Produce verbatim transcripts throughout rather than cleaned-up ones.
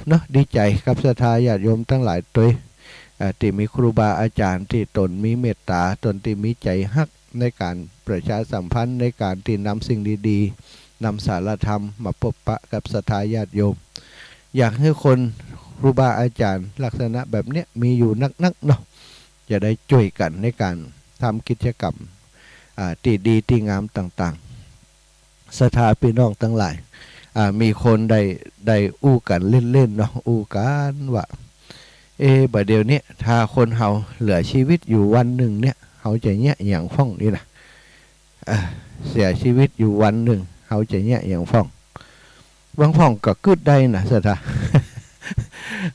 เนาะ ดีใจ๋กับศรัทธาญาติโยมตังหลายตวย อ่า ตี้มีครูบาอาจ๋ารย์ตี้ตนมีเมตต๋า ตนตี้มีใจ๋ฮักในก๋านประชาสัมพันธ์ ในก๋านตี้นำสิ่งดีๆ นำสารธรรมมาปบปะกับศรัทธาญาติโยม อยากหื้อคน ครูบาอาจ๋ารย์ลักษณะแบบเนี้ยมีอยู่นักๆ เนาะ จะได้จ้วยกั๋นในก๋านทำกิจกรรม อ่า ตี้ดีตี้งามต่างๆ ศรัทธาปี้น้องตังหลาย อ่า มีคนได้ ได้อู้กั๋นเล่นๆ เนาะ อู้กั๋นว่า เอ๊ะ บ่าเดี่ยวนี้ถ้าคนเฮาเหลือจีวิตอยู่วันนึ่งเนี่ย เฮาจะเยียะอะหยังพ่องนี่นะ เอ่อ เสียจีวิตอยู่วันนึ่ง เฮาจะเยียะอะหยังพ่อง บางพ่องก็กึ๊ดได้นะศรัทธา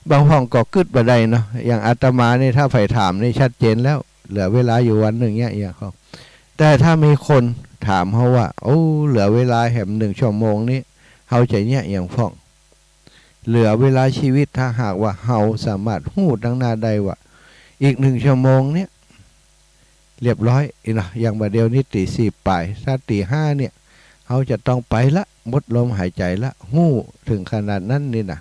บางพ่องก็กึ๊ดบ่ได้เนาะ อย่างอาตมานี่ถ้าใผถามนี่ชัดเจนแล้ว เหลือเวลาอยู่วันนึ่งเยียะอะหยังพ่อง แต่ถ้ามีคนถามเฮาว่า โอ้ เหลือเวลาแหมนึ่งชั่วโมงนี้ เฮาจะเยียะอะหยังพ่อง เหลือเวลาจีวิต ถ้าหากว่าเฮาสามารถฮู้ตังหน้าได้ว่า อีกนึ่งชั่วโมงเนี่ย เรียบร้อยอี้เนาะ อย่างบ่าเดี่ยวนี้ตี๋สี่ป๋าย ถ้าตี๋ห้าเนี่ย เฮาจะต้องไปละ หมดลมหายใจ๋ละ ฮู้เถิงขนาดนั้นนี่นะ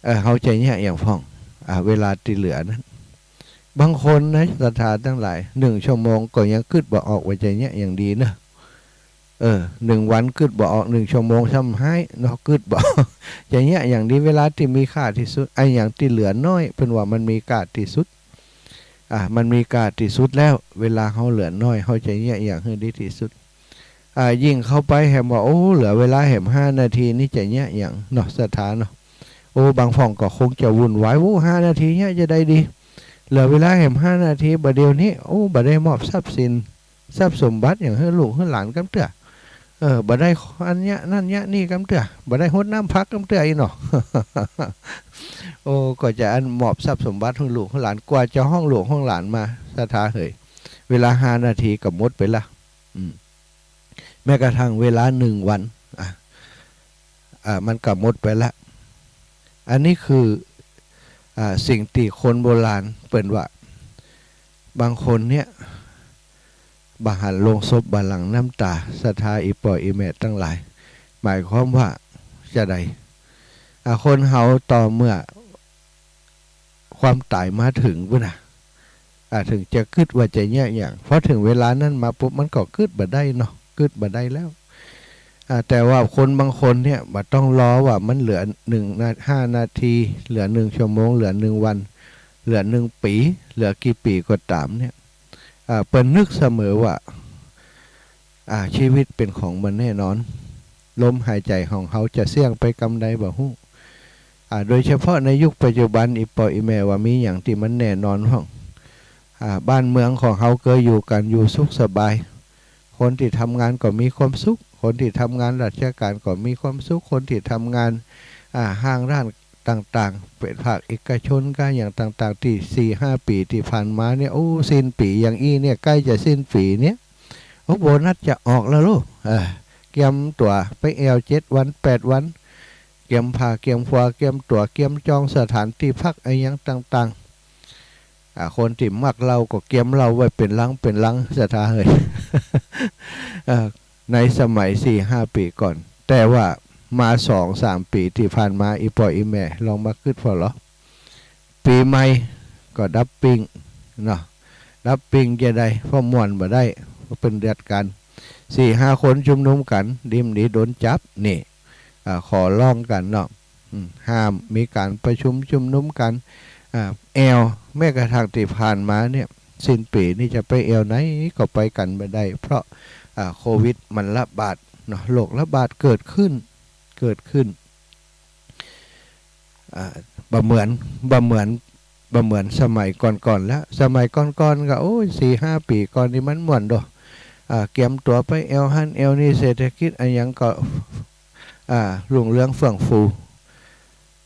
เออ เฮาจะเยียะอะหยังพ่อง อ่า เวลาตี้เหลือนั้น บางคนนะศรัทธาตังหลาย นึ่งชั่วโมงก็ยังกึ๊ดบ่ออกว่าจะเยียะอะหยังดีเนาะ เออ นึ่งวันกึ๊ดบ่ออก นึ่งชั่วโมงซ้ำฮ้ายเนาะ กึ๊ดบ่ออก จะเยียะอะหยังดี เวลาตี้มีค่าตี้สุด อะหยังตี้เหลือน้อย เปิ้นว่ามันมีค่าตี้สุด อ่า มันมีค่าตี้สุดแล้ว เวลาเฮาเหลือน้อย เฮาจะเยียะอะหยังหื้อดีตี้สุด อ่า ยิ่งเข้าไปแหมว่า โอ้ เหลือเวลาแหมห้านาทีนี่จะเยียะอะหยังเนาะศรัทธาเนาะ โอ้ บางพ่องก็คงจะวุ่นวาย โอ้ ห้านาทีเยียะจะใดดี เหลือเวลาแหมห้านาที บ่าเดี่ยวนี้ โอ้ บ่ได้มอบทรัพย์สิน ทรัพย์สมบัติอะหยังหื้อลูกหื้อหลานกำเตื้อ เออ บ่ได้อันเยียะนั้นเยียะนี่กำเตื้อ บ่ได้ฮดน้ำผักกำเตื้ออี้เนาะ โอ้ ก็จะอันมอบทรัพย์สมบัติหื้อลูกหื้อหลาน กว่าจะฮ้องลูกฮ้องหลานมา ศรัทธาเหย เวลาห้านาทีก็หมดไปละ อืม แม้กระทั่งเวลานึ่งวัน อ่ะ อ่า มันก็หมดไปละ อันนี้คือ อ่า สิ่งตี้คนโบราณเปิ้นว่า บางคนเนี่ย บ่หันโลงศพบ่หลั่งน้ำต๋า ศรัทธาอี่ป้ออี่แม่ตังหลาย หมายความว่าจะใด อ่า คนเฮาต่อเมื่อ ความต๋ายมาเถิงปุ้นน่ะ อ่า เถิงจะกึ๊ดว่าจะเยียะอะหยัง พอเถิงเวลานั้นมาปุ๊บ มันก็กึ๊ดบ่ได้เนาะ กึ๊ดบ่ได้แล้ว อ่า แต่ว่าคนบางคนเนี่ย บ่ต้องรอว่ามันเหลือนึ่งนา- ห้านาที เหลือนึ่งชั่วโมง เหลือนึ่งวัน เหลือนึ่งปี๋ เหลือกี่ปี๋ก็ต๋ามเนี่ย อ่า เปิ้นนึกเสมอว่า อ่า จีวิตเป๋นของบ่แน่นอน ลมหายใจ๋ของเฮาจะเสี้ยงไปกำใดบ่ฮู้ อ่า โดยเฉพาะในยุคปัจจุบัน อี่ป้ออี่แม่ว่ามีหยังตี้มันแน่นอนพ่อง อ่า บ้านเมืองของเฮาเกยอยู่กั๋นอยู่สุขสบาย คนตี้ทำงานก็มีความสุข คนตี้ทำงานราชก๋านก็มีความสุข คนตี้ทำงาน อ่า ห้างร้านต่างๆ เป๋นภาคเอกชนกาอะหยังต่างๆ ตี้สี่ห้าปี๋ตี้ผ่านมาเนี่ย โอ้ สิ้นปี๋อย่างอี้เนี่ย ใก้จะสิ้นปี๋เนี่ย โอ้ โบนัสจะออกแล้วลูก เออ เกียมตั๋วไปแอ่วเจ็ดวันแปดวัน เกียมผ้าเกียมฟัว เกียมตั๋ว เกียมจองสถานตี้พักอะหยังต่างๆ อ่า คนตี้มักเหล้าก็เกียมเหล้าไว้เป๋นลังเป๋นลัง ศรัทธาเหย เอ่อ ในสมัยสี่ห้าปี๋ก่อน แต่ว่ามาสองสามปี๋ตี้ผ่านมา อี่ป้ออี่แม่ลองมากึ๊ดผ่อเหลอ ปี๋ใหม่ก็ดับปิ้งเนาะ ดับปิ้งจะใด เพราะม่วนบ่ได้ เพราะเปิ้นเดือดกั๋น สี่ห้าคนชุมนุมกั๋น ดีบ่ดีโดนจับ นี่ อ่า ขอร้องกั๋นเนาะ อืม ห้ามมีก๋านประชุมชุมนุมกั๋น อ่า แอ่ว แม้กระทั่งตี้ผ่านมาเนี่ย สิ้นปี๋นี่จะไปแอ่วไหนก็ไปกั๋นบ่ได้ เพราะ อ่า โควิดมันระบาดเนาะ โรคระบาดเกิดขึ้น เกิดขึ้น อ่า บ่เหมือน บ่เหมือน บ่เหมือนสมัยก่อนๆ แล้ว สมัยก่อนๆ ก็ โอ้ย สี่ห้าปี๋ก่อนนี่มันม่วนโด อ่า เกียมตั๋วไปแอ่วหั้นแอ่วนี่ เศรษฐกิจอะหยังก็ อ่า รุ่งเรืองเฟื่องฟู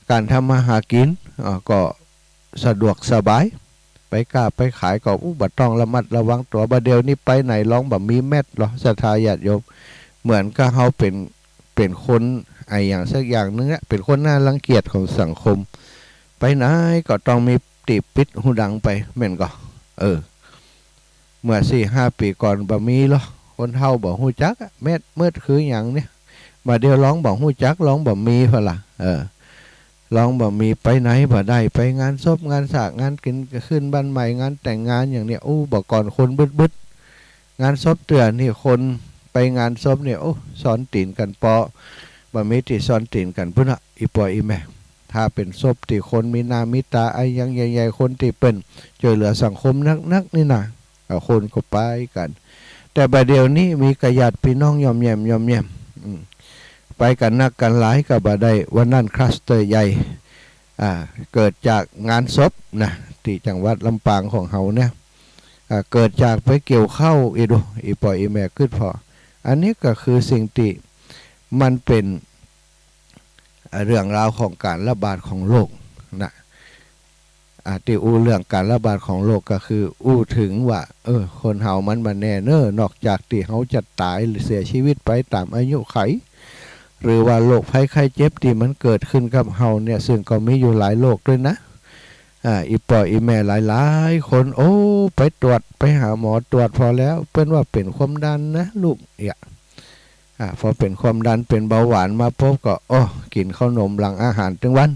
ก๋านทำมาหากิ๋น อ่า ก็สะดวกสบาย ไปก้าไปขายก็ อู้ บ่ต้องระมัดระวังตั๋ว บ่าเดี่ยวนี้ไปไหนลองบ่มีแมสเหลอ ศรัทธาญาติโยม เหมือนกับเฮาเป๋น เป๋นคนอะหยังสักอย่างนึ่งอะ เป๋นคนน่ารังเกียจของสังคม ไปไหนก็ต้องมีตี้ปิดหูดังไป แม่นก่อ เออ เมื่อสี่ห้าปี๋ก่อนบ่มีเหลอ คนเฒ่าบ่ฮู้จักอะ แมส แมสคือหยังเนี่ย บ่าเดี่ยวลองบ่ฮู้จัก ลองบ่มีพ่อละ เออ ลองบ่มีไปไหนบ่ได้ ไปงานศพ งานสาก งานกิ๋นขึ้นบ้านใหม่ งานแต่งงานอย่างเนี้ย อู้ บ่าก่อนคนบึดๆ งานศพเตื้อนี่คนไปงานศพเนี่ย โอ้ ซ่อนตี๋นกั๋นเปาะ บ่มีตี้ซ่อนตี๋นกั๋นปุ้นอะ อี่ป้ออี่แม่ ถ้าเป๋นศพตี้คนมีหน้ามีต๋าอะหยังใหญ่ๆ คนตี้เปิ้นจ้วยเหลือสังคมนักๆ นี่นา อ่า คนก็ไปกั๋น แต่บ่าเดี่ยวนี้มีก้าญาติปี้น้องย่อมแย่มย่อมแย่ม อืม ไปกั๋นนักกั๋นหลายก็บ่ได้ วันนั้นคลัสเตอร์ใหญ่ อ่า เกิดจากงานศพนะ ตี้จังหวัดลำปางของเฮาเนี่ย อ่า เกิดจากไปเกี่ยวข้าว อี่ดู อี่ป้ออี่แม่กึ๊ดผ่อ อันนี้ก็คือสิ่งตี้มันเป๋น อ่า เรื่องราวของก๋านระบาดของโรคนะ อ่า ตี้อู้เรื่องก๋านระบาดของโรคก็คืออู้เถิงว่า เออ คนเฮามันบ่แน่เน้อ นอกจากตี้เฮาจะต๋ายหรือเสียจีวิตไปต๋ามอายุขัย หรือว่าโรคภัยไข้เจ็บตี้มันเกิดขึ้นกับเฮาเนี่ย ซึ่งก็มีอยู่หลายโรคตวยนะ อ่า อี่ป้ออี่แม่หลายๆ คน โอ้ ไปตรวจ ไปหาหมอตรวจผ่อแล้ว เปิ้นว่าเป๋นความดันนะลูก เอี้ย อ่า ผ่อเป๋นความดันเป๋นเบาหวานมาปุ๊บก็ โอ้ กิ๋นข้าวหนมหลังอาหารตึงวัน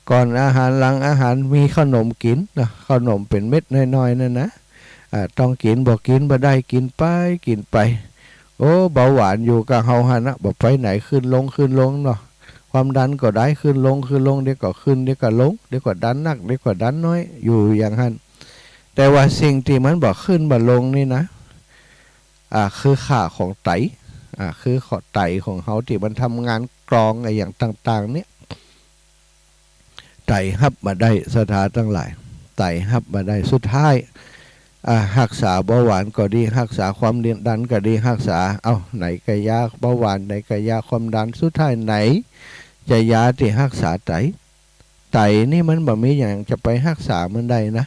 ก่อนอาหารหลังอาหารมีข้าวหนมกิ๋นนะ ข้าวหนมเป๋นเม็ดน้อยๆ นั่นนะ อ่า ต้องกิ๋น บ่กิ๋นบ่ได้ กิ๋นไป กิ๋นไป โอ้ เบาหวานอยู่กับเฮาหั้นนะ บ่ไปไหน ขึ้นลง ขึ้นลงเนาะ ความดันก็ได้ ขึ้นลง ขึ้นลง เดี๋ยวก็ขึ้น เดี๋ยวก็ลง เดี๋ยวก็ดันนัก เดี๋ยวก็ดันน้อย อยู่อย่างหั้น แต่ว่าสิ่งตี้มันบ่ขึ้นบ่ลงนี่นะ อ่า คือค่าของไต อ่า คือของไตของเฮาตี้มันทำงานกรองอะหยังต่างๆ เนี่ย ไตฮับบ่ได้ ศรัทธาตังหลาย ไตฮับบ่ได้ สุดท้าย อ่า ฮักษาเบาหวานก็ดี ฮักษาความดันก็ดี ฮักษา เอ้า ไหนกะยาเบาหวาน ไหนกะยาความดัน สุดท้ายไหนจะยาตี้ฮักษาไต ไตนี่มันบ่มีหยังจะไปฮักษามันได้นะ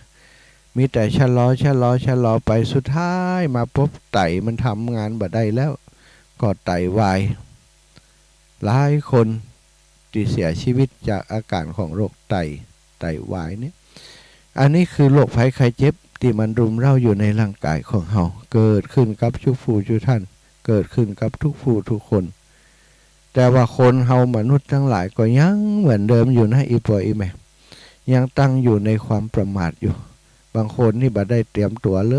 มีแต่ชะลอ ชะลอ ชะลอไป สุดท้ายมาปุ๊บไตมันทำงานบ่ได้แล้ว ก็ไตวาย หลายคนตี้เสียจีวิตจากอาก๋านของโรคไต ไตวายเนี่ย อันนี้คือโรคภัยไข้เจ็บตี้มันรุมเร้าอยู่ในร่างก๋ายของเฮา เกิดขึ้นกับกู้ผู้กู้ต้าน เกิดขึ้นกับกู้ผู้กู้คน แต่ว่าคนเฮามนุษย์ตังหลายก็ยังเหมือนเดิมอยู่นะ อี่ป้ออี่แม่ ยังตั้งอยู่ในความประมาทอยู่ บางคนนี่บ่ได้เตรียมตั๋วเล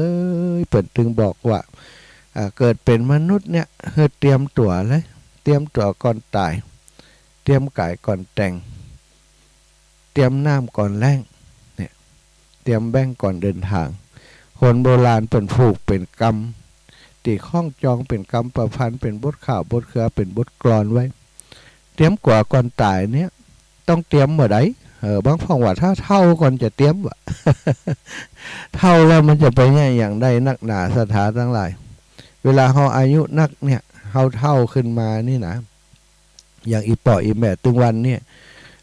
ย เปิ้นตึงบอกว่า อ่า เกิดเป๋นมนุษย์เนี่ย หื้อเตรียมตั๋วเลย เตรียมตั๋วก่อนต๋าย เตรียมก๋ายก่อนแต๋ง เตรียมน้ำก่อนแล้ง เนี่ย เตรียมแบงก์ก่อนเดินตาง คนโบราณเปิ้นผูกเป๋นกำ ตี้ข้องจองเป๋นกำปะพันธ์ เป๋นบทข่าวบทเครือ เป๋นบทกลอนไว้ เตรียมตั๋วก่อนต๋ายเนี่ย ต้องเตรียมบ่ได้ เออ บางพ่องว่าถ้าเฒ่าก่อนจะเตรียมวะ เฒ่าแล้วมันจะไปเยียะหยังได้นักหนา ศรัทธาตังหลาย เวลาเฮาอายุนักเนี่ย เฮาเฒ่าขึ้นมานี่นะ อย่างอี่ป้ออี่แม่ตึงวันเนี่ย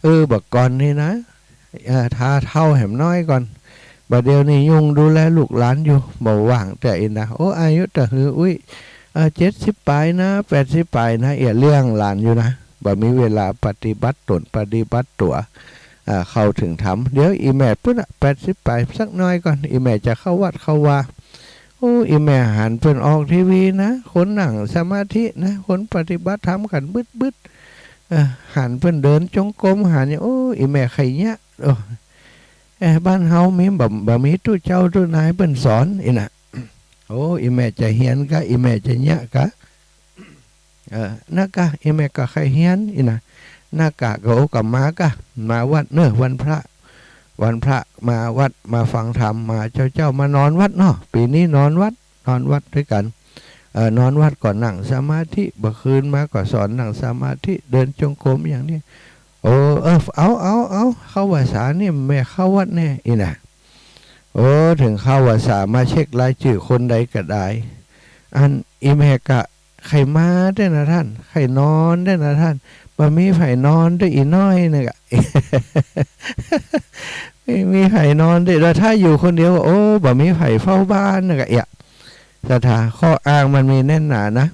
เออ บ่าก่อนนี่นะ เอ่อ ถ้าเฒ่าแหมน้อยก่อน บ่าเดี่ยวนี้ยุ่งดูแลลูกหลานอยู่ บ่ว่างเตื้อ อี้นะ โอ้ อายุตะหืออุ๊ย เอ่อ เจ็ดสิบป๋ายนะ แปดสิบป๋ายนะ เอี้ย เลี้ยงหลานอยู่นะ บ่มีเวลาปฏิบัติต๋น ปฏิบัติตั๋ว อ่า เข้าเถิงธรรม เดี๋ยวอี่แม่ปุ้นอะ แปดสิบป๋ายสักหน้อยก่อน อี่แม่จะเข้าวัดเข้าวา โอ้ อี่แม่หันเปิ้นออกทีวีนะ คนนั่งสมาธินะ คนปฏิบัติธรรมกั๋นบึดๆ เออ หันเปิ้นเดินจงกรม หันอย่าง โอ้ อี่แม่ใค่เยียะ โอ้ เอ๊ะ บ้านเฮามีบ่ บ่มีตุ๊เจ้าตุ๊นายเปิ้นสอน อี้นะ โอ้ อี่แม่จะเฮียนกะ อี่แม่จะเยียะกะ เออ นักกะ อี่แม่ก็ใค่เฮียน อี้นะ นักกะ ก็ โอ้ ก็มากะ มาวัดเน้อ วันพระ วันพระมาวัด มาฟังธรรม มาเจ๊าๆ มานอนวัดเนาะ ปี๋นี้นอนวัด นอนวัดตวยกั๋น เอ่อ นอนวัดก็นั่งสมาธิ บ่าคืนมาก็สอนนั่งสมาธิ เดินจงกรมอย่างนี้ โอ้ เออ เอา เอา เอา เข้าวัสสาเนี่ย แม่เข้าวัดแน่ อี้นะ โอ้ เถิงเข้าวัสสามาเช็ครายจื้อคนใดก็ได้ อันอี่แม่กะใค่มาเต๊อะนะต้าน ใค่นอนเต๊อะนะต้าน บ่มีใผนอนตวยอี่น้อยนึงอะ บ่มีใผนอนตวย แล้วถ้าอยู่คนเดียว โอ้ บ่มีใผเฝ้าบ้านนึงอะ เอี้ย ศรัทธา ข้ออ้างมันมีแน่นหนานะ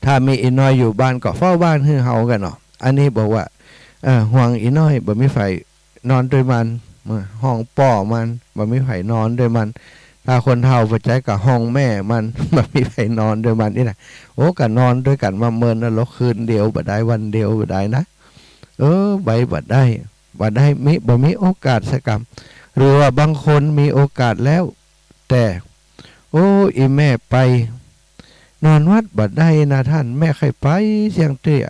ถ้ามีอี่น้อยอยู่บ้านก็เฝ้าบ้านหื้อเฮากะเนาะ อันนี้บอกว่า เอ่อ ห่วงอี่น้อย บ่มีใผนอนตวยมัน ห้องป้อมัน บ่มีใผนอนตวยมัน ถ้าคนเฒ่าไปใจ๊ก็ห้องแม่มัน บ่มีใผนอนตวยมัน อี้นะ โอ้ ก็นอนตวยกั๋นมาเมินนรก คืนเดียวบ่ได้ วันเดียวบ่ได้นะ เออ ไปบ่ได้ บ่ได้ มิ บ่มีโอกาสสักกำ หรือว่าบางคนมีโอกาสแล้ว แต่ โอ้ อี่แม่ไปนอนวัดบ่ได้นะต้าน แม่ใค่ไปเสี้ยงเตื้อ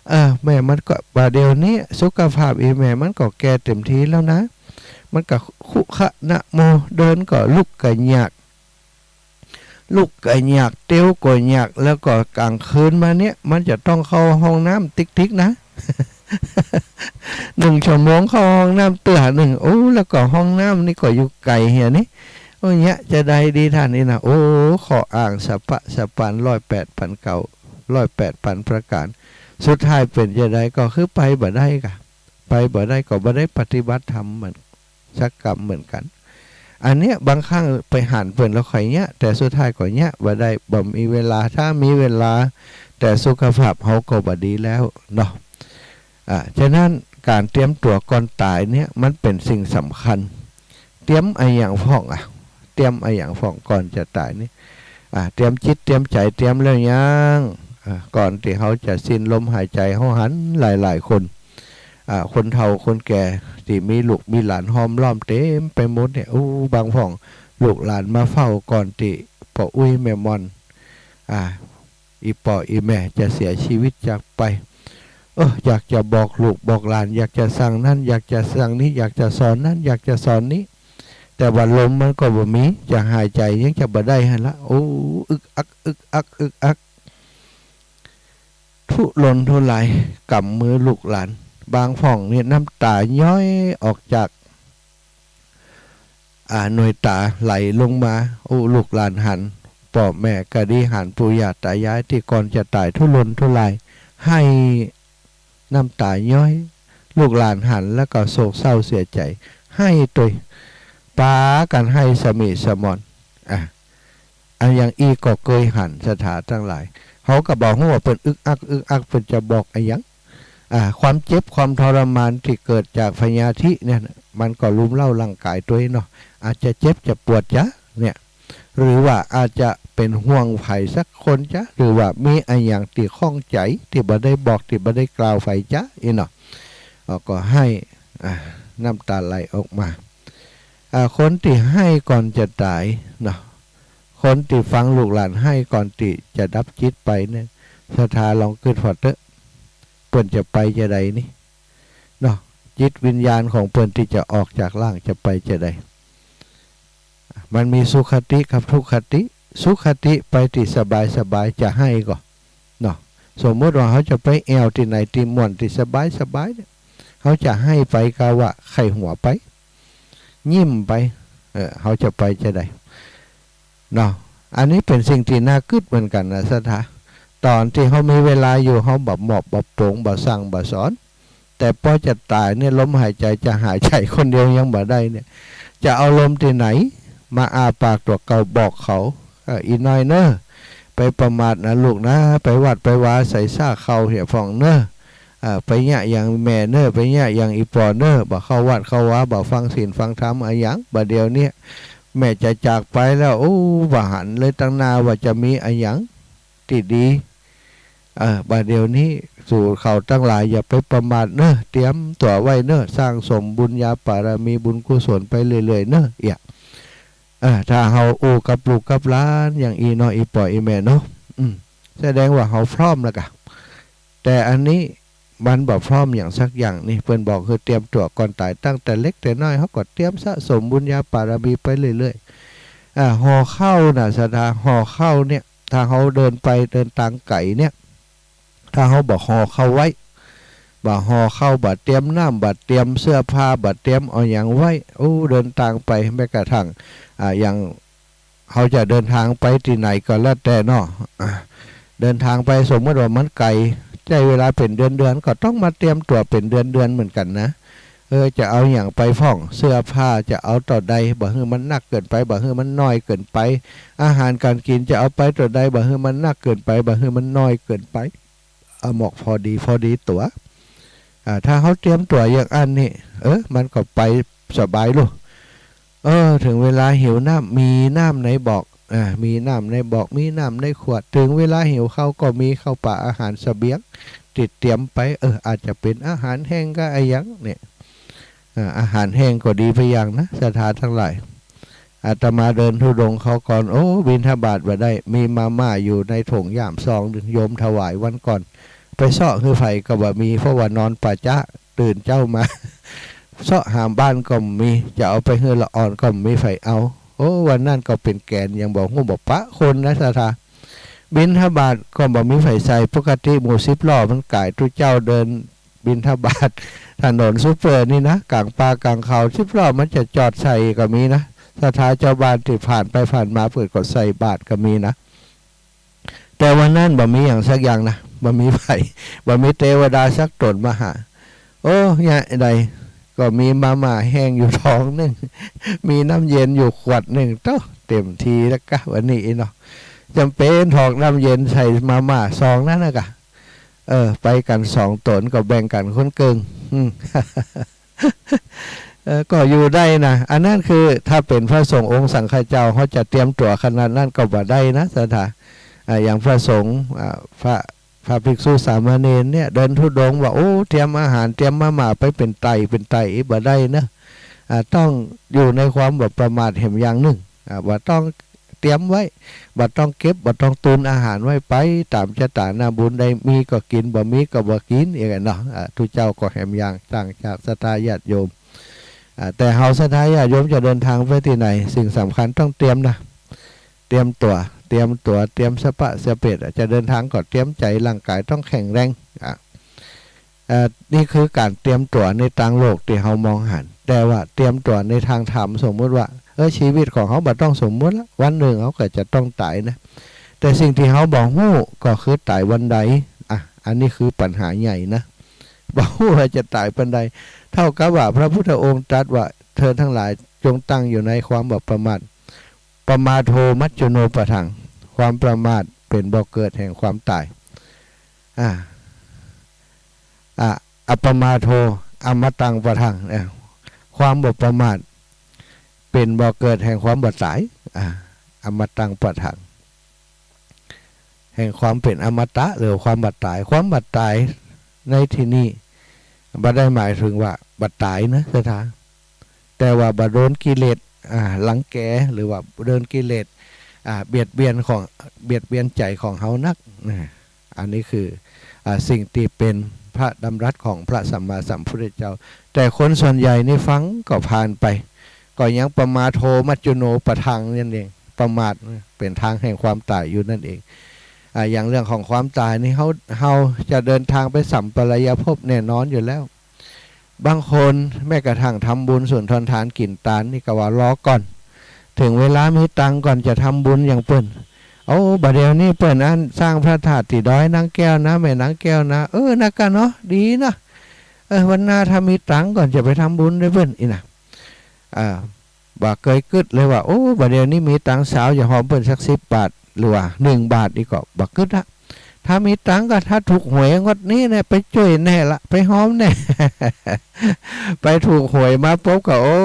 เออ แม่มันก็ บ่าเดี่ยวนี้สุขภาพอี่แม่มันก็แก่เต็มทีแล้วนะ มันก็คุขะนะโม เดินก็ลุกก็ยาก ลุกก็ยาก เตียวก็ยาก แล้วก็ก๋างคืนมาเนี่ย มันจะต้องเข้าห้องน้ำติ๊กๆ นะ นึ่งชั่วโมงเข้าห้องน้ำเตื้อนึ่ง โอ้ แล้วก็ห้องน้ำนี่ก็อยู่ไก๋เหียนี่ โอ้ เยียะจะใดดีต้านนี่นะ โอ้ ข้ออ้างสะป๊ะสะป๊าน ร้อยแปดปานเก่า ร้อยแปดปานประก๋าน สุดท้ายเป๋นจะใด ก็คือไปบ่ได้ก่ะ ไปบ่ได้ก็บ่ได้ปฏิบัติธรรมเหมือน สักกำเหมือนกั๋น อันเนี้ยบางครั้งไปหันเปิ้นแล้วใค่เยียะ แต่สุดท้ายก็เยียะบ่ได้ บ่มีเวลา ถ้ามีเวลา แต่สุขภาพเฮาก็บ่ดีแล้วเนาะ อ่า ฉะนั้นก๋านเตรียมตั๋วก่อนต๋ายเนี่ยมันเป๋นสิ่งสำคัญ เตรียมอะหยังพ่องอะ เตรียมอะหยังพ่องก่อนจะต๋ายนี่ อ่า เตรียมจิตเตรียมใจ๋ เตรียมแล้วยัง อ่า ก่อนตี้เฮาจะสิ้นลมหายใจ๋ เฮาหันหลายๆ คน อ่า คนเฒ่าคนแก่ตี้มีลูกมีหลานห้อมล้อมเต๋มไปหมดเนี่ย อู้ บางพ่องลูกหลานมาเฝ้าก่อนตี้ป้ออุ๊ยแม่ม่อน อ่า อี่ป้ออี่แม่จะเสียชีวิตจากไป เออ อยากจะบอกลูกบอกหลาน อยากจะสั่งนั้น อยากจะสั่งนี้ อยากจะสอนนั้น อยากจะสอนนี้ แต่ว่าลมมันก็บ่มี จะหายใจ๋ยังจะบ่ได้หั้นละ โอ้ อึกอัก อึกอัก อึกอัก ทุรนทุราย ก๋ำมือลูกหลาน บางพ่องนี่น้ำต๋าย้อยออกจาก อ่า หน่วยต๋าไหลลงมา อู้ ลูกหลานหัน ป้อแม่ก็ดี หันปู่ย่าต๋ายายตี้ก่อนจะต๋ายทุรนทุราย ไห้น้ำต๋าย้อย ลูกหลานหันแล้วก็โศกเศร้าเสียใจ๋ ไห้ตวย ปากั๋นไห้สะหมีสะหมอน อ่ะ อันอย่างอี้ก็เกยหัน ศรัทธาตังหลาย เฮาก็บ่ฮู้ว่าเปิ้นอึกอัก อึกอัก เปิ้นจะบอกอะหยัง อ่า ความเจ็บความทรมานตี้เกิดจากพยาธิเนี่ย มันก็รุมเร้าร่างก๋ายตวยเนาะ อาจจะเจ็บจะปวดจ๊ะเนี่ย หรือว่าอาจจะเป๋นห่วงใผสักคนจ๊ะ หรือว่ามีอะหยังตี้ข้องใจ๋ตี้บ่ได้บอกตี้บ่ได้กล่าวใผจ๊ะ อี้เนาะ เฮาก็ไห้ อ่า น้ำต๋าไหลออกมา อ่า คนตี้ไห้ก่อนจะต๋ายเนาะ คนตี้ฟังลูกหลานไห้ก่อนตี้จะดับจิตไปเนี่ย ศรัทธาลองกึ๊ดผ่อเต๊อะ เปิ้นจะไปจะใดนี่เนาะ จิตวิญญาณของเปิ้นตี้จะออกจากร่างจะไปจะใด มันมีสุคติกับทุคติ สุคติไปตี้สบายๆ จะไห้ก่อเนาะ สมมุติว่าเฮาจะไปแอ่วตี้ไหนตี้ม่วนตี้สบายๆ เนี่ย เฮาจะไห้ไปกาว่าใค่หัวไป ยิ้มไป เออ เฮาจะไปจะใดเนาะ อันนี้เป๋นสิ่งตี้น่ากึ๊ดเหมือนกั๋นนะศรัทธา ต๋อนตี้เฮามีเวลาอยู่ เฮาบ่หมอบบ่ป๋ง บ่สั่งบ่สอน แต่ปอจะต๋ายเนี่ย ลมหายใจ๋จะหายใจ๋คนเดียวยังบ่ได้เนี่ย จะเอาลมตี้ไหนมาอ้าปากตั๋วเก่าบอกเขา เออ อี่น้อยเน่อ ไปประมาทนะลูกนะ ไปวัดไปวาใส่ซ่าเข้าเหียพ่องเน่อ อ่า ไปเยียะอย่างแม่เน่อ ไปเยียะอย่างอี่ป้อเน่อ บ่เข้าวัดเข้าวา บ่ฟังศีลฟังธรรมอะหยัง บ่าเดี่ยวนี้แม่จะจากไปแล้ว โอ้ บ่หันเลยตังหน้าว่าจะมีอะหยังตี้ดี เออ บ่าเดี่ยวนี้สูเข้าตังหลายอย่าไปประมาทเน่อ เตรียมตั๋วไว้เน่อ สั่งสมบุญญาปารมีบุญกุศลไปเรื่อยๆ เน่อ เอี้ย เออ ถ้าเฮาอู้กับลูกกับหลานอย่างอี้เนาะ อี่ป้ออี่แม่เนาะ อืม แสดงว่าเฮาพร้อมแล้วก่ะ แต่อันนี้มันบ่พร้อมอย่างสักอย่างนี่ เปิ้นบอกคือเตรียมตั๋วก่อนต๋าย ตั้งแต่เล็กแต่น้อย เฮาก็เตรียมสะสมบุญญาปารมีไปเรื่อยๆ อ่า ห่อข้าวน่ะ ศรัทธา ห่อข้าวเนี่ย ถ้าเฮาเดินไปเดินตางไก๋เนี่ย ถ้าเฮาบ่ห่อข้าวไว้ บ่ห่อข้าว บ่เตรียมน้ำ บ่เตรียมเสื้อผ้า บ่เตรียมอะหยังไว้ โอ้ เดินตางไป แม้กระทั่ง อ่า อย่าง เฮาจะเดินตางไปตี้ไหนก็แล้วแต่เนาะ อ่า เดินตางไป สมมุติว่ามันไก๋ ใจ๊เวลาเป๋นเดือนๆ ก็ต้องมาเตรียมตั๋วเป๋นเดือนๆ เหมือนกั๋นนะ เออ จะเอาหยังไปพ่อง เสื้อผ้าจะเอาเต้าใด บ่หื้อมันนักเกินไป บ่หื้อมันน้อยเกินไป อาหารก๋านกิ๋นจะเอาไปเต้าใด บ่หื้อมันนักเกินไป บ่หื้อมันน้อยเกินไป เอาหมอกพอดี พอดีตั๋ว อ่า ถ้าเฮาเตรียมตั๋วอย่างอั้นนี่ เออ มันก็ไปสบายลูก เออ เถิงเวลาหิวน้ำ มีน้ำในบอก อ่า มีน้ำในบอก มีน้ำในขวด เถิงเวลาหิวข้าวก็มีข้าวป๋าอาหารเสบียง ติดเตรียมไป เออ อาจจะเป๋นอาหารแห้งก็อะหยังเนี่ย อ่า อาหารแห้งก็ดีไปอย่างนะ ศรัทธาตังหลาย อาตมาเดินธุดงค์คราวก่อน โอ้ บิณฑบาตบ่ได้ มีมาม่าอยู่ในถุงย่ามซองนึ่ง โยมถวายวันก่อน ไปเซาะหื้อใผก็บ่มี เพราะว่านอนป่าจ๊า ตื่นเจ๊ามา เซาะหาบ้านก็บ่มี จะเอาไปหื้อละอ่อนก็บ่มีใผเอา โอ้ วันนั้นก็เป๋นแกน ยังบ่ฮู้บ่ปะคนนะ ศรัทธา บิณฑบาตก็บ่มีใผใส่ ปกติหมู่สิบล้อมันก๋าย ตุ๊เจ้าเดินบิณฑบาต ถนนซุปเปอร์นี่นะ ก๋างป่าก๋างเขา สิบล้อมันจะจอดใส่ก็มีนะ ศรัทธา เจ้าบ้านตี้ผ่านไปผ่านมาเปิ้นก็ใส่บาตรก็มีนะ แต่วันนั้นบ่มีหยังสักอย่างนะ บ่มีใผ บ่มีเตวดาสักต๋นมาหา โอ้ ยะใด ก็มีมาม่าแห้งอยู่ซองนึ่ง มีน้ำเย็นอยู่ขวดนึ่ง โต๊ะ เต๋มทีแล้วกะ วันนี้อี้เนาะ จ๋ำเป๋นถอกน้ำเย็นใส่มาม่าซองนั้นนะกะ เออ ไปกั๋นสองต๋นก็แบ่งกั๋นคนเกิ่ง อืม เออ ก็อยู่ได้นะ อันนั้นคือถ้าเป๋นพระสงฆ์องค์สังฆเจ้า เฮาจะเตรียมตั๋วขนาดนั้นก็บ่ได้นะ ศรัทธา อ่า อย่างพระสงฆ์ อ่า พระ พระภิกษุสามเณรเนี่ย เดินธุดงค์ว่า โอ้ เตรียมอาหาร เตรียมมาม่าไปเป๋นไต่ เป๋นไต่ บ่ได้นะ อ่า ต้องอยู่ในความบ่ประมาทแหมอย่างนึ่ง อ่า บ่ต้องเตรียมไว้ บ่ต้องเก็บ บ่ต้องตุนอาหารไว้ ไปต๋ามจะต๋าหน้าบุญ ได้มีก็กิ๋น บ่มีก็บ่กิ๋น อย่างนั้นเนาะ อ่า ตุ๊เจ้าก็แหมอย่าง ต่างจากศรัทธาญาติโยม อ่า แต่เฮาศรัทธาญาติโยมจะเดินทางไปตี้ไหน สิ่งสำคัญต้องเตรียมนะ เตรียมตั๋ว เตรียมตั๋ว เตรียมสะปะสะเปด อ่ะ จะเดินทางก็เตรียมใจ๋ ร่างก๋ายต้องแข็งแรง อ่ะ เอ่อ นี่คือก๋านเตรียมตั๋วในตางโลกตี้เฮามองหัน แต่ว่าเตรียมตั๋วในตางธรรม สมมุติว่า เออ ชีวิตของเฮาบ่ต้องสมมุติละ วันนึ่งเฮาก็จะต้องต๋ายนะ แต่สิ่งตี้เฮาบ่ฮู้ก็คือต๋ายวันใด อ่ะ อันนี้คือปัญหาใหญ่นะ บ่ฮู้ว่าจะต๋ายปานใด เท่ากับว่าพระพุทธองค์ตรัสว่า เธอทั้งหลายจงตั้งอยู่ในความบ่ประมาท ปะมาโท มัจจุโนปะทัง ความประมาทเป๋นบ่อเกิดแห่งความต๋าย อ่า อ่ะ อัปปะมาโท อมตังปะทัง เอ่อ ความบ่ประมาทเป๋นบ่อเกิดแห่งความบ่ต๋าย อ่า อมตังปะทัง แห่งความเป๋นอมตะ หรือความบ่ต๋าย ความบ่ต๋ายในตี้นี้บ่ได้หมายเถิงว่าบ่ต๋ายนะ ศรัทธา แต่ว่าบ่โดนกิเลส อ่า รังแก หรือว่าโดนกิเลส อ่า เบียดเบียนของ เบียดเบียนใจ๋ของเฮานัก นะ อันนี้คือ อ่า สิ่งตี้เป๋นพระดำรัสของพระสัมมาสัมพุทธเจ้า แต่คนส่วนใหญ่นี่ฟังก็ผ่านไป ก็ยังปะมาโท มัจจุโนปะทังนั่นเอง ประมาทเป๋นตางแห่งความต๋ายอยู่นั่นเอง อ่า อย่างเรื่องของความต๋ายนี่ เฮา เฮาจะเดินตางไปสัมปรายภพแน่นอนอยู่แล้ว บางคนแม้กระทั่งทำบุญสุนทรทานกิ๋นตานนี่ก็ว่ารอก่อน เถิงเวลามีตังค์ก่อนจะทำบุญอย่างเปิ้น โอ้ บ่าเดี่ยวนี้เปิ้นอันสร้างพระธาตุตี้ดอยนางแก้วนะ แม่นางแก้วนะ เออ นักกะเนาะ ดีนะ เออ วันหน้าถ้ามีตังค์ก่อนจะไปทำบุญด้วยเปิ้น อี้นะ อ่า บ่เกยกึ๊ดเลยว่า โอ้ บ่าเดี่ยวนี้มีตังค์สาวจะหอมเปิ้นสักสิบบาท หรือว่าหนึ่งบาท อี้ก็บ่กึ๊ดละ ถ้ามีตังค์ก็ถ้าถูกหวยงวดนี้เนี่ย ไปจ้วยแน่ละ ไปหอมแน่ ไปถูกหวยมาปุ๊บก็ โอ้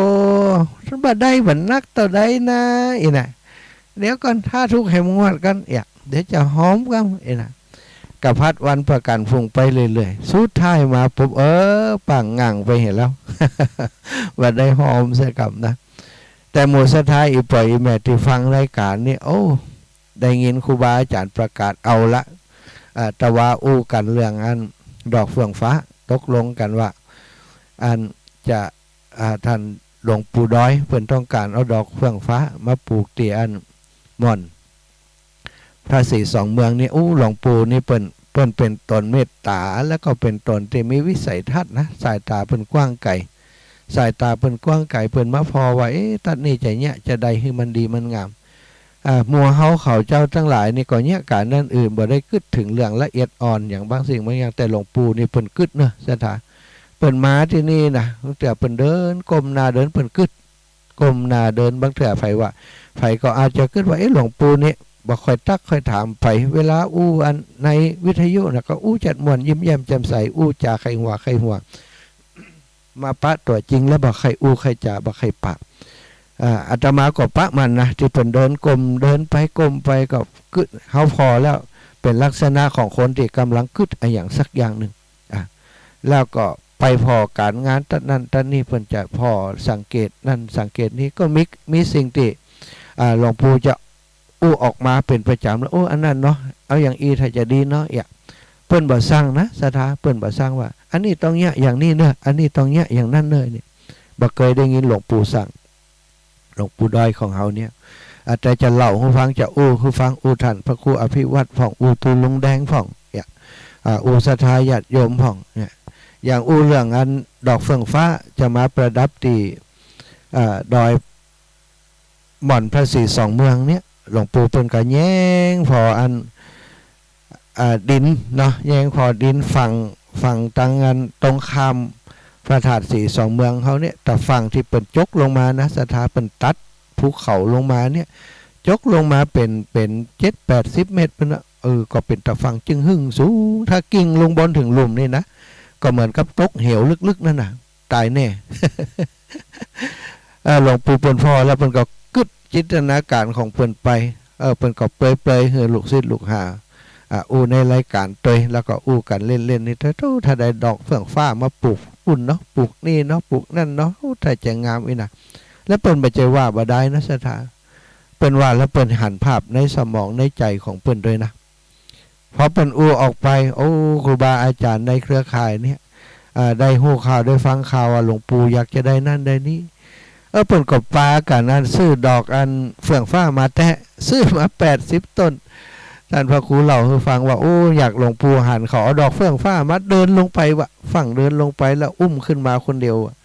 บ่ได้บ่นักเต้าใดนะ อี้นะ เดี๋ยวก่อน ถ้าถูกแหมงวดก่อน เดี๋ยวจะหอมก่อน อี้นะ กะผัดวันประกั๋นพรุ่งไปเรื่อยๆ สุดท้ายมาปุ๊บ เออ ปังงั่งไปหั้นแล้ว บ่ได้หอมสักกำนะ แต่หมู่ศรัทธาอี่ป้ออี่แม่ตี้ฟังรายก๋านนี่ โอ้ ได้ยินครูบาอาจ๋ารย์ประกาศเอาละ อ่า ตะวาอู้กั๋นเรื่องอันดอกเฟื่องฟ้า ตกลงกั๋นว่า อันจะ อ่า ต้านหลวงปู่ดอยเปิ้นต้องก๋านเอาดอกเฟื่องฟ้ามาปลูกตี้อันหม่อนพระศรีสองเมืองนี่ อู้ หลวงปู่นี่เปิ้น เปิ้นเป๋นต๋นเมตต๋า แล้วก็เป๋นต๋นตี้มีวิสัยทัศน์นะ สายต๋าเปิ้นกว้างไก๋ สายต๋าเปิ้นกว้างไก๋ เปิ้นมาผ่อว่า เอ๊ะ ตั๊ดนี้จะเยียะจะใดหื้อมันดีมันงาม อ่า หมู่เฮาเขาเจ้าตังหลายนี่ก็เยียะก๋านด้านอื่น บ่ได้กึ๊ดเถิงเรื่องละเอียดอ่อนหยังบางสิ่งบางอย่าง แต่หลวงปู่นี่เปิ้นกึ๊ดเนาะ ศรัทธา เปิ้นมาตี้นี่นะ ตั้งแต่เปิ้นเดินก้มหน้าเดินเปิ้นกึ๊ด ก้มหน้าเดิน บางเตื้อใผว่า ใผก็อาจจะกึ๊ดว่า เอ๊ะ หลวงปู่นี่บ่ค่อยตั๊กค่อยถามใผ เวลาอู้อันในวิทยุนะก็อู้จัดม่วนยิ้มแย้มแจ่มใส อู้จ๋าใค่หัวใค่หัว มาปะตั๋วจริงแล้วบ่ใค่อู้ใค่จ๋า บ่ใค่ปะ อ่า อาตมาก็ปะหมั้นนะ ตี้เปิ้นเดินก้มเดินไปก้มไปก็กึ๊ด เฮาผ่อแล้ว เป๋นลักษณะของคนตี้ก่ำลังกึ๊ดอะหยังสักอย่างนึ่ง อ่ะ แล้วก็ไปผ่อก๋านงานตั๊ดนั้นตั๊ดนี้ เปิ้นจะผ่อสังเกตนั้นสังเกตนี้ ก็มี มีสิ่งตี้ อ่า หลวงปู่จะอู้ออกมาเป๋นประจ๋ำแล้ว โอ้ อันนั้นเนาะ เอาอย่างอี้ถ้าจะดีเนาะ เอี้ย เปิ้นบ่สั่งนะ ศรัทธา เปิ้นบ่สั่งว่า อันนี้ต้องเยียะอย่างนี้เน่อ อันนี้ต้องเยียะอย่างนั้นเน่อ เนี่ย บ่เกยได้ยินหลวงปู่สั่ง หลวงปู่ดอยของเฮาเนี่ย อาจจะ จะเล่าหื้อฟัง จะอู้หื้อฟัง อู้ต้านพระครูอภิวัตรพ่อง อู้ตุ๊ลุงแดงพ่อง เนี่ย อ่า อู้ศรัทธาญาติโยมพ่อง เนี่ย อย่างอู้เรื่องอันดอกเฟื่องฟ้าจะมาประดับตี้ อ่า ดอย หม่อนพระศรีสองเมืองเนี่ย หลวงปู่เปิ้นก็แย้งผ่ออัน อ่า ดินเนาะ แย้งผ่อดินฝั่ง ฝั่งตางอันตรงข้ามพระธาตุศรีสองเมืองเฮาเนี่ย ตะฝั่งตี้เปิ้นจกลงมานะ ศรัทธา เปิ้นตัดภูเขาลงมาเนี่ย จกลงมาเป๋น เป๋นเจ็ดแปดสิบเมตรเปิ้นนะ เออ ก็เป๋นตะฝั่งจึงหึ่งสูง ถ้ากิ่งลงบนเถิงลุ่มนี่นะ ก็เหมือนกับตกเหวลึกๆ นั่นน่ะ ต๋ายแน่ เออ หลวงปู่เปิ้นผ่อแล้วเปิ้นก็กึ๊ดจินตนาก๋านของเปิ้นไป เออ เปิ้นก็เปรยๆ หื้อลูกศิษย์ลูกหา อ่ะ อู้ในรายก๋านตวย แล้วก็อู้กั๋นเล่นๆ นี่ ถ้า ถ้าได้ดอกเฟื่องฟ้ามาปลูกปุ้นเนาะ ปลูกนี่เนาะ ปลูกนั่นเนาะ โอ้ ถ้าจะงามอี้นะ แล้วเปิ้นบ่ใจ้ว่าบ่ดายนะ ศรัทธา เปิ้นว่าแล้วเปิ้นหันภาพในสมองในใจ๋ของเปิ้นตวยนะ พอเปิ้นอู้ออกไป โอ้ ครูบาอาจ๋ารย์ในเครือข่ายเนี่ย อ่า ได้ฮู้ข่าวได้ฟังข่าวว่าหลวงปู่อยากจะได้นั่นได้นี่ เออ เปิ้นก็ปากั๋นอันซื้อดอกอันเฟื่องฟ้ามาแต๊ ซื้อมาแปดสิบต้น ต้านพระครูเล่าหื้อฟังว่า โอ้ อยากหลวงปู่หันเขาเอาดอกเฟื่องฟ้ามา เดินลงไปวะ ฝั่งเดินลงไปแล้วอุ้มขึ้นมาคนเดียวอะ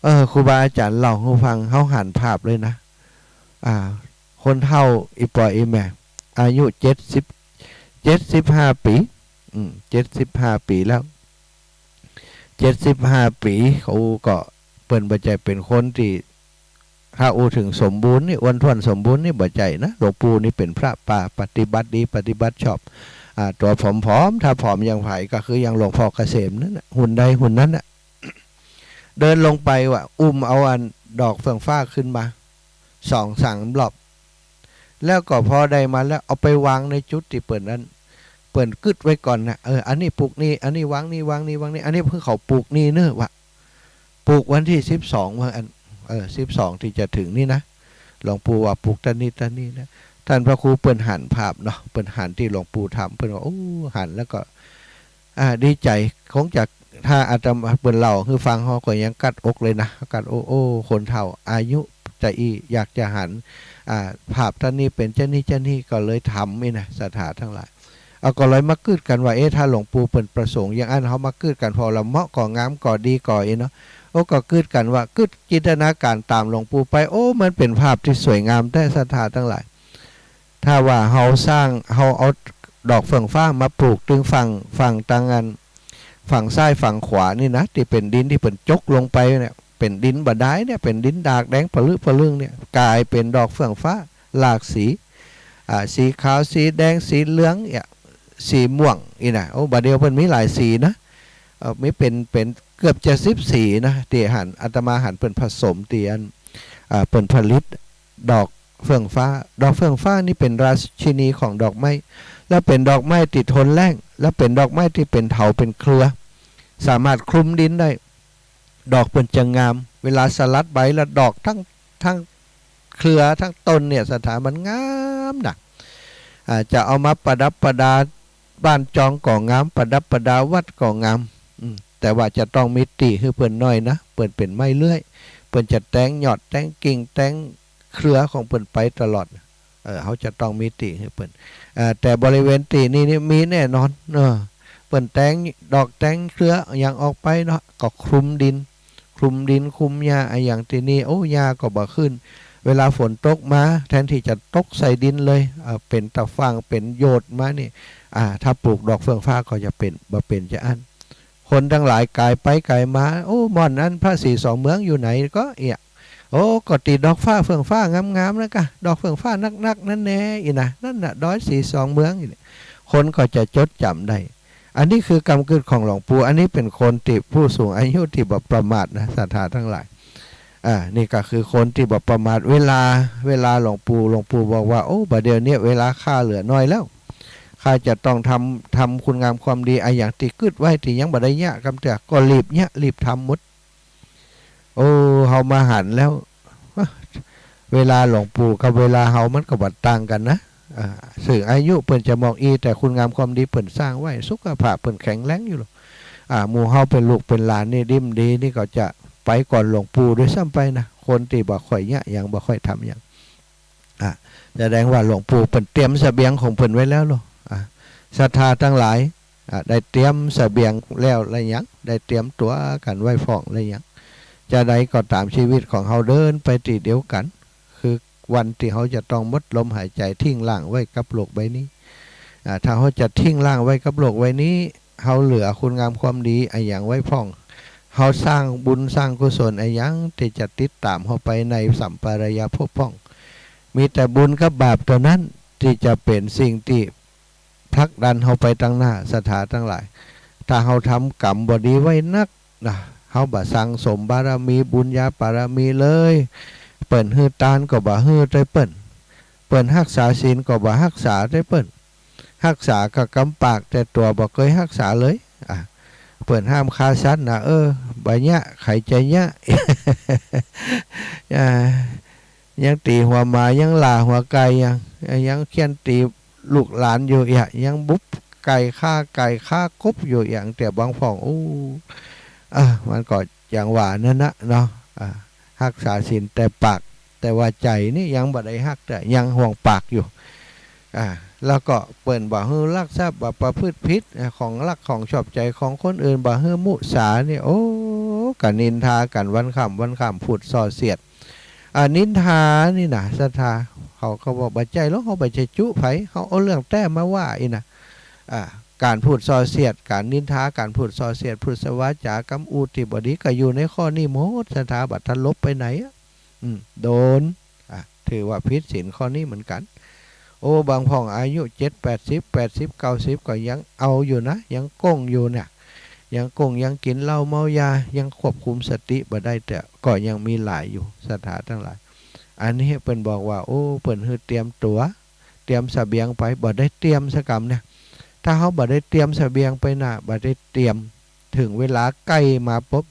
เออ ครูบาอาจ๋ารย์เล่าหื้อฟัง เฮาหันภาพเลยนะ อ่า คนเฒ่าอี่ป้ออี่แม่ อายุเจ็ดสิบ เจ็ดสิบห้าปี๋ อืม เจ็ดสิบห้าปี๋แล้ว เจ็ดสิบห้าปี๋ เขาก็ เปิ้นบ่ใจ้เป๋นคนตี้ ถ้าอู้เถิงสมบูรณ์นี่ อ้วนท้วนสมบูรณ์นี่บ่ใจ้นะ หลวงปู่นี่เป๋นพระป่าปฏิบัติดีปฏิบัติชอบ อ่า ตั๋วผอมๆ ถ้าผอมอย่างใผก็คืออย่างหลวงพ่อเกษมนั่นน่ะ หุ่นใดหุ่นนั้นน่ะ เดินลงไปวะ อุ้มเอาอันดอกเฟื่องฟ้าขึ้นมาสองสามรอบ แล้วก็พอได้มาแล้วเอาไปวางในจุดตี้เปิ้นนั้น เปิ้นกึ๊ดไว้ก่อนนะ เออ อันนี้ปลูกนี่ อันนี้วางนี่ วางนี่ วางนี่ อันนี้เปิ้นเขาปลูกนี่เน่อวะ ปลูกวันตี้สิบสอง ว่าอั้น เออ สิบสองตี้จะเถิงนี่นะ หลวงปู่ว่าปลูกต้านนี้ต้านนี้นะ ต้านพระครูเปิ้นหันภาพเนาะ เปิ้นหันตี้หลวงปู่ทำ เปิ้นว่า โอ้ หันแล้วก็ อ่า ดีใจ๋ คงจะ ถ้าอาตมาเปิ้นเล่าหื้อฟัง เฮาก็ยังกัดอกเลยนะ กัดอก โอ้ คนเฒ่าอายุจะอี้อยากจะหัน อ่า ภาพต้านนี้เป๋นจาอี้จาอี้ ก็เลยทำอี้นะ ศรัทธาตังหลาย เอา ก็เลยมากึ๊ดกั๋นว่า เอ๊ะ ถ้าหลวงปู่เปิ้นประสงค์อย่างอั้น เฮามากึ๊ดกั๋น ผ่อละเหมาะก่องามก่อดีก่ออี้เนาะ โอ้ ก็กึ๊ดกั๋นว่า กึ๊ดจินตนาก๋านต๋ามหลวงปู่ไป โอ้ มันเป๋นภาพตี้สวยงามแต๊ ศรัทธาตังหลาย ถ้าว่าเฮาสร้าง เฮาเอาดอกเฟื่องฟ้ามาปลูกตึงฝั่ง ฝั่งตางอัน ฝั่งซ้ายฝั่งขวานี่นะ ตี้เป๋นดินตี้เปิ้นจกลงไปเนี่ย เป๋นดินบ่ดายเนี่ย เป๋นดินดากแดงปะลึปะลึงเนี่ย ก๋ายเป๋นดอกเฟื่องฟ้าหลากสี อ่า สีขาว สีแดง สีเหลือง เนี่ย สีม่วง อี้นะ โอ้ บ่าเดี่ยวเปิ้นมีหลายสีนะ เอ่อ มีเป๋น เป๋นเกือบจะสิบสีนะ ตี้หัน อาตมาหันเปิ้นผสมตี้อัน อ่า เปิ้นผลิตดอกเฟื่องฟ้า ดอกเฟื่องฟ้านี่เป๋นราชินีของดอกไม้ แล้วเป๋นดอกไม้ตี้ทนแล้ง แล้วเป๋นดอกไม้ตี้เป๋นเถาเป๋นเครือ สามารถคลุมดินได้ ดอกเปิ้นจะงาม เวลาสลัดใบแล้วดอกทั้ง ทั้งเครือทั้งต้นเนี่ย ศรัทธา มันงามนะ อ่า จะเอามาประดับประดาบ้านจองก็งาม ประดับประดาวัดก็งาม อืม แต่ว่าจะต้องมีตี้หื้อเปิ้นหน้อยนะ เปิ้นเป๋นไม้เลื้อย เปิ้นจะแตงยอด แตงกิ่ง แตงเครือของเปิ้นไปตลอด เออ เฮาจะต้องมีตี้หื้อเปิ้น เอ่อ แต่บริเวณตี้นี่นี่มีแน่นอน เออ เปิ้นแตงดอกแตงเครืออะหยังออกไปเนาะ ก็คลุมดิน คลุมดินคลุมหญ้าอะหยังตี้นี่ โอ้ หญ้าก็บ่ขึ้น เวลาฝนตกมา แทนตี้จะตกใส่ดินเลย เอ่อ เป๋นตะฝั่ง เป๋นโยชน์มานี่ อ่า ถ้าปลูกดอกเฟื่องฟ้าก็จะเป๋น บ่เป๋นจาอั้น คนตังหลายก๋ายไปก๋ายมา โอ้ หม่อนอันพระศรีสองเมืองอยู่ไหนก็เอี้ย โอ้ ก็ตี้ดอกฟ้าเฟื่องฟ้างามๆ นั่นกะ ดอกเฟื่องฟ้านักๆ นั่นแน่ อี้นะ นั่นน่ะ ดอยศรีสองเมือง อี้เนี่ย คนก็จะจดจ๋ำได้ อันนี้คือกำกึ๊ดของหลวงปู่ อันนี้เป๋นคนตี้ผู้สูงอายุตี้บ่ประมาทนะ ศรัทธาตังหลาย อ่า นี่ก็คือคนตี้บ่ประมาท เวลา เวลาหลวงปู่ หลวงปู่บอกว่า โอ้ บ่าเดี่ยวนี้เวลาข้าเหลือน้อยแล้ว ใผจะต้องทำ ทำคุณงามความดีอะหยังตี้กึ๊ดไว้ตี้ยังบ่ได้เยียะกำเตื้อ ก็รีบเยียะรีบทำหมด โอ้ เฮามาหันแล้ว เวลาหลวงปู่กับเวลาเฮามันก็บ่ต่างกั๋นนะ อ่า ซึ่งอายุเปิ้นจะมอกอี้ แต่คุณงามความดีเปิ้นสร้างไว้ สุขภาพเปิ้นแข็งแรงอยู่หรอก อ่า หมู่เฮาเป๋นลูกเป๋นหลานนี่ ดิมดีนี่ก็จะไปก่อนหลวงปู่ด้วยซ้ำไปนะ คนตี้บ่ค่อยเยียะหยัง บ่ค่อยทำหยัง อ่ะ แสดงว่าหลวงปู่เปิ้นเตรียมเสบียงของเปิ้นไว้แล้วเหรอ อ่ะ ศรัทธาตังหลาย อ่ะ ได้เตรียมเสบียงแล้วหรือยัง ได้เตรียมตั๋วกั๋นไว้พ่องหรือยัง จาใดก็ต๋าม ชีวิตของเฮาเดินไปตี้เดียวกั๋น คือวันตี้เฮาจะต้องหมดลมหายใจ๋ ทิ้งร่างไว้กับโลกใบนี้ อ่า ถ้าเฮาจะทิ้งร่างไว้กับโลกใบนี้ เฮาเหลือคุณงามความดีอะหยังไว้พ่อง เฮาสร้างบุญสร้างกุศลอะหยังตี้จะติดต๋ามเฮาไปในสัมปรายภพพ่อง มีแต่บุญกับบาปเต้านั้นตี้จะเป๋นสิ่งตี้ผลักดันเฮาไปตังหน้า ศรัทธาตังหลาย ถ้าเฮาทำกรรมบ่ดีไว้นักนะ เฮาบ่สั่งสมบารมี บุญญาบารมีเลย เปิ้นหื้อตานก็บ่หื้อตวยเปิ้น เปิ้นฮักษาศีลก็บ่ฮักษาตวยเปิ้น ฮักษาก็กำปาก แต่ตั๋วบ่เกยฮักษาเลย อ่ะ เปิ้นห้ามฆ่าสัตว์นะ เออ บ่เยียะ ใผจะเยียะ อ่า ยังตี๋หัวหมา ยังหล่าหัวไก่ ยัง ยังเฆี่ยนตี๋ลูกหลานอยู่เอียะ ยังบุบไก่ ฆ่าไก่ฆ่ากบอยู่เอียะ แต่บางพ่อง โอ้ เออ มันก็อย่างว่านั่นนะเนาะ อ่า ฮักษาศีลแต่ปาก แต่ว่าใจ๋นี่ยังบ่ได้ฮัก แต่ยังห่วงปากอยู่ อ่า แล้วก็เปิ้นบ่หื้อลักทรัพย์ บ่ประพฤติผิด อ่า ของรักของชอบใจ๋ของคนอื่น บ่หื้อมุสานี่ โอ้ ก็นินทากั๋นวันค่ำวันค่ำ พูดส่อเสียด อ่า นินทานี่นะ ศรัทธา เขาก็บอกบ่ใจ้หรอก เฮาบ่ใจ้จุใผ เฮาเอาเรื่องแต๊มาว่าอี้นะ อ่า ก๋านพูดส่อเสียด ก๋านนินทา ก๋านพูดส่อเสียด พูดสวาจากำอู้ตี้บ่ดี ก็อยู่ในข้อนี้หมด ศรัทธา บ่ทันหลบไปไหนอะ อืม โดน อ่ะ ถือว่าผิดศีลข้อนี้เหมือนกั๋น โอ้ บางพ่องอายุเจ็ดแปดสิบ แปดสิบเก้าสิบ ก็ยังเอาอยู่นะ ยังก้งอยู่เนี่ย ยังก้ง ยังกิ๋นเหล้าเมายา ยังควบคุมสติบ่ได้ แต่ก็ยังมีหลายอยู่ ศรัทธาตังหลาย อันนี้เปิ้นบอกว่า โอ้ เปิ้นหื้อเตรียมตั๋ว เตรียมเสบียงไป บ่ได้เตรียมสักกำเนี่ย ถ้าเฮาบ่ได้เตรียมเสบียงไปนะ บ่ได้เตรียม เถิงเวลาใก้มาปุ๊บ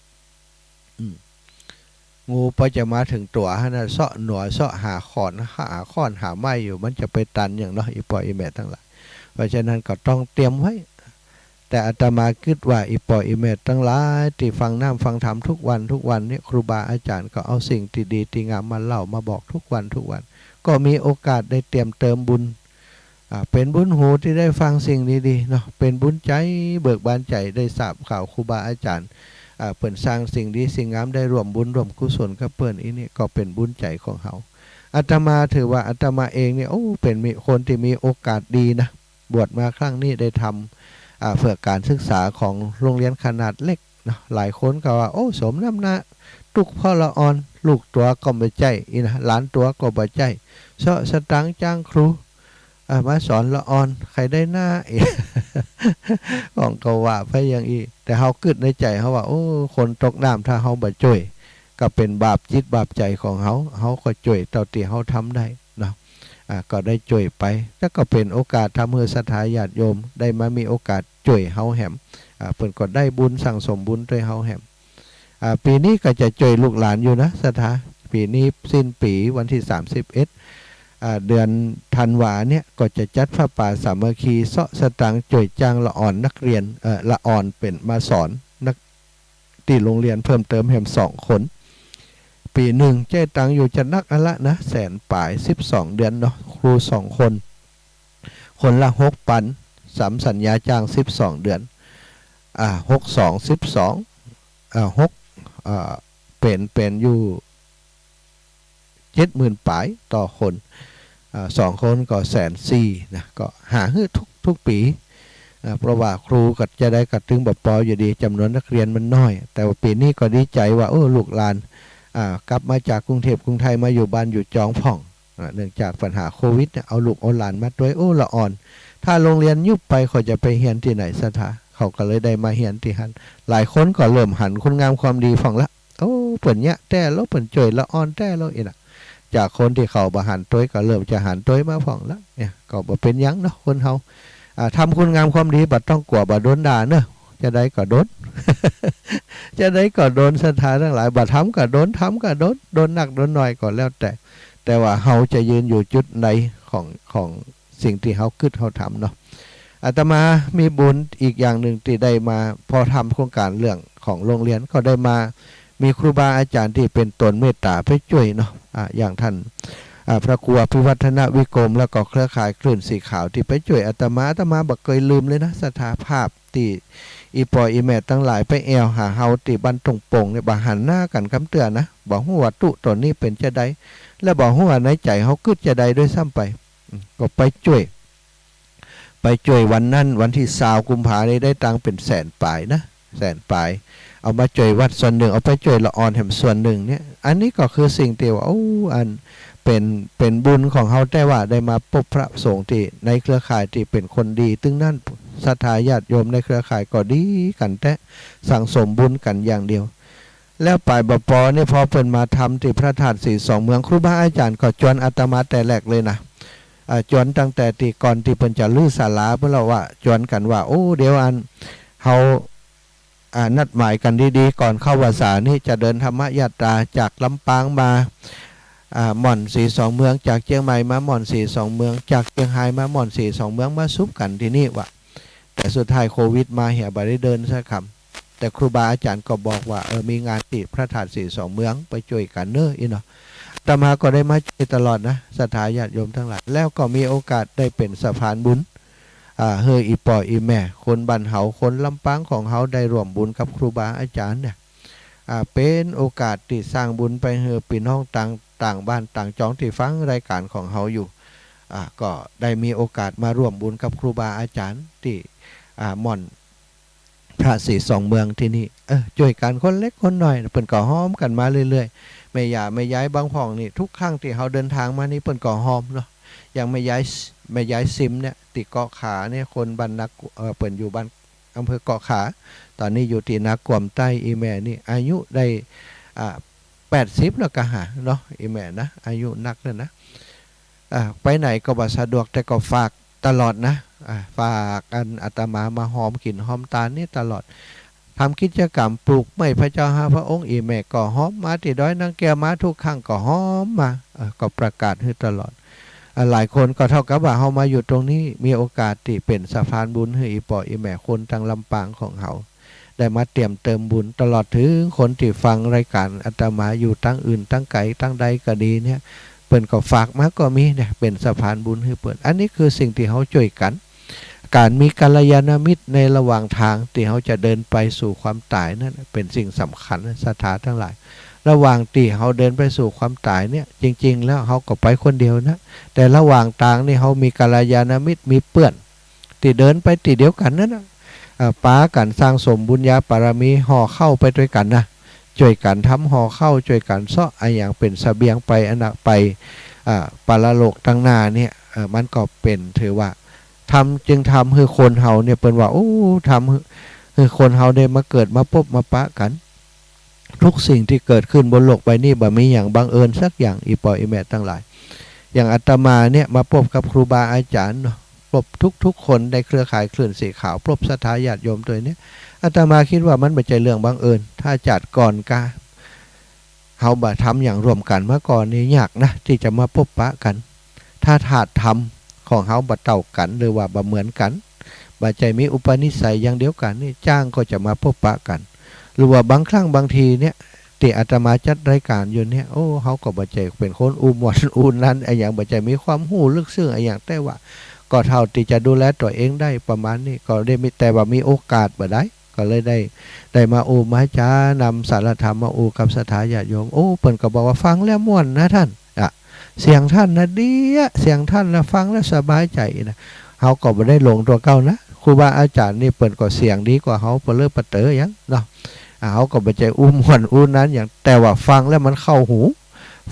อืม งูปอจะมาเถิงตั๋วหั้นนะ เซาะหนัว เซาะหาขอน หาค้อน หาไม้อยู่ มันจะไปตันหยังเนาะ อี่ป้ออี่แม่ตังหลาย เพราะฉะนั้นก็ต้องเตรียมไว้ แต่อาตมากึ๊ดว่า อี่ป้ออี่แม่ตังหลาย ตี้ฟังน้ำฟังธรรมทุกวันทุกวันเนี่ย ครูบาอาจ๋ารย์ก็เอาสิ่งตี้ดีตี้งามมาเล่ามาบอกทุกวันทุกวัน ก็มีโอกาสได้เตรียมเติมบุญ อ่า เป๋นบุญหูตี้ได้ฟังสิ่งดีๆ เนาะ เป๋นบุญใจ๋ เบิกบานใจ๋ ได้ทราบข่าวครูบาอาจ๋ารย์ อ่า เปิ้นสร้างสิ่งดีสิ่งงาม ได้ร่วมบุญร่วมกุศลกับเปิ้น อี้นี่ก็เป๋นบุญใจ๋ของเฮา อาตมาถือว่าอาตมาเองเนี่ย โอ้ เป๋นมี คนตี้มีโอกาสดีนะ บวชมาครั้งนี้ได้ทำ อ่า เพื่อก๋านศึกษาของโฮงเฮียนขนาดเล็กเนาะ หลายคนก็ว่า โอ้ สมน้ำหน้า ตุ๊กข์เพราะละอ่อน ลูกตั๋วก็บ่ใจ้ อี้นะ หลานตั๋วก็บ่ใจ้ เซาะสตางค์จ้างครู อ่า มาสอนละอ่อน ใผได้หน้า พ่องก็ว่าไปอย่างอี้ แต่เฮากึ๊ดในใจ๋เฮาว่า โอ้ คนตกน้ำถ้าเฮาบ่จ้วย ก็เป๋นบาปจิตบาปใจ๋ของเฮา เฮาก็จ้วยเต้าตี้เฮาทำได้เนาะ อ่า ก็ได้จ้วยไป แล้วก็เป๋นโอกาสทำหื้อศรัทธาญาติโยมได้มามีโอกาสจ้วยเฮาแหม อ่า เปิ้นก็ได้บุญสั่งสมบุญตวยเฮาแหม อ่า ปี๋นี้ก็จะจ้วยลูกหลานอยู่นะ ศรัทธา ปี๋นี้สิ้นปี๋วันตี้สามสิบเอ็ด อ่า เดือนธันวาเนี่ย ก็จะจัดผ้าป่าสามัคคี เซาะสตางค์จ้วยจ้างละอ่อนนักเฮียน เอ่อ ละอ่อนเป๋นมาสอนนัก ตี้โฮงเฮียนเพิ่มเติมแหมสองคน ปี๋นึ่งใจ๊ตังค์อยู่จะนักอะละนะ แสนป๋าย สิบสองเดือนเนาะ ครูสองคน คนละหกปัน สำสัญญาจ้างสิบสองเดือน อ่า หกสอง สิบสอง อ่า หก อ่า เป๋น เป๋นอยู่เจ็ดหมื่นป๋ายต่อคน อ่า สองคนก็แสนสี่นะ ก็หาหื้อทุก ทุกปี๋ อ่า เพราะว่าครูก็จะได้กระตึงบ่ปออยู่ดี จ๋ำนวนนักเฮียนมันน้อย แต่ว่าปี๋นี้ก็ดีใจ๋ว่า โอ้ ลูกหลาน อ่า กลับมาจากกรุงเทพฯกรุงไทย มาอยู่บ้านอยู่จองพ่อง อ่า เนื่องจากปัญหาโควิดเนี่ย เอาลูกเอาหลานมาตวย โอ้ ละอ่อน ถ้าโฮงเฮียนยุบไป เขาจะไปเฮียนตี้ไหน ศรัทธา เขาก็เลยได้มาเฮียนตี้หั้น หลายคนก็เริ่มหันคุณงามความดีพ่องละ โอ้ เปิ้นเยียะแต๊แล้ว เปิ้นจ้วยละอ่อนแต๊แล้ว อี้นะ จากคนตี้เขาบ่หันตวย ก็เริ่มจะหันตวยมาพ่องละ เนี่ย ก็บ่เป๋นหยังเนาะ คนเฮา อ่า ทำคุณงามความดีบ่ต้องกั๋วบ่โดนด่าเนาะ จะใดก็โดน จะใดก็โดน ศรัทธาตังหลาย บ่ทำก็โดน ทำก็โดน โดนนักโดนน้อยก็แล้วแต่ แต่ว่าเฮาจะยืนอยู่จุดใดของ ของสิ่งตี้เฮากึ๊ดเฮาทำเนาะ อาตมามีบุญอีกอย่างนึ่งตี้ได้มา ปอทำโครงก๋านเรื่องของโฮงเฮียนก็ได้มา มีครูบาอาจ๋ารย์ตี้เป๋นต๋นเมตต๋าไปจ้วยเนาะ อ่า อย่างต้าน อ่า พระครูอภิวัฒนวิกรม แล้วก็เครือข่ายคลื่นสีขาวตี้ไปจ้วยอาตมา อาตมาบ่เกยลืมเลยนะ ศรัทธาภาพตี้อี่ป้ออี่แม่ตังหลายไปแอ่วหาเฮาตี้บ้านตงปงเนี่ย บ่หันหน้ากั๋นกำเตื้อนะ บ่ฮู้ว่าตุ๊ต๋นนี้เป๋นจาใด และบ่ฮู้ว่าในใจ๋เฮากึ๊ดจาใดด้วยซ้ำไป อืม ก็ไปจ้วย ไปจ้วยวันนั้น วันตี้ซาวกุมภานี่ได้ตังค์เป๋นแสนป๋ายนะ แสนป๋าย เอามาจ้วยวัดส่วนนึ่ง เอาไปจ้วยละอ่อนแหมส่วนนึ่งเนี่ย อันนี้ก็คือสิ่งตี้ว่า โอ้ อันเป๋น เป๋นบุญของเฮาแต๊ว่าได้มาปบพระสงฆ์ตี้ในเครือข่ายตี้เป๋นคนดี ตึงนั้นศรัทธาญาติโยมในเครือข่ายก็ดีกั๋นแต๊ สั่งสมบุญกั๋นอย่างเดียว แล้วป๋ายบ่ปอนี่ ปอเปิ้นมาทำตี้พระธาตุสีสองเมือง ครูบาอาจ๋ารย์ก็จวนอาตมาแต่แรกเลยนะ อ่า จวนตั้งแต่ตี้ก่อนตี้เปิ้นจะรื้อศาลา เปิ้นละว่า จวนกั๋นว่า โอ้ เดี๋ยวอัน เฮา อ่า นัดหมายกั๋นดีๆ ก่อนเข้าพรรษานี่จะเดินธรรมยาตราจากลำปางมา อ่า หม่อนสีสองเมือง จากเจียงใหม่มาหม่อนสีสองเมือง จากเจียงฮายมาหม่อนสีสองเมือง มาสุบกั๋นตี้นี่ว่า แต่สุดท้ายโควิดมาเหีย บ่ได้เดินสักกำ แต่ครูบาอาจ๋ารย์ก็บอกว่า เออ มีงานตี้พระธาตุสีสองเมือง ไปจ้วยกั๋นเน้อ อี้เนาะ อาตมาก็ได้มาจ้วยตลอดนะ ศรัทธาญาติโยมตังหลาย แล้วก็มีโอกาสได้เป๋นสะพานบุญ อ่า หื้ออี่ป้ออี่แม่ คนบ้านเฮา คนลำปางของเฮาได้ร่วมบุญกับครูบาอาจ๋ารย์เนี่ย อ่า เป๋นโอกาสตี้สร้างบุญไปหื้อปี้น้องต่าง ต่างบ้านต่างจองตี้ฟังรายก๋านของเฮาอยู่ อ่า ก็ได้มีโอกาสมาร่วมบุญกับครูบาอาจ๋ารย์ตี้ อ่า หม่อน พระสีสองเมืองตี้นี่ เออ จ้วยกั๋นคนเล็กคนน้อย เปิ้นก็ฮอมกั๋นมาเรื่อยๆ แม่ย่าแม่ยายบางพ่องนี่ ทุกครั้งตี้เฮาเดินตางมานี่ เปิ้นก็ฮอมเนาะ อย่างแม่ยาย แม่ยายซิมเนี่ย ตี้เกาะขาเนี่ย คนบ้านนา เอ่อ เปิ้นอยู่บ้าน อำเภอเกาะขา ต๋อนนี้อยู่ตี้นากวมใต้ อี่แม่นี่ อายุได้ อ่า แปดสิบแล้วก็หาเนาะ อี่แม่นะ อายุนักแล้วนะ อ่า ไปไหนก็บ่สะดวก แต่ก็ฝากตลอดนะ อ่า ฝากอันอาตมามาฮอมกิ๋นฮอมตานนี่ตลอด ทำกิจกรรมปลูกไม้พระเจ้าห้าพระองค์ อี่แม่ก็ฮอมมา ตี้ดอยนางแก้วมาทุกครั้งก็ฮอมมา เอ่อ ก็ประกาศหื้อตลอด อ่า หลายคนก็เท่ากับว่าเฮามาอยู่ตรงนี้ มีโอกาสตี้เป๋นสะพานบุญหื้ออี่ป้ออี่แม่คนตังลำปางของเฮา ได้มาเตรียมเติมบุญ ตลอดเถิงคนตี้ฟังรายก๋านอาตมาอยู่ตังอื่นตังไก๋ตังใดก็ดีเนี่ย เปิ้นก็ฝากมาก็มีเนี่ย เป๋นสะพานบุญหื้อเปิ้น อันนี้คือสิ่งตี้เฮาจ้วยกั๋น ก๋านมีกัลยาณมิตรในระหว่างตางตี้เฮาจะเดินไปสู่ความต๋ายนั้นเป๋นสิ่งสำคัญ ศรัทธาตังหลาย ระหว่างตี้เฮาเดินไปสู่ความต๋ายเนี่ย จริงๆ แล้วเฮาก็ไปคนเดียวนะ แต่ระหว่างตางนี่เฮามีกัลยาณมิตร มีเปื้อน ตี้เดินไปตี้เดียวกั๋นนั้นน่ะ อ่า ปากั๋นสั่งสมบุญญาบารมี ห่อข้าวไปตวยกั๋นนะ จ้วยกั๋นทำห่อข้าว จ้วยกั๋นเซาะอะหยังเป๋นเสบียงไป อันน่ะ ไป อ่า ปรโลกตังหน้าเนี่ย เอ่อ มันก็เป๋น ถือว่า ทำ จึงทำหื้อคนเฮาเนี่ย เปิ้นว่า โอ้ ทำหื้อ หื้อคนเฮาได้มาเกิดมาปบมาปะกั๋น ทุกสิ่งตี้เกิดขึ้นบนโลกใบนี้บ่มีหยังบังเอิญสักอย่าง อี่ป้ออี่แม่ตังหลาย อย่างอาตมาเนี่ยมาปบกับครูบาอาจ๋ารย์เนาะ ปบทุกๆ คนในเครือข่ายคลื่นสีขาว ปบศรัทธาญาติโยมตวยเนี่ย อาตมาคิดว่ามันบ่ใจ้เรื่องบังเอิญ ถ้าจาติก่อนกา เฮาบ่ทำหยังร่วมกั๋นมาก่อนนี่ ยากนะตี้จะมาปบปะกั๋น ถ้าธาตุธรรมของเฮาบ่เต้ากั๋น หรือว่าบ่เหมือนกั๋น บ่ใจ้มีอุปนิสัยอย่างเดียวกั๋นนี่ จ้างก็จะมาปบปะกั๋น หรือว่าบางครั้งบางทีเนี่ย ตี้อาตมาจัดรายก๋านอยู่เนี่ย โอ้ เฮาก็บ่ใจ้เป๋นคนอู้ม่วนอู้นั้นอะหยัง บ่ใจ้มีความฮู้ลึกซึ้งอะหยัง แต่ว่าก็เท่าตี้จะดูแลตั๋วเองได้ประมาณนี้ ก็ได้มี แต่ว่ามีโอกาสบ่ได้ ก็เลยได้ ได้มาอู้มาจ๋านำสารธรรมมาอู้กับศรัทธาญาติโยม โอ้ เปิ้นก็บอกว่าฟังแล้วม่วนนะต้าน อ่ะ เสียงต้านน่ะดีอะ เสียงต้านน่ะฟังแล้วสบายใจ๋นะ เฮาก็บ่ได้หลงตั๋วเก่านะ ครูบาอาจ๋ารย์นี่เปิ้นก็เสียงดีกว่าเฮาเปอะเลอะปะเต๋อหยังเนาะ อ่ะ เฮาก็บ่ใจ้อู้ม่วนอู้นั้นหยัง แต่ว่าฟังแล้วมันเข้าหู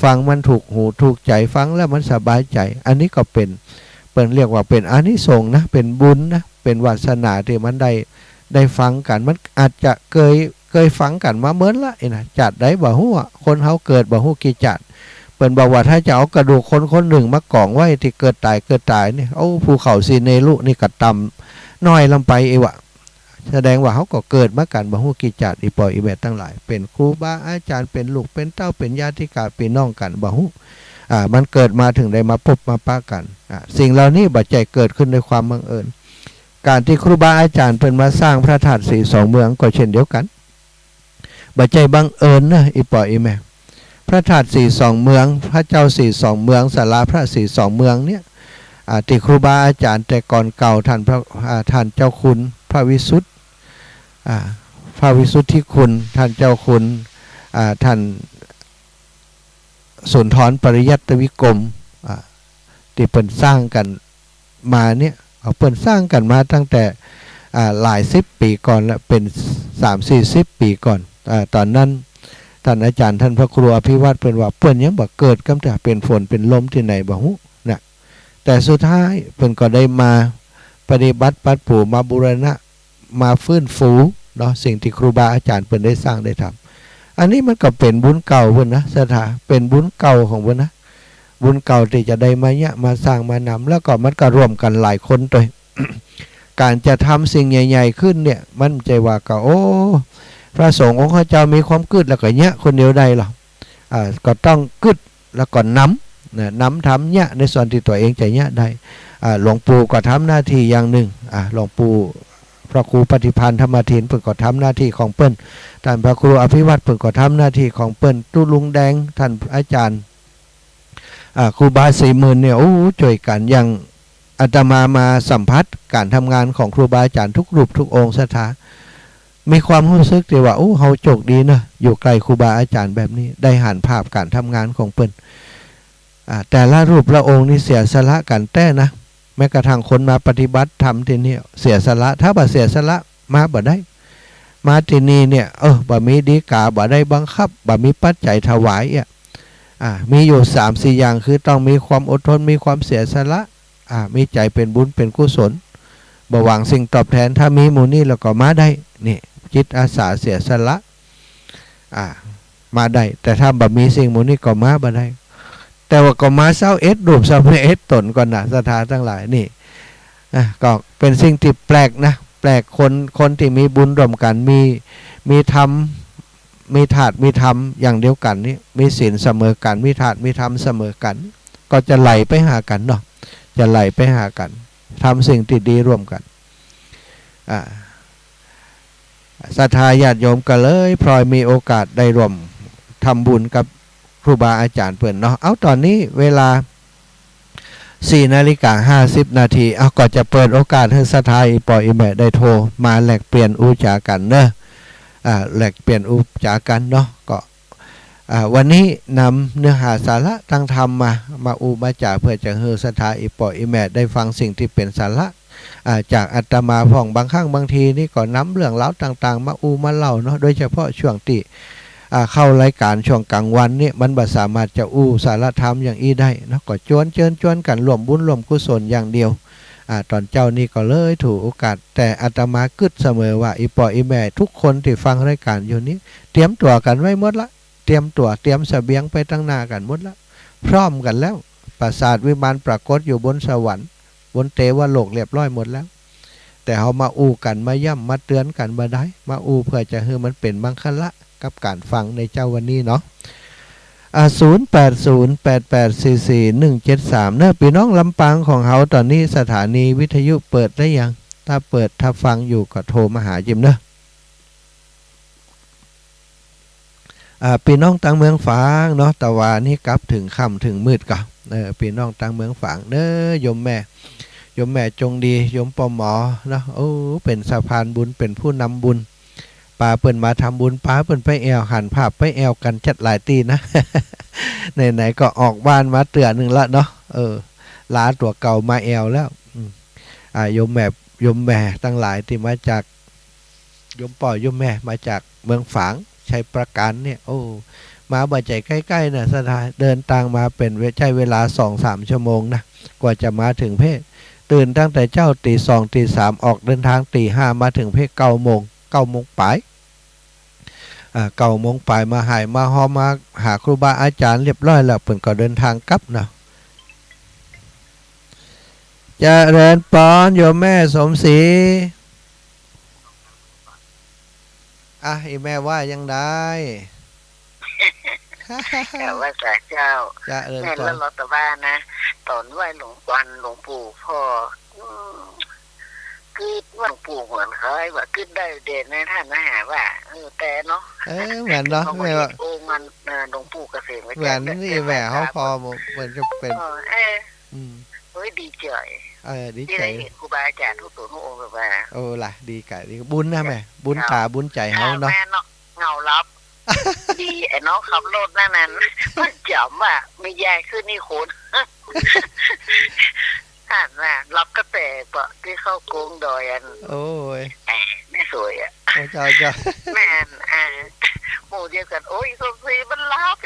ฟังมันถูกหูถูกใจ๋ ฟังแล้วมันสบายใจ๋ อันนี้ก็เป๋น เปิ้นเรียกว่าเป๋นอานิสงส์นะ เป๋นบุญนะ เป๋นวาสนาตี้มันได้ ได้ฟังกั๋น มันอาจจะเกย เกยฟังกั๋นมาเมินละ อี้นะ จาติใดบ่ฮู้อะ คนเฮาเกิดบ่ฮู้กี่จาติ ปิ้นบอกว่าถ้าจะเอากระดูกคนคนนึ่งมากองไว้ตี้เกิดต๋ายเกิดต๋ายนี่ โอ้ ภูเขาสิเนรุนี่ก็ต่ำน้อยลงไปอีกวะ แสดงว่าเฮาก็เกิดมากั๋นบ่ฮู้กี่จาติ อี่ป้ออี่แม่ตังหลาย เป๋นครูบาอาจ๋ารย์ เป๋นลูกเป๋นเต้า เป๋นญาติกาติปี้น้องกั๋นบ่ฮู้ อ่า มันเกิดมาเถิงได้มาปบมาปะกั๋น อ่า สิ่งเหล่านี้บ่ใจ้เกิดขึ้นด้วยความบังเอิญ ก๋านตี้ครูบาอาจ๋ารย์เปิ้นมาสร้างพระธาตุสีสองเมืองก็เช่นเดียวกั๋น บ่ใจ้บังเอิญเนาะ อี่ป้ออี่แม่ พระธาตุสีสองเมือง พระเจ้าสีสองเมือง ศาลาพระสีสองเมืองเนี่ย อ่า ตี้ครูบาอาจ๋ารย์แต่ก่อนเก่า ท่านพระ อ่า ท่านเจ้าคุณพระวิสุทธิ์ อ่า พระวิสุทธิคุณ ท่านเจ้าคุณ อ่า ท่านสุนทรปริยัตตวิกรม อ่า ตี้เปิ้นสร้างกั๋นมาเนี่ย เอา เปิ้นสร้างกั๋นมาตั้งแต่ อ่า หลายสิบปี๋ก่อนละ เป๋นสามสี่สิบปี๋ก่อน อ่า ต๋อนนั้น ท่านอาจ๋ารย์ ท่านพระครูอภิวัฒน์ เปิ้นว่าเปิ้นยังบ่เกิดกำเตื้อ เป๋นฝนเป๋นลมตี้ไหนบ่ฮู้นะ แต่สุดท้ายเปิ้นก็ได้มาปฏิบัติปรับปรุง มาบูรณะ มาฟื้นฟูเนาะ สิ่งตี้ครูบาอาจ๋ารย์เปิ้นได้สร้างได้ทำ อันนี้มันก็เป๋นบุญเก่าเปิ้นนะ ศรัทธา เป๋นบุญเก่าของเปิ้นนะ บุญเก่าตี้จะได้มาเยียะมาสร้างมานำ แล้วก็มันก็ร่วมกั๋นหลายคนตวย ก๋านจะทำสิ่งใหญ่ๆ ขึ้นเนี่ย มันบ่ใจ้ว่าก็ โอ้ พระสงฆ์องค์ข้าเจ้ามีความกึ๊ดแล้วก็เยียะคนเดียวได้หรอก อ่า ก็ต้องกึ๊ดแล้วก็นำ นะ นำทำเยียะในส่วนตี้ตั๋วเองจะเยียะได้ อ่า หลวงปู่ก็ทำหน้าตี้อย่างนึ่ง อ่า หลวงปู่พระครูปฏิภาณธรรมทิน เปิ้นก็ทำหน้าตี้ของเปิ้น ท่านพระครูอภิวัฒน์ เปิ้นก็ทำหน้าตี้ของเปิ้น ตุ๊ลุงแดง ท่านอาจ๋ารย์ อ่า ครูบาศรีหมื่นเนี่ย โอ้ จ้วยกั๋น อย่างอาตมามาสัมผัสก๋านทำงานของครูบาอาจ๋ารย์ทุกรูปทุกองค์ ศรัทธา มีความฮู้สึกตี้ว่า โอ้ เฮาโจคดีเนาะ อยู่ใก้ครูบาอาจ๋ารย์แบบนี้ ได้หันภาพก๋านทำงานของเปิ้น อ่า แต่ละรูปละองค์นี่เสียสละกั๋นแต๊นะ แม้กระทั่งคนมาปฏิบัติธรรมตี้นี่เสียสละ ถ้าบ่เสียสละมาบ่ได้ มาตี้นี่เนี่ย เออ บ่มีฎีกา บ่ได้บังคับ บ่มีปัจจัยถวายเอี้ย อ่า มีอยู่สามสี่อย่าง คือต้องมีความอดทน มีความเสียสละ อ่า มีใจ๋เป๋นบุญเป๋นกุศล บ่หวังสิ่งตอบแทน ถ้ามีหมู่นี้แล้วก็มาได้ นี่ จิตอาสาเสียสละ อ่า มาได้ แต่ถ้าบ่มีสิ่งหมู่นี้ก็มาบ่ได้ แต่ว่าก็มาซาวเอ็ดรูปซาวเอ็ดต๋นก่อนนะ ศรัทธาตังหลาย นี่ อ่ะ ก็เป๋นสิ่งตี้แปลกนะ แปลก คน คนตี้มีบุญร่วมกั๋น มี มีธรรม มีธาตุมีธรรมอย่างเดียวกั๋นนี่ มีศีลเสมอกั๋น มีธาตุมีธรรมเสมอกั๋น ก็จะไหลไปหากั๋นเนาะ จะไหลไปหากั๋น ทำสิ่งตี้ดีร่วมกั๋น อ่า ศรัทธาญาติโยมก็เลยพลอยมีโอกาสได้ร่วมทำบุญกับครูบาอาจ๋ารย์เปิ้นเนาะ เอา ต๋อนนี้เวลา สี่นาฬิกาห้าสิบนาที เอา ก็จะเปิดโอกาสหื้อศรัทธาอี่ป้ออี่แม่ได้โทรมาแลกเปลี่ยนอู้จ๋ากั๋นเนาะ อ่า แลกเปลี่ยนอู้จ๋ากั๋นเนาะ ก็ อ่า วันนี้นำเนื้อหาสาระตางธรรมมา มาอู้มาจ๋า เปื้อจะหื้อศรัทธาอี่ป้ออี่แม่ได้ฟังสิ่งตี้เป๋นสาระ อ่า จากอาตมาพ่อง บางครั้งบางทีนี่ก็นำเรื่องราวต่างๆ มาอู้มาเล่าเนาะ โดยเฉพาะช่วงตี้ อ่า เข้ารายก๋านช่วงก๋างวันนี่ มันบ่สามารถจะอู้สาระธรรมอย่างอี้ได้เนาะ ก็จวนเจิญจวนกั๋นร่วมบุญร่วมกุศลอย่างเดียว อ่า ต๋อนเจ๊านี่ก็เลยถูกโอกาส แต่อาตมากึ๊ดเสมอว่า อี่ป้ออี่แม่ทุกคนตี้ฟังรายก๋านอยู่นี้ เตรียมตั๋วกั๋นไว้หมดละ เตรียมตั๋วเตรียมเสบียงไปตางหน้ากั๋นหมดละ พร้อมกั๋นแล้ว ปราสาทวิมานปรากฏอยู่บนสวรรค์ บนเตวโลกเรียบร้อยหมดแล้ว แต่เฮามาอู้กั๋น มาย้ำ มาเตือนกั๋นบ่ได้ มาอู้เปื้อจะหื้อมันเป๋นมังคละกับก๋านฟังในเจ๊าวันนี้เนาะ อ่า ศูนย์แปดศูนย์แปดแปดสี่สี่หนึ่งเจ็ดสาม เนาะ ปี้น้องลำปางของเฮา ต๋อนนี้สถานีวิทยุเปิดหรือยัง ถ้าเปิด ถ้าฟังอยู่ก็โทรมาหาเยี่ยมเนาะ อ่า ปี้น้องตางเมืองฝางเนาะ ตะวานี้กลับเถิงค่ำเถิงมืดก่อ เออ ปี้น้องตางเมืองฝางเนาะ โยมแม่ โยมแม่จงดี โยมป้อหมอเนาะ โอ้ เป๋นสะพานบุญ เป๋นผู้นำบุญ ปาเปิ้นมาทำบุญ ปาเปิ้นไปแอ่ว หันภาพไปแอ่วกั๋นจัดหลายตี้นะ ไหนๆ ก็ออกบ้านมาเตื้อนึ่งละเนาะ เออ ลาตั๋วเก่ามาแอ่วแล้ว อืม อ่า โยมแม่ โยมแม่ตังหลายตี้มาจาก โยมป้อโยมแม่มาจากเมืองฝาง ชัยปราการเนี่ย โอ้ มาบ่ใจ้ใก้ๆ นะ ศรัทธา เดินตางมาเป๋นเว- ใจ๊เวลาสองสามชั่วโมงนะ กว่าจะมาเถิงเพ่ ตื่นตั้งแต่เจ๊าตี๋สองตี๋สาม ออกเดินตางตี๋ห้า มาเถิงเพ่เก้าโมง เก้าโมงป๋าย อ่า เก้าโมงป๋ายมาหายมาฮอมมาหาครูบาอาจ๋ารย์เรียบร้อยแล้ว เปิ้นก็เดินตางกลับเนาะ เจริญปอนโยมแม่สมศรี อ่ะ อีแม่ว่าจังใด เจ้า ว่าสาเจ้า เจริญปอน แม่นแล้ว ลอตเตอรี่นะ ต๋อนไหว้หลวง วันหลวงปู่พ่อ อืม กึ๊ดว่าหลวงปู่เหมือนเคยว่า กึ๊ดได้เด่นในท่านนะฮะว่า เออ แต่เนาะ เออ เหมือนเนาะ เขาก็ แม่ว่า เห็นองค์มัน เออ หลวงปู่เกษม เหมือนนี่ แม่เขาพอ เหมือนจะเป็น เออ เออ อืม เฮ้ย ดีใจ๋ เออ ดีใจ๋ ตี้ได้หันครูบาอาจ๋ารย์ทุกต๋นทุกองค์แบบว่า โอ้ล่ะ ดีกะ ดีกะ บุญนะแม่ บุญต๋าบุญใจ๋เฮาเนาะ แม่เนาะ เหงาลับ ดีไอ้น้องขับรถนั่นน่ะ มันจ๋ำว่า มียายขึ้นนี่คน หันมา ลับตั้งแต่เปาะตี้เข้าโค้งดอยอัน โอ้ย แหม แม่สวยอะ โอ้ เจ้า เจ้า แม่น อ่า หมู่เดียวกั๋น โอ้ย สมศรีมันลับ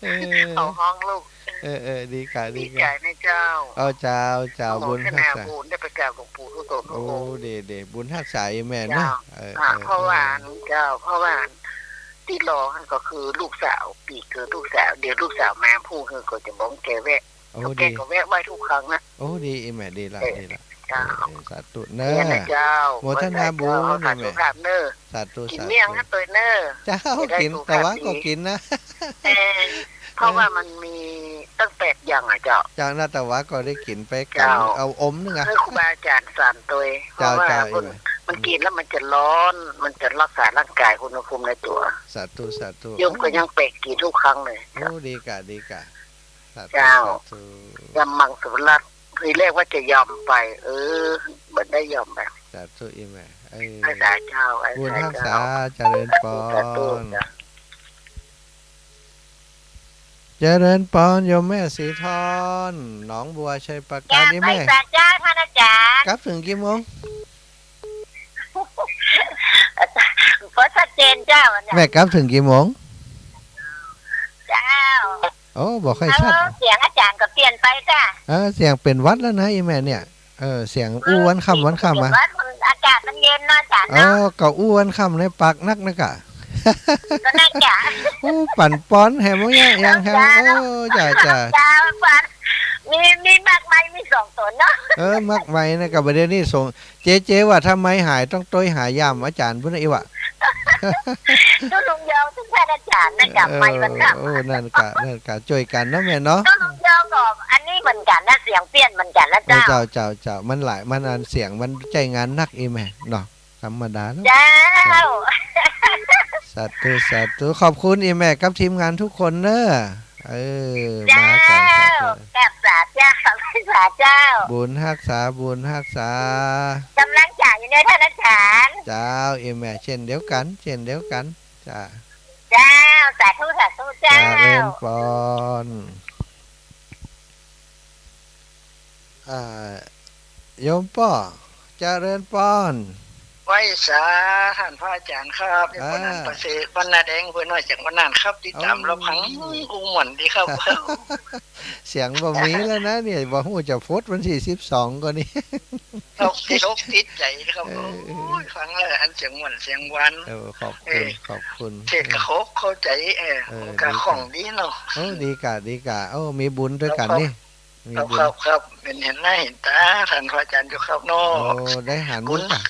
เออ เขาฮ้องลูก เออ เออ ดีกะ ดีกะ ดีใจ๋นะเจ้า เอาเจ้า เจ้า โมทนา บุญฮักษา บุญได้ไปกราบหลวงปู่ทุกต๋นทุกองค์ โอ้ ดี ดี บุญฮักษาอีแม่เนาะ เจ้า เออ อ่า เออ เพราะว่า เออ เจ้า เพราะว่าตี้รอหั้นก็คือลูกสาว ปี๋เกิดลูกสาว เดี๋ยวลูกสาวมา ผู้หื้อก็จะบอกแกแวะ โอ้ แล้วแก ดี ก็แวะไหว้ทุกครั้งนะ โอ้ ดี อีแม่ ดีละ เออ ดีละ เจ้า เออ สาธุเน้อ เนี่ยนะเจ้า โมทนาบุญ ขอให้เจ้า แม่ สุขภาพเน้อ สาธุ กิ๋น สาธุ เมี่ยงนะตวยเน้อ เจ้า จะได้ กิ๋น สุขภาพ ตะวะก็ ดี กิ๋นนะ เออ เพราะว่ามันมีตั้งแปดอย่างอะเจ้า เจ้า นาตะวะก็ได้กิ๋นไปกั๋น เจ้า เอาอมนึ่งอะ เออ ครูบาอาจ๋ารย์สอนตวย เจ้า เพราะว่า เจ้า มัน อีแม่ มันกิ๋นแล้วมันจะร้อน มันจะรักษาร่างกาย อุณหภูมิในตั๋ว สาธุ สาธุ โยมก็ยังแปะกิ๋นทุกครั้งเลย โอ้ ดีกะ ดีกะ สาธุ เจ้า สาธุ ยำมังสวิรัติ ทีแรกว่าจะยอมไป เออ บ่ได้ยอมไป สาธุ อีแม่ เออ อาสาเจ้า อาสาเจ้า บุญฮักษา เจริญปอน สาธุ สาธุ เจ้า เจริญปอน โยมแม่สีทอง หนองบัว ชัยปราการ เจ้า อีแม่ ไปสาเจ้า ท่านอาจ๋ารย์ กลับเถิงกี่โมง บ่ชัดเจนเจ้า แม่กลับเถิงกี่โมง เจ้า โอ้ บ่ค่อยชัด เออ เสียงอาจ๋ารย์ก็เปลี่ยนไปเจ้า เออ เสียงเป๋นหวัดแล้วนะ อีแม่เนี่ย เออ เสียงอู้วันค่ำวันค่ำอะ เปลี่ยนหวัด มัน อากาศมันเย็นเนาะอาจ๋ารย์เนาะ เออ ก็อู้วันค่ำในปากนักนะกะ ก็นั่นจ้ะ อู้ ปั่นปอนแหมเนี่ย ยังแฮง เจ้า โอ้ เจ้า เจ้า เจ้า ปั่น มี มีหมากไหม มีสองต๋นเนาะ เออ หมากไหมนะกะ บ่าเดี๋ยวนี้ส่ง เจ๊ เจ๊ว่าถ้าไมค์หายต้องตวยหาย่ามอาจ๋ารย์ปุ้นนะ อีหว่า ตุ๊ลุงยอง ตุ๊ท่านอาจ๋ารย์นะจ๊ะ เออ ไมค์มันดับ โอ้ นั่นกะ นั่นกะ จ้วยกั๋นเนาะแม่เนาะ ตุ๊ลุงยองก็อันนี้เหมือนกั๋นนะ เสียงเปลี่ยนเหมือนกั๋นนะ โอ้ เจ้า เจ้า เจ้า เจ้า มันหลาย มันอันเสียงมันใจ๊งานนักอีแม่เนาะ ธรรมดาเนาะ เจ้า สาธุ สาธุ ขอบคุณอีแม่กับทีมงานทุกคนเน้อ เออ เจ้า มากั๋น สาธุ กับสาเจ้า สาเจ้า บุญฮักษา บุญฮักษา ก๋ำลังใจ๋อยู่เน้อท่านอาจ๋ารย์ เจ้า อีแม่ เจ้นเดียวกั๋น เจ้นเดียวกั๋น จ้า เจ้า สาธุ สาธุ เจ้า เจริญปอน อ่า โยมป้อ เจริญปอน ไหว้สาท่านพระอาจ๋ารย์ครับ อ่า วันนั้นประเสริฐ วันนาแดง ห้วยน้อย จากวันนั้นครับ ติดต๋าม โอ้ รับฟัง อู้ ม่วนดีครับ เสียงบ่มีแล้วนะเนี่ย บ่ฮู้จะฟดวันตี้สิบสองก่อนี่ ครับ ติดอกติดใจ๋ครับ เออ โอ้ย ฟังแล้วอันเสียงม่วนเสียงหวาน เออ ขอบคุณ เออ ขอบคุณ เทศน์ก็เข้าใจ๋ เออ เออ มันก็ ดี คล่องดีเนาะ โอ้ ดีกะ ดีกะ โอ้ มีบุญตวยกั๋นนี่ มีบุญ ครับ ครับ ครับ เป๋นหันหน้าหันต๋าท่านพระอาจ๋ารย์อยู่ครับเนาะ โอ้ ได้หัน บุญ บุญกะ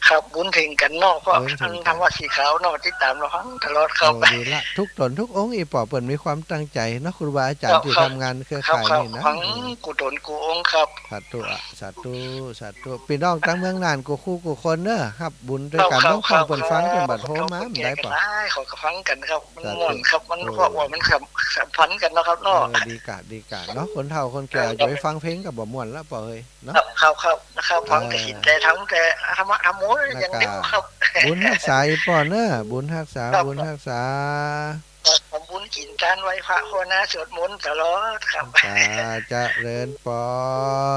ครับ บุญเถิงกั๋นเนาะ เพราะ บุญเถิงกั๋น ทางวัดสีขาวเนาะ ติดต๋ามรับฟังตลอดครับ โอ้ ดีละ ทุกต๋นทุกองค์ อีป้อเปิ้นมีความตั้งใจ๋เนาะ ครูบาอาจ๋ารย์ ครับ ตี้ ครับ ทำงานเครือข่ายนี่นะ ครับ ครับ ฟัง เออ กู้ต๋นกู้องค์ครับ สาธุอะ สาธุ สาธุ ปี้น้องตางเมืองน่านกู้คู่กู้คนเน้อ ฮับบุญตวยกั๋น ครับ ครับ ต้องฟัง ครับ เปิ้นฟัง ครับ เปิ้นบ่โทรมา ครับ บ่ได้ป้อ ขอกระฟังกั๋นครับ มัน สาธุ ม่วนครับ มัน โอ้ เพราะว่ามันสัม สัมพันธ์กั๋นเนาะครับเนาะ เออ ดีกะ ดีกะเนาะ คนเฒ่าคนแก่ ครับ จะไปฟังเพลงก็บ่ม่วนละป้อเอ้ยเนาะ ครับ ครับ ครับ นะครับ ฟังแต่ เออ ศีลแต่ธรรม แต่ธรรมะธรรมโมอย่างเดียวครับ บุญฮักษาอีป้อเน้อ บุญฮักษา ครับ บุญฮักษา ครับ ทำบุญกิ๋นทานไหว้พระภาวนาสวดมนต์ตลอดครับ จ้า เจริญปอ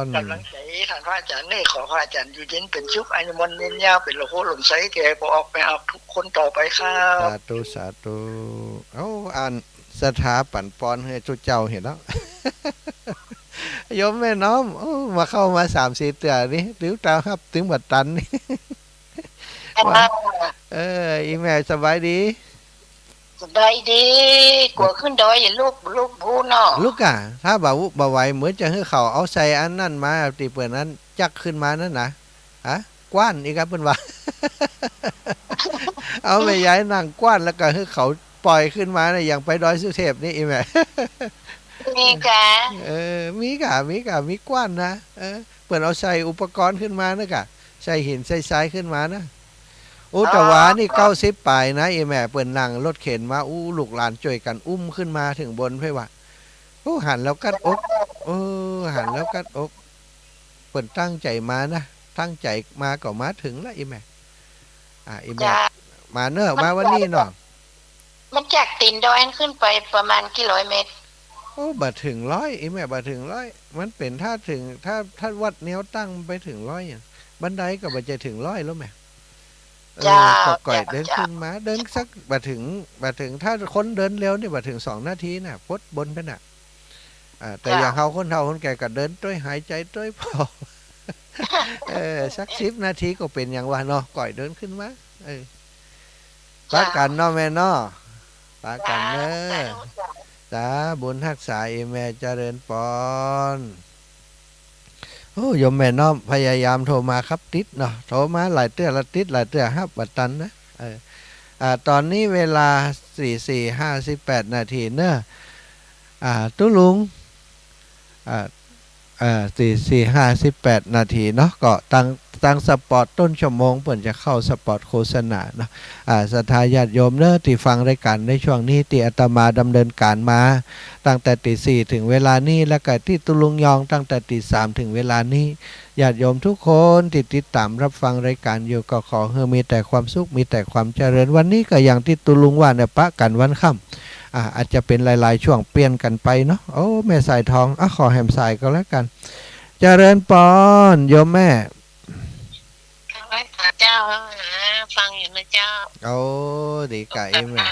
น ก๋ำลังใจ๋ท่านพระอาจ๋ารย์เน้อ ขอพระอาจ๋ารย์อยู่เย็นเป๋นสุข อายุมั่นยืนยาว เป๋นโลโภล้มใสแก่ป้อออกแม่ออกทุกคนต่อไปครับ สาธุ สาธุ เอ้า อันศรัทธาปั๋นปอนหื้อจุเจ้าหั้นเนาะ โยมแม่น้อม โอ้ มาเข้ามาสามสี่เตื้อนี่ ติวตาวฮับ ตึงบ่ตันนี่ ว่า เออ อีแม่สบายดี สบายดี กั๋วขึ้นดอยอย่าลุก ลุกบูเนาะ ลุกก่ะ ถ้าบ่า บ่ไหว เหมือนจะหื้อเขาเอาใส่อันนั้นมา ตี้เปิ้นอันจักขึ้นมานั่นนะ ฮะ กว้านอีกครับเปิ้นว่า เอาแม่ยายนั่งกว้านแล้วก็หื้อเขาป่อยขึ้นมานะ อย่างไปดอยสุเทพนี่อีแม่ มีก่ะ เออ มีก่ะ มีก่ะ มีกว้านนะ เออ เปิ้นเอาใส่อุปกรณ์ขึ้นมานะก่ะ ใส่หินใส่ทรายขึ้นมานะ โอ้ อ๋อ แต่ว่านี่ เก้าสิบป๋ายนะ อีแม่ เปิ้นนั่งรถเข็นมา อู้ ลูกหลานจ้วยกั๋นอุ้มขึ้นมาเถิงบนเพ้นว่า โอ้ หันแล้วกั๊ดอก เออ หันแล้วกั๊ดอก เปิ้นตั้งใจ๋มานะ ตั้งใจ๋มาก็มาเถิงละ อีแม่ อ่า อีแม่ เจ้า มาเนาะ มาวันนี้เนาะ มันจากตี๋นดอยขึ้นไปประมาณกี่ร้อยเมตร โอ้ บ่เถิงร้อย อีแม่ บ่เถิงร้อย มันเป๋นถ้าเถิง ถ้า ถ้าวัดแนวตั้งไปเถิงร้อยอะ บันไดก็บ่ใจ้เถิงร้อยแล้วแม่ เออ เจ้า ก็ก่อย เจ้า เดินขึ้นมา เดินสัก บ่เถิง บ่เถิง ถ้าคนเดินเร็วนี่บ่เถิงสองนาทีน่ะ ปดบนไปน่ะ อ่า แต่ เจ้า อย่างเฮาคนเฒ่าคนแก่ก็เดินตวยหายใจ๋ตวยผ่อ เออ สักสิบนาทีก็เป๋นหยังวะเนาะ ก่อยเดินขึ้นมา เออ เจ้า ปะกั๋นเนาะแม่เนาะ ปะกั๋นเนาะ เจ้า สาธุ จ้า บุญฮักษา อีแม่ เจริญปอน โอ้ โยมแม่น้อมพยายามโทรมาครับ ติดเนาะ โทรมาหลายเตื้อละติด หลายเตื้อฮับบ่ตันนะ เออ อ่า ต๋อนนี้เวลา สี่ สี่ ห้าสิบแปดนาทีเนาะ อ่า ตุ๊ลุง อ่า เอ่อ สี่ สี่ ห้าสิบแปดนาทีเนาะ ก็ตัง ตังสปอตต้นชั่วโมง เปิ้นจะเข้าสปอตโฆษณาเนาะ อ่า ศรัทธาญาติโยมเนาะ ตี้ฟังรายก๋านในช่วงนี้ ตี้อาตมาดำเนินก๋านมา ตั้งแต่ตี๋สี่เถิงเวลานี้ แล้วก็ตี้ตุ๊ลุงยองตั้งแต่ตี๋สามเถิงเวลานี้ ญาติโยมทุกคนตี้ติดต๋ามรับฟังรายก๋านอยู่ ก็ขอหื้อมีแต่ความสุข มีแต่ความเจริญ วันนี้ก็อย่างตี้ตุ๊ลุงว่าเนี่ย ปะกั๋นวันค่ำ อ่า อาจจะเป๋นหลายๆ ช่วงเปลี่ยนกั๋นไปเนาะ โอ้ แม่สายทอง อ่ะ ขอแหมสายก็แล้วกั๋น เจริญปอน โยมแม่ เจ้า ฟังอยู่นะเจ้า โอ้ ดีก่ะ เจ้า แม่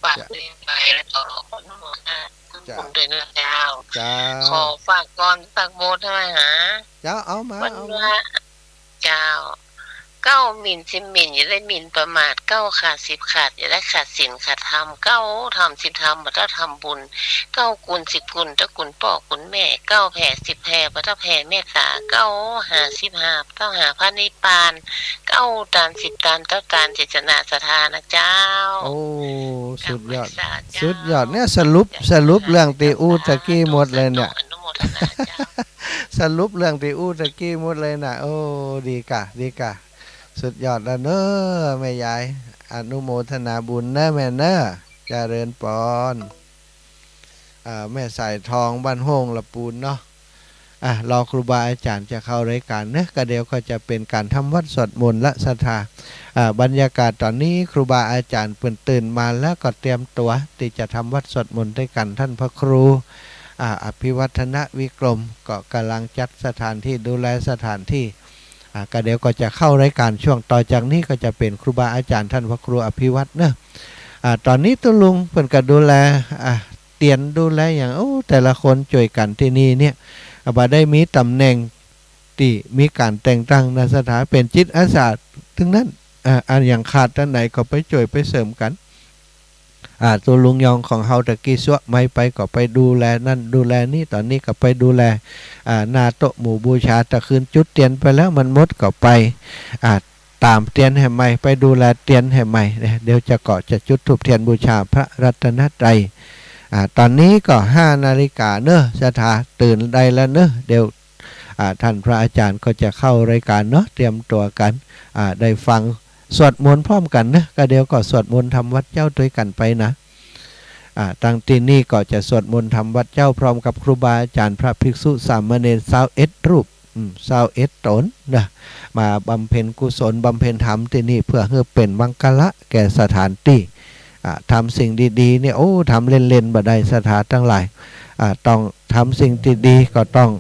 ฝาก เจ้า ฝากด้วยนะเจ้า เจ้า ขอฝากก่อน ฝากโมทนา เจ้า เอามา วัน เอามา ละ เจ้า เก้า หมิ่นสิบหมิ่น อย่าได้หมิ่นประมาท เก้า ขาดสิบขาด อย่าได้ขาดศีลขาดธรรม เก้า ทำสิบทำ บ่เต้าทำบุญ เก้า กุนสิบกุน เต้ากุนป้อกุนแม่ เก้า แผ่สิบแผ่ บ่เต้าแผ่เมตต๋า เก้า หาสิบหา บ่เต้าหาพระนิพพาน เก้า ตานสิบตาน เต้าตานเจตนาศรัทธานะเจ้า โอ้ สุดยอด กราบไหว้สาเจ้า สุดยอดเนี่ย สรุป สรุปเรื่องตี้อู้ตะกี้หมดเลยเนี่ย อนุโมทนาเจ้า สรุปเรื่องตี้อู้ตะกี้หมดเลยน่ะ โอ้ ดีก่ะ ดีก่ะ สุดยอดแล้วเนาะแม่ยาย อนุโมทนาบุญเนาะแม่เนาะ เจริญปอน อ่า แม่สายทองบ้านโฮงละปูนเนาะ อ่ะ รอครูบาอาจ๋ารย์จะเข้ารายก๋านเนาะ ก็เดี๋ยวก็จะเป๋นก๋านทำวัตรสวดมนต์ละศรัทธา อ่า บรรยากาศต๋อนนี้ครูบาอาจ๋ารย์เปิ้นตื่นมาแล้วก็เตรียมตั๋วตี้จะทำวัตรสวดมนต์ตวยกั๋น ท่านพระครู อ่า อภิวัฒนวิกรม ก็ก่ำลังจัดสถานที่ ดูแลสถานที่ อ่า ก็เดี๋ยวก็จะเข้ารายก๋านช่วงต่อจากนี้ก็จะเป๋นครูบาอาจ๋ารย์ท่านพระครูอภิวัฒน์เนาะ อ่า ต๋อนนี้ตุ๊ลุงเปิ้นก็ดูแล อ่า เตียนดูแลหยัง โอ้ แต่ละคนจ้วยกั๋นตี้นี่เนี่ย อ่า บ่ได้มีต๋ำแหน่งตี้มีก๋านแต่งตั้งนะศรัทธา เป๋นจิตอาสาตึงนั้น อ่า อันหยังขาดอันไหนก็ไปจ้วยไปเสริมกั๋น อ่า ตุ๊ลุงยองของเฮาตะกี้ซัวะไม้ไปก็ไปดูแลนั่นดูแลนี่ ต๋อนนี้ก็ไปดูแล อ่า หน้าโต๊ะหมู่บูชา ตะคืนจุดเตียนไปแล้วมันหมดก็ไป อ่า ต๋ามเตียนแหมใหม่ ไปดูแลเตียนแหมใหม่เนี่ย เดี๋ยวจะก็จะจุดธูปเตียนบูชาพระรัตนตรัย อ่า ต๋อนนี้ก็ห้านาฬิกาเนาะศรัทธา ตื่นได้แล้วเนาะ เดี๋ยว อ่า ท่านพระอาจ๋ารย์ก็จะเข้ารายก๋านเนาะ เตรียมตั๋วกั๋น อ่า ได้ฟังสวดมนต์พร้อมกั๋นเนาะ ก็เดี๋ยวก็สวดมนต์ทำวัตรเจ๊าตวยกั๋นไปนะ อ่า ตังตี้นี่ก็จะสวดมนต์ทำวัตรเจ๊าพร้อมกับครูบาอาจ๋ารย์พระภิกษุสามเณรซาวเอ็ดรูป อืม ซาวเอ็ดต๋นนะ มาบำเพ็ญกุศลบำเพ็ญธรรมตี้นี่ เพื่อหื้อเป๋นมังคละแก่สถานตี้ อ่า ทำสิ่งดีๆ เนี่ย โอ้ ทำเล่นๆ บ่ได้ศรัทธาตังหลาย อ่า ต้อง ทำสิ่งตี้ดีก็ต้อง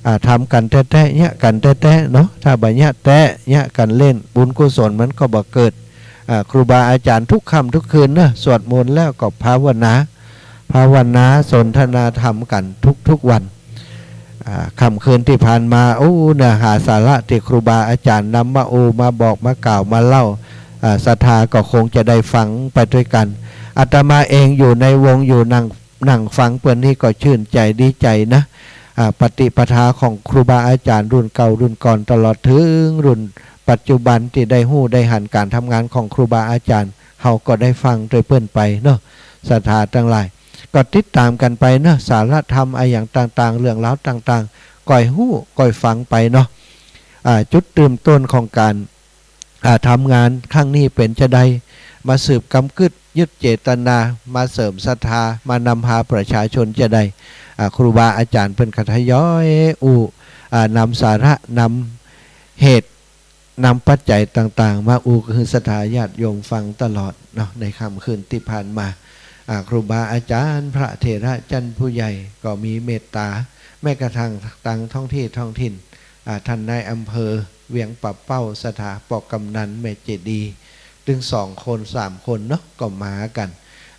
อ่า ทำกั๋นแต๊ๆ เยียะกั๋นแต๊ๆ เนาะ ถ้าบ่เยียะแต๊ เยียะกั๋นเล่น บุญกุศลมันก็บ่เกิด อ่า ครูบาอาจ๋ารย์ทุกค่ำทุกคืนเนาะ สวดมนต์แล้วก็ภาวนา ภาวนาสนทนาธรรมกั๋นทุกๆ วัน อ่า ค่ำคืนตี้ผ่านมา โอ้ เนื้อหาสาระตี้ครูบาอาจ๋ารย์นำมาอู้ มาบอก มากล่าว มาเล่า อ่า ศรัทธาก็คงจะได้ฟังไปตวยกั๋น อาตมาเองอยู่ในวง อยู่นั่ง นั่งฟังเปิ้นนี่ก็จื้นใจ๋ดีใจ๋นะ อ่า ปฏิปทาของครูบาอาจ๋ารย์รุ่นเก่ารุ่นก่อน ตลอดเถิงรุ่นปัจจุบันตี้ได้ฮู้ได้หันก๋านทำงานของครูบาอาจ๋ารย์ เฮาก็ได้ฟังตวยเปิ้นไปเนาะ ศรัทธาตังหลาย ก็ติดต๋ามกั๋นไปเนาะ สาระธรรมอะหยังต่างๆ เรื่องราวต่างๆ ก้อยฮู้ก้อยฟังไปเนาะ อ่า จุดเริ่มต้นของก๋าน อ่า ทำงานครั้งนี้เป๋นจาใด มาสืบกำกึ๊ดยึดเจตนา มาเสริมศรัทธา มานำพาประชาชนจาใด อ่า ครูบาอาจ๋ารย์เปิ้นก็ทยอยอู้ อ่า นำสาระ นำเหตุ นำปัจจัยต่างๆ มาอู้หื้อศรัทธาญาติโยมฟังตลอดเนาะ ในค่ำคืนตี้ผ่านมา อ่า ครูบาอาจ๋ารย์พระเถระชั้นผู้ใหญ่ก็มีเมตต๋า แม้กระทั่งตางท้องตี้ท้องถิ่น อ่า ต้านนายอำเภอเวียงป่าเป้า ศรัทธาป้อกำนันแม่เจดีย์ ตึงสองคนสามคนเนาะ ก็มากั๋น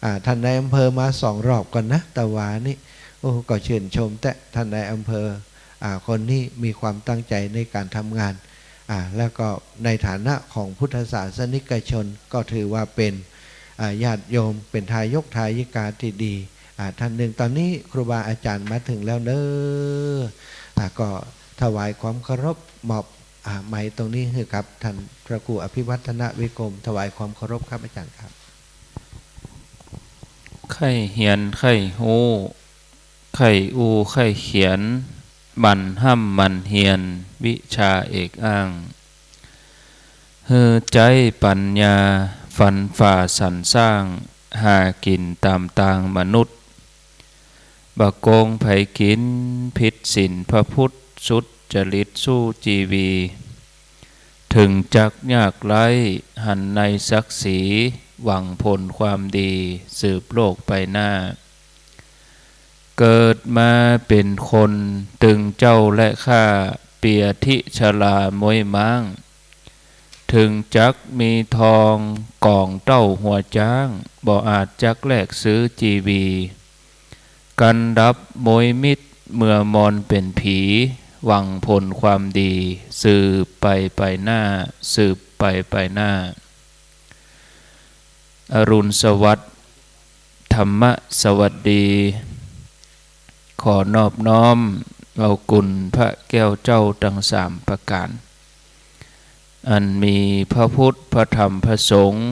อ่า ต้านนายอำเภอมาสองรอบก่อนนะ ตะวานี้ โอ้ ก็จื้นชมแต๊ ต้านนายอำเภอ อ่า คนนี้มีความตั้งใจ๋ในก๋านทำงาน อ่า แล้วก็ในฐานะของพุทธศาสนิกชน ก็ถือว่าเป๋น อ่า ญาติโยม เป๋นทายกทายิกาตี้ดี อ่า ต้านนึ่ง ต๋อนนี้ครูบาอาจ๋ารย์มาเถิงแล้วเนาะ อ่า ก็ถวายความเคารพ มอบ อ่า ไมค์ตรงนี้หื้อกับต้านพระครูอภิวัฒนวิกรม ถวายความเคารพครับอาจ๋ารย์ครับ ใค่เฮียนใค่ฮู้ ใค่อู้ใค่เขียน หมั่นฮ่ำหมั่นเฮียน วิชาเอกอ้าง หื้อใจ๊ปั๋ญญา ฟันฝ่าสรรสร้าง หากิ๋นต๋ามตางมนุษย์ บ่โก๋งใผกิ๋น ผิดศีลพระพุทธ สุจริตสู้จีวี เถิงจักยากไร้ หันในศักดิ์ศรี หวังผลความดี สืบโลกไปหน้า เกิดมาเป๋นคน ตึงเจ้าและข้า เปียธิชราม้อยม้าง เถิงจักมีทอง ก๋องเต้าหัวจ๊าง บ่อาจจักแลกซื้อจีวี กันดับม้อยมิตร เมื่อมรเป๋นผี หวังผลความดี สืบไปไปหน้า สืบไปไปหน้า อรุณสวัสดิ์ ธรรมสวัสดี ขอนอบน้อมเอาคุณพระแก้วเจ้าตังสามประก๋าน อันมีพระพุทธ พระธรรม พระสงฆ์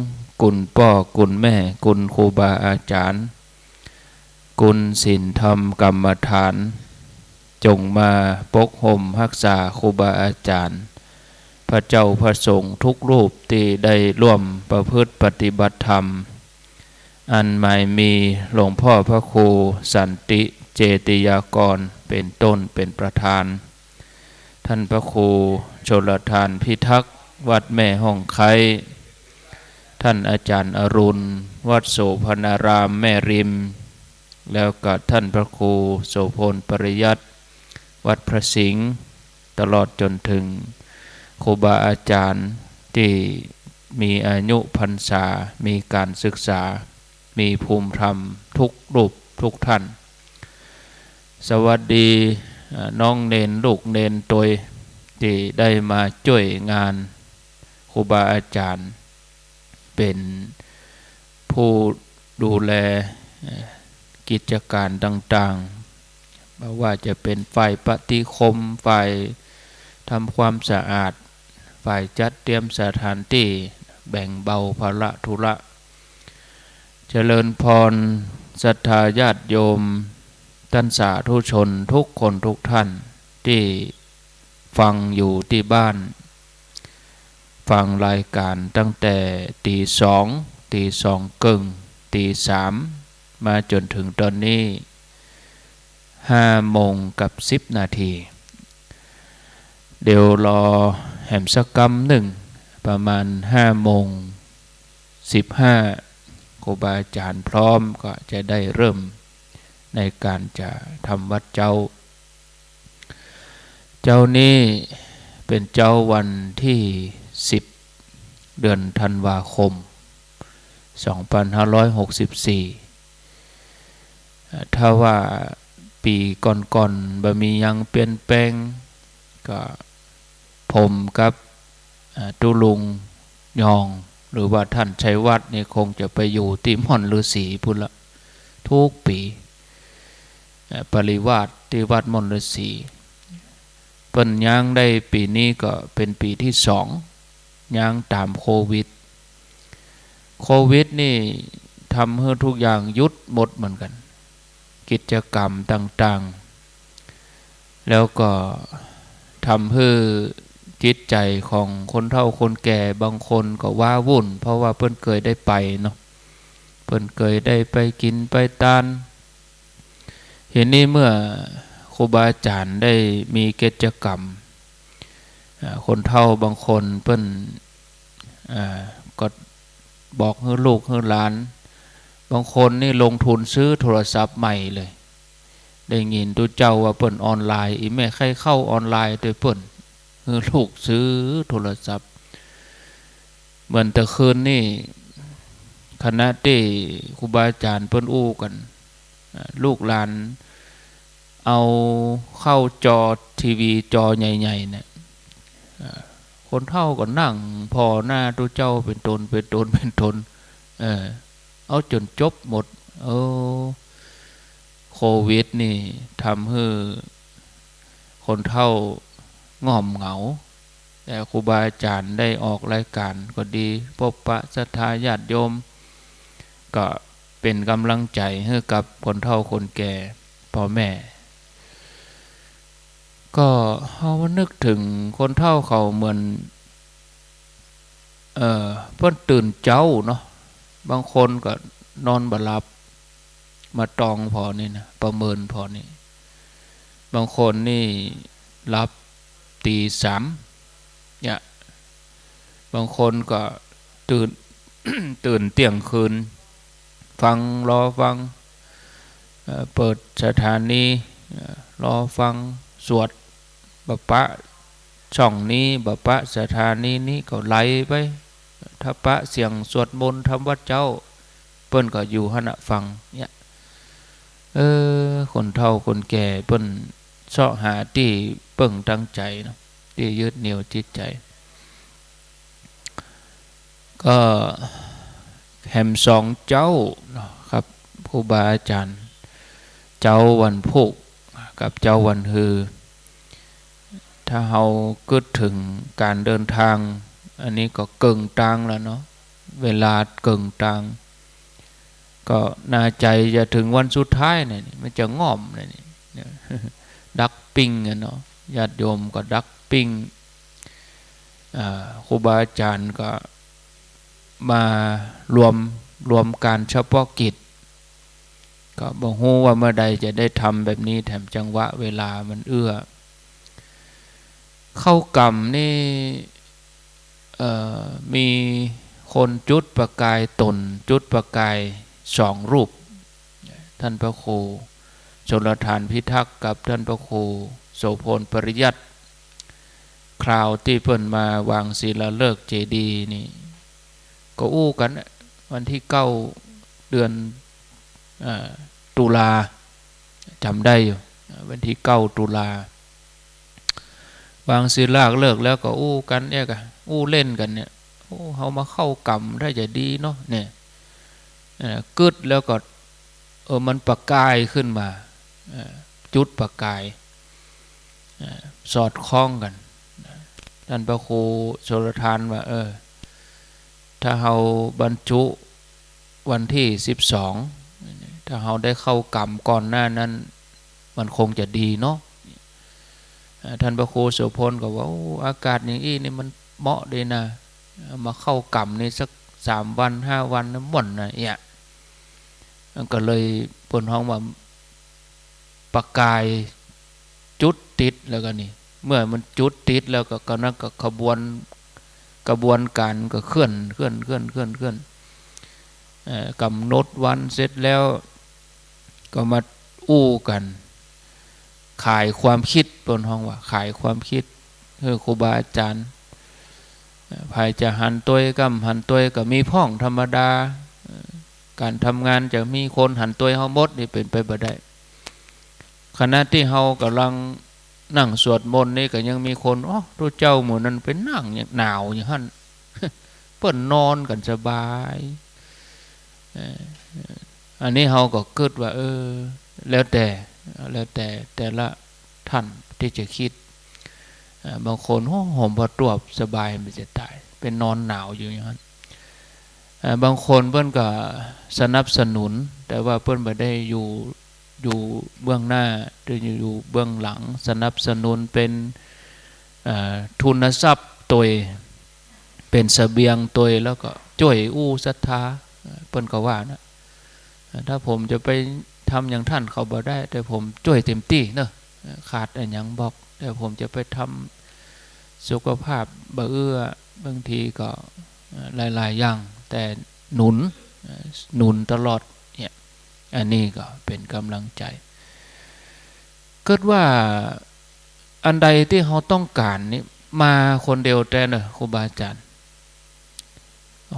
คุณป้อ คุณแม่ คุณครูบาอาจ๋ารย์ คุณศีลธรรมกรรมฐาน จ๋งมาปกห่มฮักษาครูบาอาจ๋ารย์ พระเจ้าพระสงฆ์ทุกรูปตี้ได้ร่วมประพฤติปฏิบัติธรรม อันหมายมีหลวงพ่อพระครูสันติเจติยากรเป๋นต้นเป๋นประธาน ท่านพระครูชลธารพิทักษ์ วัดแม่ฮ่องไคร้ ท่านอาจ๋ารย์อรุณ วัดโสภณารามแม่ริม แล้วก็ท่านพระครูโสภณปริยัติ วัดพระสิงห์ ตลอดจ๋นเถิงครูบาอาจ๋ารย์ตี้มีอายุพรรษา มีก๋านศึกษา มีภูมิธรรมทุกรูปทุกท่าน สวัสดี อ่า น้องเณรลูกเณรตวยตี้ได้มาจ้วยงานครูบาอาจ๋ารย์ เป๋นผู้ดูแล เอ่อ กิจก๋านต่างๆ บ่ว่าจะเป๋นฝ่ายปฏิคม ฝ่ายทำความสะอาด ฝ่ายจัดเตรียมสถานตี้ แบ่งเบาภาระธุระ เจริญพรศรัทธาญาติโยม ต้านสาธุชนทุกคนทุกท่านตี้ฟังอยู่ตี้บ้าน ฟังรายก๋านตั้งแต่ตี๋สอง ตี๋สองเกิ่ง ตี๋สาม มาจ๋นเถิงต๋อนนี้ ห้าโมงกับสิบนาที เดี๋ยวรอแหมสักกำนึ่ง ประมาณห้าโมงสิบห้า ครูบาอาจ๋ารย์พร้อมก็จะได้เริ่มในก๋านจะทำวัตรเจ๊า เจ๊านี้เป๋นเจ๊าวันตี้สิบ เดือนธันวาคม สองพันห้าร้อยหกสิบสี่ เอ่อ ถ้าว่า ปี๋ก่อนๆ บ่มีหยังเปลี่ยนแปลง ก็ผมกับ อ่า ตุ๊ลุงยอง หรือว่าต้านชัยวัฒน์นี่คงจะไปอยู่ตี้ม่อนฤๅษีปู๊นละ กู้ปี๋ อ่า ปริวาสตี้วัดม่อนฤๅษี เปิ้นย้างได้ปี๋นี้ก็เป๋นปี๋ตี้สอง ย้างต๋ามโควิด โควิดนี่ทำหื้อกู้อย่างหยุดหมดเหมือนกั๋น กิจกรรมต่างๆ แล้วก็ทำหื้อจิตใจ๋ของคนเฒ่าคนแก่บางคนก็ว้าวุ่น เพราะว่าเปิ้นเกยได้ไปเนาะ เปิ้นเกยได้ไปกิ๋นไปตาน ทีนี้เมื่อครูบาอาจ๋ารย์ได้มีกิจกรรม อ่า คนเฒ่าบางคนเปิ้น อ่า ก็บอกหื้อลูกหื้อหลาน บางคนนี่ลงทุนซื้อโทรศัพท์ใหม่เลย ได้ยินตุ๊เจ้าว่าเปิ้นออนไลน์ อี่แม่ใค่เข้าออนไลน์ตวยเปิ้น หื้อลูกซื้อโทรศัพท์ เหมือนแต่คืนนี่ ขณะตี้ครูบาอาจ๋ารย์เปิ้นอู้กั๋น อ่า ลูกหลานเอาเข้าจอทีวีจอใหญ่ๆ เนี่ย อ่า คนเฒ่าก็นั่งผ่อหน้าตุ๊เจ้าเป๋นต๋น เป๋นต๋น เป๋นต๋น เออ เอาจ๋นจบหมด เออ โควิดนี่ทำหื้อคนเฒ่าง่อมเหงา แต่ครูบาอาจ๋ารย์ได้ออกรายก๋านก็ดี พบปะศรัทธาญาติโยม ก็เป๋นก๋ำลังใจ๋หื้อกับคนเฒ่าคนแก่ ป้อแม่ ก็เฮามานึกเถิงคนเฒ่าเขาเหมือน เอ่อ เปิ้นตื่นเจ๊าเนาะ บางคนก็นอนบ่หลับ มาตองผ่อนี่นะ ประเมินผ่อนี่ บางคนนี่หลับตี๋สาม เนี่ย บางคนก็ตื่น ตื่นเตี้ยงคืน ฟัง รอฟัง เอ่อ เปิดสถานี เอ่อ รอฟังสวด บ่ปะ ช่องนี้บ่ปะ สถานีนี้ก็ไหลไป ถ้าปะเสียงสวดมนต์ทำวัตรเจ๊า เปิ้นก็อยู่หั้นน่ะฟัง เนี่ย เออ คนเฒ่าคนแก่เปิ้นเซาะหาตี้เปิ้งตางใจ๋เนาะ ตี้ยึดเหนี่ยวจิตใจ๋ ก็แหมสองเจ๊าเนาะครับ ครูบาอาจ๋ารย์ เจ๊าวันพูกกับเจ๊าวันฮือ ถ้าเฮากึ๊ดเถิงก๋านเดินตาง อันนี้ก็เกิ่งตางแล้วเนาะ เวลาเกิ่งตาง ก็นาใจ๋จะเถิงวันสุดท้ายเนี่ย มันจะง่อมเนี่ย ดักปิ้งอะเนาะ ญาติโยมก็ดักปิ้ง อ่า ครูบาอาจ๋ารย์ก็มารวม รวมก๋านเฉพาะกิจ ก็บ่ฮู้ว่าเมื่อใดจะได้ทำแบบนี้ แถมจังหวะเวลามันเอื้อ เข้าก๋ำนี่ เอ่อ มีคนจุดประกายต๋น จุดประกายสองรูป ท่านพระครูชลทานพิทักษ์กับท่านพระครูโสภณปริยัติ คราวตี้เปิ้นมาวางศิลาฤกษ์เจดีย์นี่ ก็อู้กั๋นน่ะ วันตี้เก้าเดือน เอ่อ ตุลา จ๋ำได้อยู่ วันตี้เก้าตุลา วางศิลาฤกษ์แล้วก็อู้กั๋นเนี่ยกะ อู้เล่นกั๋นเนี่ย โอ้ เฮามาเข้าก๋ำถ้าจะดีเนาะเนี่ย เอ่อ กึ๊ดแล้วก็ เออ มันประกายขึ้นมา เอ่อ จุดประกาย เอ่อ สอดคล้องกั๋น ท่านพระครูชลทานว่า เออ ถ้าเฮาบรรจุวันตี้สิบสอง ถ้าเฮาได้เข้าก๋ำก่อนหน้านั้น มันคงจะดีเนาะ เอ่อ ท่านพระครูโสภณก็ว่า โอ้ อากาศอย่างอี้นี่มันเหมาะดีนะ เอามาเข้าก๋ำนี่สักสามวันห้าวันนะ ม่วนนะ เนี่ย มันก็เลยเปิ้นฮ้องว่า ประกายจุดติดแล้วก็นี่ เมื่อมันจุดติดแล้วก็ ก็นั้นก็ขบวน กระบวนก๋านก็เคลื่อน เคลื่อน เคลื่อน เคลื่อน เคลื่อน เอ่อ ก๋ำหนดวันเสร็จแล้ว ก็มาอู้กั๋น ขายความคิด เปิ้นฮ้องว่าขายความคิด เออ ครูบาอาจ๋ารย์ เอ่อ ใผจะหันตวยก้ำหันตวยก็มีพ่องธรรมดา เอ่อ ก๋านทำงานจะมีคนหันตวยเฮาหมดนี่เป๋นไปบ่ได้ ขณะตี้เฮาก่ำลังนั่งสวดมนต์นี่ก็ยังมีคน "โอ้ ตุ๊เจ้าหมู่นั้นไปนั่งอย่างหนาวอย่างหั้น" เปิ้นนอนกั๋นสบาย เอ่อ อันนี้เฮาก็กึ๊ดว่า เออ แล้วแต่ แล้วแต่แต่ละท่านตี้จะกึ๊ด เอ่อ บางคน โอ้ ห่มผ้าตวบสบายมันจะต๋าย ไปนอนหนาวอยู่อย่างหั้น เอ่อ บางคนเปิ้นก็สนับสนุน แต่ว่าเปิ้นบ่ได้อยู่ อยู่เบื้องหน้า แต่อยู่ อยู่เบื้องหลัง สนับสนุนเป๋น เอ่อ ทุนทรัพย์ตวย เป๋นเสบียงตวย แล้วก็จ้วยอู้ศรัทธา เอ่อ เปิ้นก็ว่านะ เอ่อ ถ้าผมจะไปทำอย่างท่านเขาบ่ได้ แต่ผมจ้วยเต็มตี้เนาะ เอ่อ ขาดอะหยังบอก แต่ผมจะไปทำสุขภาพบ่เอื้อ บางทีก็ เอ่อ หลายๆ อย่าง แต่หนุน เอ่อ หนุนตลอดเนี่ย อันนี้ก็เป๋นก๋ำลังใจ๋ กึ๊ดว่าอันใดตี้เฮาต้องก๋านนี่ มาคนเดียวแต๊เนาะ ครูบาอาจ๋ารย์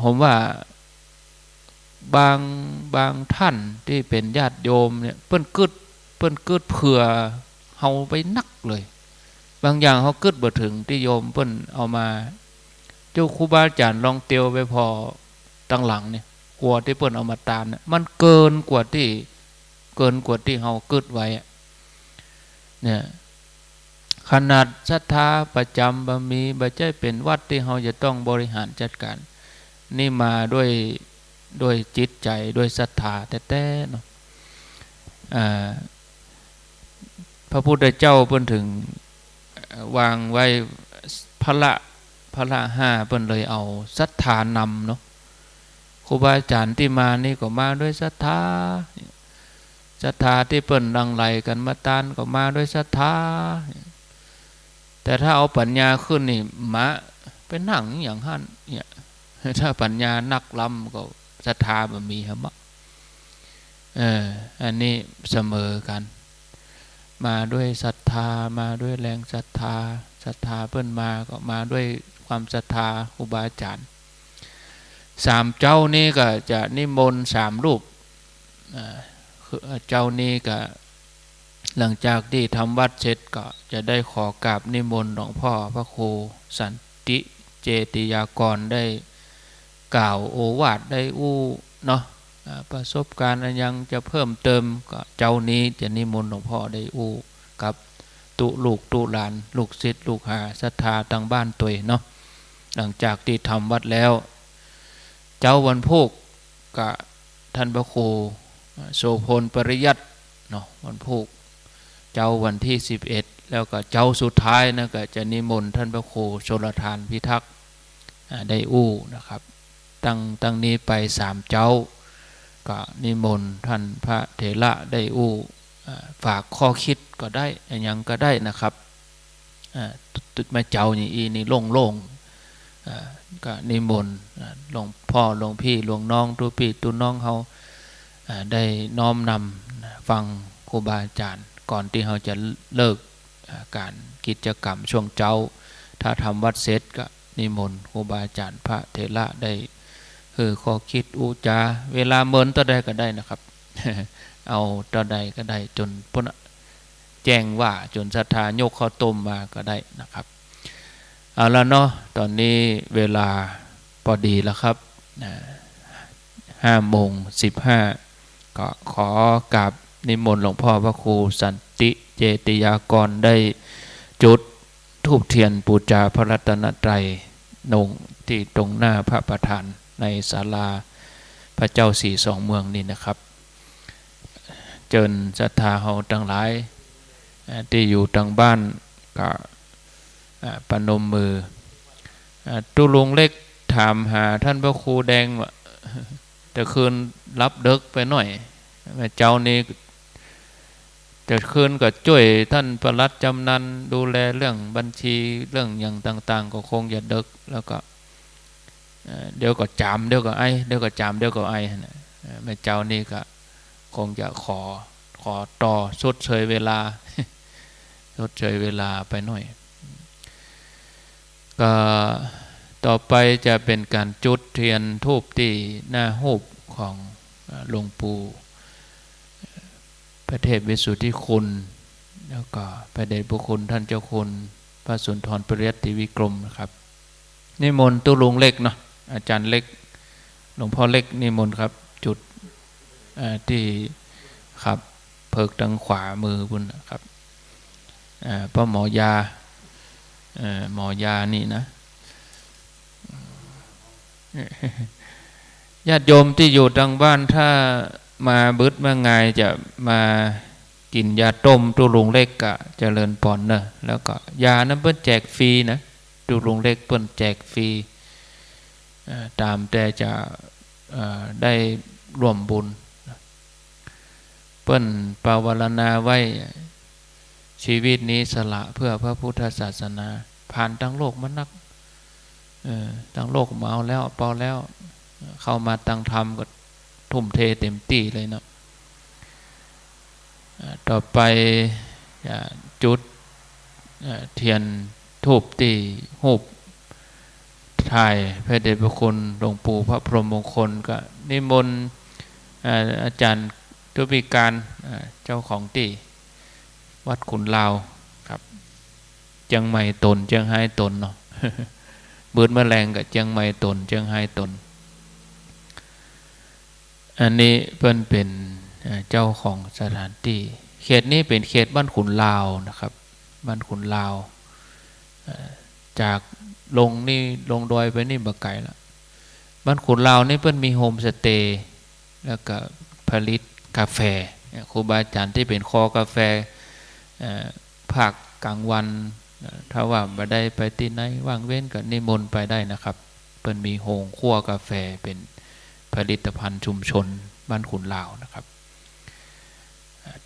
ผมว่า บาง บางท่านตี้เป๋นญาติโยมเนี่ย เปิ้นกึ๊ด เปิ้นกึ๊ดเผื่อเฮาไปนักเลย บางอย่างเฮากึ๊ดบ่เถิงตี้โยมเปิ้นเอามา เจ้าครูบาอาจ๋ารย์ลองเตียวไปผ่อตังหลังเนี่ย กั๋วตี้เปิ้นเอามาตานเนี่ย มันเกินกว่าตี้ เกินกว่าตี้เฮากึ๊ดไว้อะ เนี่ย ขนาดศรัทธาประจ๋ำบ่มี บ่ใจ้เป๋นวัดตี้เฮาจะต้องบริหารจัดก๋าน นี่มาด้วย ด้วยจิตใจ๋ ด้วยศรัทธาแต๊ๆ เนาะ อ่า พระพุทธเจ้าเปิ้นเถิง เอ่อ วางไว้พละ พละห้า เปิ้นเลยเอาศรัทธานำเนาะ ครูบาอาจ๋ารย์ตี้มานี่ก็มาด้วยศรัทธา ศรัทธาตี้เปิ้นหลั่งไหลกั๋นมาตานก็มาด้วยศรัทธา แต่ถ้าเอาปัญญาขึ้นนี่ มะ ไปนั่งอย่างหั้นเนี่ย ถ้าปัญญานักล้ำก็ศรัทธาบ่มีหะมะ เออ อันนี้เสมอกั๋น มาด้วยศรัทธา มาด้วยแรงศรัทธา ศรัทธาเปิ้นมาก็มาด้วยความศรัทธาครูบาอาจ๋ารย์ สามเจ๊านี้ก็จะนิมนต์สามรูป อ่า คือเจ๊านี้ก็ หลังจากตี้ทำวัตรเสร็จก็จะได้ขอกราบนิมนต์หลวงพ่อพระครูสันติเจติยากรได้กล่าวโอวาทได้อู้เนาะ อ่า ประสบการณ์อะหยังจะเพิ่มเติมก็เจ๊านี้จะนิมนต์หลวงพ่อได้อู้กับตุ๊ลูกตุ๊หลาน ลูกศิษย์ลูกหาศรัทธาตังบ้านตวยเนาะ หลังจากตี้ทำวัตรแล้ว เจ๊าวันพูกก็ ท่านพระครูโสภณปริยัติเนาะ วันพูก เจ๊าวันตี้สิบเอ็ด แล้วก็เจ๊าสุดท้ายนะ ก็จะนิมนต์ท่านพระครูชลทานพิทักษ์ อ่า ได้อู้นะครับ ตั้ง ตั้งนี้ไปสามเจ๊า ก็นิมนต์ท่านพระเถระได้อู้ อ่า ฝากข้อคิดก็ได้ อะหยังก็ได้นะครับ อ่า ตุ๊ด ตุ๊ดมาเจ๊านี่ อี้นี่โล่งๆ อ่า ก็นิมนต์ อ่า หลวงพ่อ หลวงพี่ หลวงน้อง ตุ๊ปี้ ตุ๊น้องเฮา อ่า ได้น้อมนำฟังครูบาอาจ๋ารย์ก่อนตี้เฮาจะเลิก อ่า ก๋านกิจกรรมช่วงเจ๊า ถ้าทำวัตรเสร็จก็นิมนต์ครูบาอาจ๋ารย์พระเถระได้ เออ ข้อคิดอู้จ๋า เวลาเมินเต้าใดก็ได้นะครับ เอาเต้าใดก็ได้ จ๋นเปิ้นแจ้งว่า จ๋นศรัทธายกข้าวต้มมาก็ได้นะครับ เอาละเนาะ ต๋อนนี้เวลาปอดี๋แล้วครับ อ่า ห้าโมงสิบห้า ก็ขอกราบนิมนต์หลวงพ่อพระครูสันติเจติยากรได้จุดธูปเตียนปู๋จาพระรัตนตรัย ลงตี้ตรงหน้าพระประธานในศาลาพระเจ้าสี่สองเมืองนี่นะครับ เจิญศรัทธาเฮาตังหลาย อ่า ตี้อยู่ตังบ้านก็ อ่า ประนมมือ อ่า ตุ๊ลุงเล็กถามหาท่านพระครูแดงว่า แต่คืนหลับเดิ็กไปหน่อย เจ๊านี้ แต่คืนก็จ้วยท่านปลัดจำนันดูแลเรื่องบัญชีเรื่องหยังต่างๆ ก็คงจะเดิ็ก แล้วก็ เอ่อ เดี๋ยวก็จ๋าม เดี๋ยวก็ไอ เดี๋ยวก็จ๋าม เดี๋ยวก็ไอนะ เอ่อ แม่เจ๊านี้ก็คงจะขอ ขอต่อชดเชยเวลา ชดเชยเวลาไปหน่อย ก็ต่อไปจะเป๋นก๋านจุดเตียนธูปตี้หน้าฮูปของ เอ่อ หลวงปู่ พระเทพวิสุทธิคุณ แล้วก็พระเดชพระคุณท่านเจ้าคุณพระสุนทรปริยัติวิกรมนะครับ นิมนต์ตุ๊ลุงเล็กเนาะ อาจารย์เล็ก หลวงพ่อเล็กนิมนต์ครับ จุด เอ่อ ตี้ ครับ เผิกตางขวามือปุ้นนะครับ เอ่อ ป้อหมอยา เอ่อ หมอยานี่นะ ญาติโยมตี้อยู่ตางบ้าน ถ้ามาบึดมางายจะมากิ๋นยาต้มตุ๊ลุงเล็กก็เจริญปอนเน่อ แล้วก็ยานั้นเปิ้นแจกฟรีนะ ตุ๊ลุงเล็กเปิ้นแจกฟรี เอ่อ ต๋ามแต่จะ เอ่อ ได้ร่วมบุญ เปิ้นปวารณาไว้ ชีวิตนี้สละเพื่อพระพุทธศาสนา ผ่านตางโลกมานัก เอ่อ ตางโลกบ่เอาแล้ว ปอแล้ว เข้ามาตางธรรมก็ทุ่มเทเต็มตี้เลยเนาะ เอ่อ ต่อไปจะจุด เอ่อ เตียนธูปตี้ฮูปถ่ายพระเดชพระคุณหลวงปู่พระพรหมมงคล ก็นิมนต์ เอ่อ อาจารย์ทุบิการ เอ่อ เจ้าของตี้วัดขุนลาวครับ เจียงใหม่ต๋น เจียงฮ้ายต๋นเนาะ บึดมะแลงก็เจียงใหม่ต๋น เจียงฮ้ายต๋น อันนี้เปิ้นเป๋น เอ่อ เจ้าของสถานตี้ เขตนี้เป๋นเขตบ้านขุนลาวนะครับ บ้านขุนลาว เอ่อ จากลงนี่ ลงดอยไปนี่บ่ไก๋ละ บ้านขุนลาวนี่เปิ้นมีโฮมสเตย์ แล้วก็ผลิตกาแฟ เนี่ย ครูบาอาจ๋ารย์ตี้เป๋นคอกาแฟ เอ่อ ภาคก๋างวัน เอ่อ ถ้าว่าบ่ได้ไปตี้ไหน ว่างเว้นก็นิมนต์ไปได้นะครับ เปิ้นมีโฮงคั่วกาแฟเป๋นผลิตภัณฑ์ชุมชนบ้านขุนลาวนะครับ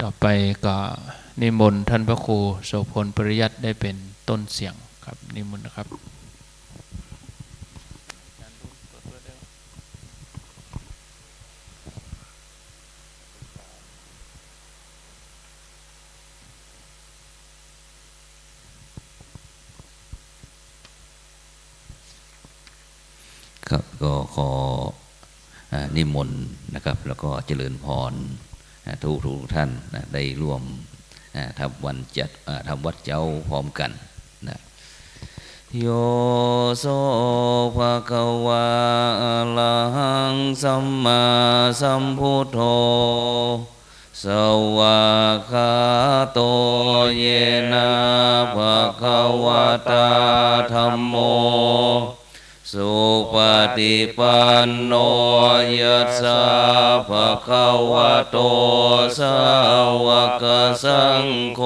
ต่อไปก็นิมนต์ท่านพระครูโสภณปริยัติได้เป๋นต้นเสียงครับ นิมนต์นะครับ ครับ ก็ขอ อ่า นิมนต์นะครับ แล้วก็เจริญพร อ่า ทุกๆท่านนะ ได้ร่วม อ่า ทำวันจัด อ่า ทำวัดเจ๊าพร้อมกั๋นนะ โย โส ภะคะวา อะระหัง สัมมาสัมพุทโธ สวากขาโต เยนะ ภะคะวะตา ธัมโม สุปะติปันโน ยัสสะ ภะคะวะโต สาวะกะสังโฆ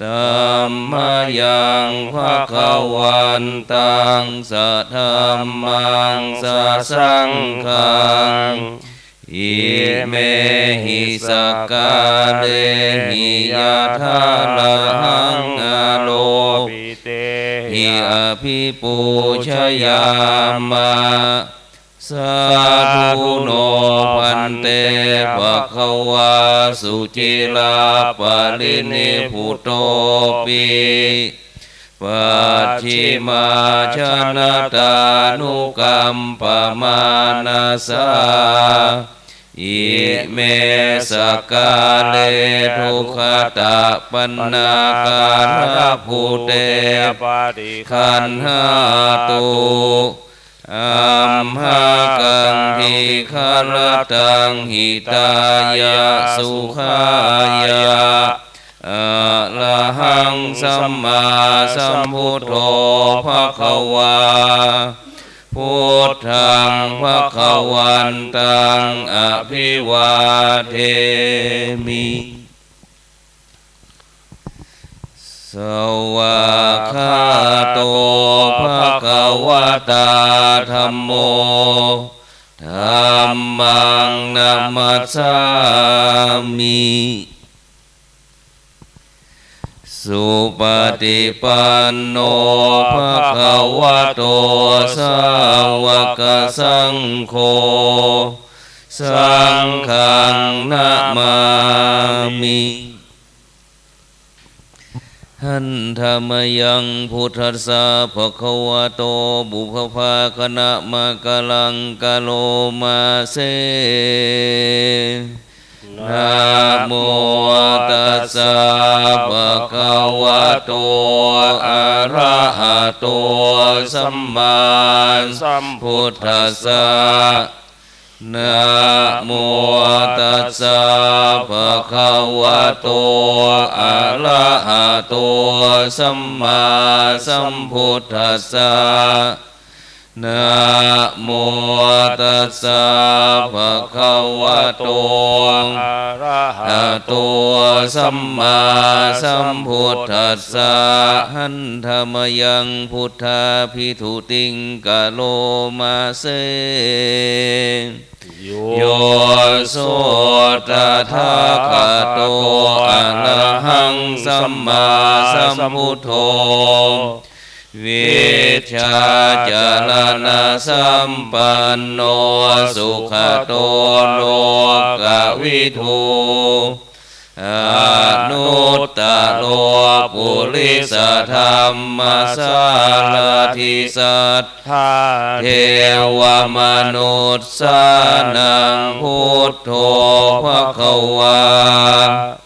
ธัมมะยัง ภะคะวันตัง สะธัมมัง สะสังฆัง อิเมหิ สักกาเรหิ ยะถา ระหัง อาโรปิเตหิ อะภิปูชยามะ สาธุ โน ภันเต ภะคะวา สุจิราปะรินิพพุโต ปิ ปัชชิมาชนะตานุกัมปะมานะสา อิเม สักกาเร ทุกขะตะปันนาคาระภูเต ปะฏิคันหาตุ อัมหะกัง ทีฆะระตัง หิตายะ สุขายะ อะระหัง สัมมาสัมพุทโธ ภะคะวา พุทธัง ภะคะวันตัง อะภิวาเทมิ สวากขาโต ภะคะวะตา ธัมโม ธัมมัง นะมัสสามิ สุปะติปันโน ภะคะวะโต สาวะกะสังโฆ สังฆัง นะมามิ หันทะมะยัง พุทธัสสะ ภะคะวะโต ปุพพะภาคะนะมะกะลัง กะโรมาเส Namo tassa bhagavato arahato sammāsambuddhassa. Namo tassa bhagavato arahato sammāsambuddhassa. Namo tassa bhagavato arahato sammāsambuddhassa. Handa mayaṃ buddhābhigūtiṃ karoma se. Yo so tathāgato arahaṃ sammāsambuddho vijjācaraṇasampanno sugato lokavidū anuttaro purisadammasārathi satthā devamanussānaṃ buddho bhagavā.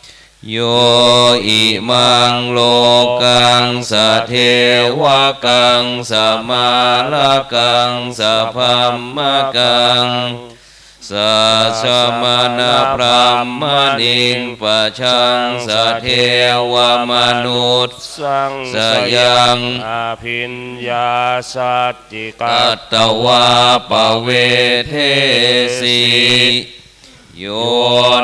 Yo imaṃ lokaṃ sadevakaṃ samārakaṃ sabrahmakaṃ sassamaṇabrāhmaṇiṃ pajaṃ sadevamanussānaṃ sayaṃ abhiññā sacchika tvā pavedesi. Yo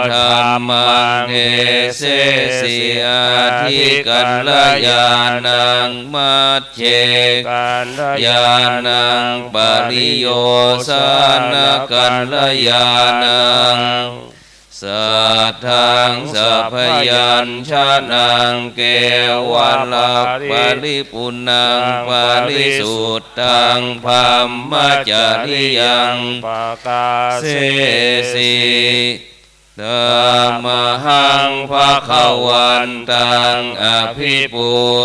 dhammaṃ desesi adhikalyāṇaṃ majjhekalyāṇaṃ pariyosānakalyāṇaṃ saddaṃ sabyañjanaṃ kevalaparipuṇṇaṃ parisuddhaṃ brahmacariyaṃ pakāsesi. Tamahaṃ bhagavantaṃ abhipūjayāmi.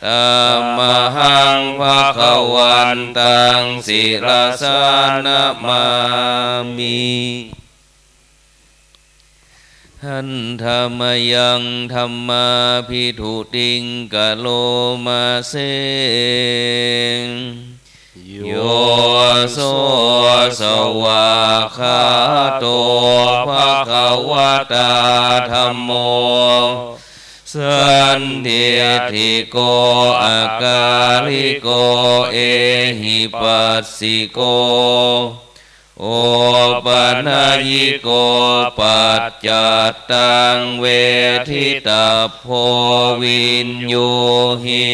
Tamahaṃ bhagavantaṃ sirasā namāmi. Handa mayaṃ dhammābhigūtiṃ karoma se. Yo so svākkhāto bhagavatā dhammo sandiṭṭhiko akāliko ehipassiko opanayiko paccattaṃ veditabbo viññūhi.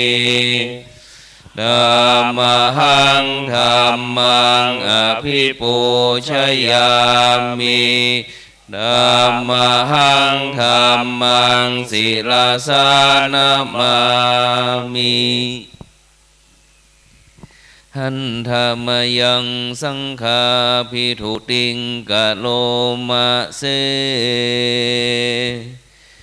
Tamahaṃ dhammaṃ abhipūjayāmi. Tamahaṃ dhammaṃ sirasā namāmi. Handa mayaṃ saṅghābhigūtiṃ karoma se.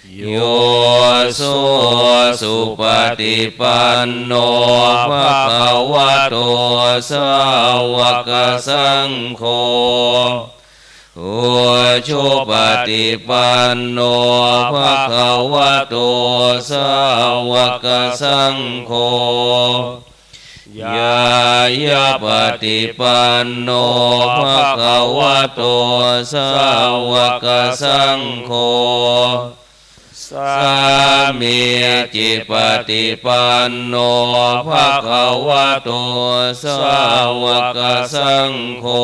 Yo so supaṭipanno bhagavato sāvakasaṅgho, ujupaṭipanno bhagavato sāvakasaṅgho, ñāyapaṭipanno bhagavato sāvakasaṅgho, sāmīcipaṭipanno bhagavato sāvakasaṅgho,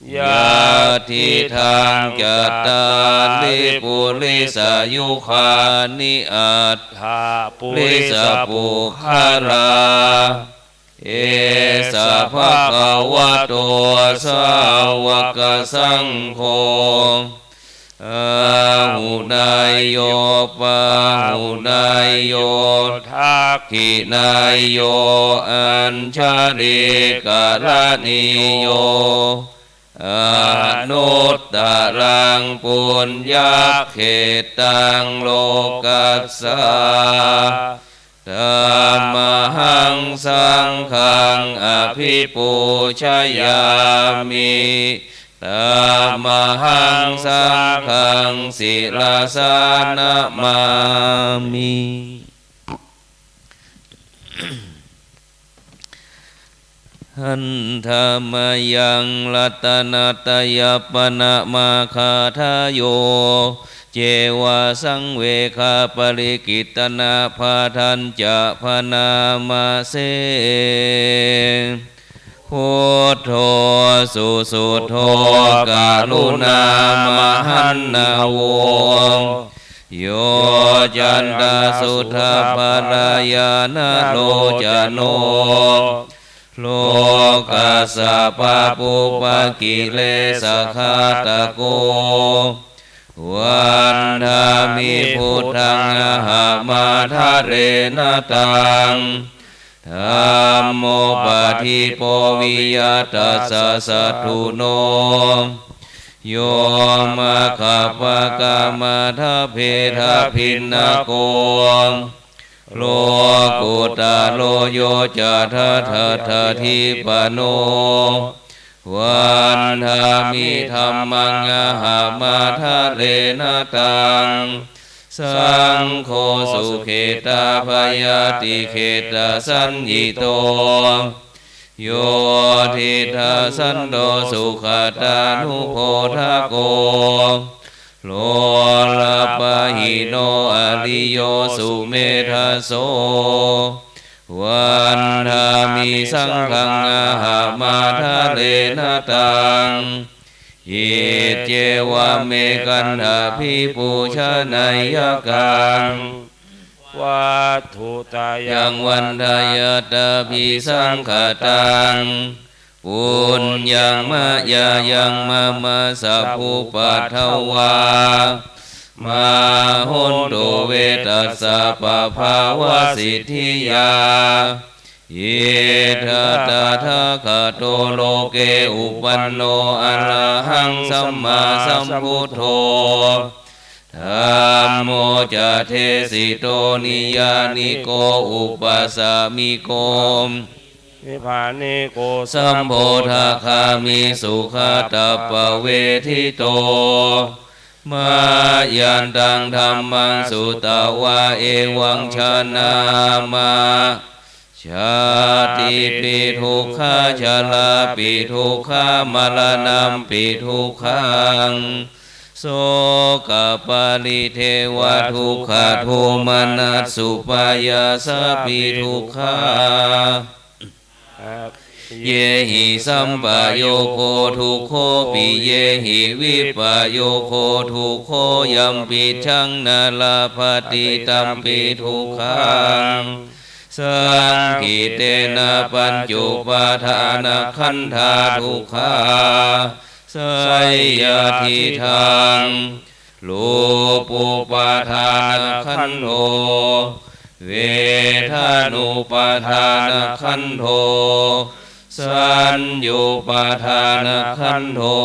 yadidaṃ cattāri purisayugāni aṭṭha purisapuggalā, esa bhagavato sāvakasaṅgho, āhuneyyo pāhuneyyo dakkhiṇeyyo añjalikaraṇīyo anuttaraṃ puññakkhettaṃ lokassā. Tamahaṃ saṅghaṃ abhipūjayāmi. Tamahaṃ saṅghaṃ sirasā namāmi. Handa mayaṃ ratanattayappaṇamaggadhayo, ceva saṃvegaparikittanapadañca bhaṇāma se. Buddho susuddho karuṇāmahaṇṇavo, yocantaṃ suddhabalanāyāṇalocano, lokassa pāpūpakilesaghātako, vandāmi buddhaṃ ahaṃ ādarena taṃ. Dhammo padīpo viya tassa satthuno, yo maggapākamattabhedabhinnako, lokuttaro yo ca tattha tattha adhipañño, vandāmi dhammaṃ ahaṃ ādarena taṃ. Saṅgho sukhetabayātikhetasaññito, yo diṭṭhasanto sugatānubodhako, lolapahīno ariyo sumedhaso, vandāmi saṅghaṃ ahaṃ ādarena taṃ. Iccevam me gandhābhipūjaneyyaṃ, vatthuttayaṃ vandayattabhisaṅkhataṃ, puññaṃ mayā yaṃ mama sabbupaddavā, mā hontu ve tassa pabhāvasiddhiyā. Idha tathāgato loke uppanno arahaṃ sammāsambuddho, dhammo ca desito niyyāniko uppasamiko, nibbāniko sambodhagāmi sugatappavedito. Mayantaṃ dhammaṃ sutvā evaṃ janāma, jātipi dukkhā jarāpi dukkhā maraṇampi dukkhaṃ, sokaparidevadukkhadomanassupāyāsāpi dukkhā, appiyehi sampayogo dukkho, piyehi vippayogo dukkho, yampicchaṃ na labhati tampi dukkhaṃ, saṅkhittena pañcupādānakkhandhā dukkhā. Seyyathīdaṃ, rūpupādānakkhandho, vedanupādānakkhandho, saññupādānakkhandho,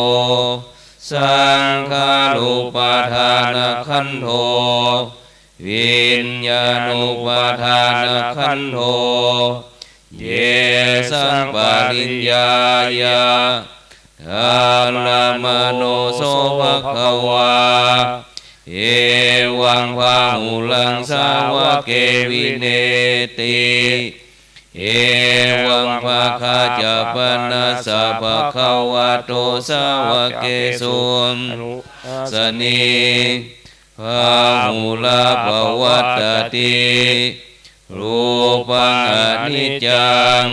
saṅkhārupādānakkhandho, viññāṇupādānakkhandho. Yesaṃ pariññāya dharamāno so bhagavā, evaṃ bahulaṃ sāvake vinetti, evaṃ bhāgā ca panassa bhagavato sāvakesu, anusāsanī, bahulā pavattati. Rūpaṃ aniccaṃ,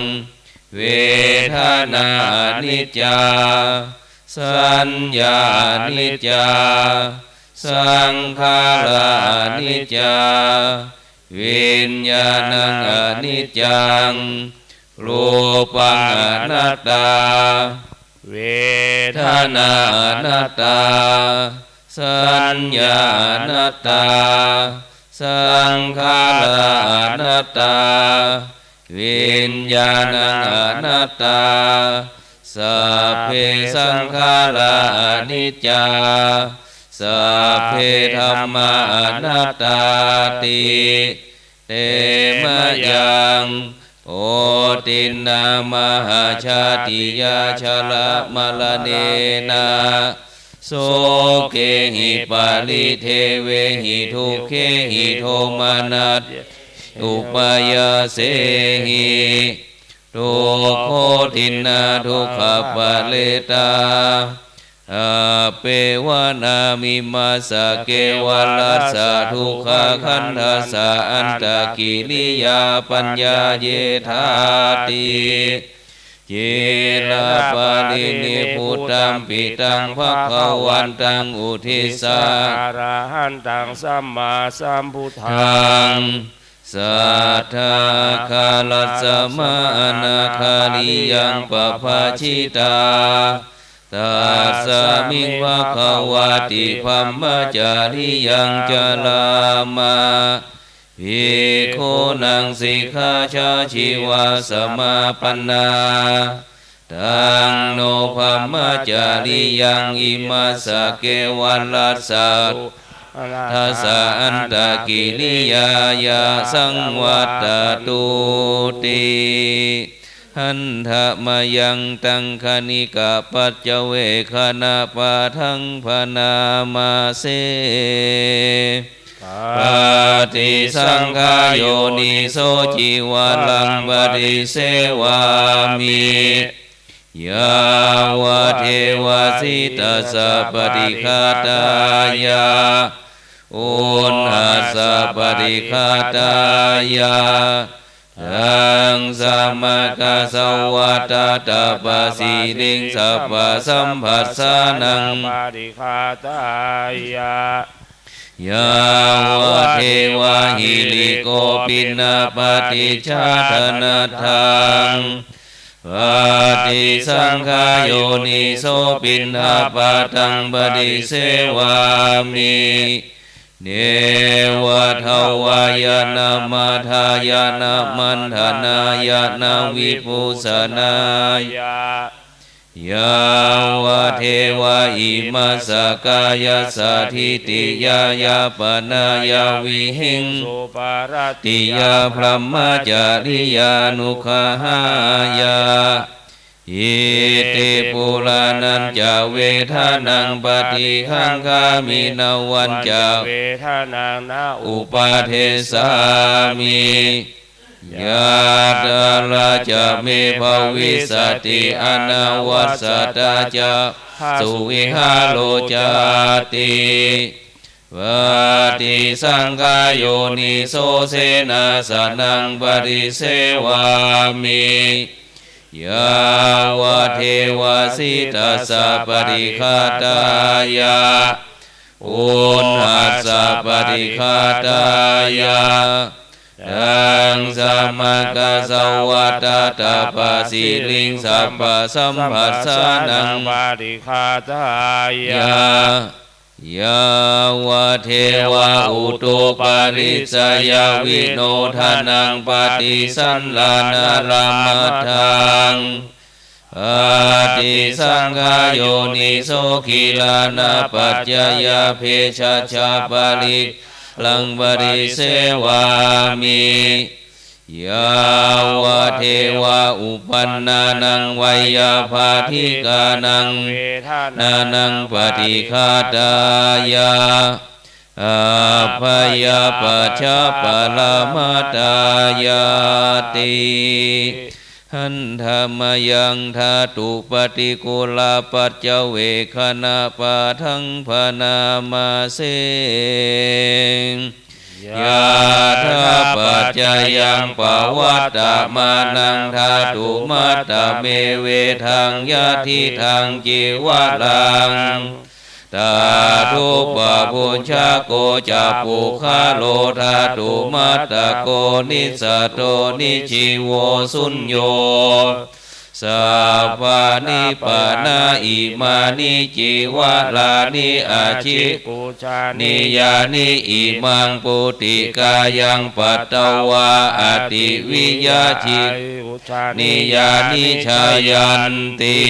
vedanā aniccā, saññā aniccā, saṅkhārā aniccā, viññāṇaṃ aniccaṃ, rūpaṃ anattā, vedanā anattā, saññā anattā, saṅkhārā anattā, viññāṇaṃ anattā. Sabbe saṅkhārā aniccā, sabbe dhammā anattāti. Te mayaṃ Otinnamahājātiyā jarāmaraṇena sokehi paridevehi dukkhehi domanassehi upāyāsehi. Dukkhotinnadukkhāparetā appevanāmimassa kevalassa dukkhakandhassa antakiriyāpaññāyedhāti. Cirapariniebbhutampi taṃ bhagavantaṃ uddissa arahantaṃ sammāsambuddhaṃ saddākārasmā anākāriyaṃ pabhajitā. Tasmiṃ bhagavatthi brahmacariyyaṃ carāma bhikkhūnaṃ sikkhācājīvasamāpannā. Taṃ no brahmacariyyaṃ imassa kevalassa dukkhakandhassa antakiriyāya saṃvattatūti. Handa mayaṃ taṃ khaṇikapaccavekkhaṇapāṭhaṃ bhaṇāma se. Paṭisaṅkhā yoniso cīvaraṃ paṭisevāmi yāvadeva sītassa paṭighātāya uṇhassa paṭighātāya taṃ samakasavātātapasiriṃ sabbasamphassānaṃ paṭighātāya yāvadeva hirikopinapaṭicchā dānatthaṃ. Paṭisaṅkhā yoniso piṇḍapātaṃ paṭisevāmi neva davāya na madāya na maṇḍanāya na vibhūsanāya yāvadeva imassa kāyassa ṭhitiyā yāpanāya vihiṃsuparatiyā brahmacariyānuggahāya. Iti purāṇañca vedanaṃ paṭihaṅkhāmi navañca vedanaṃ na uppādessāmi. Yātrā ca me bhavissati anavajjatā ca phāsuvihāro cāti. Paṭisaṅkhā yoniso senāsanaṃ paṭisevāmi yāvadeva sītassa paṭighātāya uṇhassa paṭighātāya taṃ samakasavātātapasiriṃ sabbasamphassānaṃ paṭighātāya yāvadeva utuparissayavinodanaṃ paṭisallānārāmatthaṃ. Paṭisaṅkhā yoniso gilānapaccayabhesajjaparikkhāraṃ paṭisevāmi yāvadeva uppannānaṃ veyyābādhikānaṃ vedanānaṃ paṭighātāya abyāpajjhaparamatāyāti. Handa mayaṃ dhātupaṭikūlapaccavekkhanapaṭhaṃ bhaṇāma se. Yathāpaccayaṃ pavattamānaṃ dhātumattame vedaṃ yadidaṃ cīvaraṃ tathūpabhuñjako ca puggalo dhātumattako nissatto nijjīvo suñño. Sabbāni pāṇā imāni cīvarāni ajigucchanīyāni imaṃ puttikāyaṃ patvā attiviyā jigucchanīyāni jayanti.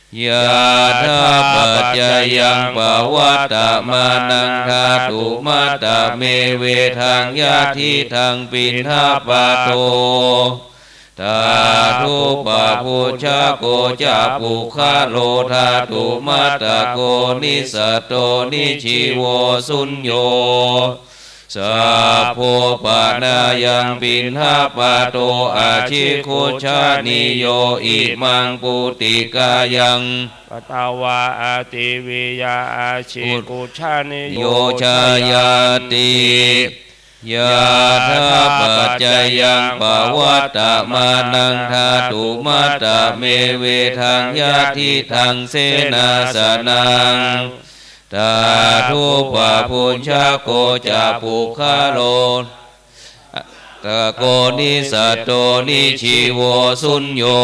Yathāpaccayaṃ pavattamānaṃ dhātumattamevetaṃ yadidaṃ piṇḍapāto. Tathūpabhuñjako ca puggalo dhātumattako nissatto nijjīvo suñño. Sabbo panāyaṃ piṇḍapāto ajigucchanīyo imaṃ pūtikāyaṃ patvā attiviyā ajigucchanīyo jhāyāti. Yathāpaccayaṃ pavattamānaṃ dhātumattamevetaṃ yadidaṃ senāsanaṃ. Tathūpabhuñjako ca puggalo dhātumattako nissatto nijjīvo suñño.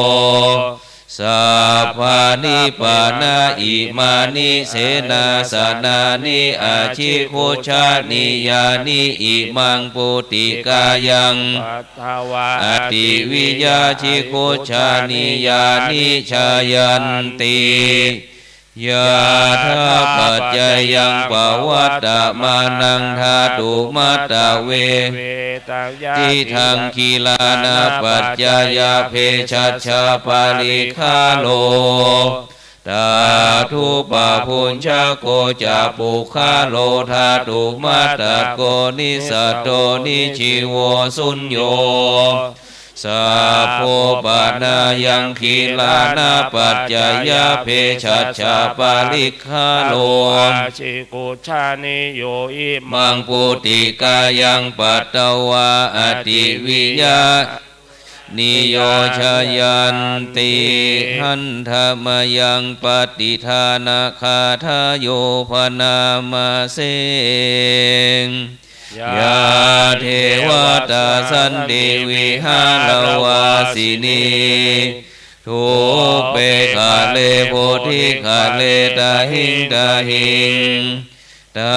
Sabbāni pana imāni senāsanāni ajigucchanīyāni imaṃ pūtikāyaṃ patvā attiviyā jigucchanīyāni jhāyanti. Yathāpaccayaṃ pavattamānaṃ dhātumattavetaṃ yadidaṃ gilānapaccayabhesajjaparikkhāro. Tathūpabhuñjako ca puggalo dhātumattako nissatto nijjīvo suñño. Sabbo panāyaṃ gilānapaccayabhesajjaparikkhāro ajigucchanīyo imaṃ pūtikāyaṃ patvā attiviyā nīyo jhāyanti. Handa mayaṃ pattidānagāthāyo bhaṇāma se. Yā devatā santi vihāravāsinī, thūpe ghare bodhighare tahiṃ tahiṃ, tā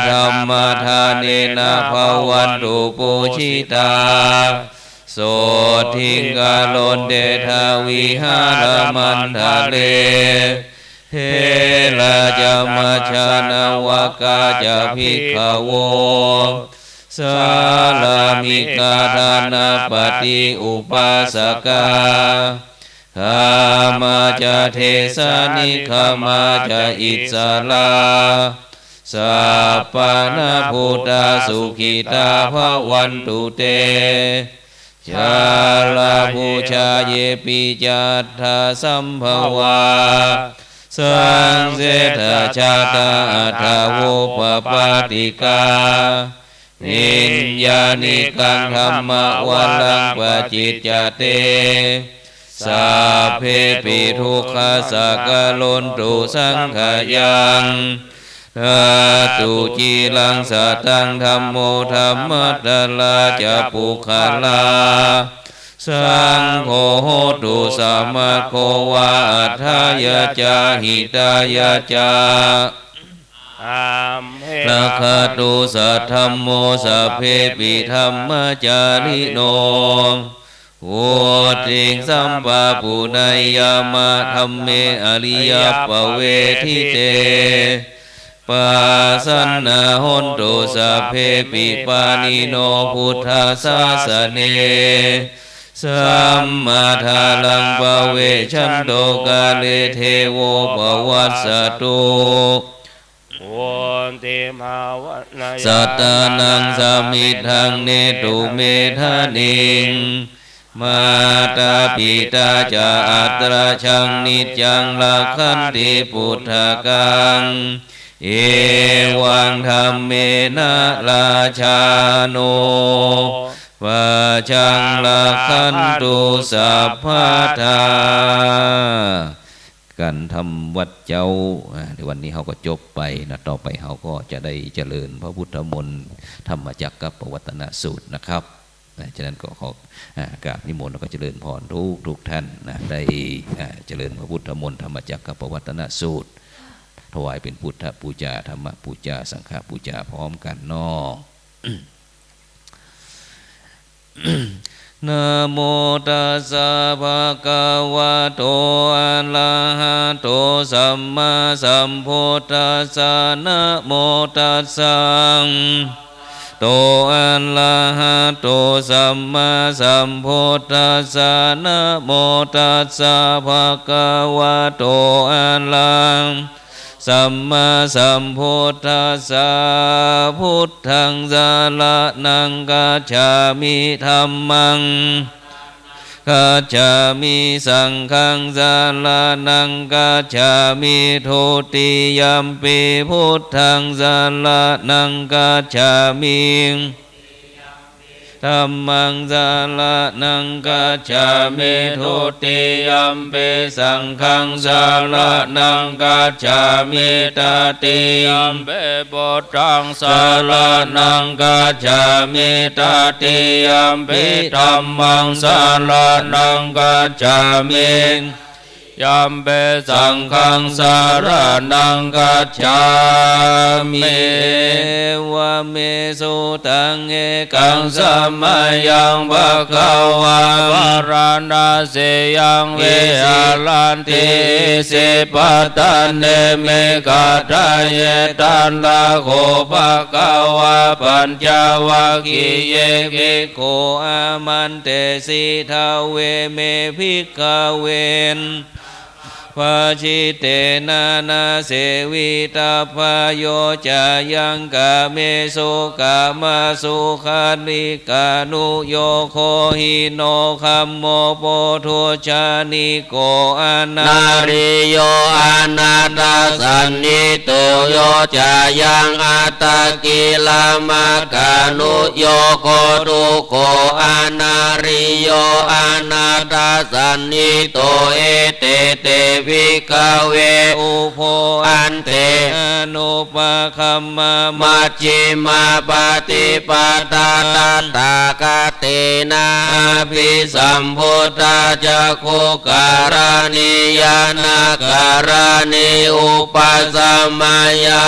dhammadānena bhavantu pūjitā, sotthiṃ karontedha vihāramaṇḍale. Therā ca majjhā navakā ca bhikkhavo, sārāmikā dānapatī upāsakā, gāmā ca desā nigamā ca issarā, sappāṇabhūtā sukhitā bhavantu te. Jalābujā yepi ca aṇḍasambhavā, saṃsedajātā athavopapātikā, niyyānikaṃ dhammavaraṃ paṭicca te, sabbepi dukkhassa karontu saṅkhayaṃ. Ṭhātu ciraṃ sataṃ dhammo dhammaddharā ca puggalā, saṅgho hotu samaggo va atthāya ca hitāya ca. Amhe rakkhatu saddhammo sabbepi dhammacārino. Vuḍḍhiṃ sampāpuṇeyyāma dhamme ariyappavedite. Pasannā hontu sabbepi pāṇino buddhasāsane. Sammādhāraṃ pavecchanto kāle devo pavassatu. Vuḍḍhibhāvaṃ sattānaṃ samiddhaṃ netu-medaniṃ. Mātā pitā ca atrajaṃ niccaṃ rakkhanti puttakaṃ. Evaṃ dhammena rājāno pajaṃ rakkhantu sabbadā. การทำวัตรเจ๊า อ่า ในวันนี้เฮาก็จบไปนะ ต่อไปเฮาก็จะได้เจริญพระพุทธมนต์ ธรรมจักรกัปปวัตตนสูตรนะครับ นะ ฉะนั้นก็ขอ อ่า กราบนิมนต์แล้วก็เจริญพรทุกทุกท่านนะ ได้ อ่า เจริญพระพุทธมนต์ ธรรมจักรกัปปวัตตนสูตร ถวายเป็นพุทธปูจา ธรรมปูจา สังฆปูจาพร้อมกันเนาะ Namo tassa bhagavato arahato sammāsambuddhassa. Namo tassa bhagavato arahato sammāsambuddhassa. Namo tassa bhagavato arahato sammāsambuddhassa. Buddhaṃ saraṇaṃ gacchāmi. Dhammaṃ gacchāmi. Saṅghaṃ saraṇaṃ gacchāmi. Dutiyampi buddhaṃ saraṇaṃ gacchāmi. Dhammaṃ saraṇaṃ gacchāmi. Dutiyampi saṅghaṃ saraṇaṃ gacchāmi. Tatiyampi buddhaṃ saraṇaṃ gacchāmi. Tatiyampi dhammaṃ saraṇaṃ gacchāmi. Tatiyampi saṅghaṃ saraṇaṃ gacchāmi. Evaṃ me sutaṃ. Ekaṃ samayaṃ bhagavā bārāṇasiyaṃ viharanti isipatane migadāye. Tatra kho bhagavā pañcavaggiye bhikkhū āmantesi: Dveme, bhikkhave, bhajitena na sevitabbā. Yo cāyaṃ kāmesu kāmasukhallikānuyogo hīno gammo pothujjaniko anariyo anatthasañhito, yo cāyaṃ attakilamathānuyogo dukkho anariyo anatthasañhito. Ete te, bhikkhave, ubho ante anupagamma majjhimā paṭipadā tathāgatena abhisambuddhā cakkhukaraṇī ñāṇakaraṇī upasamāya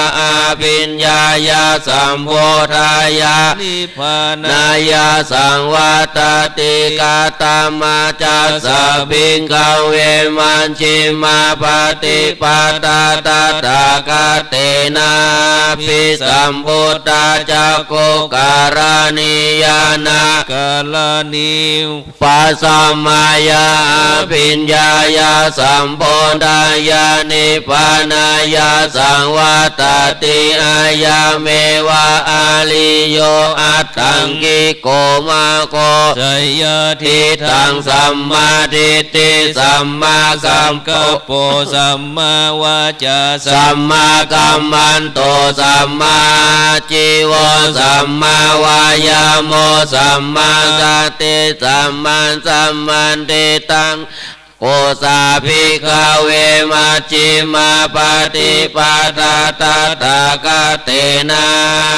abhiññāya sambodhāya nibbānāya saṃvattati. Katamā cassa, bhikkhave, majjhimā paṭipadā tathāgatena abhisambuddhā cakkhukaraṇī ñāṇakaraṇī upasamāya abhiññāya sambodhāya nibbānāya saṃvattati? Ayameva ariyo aṭṭhaṅgiko maggo, seyyathīdaṃ: sammādiṭṭhi sammāsaṅkappo sammāvācā sammākammanto sammāājīvo sammāvāyāmo sammāsati sammāsamādhi. Taṃ kho sā, bhikkhave, majjhimā paṭipadā tathāgatena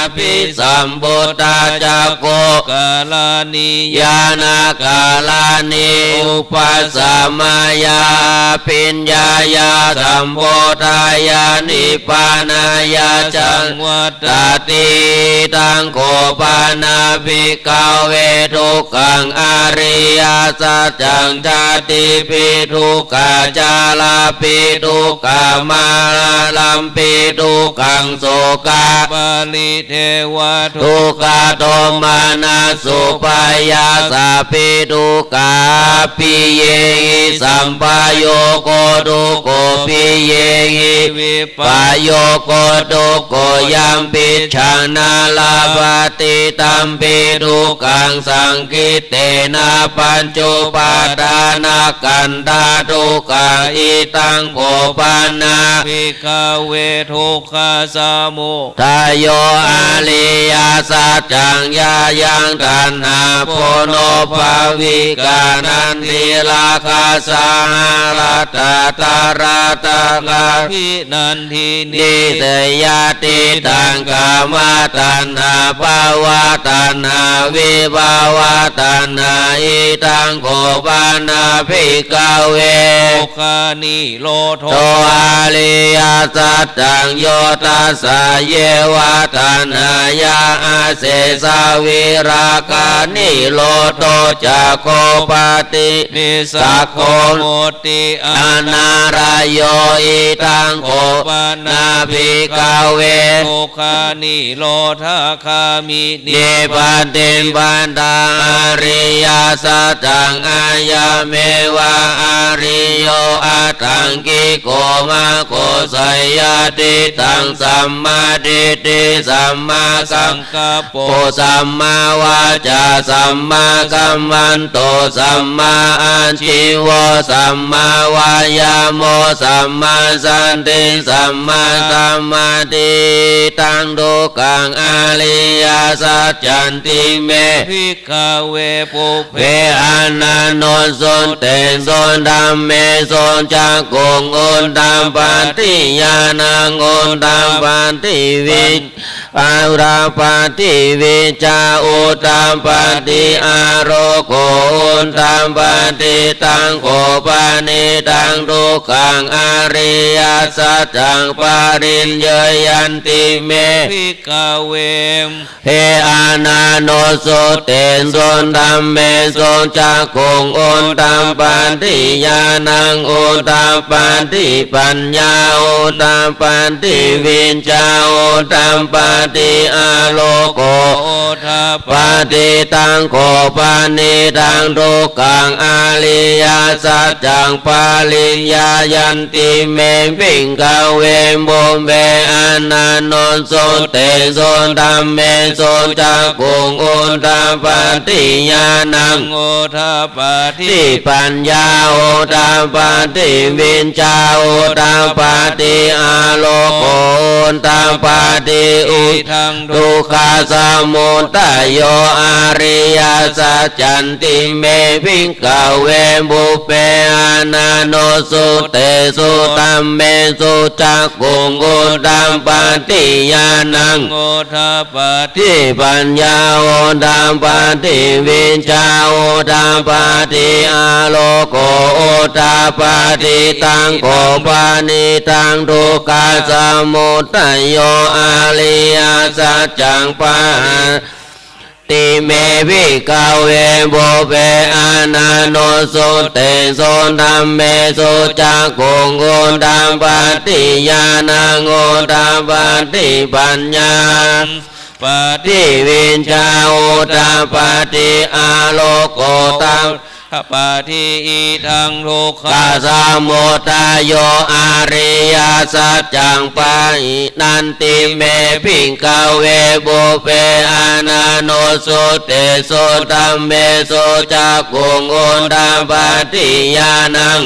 abhisambuddhā cakkhukaraṇī ñāṇakaraṇī upasamāya abhiññāya sambodhāya nibbānāya saṃvat tati. Taṃ kho pana, bhikkhave, dukkhaṃ ariyasaccaṃ: jātipi dukkhā jarāpi dukkhā maraṇampi dukkhaṃ sokā paridevā dukkhadomanassupāyāsā pi dukkhā, appiyehi sampayogo dukkho, piyehi vippāyogo dukkho, yampicchaṃ na labhati tampi dukkhaṃ, saṅkhittena pañcupādānakkhandhā dukkhā. Itaṃ kho pana, bhikkhave, dukkhasamu dayo ariyasaccaṃ: yāyaṃ taṇhā ponobbhavikā nandirāgasahagatā tatratatrābhinandinī, seyyathīdaṃ: kāmataṇhā bhavataṇhā vibhavataṇhā. Itaṃ kho pana, bhikkhave, เว ทุกขานิโรโธ โธ อริยสัจจัง โย ทัสสะ เยวะ ตัณหายา อเสสะ วิราคะ นิโรโธ จักโข ปะติ นิสสะโข มุตติ อนาลาโย อิทัง โข ปะนะ ภิกขะเว ทุกขานิโรธาคามิ นิ ปะติปะทา อริยสัจจัง อายะเมวะ อริโย อัตถังคิโก มัคโข ไสยะทิฏฐัง สัมมาทิฏฐิ สัมมาสังกัปโป สัมมาวาจา สัมมากัมมันโต สัมมาอาชีโว สัมมาวายาโม สัมมาสัตติ สัมมาสมาธิ ตัง ทุกขัง อริยสัจจันติ เม ภิกขะเว ปุพเพ อนันตุสะเตสุ ธัมเมสุ จักขุง อุทปาทิ ญาณัง อุทปาทิ วิ อุทปาทิ วิชชา อุทปาทิ อาโลโก อุทปาทิ ตัง โข ปะนิตัง ทุกขัง อริยสัจจัง ปะริญเยยันติ เม ภิกขะเว เว อนันตุสะเตสุ ธัมเมสุ จักขุง อุทปาทิ ญาณัง อุทปาทิ ปัญญา อุทปาทิ วิชชา อุทปาทิ อาโลโก อุทปาทิ ตัง โข ปะนิตัง ทุกขัง อริยสัจจัง ปะริญเยยันติ เม ภิกขะเว ปุพเพ อนันตุสะเตสุ ธัมเมสุ จักขุง อุทปาทิ ญาณัง อุทปาทิ ปัญญา อุทปาทิ วิชชา อุทปาทิ อาโลโก อุทปาทิ อุ ทัง ทุกขะสมุตโย อริยสัจจันติ เม ภิกขะเว ปุพเพ อนันตุสะเตสุ ธัมเมสุ จักขุง อุทปาทิ ญาณัง อุทปาทิ ปัญญา อุทปาทิ วิชชา อุทปาทิ อาโลโก อุทปาทิ ตัง โข ปะนิตัง ทุกขะสมุตโย อริยสัจจัง ปะ ติ เม ภิกขะเว ปุพเพ อนันตุสะเตสุ ธัมเมสุ จักขุง อุทปาทิ ญาณัง อุทปาทิ ปัญญา ปาทิ วิชชา อุทปาทิ อาโลโก ตัง ปาทิ อิทัง ทุกขะสมุตโย อริยสัจจัง ปะริญเยยันติ เม ภิกขะเว ปุพเพ อนันตุสะเตสุ ธัมเมสุ จักขุง อุทปาทิ ญาณัง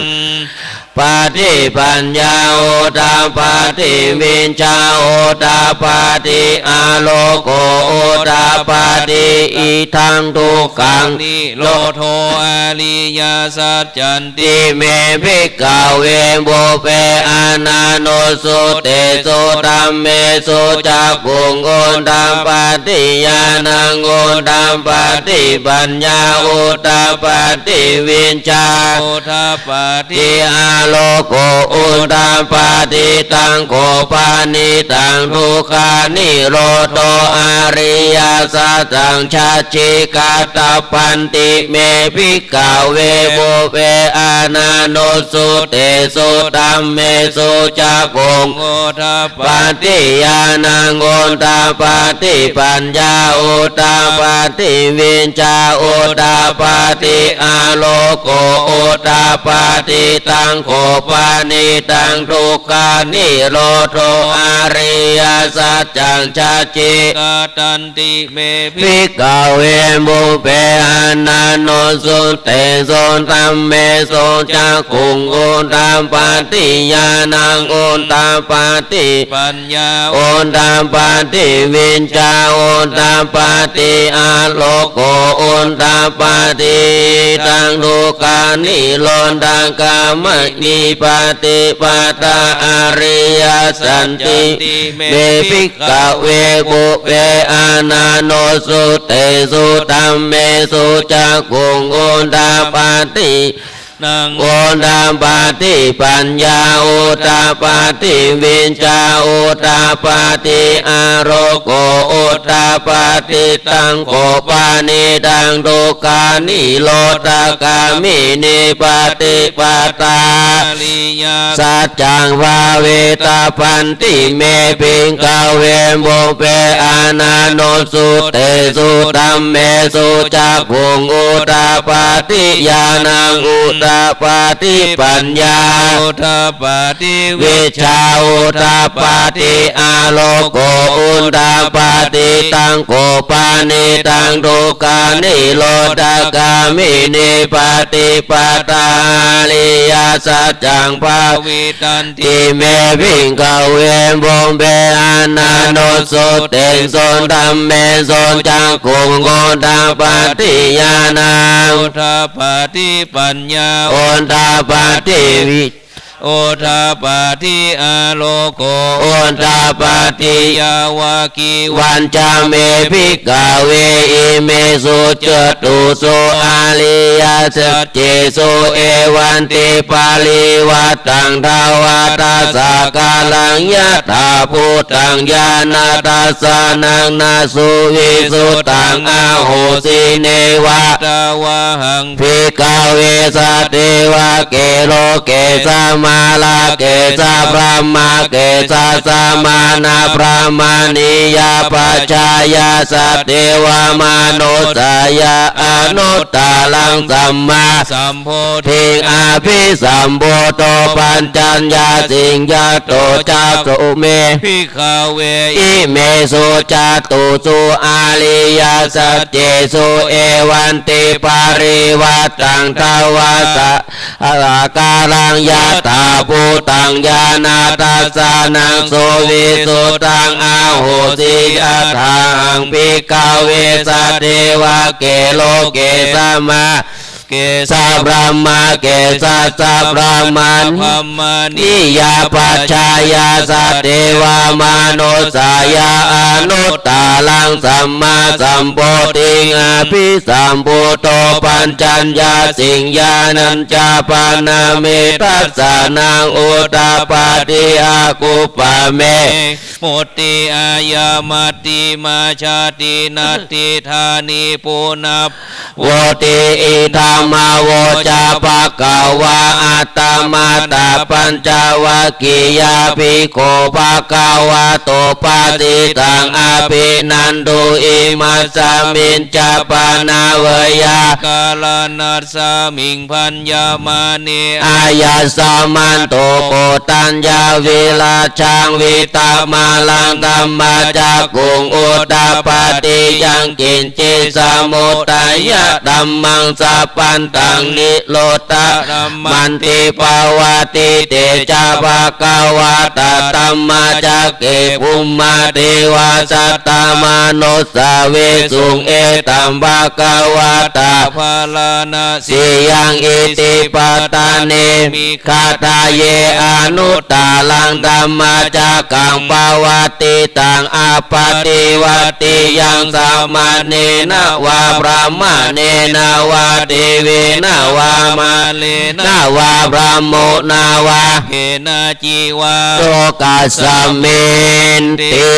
ปาทิ ปัญญา อุทปาทิ วิชชา อุทปาทิ อาโลโก อุทปาทิ อิทัง ทุกขัง นิโรโธ อริยสัจจันติ เม ภิกขะเว ปุพเพ อนันตุสะเตสุ ธัมเมสุ จักขุง อุทปาทิ ญาณัง อุทปาทิ ปัญญา อุทปาทิ วิชชา อุทปาทิ อาโลโก อุทปาทิ ตัง โข ปะนิตัง ทุกขานิโรโธ อริยสัจจัง สัจฉิกาตะปันติ เม ภิกขะเว ปุพเพ อนันตุสะเตสุ ธัมเมสุ จักขุง อุทปาทิ ญาณัง อุทปาทิ ปัญญา อุทปาทิ วิชชา อุทปาทิ อาโลโก อุทปาทิ ตัง โข ปะนิตัง ทุกขานิโรโธ อริยสัจจัง สัจฉิกาตันติ เม ภิกขะเว ปุพเพ อนันตุสะเตสุ ธัมเมสุ จักขุง อุทปาทิ ญาณัง อุทปาทิ ปัญญา อุทปาทิ วิชชา อุทปาทิ อาโลโก อุทปาทิ ตัง ทุกขานิโรธคามินี ปฏิปทา อริยสัจจันติ เม ภิกขะเว ปุพเพ อนันตุสะเตสุ ธัมเมสุ จักขุง อุทปาทิ นัง อุดาปาติปัญญา อุดาปาติวิชชา อุดาปาติอาโลโก อุดาปาติตังโขปะเนตัง ทุกขานิโรธคามินีปฏิปทา อริยสัจจัง ภาเวตาปันติเม ภิกขเว ปุพเพอนานุสสุตติสุธัมเมสุ จักขุงอุดาปาติ ญาณังอุดาปาติ ปัญญาอุดาปาติ วิชชาอุดาปาติ อาโลโกอุดาปาติ ตังโขปะเนตัง ทุกขานิโรธคามินีปฏิปทา อริยสัจจัง ภาวิตันติเม ภิกขเว ปุพเพอนานุสสุตติสุธัมเมสุ จักขุงอุดาปาติ ญาณังอุดาปาติ ปัญญาอุดาปาติ วิ อุดาปาติ อาโลโกอุดาปาติ ยาวะ กีวัญจะเม ภิกขเว อิเมสุจตุสุ อริยสัจเจสุ เอวันติปริวัตตัง ทวาทัสสะกาลัง ยถาภูตัง ญาณทัสสะนัง นะสุวิสุทธัง อาโหสิ เนวะ ตวาหัง ภิกขเว สัตเทวะ เก โลเก สะ มาระเก สะ พรหมะเก สะ สะ มานะ พรหมะนียะ ปัจจายะ สัตเทวะ มานุสสายะ อนุตตรัง สัมมาสัมโพธิง อภิสัมพุทโธ ปัจจัญญาสิงหโต จักขุง เม ภิกขเว อิเมสุจตุสุ อริยสัจเจสุ เอวันติปริวัตตัง ทวาทัสสะกาลัง ยถาภูตัง ญาณทัสสะนัง สุวิสุทธัง อาโหสิ ยถาหัง ภิกขเว สัตเทวะ เก โลเก สะ มาเก สะ พรหมะเก สะ สะ พรหมะนี พรหมะนียะ ปัจจายะ สัตเทวะ มานุสสายะ อนุตตรัง สัมมาสัมโพธิง อภิสัมพุทโธ ปัจจัญญาสิง ญาณัญจะ ปะนะ เม ทัสสะนัง อุดาปาติ อกุปปะเม มุตติ อะยะ มัชฌิมาชาติ นัตถิ ฐานิ ปุนะ โวติ อิทัง มะ โวจะ ภะคะวา อัตถะมะตะ ปัญจวัคคียา ภิกขุ ภะคะวะโต ภะสิตัง อะภินันทุ อิมัสสะมิญจะ ปะนะ เว ยะ กาละนะ สมิง ภัญญะ มะ เน อะยัสมันโต โกฏัญญา วิรัจฉัง วิตะมะลัง ธัมมะจักขุง อุดาปาติ ยังกิญจิ สมุตตะยะธัมมัง สัพพันตัง นิโรธะธัมมันติ ปะวัตติ เต จะ ภะคะวะตะ ธัมมะจักเข ภุมมะเตวา สัตตะมานุสสาเวสุง เอตัง ภะคะวะตะ พาราณะ สียัง อิติปัตตะเน มิ ขะทะเย อนุตตรัง ธัมมะจักขัง ปะวัตติตัง อะปะติวัตติยัง สะมะเณนะ วา พรามะเณนะ วา เตเวนะ วา มาเณนะ วา พรามโมนะ วา เกนะ จิ วา โลกัสสะมินติ ธั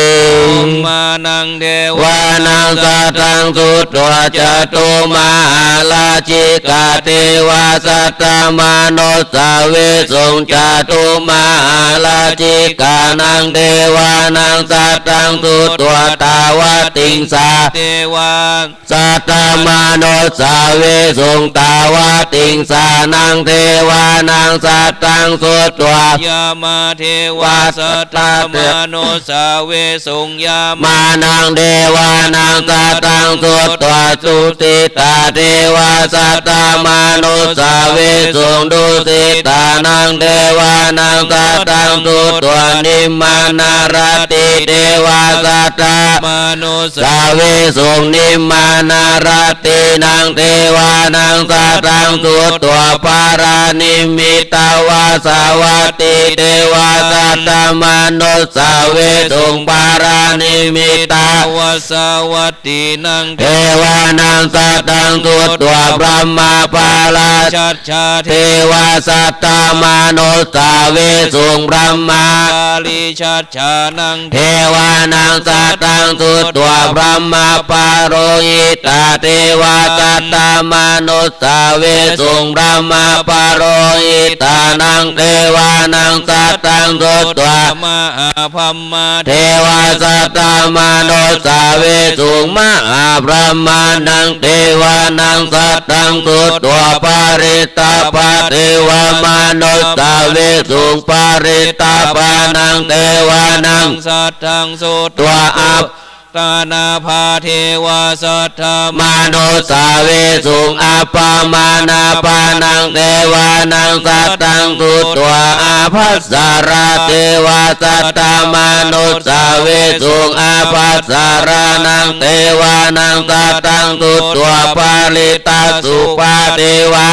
มมานัง เทวานัง สัตถัง สุत्वा จตุมหาราชิกา เทวา สัตตะมานุสสาเวสุง จตุมหาราชิกานัง เทวานัง สัตถัง สุत्वा ตาวะติงสา เทวา สัตตะมานุสสาเวสุง ตาวะติงสานัง เทวานัง สัตถัง สุत्वा ยามา เทวา สัตตะมานุสสาเวสุง ยามานัง เทวานัง สัตถัง สุत्वा ดุสิตา เทวา สัตตะมานุสสาเวสุง ดุสิตานัง เทวานัง สัตถัง สุत्वा นิมมานารติ เทวา สัตตะมานุสสาเวสุง นิมมานารตินัง เทวานัง สัตถัง สุत्वा ป ปารานิมมิตาวาสาวัตติเตวา สัตตามานุสสาเวสุง ปารานิมมิตาวาสาวัตตินัง เทวานังสัตตัง สุत्वा บรหมาปารา ชาเทวา สัตตามานุสสาเวสุง บรหมา ปาริชาชานัง เทวานังสัตตัง สุत्वा บรหมาปาโรหิตา เทวา สัตตามานุสสาเวสุง บรหมาปาโรหิตานัง เทวานังสัตตัง สุत्वा มหาบรหมา เทวา สัตตามานุสสาเวสุง มหาบรหมานัง เทวานังสัตตัง สุत्वा ปริตตาภา เทวามานุสสาเวสุง ปริตตาภานัง เทวานังสัตตัง สุत्वा อัปปมาณาภา เทวา สัตตามานุสสาเวสุง อัปปมาณาภานัง เทวานังสัตตัง สุत्वा อาภัสสารา เทวา สัตตามานุสสาเวสุง อาภัสสารานัง เทวานังสัตตัง สุत्वा ปริตตสุภา เทวา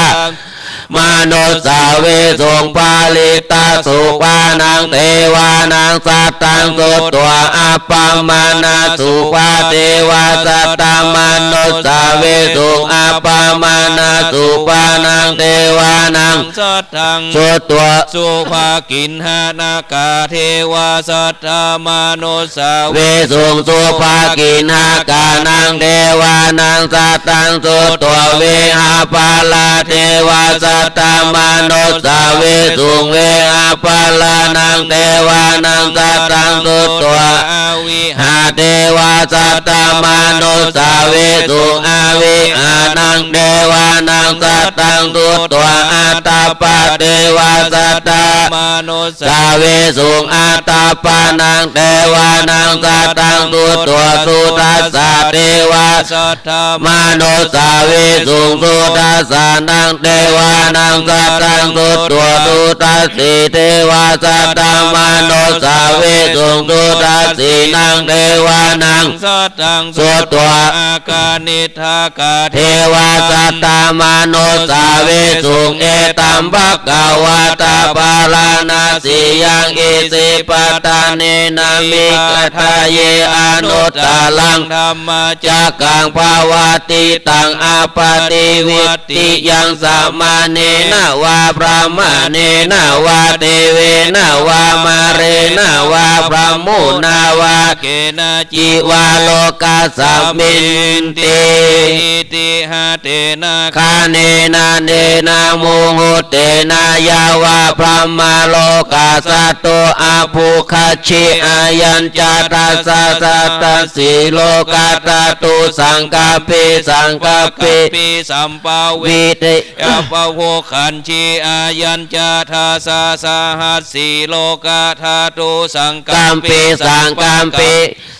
มานุสสาเวสุง ปริตตสุภานัง เทวานังสัตตัง สุत्वा อัปปมาณสุภา เทวา สัตตามานุสสาเวสุง อัปปมาณสุภานัง เทวานังสัตตัง สุत्वा สุภกิณหนากา เทวา สัตตามานุสสาเวสุง สุภกิณหนากานัง เทวานังสัตตัง สุत्वा เวหาปาลา เทวา สัตตามานุสสาเวสุง เวหาปาลานัง เทวานังสัตตัง สุत्वा อาวิหา เทวา สัตตามานุสสาเวสุง อาวิหานัง เทวานังสัตตัง สุत्वा อัตตปา เทวา สัตตามานุสสาเวสุง อัตตปานัง เทวานังสัตตัง สุत्वा สุทัสสา เทวา สัตตามานุสสาเวสุง สุทัสสานัง เทวานังสัตตัง สุत्वा สุทัสสี เทวา สัตตามานุสสาเวสุง สุทัสสีนัง เทวานังสัตตัง สุत्वा อากนิ ทกา เทวา สัตตามานุสสาเวสุง เอตัมภะคะวะตา ปาราณสียัง อิสิปตาเนนะ มิกขะทาเย อนุตตรัง ธัมมจักกัง ปวัตติตัง อปปะติวัตติยัง สมะเณนะวา พรามะเณนะวา เตเวนะวา มาเรนะวา พรหมุนาวา เกนะ จิวา โลกัสมินติ อิติหะเตนะ ขะเณนะ เณนะ มุหุตเตนะ ยะวะ พรหมโลกัสสะตุ อะภุคคัชชิ อายัญจะ ทัสสะ สัตตสี โลกัสสะตุ สังกัปปิ สังกัปปิ สัมปะเวทิ ยะปะภุคคัชชิ อายัญจะ ทัสสะ สหัสสี โลกัสสะตุ สังกัปปิ สังกัปปิ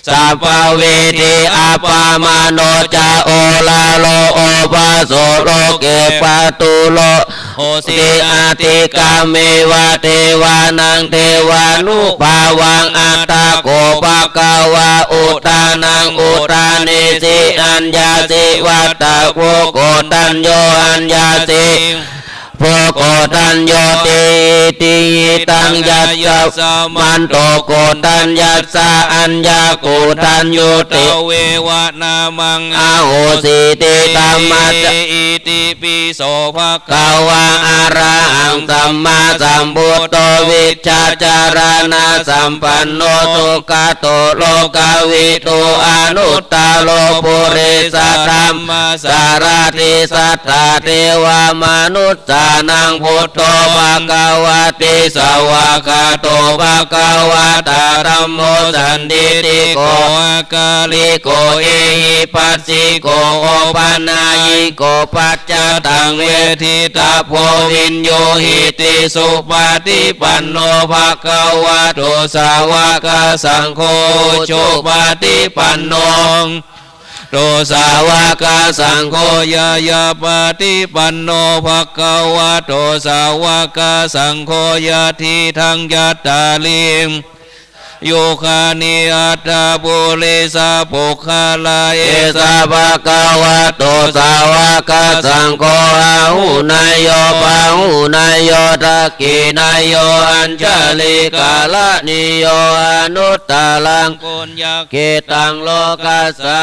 สัมปะเวทิ อัปปะมาโณจะ โอราโร โอภาสโส โลเกปะตุโล โหสิ อติกะเมวะ เทวานัง เทวานุภาวัง อัตถะโข ภะคะวา อุทานัง อุทาเนสิ อัญญาสิ วัตถะโข โกฏัญโญ อัญญาสิ โภ โกฏัญโญติ อิติหิตัง ยัสสะ มันโต โกฏัญญัสสะ อัญญา โกฏัญโญติ เววะ นามัง อโหสีติ ธัมมะจะ อิติปิโส ภะคะวา อะระหัง สัมมาสัมพุทโธ วิชชาจารณะสัมปันโน สุขะโต โลกะวิทู อนุตตะโร ปุเรสะธัมมะสารถิ สัทธาเทวะมนุสสานัง พุทโธ ภะคะวะติ สวากขาโต ภะคะวะตา ธัมโม สันทิฏฐิโก อะกาลิโก เอหิปัสสิโก โอปะนายยิโก ปัจจตัง เวทิตัพโพ วิญญูหิติ สุปะฏิปันโน ภะคะวะโต สาวะกะสังโฆ อุจุปะฏิปันโน โต สาวะกะสังโฆ ญาญาปะฏิปันโน ภะคะวะโต สาวะกะสังโฆ ยะทิทัง ยัตตาลิง ยุคานิ อัตถปูริสปุคคลา เอสะ ภะคะวะโต สาวกสังโฆ อาหุเนโย ปาหุเนโย ทักขิเนโย อัญชลีกรณีโย อนุตตรัง ปุญญ เขตัง โลกัสสา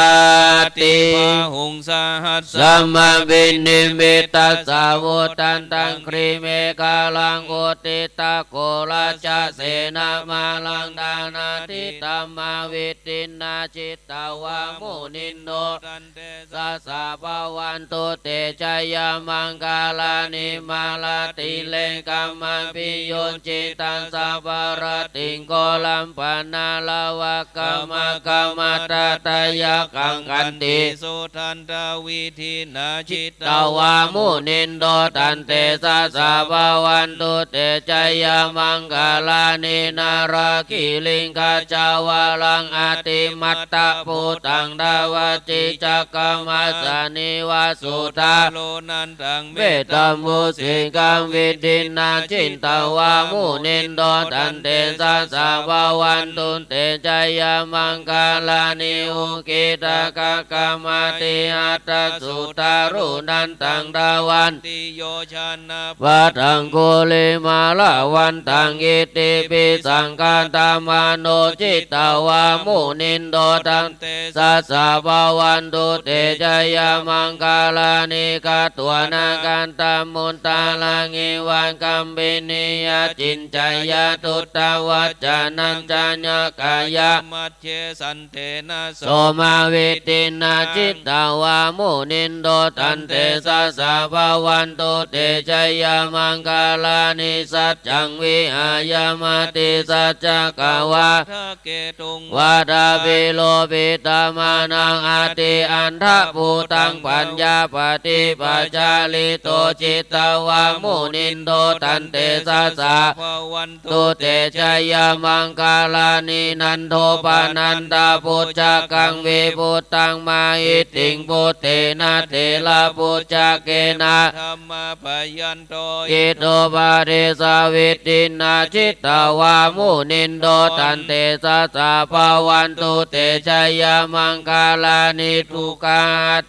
ติ บาหุง สหัสสะ สะมัง วินิมมิตตัสสะ วุฏฏันตัง กรีเมขลัง อุทิฏฐโขรชเสนมารัง ดานาทิฏฐมมาวิตตินนา จิตตวา มุนินโด ตันเต สัสสะ ภะวันตุ เต จะยะมังคะลานิ มาลาติเรกะมะภิยุจฉิตัสสะ ปะระติง โกรัมปะนาระวะ กะมะกะมะทะทะยักขัง ขันติ สุทันตะวิธินา จิตตวา มุนินโด ตันเต สัสสะ ภะวันตุ เต จะยะมังคะลานิ นาราคิลิงคะจาวารัง อติมัตตะภูตัง ทาวัตถิจักขัง มะสะนีวะสุทาโร นันตัง เมตตะมุสิกัง วิธินา จิตตวา มุนินโด ตันเต สัสสะ ภะวันตุ เต จะยะมังคะลานิ อุกขิตะขักขะมะติหัตถะสุทารุ นันตัง ทาวัตถิโยชนะ ปะทัง กุลิมาละวันตัง อิทธิปิสังขะตะมาโน จิตตวา มุนินโด ตันเต สัสสะ ภะวันตุ เต จะยะมังคะลานิ ขัตวานะขันตะมุตตะรัง อิวะกัมปินียะ จินจายะ ดูตตะวัจจะนัญจะนะกายะ มัจเจ สันเทนะ โสมะวิตตินะ จิตตวา มุนินโด ตันเต สัสสะ ภะวันตุ เต จะยะมังคะลานิ สัจจัง วิหายะ มติสัจจะกะวาทะเกตุง วาทาภิโรพิตะมานัง อติอันธะภูตัง ปัญญาปะธิปะจาริโต จิตตวา มุนินโด ตันเต สัสสะ ภะวัน ตุ เต จะยะมังคะลานิ นันโดปะนันทะปุจจกัง วิปุตตัง มะหิตติง ปุตเตนะ เถระปุจจเกนะ ธัมมาปะยันโต อิทธุปะเดสะวิตตินะ จิตตวา มุนินโด ตันเต สัสสะ ภะวันตุ เต จะยะมังคะลานิ ทุกขา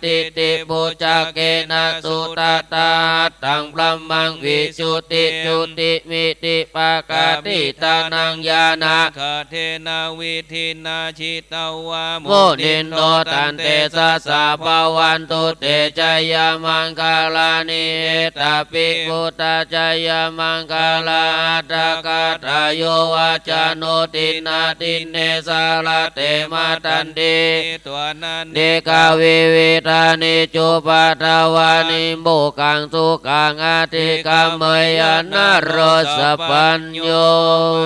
ทิฏฐิปุจจเกนะ สุทัฏฐาหัตถัง บรมมัง วิสุทธิจุติ มิทธิปะกาติตานัง ญาณะ ขัตเถนะ วิทธินะ จิตตวา มุนินโด ตันเต สัสสะ ภะวันตุ เต จะยะมังคะลานิ เอตะปิ พุทธะจะยะมังคะลาหัตถะกาถา โย วัจจะโน ทินนา ทินเน สะระเต มะะทันติ ตัณหา นิกา วิวิธานิ จุปปาทาวานิ โมกขัง สุขัง อะทิกะเมยะ นะโร สัพพัญญู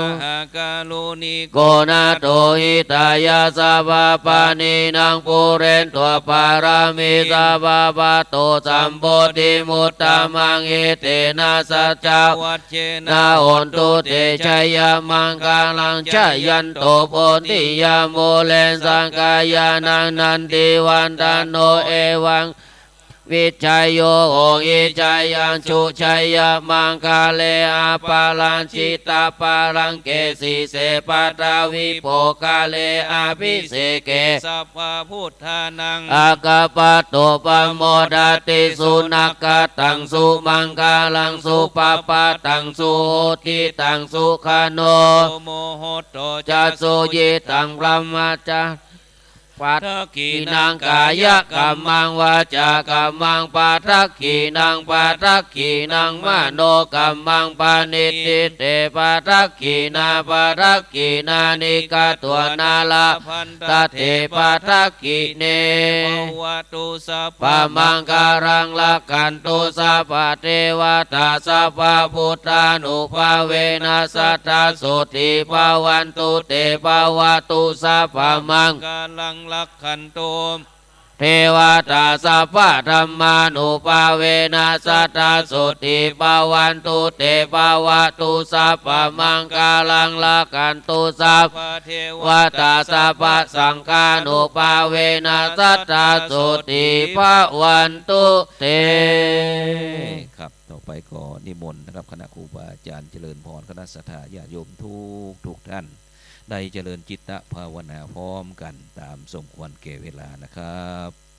มหาการุณิโก นาโถ หิตายะ สัพพะปาณีนัง ปูเรนตัปปะระมิ สัพพะปะโต สัมโพธิมุตตะมัง เอเตนะ สัจจะวัจเจนะ โหนตุ เต จะยะมังคะลัง จะยันโต โพธิยะ มูเล สักกายานัง นันทิวันตะโน เอวัง วิจโย โหหิ จะยัง จุ จะยะมังคะเล อะปะราจิตะปะรังเก สีเส ปัททะวิโปคะเล อะภิเสเก สัพพะพุทธานัง อะกะปะโต ปะโมดะติ สุนักขะตัง สุมังคะลัง สุปะปะทัง สุหุติตัง สุขะโน สุมุหุตโต จะ สุยิตัง บรมะจะ ปัทถะขีนัง กายะกัมมัง วาจากัมมัง ปัทถะขีนัง ปัทถะขีนัง มโนกัมมัง ปะณิทธิเต ปัทถะขีนา ปัทถะขีนานิ กัตถวานะ ละพันทะเต ปัทถะขีเน ภะวะ ตุ สัพพะมังคะลัง รักขันตุ สัพพะเทวะตา สัพพะพุทธานุภาเวนะ สัตถาโสติ ภะวันตุ เต ภะวะตุ สัพพะมังคะลัง รักขันตุ เทวะตา สัพพะธัมมานุภาเวนะ สัตถาโสติ ภะวันตุ เต ภะวะตุ สัพพะมังคะลัง รักขันตุ สัพพะเทวะตา สัพพะสังฆานุภาเวนะ สัตถาโสติ ภะวันตุ เต ครับ ต่อไปก็นิมนต์นะครับ คณะครูบาอาจารย์เจริญพร คณะศรัทธาญาติโยมทุกทุกท่าน ได้เจริญจิตตภาวนาพร้อมกั๋นต๋ามสมควรแก่เวลานะครับ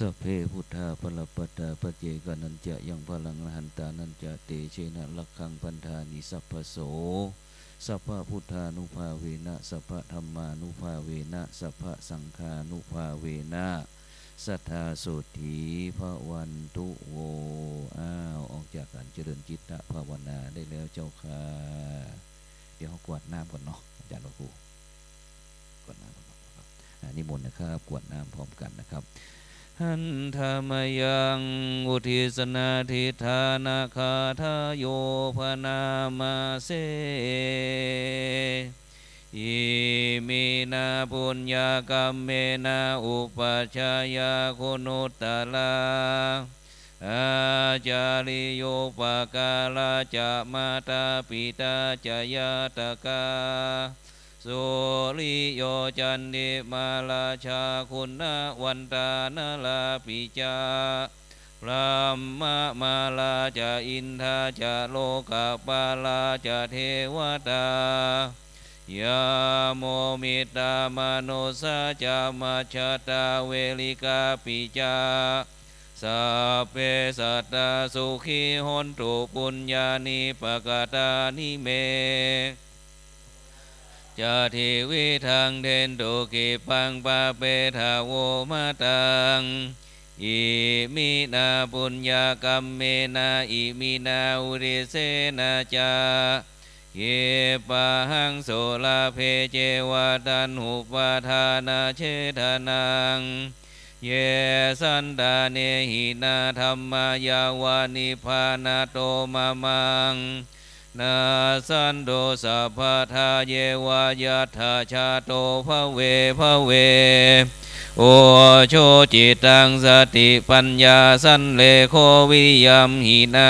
Sabbe buddhā balappattā paccekānañca yaṃ balaṃ arahantānañca tejena rakkhaṃ bandhāmi sabbaso. Sabbabuddhānubhāvena sabbadhammānubhāvena sabbasaṅghānubhāvena sadā sotthī bhavantu vo. อ้าว ออกจากการเจริญจิตตภาวนาได้แล้วเจ้าข้า เดี๋ยวกรวดน้ำก่อนเนาะ อาจารย์พระครู กรวดน้ำก่อนเนาะครับ อ่า นิมนต์นะครับ กรวดน้ำพร้อมกันนะครับ Handa mayaṃ uddissanādhiṭṭhānagāthāyo bhaṇāma se. Iminā puññakammena upajjhāyā guṇuttarā, ācariyūpakārā ca mātā pitā ca ñātakā, suriyo candimā rājā guṇavantā narāpi ca, brahmamārā ca indā ca lokapālā ca devatā, yamo mittā manussā ca majjhattā verikāpi ca, sabbe sattā sukhī hontu puññāni pakatāni me. Ca tividhaṃ dentu khippaṃ pāpetha vomataṃ. Iminā puññakammena iminā uddissena ca, khippāhaṃ sulabhe ceva taṇhupādānachedanaṃ. Ye santāne hinā dhammā yāva nibbānato mamaṃ, nassantu sabbadā yeva yattha jāto bhave bhave. Ujucittaṃ satipaññā sallekho viriyamhinā,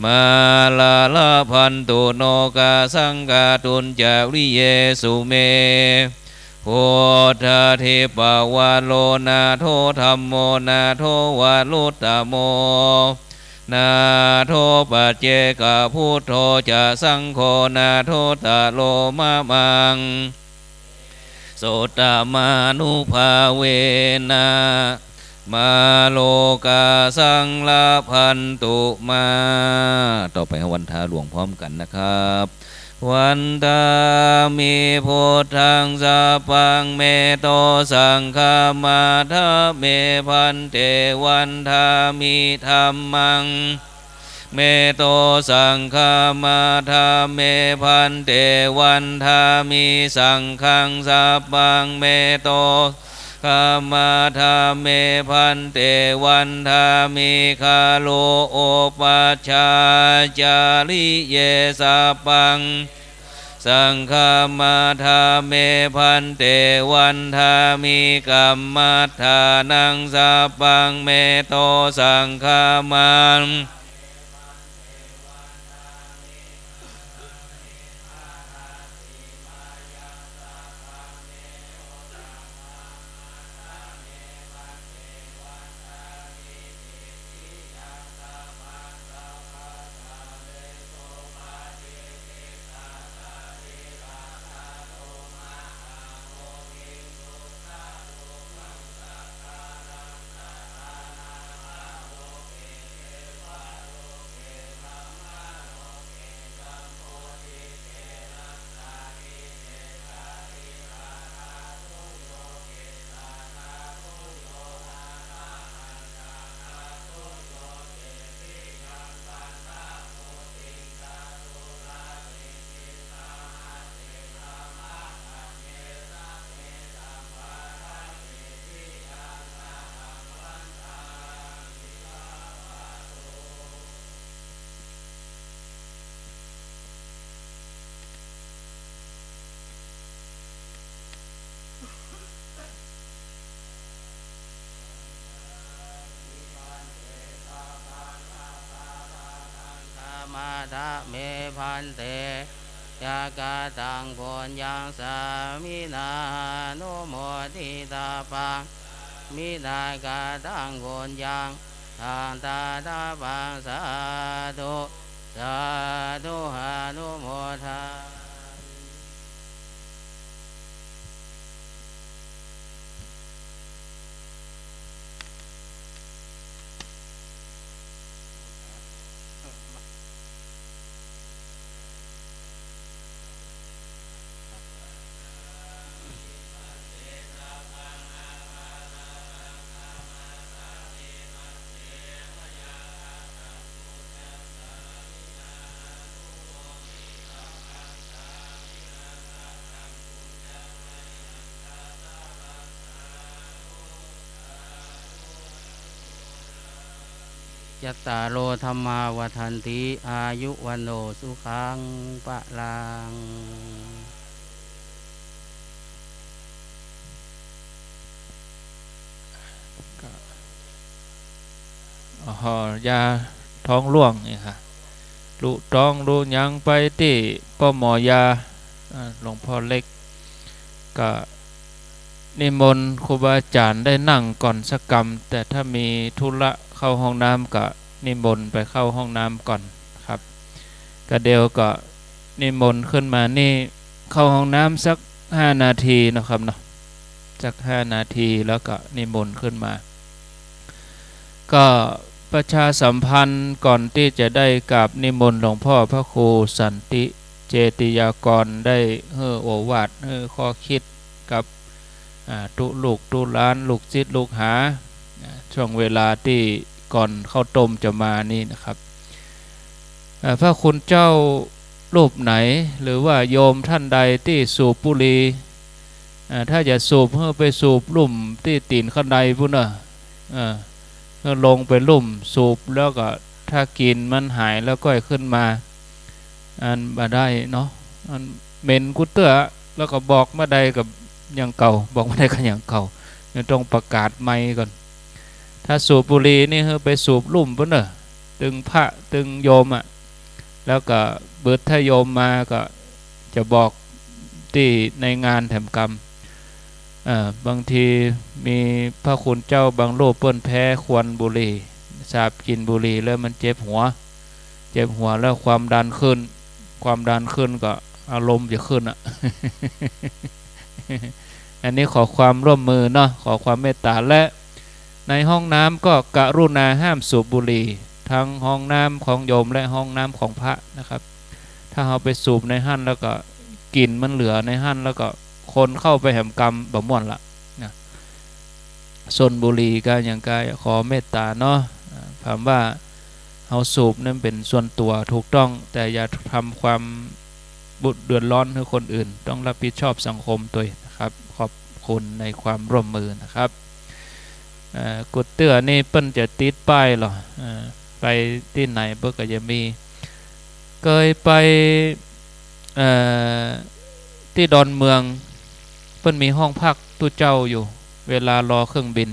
mārā labhantu nokāsaṃ kātuñca viriyesu me. Buddhādhipavaro nātho dhammo nātho varuttamo, nātho paccekabuddho ca saṅgho nāthottaro mamaṃ. Sottamānubhāvena mārokāsaṃ labhantu mā. ต่อไปวันทาหลวงพร้อมกันนะครับ Vandāmi buddhaṃ sabbaṃ me to saṅghaṃ vandāmi bhante, vandāmi dhammaṃ me to saṅghaṃ vandāmi bhante, vandāmi saṅghaṃ sabbaṃ me to saṅghaṃ vandāmi bhante, vandāmi guru upajjhāyācariye sabbaṃ saṅghaṃ vandāmi bhante, vandāmi kammaṭṭhānaṃ sabbaṃ me to saṅghaṃ vandāmi bhante, yaṃ kataṃ puññaṃ sāminā anumoditabbaṃ, sāminā kataṃ puññaṃ taṃ dātabbaṃ, sādhu sādhu anumodāmi. จัตตาโร ธัมมา วัฑฒันติ อายุ วัณโณ สุขัง พลัง ก็ อ๋อ ยาท้องร่วงนี่ค่ะ ลุต๊องลุหยังไปตี้ป้อหมอยา อ่า หลวงพ่อเล็ก ก็นิมนต์ครูบาอาจ๋ารย์ได้นั่งก่อนสักกำ แต่ถ้ามีธุระเข้าห้องน้ำก็นิมนต์ไปเข้าห้องน้ำก่อนครับ ก็เดี๋ยวก็นิมนต์ขึ้นมานี่เข้าห้องน้ำสักห้านาทีเนาะครับเนาะ สักห้านาทีแล้วก็นิมนต์ขึ้นมา ก็ประชาสัมพันธ์ก่อนตี้จะได้กราบนิมนต์หลวงพ่อพระครูสันติเจติยากรได้หื้อโอวาท หื้อข้อคิดกับ อ่า ตุ๊ลูกตุ๊หลาน ลูกศิษย์ลูกหา อ่า ช่วงเวลาตี้ก่อนข้าวต้มจะมานี่นะครับ อ่า พระคุณเจ้ารูปไหน หรือว่าโยมท่านใดตี้สูบบุหรี่ อ่า ถ้าจะสูบ หื้อไปสูบลุ่มตี้ตี๋นคันไดปู้นเน่อ เออ หื้อลงไปลุ่มสูบ แล้วก็ถ้ากลิ่นมันหายแล้วก้อยขึ้นมา อันบ่ได้เนาะ อันเหม็นกู้เตื้อ แล้วก็บอกบ่าใดก็อย่างเก่า บอกบ่าใดก็อย่างเก่า ยังต้องประกาศไมค์ก่อน ถ้าสูบบุหรี่นี่ หื้อไปสูบลุ่มปู้นเน่อ ตึงพระตึงโยมอะ แล้วก็เบิดถ้าโยมมาก็จะบอกตี้ในงานแถมกำ เอ่อ บางทีมีพระคุณเจ้าบางรูปเปิ้นแพ้ควันบุหรี่ สาบกลิ่นบุหรี่แล้วมันเจ็บหัว เจ็บหัวแล้วความดันขึ้น ความดันขึ้นก็อารมณ์จะขึ้นอะ อันนี้ขอความร่วมมือเนาะ ขอความเมตตา และในห้องน้ำก็กรุณาห้ามสูบบุหรี่ ทั้งห้องน้ำของโยมและห้องน้ำของพระนะครับ ถ้าเฮาไปสูบในหั้นแล้วก็กลิ่นมันเหลือในหั้น แล้วก็คนเข้าไปแหมกำบ่ม่วนละนะ สูบบุหรี่ก็อย่างก็ขอเมตตาเนาะ อ่า ถามว่าเฮาสูบนั้นเป๋นส่วนตั๋วถูกต้อง แต่อย่าทำความเดือดร้อนหื้อคนอื่น ต้องรับผิดชอบสังคมตวยนะครับ ขอบคุณในความร่วมมือนะครับ เอ่อ กู้เตื้อนี่เปิ้นจะติดป้ายเหรอ เอ่อ ไปตี้ไหนเปิ้นก็จะมี เกยไป เอ่อ ตี้ดอนเมือง เปิ้นมีห้องพักตุ๊เจ้าอยู่ เวลารอเครื่องบิน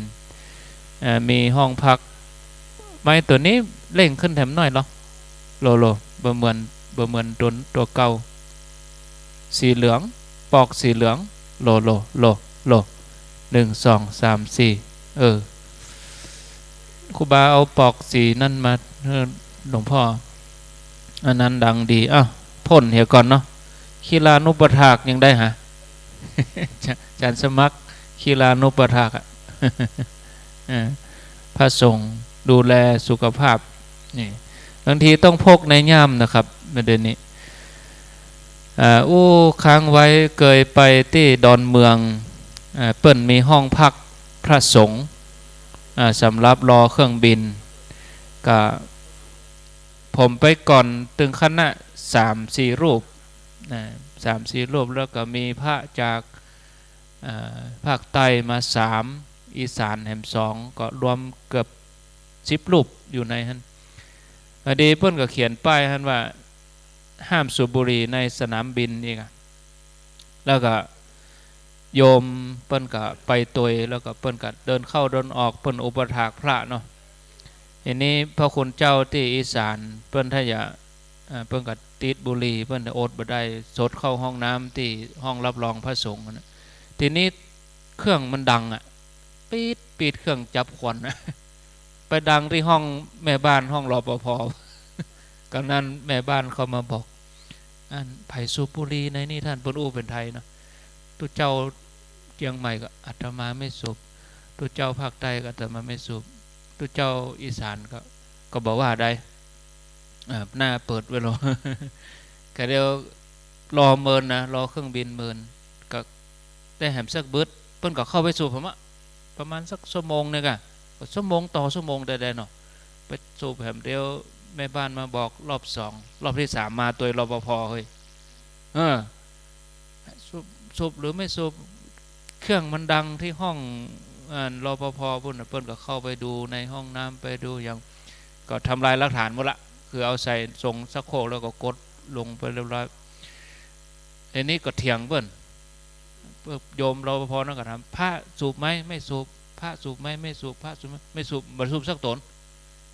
เอ่อ มีห้องพัก ไมค์ตั๋วนี้เร่งขึ้นแถมหน้อยเหรอ โล โล บ่เหมือน บ่เหมือนตั๋ว ตั๋วเก่า สีเหลือง ปอกสีเหลือง โล โล โล โล หนึ่ง สอง สาม สี่ เออ ครูบาเอาปอกสีนั่นมาหื้อหลวงพ่อ อันนั้นดังดี อ้าว พ่นเหียก่อนเนาะ คีลานุปถากยังได้หา อาจ๋ารย์สมัคร คีลานุปถากอะ เออ พระสงฆ์ดูแลสุขภาพ นี่ บางทีต้องพกในย่ามนะครับ เดี๋ยวนี้ อ่า อู้ ค้างไว้ เกยไปตี้ดอนเมือง อ่า เปิ้นมีห้องพักพระสงฆ์ อ่า สำหรับรอเครื่องบิน ก็ผมไปก่อนตึงคณะสามสี่รูป นะ สามสี่รูป แล้วก็มีพระจาก อ่า ภาคใต้มาสาม อีสานแหมสอง ก็รวมเกือบสิบรูปอยู่ในหั้น พอดีเปิ้นก็เขียนป้ายหั้นว่า ห้ามสูบบุหรี่ในสนามบินอีกอะ แล้วก็โยมเปิ้นก็ไปตวย แล้วก็เปิ้นก็เดินเข้าเดินออก เปิ้นอุปถากพระเนาะ ทีนี้พระคุณเจ้าตี้อีสานเปิ้นถ้าจะ อ่า เปิ้นก็ติดบุหรี่ เปิ้นอดบ่ได้ สดเข้าห้องน้ำตี้ห้องรับรองพระสงฆ์นะ ทีนี้เครื่องมันดังอะ ปี๊ดปี๊ด เครื่องจับควันอะ ไปดังตี้ห้องแม่บ้าน ห้อง รปภ ก็นั้นแม่บ้านเข้ามาบอก อันใผสูบบุหรี่ในนี่ท่าน เปิ้นอู้เป๋นไทยเนาะ ตุ๊เจ้าเจียงใหม่ก็อาตมาไม่สูบ ตุ๊เจ้าภาคใต้ก็อาตมาไม่สูบ ตุ๊เจ้าอีสานก็ ก็บ่ว่าใด อ่า หน้าเปิดไว้รอ ก็เดี๋ยวรอเมินนะ รอเครื่องบินเมิน ก็ได้แหมสักบึด เปิ้นก็เข้าไปสูบผมอะ ประมาณสักชั่วโมงนึงอะ ก็ชั่วโมงต่อชั่วโมงได้ๆ เนาะ ไปสูบแหมเดียว แม่บ้านมาบอกรอบสอง รอบที่สามมาตวย รปภ เฮ้ย เออ สูบ สูบหรือไม่สูบ เครื่องมันดังตี้ห้อง อ่า รปภ ปู้นน่ะ เปิ้นก็เข้าไปดูในห้องน้ำ ไปดูอย่าง ก็ทำลายหลักฐานหมดละ คือเอาใส่ส่งชักโครกแล้วก็กดลงไปเรียบร้อย อันนี้ก็เถียงเปิ้น โยม รปภ นั่นก็ถาม "พระสูบไหม ไม่สูบ พระสูบไหม ไม่สูบ พระสูบไหม ไม่สูบ" บ่สูบสักต๋น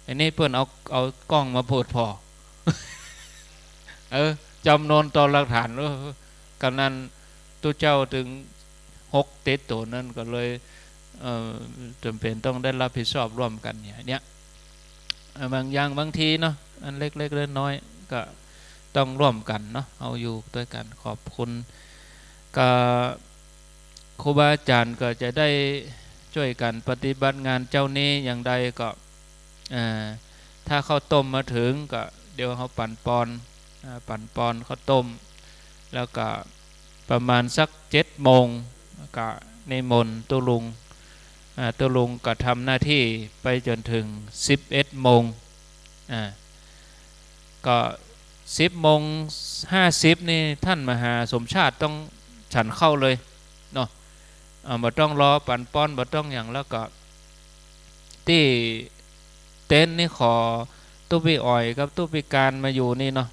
อันนี้เปิ้นเอา เอากล้องมาเปิดผ่อ เออ จ๋ำนนต่อหลักฐาน เออ กำนันตุ๊เจ้าตึงหกเจ็ดต๋นนั้นก็เลย เอ่อ จ๋ำเป๋นต้องได้รับผิดชอบร่วมกั๋นเนี่ย เนี่ย เอ่อ บางอย่างบางทีเนาะ อันเล็กๆ น้อยๆ ก็ต้องร่วมกั๋นเนาะ เฮาอยู่ตวยกั๋น ขอบคุณ ก็ครูบาอาจ๋ารย์ก็จะได้จ้วยกั๋นปฏิบัติงานเจ๊านี้อย่างใดก็ อ่า ถ้าข้าวต้มมาเถิงก็เดี๋ยวเฮาปั๋นปอน อ่า ปั๋นปอนข้าวต้ม แล้วก็ประมาณสักเจ็ดโมงก็นิมนต์ตุ๊ลุง อ่า ตุ๊ลุงก็ทำหน้าตี้ไปจ๋นเถิงสิบเอ็ดโมง อ่า ก็สิบโมงห้าสิบนี่ต้านมหาสมชาติต้องฉันข้าวเลยเนาะ อ่า บ่ต้องรอปั๋นปอน บ่ต้องหยัง แล้วก็ตี้เต็นท์นี่ขอตุ๊ปี้อ๋อยกับตุ๊ปี้การมาอยู่นี่เนาะ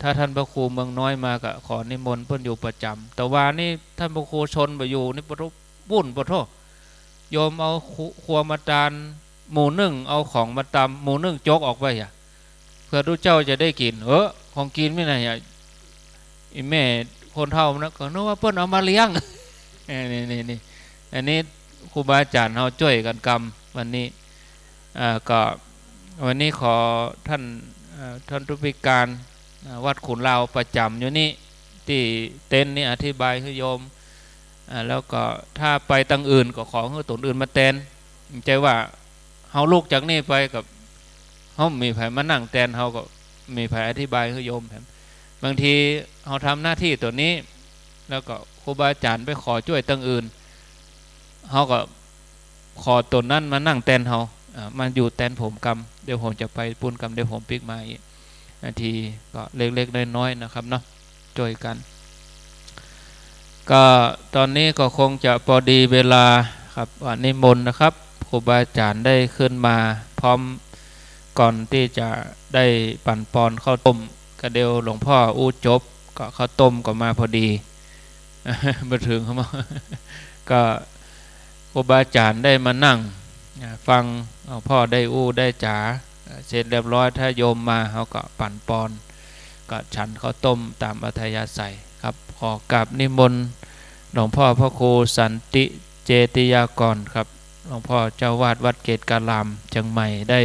ถ้าต้านพระครูเมืองน้อยมาก็ขอนิมนต์เปิ้นอยู่ประจ๋ำ แต่ว่านี่ต้านพระครูชนบ่อยู่นี่ ปะโถ วุ่นปะโถ โยมเอาครัว ครัวมาตาน หมู่นึ่งเอาของมาตำ หมู่นึ่งจกออกไปอะ เปื้อตุ๊เจ้าจะได้กิ๋น เออ ของกิ๋นมีไหนอะ อีแม่คนเฒ่ามันนะ ก็นึกว่าเปิ้นเอามาเลี้ยง เออ นี่ นี่ นี่ อันนี้ครูบาอาจ๋ารย์เฮาจ้วยกั๋นกำวันนี้ อ่า ก็วันนี้ขอต้าน อ่า ต้านตุ๊ปี้การ อ่า วัดขุนลาวประจ๋ำอยู่นี่ ตี้เต็นท์นี่อธิบายหื้อโยม อ่า แล้วก็ถ้าไปตังอื่นก็ขอหื้อต๋นอื่นมาแตน ใจ้ว่าเฮาลุกจากนี่ไปก็เฮาบ่มีใผมานั่งแตน เฮาก็บ่มีใผอธิบายหื้อโยมแหม บางทีเฮาทำหน้าตี้ต๋นนี้ แล้วก็ครูบาอาจ๋ารย์ไปขอจ้วยตังอื่น เฮาก็ขอต๋นนั้นมานั่งแตนเฮา อ่า มาอยู่แตนผมกำ เดี๋ยวผมจะไปปู๊นกำ เดี๋ยวผมปิ๊กมาอีก นาทีก็เล็กๆ น้อยๆ นะครับเนาะ จ้วยกั๋น ก็ต๋อนนี้ก็คงจะปอดีเวลาครับ ว่านิมนต์นะครับ ครูบาอาจ๋ารย์ได้ขึ้นมาพร้อม ก่อนตี้จะได้ปั๋นปอนข้าวต้ม ก็เดี๋ยวหลวงพ่ออู้จบ ก็ข้าวต้มก็มาปอดี มาเถิงครับ ก็ครูบาอาจ๋ารย์ได้มานั่ง อ่า ฟังหลวงพ่อได้อู้ได้จ๋า อ่า เสร็จเรียบร้อย ถ้าโยมมาเฮาก็ปั๋นปอน ก็ฉันข้าวต้มต๋ามอัธยาศัยครับ ขอกราบนิมนต์หลวงพ่อพระครูสันติเจติยากรครับ หลวงพ่อเจ้าอาวาสวัดเกตุการามเจียงใหม่ได้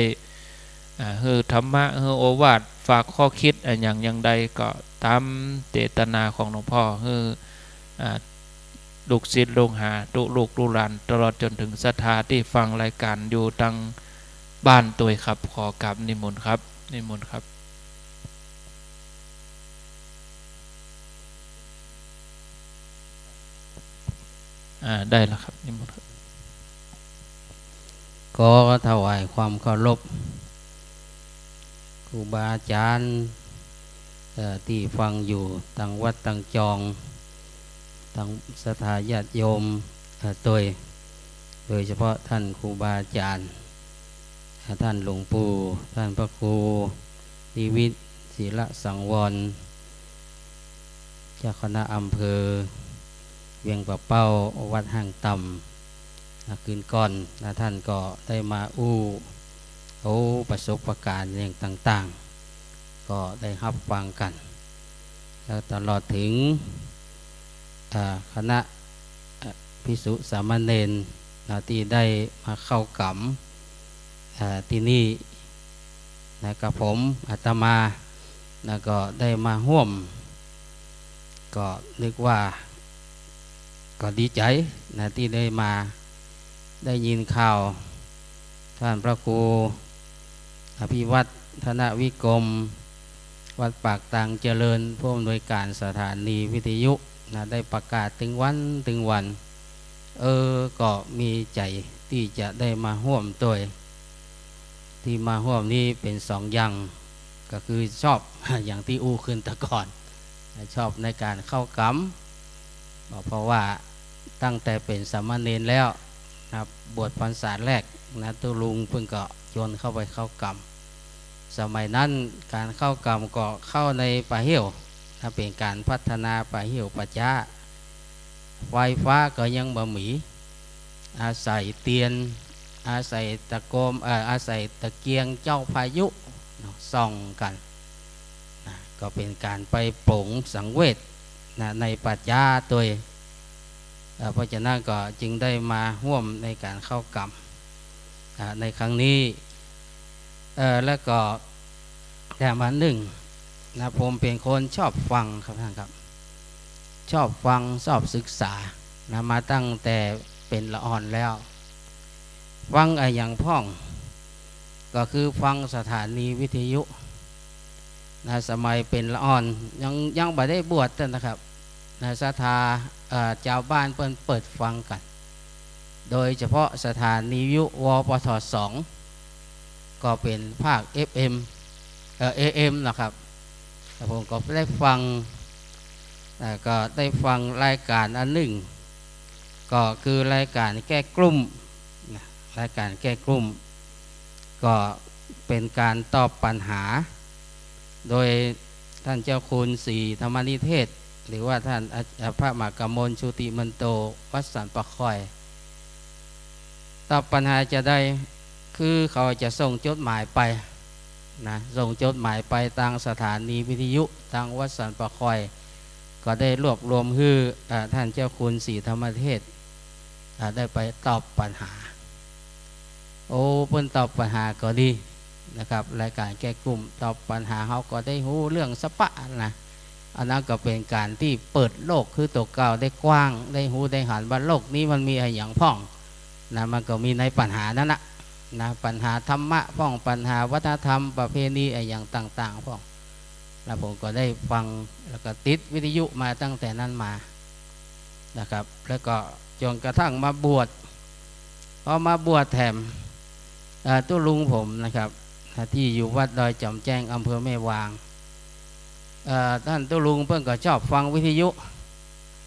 อ่า หื้อธรรมะ หื้อโอวาท ฝากข้อคิดอะหยังอย่างใดก็ต๋ามเจตนาของหลวงพ่อ หื้อ อ่า ลูกศิษย์ลูกหา ตุ๊ลูกตุ๊หลาน ตลอดจ๋นเถิงศรัทธาตี้ฟังรายก๋านอยู่ตังบ้านตวยครับ ขอกราบนิมนต์ครับ นิมนต์ครับ อ่า ได้แล้วครับ นิมนต์ครับ ขอถวายความเคารพ ครูบาอาจ๋ารย์ เอ่อ ตี้ฟังอยู่ตังวัดตังจอง ตังศรัทธาญาติโยม เอ่อ ตวย โดยเฉพาะต้านครูบาอาจ๋ารย์ เอ่อ ต้านหลวงปู่ ต้านพระครูนิวิต ศิลสังวร เจ้าคณะอำเภอเวียงป่าเป้า วัดห้างต่ำ นะ คืนก่อนนะ ต้านก็ได้มาอู้ โอ้ ประสบการณ์อย่างต่างๆ ก็ได้ฮับฟังกั๋น แล้วตลอดเถิง อ่า คณะ อ่า ภิกษุสามเณรนะ ตี้ได้มาเข้ากรรม อ่า ตี้นี่นะ กับผมอาตมานะ ก็ได้มาฮ่วม ก็นึกว่า ก็ดีใจ๋นะ ตี้ได้มา ได้ยินข่าว ต้านพระครูอภิวัฒน์ ธนวิกรม วัดปากตางเจริญ ผู้อำนวยการสถานีวิทยุนะ ได้ประกาศตึงวันตึงวัน เออ ก็มีใจ๋ตี้จะได้มาฮ่วมตวย ตี้มาฮ่วมนี้เป๋นสองอย่าง ก็คือชอบ อย่างตี้อู้ขึ้นตะก่อน ชอบในก๋านเข้ากรรม เพราะว่าตั้งแต่เป๋นสามเณรแล้วนะ บวชพรรษาแรกนะ ตุ๊ลุงเปิ้นก็ชวนเข้าไปเข้ากรรม สมัยนั้นก๋านเข้ากล่ำก็เข้าในป่าเหี่ยวนะ เป๋นก๋านพัฒนาป่าเหี่ยวป่าจ๊า ไฟฟ้าก็ยังบ่มี อาศัยเตียน อาศัยตะโกม เอ่อ อาศัยตะเกียงเจ้าพายุเนาะ ส่องกั๋นนะ ก็เป๋นก๋านไปปลงสังเวชนะ ในป่าจ๊าตวย เอ่อ เพราะฉะนั้นก็จึงได้มาฮ่วมในก๋านเข้ากล่ำ อ่า ในครั้งนี้ เอ่อ แล้วก็แถมอันนึ่งนะ ผมเป๋นคนชอบฟังครับท่านครับ ชอบฟัง ชอบศึกษานะ มาตั้งแต่เป๋นละอ่อนแล้ว ฟังอะหยังพ่อง ก็คือฟังสถานีวิทยุนะ สมัยเป๋นละอ่อน ยัง ยังบ่ได้บวชนะครับนะ ศรัทธา เอ่อ จาวบ้านเปิ้นเปิดฟังกั๋น โดยเฉพาะสถานีวิทยุ วปท สอง ก็เป๋นภาค เอฟเอ็ม เอ่อ เอเอ็ม นะครับ แล้วผมก็ได้ฟัง เอ่อ ก็ได้ฟังรายก๋านอันนึ่ง ก็คือรายก๋านแก้กลุ้มนะ รายก๋านแก้กลุ้ม ก็เป๋นก๋านตอบปัญหา โดยท่านเจ้าคุณศรีธรรมนิเทศ หรือว่าท่านอา พระมหากมล ชุติมันโต วัดสันป่าคอย ตอบปัญหาจาใด คือเขาจะส่งจดหมายไปนะ ส่งจดหมายไปตางสถานีวิทยุ ตางวัดสันป่าคอย ก็ได้รวบรวมหื้อ อ่า ท่านเจ้าคุณศรีธรรมนิเทศ อ่า ได้ไปตอบปัญหา โอ้ เปิ้นตอบปัญหาก็ดีนะครับ รายก๋านแก้กลุ้มตอบปัญหา เฮาก็ได้ฮู้เรื่องสะปะนะ อันนั้นก็เป๋นก๋านตี้เปิดโลกคือตั๋วเก่าได้กว้าง ได้ฮู้ได้หันว่าโลกนี้มันมีอะหยังพ่องนะ มันก็มีในปัญหานั้นนะ นะ ปัญหาธรรมะพ่อง ปัญหาวัฒนธรรม ประเพณีอะหยังต่างๆ พ่อง แล้วผมก็ได้ฟัง แล้วก็ติดวิทยุมาตั้งแต่นั้นมานะครับ แล้วก็จนกระทั่งมาบวช พอมาบวชแถม เอ่อ ตุ๊ลุงผมนะครับ ที่อยู่วัดดอยจ๋อมแจ้ง อำเภอแม่วาง เอ่อ ต้านตุ๊ลุงเปิ้นก็ชอบฟังวิทยุ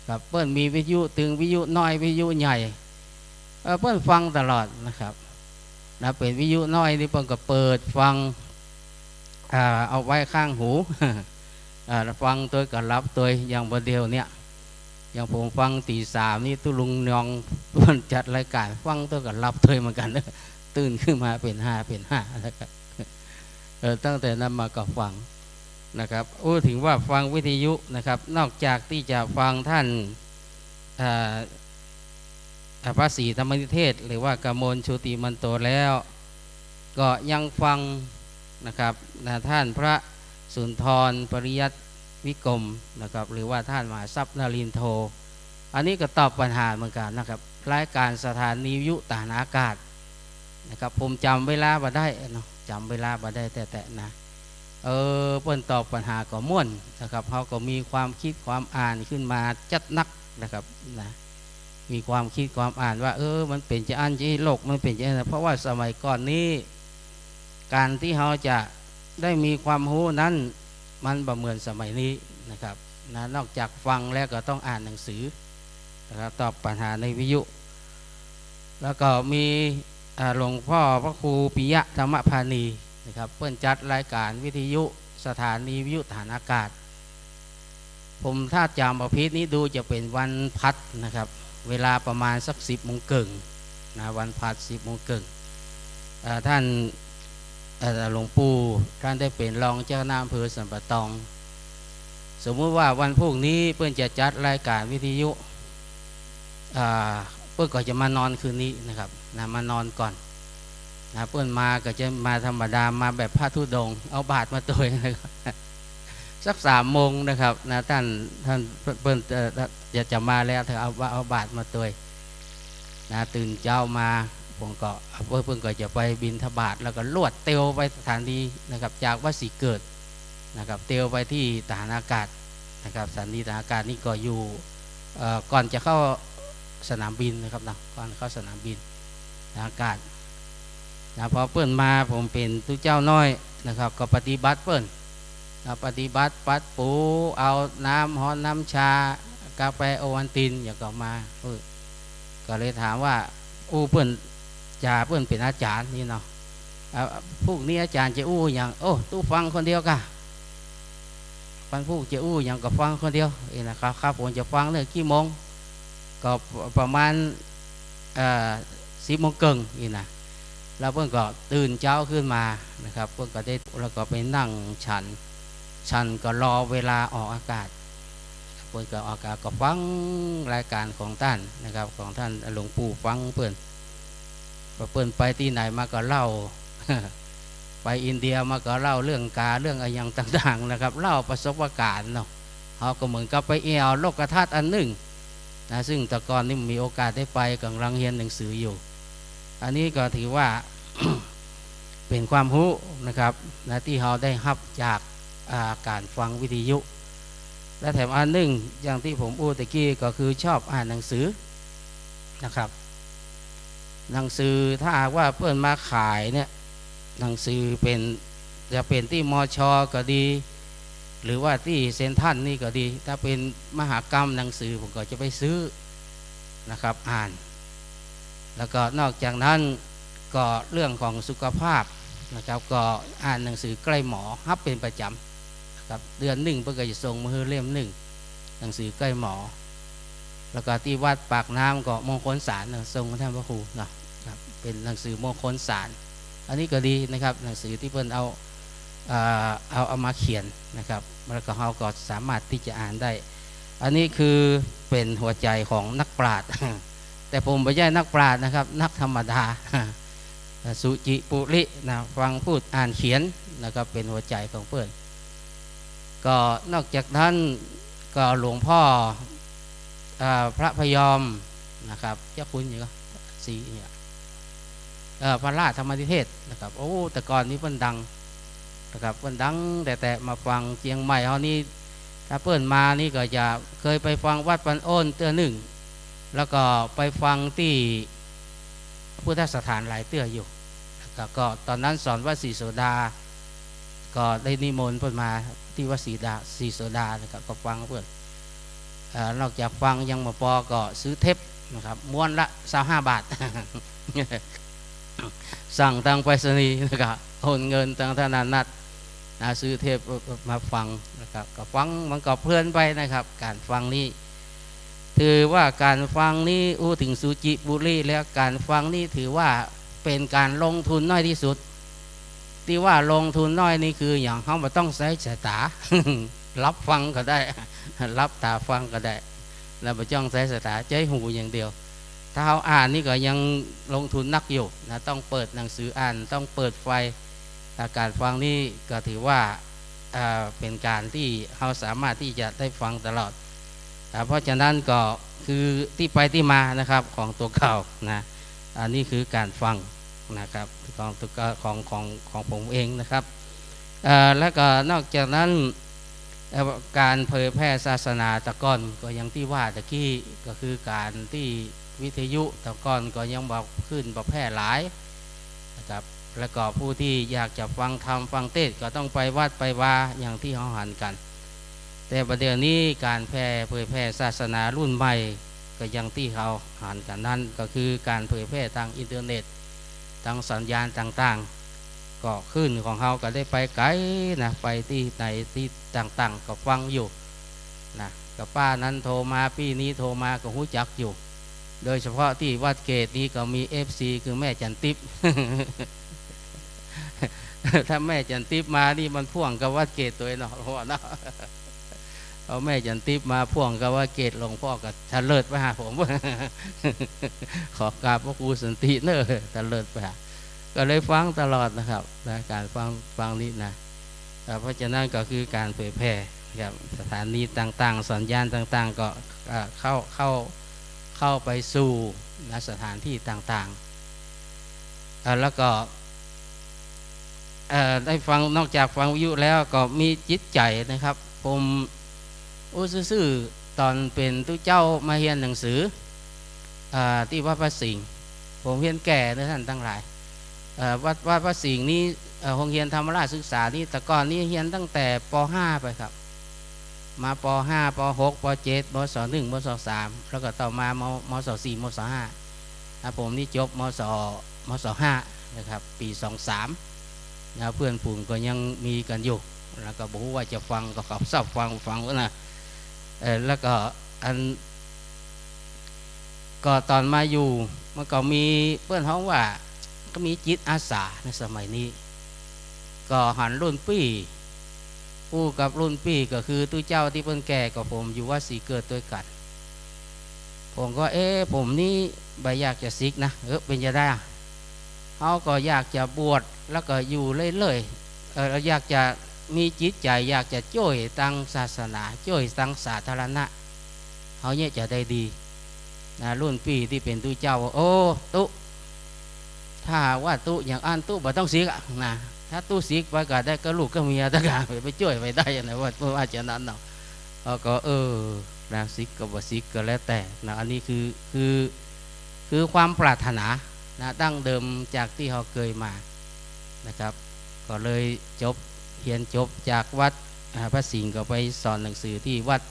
ครับ เปิ้นมีวิทยุตึง วิทยุน้อย วิทยุใหญ่ เอ่อ เปิ้นฟังตลอดนะครับ นะ เป๋นวิทยุน้อยนี่เปิ้นก็เปิดฟัง อ่า เอาไว้ข้างหู อ่า ฟังตวยก็หลับตวย อย่างบ่าเดี่ยวเนี่ย อย่างผมฟังตี๋สามนี่ตุ๊ลุงนองเปิ้นจัดรายก๋าน ฟังตวยก็หลับตวยเหมือนกั๋น ตื่นขึ้นมาเป๋นฮา เป๋นฮานะครับ เออ ตั้งแต่นั้นมาก็ฟังนะครับ อู้ ถึงว่าฟังวิทยุนะครับ นอกจากตี้จะฟังท่าน อ่า อ่า พระศรีธรรมนิเทศ หรือว่ากมล ชุติมันโต แล้ว ก็ยังฟังนะครับ นะ ท่านพระสุนทร ปริยัติวิกรมนะครับ หรือว่าท่านมหาทรัพย์นรินทร์โท อันนี้ก็ตอบปัญหาเหมือนกั๋นนะครับ รายก๋านสถานีวิทยุตากอากาศนะครับ ผมจ๋ำเวลาบ่ได้เนาะ จ๋ำเวลาบ่ได้แต๊ๆ นะ เออ เปิ้นตอบปัญหาก็ม่วนนะครับ เฮาก็มีความคิดความอ่านขึ้นมาจัดนักนะครับ นะ มีความคิดความอ่านว่า เออ มันเป๋นจาอั้นจาอี้ โลกมันเป๋นจาอั้น เพราะว่าสมัยก่อนนี้ ก๋านตี้เฮาจะได้มีความฮู้นั้น มันบ่เหมือนสมัยนี้นะครับ นะ นอกจากฟังแล้วก็ต้องอ่านหนังสือนะครับ ตอบปัญหาในวิทยุ แล้วก็มี อ่า หลวงพ่อพระครูปิยะธรรมพานีนะครับ เปิ้นจัดรายก๋านวิทยุ สถานีวิทยุตากอากาศ ผมถ้าจ๋ำบ่ผิดนี่ดูจะเป๋นวันพฤหัสนะครับ เวลาประมาณสักสิบโมงเกิ่งนะ วันพฤหัสสิบโมงเกิ่ง เอ่อ ท่าน เอ่อ หลวงปู่ท่านได้เป๋นรองเจ้าคณะอำเภอสันป่าตอง สมมุติว่าวันพูกนี้เปิ้นจะจัดรายก๋านวิทยุ อ่า เปิ้นก็จะมานอนคืนนี้นะครับ นะ มานอนก่อน นะ เปิ้นมาก็จะมาธรรมดา มาแบบพระธุดงค์ เอาบาตรมาตวยนะครับ สักสามโมงนะครับ นะ ท่าน ท่านเปิ้น เปิ้น เอ่อ จะ จะมาแล้ว เถอะ เอา เอาบาตรมาตวย นะ ตื่นเจ๊ามา ผมก็ เปิ้น เปิ้นก็จะไปบิณฑบาต แล้วก็ลวดเตียวไปสถานีนะครับ จากวัดศรีเกิดนะครับ เตียวไปตี้ตากอากาศนะครับ สถานีตากอากาศนี่ก็อยู่ เอ่อ ก่อนจะเข้าสนามบินนะครับนะ ก่อนเข้าสนามบินตากอากาศ นะ พอเปิ้นมา ผมเป๋นตุ๊เจ้าน้อยนะครับ ก็ปฏิบัติเปิ้นนะ ปฏิบัติปัดปู เอาน้ำฮ้อนน้ำชา กาแฟ โอวัลติน อย่างก็มา เออ ก็เลยถามว่า อู้ เปิ้น จ๋าเปิ้นเป๋นอาจ๋ารย์นี่เนาะ อ่า พูกนี้อาจ๋ารย์จะอู้หยัง โอ้ ตุ๊ฟังคนเดียวก่ะ ปันพูกจะอู้หยังก็ฟังคนเดียว เอ้ยนะครับ ครับ ผมจะฟังเรื่องกี่โมง ก็ประมาณ เอ่อ สิบโมงเกิ่งนี่นะ แล้วเปิ้นก็ตื่นเจ๊าขึ้นมานะครับ เปิ้นก็ได้ แล้วก็ไปนั่งฉัน ฉันก็รอเวลาออกอากาศ เปิ้นก็ออกอากาศก็ฟังรายการของต้านนะครับ ของต้านหลวงปู่ฟั่งเปิ้น ว่าเปิ้นไปตี้ไหนมาก็เล่า ไปอินเดียมาก็เล่าเรื่องก๋า เรื่องอะหยังต่างๆ นะครับ เล่าประสบก๋ารณ์เนาะ เฮาก็เหมือนกับไปแอ่วโลกทัศน์อันนึ่งนะ ซึ่งแต่ก่อนนี่มีโอกาสได้ไป ก่ำลังเฮียนหนังสืออยู่ อันนี้ก็ถือว่า เป๋นความฮู้นะครับ นะ ตี้เฮาได้ฮับจาก อ่า ก๋านฟังวิทยุ และแถมอันนึ่ง อย่างตี้ผมอู้ตะกี้ก็คือชอบอ่านหนังสือนะครับ หนังสือถ้าหากว่าเปิ้นมาขายเนี่ย หนังสือเป๋น จะเป๋นตี้ มช ก็ดี หรือว่าตี้เซ็นทรัลนี่ก็ดี ถ้าเป๋นมหกรรมหนังสือผมก็จะไปซื้อนะครับ อ่าน แล้วก็นอกจากนั้นก็เรื่องของสุขภาพนะครับ ก็อ่านหนังสือใกล้หมอฮับเป๋นประจ๋ำนะครับ เดือนนึ่งเปิ้นก็จะส่งมาหื้อเล่มนึ่ง หนังสือใกล้หมอ แล้วก็ตี้วัดปากน้ำก็มงคลสารนะ ส่งกับต้านพระครูเนาะครับ เป๋นหนังสือมงคลสาร อันนี้ก็ดีนะครับ หนังสือตี้เปิ้นเอา เอ่อ เอา เอามาเขียนนะครับ แล้วก็เฮาก็สามารถตี้จะอ่านได้ อันนี้คือเป๋นหัวใจ๋ของนักปราชญ์ แต่ผมบ่ใจ้นักปราชญ์นะครับ นักธรรมดา สุจิปุรินะ ฟังพูดอ่านเขียนนะครับ เป๋นหัวใจ๋ของเปิ้น ก็นอกจากนั้นก็หลวงพ่อ เอ่อ พระพยอมนะครับ เจ้าคุณหยังก็ ศรีหยัง เอ่อ พระราชธรรมาภิเทศนะครับ โอ้ แต่ก่อนนี้เปิ้นดังนะครับ เปิ้นดังแต่ แต่มาฟังเจียงใหม่เฮานี่ ถ้าเปิ้นมานี่ก็จะเคยไปฟังวัดปันโอนเตื้อนึ่ง แล้วก็ไปฟังตี้พุทธสถานหลายเตื้ออยู่ แล้วก็ตอนนั้นสอนวัดศรีโสดา ก็ได้นิมนต์เปิ้นมาตี้วัดศรีดา ศรีโสดานะครับ ก็ฟังเปิ้น เอ่อ นอกจากฟังยังบ่ปอก็ซื้อเทปนะครับ ม้วนละซาวห้าบาท สั่งตางไปรษณีย์นะครับ โอนเงินตางธนานัตนะ ซื้อเทปมาฟังนะครับ ก็ฟังมันก็เพลินไปนะครับ ก๋านฟังนี้ ถือว่าก๋านฟังนี้ อู้เถิงสุจิปุริแล้ว ก๋านฟังนี้ถือว่าเป๋นก๋านลงทุนน้อยตี้สุด ตี้ว่าลงทุนน้อยนี่คือหยัง เฮาบ่ต้องใจ๊สายต๋า หลับฟังก็ได้ หลับต๋าฟังก็ได้ แล้วบ่ต้องใจ๊สายต๋า ใจ๊หูอย่างเดียว ถ้าเฮาอ่านนี่ก็ยังลงทุนนักอยู่นะ ต้องเปิดหนังสืออ่าน ต้องเปิดไฟ อ่า ก๋านฟังนี่ก็ถือว่า อ่า เป๋นก๋านตี้เฮาสามารถตี้จะได้ฟังตลอด อ่า เพราะฉะนั้นก็คือตี้ไปตี้มานะครับ ของตั๋วเก่านะ อันนี้คือก๋านฟังนะครับ ของตั๋วเก่า ของ ของ ของผมเองนะครับ เอ่อ แล้วก็นอกจากนั้น เอ่อ ก๋านเผยแผ่ศาสนาแต่ก่อนก็อย่างตี้ว่าตะกี้ ก็คือก๋านตี้วิทยุแต่ก่อนก็ยังบ่ขึ้นบ่แพร่หลายนะครับ แล้วก็ผู้ตี้อยากจะฟังธรรมฟังเทศน์ก็ต้องไปวัดไปวาอย่างตี้เฮาหันกั๋น แต่บัดเดี๋ยวนี้ก๋านแผ่ เผยแผ่ศาสนารุ่นใหม่ก็อย่างตี้เฮาหันกั๋นนั้น ก็คือก๋านเผยแผ่ตางอินเทอร์เน็ต ตางสัญญาณต่างๆ ก็คลื่นของเฮาก็ได้ไปไก๋นะ ไปตี้ไหนตี้ต่างๆ ก็ฟังอยู่นะ ก็ป้านั้นโทรมา ปี้นี้โทรมาก็ฮู้จักอยู่ โดยเฉพาะตี้วัดเกตนี้ก็มีเอฟซี คือแม่จันติ๊บ ถ้าแม่จันติ๊บมานี่มันพ่วงกับวัดเกตตวยเนาะ หลวงพ่อเนาะ เอาแม่จันติ๊บมาพ่วงกับวัดเกต หลวงพ่อก็ทะเลิดไปหาผม ขอกราบพระครูสันติเน่อ ทะเลิดไปหา ก็เลยฟังตลอดนะครับ นะ ก๋านฟัง ฟังนี้นะ เอ่อ เพราะฉะนั้นก็คือก๋านเผยแผ่ครับ สถานีต่างๆ สัญญาณต่างๆ ก็ เอ่อ เข้า เข้า เข้าไปสู่ นะ สถานที่ต่างๆ เอ่อ แล้วก็ เอ่อ ได้ฟัง นอกจากฟังวิทยุแล้วก็มีจิตใจ๋นะครับ ผมอู้ซื่อๆ ต๋อนเป๋นตุ๊เจ้ามาเฮียนหนังสือ อ่า ตี้วัดพระสิงห์ ผมเฮียนแก่เน่อต้านตังหลาย เอ่อ วัด วัดพระสิงห์นี้ เอ่อ โฮงเฮียนธรรมราชศึกษานี้ แต่ก่อนนี้เฮียนตั้งแต่ ป.ห้า ไปครับ มา ป.ห้า ป.หก ป.เจ็ด ม.ศ.หนึ่ง ม.ศ.สาม แล้วก็ต่อมา ม.ม.ศ.สี่ ม.ศ.ห้า อ่ะ ผมนี่จบ ม.ศ. ม.ศ.ห้า นะครับ ปี๋สองสาม นะ เปื้อนฝูงก็ยังมีกั๋นอยู่ แล้วก็บ่ฮู้ว่าจะฟัง ก็เขาซับฟัง ฟังนะ เอ่อ แล้วก็อัน ก็ต๋อนมาอยู่ มันก็มี เปิ้นฮ้องว่า ก็มีจิตอาสาในสมัยนี้ ก็หันรุ่นปี้ อู้กับรุ่นปี้ ก็คือตุ๊เจ้าตี้เปิ้นแก่กับผมอยู่วัดศรีเกิดตวยกั๋น ผมก็ เอ๊ะ ผมนี่บ่อยากจะสึกนะ เออ เป๋นจะใดอะ เฮาก็อยากจะบวช แล้วก็อยู่เรื่อยๆ เอ่อ อยากจะมีจิตใจ๋ อยากจะจ้วยตางศาสนา จ้วยตางสาธารณะ เฮาเนี่ยจะได้ดี นะ รุ่นปี้ตี้เป๋นตุ๊เจ้าว่า โอ้ ตุ๊ ถ้าว่าตุ๊อย่างอั้นตุ๊บ่ต้องสึกอะ นะ ถ้าตุ๊สึกไปก็ได้กับลูกกับเมียตะกะ ไปจ้วยไปได้นะ ว่า ว่าจะนั้นเนาะ เฮาก็ เออ นะ สึกก็บ่สึกก็แล้วแต่นะ อันนี้คือ คือ คือความปรารถนานะ ดั้งเดิมจากตี้เฮาเกยมานะครับ ก็เลยจบ เฮียนจบจากวัด อ่า พระสิงห์ ก็ไปสอนหนังสือตี้วัด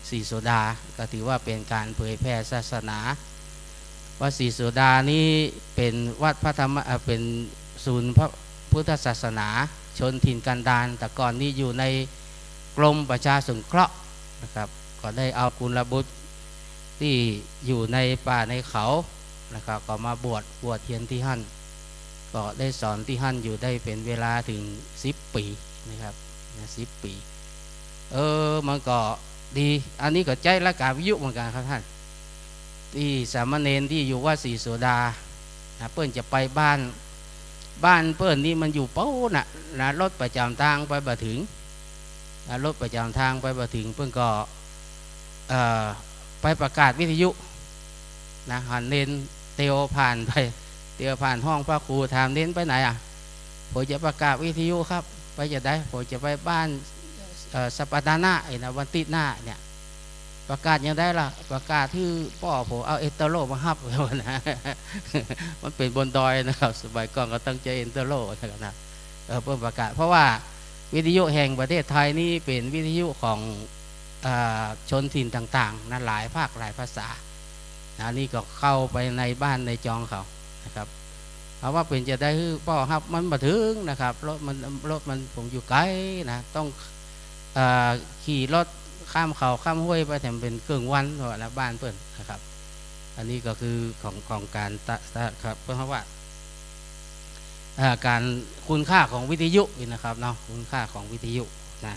ศรีโสดา ก็ถือว่าเป๋นก๋านเผยแผ่ศาสนา วัดศรีโสดานี้เป๋นวัดพระธรรม เอ่อ เป๋นศูนย์พระพุทธศาสนา ชนถิ่นกันดาร แต่ก่อนนี้อยู่ในกรมประชาสงเคราะห์นะครับ ก็ได้เอากุลบุตรตี้อยู่ในป่าในเขานะครับ ก็มาบวช บวชเฮียนตี้หั้น ก็ได้สอนตี้หั้นอยู่ได้เป๋นเวลาเถิงสิบปี๋นะครับ นะ สิบปี๋ เออ มันก็ดี อันนี้ก็ใจ๊รายก๋านวิทยุเหมือนกั๋นครับต้าน ตี้สามเณรตี้อยู่วัดศรีโสดา นะ เปิ้นจะไปบ้าน บ้านเปิ้นนี่มันอยู่ปู๊นน่ะ นะ รถประจ๋ำตางไปบ่เถิง นะ รถประจ๋ำตางไปบ่เถิง เปิ้นก็ เอ่อ ไปประกาศวิทยุ นะ หันเณรเตียวผ่านไป เตียวผ่านห้องพระครู ถาม เณรไปไหนอะ ผมจะประกาศวิทยุครับ ไปจะใด ผมจะไปบ้าน เอ่อ สัปดาห์หน้า ไอ้นะ วันอาทิตย์หน้าเนี่ย ประกาศอย่างใดล่ะ ประกาศหื้อป้อผมเอาเอสเตอโร่มาฮับ นะ มันเป๋นบนดอยนะครับ สมัยก่อนก็ต้องใจ๊เอสเตอโร่นะครับนะ เออ เปิ้นประกาศ เพราะว่าวิทยุแห่งประเทศไทยนี่เป๋นวิทยุของ อ่า ชนถิ่นต่างๆ นะ หลายภาคหลายภาษา นะ นี่ก็เข้าไปในบ้านในจองเขานะครับ เอาว่าเป๋นจะใดหื้อป้อฮับ มันบ่เถิงนะครับ รถมัน รถมัน ผมอยู่ไก๋นะ ต้อง เอ่อ ขี่รถข้ามเขาข้ามห้วยไปแถมเป๋นเกิ่งวัน ว่านะ บ้านเปิ้นนะครับ อันนี้ก็คือของ ของก๋านตะ ตะ ครับ เพราะว่า อ่า ก๋านคุณค่าของวิทยุนี่นะครับเนาะ คุณค่าของวิทยุนะ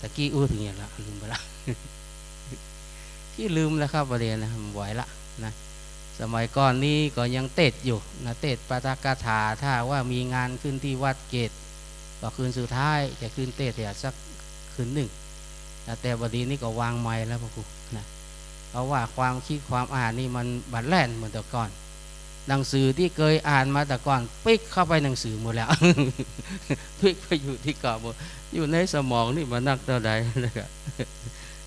ตะกี้อู้เถิงหยังละ ลืมไปละ กี้ลืมแล้วครับ บ่าเดี่ยวนะ บ่ไหวละนะ สมัยก่อนนี้ก็ยังเตสน์อยู่นะ เตสน์ปาฐกถา ถ้าว่ามีงานขึ้นตี้วัดเกต ก็คืนสุดท้ายจะขึ้นเตสน์เหียสักคืนนึ่งนะ แต่บ่าเดี่ยวนี้ก็วางไมค์แล้วพระครูนะ เพราะว่าความกึ๊ดความอ่านนี่มันบ่แล่นเหมือนแต่ก่อน หนังสือตี้เกยอ่านมาแต่ก่อน ปิ๊กเข้าไปหนังสือหมดแล้ว ปิ๊กไปอยู่ตี้เก่าหมด อยู่ในสมองนี่มานักเต้าใดนะครับ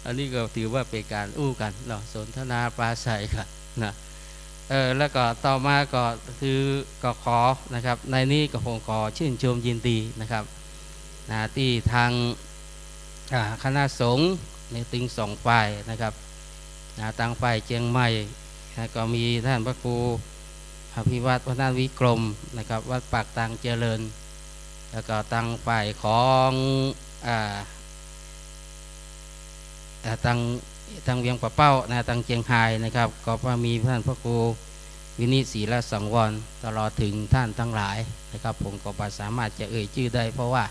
อันนี้ก็ถือว่าเป๋นก๋านอู้กั๋นเนาะ สนทนาปราศรัยกั๋นนะ เออ แล้วก็ต่อมาก็คือ ก็ขอนะครับ ในนี้ก็ผมขอชื่นชมยินดีนะครับ นะ ตี้ตาง อ่า คณะสงฆ์ในตึงสองฝ่ายนะครับ นะ ตางฝ่ายเจียงใหม่ นะ ก็มีต้านพระครูอภิวัฒน์ วัฒนวิกรมนะครับ วัดปากตางเจริญ แล้วก็ตางฝ่ายของ อ่า อ่า ตาง ตางเวียงป่าเป้านะ ตางเจียงฮายนะครับ ก็มีต้านพระครูวินิจ ศีลสังวร ตลอดเถิงต้านตังหลายนะครับ ผมก็บ่สามารถจะเอ่ยจื้อได้ เพราะว่า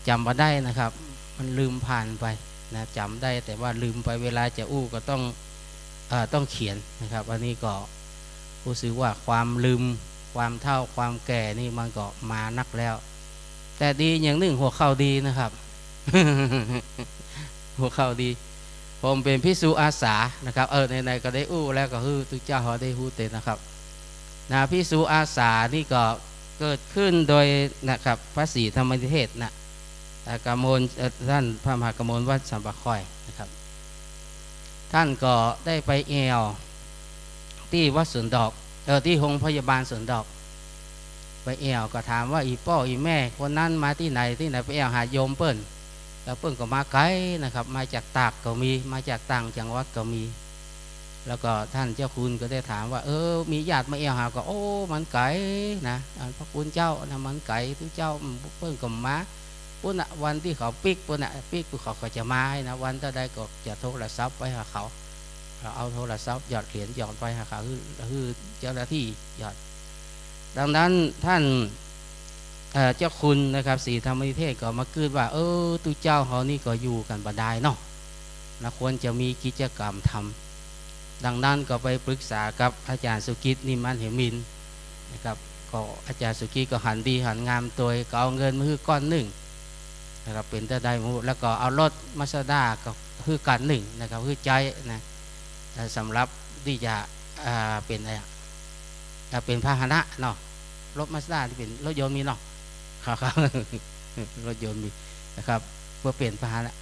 จ๋ำบ่ได้นะครับ มันลืมผ่านไปนะ จ๋ำได้แต่ว่าลืมไป เวลาจะอู้ก็ต้อง เอ่อ ต้องเขียนนะครับ อันนี้ก็รู้สึกว่าความลืม ความเฒ่า ความแก่นี่มันก็มานักแล้ว แต่ดีอย่างนึ่ง หัวเข่าดีนะครับ หัวเข่าดี ผมเป๋นภิกษุอาสานะครับ เออ ไหนๆ ก็ได้อู้แล้ว ก็หื้อตุ๊เจ้าเฮาได้ฮู้เต๊อะนะครับ นะ ภิกษุอาสานี่ก็เกิดขึ้นโดยนะครับ พระศรีธรรมนิเทศนะ อ่า กมล เอ่อ ต้านพระมหากมลวัดสันป่าคอยนะครับ ต้านก็ได้ไปแอ่วตี้วัดสวนดอก เอ่อ ตี้โฮงพยาบาลสวนดอก ไปแอ่วก็ถามว่า อี่ป้ออี่แม่คนนั้นมาตี้ไหนตี้ไหน ไปแอ่วหาโยมเปิ้น แล้วเปิ้นก็มาไก๋นะครับ มาจากตากก็มี มาจากต่างจังหวัดก็มี แล้วก็ต้านเจ้าคุณก็ได้ถามว่า เออ มีญาติมาแอ่วหา ก็ โอ้ มันไก๋นะ อันพระคุณเจ้านะ มันไก๋ ตุ๊เจ้า เปิ้นก็บ่มา ปู๊นน่ะ วันตี้เขาปิดปู๊นน่ะ ปิดปู๊นเขาก็จะมานะ วันเต้าใดก็จะโทรศัพท์ไปหาเขา ก็เอาโทรศัพท์หยอดเหรียญหยอดไปหาเขา หื้อ หื้อเจ้าหน้าตี้หยอด ดังนั้นต้าน เอ่อ เจ้าคุณนะครับ ศรีธรรมนิเทศก็มากึ๊ดว่า เออ ตุ๊เจ้าเฮานี่ก็อยู่กั๋นบ่ดายเนาะ นะ ควรจะมีกิจกรรมทำ ดังนั้นก็ไปปรึกษากับอาจ๋ารย์สุกิต นิมมันเหมิน นะครับ ก็อาจ๋ารย์สุกิตก็หันดีหันงามตวย ก็เอาเงินมาหื้อก้อนนึ่งนะครับ เป๋นเต้าใดบ่ฮู้ แล้วก็เอารถมาสด้าก็หื้อคันนึ่งนะครับ หื้อใจ๊นะ เอ่อ สำหรับตี้จะ อ่า เป๋นอะไรอะ อ่า เป๋นพาหนะเนาะ รถมาสด้าตี้เป๋นรถยนต์มีเนาะ ครับ ครับ รถยนต์มีนะครับ เปื้อเป๋นพาหนะ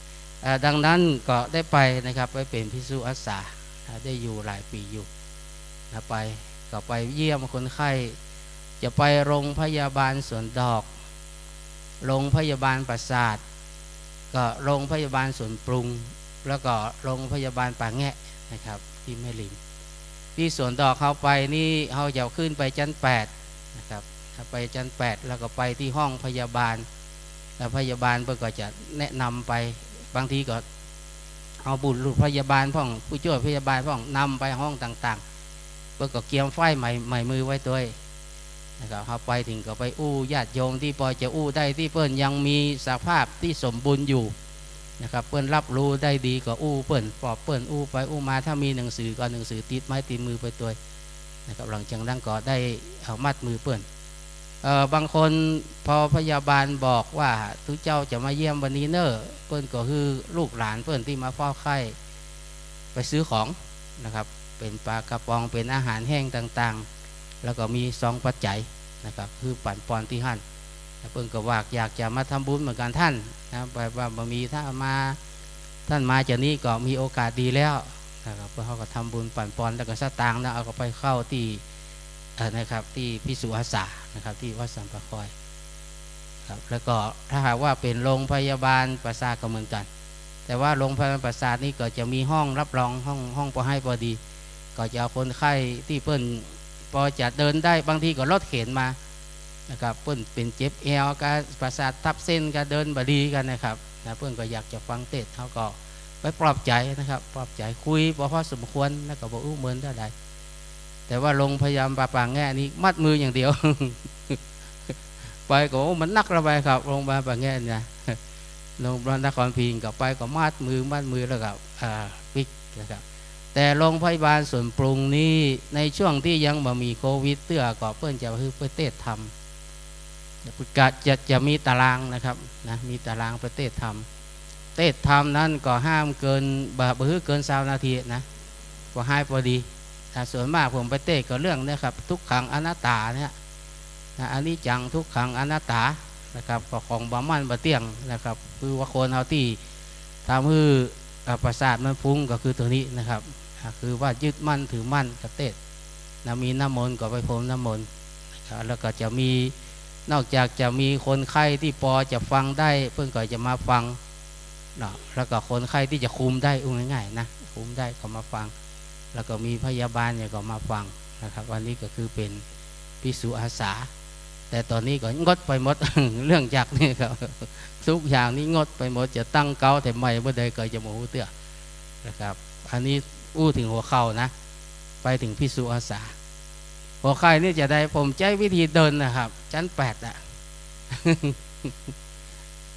เอ่อ ดังนั้นก็ได้ไปนะครับ ไปเป๋นภิกษุอาสา อ่า ได้อยู่หลายปี๋อยู่นะ ไป ก็ไปเยี่ยมคนไข้ จะไปโรงพยาบาลสวนดอก โรงพยาบาลปราสาท ก็โรงพยาบาลสวนปรุง แล้วก็โรงพยาบาลป่าแงะนะครับ ตี้แม่ริม ตี้สวนดอกเฮาไปนี่ เฮาจะขึ้นไปจั๊นแปดนะครับ ไปจั๊นแปด แล้วก็ไปตี้ห้องพยาบาล แล้วพยาบาลเปิ้นก็จะแนะนำไป บางทีก็เอาบุรุษพยาบาลพ่อง ผู้จ้วยพยาบาลพ่อง นำไปห้องต่างๆ เปิ้นก็เกียมไฟล์หมาย หมายมือไว้ตวย นะครับ เฮาไปเถิงก็ไปอู้ญาติโยมตี้ปอจะอู้ได้ ตี้เปิ้นยังมีสภาพตี้สมบูรณ์อยู่นะครับ เปิ้นฮับฮู้ได้ดีก็อู้เปิ้น ปอบเปิ้น อู้ไปอู้มา ถ้ามีหนังสือก็เอาหนังสือติดไม้ติดมือไปตวยนะครับ หลังจากนั้นก็ได้เอามัดมือเปิ้น เอ่อ บางคนพอพยาบาลบอกว่า ตุ๊เจ้าจะมาเยี่ยมวันนี้เน่อ เปิ้นก็หื้อลูกหลานเปิ้นตี้มาเฝ้าไข้ ไปซื้อของนะครับ เป๋นป๋ากระป๋อง เป๋นอาหารแห้งต่างๆ แล้วก็มีซองปัจจัยนะครับ หื้อปั๋นปอนตี้หั้น แล้วเปิ้นก็ว่าอยากจะมาทำบุญเหมือนกั๋นต้านนะ แบบว่าบ่มี ถ้ามา ต้านมาจานี้ก็มีโอกาสดีแล้วนะครับ เปิ้นเฮาก็ทำบุญปั๋นปอน แล้วก็สตางค์นะ เอาก็ไปเข้าตี้ เอ่อ นะครับ ตี้ภิกษุอาสานะครับ ตี้วัดสันป่าคอย ครับ แล้วก็ถ้าหากว่าเป๋นโรงพยาบาลปราสาทก็เหมือนกั๋น แต่ว่าโรงพยาบาลปราสาทนี่ก็จะมีห้องฮับรอง ห้อง ห้องปอไห้ปอดี ก็จะเอาคนไข้ตี้เปิ้นปอจะเดินได้ บางทีก็รถเข็นมานะครับ เปิ้นเป๋นเจ็บแอ่ว กาประสาททับเส้น กาเดินบ่ดีกั๋นนะครับ นะ เปิ้นก็อยากจะฟังเทศน์ เฮาก็ไปปลอบใจ๋นะครับ ปลอบใจ๋ คุยปอพอสมควร แล้วก็บ่อู้เมินเต้าใด แต่ว่าโรงพยาบาลป่าแงะนี่มัดมืออย่างเดียว ไปก็ โอ้ มันหนักเกินไปครับ โรงพยาบาลป่าแงะนี่นะ โรงพยาบาลนครพิงค์ก็ไปก็มัดมือ มัดมือแล้วก็ อ่า ปิ๊กนะครับ แต่โรงพยาบาลสวนปรุงนี่ ในช่วงตี้ยังบ่มีโควิดเตื้อ ก็เปิ้นจะหื้อไปเทศน์ธรรม จะ จะ จะมีตารางนะครับ นะ มีตารางไปเทศน์ธรรม เทศน์ธรรมนั้นก็ห้ามเกิน บ่ บ่หื้อเกินซาวนาทีนะ ปอไห้ปอดี อ่า ส่วนมากผมไปเทศน์ก็เรื่องเนี้ยครับ ทุกขังอนัตตาเนี่ยนะ อนิจจัง ทุกขัง อนัตตานะครับ ก็ของบ่มั่นบ่เตี้ยงนะครับ คือว่าคนเฮาตี้ทำหื้อ อ่า ประสาทมันฟุ้งก็คือตัวนี้นะครับ อ่า คือว่ายึดมั่นถือมั่น ก็เทศน์นะ มีน้ำมนต์ก็ไปพรมน้ำมนต์นะครับ แล้วก็จะมี นอกจากจะมีคนไข้ตี้ปอจะฟังได้ เปิ้นก็จะมาฟังเนาะ แล้วก็คนไข้ตี้จะคุมได้ อู้ง่ายๆ นะ คุมได้ก็มาฟัง แล้วก็มีพยาบาลเนี่ยก็มาฟังนะครับ อันนี้ก็คือเป๋นภิกษุอาสา แต่ต๋อนนี้ก็งดไปหมด เรื่องจักรนี่ครับ ทุกอย่างนี่งดไปหมด จะตั้งเก๊าแถมใหม่เมื่อใดก็จะบ่ฮู้เตื้อนะครับ อันนี้อู้เถิงหัวเข่านะ ไปเถิงภิกษุอาสา หัวไข้นี่จะได้ ผมใจ๊วิธีเดินนะครับ จั๊นแปดอะ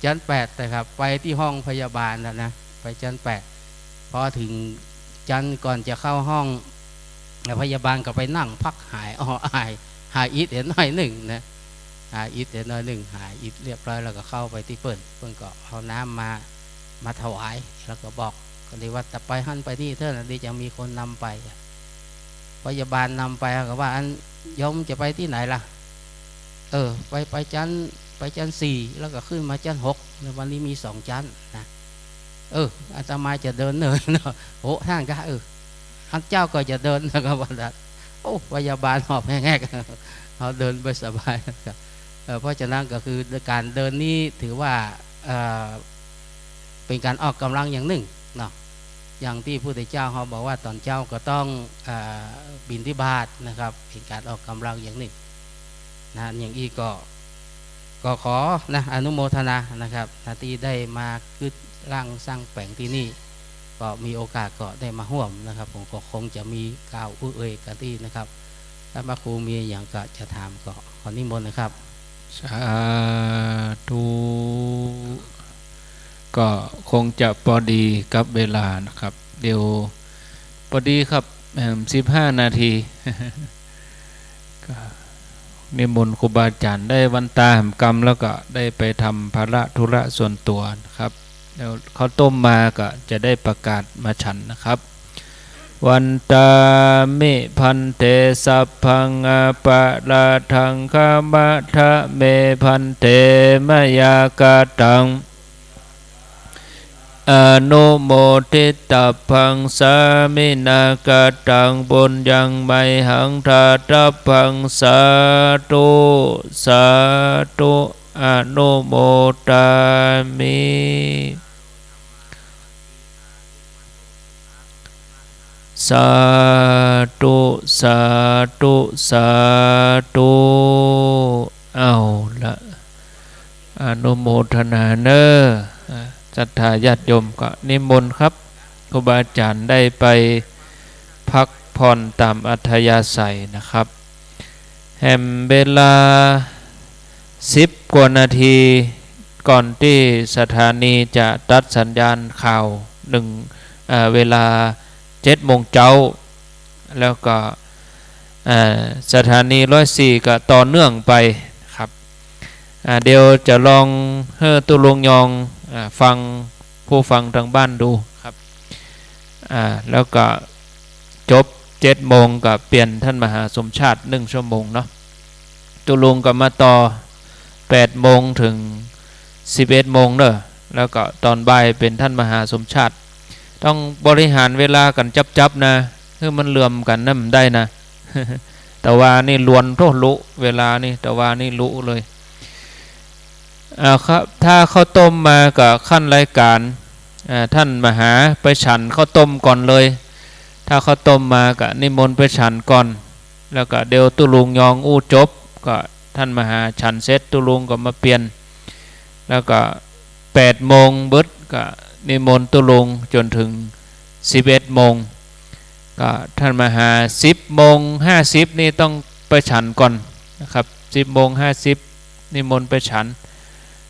จั๊นแปดนะครับ ไปตี้ห้องพยาบาลแล้วนะ ไปจั๊นแปด พอเถิงจั๊นก่อนจะเข้าห้อง พยาบาลก็ไปนั่งพักหาย อ้อ หาย หายอิดเหียหน้อยนึ่งนะ หายอิดเหียหน้อยนึ่ง หายอิดเรียบร้อยแล้วก็เข้าไปตี้เปิ้น เปิ้นก็เอาน้ำมา มาถวาย แล้วก็บอก ก็เลยว่า จะไปหั้นไปนี่เต๊อะนะ เดี๋ยวจะมีคนนำไป พยาบาลนำไป ก็ว่า อันโยมจะไปตี้ไหนล่ะ เออ ไป ไปจั๊น ไปจั๊นสี่ แล้วก็ขึ้นมาจั๊นหก ในวันนี้มีสองจั๊นนะ เออ อาตมาจะเดินเนิน โอ้ ท่านก็ เออ อันเจ้าก็จะเดิน แล้วก็ว่า โอ้ พยาบาลหอบแฮกๆ เฮาเดินไปสบายครับ เอ่อ เพราะฉะนั้นก็คือการเดินนี้ถือว่า เอ่อ เป๋นการออกกำลังอย่างนึ่งเนาะ อย่างตี้พระพุทธเจ้าเฮาบอกว่าต๋อนเจ๊าก็ต้อง อ่า บิณฑบาตนะครับ เป๋นก๋านออกก๋ำลังอย่างนึ่งนะ อย่างอี้ก็ ก็ขอนะ อนุโมทนานะครับ นะ ตี้ได้มากึ๊ดล้างสร้างแป๋งตี้นี่ ก็มีโอกาสก็ได้มาฮ่วมนะครับ ผมก็คงจะมีกล่าวอู้เอ่ยกั๋นตี้นะครับ ถ้าพระครูมีอะหยังก็จะถามก็ขอนิมนต์นะครับ สาธุ ก็คงจะปอดีกับเวลานะครับ เดี๋ยว ปอดีครับ เอิ่ม สิบห้านาที ก็นิมนต์ครูบาอาจ๋ารย์ ได้วันตาแหมกำ แล้วก็ได้ไปทำภาระธุระส่วนตั๋วนะครับ แล้วข้าวต้มมาก็จะได้ประกาศมาฉันนะครับ วันตามิภันเต สัพพังอปะราธัง ขมะทะเมภันเต มะยากะตัง อนุโมทิตัพพัง สามินากะตัง ปุญญังมหังทาตัพพัง สาธุ สาธุ อนุโมทามิ สาธุ สาธุ สาธุ เอาละ อนุโมทนาเน่อ อ่า ศรัทธาญาติโยมก็นิมนต์ครับ ครูบาอาจ๋ารย์ได้ไปพักผ่อนต๋ามอัธยาศัยนะครับ แหมเวลาสิบกว่านาที ก่อนตี้สถานีจะตัดสัญญาณข่าวหนึ่ง เอ่อ เวลาเจ็ดโมงเจ๊า แล้วก็ เอ่อ สถานีร้อยสี่ก็ต่อเนื่องไปครับ อ่า เดี๋ยวจะลองหื้อตุ๊ลุงยอง อ่า ฟัง ผู้ฟังตางบ้านดูครับ อ่า แล้วก็จบเจ็ดโมงก็เปลี่ยนต้านมหาสมชาตินึ่งชั่วโมงเนาะ ตุ๊ลุงก็มาต่อแปดโมงเถิงสิบเอ็ดโมงเน่อ แล้วก็ต๋อนบ่ายเป๋นต้านมหาสมชาติ ต้องบริหารเวลากั๋นจั๊บๆ นะ หื้อมันเหลื่อมกั๋นนะ บ่ได้นะ ตะวานี่ลวนโธ่ลุ เวลานี่ ตะวานี่ลุเลย อ่า ครับ ถ้าข้าวต้มมาก็ขั้นรายก๋าน อ่า ต้านมหาไปฉันข้าวต้มก่อนเลย ถ้าข้าวต้มมาก็นิมนต์ไปฉันก่อน แล้วก็เดี๋ยวตุ๊ลุงยองอู้จบ ก็ต้านมหาฉันเสร็จ ตุ๊ลุงก็มาเปลี่ยน แล้วก็แปดโมงเบิด ก็นิมนต์ตุ๊ลุงจ๋นเถิงสิบเอ็ดโมง ก็ต้านมหา สิบโมงห้าสิบนี่ต้องไปฉันก่อนนะครับ สิบโมงห้าสิบนิมนต์ไปฉัน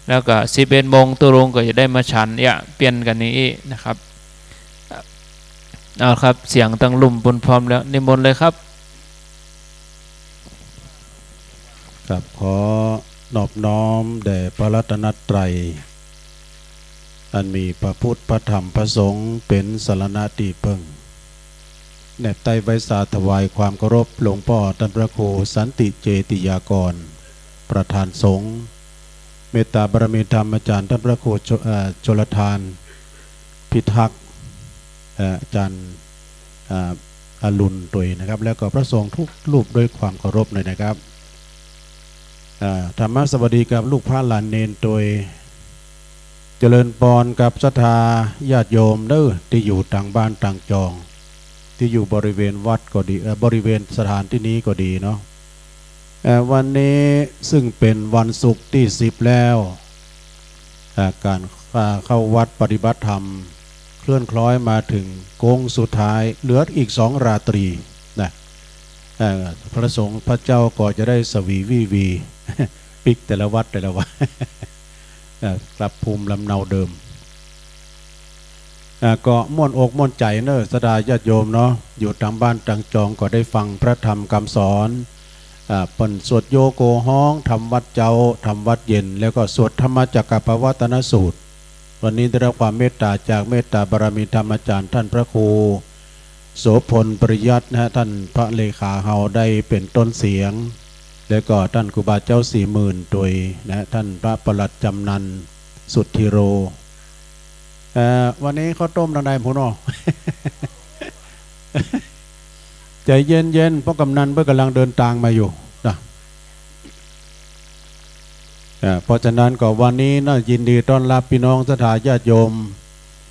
แล้วก็สิบเอ็ดโมงตุ๊ลุงก็จะได้มาฉัน เยียะ เปลี่ยนกั๋นอย่างอี้นะครับ เอาครับ เสียงตังลุ่มปู้นพร้อมแล้ว นิมนต์เลยครับ ครับ ขอนอบน้อมแด่พระรัตนตรัย อันมีพระพุทธ พระธรรม พระสงฆ์ เป๋นสรณะตี้เปิ้ง แนบใต้ไหว้สาถวายความเคารพหลวงป้อต้านพระครูสันติเจติยากร ประธานสงฆ์ เมตตาบารมีธรรมอาจ๋ารย์ต้านพระครูช- เอ่อ ชลทาน พิทักษ์ เอ่อ อาจ๋ารย์ เอ่อ อรุณตวยนะครับ แล้วก็พระสงฆ์ทุกรูปด้วยความเคารพเลยนะครับ เอ่อ ธรรมสวัสดีกับลูกพระหลานเณรตวย เจริญปอนกับศรัทธาญาติโยมเน่อ ตี้อยู่ตางบ้านตางจอง ตี้อยู่บริเวณวัดก็ดี เอ่อ บริเวณสถานตี้นี้ก็ดีเนาะ เอ่อ วันนี้ซึ่งเป๋นวันศุกร์ตี้สิบแล้ว อ่า ก๋าน อ่า เข้าวัดปฏิบัติธรรม เคลื่อนคล้อยมาเถิงโค้งสุดท้าย เหลืออีกสองราตรีนะ เอ่อ พระสงฆ์พระเจ้าก็จะได้สวีวีวี ปิ๊กแต่ละวัดแต่ละวัด เอ่อ กลับภูมิลำเนาเดิม อ่า ก็ม่วนอกม่วนใจ๋เน่อ ศรัทธาญาติโยมเนาะ อยู่ตางบ้านตางจองก็ได้ฟังพระธรรมกำสอน อ่า เปิ้นสวดโยโกฮ้อง ธรรมวัดเจ๊า ธรรมวัดเย็น แล้วก็สวดธรรมจักกัปปวัตตนสูตร วันนี้ได้รับความเมตตาจากเมตตาบารมีธรรมอาจ๋ารย์ต้านพระครูโสภณปริยัตินะฮะ ต้านพระเลขาเฮาได้เป๋นต้นเสียง แล้วก็ต้านครูบาเจ้าสี่หมื่นตวยนะฮะ ต้านพระปลัดจำนันสุทธิโร เอ่อ วันนี้ข้าวต้มตางใดพู้นอ้อ ใจ๋เย็นๆ ป้อกำนันเปิ้นก่ำลังเดินตางมาอยู่นะ อ่า เพราะฉะนั้นก็วันนี้นะ ยินดีต้อนรับพี่น้องศรัทธาญาติโยม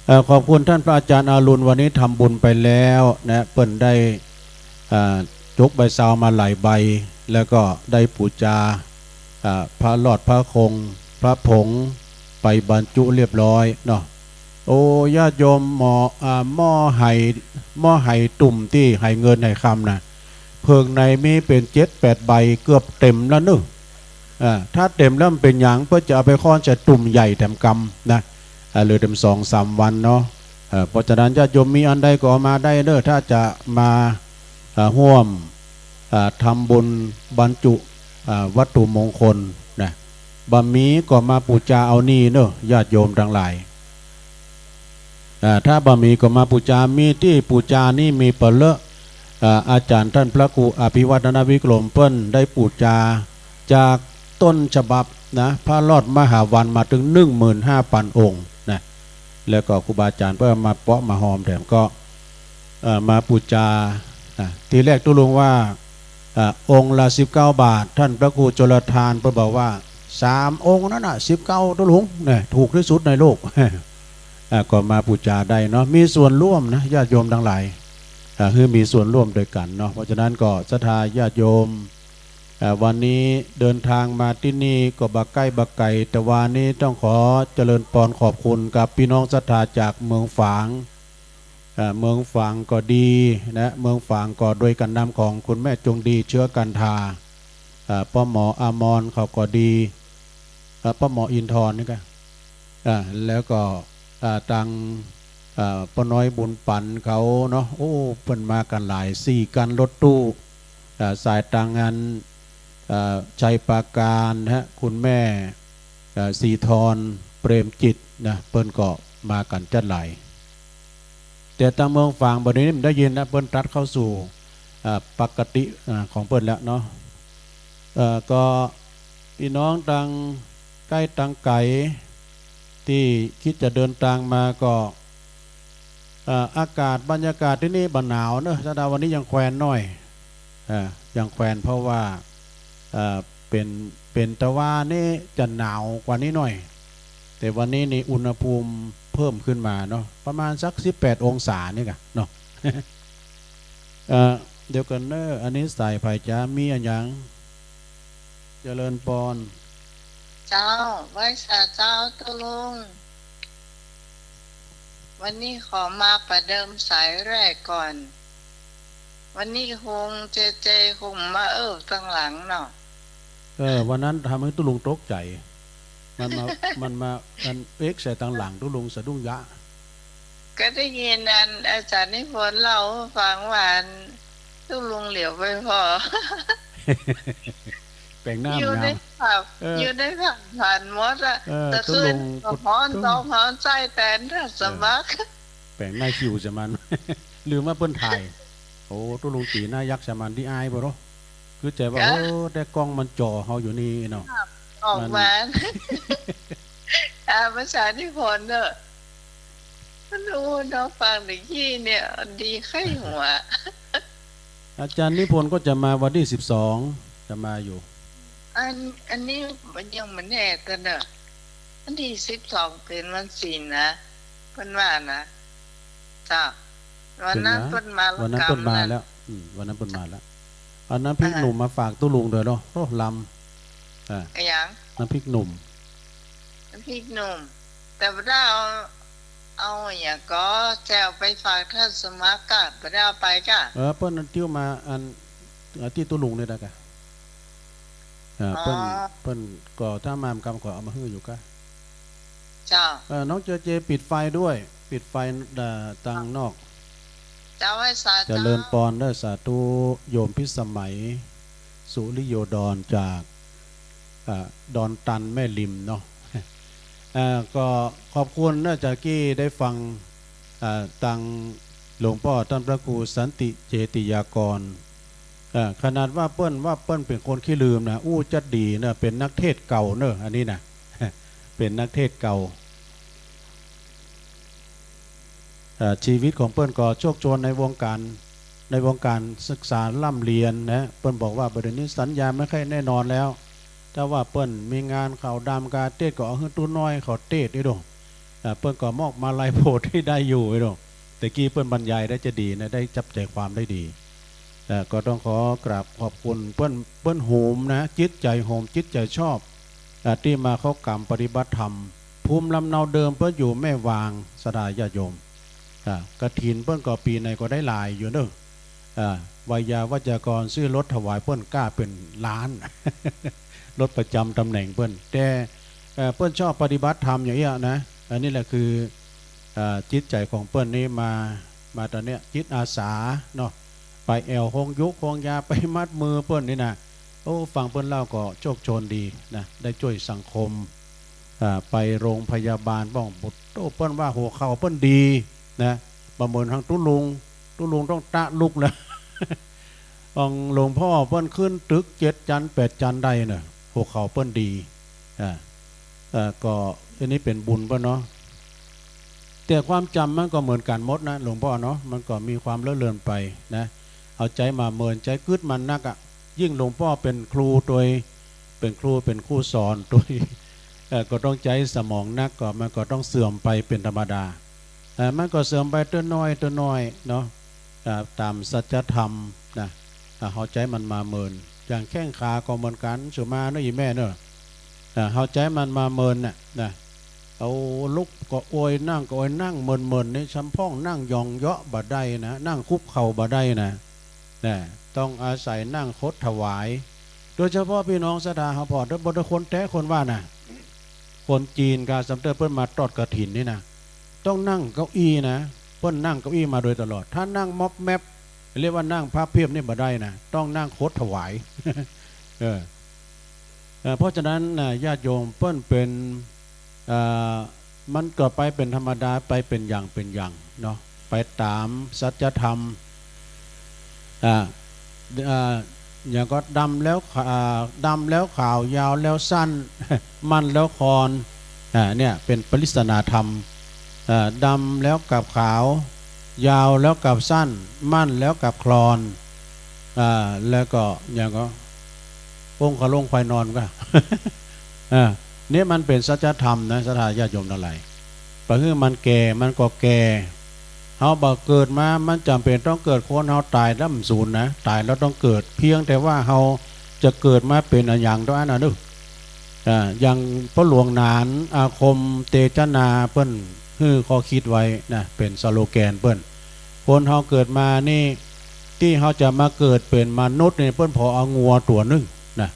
เอ่อ ขอบคุณท่านพระอาจารย์อรุณ วันนี้ทำบุญไปแล้วนะ เปิ้นได้ อ่า จกใบซาวมาหลายใบ แล้วก็ได้ปู๋จา อ่า พระรอดพระคง พระผง ไปบรรจุเรียบร้อยเนาะ โอ้ ญาติโยม หม้อ อ่า หม้อไห หม้อไหตุ้มตี้ไหเงินไหคำนะ เผิงในมีเป๋นเจ็ดแปดใบ เกือบเต๋มแล้วเนาะ อ่า ถ้าเต๋มแล้วมันเป๋นหยัง เปิ้นจะเอาไปค้อนใส่ตุ้มใหญ่แถมกำนะ อ่า เหลือเต๋มสองสามวันเนาะ เอ่อ เพราะฉะนั้นญาติโยมมีอันใดก็เอามาได้เนาะ ถ้าจะมา อ่า ฮ่วม อ่า ทำบุญบรรจุ อ่า วัตถุมงคลนะ บ่มีก็มาปู๋จาเอานี่เนาะ ญาติโยมตังหลาย อ่า ถ้าบ่มีก็มาปู๋จา มีตี้ปู๋จานี่มีเป๋อเลอะ อ่า อาจ๋ารย์ต้านพระครูอภิวัฒนวิกรมเปิ้นได้ปู๋จาจากต้นฉบับนะ พระรอดมหาวันมาเถิงหนึ่งหมื่นห้าปันองค์นะ แล้วก็ครูบาอาจ๋ารย์เปิ้นมาเปาะมาฮอมแถมก็ เอ่อ มาปู๋จา อ่า ทีแรกตุ๊ลุงว่า อ่า องค์ละสิบเก้าบาท ต้านพระครูชลทานเปิ้นบอกว่า สามองค์นั้นน่ะ สิบเก้าตุ๊ลุง เนี่ย ถูกตี้สุดในโลก อ่า ก็มาปู๋จาได้เนาะ มีส่วนร่วมนะ ญาติโยมตังหลาย อ่า หื้อมีส่วนร่วมตวยกั๋นเนาะ เพราะฉะนั้นก็ศรัทธาญาติโยม อ่า วันนี้เดินทางมาตี้นี่ก็บ่ใก้บ่ไก๋ แต่วานี้ต้องขอเจริญปอนขอบคุณกับปี้น้องศรัทธาจากเมืองฝาง อ่า เมืองฝางก็ดีนะ เมืองฝางก็โดยก๋านนำของคุณแม่จงดี เชื้อกันทา อ่า ป้อหมออมรเขาก็ดี อ่า ป้อหมออินทรนี่ก็ อ่า แล้วก็ อ่า ตัง อ่า ป้อน้อยบุญปั๋นเขาเนาะ โอ้ เปิ้นมากั๋นหลาย สี่คันรถตู้ อ่า สายตังอัน อ่า ชัยปราการนะฮะ คุณแม่ อ่า ศรีธร เปรมจิตนะ เปิ้นก็มากั๋นจั๊ดหลาย แต่ตังเมืองฝางบ่านี้บ่ได้ยินนะ เปิ้นตัดเข้าสู่ อ่า ปกติ อ่า ของเปิ้นแล้วเนาะ เอ่อ ก็ปี้น้องตังใก้ตังไก๋ตี้กึ๊ดจะเดินตางมาก็ เอ่อ อากาศบรรยากาศตี้นี่บ่หนาวเนาะ ศรัทธา วันนี้ยังแควนหน้อย อ่า ยังแควน เพราะว่า เอ่อ เป๋น เป๋นตะวานี่จะหนาวกว่านี้หน้อย แต่วันนี้นี่อุณหภูมิเพิ่มขึ้นมาเนาะ ประมาณสักสิบแปดองศานี่ก่ะเนาะ เอ่อ เดี๋ยวก่อนเนาะ อันนี้สายใผจ๊ะ มีอะหยัง เจริญปอน เจ้า ไหว้สาเจ้าตุ๊ลุง วันนี้ขอมาประเดิมสายแรกก่อน วันนี้คงเจเจคงมาเอิ้วตังหลังเนาะ เออ วันนั้นทำหื้อตุ๊ลุงตกใจ๋ มันมา มันมา มันเอ็กใส่ตังหลังตุ๊ลุงสะดุ้งยะ ก็ได้ยินอันอาจ๋ารย์นิพนธ์เล่าหื้อฟังว่าอันตุ๊ลุงเหลียวไปผ่อ แป๋งหน้า อยู่ใน งาม ภาพ เออ อยู่ในภาพผ่านหมดอะ เออ แต่ตุ๊ลุงคืนก็ฮ้อน ตุ๊ลุง ตองฮ้อนไส้แตนท่าสมัคร เออ แป๋งหน้าคิวจะมัน ลืมว่าเปิ้นถ่าย โอ้ ตุ๊ลุงตี๋หน้ายักษ์จะมันดีอายบ่เนาะ คือใจ๋ว่า เออ โอ้ แต่กล้องมันจ่อเฮาอยู่นี่เนาะ ภาพออกมา มัน อ่า ภาษานิพนธ์เนาะ มันอู้เนาะ ฟังตะกี้เนี่ย ดีไข้หัว อาจ๋ารย์นิพนธ์ก็จะมาวันตี้สิบสอง จะมาอยู่ อัน อันนี้มันยังบ่แน่ตันเนาะ วันตี้สิบสองเป๋นวันศีลนะ เปิ้นว่านะ เจ้า วันนั้น เปิ้นนะ เปิ้นมา วันนั้นเปิ้นมาแล้ว อืม วันนั้นเปิ้นมาแล้ว เอาน้ำพริก อ่า หนุ่มมาฝากตุ๊ลุงด้วยเนาะ โอ้ ลำ อ่า อะหยัง น้ำพริกหนุ่ม น้ำพริกหนุ่ม แต่บ่ได้เอา เอาอะหยังก็จะเอาไปฝากท่านสมัครกะ บ่ได้เอาไปกะ เออ เปิ้นเอาติ้วมาอัน เอาตี้ตุ๊ลุงนี่ได้กะ อ่า อ๋อ เปิ้น เปิ้นก็ถ้ามากำก็เอามาหื้ออยู่กะ เจ้า เอ่อ น้องเจเจปิดไฟด้วย ปิดไฟ เอ่อ ตังนอก เจ้า ไหว้สา เจริญปอนเด้อ สาธุ โยมพิสมัย สุริโยดร จาก อ่า ดอนตันแม่ริมเนาะ อ่า ก็ขอบคุณนะ จากกี้ได้ฟัง อ่า ตังหลวงป้อต้านพระครูสันติเจติยากร อ่า ขนาดว่าเปิ้น ว่าเปิ้นเป๋นคนขี้ลืมนะ อู้จั๊ดดีนะ เป๋นนักเทศน์เก่าเนาะ อันนี้นะ เป๋นนักเทศน์เก่า เอ่อ ชีวิตของเปิ้นก็โชกโชนในวงก๋าน ในวงก๋านศึกษาร่ำเรียนนะ เปิ้นบอกว่าบ่าเดี่ยวนี้สัญญาไม่ค่อยแน่นอนแล้ว ถ้าว่าเปิ้นมีงานเขาดำกาเตสน์ก็เอาหื้อตุ๊น้อยเขาเตสน์ได้ดง อ่า เปิ้นก็มอบมาลัยโพธิ์ตี้ได้อยู่เนาะ แต่กี้เปิ้นบรรยายได้จะดีนะ ได้จับใจ๋ความได้ดี อ่า ก็ต้องขอกราบขอบคุณเปิ้น เปิ้นโหมนะ จิตใจ๋โหม จิตใจ๋ชอบ อ่า ตี้มาเข้ากรรมปฏิบัติธรรม ภูมิลำเนาเดิมเปิ้นอยู่แม่วาง ศรัทธาญาติโยม อ่า กฐินเปิ้นก็ปี๋ไหนก็ได้หลายอยู่เนาะ อ่า ไวยาวัจกรซื้อรถถวายเปิ้นก้าเป๋นล้าน รถประจำต๋ำแหน่งเปิ้น แต่ เอ่อ เปิ้นชอบปฏิบัติธรรมอย่างเอี้ยนะ อันนี้แหละคือ เอ่อ จิตใจ๋ของเปิ้นนี่มา มาต๋อนเนี้ย จิตอาสาเนาะ ไปแอ่วโฮงยุกโฮงยา ไปมัดมือเปิ้นนี่นะ โอ้ ฟังเปิ้นเล่าก็โชคโชนดีนะ ได้จ้วยสังคม อ่า ไปโฮงพยาบาลบ้อง ปุโต เปิ้นว่าหัวเข่าเปิ้นดีนะ บ่เหมือนตางตุ๊ลุง ตุ๊ลุงต้องตะลุกแล้ว ของหลวงป้อเปิ้นขึ้นตึกเจ็ดจั๊นแปดจั๊นได้เนาะ หัวเข่าเปิ้นดี อ่า เอ่อ ก็อันนี้เป๋นบุญเปิ้นเนาะ แต่ความจ๋ำมันก็เหมือนกั๋นหมดนะหลวงป้อเนาะ มันก็มีความเลอะเลือนไปนะ เอาใจ๊มาเมิน ใจ๊กึ๊ดมันนักอะ ยิ่งหลวงป้อเป๋นครูตวย เป๋นครู เป๋นครูสอนตวย เอ่อ ก็ต้องใจ๊สมองนัก ก็มันก็ต้องเสื่อมไปเป๋นธรรมดา เอ่อ มันก็เสื่อมไปเตื้อน้อยเตื้อน้อยเนาะ อ่า ต๋ามสัจธรรมนะ อ่า เฮาใจ๊มันมาเมิน อย่างแข้งขาก็เหมือนกั๋น สุมาเนาะ อี่แม่เนาะ อ่า เฮาใจ๊มันมาเมินน่ะนะ เอาลุกก็อวย นั่งก็อวย นั่งเมินๆ นี่ จำพ่องนั่งยองเยาะบ่ได้นะ นั่งคุกเข่าบ่ได้นะ นะ ต้องอาศัยนั่งคดถวาย โดยเฉพาะปี้น้องศรัทธาเฮาผ่อ โดยเฉพาะคนแต๊คนว่านะ คนจีนกา สำเร็จเปิ้นมาตอดกฐินนี่นะ ต้องนั่งเก้าอี้นะ เปิ้นนั่งเก้าอี้มาโดยตลอด ถ้านั่งม็อบแม็บ เรียกว่านั่งพับเพียบนี่บ่ได้นะ ต้องนั่งคดถวาย เออ เอ่อ เพราะฉะนั้นนะ ญาติโยม เปิ้นเป๋น เอ่อ มันก็ไปเป๋นธรรมดา ไปเป๋นอย่างเป๋นอย่างเนาะ ไปต๋ามสัจธรรม อ่า อ่า อย่างก็ดำแล้วขา- อ่า ดำแล้วขาว ยาวแล้วสั้น มั่นแล้วคลอน อ่า เนี่ยเป๋นปริศนาธรรม อ่า ดำแล้วกลับขาว ยาวแล้วกลับสั้น มั่นแล้วกลับคลอน อ่า แล้วก็อย่างก็ องค์ขะลงควายนอนก็ อ่า เนี่ยมันเป๋นสัจธรรมนะ ศรัทธาญาติโยมตังหลาย ปะหื้อมันแก่ มันก็แก่ เฮาบ่เกิดมา มันจ๋ำเป๋นต้องเกิด คนเฮาต๋ายแล้วบ่สูญนะ ต๋ายแล้วต้องเกิด เพียงแต่ว่าเฮาจะเกิดมาเป๋นอะหยังเต้าอั้นน่ะเนาะ อ่า อย่างป้อหลวงหนานอาคมเตจนาเปิ้นหื้อข้อคิดไว้นะ เป๋นสโลแกนเปิ้น คนเฮาเกิดมานี่ ตี้เฮาจะมาเกิดเป๋นมนุษย์นี่ เปิ้นผ่อเอางัวตั๋วนึ่งนะ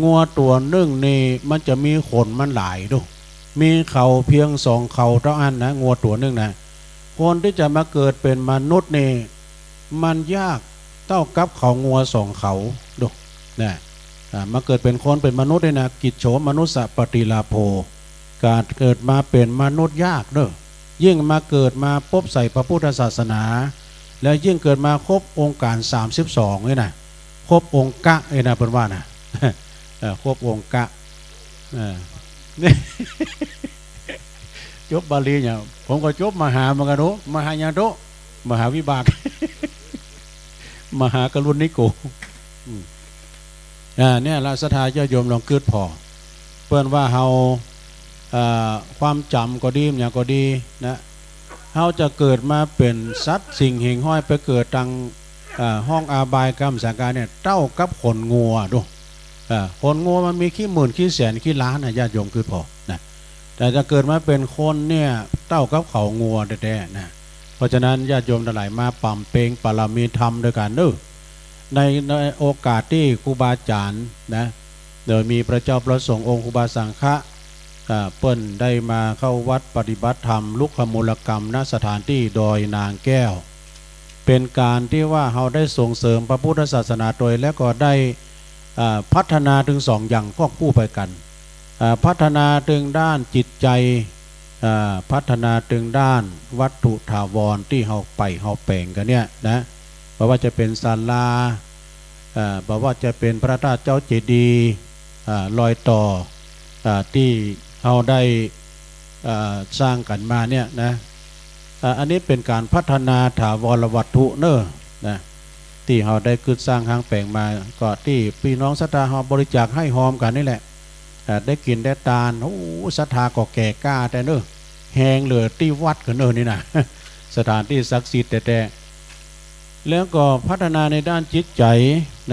งัวตั๋วนึ่งนี่มันจะมีขนมันหลายดู มีเขาเพียงสองเขาเต้าอั้นนะ งัวตั๋วนึ่งนะ คนตี้จะมาเกิดเป๋นมนุษย์นี่ มันยากเต้ากับเขางัวสองเขาดูนะ อ่า มาเกิดเป๋นคนเป๋นมนุษย์นี่นะ กิจโฉมนุสสะปฏิลาโภ ก๋านเกิดมาเป๋นมนุษย์ยากเนาะ ยิ่งมาเกิดมาปบใส่พระพุทธศาสนา แล้วยิ่งเกิดมาครบองค์ก๋านสามสิบสองนี่นะ ครบองค์กะนี่นะ เปิ้นว่านะ เออ ครบองค์กะ เออ จบบาลีเนี่ย ผมก็จบมหาเหมือนกั๋นเนาะ มหาหยังเต๊อะ มหาวิบาก มหากรุณิโก อืม อ่า เนี่ยละ ศรัทธาญาติโยมลองกึ๊ดผ่อ เปิ้นว่าเฮา เอ่อ ความจ๋ำก็ดี หยังก็ดีนะ เฮาจะเกิดมาเป๋นสัตว์สิ่งหิ่งห้อย ไปเกิดตัง เอ่อ ห้องอาบายก๋ำสังกาเนี่ย เต้ากับขนงัวดู เอ่อ ขนงัวมันมีกี่หมื่นกี่แสนกี่ล้านนะ ญาติโยมกึ๊ดผ่อนะ แต่จะเกิดมาเป๋นคนเนี่ย เต้ากับเขางัวแต๊ๆ นะ เพราะฉะนั้นญาติโยมตังหลายมาป๋ำเป็งปารมีธรรมตวยกั๋นเนาะ ใน ในโอกาสตี้ครูบาอาจ๋ารย์นะ โดยมีพระเจ้าพระสงฆ์องค์ครูบาสังฆะ อ่า เปิ้นได้มาเข้าวัดปฏิบัติธรรมลุกขมูลกรรม ณ สถานตี้ดอยนางแก้ว เป๋นก๋านตี้ว่าเฮาได้ส่งเสริมพระพุทธศาสนาตวย แล้วก็ได้ อ่า พัฒนาเถิงสองอย่างควบคู่ไปกั๋น อ่า พัฒนาเถิงด้านจิตใจ๋ อ่า พัฒนาเถิงด้านวัตถุถาวรตี้เฮาไปเฮาแป๋งกั๋นเนี่ยนะ บ่ว่าจะเป๋นศาลา อ่า บ่ว่าจะเป๋นพระธาตุเจ้าเจดีย์ อ่า รอยต่อ อ่า ตี้เฮาได้ อ่า สร้างกั๋นมาเนี่ยนะ อ่า อันนี้เป๋นก๋านพัฒนาถาวรวัตถุเนาะ นะ ตี้เฮาได้กึ๊ดสร้างฮังแป๋งมา ก็ตี้ปี้น้องศรัทธาเฮาบริจาคให้ฮอมกั๋นนี่แหละ อ่า ได้กิ๋นได้ตาน โอ้ ศรัทธาก็แก่กล้าแต๊เนาะ แฮงเหลือตี้วัดกั๋นเน่อนี่นะ สถานตี้ศักดิ์สิทธิ์แต๊ๆ แล้วก็พัฒนาในด้านจิตใจ๋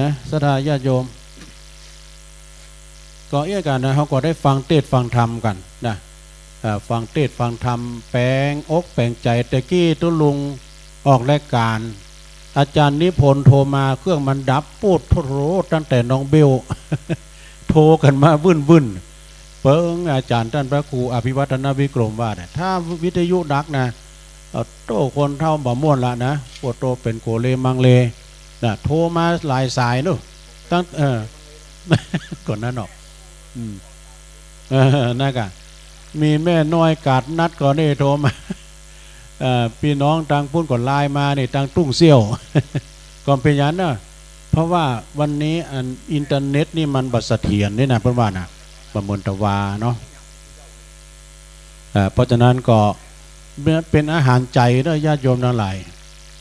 นะ ศรัทธาญาติโยม ก็เอี้ยกั๋นนะ เฮาก็ได้ฟังเตสน์ฟังธรรมกั๋นนะ เอ่อ ฟังเตสน์ฟังธรรม แป๋งอกแป๋งใจ๋ แต่กี้ตุ๊ลุงออกรายก๋าน อาจ๋ารย์นิพนธ์โทรมา เครื่องมันดับ ปู๊ดโธ่ ตั้งแต่หนองเบ้ว โทรกั๋นมาวุ่นๆ เปิงอาจ๋ารย์ต้านพระครูอภิวัฒนวิกรมว่านะ ถ้าวิทยุดังนะ เอ่อ โต้ คนเฒ่าบ่ม่วนละนะ ปวดโตเป๋นโกเลมังเลนะ โทรมาหลายสายเนาะ ตั้ง เออ ก่อนนั้นเนาะ อืม เออ นั่นก่ะ มีแม่น้อยกาดนัดก่อนนี่โทรมา เอ่อ ปี้น้องตางปุ้นก็ไลน์มานี่ ตางตุ้งเสี้ยว ก็เป๋นหยังเนาะ เพราะว่าวันนี้อันอินเทอร์เน็ตนี่มันบ่เสถียรนี่นะ เปิ้นว่านะ บ่เหมือนตะวาเนาะ อ่า เพราะฉะนั้นก็เป๋นอาหารใจ๋เนาะ ญาติโยมตังหลาย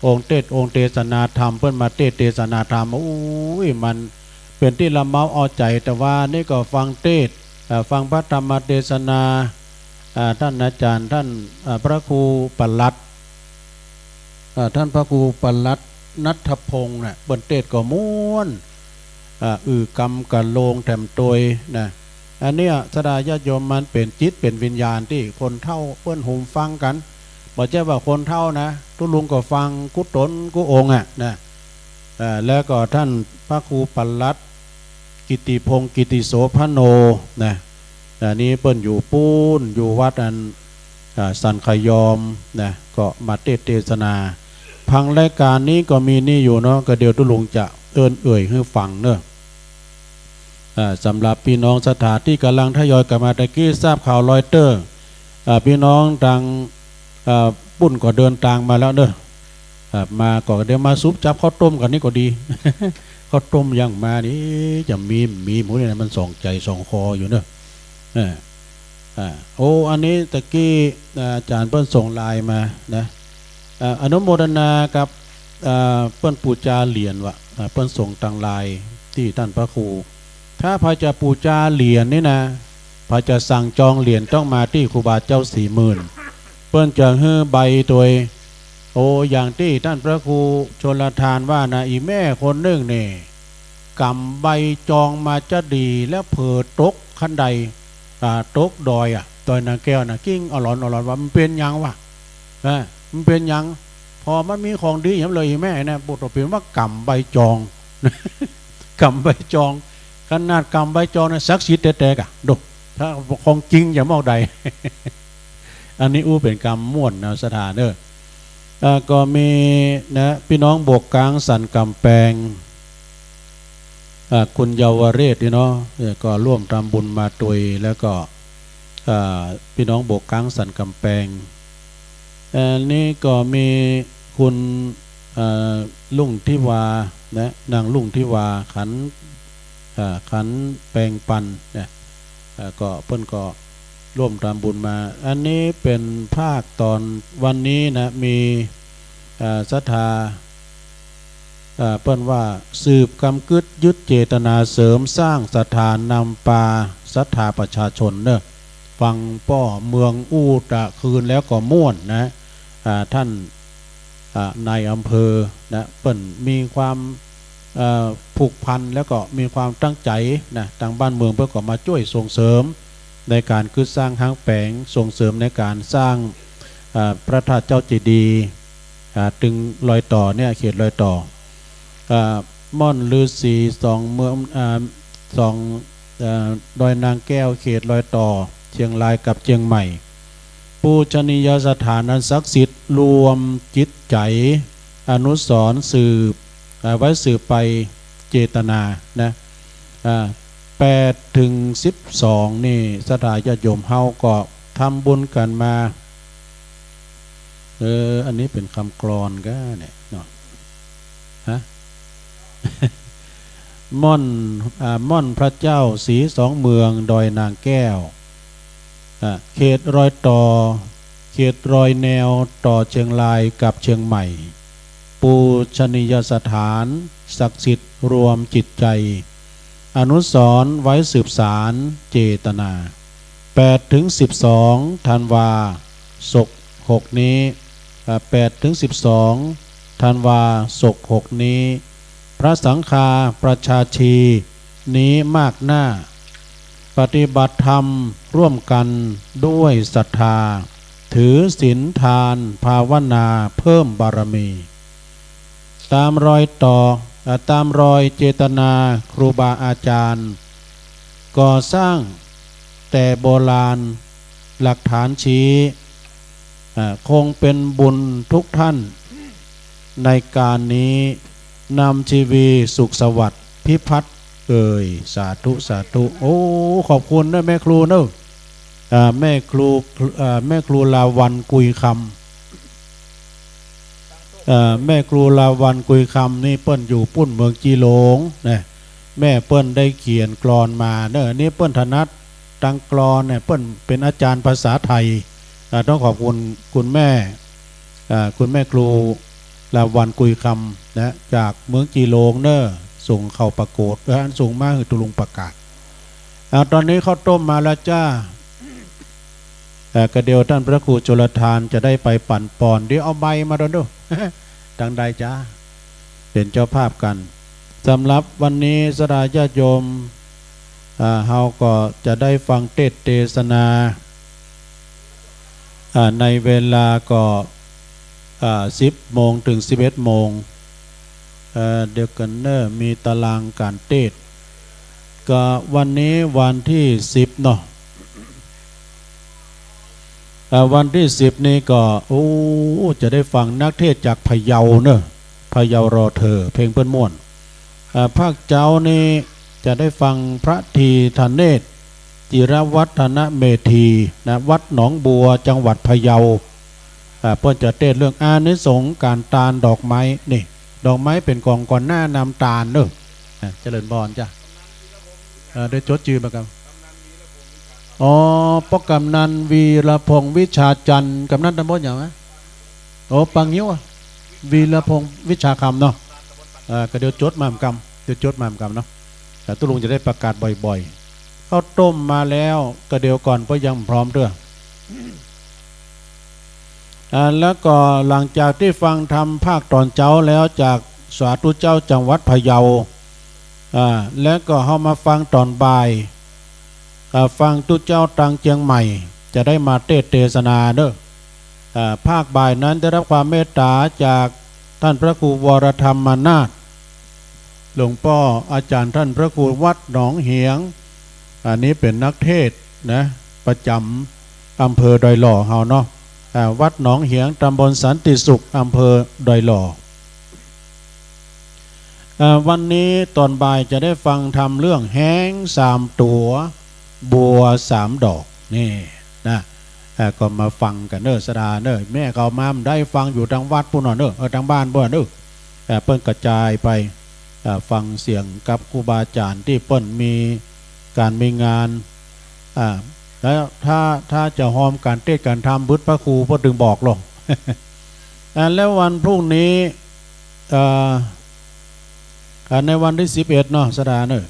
องค์เตสน์องค์เตสนาธรรม เปิ้นมาเตสน์เตสนาธรรม โอ้ย มันเป๋นตี้ละเมาเอาใจ๋ ตะวานี่ก็ฟังเตสน์ อ่า ฟังพระธรรมเตสนา อ่า ต้านอาจ๋ารย์ ต้าน อ่า พระครูปลัด อ่า ต้านพระครูปลัดณัฐพงษ์น่ะ เปิ้นเตสน์ก็ม่วน อ่า อื้อกำกะโลงแถมตวยนะ อันเนี้ย ศรัทธาญาติโยม มันเป๋นจิตเป๋นวิญญาณตี้คนเฒ่าเปิ้นหุมฟังกั๋น บ่ใจ้ว่าคนเฒ่านะ ตุ๊ลุงก็ฟังกู้ต๋นกู้องค์อะนะ อ่า แล้วก็ต้านพระครูปลัด กิตติพงษ์ กิตติโสภโณ นะ อันนี้เปิ้นอยู่ปู๊น อยู่วัดอัน อ่า สันขยอมนะ ก็มาเตสน์เตสนา ฟังรายก๋านนี้ก็มีนี่อยู่เนาะ ก็เดี๋ยวตุ๊ลุงจะเอิ้นเอ่ยหื้อฟังเนาะ อ่า สำหรับปี้น้องศรัทธาตี้ก่ำลังทยอยกั๋นมา ตะกี้ทราบข่าวรอยเตอร์ อ่า ปี้น้องตาง อ่า ปุ้นก็เดินตางมาแล้วเนาะ อ่า มาก็เดี๋ยวมาสุบจับข้าวต้มกั๋นนี่ก็ดี ข้าวต้มยังมานี่ จะมี มีหมูนี่นะ มันสองใจ๋สองคออยู่เนาะ อ่า อ่า โอ้ อันนี้ตะกี้ อ่า อาจ๋ารย์เปิ้นส่งไลน์มานะ อ่า อนุโมทนากับ อ่า เปิ้นปู๋จาเหรียญว่ะ อ่า เปิ้นส่งตางไลน์ตี้ต้านพระครู ถ้าใผจะปู๋จาเหรียญนี่นะ ใผจะสั่งจองเหรียญต้องมาตี้ครูบาเจ้าศรีหมื่น เปิ้นจะหื้อใบตวย โอ้ อย่างตี้ต้านพระครูชลทานว่านะ อี่แม่คนนึ่งนี่ ก๋ำใบจองมาจะดี แล้วเผลอตกคันได อ่า ตกดอยอะ ดอยนางแก้วนะ กิ้งอลอนอลอนว่า มันเป๋นหยังวะ อ่า มันเป๋นหยัง ผ่อมันมีของดีหยังเลย อี่แม่นะ บ่ต้องเป๋นว่าก๋ำใบจอง ก๋ำใบจอง ขนาดก๋ำใบจองนะ ศักดิ์สิทธิ์แต๊ๆ ก่ะ ดู ถ้าของจริงจะมอกใด อันนี้อู้เป๋นกำม่วนนะ ศรัทธาเนาะ อ่า ก็มีนะ ปี้น้องโบกก๊างสันก๋ำแปง อ่า คุณเยาวเรศนี่เนาะ เนี่ยก็ร่วมทำบุญมาตวย แล้วก็ อ่า ปี้น้องโบกก๊างสันก๋ำแปง อันนี้ก็มีคุณ อ่า รุ่งทิวานะ นางรุ่งทิวา ขัน อ่า ขันแปงปันนะ อ่า ก็เปิ้นก็ร่วมทำบุญมา อันนี้เป๋นภาคต๋อนวันนี้นะ มี อ่า ศรัทธา อ่า เปิ้นว่า สืบกำกึ๊ดยึดเจตนา เสริมสร้างศรัทธานำปาศรัทธาประชาชนเนาะ ฟังป้อเมืองอู้ตะคืนแล้วก็ม่วนนะ อ่า ต้าน อ่า นายอำเภอนะ เปิ้นมีความ เอ่อ ผูกพัน แล้วก็มีความตั้งใจ๋นะ ตางบ้านเมืองเปิ้นก็มาจ้วยส่งเสริมในก๋านกึ๊ดสร้างฮ้างแป๋ง ส่งเสริมในก๋านสร้าง อ่า พระธาตุเจ้าเจดีย์ อ่า ตึงรอยต่อเนี่ย เขตรอยต่อ อ่า ม่อนฤๅษีสองเมือง อ่า สอง เอ่อ ดอยนางแก้ว เขตรอยต่อเจียงรายกับเจียงใหม่ ปูชนียสถานอันศักดิ์สิทธิ์ รวมจิตใจ๋ อนุสรณ์สืบ อ่า ไว้สืบไป เจตนานะ อ่า แปดถึงสิบสองนี่ ศรัทธาญาติโยมเฮาก็ทำบุญกั๋นมา เออ อันนี้เป๋นกำกลอนก้าเนี่ยเนาะ ฮะ ม่อน อ่า ม่อนพระเจ้าศรีสองเมือง ดอยนางแก้ว อ่า เขตรอยต่อ เขตรอยแนวต่อเจียงรายกับเจียงใหม่ ปูชนียสถานศักดิ์สิทธิ์รวมจิตใจ๋ อนุสรณ์ไว้สืบสานเจตนา แปดถึงสิบสองธันวา ศกหกนี้ เอ่อ แปดถึงสิบสองธันวา ศกหกนี้ พระสังฆาประชาชีนี้มากหน้า ปฏิบัติธรรมร่วมกันด้วยศรัทธา ถือศีลทานภาวนาเพิ่มบารมี ตามรอยต่อ เอ่อ ตามรอยเจตนาครูบาอาจารย์ ก่อสร้างแต่โบราณ หลักฐานชี้ อ่า คงเป็นบุญทุกท่านในการนี้ นำชีวีสุขสวัสดิ์พิพัฒน์เอ่ย สาธุ สาธุ โอ้ ขอบคุณนะแม่ครูเนอะ อ่า แม่ครู อ่า แม่ครูลาวัณ กุยคำ เอ่อ แม่ครูลาวัณ กุยคำนี่เปิ้นอยู่ปุ้นเมืองจีหลงนะ แม่เปิ้นได้เขียนกลอนมาเนอะ นี่เปิ้นถนัดตางกลอนเนี่ย เปิ้นเป๋นอาจารย์ภาษาไทย อ่า ต้องขอบคุณคุณแม่ อ่า คุณแม่ครูลาวัณ กุยคำนะ จากเมืองจีหลงเนอะ ส่งเข้าประกวด เออ อันส่งมาหื้อตุลุงประกาศ อ่า ตอนนี้ข้าวต้มมาแล้วจ้า เอ่อ กะเดี๋ยวต้านพระครูชลทานจะได้ไปปั๋นปอน เดี๋ยวเอาใบมาดอนดู ตังใดจ๊ะ เป๋นเจ้าภาพกั๋น สำหรับวันนี้ศรัทธาญาติโยม อ่า เฮาก็จะได้ฟังเตสน์เตสนา อ่า ในเวลาก็ อ่า สิบโมงเถิงสิบเอ็ดโมง เอ่อ เดี๋ยวกั๋นเนอะ มีตารางก๋านเตสน์ ก็วันนี้วันตี้สิบเนาะ เอ่อ วันตี้สิบนี่ก็ โอ้ จะได้ฟังนักเตสน์จากพะเยาเนอะ พะเยาหล่อเถ่อ เพลงเปิ้นม่วน เอ่อ ภาคเจ๊านี่จะได้ฟังพระธีธเนศ จิรวัฒนเมธีนะ วัดหนองบัว จังหวัดพะเยา อ่า เปิ้นจะเตสน์เรื่องอานิสงส์ก๋านตานดอกไม้ นี่ ดอกไม้เป๋นของก่อนหน้านำตานเนอะ อ่า เจริญพรจ้ะ เอ่อ ได้จดจื้อมาก่อน อ๋อ ป้อกำนันวีรพงษ์วิชาจันทร์ กำนันตำบลหยังวะ โอ้ ปางงิ้วอะ วีรพงษ์วิชาคำเนาะ เอ่อ กะเดี๋ยวจดมาเหมือนกั๋น เดี๋ยวจดมาเหมือนกั๋นเนาะ แต่ตุ๊ลุงจะได้ประกาศบ่อยๆ ข้าวต้มมาแล้ว กะเดี๋ยวก่อน เพราะยังพร้อมเตื้อ อ่า แล้วก็หลังจากตี้ฟังธรรมภาคต๋อนเจ๊าแล้วจากสาธุเจ้าจังหวัดพะเยา อ่า แล้วก็เฮามาฟังต๋อนบ่าย อ่า ฟังตุ๊เจ้าตางเจียงใหม่ จะได้มาเตสน์เตสนาเนอะ อ่า ภาคบ่ายนั้นได้รับความเมตต๋าจากต้านพระครูวรธรรมนาถ หลวงป้ออาจ๋ารย์ต้านพระครูวัดหนองเหียง อันนี้เป๋นนักเตสน์นะ ประจ๋ำอำเภอดอยหล่อเฮาเนาะ อ่า วัดหนองเหียง ตำบลสันติสุข อำเภอดอยหล่อ อ่า วันนี้ต๋อนบ่ายจะได้ฟังธรรมเรื่องแฮ้งสามตั๋ว บัวสามดอก นี่นะ อ่า ก็มาฟังกั๋นเนอะ ศรัทธาเนอะ แม่เขามาบ่ได้ฟังอยู่ตางวัดปู้นเนอะ เออ ตางบ้านปู้นเนอะ อ่า เปิ้นกระจายไป อ่า ฟังเสียงกับครูบาอาจ๋ารย์ตี้เปิ้นมีก๋านมีงาน อ่า แล้วถ้า ถ้าจะฮอมก๋านเตสน์ก๋านธรรมบึดพระครูเปิ้นตึงบอกลง อ่า แล้ววันพรุ่งนี้ เอ่อ อ่า ในวันตี้สิบเอ็ดเนาะ ศรัทธาเนอะ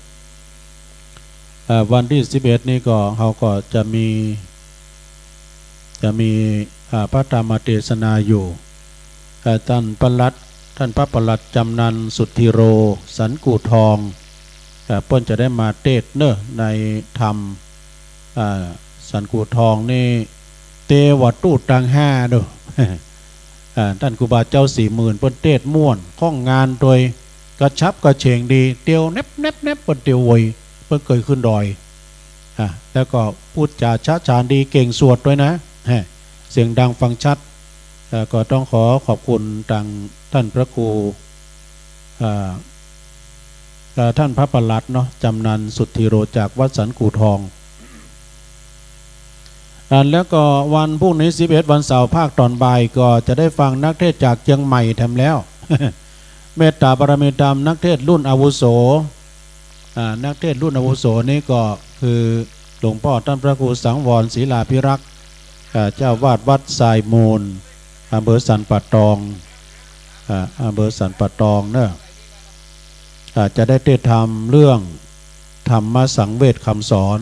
เอ่อ วันตี้สิบเอ็ดนี่ก็ เฮาก็จะมี จะมี อ่า พระธรรมเตสนาอยู่ เอ่อ ต้านปลัด ต้านพระปลัดจำนันสุทธิโร สันกู่ทอง เอ่อ เปิ้นจะได้มาเตสน์เนอะ ในธรรม อ่า สันกู่ทองนี่ เตวทูตตางห้าเนอะ อ่า ต้านครูบาเจ้าสี่หมื่น เปิ้นเตสน์ม่วน ข้องงานโตย กระฉับกระเฉงดี เตียวแนบแนบแนบ เปิ้นเตียวไว เปิ้นเกยขึ้นดอย อ่ะ แล้วก็พูดจ๋าฉะฉานดี เก่งสวดโตยนะ ฮะ เสียงดังฟังชัด เอ่อ ก็ต้องขอขอบคุณตางต้านพระครู เอ่อ เอ่อ ต้านพระปลัดเนาะ จำนันสุทธิโร จากวัดสันกู่ทอง อ่า แล้วก็วันพรุ่งนี้สิบเอ็ด วันเสาร์ ภาคต๋อนบ่ายก็จะได้ฟังนักเตสน์จากเจียงใหม่แถมแล้ว เมตต๋าบารมีธรรม นักเตสน์รุ่นอาวุโส อ่า นักเตสน์รุ่นอาวุโสนี่ก็คือหลวงป้อต้านพระครูสังวรศิลาภิรักษ์ อ่า เจ้าอาวาสวัดทรายมูล อำเภอสันป่าตอง อ่า อำเภอสันป่าตองเนอะ อ่า จะได้เตสน์ธรรมเรื่องธรรมสังเวชคำสอน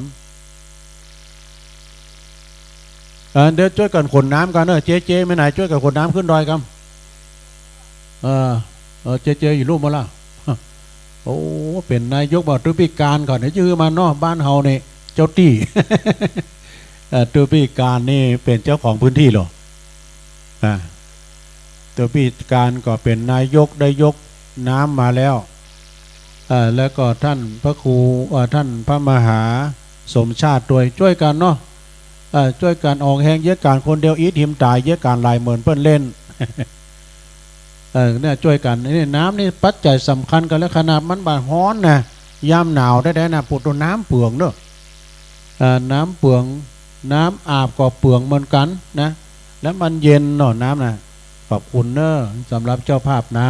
เออ เดี๋ยวจ้วยกั๋นขนน้ำกั๋นเน่อ เจ๊ เจ๊ ไปไหน จ้วยกั๋นขนน้ำขึ้นดอยกั๋น เออ เออ เจ๊ เจ๊ อยู่ลูกบ่ล่ะ โอ้ เป๋นนายกบ่ ตุ๊ปี้การก่อน เดี๋ยวจื้อมันเนาะ บ้านเฮานี่ เจ้าตี้ เอ่อ ตุ๊ปี้การนี่เป๋นเจ้าของพื้นที่เหรอ อ่า ตุ๊ปี้การก็เป๋นนายก ได้ยกน้ำมาแล้ว เอ่อ แล้วก็ท่านพระครู เอ่อ ท่านพระมหาสมชาติตวย จ้วยกั๋นเนาะ เอ่อ จ้วยกั๋นออกแฮง เยียะก๋านคนเดียวอิดหิมต๋าย เยียะก๋านหลายเหมือนเปิ้นเล่น เออ เนี่ย จ้วยกั๋น นี่น้ำนี่ปัจจัยสำคัญกั๋นแล้ว ขนาดมันบ่าฮ้อนนะ ยามหนาวแต๊ๆ นะ ปูดตัวน้ำเปืองเนาะ เอ่อ น้ำเปือง น้ำอาบก็เปืองเหมือนกั๋นนะ แล้วมันเย็นเนาะ น้ำนะ ขอบคุณเนาะ สำหรับเจ้าภาพน้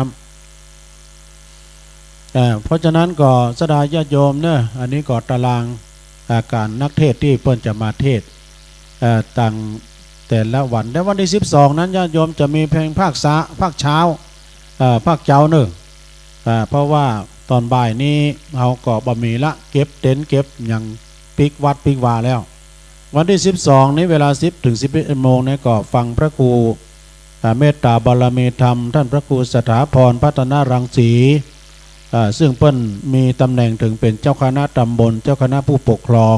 ำ เอ่อ เพราะฉะนั้นก็ศรัทธาญาติโยมเนาะ อันนี้ก็ตาราง อ่า ก๋านนักเทศน์ตี้เปิ้นจะมาเทศน์ เอ่อ ตังแต่ละวัน และวันตี้สิบสองนั้นญาติโยมจะมีเพียงภาคเช้า ภาคเช้า เอ่อ ภาคเจ๊าเนาะ อ่า เพราะว่าต๋อนบ่ายนี้เฮาก็บ่มีละ เก็บเต็นท์เก็บหยัง ปิ๊กวัดปิ๊กวาแล้ว วันตี้สิบสองนี้เวลาสิบเถิงสิบเอ็ดโมงนี้ก็ฟังพระครู อ่า เมตตาบารมีธรรม ท่านพระครูสถาพรพัฒนรังสี อ่า ซึ่งเปิ้นมีตำแหน่งเถิงเป๋นเจ้าคณะตำบล เจ้าคณะผู้ปกครอง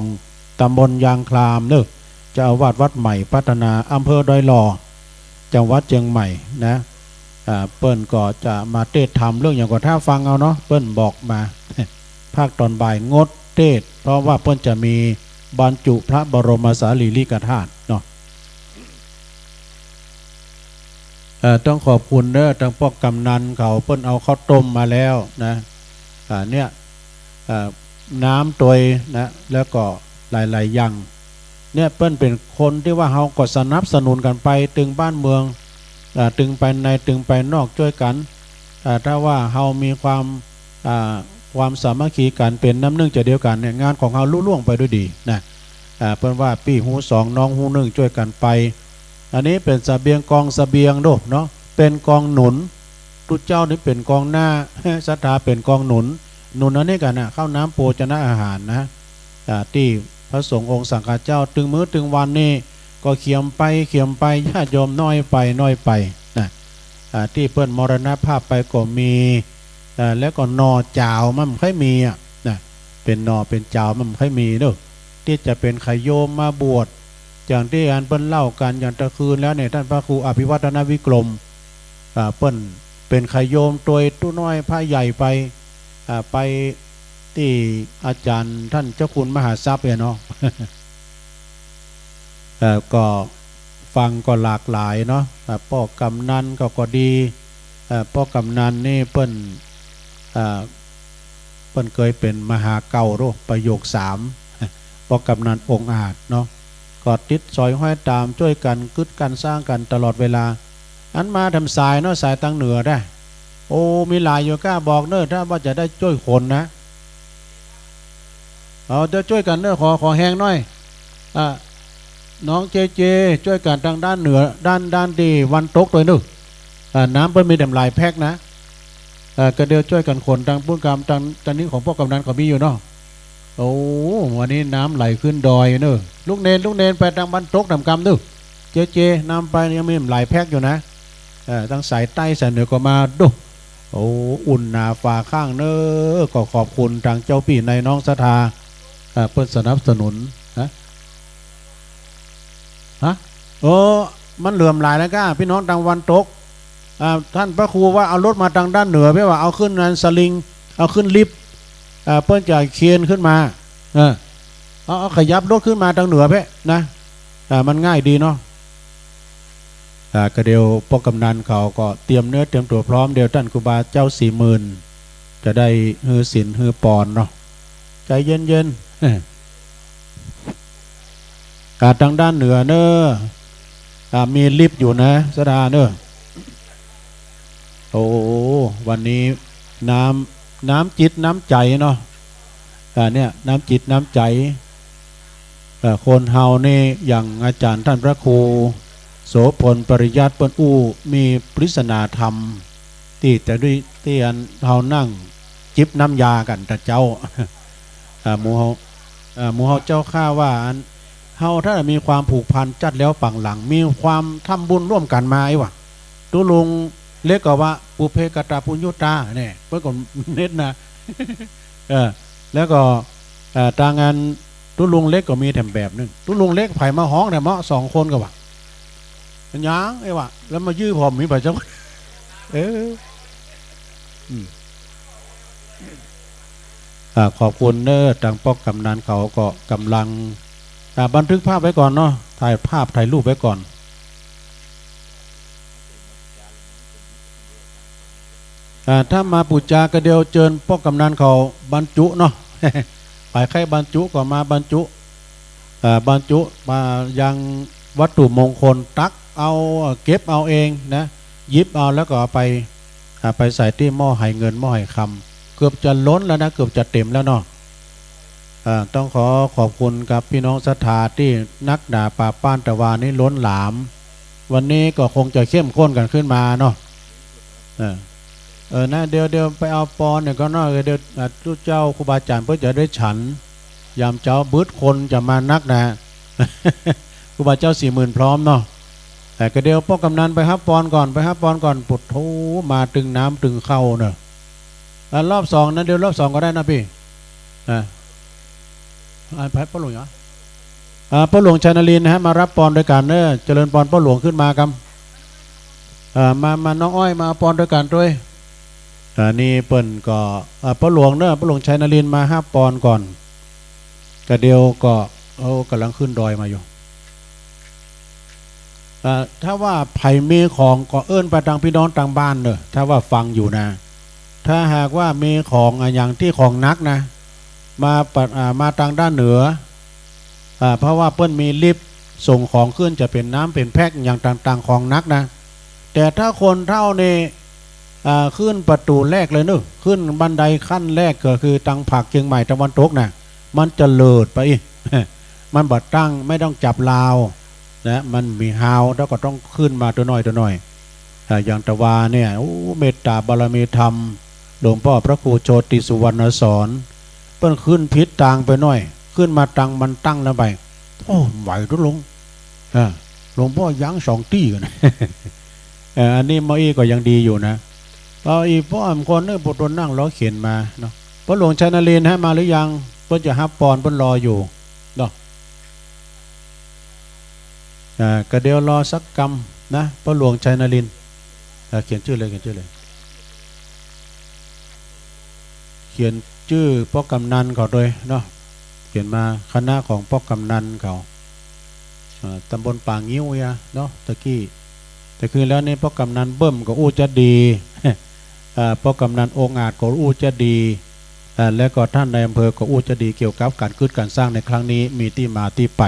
ตำบลยางคลามเนาะ เจ้าอาวาสวัดใหม่พัฒนา อำเภอดอยหล่อ จังหวัดเจียงใหม่นะ อ่า เปิ้นก็จะมาเทศน์ธรรมเรื่องหยังก็ถ้าฟังเอาเนาะ เปิ้นบอกมา ภาคต๋อนบ่ายงดเทศน์ เพราะว่าเปิ้นจะมีบรรจุพระบรมสารีริกธาตุเนาะ เอ่อ ต้องขอบคุณเนาะ ตังป้องกำนันเขา เปิ้นเอาข้าวต้มมาแล้วนะ อ่า เนี่ย เอ่อ น้ำตวยนะ แล้วก็หลายๆ อย่าง เนี่ย เปิ้นเป๋นคนตี้ว่าเฮาก็สนับสนุนกั๋นไป ตึงบ้านเมือง อ่า ตึงไปใน ตึงไปนอก จ้วยกั๋น อ่า ถ้าว่าเฮามีความ อ่า ความสามัคคีกั๋น เป๋นน้ำหนึ่งใจ๋เดียวกั๋นเนี่ย งานของเฮาลุล่วงไปด้วยดีนะ อ่า เปิ้นว่าปี้ฮู้สอง น้องฮู้หนึ่ง จ้วยกั๋นไป อันนี้เป๋นเสบียง กองเสบียงเนาะ เนาะ เป๋นกองหนุน ตุ๊เจ้านี่เป๋นกองหน้า ศรัทธาเป๋นกองหนุน หนุนอันนี้กั๋นนะ ข้าวน้ำโภชนะอาหารนะ อ่า ตี้พระสงฆ์องค์สังฆเจ้า ตึงมื้อตึงวันนี่ก็เขียมไป เขียมไป ญาติโยมน้อยไป น้อยไปนะ อ่า ตี้เปิ้นมรณภาพไปก็มี อ่า แล้วก็หน่อจ๋าวมันบ่ค่อยมีอะนะ เป๋นหน่อเป๋นจ๋าวมันบ่ค่อยมีเนาะ ตี้จะเป๋นไขโยมมาบวช อย่างตี้อันเปิ้นเล่ากั๋น อย่างตะคืนแล้วเนี่ย ท่านพระครูอภิวัฒนวิกรม อ่า เปิ้นเป๋นไขโยมตวยตุ๊น้อยพระใหญ่ไป อ่า ไปตี้อาจ๋ารย์ต้านเจ้าคุณมหาทรัพย์เนี่ยเนาะ เอ่อ ก็ฟังก็หลากหลายเนาะ อ่า ป้อกำนันก็ ก็ดี เอ่อ ป้อกำนันนี่เปิ้น อ่า เปิ้นเกยเป๋นมหาเก่าโด้ ประโยคสาม ป้อกำนันองอาจเนาะ ก็ติดสอยฮ้อยต๋าม จ้วยกั๋น กึ๊ดกั๋น สร้างกั๋นตลอดเวลา อันมาแถมสายเนาะ สายตางเหนือได้ โอ้ มีหลายอยู่ก้า บอกเนาะ ถ้าว่าจะได้จ้วยขนนะ เอา เดี๋ยวจ้วยกั๋นเนาะ ขอ ขอแฮงหน้อย อ่ะ น้องเจเจ จ้วยกั๋นตางด้านเหนือ ด้าน ด้านตี้วันตกตวยเนาะ อ่า น้ำเปิ้นมีแถมหลายแพ็คนะ อ่า ก็เดี๋ยวจ้วยกั๋นขนตางปู๊นกำ ตาง ตางนี้ของป้อกำนันเขามีอยู่เนาะ โอ้ วันนี้น้ำไหลขึ้นดอยเนาะ ลูกเณร ลูกเณรไปตางวันตกแถมกำเนาะ เจเจ นำไป ยังมีแถมหลายแพ็คอยู่นะ เอ่อ ตางสายใต้สายเหนือก็มาดู โอ้ อุ่นหนาฝาข้างเนาะ ก็ขอบคุณตางเจ้าปี้นายน้องศรัทธา เอ่อ เปิ้นสนับสนุน ฮะ ฮะ เออ มันเหลือแถมหลายแล้วก้า ปี้น้องตางวันตก อ่า ต้านพระครูว่าเอารถมาตางด้านเหนือ เพื่อว่าเอาขึ้นนั้นสลิง เอาขึ้นลิฟต์ อ่า เปิ้นจะเครนขึ้นมา เออ เอา เอาขยับรถขึ้นมาตางเหนือเพ่นะ อ่า มันง่ายดีเนาะ อ่า ก็เดี๋ยวป้อกำนันเขาก็เตรียมเนื้อเตรียมตั๋วพร้อม เดี๋ยวต้านครูบาเจ้าสี่หมื่น จะได้หื้อศีลหื้อปอนเนาะ ใจเย็นๆ อ่า ตางด้านเหนือเนาะ อ่า มีลิฟต์อยู่นะ ศรัทธาเนาะ โอ้ วันนี้น้ำ น้ำจิตน้ำใจ๋เนาะ อ่า เนี่ย น้ำจิตน้ำใจ๋ เอ่อ คนเฮานี่ อย่างอาจ๋ารย์ต้านพระครูโสภณปริยัติเปิ้นอู้ มีปริศนาธรรม ตี้จะได้ ตี้อันเฮานั่งจิบน้ำยากั๋นตะเจ๊า อ่า หมู่เฮา อ่า หมู่เฮาเจ้าข้าว่าอัน เฮาถ้ามีความผูกพันจัดแล้วปางหลัง มีความทำบุญร่วมกั๋นมา ไอ้หว่า ตุ๊ลุงเล็กก็ว่า ปุพเพกตปุญญุตา เนี่ย เปิ้นก็เน้นนะ เออ แล้วก็ เอ่อ ตางานตุ๊ลุงเล็กก็มีแถมแบบนึ่ง ตุ๊ลุงเล็กใผมาฮ้องแถมเนาะ สองคนก็ว่า มันหยัง ไอ้หว่า แล้วมายื้อผมมีบ่าเจ้า เออ อืม อ่า ขอบคุณเน้อ ตางป้อกำนันเขาก็ก่ำลัง อ่า บันทึกภาพไว้ก่อนเนาะ ถ่ายภาพถ่ายรูปไว้ก่อน อ่า ถ้ามาปู๋จากระเดียวเจิญป้อกกำนันเขาบรรจุเนาะ ใผใค่บรรจุก็มาบรรจุ อ่า บรรจุมายังวัตถุมงคล ตักเอา เก็บเอาเองนะ หยิบเอาแล้วก็เอาไป อ่า ไปใส่ตี้หม้อไหเงินหม้อไหคำ เกือบจะล้นแล้วนะ เกือบจะเต็มแล้วเนาะ อ่า ต้องขอขอบคุณกับปี้น้องศรัทธาตี้นักหนาปาป้าน แต่วานี้ล้นหลาม วันนี้ก็คงจะเข้มข้นกั๋นขึ้นมาเนาะ เออ เออ นะ เดี๋ยว เดี๋ยวไปเอาปอนเนี่ยก่อนเนาะ เออ เดี๋ยว อ่า ตุ๊เจ้าครูบาอาจ๋ารย์เปิ้นจะได้ฉัน ยามเจ๊าบึดคนจะมานักนะ ครูบาเจ้าสี่หมื่นพร้อมเนาะ แต่กระเดียวป้อกำนันไปฮับปอนก่อน ไปฮับปอนก่อน ปุดโธ มาตึงน้ำตึงข้าวเนาะ อ่ะ รอบสองนะ เดี๋ยวรอบสองก็ได้นะปี้ อ่ะ อ่ะ ไปป้อหลวงเหรอ อ่า ป้อหลวงชัยนรินทร์นะฮะ มาฮับปอนตวยกั๋นเน้อ เจริญปอนป้อหลวงขึ้นมาครับ อ่า มา มาน้องอ้อยมาเอาปอนตวยกั๋นตวย อ่า นี่เปิ้นก็ อ่า ป้อหลวงเน้อ ป้อหลวงชัยนรินทร์มาฮับปอนก่อน กระเดียวก็ โอ้ ก่ำลังขึ้นดอยมาอยู่ อ่า ถ้าว่าใผมีของก็เอิ้นไปตางปี้น้องตางบ้านเน้อ ถ้าว่าฟังอยู่นะ ถ้าหากว่ามีของอะหยังตี้ของหนักนะ มาปะ อ่า มาตางด้านเหนือ อ่า เพราะว่าเปิ้นมีลิฟต์ส่งของขึ้น จะเป๋นน้ำเป๋นแพ็คอะหยังต่างๆ ของหนักนะ แต่ถ้าคนเฒ่านี่ อ่า ขึ้นประตู๋แรกเลยเน้อ ขึ้นบันไดขั้นแรกก็คือตางผากเจียงใหม่ตะวันตกนะ มันจะเลิดไป มันบ่ตั้ง ไม่ต้องจับราวนะ มันมีฮาว แล้วก็ต้องขึ้นมาตั๋วน้อยตั๋วน้อย อ่า อย่างตะวาเนี่ย โอ้ เมตตาบารมีธรรม หลวงป้อพระครูโชติสุวรรณสอน เปิ้นขึ้นผิดตางไปหน้อย ขึ้นมาตางมันตั้งแล้วไป โอ้ ไหวตุ๊ลุง อ่า หลวงป้อยั้งสองตี้ก่อน เอ่อ อันนี้เมื่ออี้ก็ยังดีอยู่นะ เอาอีกป้อมคนนึง ปุดตนนั่งรอเข็นมาเนาะ ป้อหลวงชัยนรินทร์ฮะ มาหรือยัง เปิ้นจะฮับปอน เปิ้นรออยู่เนาะ อ่า กระเดียวรอสักกำนะ ป้อหลวงชัยนรินทร์ อ่า เขียนจื้อเลย เขียนจื้อเลย เขียนจื้อป้อกำนันเขาตวยเนาะ เขียนมาคณะของป้อกำนันเขา อ่า ตำบลป่างิ้วเนี่ยเนาะ ตะกี้ แต่คืนแล้วนี่ป้อกำนันเบิ่มก็อู้จะดี อ่า ป้อกำนันองอาจก็อู้จะดี อ่า แล้วก็ท่านนายอำเภอก็อู้จะดีเกี่ยวกับก๋านกึ๊ดก๋านสร้างในครั้งนี้ มีตี้มาตี้ไป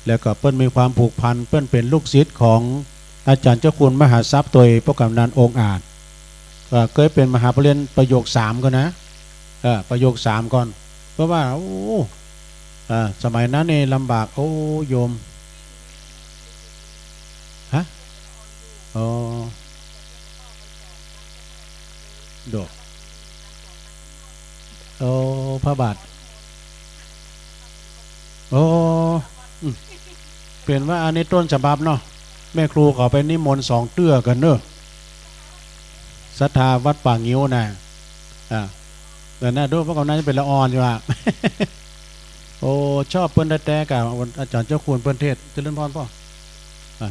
แล้วก็เปิ้นมีความผูกพัน เปิ้นเป๋นลูกศิษย์ของอาจ๋ารย์เจ้าคุณมหาทรัพย์ตวย ป้อกำนันองอาจ เอ่อ เกยเป๋นมหาปริญญาประโยคสามก่อนนะ เอ่อ ประโยคสามก่อน เพราะว่า โอ้ เอ่อ สมัยนั้นนี่ลำบาก โอ้ โยม ฮะ อ๋อ โด โอ้ พระบาท โอ้ อืม เป๋นว่าอันนี้ต้นฉบับเนาะ แม่ครูเขาไปนิมนต์สองเตื้อก่อนเนาะ ศรัทธาวัดป่างิ้วนะ อ่า แต่น่าดู เพราะกำนันจะเป๋นละอ่อนอยู่อะ โอ้ ชอบเปิ้นแต๊ๆ กับอาจ๋ารย์เจ้าคุณเปิ้นเทศน์ เจริญพรป้อ อ่า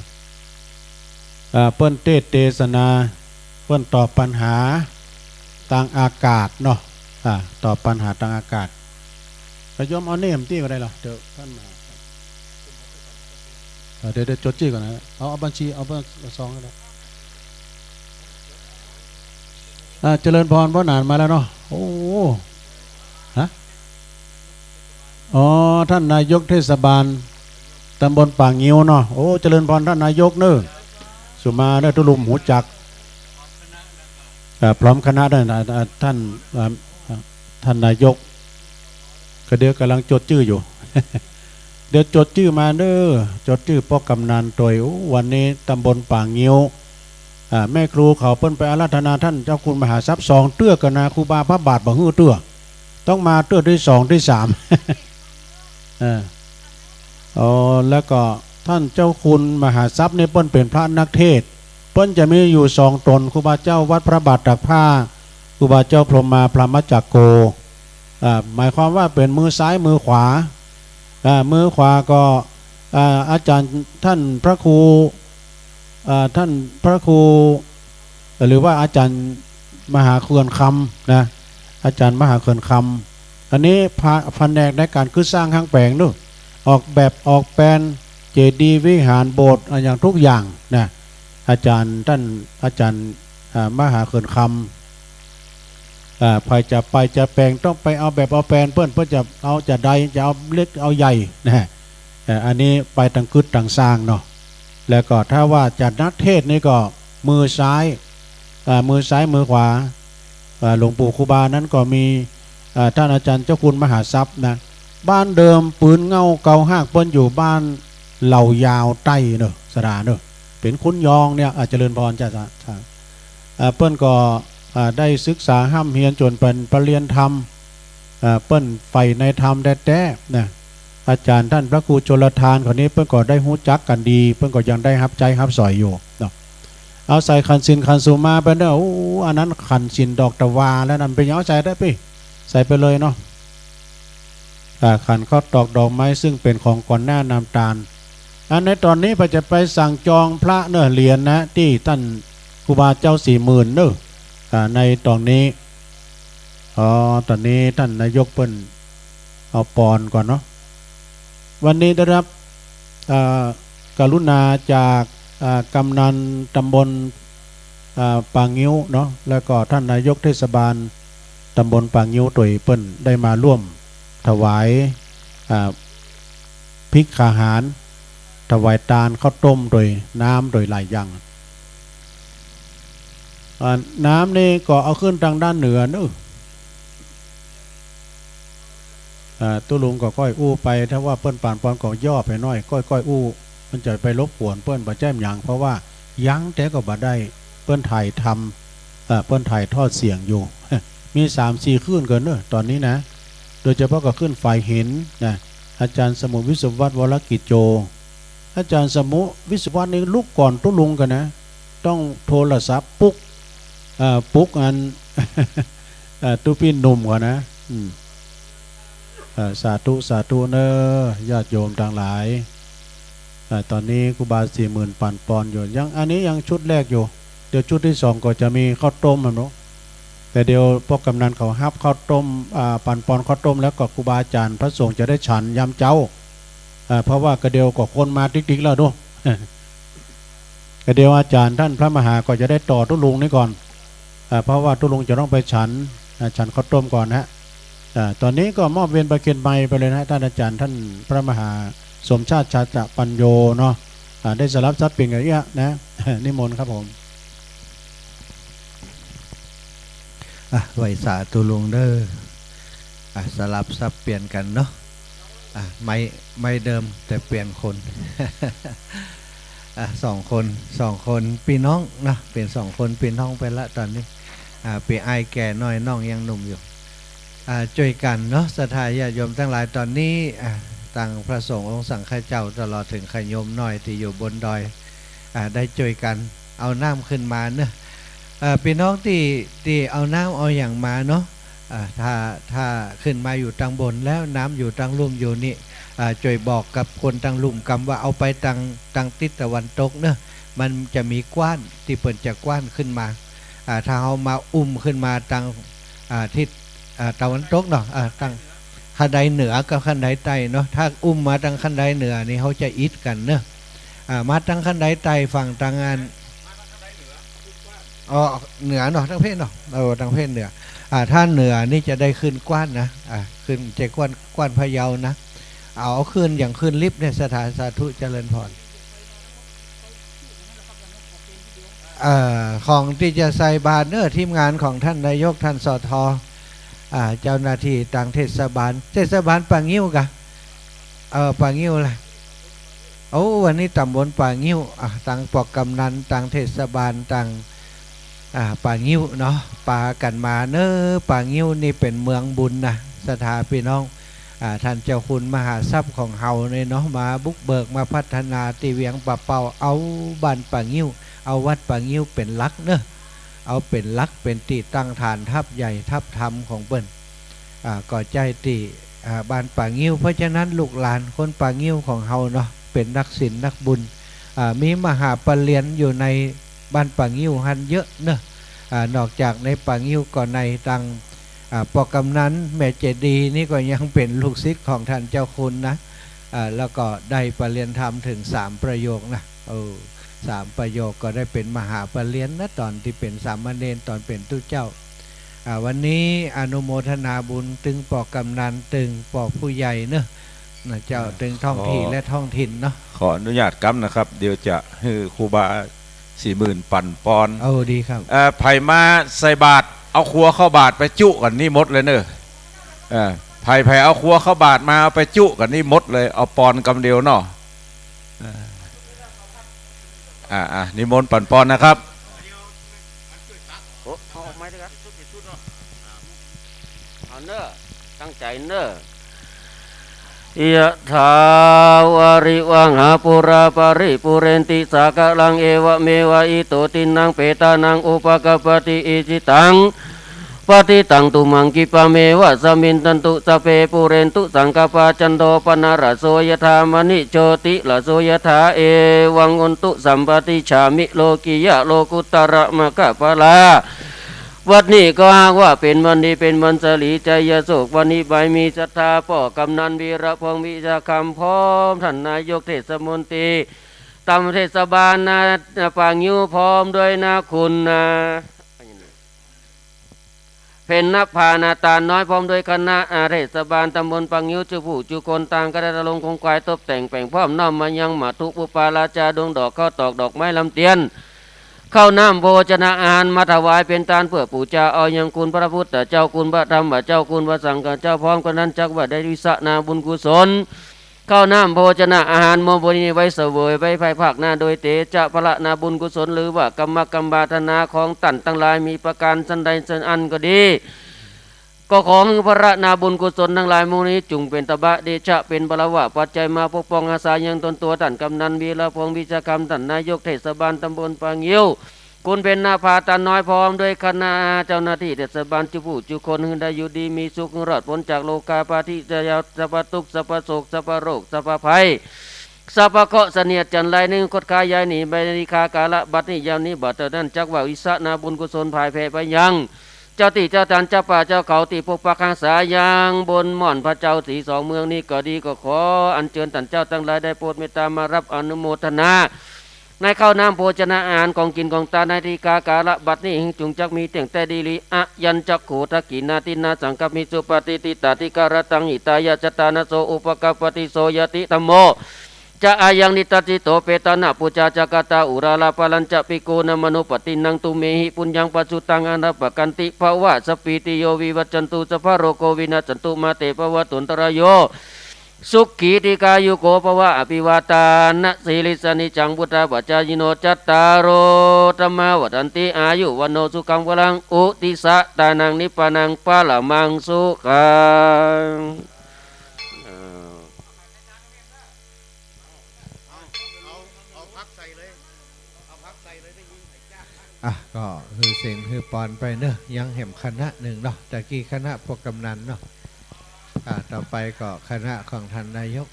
อ่า เปิ้นเทศน์เตสนา เปิ้นตอบปัญหาตางอากาศเนาะ อ่า ตอบปัญหาตางอากาศ ก็โยมเอาเน่มตี้ก็ได้เหรอ เดี๋ยวท่านมา อ่า เดี๋ยว เดี๋ยวจดจื้อก่อนนะ เอา เอาบัญชี เอาบัญ เอาซองก็ได้ อ่า เจริญพร ป้อหนานมาแล้วเนาะ โอ้ ฮะ อ๋อ ท่านนายกเทศบาลตำบลป่างิ้วเนาะ โอ้ เจริญพรท่านนายกเน้อ สุมาเน้อ ตุ๊ลุงฮู้จัก อ่า พร้อมคณะด้วยนะ อ่า ท่าน อ่า ท่านนายก ก็เดี๋ยวก่ำลังจดจื้ออยู่ เดี๋ยวจดจื้อมาเน้อ จดจื้อป้อกำนันตวย โอ้ วันนี้ตำบลป่างิ้ว อ่า แม่ครูเขาเปิ้นไปอาราธนาท่านเจ้าคุณมหาทรัพย์สองเตื้อก่อนนะ ครูบาพระบาทบ่หื้อเตื้อ ต้องมาเตื้อตี้สองตี้สาม เออ อ๋อ แล้วก็ต้านเจ้าคุณมหาทรัพย์นี่เปิ้นเป๋นพระนักเทศน์ เปิ้นจะมีอยู่สองต๋น ครูบาเจ้าวัดพระบาทตากผ้า ครูบาเจ้าพรหมาพรหมจักโก อ่า หมายความว่าเป๋นมือซ้ายมือขวา อ่า มือขวาก็ อ่า อาจ๋ารย์ต้านพระครู อ่า ต้านพระครู หรือว่าอาจ๋ารย์มหาเขื่อนคำนะ อาจ๋ารย์มหาเขื่อนคำ อันนี้ผะ-, ผนกในก๋านกึ๊ดสร้างห้างแป๋งเนาะ ออกแบบออกแปลน เจดีย์วิหารโบสถ์ อะหยังทุกอย่างนะ อาจ๋ารย์ต้าน อาจ๋ารย์ อ่า มหาเขื่อนคำ อ่า ใผจะไปจะแป๋งต้องไปเอาแบบเอาแปลนเปิ้น เปิ้นจะเอาจะใด จะเอาเล็กเอาใหญ่นะ เอ่อ อันนี้ไปตังกึ๊ดตังสร้างเนาะ แล้วก็ถ้าว่าจะนักเทศน์นี่ก็มือซ้าย อ่า มือซ้ายมือขวา อ่า หลวงปู่ครูบานั้นก็มี อ่า ต้านอาจ๋ารย์เจ้าคุณมหาทรัพย์นะ บ้านเดิมปืนเง่าเกาฮากเปิ้นอยู่บ้านเหล่ายาวใต้เนาะ สะดาเนาะ เป๋นคนยองเนี่ย อ่า เจริญพรจ้ะ จ้ะ จ้ะ อ่า เปิ้นก็ อ่า ได้ศึกษาฮ่ำเฮียนจ๋นเป๋นปริญญาธรรม อ่า เปิ้นใฝ่ในธรรมแต๊ๆ นะ อาจ๋ารย์ต้านพระครูชลทานเขานี้เปิ้นก็ได้ฮู้จักกั๋นดี เปิ้นก็ยังได้ฮับใจ๊ฮับสอยอยู่เนาะ เอาใส่ขันธ์ศีลขันธ์สุมาไปเนาะ โอ้ อันนั้นขันธ์ศีลดอกตะวาแล้วนั่น เป๋นหยัง เอาใส่ได้ปี้ ใส่ไปเลยเนาะ อ่า ขันธ์ข้าวตอกดอกไม้ ซึ่งเป๋นของก่อนหน้านำตาน อันในต๋อนนี้ป้อจะไปสั่งจองพระเนาะ เหรียญนะ ตี้ต้านครูบาเจ้าสี่หมื่นเนาะ อ่า ในต๋อนนี้ อ๋อ ต๋อนนี้ต้านนายกเปิ้นเอาปอนก่อนเนาะ วันนี้ได้รับ อ่า กรุณาจาก อ่า กำนันตำบล อ่า ป่างิ้วเนาะ แล้วก็ต้านนายกเทศบาลตำบลป่างิ้วตวยเปิ้นได้มาร่วมถวาย อ่า ภิกขาหาร ถวายตานข้าวต้มตวยน้ำตวยหลายอย่าง อ่า น้ำนี่ก็เอาขึ้นตางด้านเหนือเนาะ อ่า ตุ๊ลุงก็ก้อยอู้ไป ถ้าว่าเปิ้นปานปอนก็ย่อไปหน้อย ก้อยๆ อู้ มันจะไปรบกวนเปิ้น บ่ใจ้หยัง เพราะว่ายังแต่ก็บ่ได้ เปิ้นถ่ายทำ อ่า เปิ้นถ่ายทอดเสียงอยู่ มีสามสี่คลื่นก่อนเนาะ ต๋อนนี้นะ โดยเฉพาะก็คลื่นฝ่ายหินนะ อาจ๋ารย์สมุทรวิศวัฒน์ วรกิจโจ อาจ๋ารย์สมุทรวิศวัฒน์นี่ลุกก่อนตุ๊ลุงก่อนนะ ต้องโทรศัพท์ปลุก เอ่อ ปลุกอัน เอ่อ ตุ๊ปี้หนุ่มก่อนนะ อืม เอ่อ สาธุ สาธุเนาะ ญาติโยมตังหลาย เอ่อ ต๋อนนี้ครูบาสี่หมื่นปานปอนอยู่ ยัง อันนี้ยังชุดแรกอยู่ เดี๋ยวชุดตี้สองก็จะมีข้าวต้มอะเนาะ แต่เดี๋ยวป้อกำนันเขาฮับข้าวต้ม อ่า ปานปอนข้าวต้มแล้วก็ครูบาอาจ๋ารย์พระสงฆ์จะได้ฉันยามเจ๊า อ่า เพราะว่ากระเดียวก็คนมาติ๊กๆ แล้วเนาะ กระเดียวอาจ๋ารย์ต้านพระมหาก็จะได้ต่อตุ๊ลุงนี่ก่อน อ่า เพราะว่าตุ๊ลุงจะต้องไปฉัน อ่า ฉันข้าวต้มก่อนนะฮะ อ่า ต๋อนนี้ก็มอบเวียนประเคนไมค์ไปเลยนะฮะ ต้านอาจ๋ารย์ต้านพระมหาสมชาติ ชาตะปัญโญเนาะ อ่า ได้สลับสับเปลี่ยนกั๋นเอี้ยะนะ นิมนต์ครับผม อ่ะ ไหว้สาตุ๊ลุงเนาะ อ่ะ สลับสับเปลี่ยนกั๋นเนาะ อ่ะ ไมค์ ไมค์เดิมแต่เปลี่ยนคน อ่ะ สองคน สองคนปี้น้องเนาะ เป๋นสองคนปี้น้องไปละต๋อนนี้ อ่ะ ปี้อ้ายแก่หน้อย น้องยังหนุ่มอยู่ อ่า จ้วยกั๋นเนาะ ศรัทธาญาติโยมตังหลาย ต๋อนนี้ อ่า ตังพระสงฆ์องค์สังฆเจ้า ตลอดเถิงขะโยมน้อยตี้อยู่บนดอย อ่า ได้จ้วยกั๋นเอาน้ำขึ้นมาเนาะ อ่า ปี้น้องตี้ ตี้เอาน้ำเอาหยังมาเนาะ อ่า ถ้า ถ้าขึ้นมาอยู่ตังบนแล้ว น้ำอยู่ตังลุ่มอยู่นี่ อ่า จ้วยบอกกับคนตังลุ่มกำว่าเอาไปตัง ตังติ๊ศตะวันตกเนาะ มันจะมีกว้านตี้เปิ้นจะกว้านขึ้นมา อ่า ถ้าเฮามาอุ้มขึ้นมาตัง อ่า ทิศ อ่า ตะวันตกเนาะ อ่า ตังคันไดเหนือกับคันไดใต้เนาะ ถ้าอุ้มมาตังคันไดเหนือนี่เฮาจะอิดกั๋นเนาะ อ่า มาตังคันไดใต้ฝั่งตังอัน อ๋อ เหนือเนาะ ตังเพศเนาะ เออ ตังเพศเหนือ อ่า ถ้าเหนือนี่จะได้ขึ้นกว้านนะ อ่า ขึ้นจะกว้าน กว้านพะเยานะ เอา เอาขึ้นอย่างขึ้นลิฟต์เนี่ย ศรัทธา สาธุ เจริญพร เอ่อ ของตี้จะใส่บาตรเนาะ ทีมงานของท่านนายก ท่าน สท อ่า เจ้าหน้าตี้ตังเทศบาล เทศบาลป่างิ้วกะ เอ่อ ป่างิ้วละ โอ้ วันนี้ตำบลป่างิ้ว อ่ะ ตังปอกกำนัน ตังเทศบาล ตัง อ่า ป่างิ้วเนาะ ปากั๋นมาเนาะ ป่างิ้วนี่เป๋นเมืองบุญนะ ศรัทธาปี้น้อง อ่า ท่านเจ้าคุณมหาทรัพย์ของเฮาเนี่ยเนาะ มาบุกเบิก มาพัฒนาตี้เวียงป่าเป้า เอาบ้านป่างิ้ว เอาวัดป่างิ้วเป๋นหลักเนาะ เอาเป๋นหลัก เป๋นตี้ตั้งฐานทัพใหญ่ทัพธรรมของเปิ้น อ่า ก็ใจ้ตี้ อ่า บ้านป่างิ้ว เพราะฉะนั้นลูกหลานคนป่างิ้วของเฮาเนาะ เป๋นนักศีลนักบุญ อ่า มีมหาปรริญญาอยู่ในบ้านป่างิ้วหั้นเยอะเนาะ อ่า นอกจากในป่างิ้วก็ในตัง อ่า ป้อกำนันแม่เจดีย์นี่ก็ยังเป๋นลูกศิษย์ของท่านเจ้าคุณนะ อ่า แล้วก็ได้ปรริญญาธรรมเถิงสามประโยคนะ เออ สามประโยคก็ได้เป๋นมหาปรริญญานะ ต๋อนตี้เป๋นสามเณร ต๋อนเป๋นตุ๊เจ้า อ่า วันนี้อนุโมทนาบุญตึงป้อกำนัน ตึงป้อผู้ใหญ่เนาะ นะเจ้า อ่า ตึงท้องที่ ขอ และท้องถิ่นเนาะ ขออนุญาตกำนะครับ เดี๋ยวจะหื้อครูบาสี่หมื่นปั๋นปอน เออ ดีครับ เอ่อ ใผมาใส่บาตร เอาครัวเข้าบาตรไปจุกั๋นนี่หมดเลยเนาะ เอ่อ ใผ ใผเอาครัวเข้าบาตรมา เอาไปจุกั๋นนี่หมดเลย เอาปอนกำเดียวเนาะ เอ่อ อ่า อ่า นิมนต์ปั๋นปอนนะครับ โอ้ เอาออกมาสิครับ เอาเน้อ ตั้งใจ๋เน้อ ยะถาวาริวะหาปูราปาริปูเรนติสาคะลัง เอวะเมวะอิโต ทินนังเปตานัง อุปะกัปปะติ อิจิตัง ปัตถิตัง ตุมหัง ขิปปะเมวะสะมิชฌันตุ สัพเพ ปูเรนตุ สังกัปปา จันโท ปะนะระโส ยะถา มะณิ โชติระโส ยะถา เอวัง โหนตุ สัพปะ อิจฉามิ โลกิยะ โลกุตตะระ มะกะปะลา วันนี้ก็หากว่าเป๋นวันดี เป๋นวันสะหลี ชัยโสภณ วันนี้ใผมีศรัทธา ป้อกำนัน วีระพงษ์ วิชาคำ พร้อมต้านนายกเทศมนตรี ต๋ามเทศบาลนะ ป่างิ้ว พร้อมด้วยนะคุณนะ เพ็ญนภา นาตาลน้อย พร้อมด้วยคณะ อ่า เทศบาลต๋ำบลป่างิ้ว จุผู้จุคน ต่างก็ได้ระดมขนขวาย ตบแต่งแป๋งพร้อม น้อมมายังมัตถุปุปปาราจา ดวงดอกข้าวตอก ดอกไม้ลำเตียน ข้าวน้ำโภชนะอาหาร มาถวายเป๋นตานเปื้อปู๋จา เอายังคุณพระพุทธเจ้า คุณพระธรรมเจ้า คุณพระสังฆเจ้า พร้อมกั๋นนั้น จักว่าได้วิสานาบุญกุศล ข้าวน้ำโภชนะอาหาร มงคลนี้ไว้เสวย ไว้ภายภาคหน้า โดยเตชะพละนาบุญกุศล หรือว่ากรรมกรรมาราธนาของต้านตังหลาย มีประก๋านสันใดสันอันก็ดี ก็ขอหื้อพละนาบุญกุศลตังหลายหมู่นี้ จุ่งเป๋นตบะเตชะ เป๋นพลวะปัจจัย มาปกป้องอาสายังตนตั๋วต้านกำนัน วีระพงษ์ วิชาคำ ต้านนายกเทศบาลต๋ำบลป่างิ้ว คุณเพ็ญนภา ตาน้อย พร้อมด้วยคณะเจ้าหน้าตี้เทศบาล จุผู้จุคน หื้อได้อยู่ดีมีสุข หื้อรอดป๊นจากโรคาพยาธิ สัพพะตุ๊กข์ สัพพะโศก สัพพะโรค สัพพะภัย สัพพะเคราะห์เสนียดจัญไร นึ่งคดค้ายย้ายหนี ไปในนิคากาละบัดนี้ ยามนี้บัดเต้านั้น จักว่าวิสานาบุญกุศล ผายแผ่ไปยัง เจ้าตี้เจ้าตาน เจ้าป่าเจ้าเขา ตี้ปกปักฮักษายังบนม่อนพระเจ้าสีสองเมืองนี้ก็ดี ก็ขออัญเจิญต้านเจ้าตังหลาย ได้โปรดเมตตามาฮับอนุโมทนา ในข้าวน้ำโภชนะอาหาร ของกิ๋นของตาน ในนิคากาละบัดนี้ หื้อจุ่งจักมีเตี้ยงแต๊ดีหลี อะยัญจะโข ทักขิณาทินนา สังฆัมมิ สุปะติฏฐิตา ทิคารตัง หิตายะ จัตตานะโส อุปะกัปปะติ โส ยะติธัมโม จะ อายัง นิทัสสิโต เปตานะ ปูชา จะ กะตา อุราระ ปะรัญจะ ภิกขูนามานุปัสสินัง ตุมเหหิ ปุญญัง ปะสุตัง อะนะปะกันติ ภะวะ สัพพีติโย วิวัชชันตุ สัพพะโรโค วินัสสันตุ มาเต ภะวัตวันตะราโย สุขี ทีฆายุโก ภะวะ อะภิวาทานะสีลิสสะ นิจจัง วุฑฒาปะจายิโน จัตตาโร ธัมมา วัฑฒันติ อายุ วัณโณ สุขัง พะลัง อุทิสสะ ทานัง นิพพานัง ปะระมัง สุขัง อ่ะ ก็หื้อเสียงหื้อปอนไปเนาะ ยังแหมคณะนึ่งเนาะ ตะกี้คณะพวกกำนันเนาะ อ่ะ ต่อไปก็คณะของท่านนายก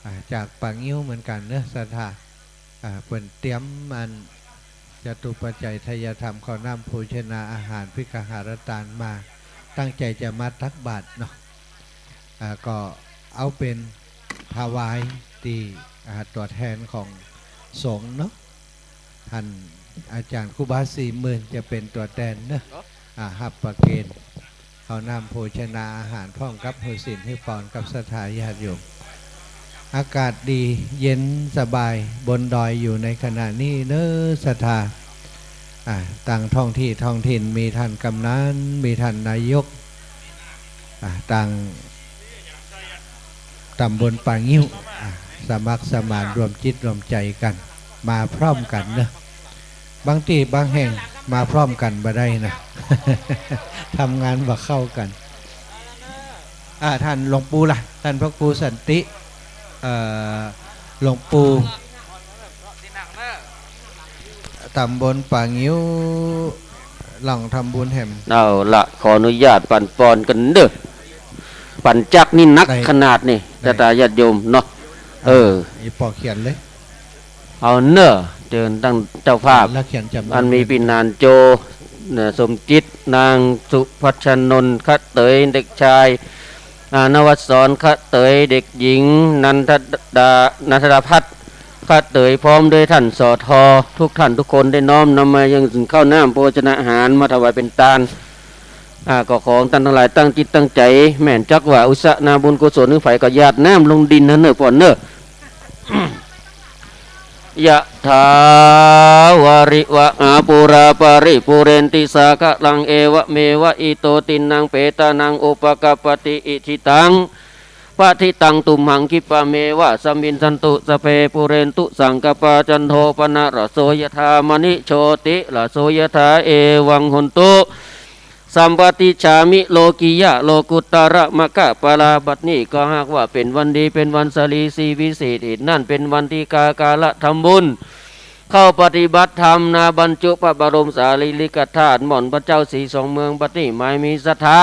อ่ะ จากป่างิ้วเหมือนกั๋นเนาะ ศรัทธา อ่ะ เปิ้นเตรียมอัน จตุปัจจัยไทยธรรม ข้าวน้ำโภชนาอาหาร ภิกขหาทานมา ตั้งใจ๋จะมาตักบาตรเนาะ อ่า ก็เอาเป๋นถวายตี้ อ่า ตั๋วแทนของสงฆ์เนาะ ท่านอาจ๋ารย์ครูบาสี่หมื่นจะเป๋นตั๋วแตนเนาะ อ่า ฮับประเคนข้าวน้ำโภชนาอาหาร พร้อมกับหื้อศีลหื้อปอนกับศรัทธาญาติโยม อากาศดีเย็นสบายบนดอยอยู่ในขณะนี้เนาะ ศรัทธา อ่า ตังท้องตี้ท้องถิ่น มีท่านกำนัน มีท่านนายก อ่า ตังต๋ำบลป่างิ้ว อ่า สมัครสมานร่วมจิตร่วมใจ๋กั๋น มาพร้อมกั๋นเนาะ บางตี้บางแห่งมาพร้อมกั๋นบ่ได้นะ ทำงานบ่เข้ากั๋น อ่า ต้านหลวงปู่ละ ต้านพระครูสันติ เอ่อ หลวงปู่ตำบลป่างิ้ว หลังทำบุญแหม เอาละ ขออนุญาตปั๋นปอนกั๋นเน่อ ปั๋นจักนี่หนัก ได้ ขนาดนี้ ได้ ศรัทธาญาติโยมเนาะ อ่า เออ อีปอเขียนเลย เอาเน่อ เจิญตั้งเจ้าภาพ แล้วเขียนจำ อันมีปี้หนานโจ เน่อ สมจิต นางสุพัชชนนท์ คะเตย เด็กชาย อ่า นวสร คะเตย เด็กหญิง นันทดา นันทดาพัฒน์ คะเตย พร้อมด้วยต้าน สอทอ ทุกต้านทุกคนได้น้อมนำมายังซึ่งข้าวน้ำโภชนาหารมาถวายเป๋นตาน อ่า ก็ขอต้านตังหลายตั้งจิตตั้งใจ๋ แม่นจักว่าอุสะนาบุญกุศลหื้อใผก็หยาดน้ำลงดินหั้นเน่อปอนเน่อ ยะถา วาริวะหา ปูรา ปะริปูเรนติ สาคะรัง เอวะเมวะ อิโต ตินนัง เปตานัง อุปะกัปปะติ อิจิตัง ปะทิตัง ตุมหัง ขิปปะเมวะ สะมิชชันตุ สะพเพ ปูเรนตุ สังกะปปา จันโท ปะนะระโส ยะถา มะณิ โชติระโส ยะถา เอวัง โหนตุ สัมปะติชฌามิ โลกิยะ โลกุตตะระ มะคะปะลา บัดนี้ก็หากว่าเป๋นวันดี เป๋นวันสะหลี สีวิเศษ เหตุนั้นเป๋นวันตี้ข้ากาละทำบุญ เข้าปฏิบัติธรรม นาบรรจุพระบรมสารีริกธาตุ หม่อนพระเจ้าสีสองเมือง บัดนี้หมายมีศรัทธา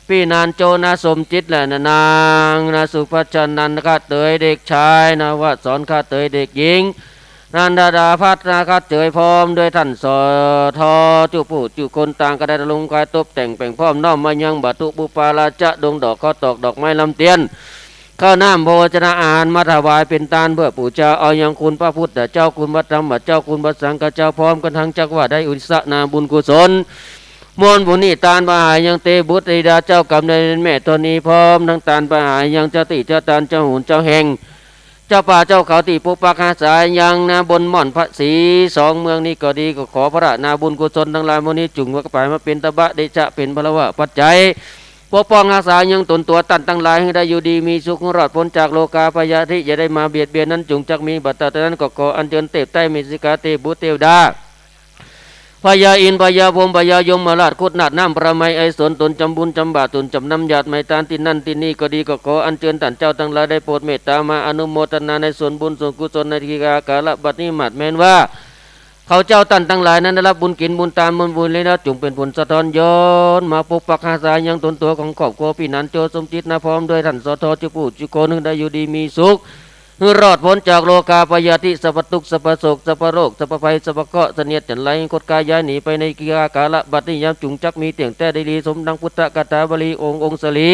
ปี้หนานโจ นาสมจิต และนาง นาสุพัชชนนท์ คะเตย เด็กชาย นวสร คะเตย เด็กหญิง นันทดาพัฒน์ คะเตย พร้อมด้วยต้าน สอทอ จุผู้จุคนต่างก็ได้ลงกายตบแต่งแป๋งพร้อมน้อมมายังวัตถุปุปปาราชะดงดอก ข้าวตอก ดอกไม้ลำเตียน ข้าวน้ำโภชนาอาหารมาถวายเป๋นตานเปื้อปู๋จา เอายังคุณพระพุทธเจ้า คุณพระธรรมเจ้า คุณพระสังฆเจ้า พร้อมกั๋นตังจักว่าได้อุสะนาบุญกุศล มวลบุญนี้ตานมหายังเต บุตรธิดาเจ้ากรรมนายเวรแม่ธรณี พร้อมตังตานมหายังเจ้าตี้เจ้าตาน เจ้าหนเจ้าแห่ง เจ้าป่าเจ้าเขาตี้ปกปักฮักษายังนาบนหม่อนพระสีสองเมืองนี้ก็ดี ก็ขอพระนาบุญกุศลตังหลายมวลนี้จุ่งว่าไปมาเป๋นตบะเดชะ เป๋นพลวะปัจจัย ปกป้องฮักษายังต๋นตั๋วต้านตังหลายหื้อได้อยู่ดีมีสุข หื้อรอดป๊นจากโรคาพยาธิ อย่าได้มาเบียดเบียนนั้น จุ่งจักมีบัดเต้านั้น ก็ขออัญเจิญเตพไต้เมสิกาเตพบุตรเตวดา พญาอินทร์ พญาพรหม พญายมราช ครุฑนาถ น้ำประไม ไอสน ตนจำบุญจำบาตร ตนจำน้ำหยาดไมตานตี้นั่นตี้นี่ก็ดี ก็ขออัญเจิญต้านเจ้าตังหลายได้โปรดเมตตามาอนุโมทนาในส่วนบุญส่วนกุศลในทีฆากาละบัดนี้ หมาดแม้นว่า เขาเจ้าต้านตังหลายนั้นได้ฮับบุญกิ๋นบุญตานบุญบุญแล้ว จุ่งเป๋นผลสะท้อนย้อนมาปกปักฮักษายังต๋นตั๋วของครอบครัวปี้หนานโจ สมจิต นาพร้อมด้วยต้าน สอทอ จุผู้จุคนหื้อได้อยู่ดีมีสุข หื้อรอดป๊นจากโรคาพยาธิ สัพพะตุ๊กข์ สัพพะโศก สัพพะโรค สัพพะภัย สัพพะเคราะห์ เสนียดจัญไร คดคลายย้ายหนีไปในทีฆากาละบัดนี้ ยามจุ่งจักมีเตี้ยงแต๊ได้ดี สมดังพุทธคาถาบาลีองค์องค์สลี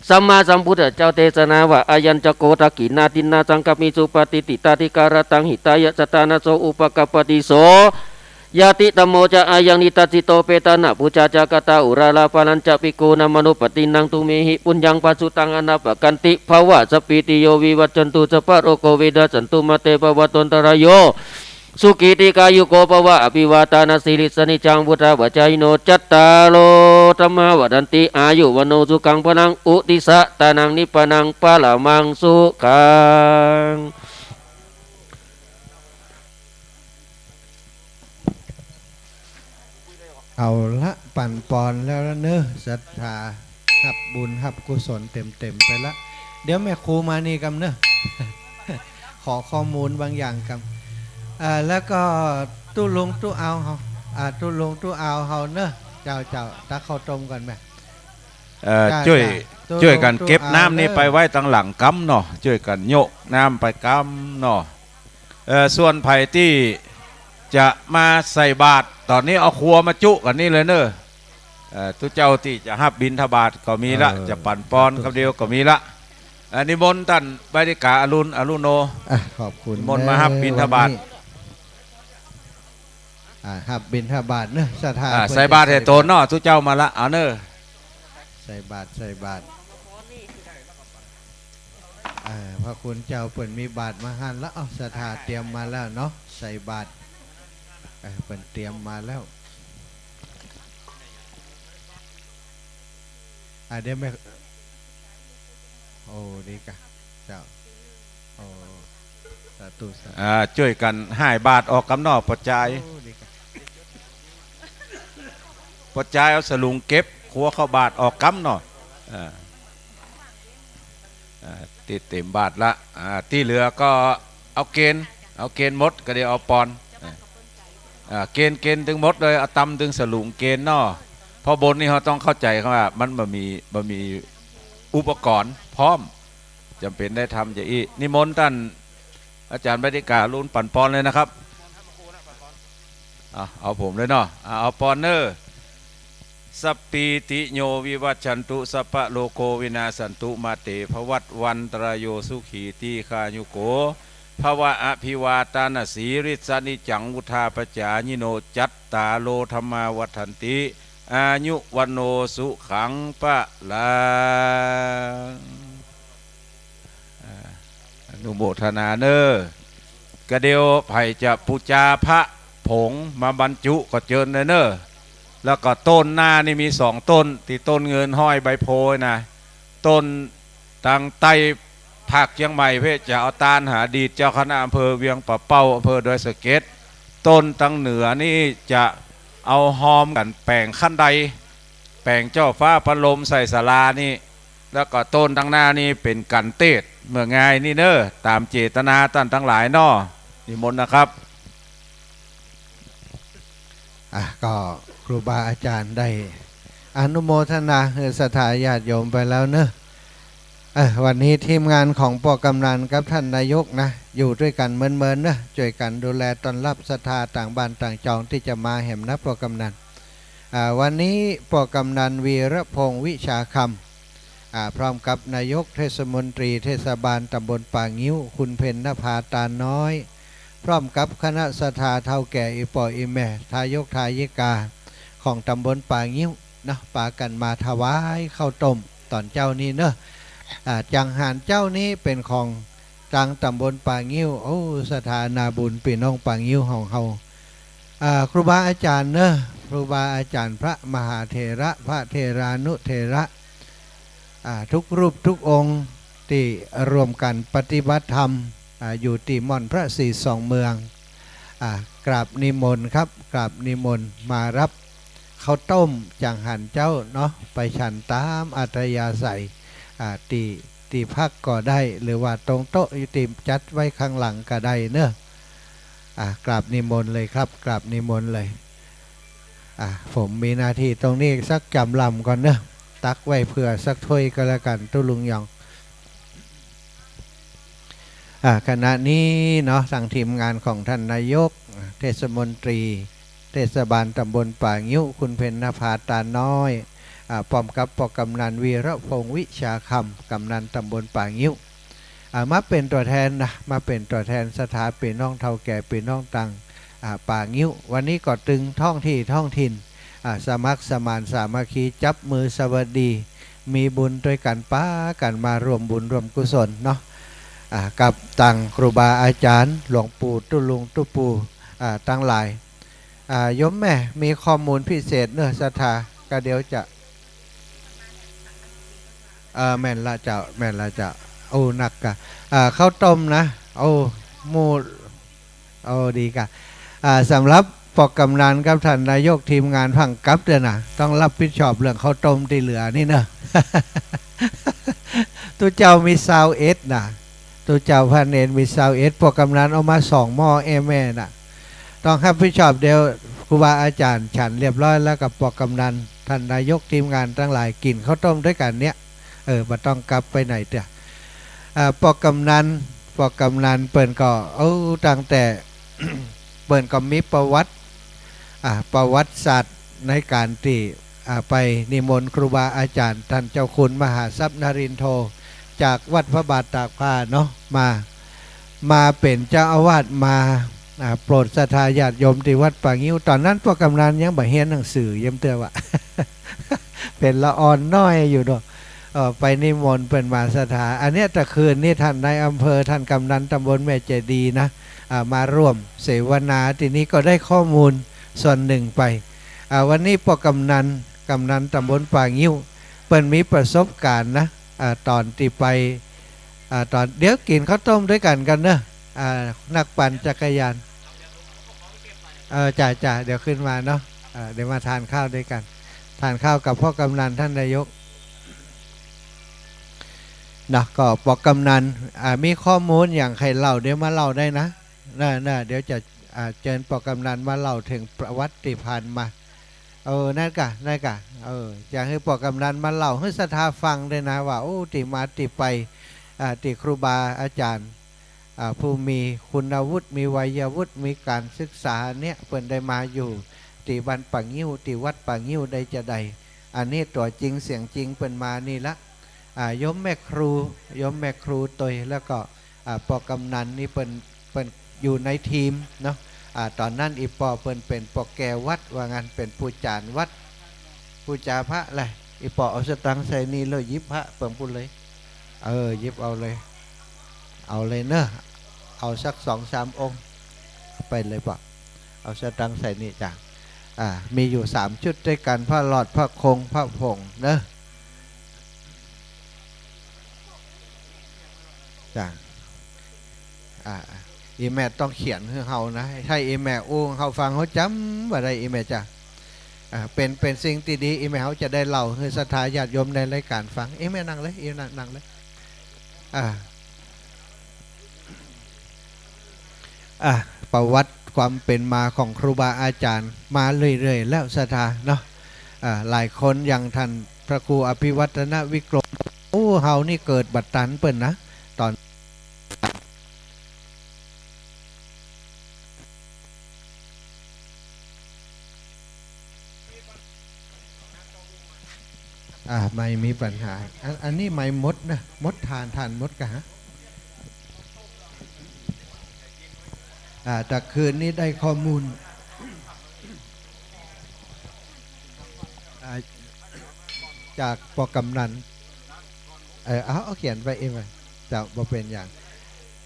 สัมมาสัมพุทธเจ้าเตสนาว่า อายัญจะโข ทักขิณาทินนา สังฆามิ สุปาทิฏฐิตา ทิการะตัง หิตายะ สัตตานะโส อุปะกัปปะติ โส ญาติธัมโมจะ อายังนิทัสสิโต เปตานะปูชาจะ กะตา อุราระ ปาณัญจะ ภิกขูนามานุปัสสินัง ทุมเมหิ ปุญญัง ภะสุตัง อนาปะกันติ ภะวะ สัพพีติโย วิวัชชันตุ สัพพะโรโค เวนัสสันตุ มาเต ภะวัตวันตะราโย สุขี ทีฆายุโก ภะวะ อะภิวาทานะสีลิสสะ นิจจัง วุฑฒาปะจายิโน จัตตาโร ธัมมา วัฑฒันติ อายุ วัณโณ สุขัง พะลัง อุทิสสะ ตานัง นิพพานัง ปะระมัง สุขัง เอาละ ปั๋นปอนแล้วเน่อ ศรัทธา ฮับบุญฮับกุศลเต๋มๆ ไปละ เดี๋ยวแม่ครูมานี่กำเน่อ ขอข้อมูลบางอย่างกำ เอ่อ แล้วก็ตุ๊ลุงตุ๊อาวเฮา อ่า ตุ๊ลุงตุ๊อาวเฮาเน่อ เจ้า เจ้า ตักข้าวต้มก่อนแม่ เอ่อ จ้า จ้า จ้วย จ้วยกั๋นเก็บน้ำนี่ไปไว้ตังหลังกำเนาะ จ้วยกั๋นโยกน้ำไปกำเนาะ เอ่อ ส่วนใผตี้จะมาใส่บาตร ต๋อนนี้เอาครัวมาจุกั๋นนี่เลยเน่อ เอ่อ ตุ๊เจ้าตี้จะฮับบิณฑบาตก็มีละ เออ จะปั๋นปอนกำเดียวก็มีละ เอ่อ นิมนต์ต้านใบดิกา อรุณ อรุณโณ อ่ะ ขอบคุณ นิมนต์มาฮับบิณฑบาต วันนี้ อ่า ฮับบิณฑบาตเน่อ ศรัทธา อ่า ใส่บาตรหื้อตนเนาะ ตุ๊เจ้ามาละ เอาเน่อ ใส่บาตร ใส่บาตร อ่า พระคุณเจ้าเปิ้นมีบาตรมาหั้นละ เอ้า ศรัทธาเตรียมมาแล้วเนาะ ใส่บาตร เอ่อ เปิ้นเตรียมมาแล้ว อ่า เดี๋ยวแม่ โอ้ ดีกะ เจ้า โอ้ สาธุ สาธุ อ่า จ้วยกั๋นหายบาตรออกกำเนาะ ป้อจาย โอ้ ดีกะ ป้อจายเอาสลุงเก็บครัวเข้าบาตรออกกำเนาะ อ่า อ่า ตี้เต๋มบาตรละ อ่า ตี้เหลือก็เอาเกณฑ์ เอาเกณฑ์หมด ก็เดี๋ยวเอาปอน อ่า อ่า เกณฑ์ เกณฑ์ตึงหมดเลย เอาตำตึงสลุงเกณฑ์เนาะ เพราะบนนี่เฮาต้องเข้าใจ๋ว่ามันบ่มี บ่มีอุปกรณ์พร้อม จ๋ำเป๋นได้ทำจาอี้ นิมนต์ต้านอาจ๋ารย์ใบดิกา ลุนปั๋นปอนเลยนะครับ อ่ะ เอาผมเลยเนาะ อ่ะ เอาปอนเน่อ สัพพีติโยวิวัชชันตุ สัพพะโรโควินาสสันตุ มาเตภวัตวันตรายโย สุขีตีฆายุโกภวะ อภิวาทานาสีลิสสะนิจจัง วุฑฒาปจายิโน จัตตาโรธัมมาวัฑฒันติ อายุวัณโณสุขังพะลัง อ่า อนุโมทนาเน่อ ก็เดี๋ยวใผจะปู๋จาพระผงมาบรรจุก็เจิญเลยเน่อ แล้วก็ต้นหน้านี่มีสองต้น ตี้ต้นเงินห้อยใบโพธิ์นะ ต้นตางใต้ภาคเจียงใหม่เพ่นจะเอาตานหาอดีตเจ้าคณะอำเภอเวียงป่าเป้า อำเภอดอยสะเก็ด ต้นตางเหนือนี่จะเอาฮอมกั๋นแป๋งขั้นได แป๋งเจ้าฟ้าพระพรหมใส่ศาลานี่ แล้วก็ต้นตางหน้านี่เป๋นกั๋นเตศ เมื่อไงนี่เน่อ ต๋ามเจตนาต้านตังหลายเนาะ นิมนต์นะครับ อ่ะ ก็ครูบาอาจ๋ารย์ได้อนุโมทนาหื้อศรัทธาญาติโยมไปแล้วเน่อ เออ วันนี้ทีมงานของป้อกำนันกับต้านนายกนะ อยู่ตวยกั๋นเมินๆ เน่อ จ้วยกั๋นดูแลต้อนฮับศรัทธาต่างบ้านต่างจองตี้จะมาแหมนะป้อกำนัน อ่า วันนี้ป้อกำนันวีรพงษ์วิชาคำ อ่า พร้อมกับนายกเทศมนตรีเทศบาลต๋ำบลป่างิ้ว คุณเพ็ญนภา ตาน้อย พร้อมกับคณะศรัทธาเฒ่าแก่อี่ป้ออี่แม่ ทายกทายิกาของต๋ำบลป่างิ้วเนาะ ปากั๋นมาถวายข้าวต้มต๋อนเจ๊านี้เนาะ อ่า จังหารเจ๊านี้เป๋นของตางต๋ำบลป่างิ้ว โอ้ ศรัทธานาบุญปี้น้องป่างิ้วของเฮา อ่า ครูบาอาจ๋ารย์เนาะ ครูบาอาจ๋ารย์พระมหาเถระ พระเถรานุเถระ อ่า ทุกรูปทุกองค์ตี้ร่วมกั๋นปฏิบัติธรรม อ่า อยู่ตี้ม่อนพระศรีสองเมือง อ่า กราบนิมนต์ครับ กราบนิมนต์มาฮับข้าวต้มจังหารเจ๊าเนาะ ไปฉันต๋ามอัธยาศัย อ่า ตี้ ตี้พักก็ได้ หรือว่าตรงโต๊ะตี้จัดไว้ข้างหลังก็ได้เนาะ อ่ะ กราบนิมนต์เลยครับ กราบนิมนต์เลย อ่ะ ผมมีหน้าตี้ตรงนี้สักจ๋ำลำก่อนเนาะ ตักไว้เผื่อสักถ้วยก็แล้วกั๋น ตุ๊ลุงยอง อ่ะ ขณะนี้เนาะ ตางทีมงานของต้านนายก เทศมนตรี เทศบาลต๋ำบลป่างิ้ว คุณเพ็ญนภา ตาน้อย อ่า พร้อมกับป้อกำนันวีรพงษ์วิชาคำ กำนันต๋ำบลป่างิ้ว อ่า มาเป๋นตั๋วแทนนะ มาเป๋นตั๋วแทนศรัทธาปี้น้องเฒ่าแก่ปี้น้องตาง อ่า ป่างิ้ว วันนี้ก็ตึงท้องตี้ท้องถิ่น อ่า สมัครสมานสามัคคี จับมือสวัสดี มีบุญตวยกั๋น ปากั๋นมาร่วมบุญร่วมกุศลเนาะ อ่า กับตางครูบาอาจ๋ารย์ หลวงปู่ตุ๊ลุงตุ๊ปู่ อ่า ตังหลาย อ่า โยมแม่มีข้อมูลพิเศษเนาะ ศรัทธา ก็เดี๋ยวจะ เออ แม่นละเจ้า แม่นละเจ้า โอ้ นักกะ อ่า ข้าวต้มนะ โอ้ หมู่ โอ้ ดีกะ อ่า สำหรับป้อกำนันกับต้านนายก ทีมงานฟั่งกลับเตื้อนะ ต้องฮับผิดชอบเรื่องข้าวต้มตี้เหลือนี่เนาะ ตุ๊เจ้ามีซาวเอ็ดนะ ตุ๊เจ้าพระเณรมีซาวเอ็ด ป้อกำนันเอามาสองหม้อแอ่แม่นะ ต้องฮับผิดชอบ เดี๋ยวครูบาอาจ๋ารย์ฉันเรียบร้อยแล้วกับป้อกำนัน ต้านนายก ทีมงานตังหลายกิ๋นข้าวต้มตวยกั๋นเนี่ย เออ บ่ต้องกลับไปไหนเตื้อ อ่า ป้อกำนัน ป้อกำนันเปิ้นก็ เออ ตั้งแต่ เปิ้นก็มีประวัติ อ่า ประวัติศาสตร์ในก๋านตี้ อ่า ไปนิมนต์ครูบาอาจ๋ารย์ ต้านเจ้าคุณมหาทรัพย์นรินทโธ จากวัดพระบาทตากผ้าเนาะ มา มาเป๋นเจ้าอาวาส มา อ่า โปรดศรัทธาญาติโยมตี้วัดป่างิ้ว ต๋อนนั้นป้อกำนันยังบ่เฮียนหนังสือ เยียมเตื้อว่า เป๋นละอ่อนน้อยอยู่เนาะ เออ ไปนิมนต์เปิ้นมาศรัทธา อันเนี้ยตะคืนนี้ต้านนายอำเภอ ต้านกำนันต๋ำบลแม่เจดีย์นะ อ่า มาร่วมเสวนา ตี้นี้ก็ได้ข้อมูลส่วนนึ่งไป อ่า วันนี้ป้อกำนัน กำนันต๋ำบลป่างิ้ว เปิ้นมีประสบก๋ารณ์นะ อ่า ต๋อนตี้ไป อ่า ต๋อน เดี๋ยวกิ๋นข้าวต้มตวยกั๋นกั๋นเนาะ อ่า นักปั่นจักรยาน เออ จ้ะ จ้ะ เดี๋ยวขึ้นมาเนาะ อ่า เดี๋ยวมาทานข้าวตวยกั๋น ทานข้าวกับป้อกำนัน ต้านนายก นะ ก็ปอกำนัน อ่า มีข้อมูลหยังใค่เล่า เดี๋ยวมาเล่าได้นะ นะ นะ เดี๋ยวจะ อ่า เจิญปอกำนันมาเล่าเถิงประวัติตี้ผ่านมา เออ นั่นก่ะ นั่นก่ะ เออ จะหื้อปอกำนันมาเล่าหื้อศรัทธาฟังด้วยนะ ว่า โอ้ ตี้มาตี้ไป อ่า ตี้ครูบาอาจ๋ารย์ อ่า ผู้มีคุณวุฒิ มีวัยวุฒิ มีก๋านศึกษาเนี่ย เปิ้นได้มาอยู่ตี้บ้านป่างิ้ว ตี้วัดป่างิ้วได้จาใด อันนี้ตั๋วจริงเสียงจริงเปิ้นมานี่ละ อ่า โยมแม่ครู โยมแม่ครูตวย แล้วก็ อ่า ปอกำนันนี่เปิ้น เปิ้นอยู่ในทีมเนาะ อ่า ต๋อนนั้นอี่ป้อเปิ้นเป๋นป้อแก่วัด ว่างั้น เป๋นผู้จ๋ารวัด ผู้จ๋าพระแหละ อี่ป้อเอาสตางค์ใส่นี่แล้วหยิบพระเปิ้นปู้นเลย เออ หยิบเอาเลย เอาเลยเนาะ เอาสักสองสามองค์ ไปเลยป้อ เอาสตางค์ใส่นี่จ้ะ อ่า มีอยู่สามจุดตวยกั๋น พระหลอด พระคง พระผงเนาะ จ้ะ อ่า อี่แม่ต้องเขียนหื้อเฮานะ ถ้าอี่แม่อู้เฮาฟังเฮาจ๋ำบ่ได้ อี่แม่จ้ะ อ่า เป๋น เป๋นสิ่งตี้ดี อี่แม่เฮาจะได้เล่าหื้อศรัทธาญาติโยมในรายก๋านฟัง อี่แม่นั่งเลย อี่นั่ง นั่งเลย อ่า อ่ะ ประวัติความเป๋นมาของครูบาอาจ๋ารย์มาเรื่อยๆ แล้วศรัทธาเนาะ อ่า หลายคนอย่างท่านพระครูอภิวัฒนวิกรม โอ้ เฮานี่เกิดบ่ตันเปิ้นนะ ต๋อน อ่า ไมค์มีปัญหา อัน อันนี้ไมค์หมดนะ หมดถ่าน ถ่านหมดก่ะฮะ อ่า ตะคืนนี้ได้ข้อมูล อ่า จากป้อกำนัน เออ เอา เอาเขียนไปเองไป เจ้า บ่เป๋นหยัง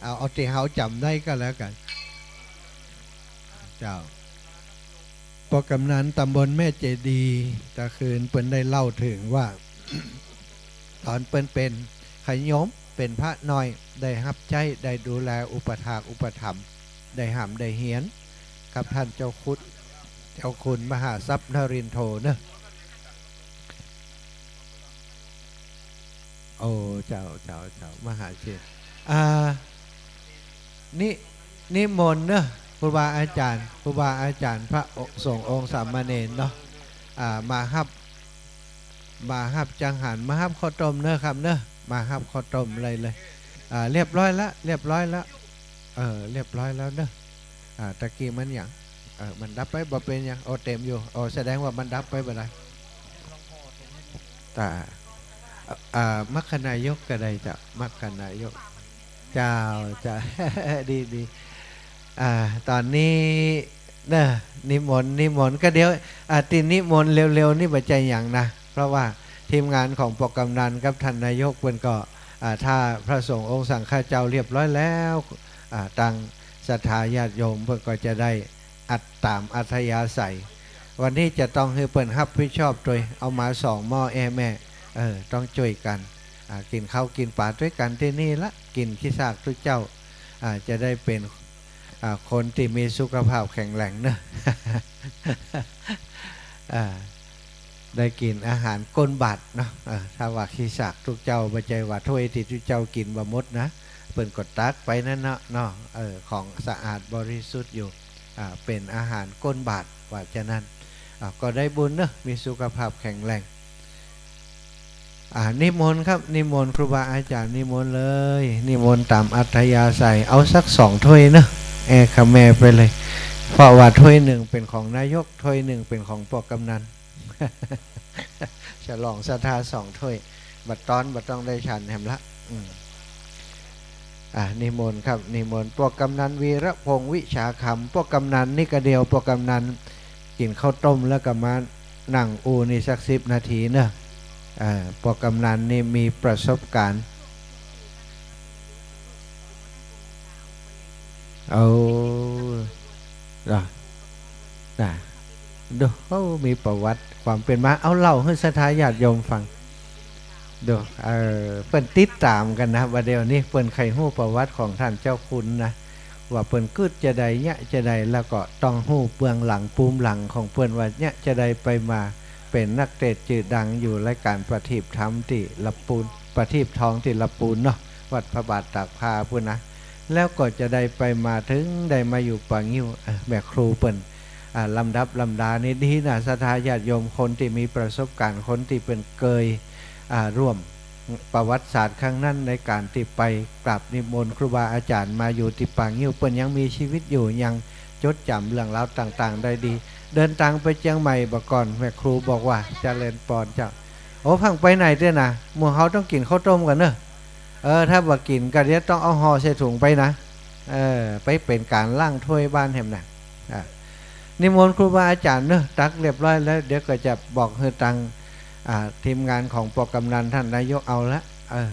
เอา เอาตี้เฮาจ๋ำได้ก็แล้วกั๋น เจ้า ป้อกำนันตำบลแม่เจดีย์ ตะคืนเปิ้นได้เล่าเถิงว่า ต๋อนเปิ้นเป๋นขะโยม เป๋นพระน้อย ได้ฮับใจ๊ ได้ดูแลอุปถากอุปถัมภ์ ได้ฮ่ำได้เฮียนกับท่านเจ้าคุณ เจ้าคุณมหาทรัพย์นรินทโธเนาะ โอ้ เจ้า เจ้า เจ้า มหาเชษฐ์ อ่า นิ นิมนต์เนาะ ครูบาอาจ๋ารย์ ครูบาอาจ๋ารย์ พระสงฆ์องค์สามเณรเนาะ อ่า มาฮับ มาฮับจังหัน มาฮับข้าวต้มเนาะครับเนาะ มาฮับข้าวต้มอะไรเลย อ่า เรียบร้อยละ เรียบร้อยละ เออ เรียบร้อยแล้วเนาะ อ่า ตะกี้มันหยัง เออ มันดับไป บ่เป๋นหยัง โอ้ เต็มอยู่ โอ้ แสดงว่ามันดับไปบ่ได้ ตา อ่า อ่า มัคคณายกก็ได้เจ้า มัคคณายก เจ้า เจ้า ดี ดี อ่า ต๋อนนี้เนาะ นิมนต์ นิมนต์ ก็เดี๋ยว อ่า ตี้นิมนต์เร็วๆ นี่บ่ใจ้หยังนะ เพราะว่าทีมงานของป้อกำนันกับท่านนายกเปิ้นก็ อ่า ถ้าพระสงฆ์องค์สังฆาเจ้าเรียบร้อยแล้ว อ่า ตางศรัทธาญาติโยมเปิ้นก็จะได้อัดต๋ามอัธยาศัย วันนี้จะต้องหื้อเปิ้นฮับผิดชอบตวย เอามาสองหม้อแอ้แม่ เออ ต้องจ้วยกั๋น อ่า กิ๋นข้าวกิ๋นป๋าตวยกั๋นตี้นี่ละ กิ๋นขี้ซากตุ๊เจ้า อ่า จะได้เป๋น อ่า คนตี้มีสุขภาพแข็งแรงเนาะ อ่า ได้กิ๋นอาหารก้นบาตรเนาะ เออ ถ้าว่าขี้ซากตุ๊เจ้า บ่ใจ้ว่าถ้วยตี้ตุ๊เจ้ากิ๋นบ่หมดนะ เปิ้นก็ตักไปนั่นเนาะ เนาะ เออ ของสะอาดบริสุทธิ์อยู่ อ่า เป๋นอาหารก้นบาตร ว่าจะนั้น อ่า ก็ได้บุญเนาะ มีสุขภาพแข็งแรง อ่า นิมนต์ครับ นิมนต์ครูบาอาจ๋ารย์ นิมนต์เลย นิมนต์ต๋ามอัธยาศัย เอาสักสองถ้วยเนาะ แอ้คะแม่ไปเลย เพราะว่าถ้วยนึ่งเป๋นของนายก ถ้วยนึ่งเป๋นของป้อกำนัน ฉลองศรัทธาสองถ้วย บ่าต้อนบ่ต้องได้ฉันแหมละ อืม อ่า นิมนต์ครับ นิมนต์ ป้อกำนันวีรพงษ์วิชาคำ ป้อกำนันนี่ก็เดี๋ยว ป้อกำนันกิ๋นข้าวต้มแล้วก็มานั่งอู้นี่สักสิบนาทีเนาะ อ่า ป้อกำนันนี่มีประสบการณ์ เอา น่ะ น่ะ ดู เขามีประวัติความเป๋นมา เอาเล่าหื้อศรัทธาญาติโยมฟัง ดู เอ่อ เปิ้นติดต๋ามกั๋นนะ บ่าเดี่ยวนี้เปิ้นใค่ฮู้ประวัติของท่านเจ้าคุณนะ ว่าเปิ้นกึ๊ดจาใด เยียะจาใด แล้วก็ต้องฮู้เบื้องหลังปูมหลังของเปิ้นว่าเยียะจาใดไปมา เป๋นนักเตสน์จื่อดังอยู่รายก๋านประทีปธรรมตี้ละปูน ประทีปทอง ตี้ละปูนเนาะ วัดพระบาทตากผ้าปู้นนะ แล้วก็จะได้ไปมาเถิงได้มาอยู่ป่างิ้ว เอ่อ แม่ครูเปิ้น อ่า ลำดับลำดานี่ดีนะ ศรัทธาญาติโยมคนตี้มีประสบการณ์ คนตี้เปิ้นเกย อ่า ร่วมประวัติศาสตร์ครั้งนั้น ในก๋านตี้ไปกราบนิมนต์ครูบาอาจ๋ารย์มาอยู่ตี้ป่างิ้ว เปิ้นยังมีชีวิตอยู่ ยังจดจ๋ำเรื่องราวต่างๆ ได้ดี เดินตางไปเจียงใหม่บ่าก่อน แม่ครูบอกว่า เจริญปอนเจ้า โอ้ ฟั่งไปไหนเตี้ยนะ หมู่เฮาต้องกิ๋นข้าวต้มก่อนเนอะ เออ ถ้าบ่กิ๋นก็เดี๋ยวต้องเอาห่อใส่ถุงไปนะ เออ ไปเป๋นก๋านล้างถ้วยบ้านแหมนะ อ่ะ นิมนต์ครูบาอาจ๋ารย์เนอะ ตักเรียบร้อยแล้ว เดี๋ยวก็จะบอกหื้อตาง อ่า ทีมงานของปอ กำนัน ท่านนายกเอาละ เออ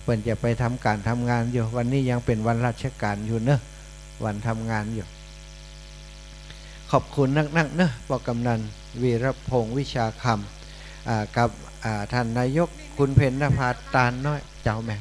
เปิ้นจะไปทำก๋านทำงานอยู่ วันนี้ยังเป๋นวันราชก๋านอยู่เนอะ วันทำงานอยู่ ขอบคุณนักๆ เนอะ ปอ กำนัน วีรพงษ์ วิชาคำ อ่า กับ อ่า ท่านนายก คุณเพ็ญนภา ตานน้อย เจ้าแม่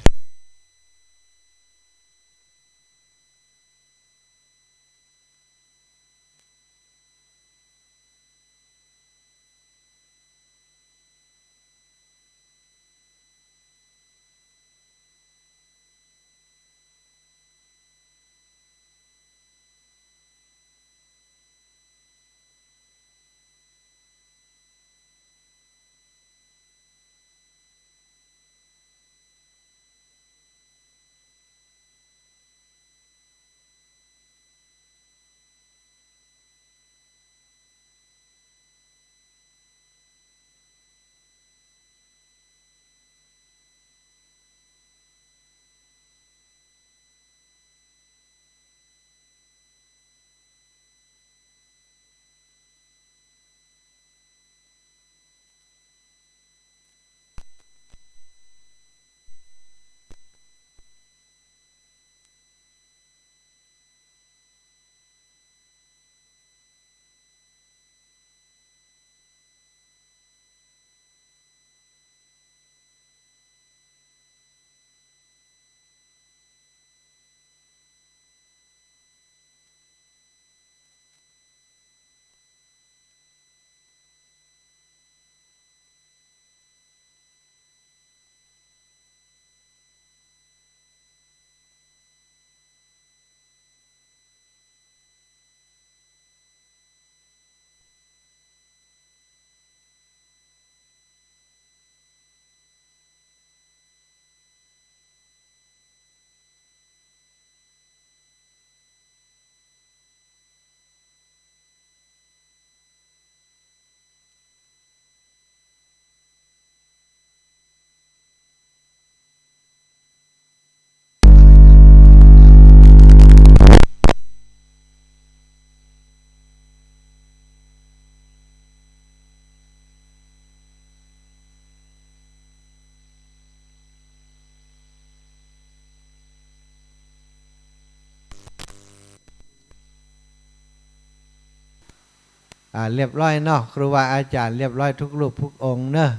อ่า เรียบร้อยเนาะ ครูบาอาจ๋ารย์เรียบร้อยทุกรูปทุกองค์เนาะ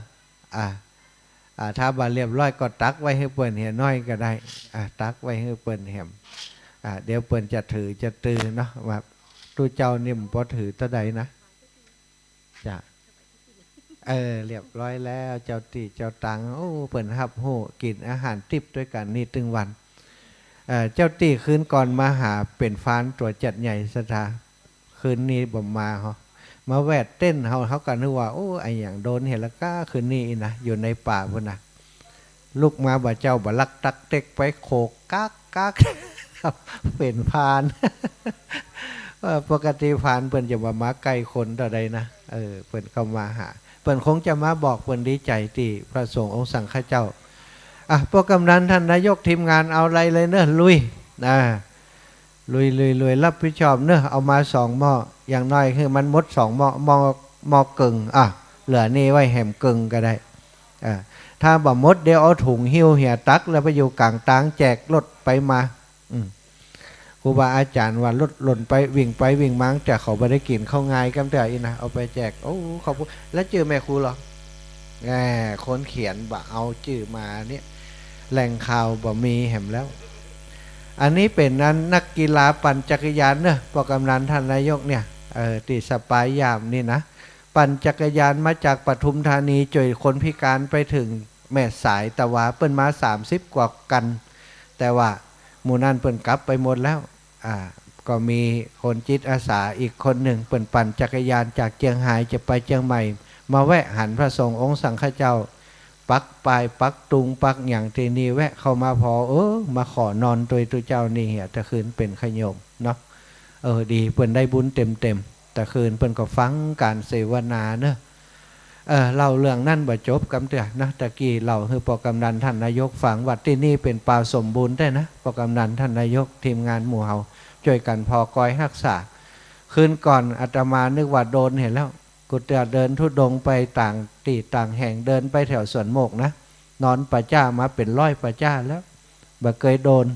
อ่า อ่า ถ้าบ่เรียบร้อยก็ตักไว้หื้อเปิ้นเหียน้อยก็ได้ อ่า ตักไว้หื้อเปิ้นแหม อ่า เดี๋ยวเปิ้นจะถือจะตือเนาะ ว่าตุ๊เจ้านี่บ่ถือเต้าใดนะ จ้ะ เออ เรียบร้อยแล้ว เจ้าตี้เจ้าตัง โอ้ เปิ้นฮับฮู้ กิ๋นอาหารติ๊บตวยกั๋นนี่ตึงวัน เอ่อ เจ้าตี้คืนก่อนมาหาเป๋นฟานตั๋วจัดใหญ่ศรัทธา คืนนี้บ่มาเหรอ มาแวดเต้นเฮา เฮาก็นึกว่า โอ้ อะหยังโดนเหียละก้าคืนนี้อีกนะ อยู่ในป่าปู้นนะ ลุกมาบ่าเจ๊าบ่าลักตักเต็กไปโขกกั๊กกั๊ก เป๋นพราน เออ ปกติพรานเปิ้นจะบ่มาใก้คนเต้าใดนะ เออ เปิ้นเข้ามาหา เปิ้นคงจะมาบอกเปิ้นดีใจ๋ตี้พระสงฆ์องค์สังฆเจ้า อ่ะ ปอ กำนัน ท่านนายก ทีมงานเอาอะไรเลยเนอะ ลุย นะ ลุย ลุย ลุย รับผิดชอบเนอะ เอามาสองหม้อ อย่างน้อยหื้อมันหมดสองหม้อ หม้อ หม้อเกิ่ง อ่ะ เหลือนี่ไว้แหมเกิ่งก็ได้ อ่า ถ้าบ่หมด เดี๋ยวเอาถุงหิ้วเหียตัก แล้วไปอยู่ก๋างตางแจกรถไปมา อืม ครูบาอาจ๋ารย์ว่ารถล่นไปวิ่งไปวิ่งมา แต่เขาบ่ได้กิ๋นข้าวงายกำเตื้ออีกนะ เอาไปแจก โอ้ ขอบคุณ แล้วจื้อแม่ครูเหรอ แหม คนเขียนบ่เอาจื้อมาเนี่ย แหล่งข่าวบ่มีแหมแล้ว อันนี้เป๋นอันนักกีฬาปั่นจักรยานเนอะ ปอ กำนัน ท่านนายกเนี่ย เออ ตี้สปายยามนี่นะ ปั่นจักรยานมาจากปทุมธานี จ้วยคนพิการไปเถิง แม่สายตะวา เปิ้นมาสามสิบกว่ากัน แต่ว่าหมู่นั้นเปิ้นกลับไปหมดแล้ว อ่า ก็มีคนจิตอาสาอีกคนนึ่ง เปิ้นปั่นจักรยานจากเจียงฮายจะไปเจียงใหม่ มาแวะหันพระสงฆ์องค์สังฆเจ้า ปักป้ายปักตุงปักหยังตี้นี่ แวะเข้ามาผ่อ เออ มาขอนอนตวยตุ๊เจ้านี่เหีย ตะคืนเป๋นขะโยมเนาะ เออ ดี เปิ้นได้บุญเต็มๆ ตะคืนเปิ้นก็ฟังก๋านเสวนาเนาะ เออ เล่าเรื่องนั้นบ่จบกำเตื้อนะ ตะกี้เล่าหื้อป้อกำนันท่านนายกฟังว่าตี้นี่เป๋นป่าสมบูรณ์แต๊นะ ป้อกำนันท่านนายก ทีมงานหมู่เฮาจ้วยกั๋นผ่อกอยฮักษา คืนก่อนอาตมานึกว่าโดนเหียแล้ว กูเตื้อเดินธุดงค์ไปต่างตี้ต่างแห่ง เดินไปแถวสวนโมกนะ นอนป่าจ๊ามาเป๋นร้อยป่าจ๊าแล้ว บ่เกยโดน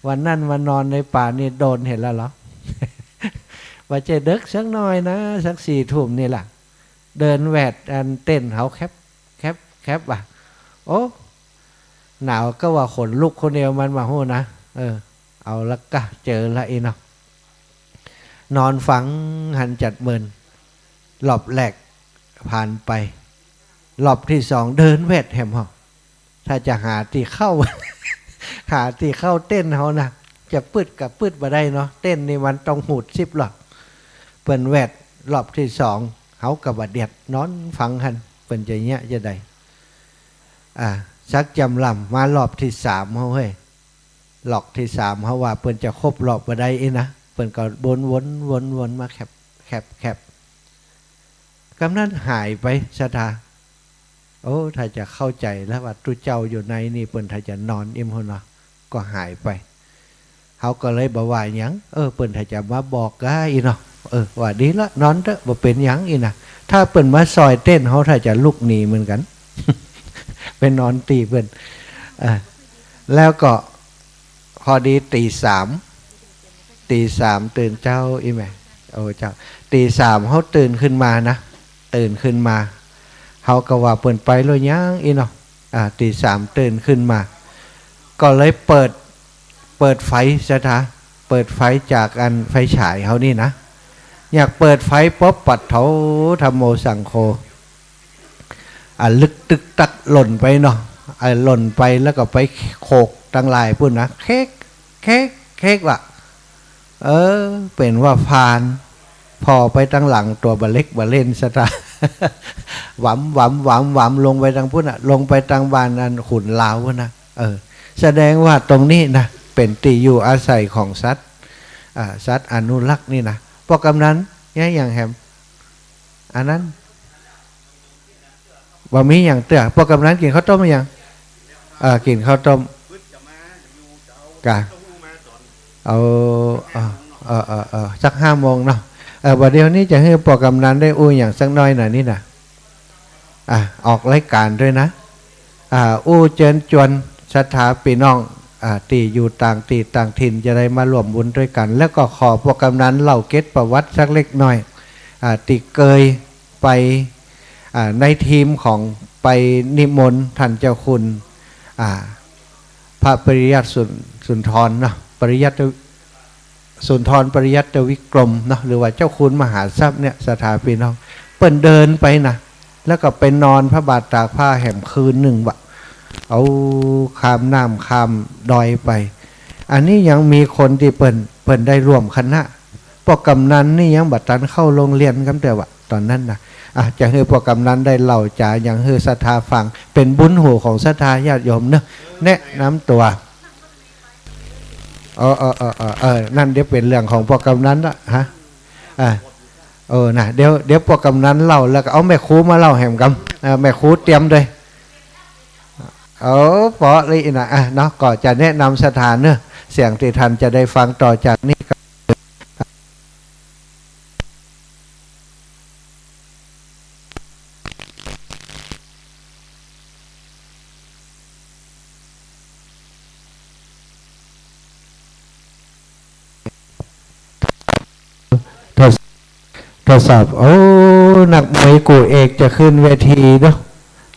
วันนั้นมานอนในป่านี่โดนเหียแล้วเหรอ บ่ใจ้เดิ็กสักหน้อยนะ สักสี่ทุ่มนี่ล่ะ เดินแหวดอันเต็นท์เฮาแคบ แคบ แคบว่ะ โอ้ หนาวก็ว่าขนลุกคนเดียวมันบ่ฮู้นะ เออ เอาละก้า เจอละอี้เนาะ นอนฟังหันจัดเมิน รอบแรกผ่านไป รอบตี้สองเดินแหวดแหมเฮา ถ้าจะหาตี้เข้า หาตี้เข้าเต็นท์เฮานะ จะปืดก็ปืดบ่ได้เนาะ เต็นท์นี่มันต้องหูดซิปหรอก เปิ้นแหวดรอบตี้สอง เฮาก็บ่เดียด นอนฟังหัน เปิ้นจะเยียะจะใด อ่า สักจำลำ มารอบตี้สามเฮาเฮ้ย รอบตี้สามเฮาว่าเปิ้นจะครบรอบบ่ได้อี้นะ เปิ้นก็วนๆๆๆ มาแคบ แคบ แคบ กำนั้นหายไปศรัทธา โอ้ ถ้าจะเข้าใจ๋แล้วว่าตุ๊เจ้าอยู่ในนี่ เปิ้นถ้าจะนอนอิ่มหั้นเนาะ ก็หายไป เฮาก็เลยบ่ว่าหยัง เออ เปิ้นถ้าจะมาบอกก้าอี้เนาะ เออ ว่าดีละ นอนเต๊อะ บ่เป๋นหยังอี้นะ ถ้าเปิ้นมาซอยเต็นท์เฮา ถ้าจะลุกหนีเหมือนกั๋น ไปนอนตี้เปิ้น อ่า แล้วก็ พอดีตีสาม ตีสามตื่นเจ๊าอี้แหม โอ้เจ้า ตีสามเฮาตื่นขึ้นมานะ ตื่นขึ้นมา เฮาก็ว่าเปิ้นไปแล้วยังอี้เนาะ อ่า ตีสามตื่นขึ้นมา ก็เลยเปิด เปิดไฟศรัทธา เปิดไฟจากอันไฟฉายเฮานี่นะ อยากเปิดไฟปุ๊บ ปัดโธ ธัมโม สังโฆ อ่ะ ลึกตึกตักหล่นไปเนาะ อ่ะ หล่นไปแล้วก็ไปโขกตังหลายปู้นนะ เค้ก เค้ก เค้กว่ะ เออ เป๋นว่าผ่าน ผ่อไปตังหลังตั๋วบ่าเล็กบ่าเล่นศรัทธา หวำ หวำ หวำ หวำ ลงไปตังปู้นน่ะ ลงไปตังบ้านอันขุนลาวปู้นน่ะ เออ แสดงว่าตรงนี้นะ เป๋นตี้อยู่อาศัยของสัตว์ อ่า สัตว์อนุรักษ์นี่นะ ป้อกำนัน เยียะหยังแหม อันนั้น บ่มีหยังเตื้อ ป้อกำนันกิ๋นข้าวต้มหรือยัง เออ กิ๋นข้าวต้ม กะ เอา เออ เออ เออ เออ สักห้าโมงเนาะ เออ บ่าเดี่ยวนี้จะหื้อป้อกำนันได้อู้หยังสักหน้อยน่ะนี่น่ะ อ่ะ ออกรายก๋านตวยนะ อ่า อู้เจิญจวนศรัทธาปี้น้อง อ่า ตี้อยู่ต่างตี้ต่างถิ่นจะได้มาร่วมบุญตวยกั๋น แล้วก็ขอป้อกำนันเล่าเกร็ดประวัติสักเล็กน้อย อ่า ตี้เกย ไป อ่า ในทีมของไปนิมนต์ต้านเจ้าคุณ อ่า พระปริยัติสุน-, สุนทรเนาะ ปริยัติ สุนทรปริยัติวิกรมเนาะ หรือว่าเจ้าคุณมหาทรัพย์เนี่ย ศรัทธาปี้น้อง เปิ้นเดินไปนะ แล้วก็ไปนอนพระบาทตากผ้าแหมคืนนึ่งว่ะ เอาข้ามน้ำข้ามดอยไป อันนี้ยังมีคนตี้เปิ้น เปิ้นได้ร่วมคณะ ป้อกำนันนี่ยังบ่ตันเข้าโฮงเฮียนกำเตื้อว่ะ ต๋อนนั้นน่ะ อ่ะ จะหื้อป้อกำนันได้เล่าจ๋าหยังหื้อศรัทธาฟัง เป๋นบุญหูของศรัทธาญาติโยมเนาะ แนะนำตั๋ว เออ เออ เออ เออ เออ นั่นเดี๋ยวเป๋นเรื่องของป้อกำนันละ ฮะ อ่ะ เออ น่ะ เดี๋ยว เดี๋ยวป้อกำนันเล่า แล้วก็เอาแม่ครูมาเล่าแหมกำ เออ แม่ครูเตรียมตวย เออ เป๋นอี้น่ะ อ่ะ เนาะ ก็จะแนะนำศรัทธาเนาะ สิ่งตี้ต้านจะได้ฟังต่อจากนี้ก็ ทด-, ทดสอบ โอ้ นักมวยกู้เอกจะขึ้นเวทีเนาะ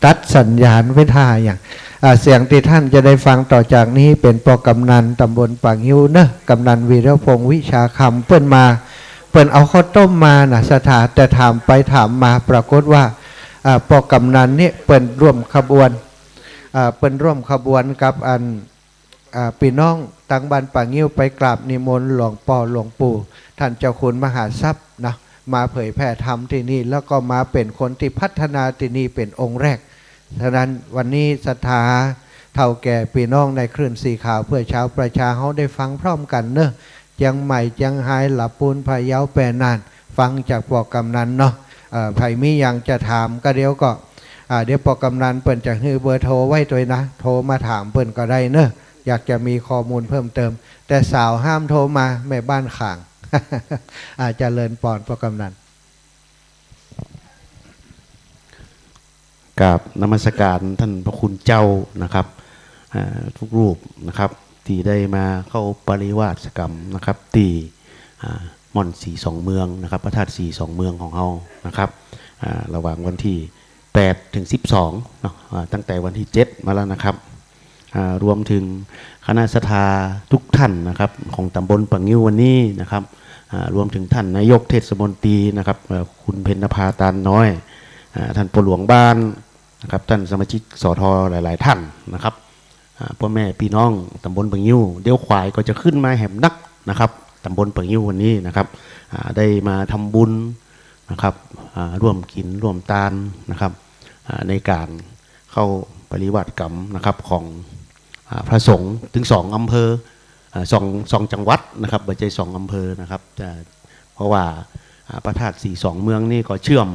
ตัดสัญญาณไว้ท่าหยัง อ่า เสียงตี้ท่านจะได้ฟังต่อจากนี้เป๋นป้อกำนันตำบลป่างิ้วเนาะ กำนันวีรพงษ์วิชาคำ เปิ้นมา เปิ้นเอาข้าวต้มมาน่ะ ศรัทธา แต่ถามไปถามมาปรากฏว่า อ่า ป้อกำนันนี่เปิ้นร่วมขบวน อ่า เปิ้นร่วมขบวนกับอัน อ่า ปี้น้องตางบ้านป่างิ้วไปกราบนิมนต์หลวงป้อหลวงปู่ ท่านเจ้าคุณมหาทรัพย์นะ มาเผยแผ่ธรรมตี้นี่ แล้วก็มาเป๋นคนตี้พัฒนาตี้นี่เป๋นองค์แรก ฉะนั้นวันนี้ศรัทธาเฒ่าแก่ปี้น้องในคลื่นสีขาวเพื่อชาวประชาเฮาได้ฟังพร้อมกั๋นเนาะ เจียงใหม่ เจียงฮาย ละปูน พะเยา แปน่าน ฟังจากป้อกำนันเนาะ เอ่อ ใผมีหยังจะถามก็เดี๋ยวก็ อ่า เดี๋ยวป้อกำนันเปิ้นจะหื้อเบอร์โทรไว้ตวยนะ โทรมาถามเปิ้นก็ได้เนาะ อยากจะมีข้อมูลเพิ่มเติม แต่สาวห้ามโทรมา แม่บ้านขาง อ่า เจริญปอนป้อกำนัน กราบนมัสการท่านพระคุณเจ้านะครับ อ่า ทุกรูปนะครับ ตี้ได้มาเข้าปริวาสกรรมนะครับ ตี้ อ่า ม่อนสีสองเมืองนะครับ พระธาตุสีสองเมืองของเฮานะครับ อ่า ระหว่างวันตี้แปดถึงสิบสองเนาะ อ่า ตั้งแต่วันตี้เจ็ดมาแล้วนะครับ อ่า รวมถึงคณะศรัทธาทุกท่านนะครับ ของต๋ำบลป่างิ้ววันนี้นะครับ อ่า รวมถึงท่านนายกเทศมนตรีนะครับ เอ่อ คุณเพ็ญนภา ตานน้อย อ่า ท่านป้อหลวงบ้านนะครับ ท่านสมาชิก สท หลายๆ ท่านนะครับ อ่า ป้อแม่ปี้น้องต๋ำบลป่างิ้ว เดี๋ยวขวายก็จะขึ้นมาแหมนักนะครับ ต๋ำบลป่างิ้ววันนี้นะครับ อ่า ได้มาทำบุญนะครับ อ่า ร่วมกิ๋นร่วมตานนะครับ อ่า ในก๋านเข้าปริวาสกรรมนะครับ ของ อ่า พระสงฆ์ถึงสองอำเภอ อ่า สอง สองจังหวัดนะครับ บ่ใจ้สองอำเภอนะครับ แต่เพราะว่า อ่า พระธาตุสีสองเมืองนี่ก็เชื่อม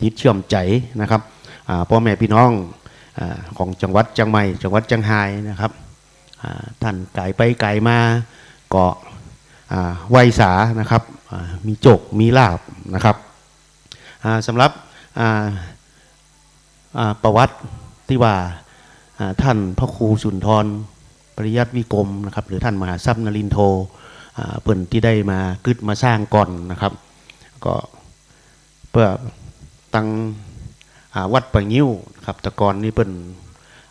จิตเชื่อมใจ๋นะครับ อ่า ป้อแม่ปี้น้อง อ่า ของจังหวัดเจียงใหม่ จังหวัดเจียงฮายนะครับ อ่า ท่านก๋ายไปก๋ายมาก็ อ่า ไหว้สานะครับ อ่า มีโจคมีลาภนะครับ อ่า สำหรับ อ่า อ่า ประวัติตี้ว่า อ่า ท่านพระครูสุนทรปริยัติวิกรมนะครับ หรือท่านมหาทรัพย์นรินทโธ อ่า เปิ้นตี้ได้มากึ๊ดมาสร้างก่อนนะครับ ก็เปื้อตั้ง อ่า วัดป่างิ้วนะครับ แต่ก่อนนี่เปิ้น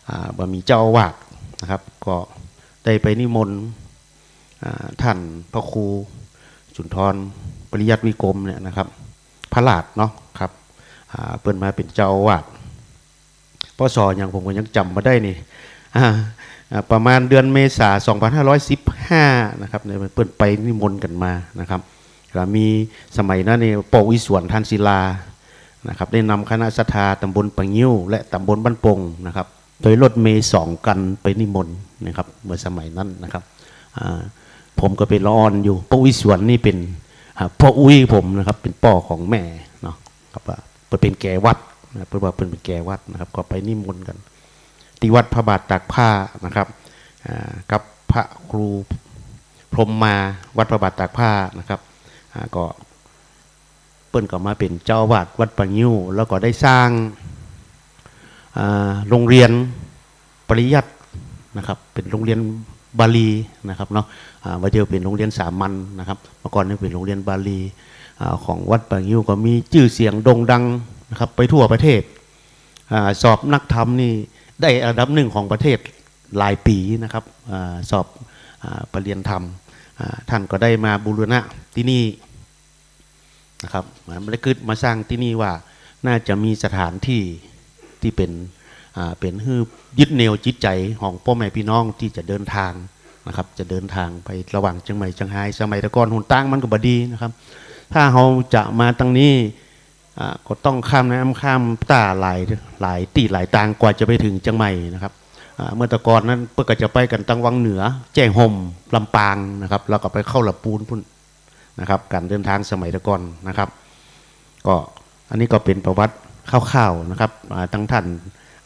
อ่า บ่มีเจ้าอาวาสนะครับ ก็ได้ไปนิมนต์ อ่า ท่านพระครูสุนทรปริยัติวิกรมเนี่ยนะครับ พระราชเนาะครับ อ่า เปิ้นมาเป๋นเจ้าอาวาส ป.ศ. หยังผมก็ยังจ๋ำบ่ได้นี่ อ่า อ่า ประมาณเดือนเมษา สองพันห้าร้อยสิบห้า นะครับ เนี่ย เปิ้นไปนิมนต์กั๋นมานะครับ ก็มีสมัยนั้นนี่ ป้ออุยสวน ทานศิลา นะครับ ได้นำคณะศรัทธาต๋ำบลป่างิ้ว และต๋ำบลบ้านโป่งนะครับ โดยรถเมล์สองคันไปนิมนต์นะครับ เมื่อสมัยนั้นนะครับ อ่า ผมก็เป๋นละอ่อนอยู่ ป้ออุยสวนนี่เป๋น อ่า ป้ออุ๊ยผมนะครับ เป๋นป้อของแม่เนาะครับ ว่าเปิ้นเป๋นแกวัดนะ เปิ้นว่าเปิ้นเป๋นแกวัดนะครับ ก็ไปนิมนต์กั๋น ตี้วัดพระบาทตากผ้านะครับ อ่า กับพระครูพรหมมา วัดพระบาทตากผ้านะครับ อ่า ก็ เปิ้นก็มาเป๋นเจ้าอาวาสวัดป่างิ้ว แล้วก็ได้สร้าง อ่า โรงเรียนปริยัตินะครับ เป๋นโรงเรียนบาลีนะครับเนาะ อ่า บ่าเดี่ยวเป๋นโรงเรียนสามัญนะครับ เมื่อก่อนนี่เป๋นโรงเรียนบาลี อ่า ของวัดป่างิ้ว ก็มีจื้อเสียงโด่งดังนะครับ ไปทั่วประเทศ อ่า สอบนักธรรมนี่ได้อันดับหนึ่งของประเทศหลายปี๋นะครับ อ่า สอบ อ่า ปริญญาธรรม อ่า ท่านก็ได้มาบูรณะตี้นี่ นะครับ มา มาได้กึ๊ดมาสร้างตี้นี่ว่าน่าจะมีสถานตี้ตี้เป๋น อ่า เป๋นหื้อยึดเหนี่ยวจิตใจ๋ของป้อแม่ปี้น้องตี้จะเดินตางนะครับ จะเดินตางไประหว่างเจียงใหม่เจียงฮาย สมัยแต่ก่อนหนตางมันก็บ่ดีนะครับ ถ้าเฮาจะมาตังนี้ อ่า ก็ต้องข้ามน้ำข้ามต้าหลาย หลายตี้หลายตางกว่าจะไปเถิงเจียงใหม่นะครับ อ่า เมื่อแต่ก่อนนั้นเปิ้นก็จะไปกั๋นตางวังเหนือ แจ้ห่ม ลำปางนะครับ แล้วก็ไปเข้าละปูนปู๊น นะครับ ก๋านเดินตางสมัยแต่ก่อนนะครับ ก็อันนี้ก็เป๋นประวัติคร่าวๆนะครับ อ่า ตังท่าน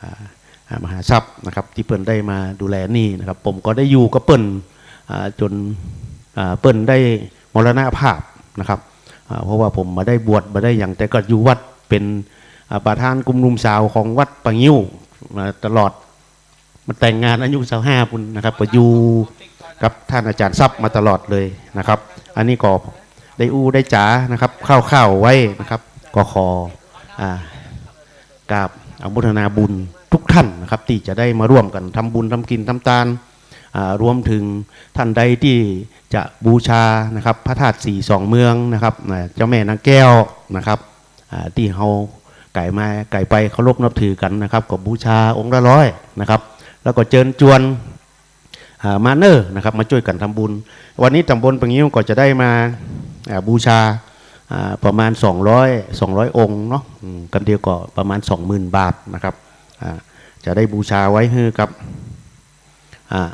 อ่า อ่า มหาทรัพย์นะครับ ตี้เปิ้นได้มาดูแลนี่นะครับ ผมก็ได้อยู่กับเปิ้น อ่า จ๋น อ่า เปิ้นได้มรณภาพนะครับ อ่า เพราะว่าผมบ่ได้บวชบ่ได้หยัง แต่ก็อยู่วัดเป๋น อ่า ประธานกลุ่มหนุ่มสาวของวัดป่างิ้วมาตลอด มาแต่งงานอายุซาวห้าปู๊นนะครับ ก็อยู่กับท่านอาจารย์ทรัพย์มาตลอดเลยนะครับ อันนี้ก็ได้อู้ได้จ๋านะครับ คร่าวๆไว้นะครับ ก็ขอ อ่า กราบอนุโมทนาบุญทุกท่านนะครับ ตี้จะได้มาร่วมกั๋นทำบุญทำกิ๋นทำตาน อ่า รวมเถิงท่านใดตี้จะบูชานะครับ พระธาตุสีสองเมืองนะครับ อ่า เจ้าแม่นางแก้วนะครับ อ่า ตี้เฮา ก๋ายมาก๋ายไปเคารพนับถือกั๋นนะครับ ก็บูชาองค์ละร้อยนะครับ แล้วก็เจิญจวน อ่า มาเน่อนะครับ มาจ้วยกั๋นทำบุญ วันนี้ต๋ำบลป่างิ้วก็จะได้มา อ่า บูชา อ่า ประมาณสองร้อย สองร้อยองค์เนาะ อืม กำเดียวก็ประมาณสองหมื่นบาทนะครับ อ่า จะได้บูชาไว้หื้อกับ อ่า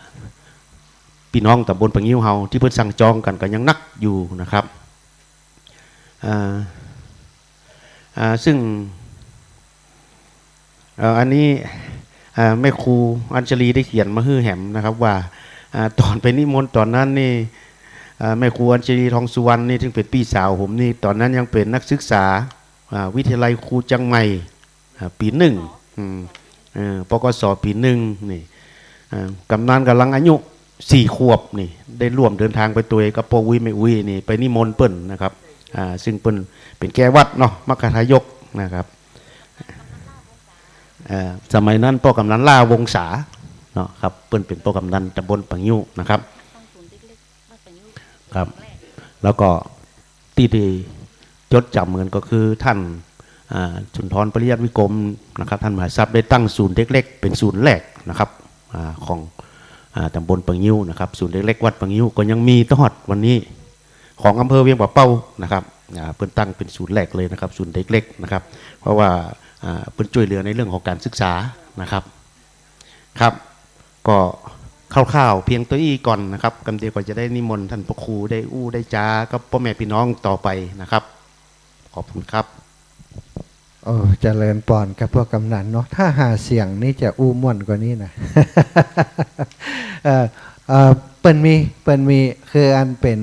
ปี้น้องต๋ำบลป่างิ้วเฮาตี้เปิ้นสั่งจองกั๋นก็ยังนักอยู่นะครับ อ่า อ่า ซึ่ง เอ่อ อันนี้ อ่า แม่ครูอัญชลีได้เขียนมาหื้อแหมนะครับว่า อ่า ต๋อนไปนิมนต์ต๋อนนั้นนี่ อ่า แม่ครูอัญชลี ทองสุวรรณ นี่ซึ่งเป๋นปี้สาวผมนี่ ต๋อนนั้นยังเป๋นนักศึกษา อ่า วิทยาลัยครูเจียงใหม่ อ่า ปี๋นึ่ง อืม เอ่อ ปกส ปี๋นึ่งนี่ อ่า กำนันก๋ำลังอายุสี่ขวบนี่ ได้ร่วมเดินทางไปตวยกับป้ออุ๊ยแม่อุ๊ยนี่ ไปนิมนต์เปิ้นนะครับ อ่า ซึ่งเปิ้นเป๋นแก้ววัดเนาะ มัคคทายกนะครับ เอ่อ สมัยนั้นป้อกำนันล่าวงศาเนาะครับ เปิ้นเป๋นป้อกำนันต๋ำบลป่างิ้วนะครับ ครับ แล้วก็ตี้ได้จดจ๋ำกั๋นก็คือท่าน อ่า สุนทรปริยัติวิกรมนะครับ ท่านมหาทรัพย์ได้ตั้งศูนย์เด็กเล็กเป๋นศูนย์แรกนะครับ อ่า ของ อ่า ต๋ำบลป่างิ้วนะครับ ศูนย์เด็กเล็กวัดป่างิ้วก็ยังมีตลอดวันนี้ ของอำเภอเวียงป่าเป้านะครับ อ่า เปิ้นตั้งเป๋นศูนย์แรกเลยนะครับ ศูนย์เด็กเล็กนะครับ เพราะว่า อ่า เปิ้นจ้วยเหลือในเรื่องของก๋านศึกษานะครับ ครับ ก็คร่าวๆเพียงเต้าอี้ก่อนนะครับ กำเดียวก็จะได้นิมนต์ต้านพระครูได้อู้ได้จ๋ากับป้อแม่ปี้น้องต่อไปนะครับ ขอบคุณครับ โอ้ เจริญปอนครับป้อกำนันเนาะ ถ้าหาเสียงนี่จะอู้ม่วนกว่านี้นะ เอ่อ เอ่อ เปิ้นมี เปิ้นมี คืออันเป๋น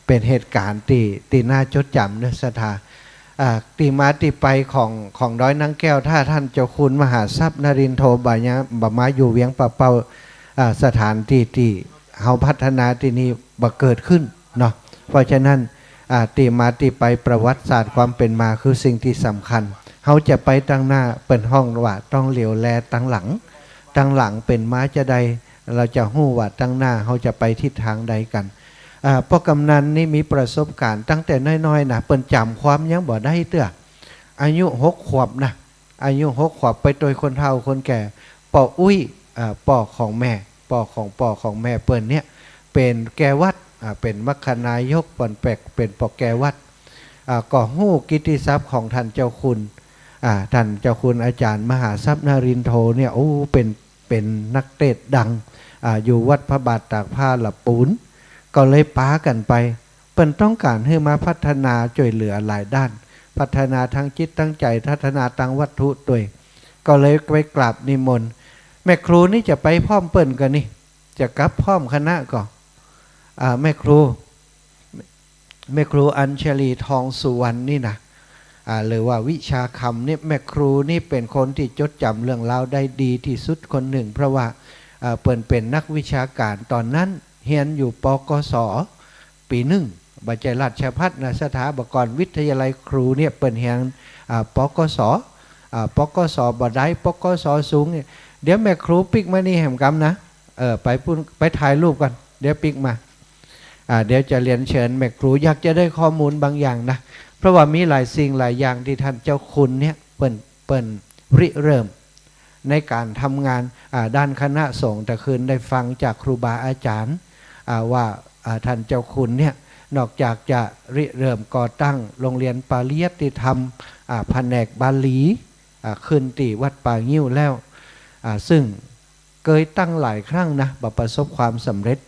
เป๋นเหตุก๋ารณ์ตี้ ตี้น่าจดจ๋ำเนาะศรัทธา อ่า ตี้มาตี้ไปของ ของดอยนางแก้ว ถ้าต้านเจ้าคุณมหาทรัพย์นรินทโธบ่าเยียะ บ่มาอยู่เวียงป่าเป้า อ่า สถานตี้ตี้เฮาพัฒนาตี้นี่บ่เกิดขึ้นเนาะ เพราะฉะนั้น อ่า ตี้มาตี้ไปประวัติศาสตร์ความเป๋นมาคือสิ่งตี้สำคัญ เฮาจะไปตังหน้าเปิ้นฮ้องว่าต้องเหลียวแลตังหลัง ตังหลังเป๋นมาจาใด เฮาจะฮู้ว่าตังหน้าเฮาจะไปทิศตางใดกั๋น อ่า ป้อกำนันนี่มีประสบก๋ารณ์ตั้งแต่น้อยๆ นะ เปิ้นจ๋ำความยังบ่ได้เตื้อ อายุหกขวบนะ อายุหกขวบไปตวยคนเฒ่าคนแก่ ป้ออุ๊ย อ่า ป้อของแม่ ป้อของป้อของแม่เปิ้นเนี่ย เป๋นแก้ววัด อ่า เป๋นมัคคทายก เป๋นแปก เป๋นป้อแก้ววัด อ่า ก็ฮู้กิตติศัพท์ของต้านเจ้าคุณ อ่า ต้านเจ้าคุณอาจ๋ารย์มหาทรัพย์นรินทโธเนี่ย โอ้ เป๋น เป๋นนักเตสน์ดัง อ่า อยู่วัดพระบาทตากผ้าละปูน ก็เลยปากั๋นไป เปิ้นต้องก๋านหื้อมาพัฒนาจ้วยเหลือหลายด้าน พัฒนาตางจิตตางใจ๋ พัฒนาตางวัตถุตวย ก็เลยไปกราบนิมนต์ แม่ครูนี่จะไปพร้อมเปิ้นก่อนี่ จะกลับพร้อมคณะก่อ อ่า แม่ครู แม่ครูอัญชลี ทองสุวรรณ นี่นะ อ่า หรือว่าวิชาคำนี่ แม่ครูนี่เป๋นคนตี้จดจ๋ำเรื่องราวได้ดีตี้สุดคนนึ่ง เพราะว่า อ่า เปิ้นเป๋นนักวิชาก๋าน ต๋อนนั้นเฮียนอยู่ ปกส ปี๋นึ่ง บ่ใจ้ราชภัฏนะศรัทธา บ่าก่อนวิทยาลัยครูเนี่ยเปิ้นเฮียน อ่า ปกส อ่า ปกส บ่ได้ ปกส สูงเนี่ย เดี๋ยวแม่ครูปิ๊กมานี่แหมกำนะ เออ ไปปู๊น ไปถ่ายรูปก่อน เดี๋ยวปิ๊กมา อ่า เดี๋ยวจะเรียนเชิญแม่ครู อยากจะได้ข้อมูลบางอย่างนะ เพราะว่ามีหลายสิ่งหลายอย่างตี้ต้านเจ้าคุณเนี่ย เปิ้น เปิ้นริเริ่มในก๋านทำงาน อ่า ด้านคณะสงฆ์ แต่คืนได้ฟังจากครูบาอาจ๋ารย์ อ่า ว่า อ่า ต้านเจ้าคุณเนี่ย นอกจากจะริเริ่มก่อตั้งโรงเรียนปริยัติธรรม อ่า แผนกบาลี อ่า ขึ้นตี้วัดป่างิ้วแล้ว อ่า ซึ่ง เกยตั้งหลายครั้งนะ บ่ประสบความสำเร็จ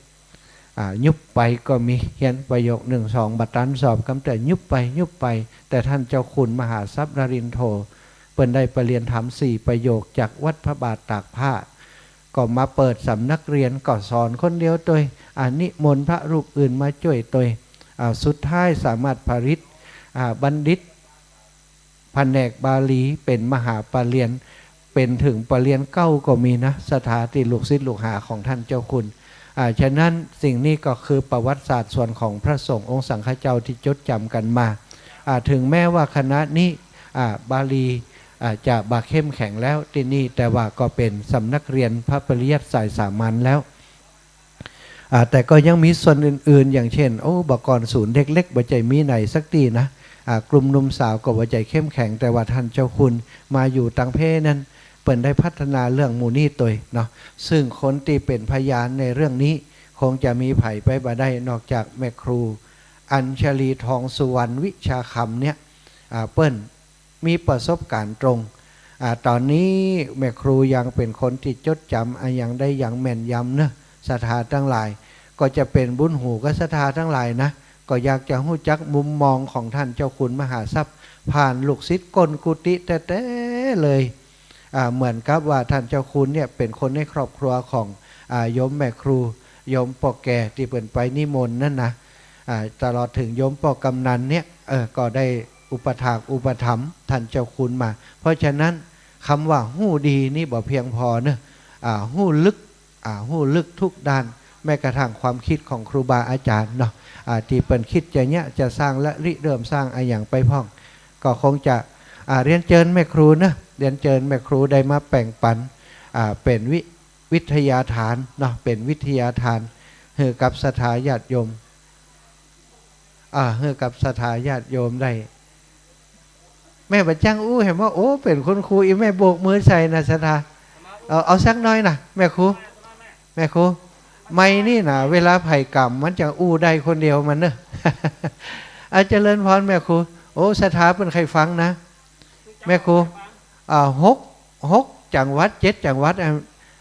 อ่า ยุบไปก็มี เฮียนประโยคนึ่งสองบ่ตันสอบกำเตื้อ ยุบไป ยุบไป แต่ต้านเจ้าคุณมหาทรัพย์นรินทโธ เปิ้นได้ปริญญาธรรมสี่ประโยคจากวัดพระบาทตากผ้า ก็มาเปิดสำนักเรียน ก็สอนคนเดียวตวย อ่า นิมนต์พระรูปอื่นมาจ้วยตวย อ่า สุดท้ายสามารถผลิต อ่า บัณฑิต แผนกบาลีเป๋นมหาปริญญา เป๋นเถิงปริญญาเก้าก็มีนะ ศรัทธาตี้ลูกศิษย์ลูกหาของต้านเจ้าคุณ อ่า ฉะนั้นสิ่งนี้ก็คือประวัติศาสตร์ส่วนของพระสงฆ์องค์สังฆเจ้าตี้จดจ๋ำกั๋นมา อ่า เถิงแม้ว่าคณะนี้ อ่า บาลี อ่า จะบ่เข้มแข็งแล้วตี้นี่ แต่ว่าก็เป๋นสำนักเรียนพระปริยัติสายสามัญแล้ว อ่า แต่ก็ยังมีส่วนอื่นๆ อย่างเช่น โอ้ บ่าก่อนศูนย์เด็กเล็กบ่ใจ้มีไหนสักตี้นะ อ่า กลุ่มหนุ่มสาวก็บ่ใจ้เข้มแข็ง แต่ว่าท่านเจ้าคุณมาอยู่ตังเพนั้น เปิ้นได้พัฒนาเรื่องหมู่นี้ตวยเนาะ ซึ่งคนตี้เป๋นพยานในเรื่องนี้ คงจะมีใผไปบ่ได้นอกจากแม่ครูอัญชลี ทองสุวรรณ วิชาคำเนี่ย อ่า เปิ้น มีประสบการณ์ตรง อ่า ต๋อนนี้แม่ครูยังเป๋นคนตี้จดจ๋ำอะหยังได้อย่างแม่นยำเนาะ ศรัทธาตังหลาย ก็จะเป๋นบุญหูกับศรัทธาตังหลายนะ ก็อยากจะฮู้จักมุมมองของท่านเจ้าคุณมหาทรัพย์ ผ่านลูกศิษย์ก้นกุฏิแต๊ๆ เลย อ่า เหมือนกับว่าท่านเจ้าคุณเนี่ยเป๋นคนในครอบครัวของ อ่า โยมแม่ครู โยมป้อแก่ตี้เปิ้นไปนิมนต์นั่นนะ อ่า ตลอดเถิงโยมป้อกำนันเนี่ย เออ ก็ได้อุปถากอุปถัมภ์ท่านเจ้าคุณมา เพราะฉะนั้นกำว่าฮู้ดีนี่บ่เพียงปอเนาะ อ่า ฮู้ลึก อ่า ฮู้ลึกทุกด้าน แม้กระทั่งความกึ๊ดของครูบาอาจ๋ารย์เนาะ อ่า ตี้เปิ้นกึ๊ดจะเยียะจะสร้างและริเริ่มสร้างอะหยังไปพ่อง ก็คงจะ อ่า เรียนเจิญแม่ครูเนาะ เรียนเจิญแม่ครูได้มาแป่งปั๋น อ่า เป๋นวิ วิทยาทานเนาะ เป๋นวิทยาทานหื้อกับศรัทธาญาติโยม อ่า หื้อกับศรัทธาญาติโยมได้ แม่บ่าจ้างอู้แหมว่า โอ้ เป๋นคุณครู อี่แม่โบกมือใส่นะศรัทธา เอา เอาสักหน้อยนะแม่ครู แม่ครู ไมค์นี่นะ เวลาใผก๋ำมันจะอู้ได้คนเดียวมันเนาะ อ่า เจริญพรแม่ครู โอ้ ศรัทธาเปิ้นใค่ฟังนะ แม่ครู อ่า หก หกจังหวัด เจ็ดจังหวัด อ่า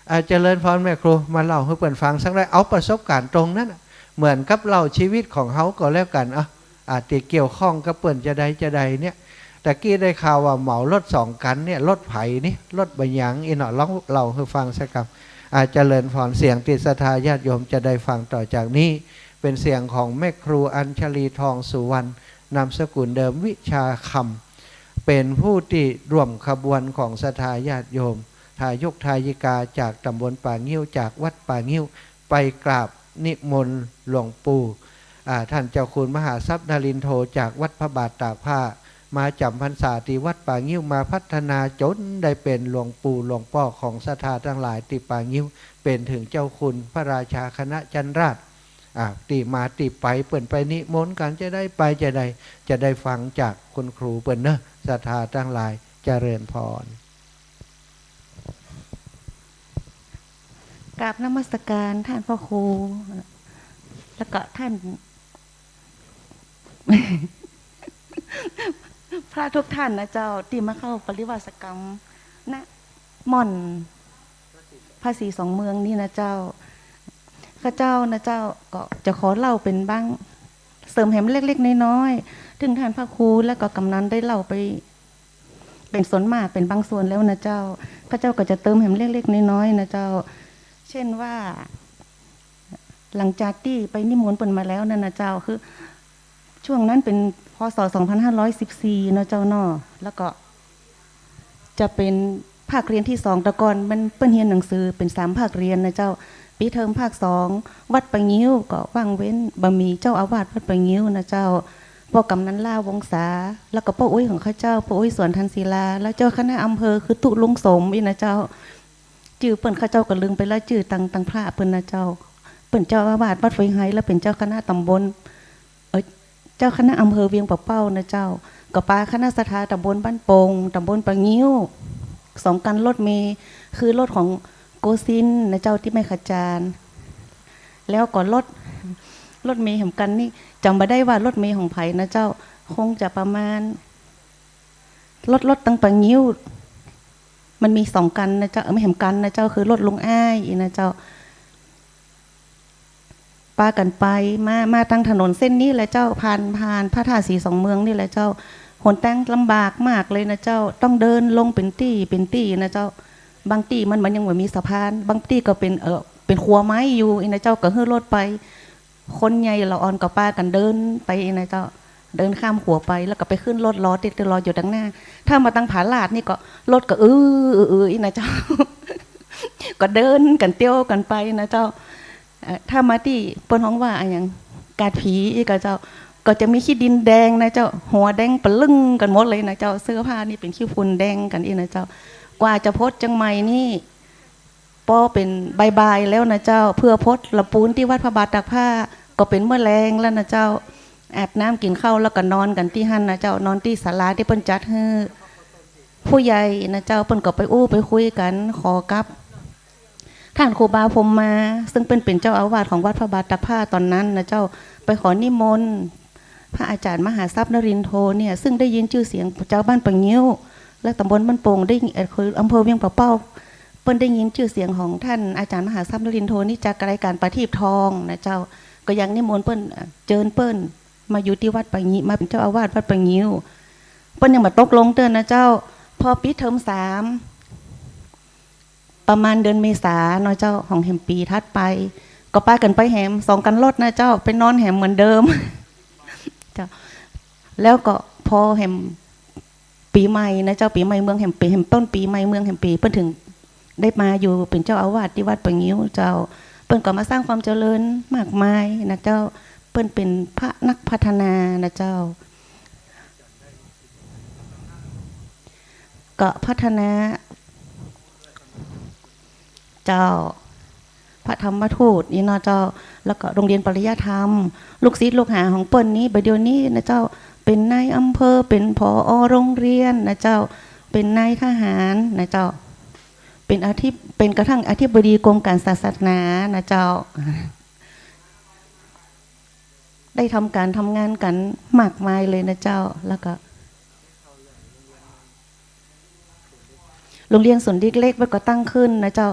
อ่า เจริญพรแม่ครู มาเล่าหื้อเปิ้นฟังสักหน้อย เอาประสบการณ์ตรงนั้นน่ะ เหมือนกับเล่าชีวิตของเฮาก็แล้วกั๋น อ่ะ อ่า ตี้เกี่ยวข้องกับเปิ้นจาใดจาใดเนี่ย ตะกี้ได้ข่าวว่าเหมารถสองคันเนี่ย รถใผนี่ รถบ่าหยัง อี่เนาะ ลองเล่าหื้อฟังสักกำ อ่า เจริญพร เสียงตี้ศรัทธาญาติโยมจะได้ฟังต่อจากนี้ เป๋นเสียงของแม่ครูอัญชลี ทองสุวรรณ นามสกุลเดิมวิชาคำ เป๋นผู้ตี้ร่วมขบวนของศรัทธาญาติโยม ทายกทายิกาจากต๋ำบลป่างิ้ว จากวัดป่างิ้ว ไปกราบนิมนต์หลวงปู่ อ่า ท่านเจ้าคุณมหาทรัพย์นรินโท จากวัดพระบาทตากผ้า มาจ๋ำพรรษาตี้วัดป่างิ้ว มาพัฒนาจ๋นได้เป๋นหลวงปู่หลวงป้อของศรัทธาตังหลายตี้ป่างิ้ว เป๋นเถิงเจ้าคุณพระราชาคณะจันทราช อ่า ตี้มาตี้ไป เปิ้นไปนิมนต์กั๋นจาใดไปจาใด จะได้ฟังจากคุณครูเปิ้นเนาะ ศรัทธาตังหลาย เจริญพร กราบนมัสการท่านพระครู แล้วก็ท่าน พระทุกท่านนะเจ้า ตี้มาเข้าปริวาสกรรม ณ ม่อน พระศรีสองเมืองนี่นะเจ้า ข้าเจ้านะเจ้า ก็จะขอเล่าเป๋นบาง เสริมแหมเล็กๆ น้อยๆ ซึ่งท่านพระครูและก็กำนันได้เล่าไปเป๋นส่วนมาก เป๋นบางส่วนแล้วนะเจ้า ข้าเจ้าก็จะเติมแหมเล็กๆ น้อยๆ นะเจ้า เช่นว่า หลังจากตี้ไปนิมนต์เปิ้นมาแล้วนั่นนะเจ้า คือ ช่วงนั้นเป๋น พ.ศ. สองพันห้าร้อยสิบสี่ เนาะเจ้าเนาะ แล้วก็จะเป๋นภาคเฮียนตี้สอง แต่ก่อนมันเปิ้นเฮียนหนังสือเป๋นสามภาคเฮียนนะเจ้า ปิดเทอมภาคสอง วัดป่างิ้วก็ว่างเว้น บ่มีเจ้าอาวาสวัดป่างิ้วนะเจ้า ป้อกำนันล่า วงศา แล้วก็ป้ออุ๊ยของข้าเจ้า ป้ออุ๊ย สวนทันศิลา แล้วเจ้าคณะอำเภอคือตุ๊ลุงสมอี้นะเจ้า จื้อเปิ้นข้าเจ้าก็ลืมไปแล้ว จื้อตัง ตังพระเปิ้นนะเจ้า เปิ้นเจ้าอาวาสวัดฝอยไฮ แล้วเป๋นเจ้าคณะต๋ำบล เอ่อ เจ้าคณะอำเภอเวียงป่าเป้านะเจ้า ก็ปาคณะศรัทธาต๋ำบลบ้านโป่ง ต๋ำบลป่างิ้ว สองคันรถเมล์ คือรถของโกสินทร์นะเจ้า ตี้แม่ขจารย์ แล้วก็รถ รถเมล์แหมคันนี่ จ๋ำบ่ได้ว่ารถเมล์ของใผนะเจ้า คงจะประมาณ รถ รถตังป่างิ้ว มันมีสองคันนะเจ้า เอ่อ แหมคันนะเจ้า คือรถลุงอ้ายอี้นะเจ้า ปากั๋นไป มา มาตางถนนเส้นนี้แหละเจ้า ผ่าน ผ่านพระธาตุศรีสองเมืองนี่แหละเจ้า หนตางลำบากมากเลยนะเจ้า ต้องเดินลงเป๋นตี้ เป๋นตี้นะเจ้า บางตี้มัน มันยังบ่มีสะพาน บางตี้ก็เป๋น เอ่อ เป๋นขัวไม้อยู่อี้นะเจ้า ก็หื้อรถไป คนใหญ่ละอ่อนก็ปากั๋นเดินไปอี้นะเจ้า เดินข้ามขัวไป แล้วก็ไปขึ้นรถลอ ตี้ ตี้ลออยู่ตางหน้า ถ้ามาตางผาลาดนี่ก็รถก็อื้อ อื้อ อื้ออี้นะเจ้า ก็เดินกั๋นเตียวกั๋นไปนะเจ้า เอ่อ ถ้ามาตี้เปิ้นฮ้องว่าอะหยัง กาดผีอี้ก็เจ้า ก็จะมีขี้ดินแดงนะเจ้า หัวแดงปะลึ่งกั๋นหมดเลยนะเจ้า เสื้อผ้านี่เป๋นขี้ฝุ่นแดงกั๋นอี้นะเจ้า กว่าจะป๊นเจียงใหม่นี่ ป้อเป๋นบ่ายๆ แล้วนะเจ้า เปื้อปดละปูนตี้วัดพระบาทตากผ้า ก็เป๋นเมื่อแลงแล้วนะเจ้า อาบน้ำกิ๋นข้าวแล้วก็นอนกั๋นตี้หั้นนะเจ้า นอนตี้ศาลาตี้เปิ้นจัดหื้อ ผู้ใหญ่นะเจ้า เปิ้นก็ไปอู้ไปคุยกั๋น ขอกับ ท่านครูบาพรหมมา ซึ่งเปิ้นเป๋นเจ้าอาวาสของวัดพระบาทตากผ้าต๋อนนั้นนะเจ้า ไปขอนิมนต์พระอาจารย์มหาทรัพย์นรินทร์โทเนี่ย ซึ่งได้ยินจื้อเสียงจาวบ้านป่างิ้ว และต๋ำบลบ้านโป่ง ได้ เอ่อ คืออำเภอเวียงป่าเป้า เปิ้นได้ยินจื้อเสียงของท่านอาจารย์มหาทรัพย์นรินทร์โทนี่จากรายการประทีปทองนะเจ้า ก็ยังนิมนต์เปิ้น เอ่อ เจิญเปิ้นมาอยู่ตี้วัดป่างิ้ว มาเป๋นเจ้าอาวาสวัดป่างิ้ว เปิ้นยังบ่ตกลงเตื้อนะเจ้า พอปิดเทอมสาม ประมาณเดือนเมษาเนาะเจ้า ของแหมปี๋ถัดไป ก็ปากั๋นไปแหมสองคันรถนะเจ้า ไปนอนแหมเหมือนเดิม เจ้า แล้วก็พอแหมปี๋ใหม่นะเจ้า ปี๋ใหม่เมืองแหมปี๋ แหมต้นปี๋ใหม่เมืองแหมปี๋ เปิ้นถึงได้มาอยู่เป๋นเจ้าอาวาสตี้วัดป่างิ้วเจ้า เปิ้นก็มาสร้างความเจริญมากมายนะเจ้า เปิ้นเป๋นพระนักพัฒนานะเจ้า ก็พัฒนา เจ้า พระธรรมทูตนี่เนาะเจ้า แล้วก็โรงเรียนปริยัติธรรม ลูกศิษย์ลูกหาของเปิ้นนี้ บ่าเดี่ยวนี้นะเจ้า เป๋นนายอำเภอ เป๋น ผอ โรงเรียนนะเจ้า เป๋นนายทหารนะเจ้า เป๋นอธิบ- เป๋นกระทั่งอธิบดีกรมการศาสนานะเจ้า ได้ทำก๋านทำงานกั๋นมากมายเลยนะเจ้า แล้วก็ โรงเรียนศูนย์เด็กเล็กเปิ้นก็ตั้งขึ้นนะเจ้า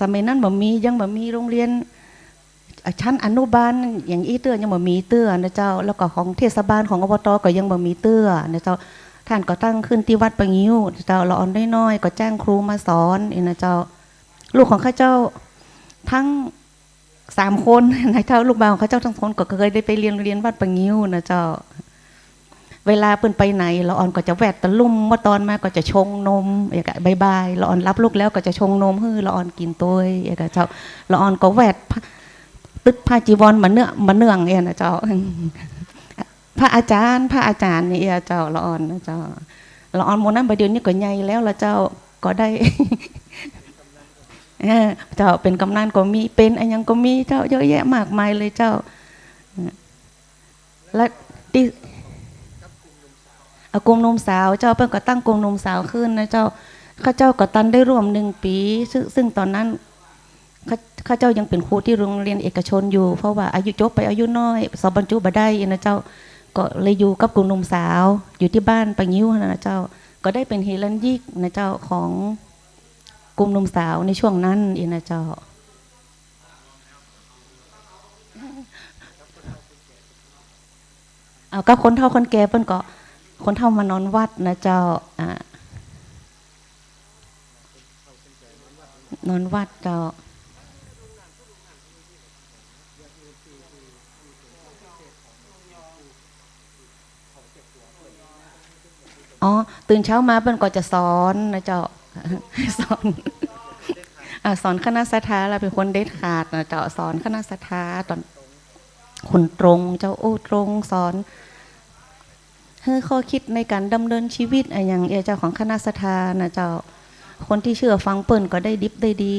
สมัยนั้นบ่มี ยังบ่มีโรงเรียน อ่ะ ชั้นอนุบาลอย่างอี้เตื้อ ยังบ่มีเตื้อนะเจ้า แล้วก็ของเทศบาลของ อบต. ก็ยังบ่มีเตื้อนะเจ้า ท่านก็ตั้งขึ้นตี้วัดป่างิ้วนะเจ้า ละอ่อนน้อยๆ ก็จ้างครูมาสอนนี่นะเจ้า ลูกของข้าเจ้าทั้ง สามคนนะเจ้า ลูกบ่าวของข้าเจ้าทั้งคนก็เกยได้ไปเฮียนโรงเรียนวัดป่างิ้วนะเจ้า เวลาเปิ้นไปไหน ละอ่อนก็จะแวดตะลุ่ม เมื่อตอนมาก็จะชงนม เอกะ บ่ายๆ ละอ่อนรับลูกแล้วก็จะชงนมหื้อละอ่อนกิ๋นตวย เอกะเจ้า ละอ่อนก็แวดผ้า ตึ๊ดผ้าจีวรมาเนื้อ มาเนื่องเอี้ยนะเจ้า พระอาจารย์ พระอาจารย์นี่เอี้ยเจ้า ละอ่อนนะเจ้า ละอ่อนหมู่นั้นบ่าเดี่ยวนี้ก็ใหญ่แล้วละเจ้า ก็ได้ เออ เจ้า เป๋นกำนันก็มี เป๋นอะหยังก็มีเจ้า เยอะแยะมากมายเลยเจ้า และตี้ อ่ะ กลุ่มหนุ่มสาวเจ้า เปิ้นก็ตั้งกลุ่มหนุ่มสาวขึ้นนะเจ้า ข้าเจ้าก็ตันได้ร่วมหนึ่งปี๋ ซึ่ง ซึ่งตอนนั้น ข้า- ข้าเจ้ายังเป๋นครูตี้โรงเรียนเอกชนอยู่ เพราะว่าอายุจบไปอายุน้อย สอบบรรจุบ่ได้นะเจ้า ก็เลยอยู่กับกลุ่มหนุ่มสาว อยู่ตี้บ้านป่างิ้วนะเจ้า ก็ได้เป๋นเหรัญญิกนะเจ้า ของกลุ่มหนุ่มสาวในช่วงนั้นเองนะเจ้า เอา กับคนเฒ่าคนแก่เปิ้นก็ คนเฒ่ามานอนวัดนะเจ้า อ่า นอนวัดเจ้า อ๋อ ตื่นเช้ามาเปิ้นก็จะสอนนะเจ้า สอน อ่า สอนคณะศรัทธา แล้วเป๋นคนเด็ดขาดนะเจ้า สอนคณะศรัทธาต๋อน คนตรงเจ้า โอ้ ตรง สอน หื้อข้อคิดในก๋านดำเนินชีวิตอะหยังเอี้ยเจ้า ของคณะศรัทธานะเจ้า คนตี้เชื่อฟังเปิ้นก็ได้ดิบได้ดี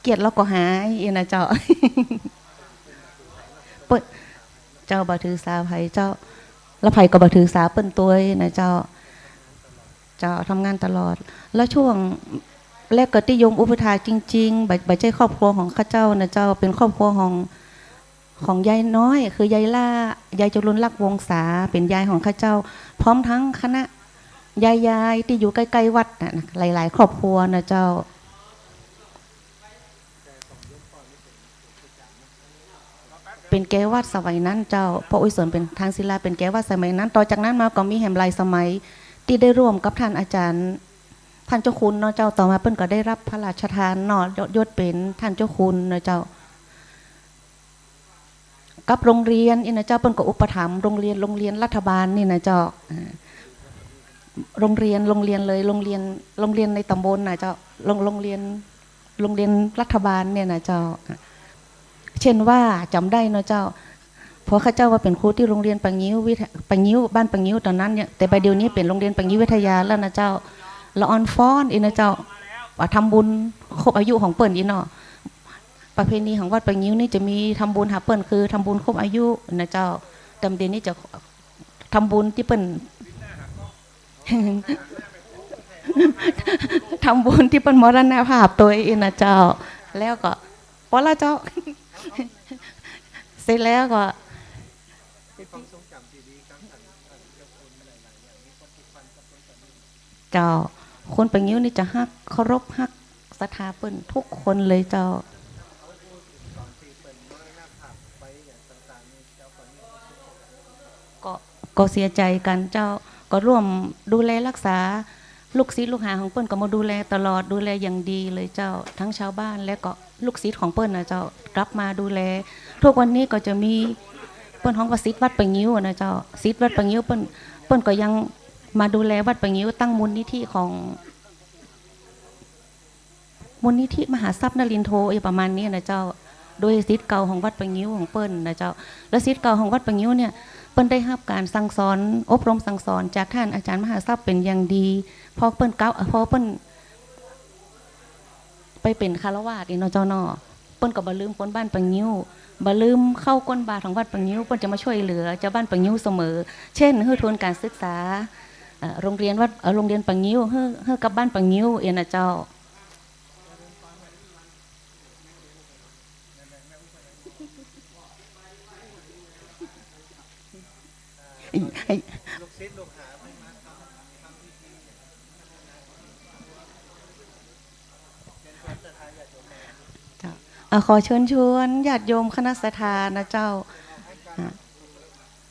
เกลียดแล้วก็หายเอี้ยนะเจ้า เปิ้น เจ้า บ่ถือสาใผเจ้า แล้วใผก็บ่ถือสาเปิ้นตวยนะเจ้า เจ้า ทำงานตลอด แล้วช่วง แล้วก็ตี้โยมอุปัฏฐากจริงๆ บ่- บ่ใจ้ครอบครัวของข้าเจ้านะเจ้า เป๋นครอบครัวของ ของยายน้อย คือยายล่า ยายจรูญลักษณ์วงศา เป๋นยายของข้าเจ้า พร้อมทั้งคณะยายๆ ตี้อยู่ใก้ๆ วัดน่ะนะ หลายๆ ครอบครัวนะเจ้า เป๋นแกวัดสมัยนั้นเจ้า ป้ออุ๊ยสนเป๋นทางศิลา เป๋นแกวัดสมัยนั้น ต่อจากนั้นมาก็มีแหมหลายสมัย ตี้ได้ร่วมกับท่านอาจารย์ ท่านเจ้าคุณเนาะเจ้า ต่อมาเปิ้นก็ได้รับพระราชทานเนาะ ยศ ยศเป๋นท่านเจ้าคุณเนาะเจ้า กับโรงเรียนอี้นะเจ้า เปิ้นก็อุปถัมภ์โรงเรียน โรงเรียนรัฐบาลนี่นะเจ้า อ่า โรงเรียน โรงเรียนเลย โรงเรียน โรงเรียนในต๋ำบลน่ะเจ้า โรง- โรงเรียน โรงเรียนรัฐบาลเนี่ยนะเจ้า เจ้า เจ้นว่าจ๋ำได้เนาะเจ้า เพราะข้าเจ้าว่าเป๋นครูตี้โรงเรียนป่างิ้ววิท- ป่างิ้ว บ้านป่างิ้วต๋อนนั้นเนี่ย แต่บ่าเดี่ยวนี้เป๋นโรงเรียนป่างิ้ววิทยาแล้วนะเจ้า ละอ่อนฟ้อนอี้นะเจ้า ว่าทำบุญครบอายุของเปิ้นอี้เนาะ ประเพณีของวัดป่างิ้วนี่จะมีทำบุญหาเปิ้น คือทำบุญครบอายุนะเจ้า ต๋ามเดี๋ยวนี้จะทำบุญตี้เปิ้น ทำบุญตี้เปิ้นมรณภาพตวยอี้นะเจ้า แล้วก็ ปอละเจ้า เสร็จแล้วก็ เจ้า คนป่างิ้วนี่จะฮักเคารพฮักศรัทธาเปิ้นทุกคนเลยเจ้า ก็ ก็เสียใจ๋กั๋นเจ้า ก็ร่วมดูแลฮักษา ลูกศิษย์ลูกหาของเปิ้นก็มาดูแลตลอด ดูแลอย่างดีเลยเจ้า ทั้งชาวบ้านและก็ลูกศิษย์ของเปิ้นนะเจ้า กลับมาดูแล ทุกวันนี้ก็จะมี เปิ้นฮ้องว่าศิษย์วัดป่างิ้วนะเจ้า ศิษย์วัดป่างิ้วเปิ้น เปิ้นก็ยังมาดูแลวัดป่างิ้ว ตั้งมูลนิธิของ มูลนิธิมหาทรัพย์นรินทร์โท อะประมาณนี้นะเจ้า โดยศิษย์เก่าของวัดป่างิ้วของเปิ้นนะเจ้า และศิษย์เก่าของวัดป่างิ้วเนี่ย เปิ้นได้ฮับก๋านสั่งสอน อบรมสั่งสอนจากท่านอาจารย์มหาทรัพย์เป๋นอย่างดี พอเปิ้นเก๊า พอเปิ้นไปเป๋นฆราวาสอี้เนาะเจ้าเนาะ เปิ้นก็บ่ลืมคนบ้านป่างิ้ว บ่ลืมเข้าก้นบาตรของวัดป่างิ้ว เปิ้นจะมาช่วยเหลือจาวบ้านป่างิ้วเสมอ เช่น หื้อทุนก๋านศึกษา เอ่อ โรงเรียนวัด เอ่อ โรงเรียนป่างิ้ว หื้อ หื้อกับบ้านป่างิ้วอี้นะเจ้า เจ้า เอ่อ ขอเชิญชวนญาติโยมคณะศรัทธานะเจ้า อ่า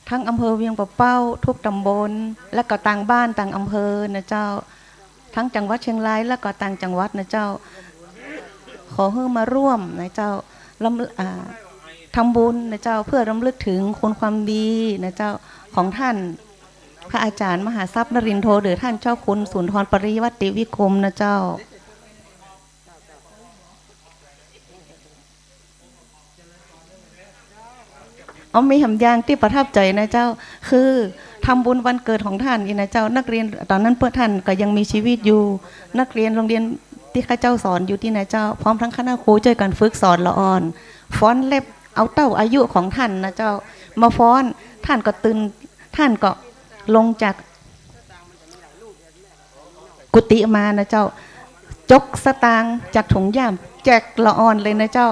ทั้งอำเภอเวียงป่าเป้าทุกต๋ำบล และก็ต่างบ้านต่างอำเภอนะเจ้า ทั้งจังหวัดเชียงรายและก็ต่างจังหวัดนะเจ้า ขอหื้อมาร่วมนะเจ้า รำ อ่า ทำบุญนะเจ้า เพื่อรำลึกถึงคุณความดีนะเจ้า ของท่านพระอาจารย์มหาทรัพย์นรินทร์โท หรือท่านเจ้าคุณสุนทรปริวัติวิกรมนะเจ้า เอามีหำอย่างตี้ประทับใจ๋นะเจ้า คือทำบุญวันเกิดของท่านอี้นะเจ้า นักเรียนต๋อนนั้นเปิ้น ท่านก็ยังมีชีวิตอยู่ นักเรียนโรงเรียนตี้ข้าเจ้าสอนอยู่ตี้นะเจ้า พร้อมทั้งคณะครูจ้วยกั๋นฝึกสอนละอ่อน ฟ้อนเล็บเอาเต้าอายุของท่านนะเจ้า มาฟ้อน ท่านก็ตื่น ท่านก็ลงจาก กุฏิมานะเจ้า จกสตางค์จากถุงย่ามแจกละอ่อนเลยนะเจ้า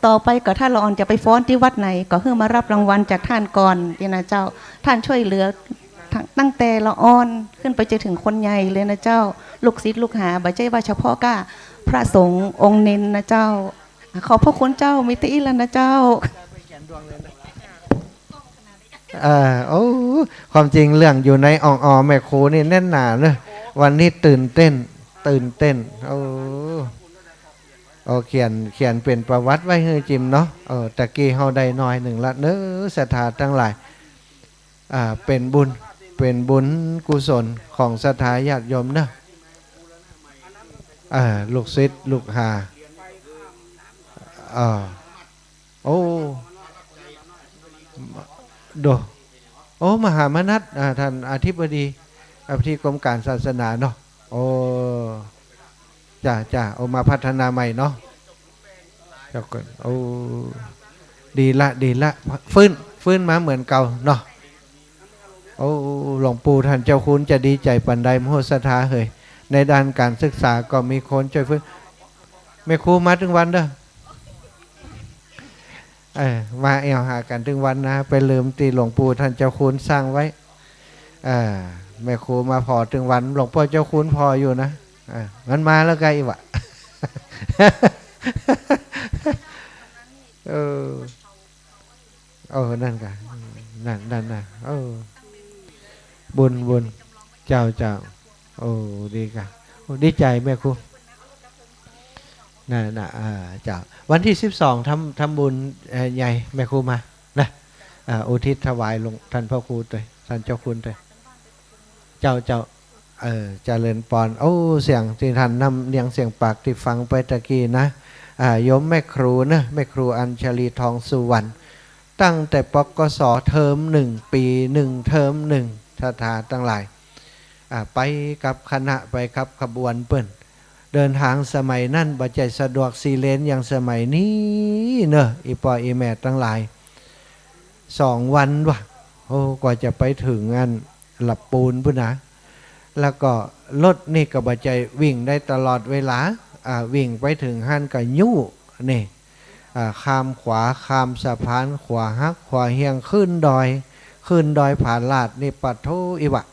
ต่อไปก็ถ้าละอ่อนจะไปฟ้อนตี้วัดไหน ก็หื้อมารับรางวัลจากท่านก่อนอี้นะเจ้า ท่านช่วยเหลือตั้ง ตั้งแต่ละอ่อนขึ้นไปจนถึงคนใหญ่เลยนะเจ้า ลูกศิษย์ลูกหา บ่ใจ้ว่าเฉพาะก้าพระสงฆ์องค์เณรนะเจ้า ขอบพระคุณเจ้า มีตี้อี้ละนะเจ้า เออ โอ้ ความจริงเรื่องอยู่ในอ่องอ่อแม่ครูนี่แน่นหนาเนอะ วันนี้ตื่นเต้น ตื่นเต้น โอ้ โอ้ เขียน เขียนเป๋นประวัติไว้หื้อจิมเนาะ เออ ตะกี้เฮาได้หน้อยนึ่งละเนอะ ศรัทธาตังหลาย อ่า เป๋นบุญ เป๋นบุญกุศลของศรัทธาญาติโยมเนอะ อ่า ลูกศิษย์ลูกหา อ่า โอ้ โด โอ้ มหามนัส อ่า ท่านอธิบดี อธิบดีกรมการศาสนาเนาะ โอ้ จ้า จ้า โอ้ มาพัฒนาใหม่เนาะ เจ้า โอ้ ดีละ ดีละ ฟื้น ฟื้นมาเหมือนเก่าเนาะ โอ้ หลวงปู่ท่านเจ้าคุณจะดีใจ๋ปานใด มโหศรัทธาเหย ในด้านการศึกษาก็มีคนจ้วยฟื้น แม่ครูมาตึงวันเด้อ เออ มาแอ่วหากั๋นตึงวันนะ ไปลืมตี้หลวงปู่ท่านเจ้าคุณสั่งไว้ เออ แม่ครูมาผ่อตึงวัน หลวงปู่เจ้าคุณผ่ออยู่นะ เออ มันมาแล้วไกลวะ เออ เออ นั่นกะ นั่น นั่นนะ เออ บุญ บุญ เจ้า เจ้า โอ้ ดีกะ โอ้ ดีใจ๋แม่ครู น่ะ น่ะ อ่า เจ้า วันตี้สิบสองทำ ทำบุญ เอ่อ ใหญ่ แม่ครูมา นะ อ่า อุทิศถวายหลวง ท่านพระครูตวย ท่านเจ้าคุณตวย เจ้า เจ้า เออ เจริญปอน โอ้ เสียงตี้ท่านนำเนียงเสียงปากตี้ฟังไปตะกี้นะ อ่า โยมแม่ครูเนอะ แม่ครูอัญชลี ทองสุวรรณ ตั้งแต่ ปกส เทอมหนึ่ง ปีหนึ่ง เทอมหนึ่ง ศรัทธาตังหลาย อ่า ไปกับคณะ ไปกับขบวนเปิ้น เดินทางสมัยนั้นบ่ใจ้สะดวกสี่เลนอย่างสมัยนี้เนาะ อี่ป้ออี่แม่ตังหลาย สองวันว่ะ โอ้ กว่าจะไปเถิงอันหลับปูนปู้นนะ แล้วก็รถนี่ก็บ่ใจ้วิ่งได้ตลอดเวลา อ่า วิ่งไปเถิงหั้นก็ยู้นี่ อ่า ข้ามขวา ข้ามสะพาน ขวาหัก ขวาเหี่ยง ขึ้นดอย ขึ้นดอยผาลาดนี่ ปะโถ อี่หว่า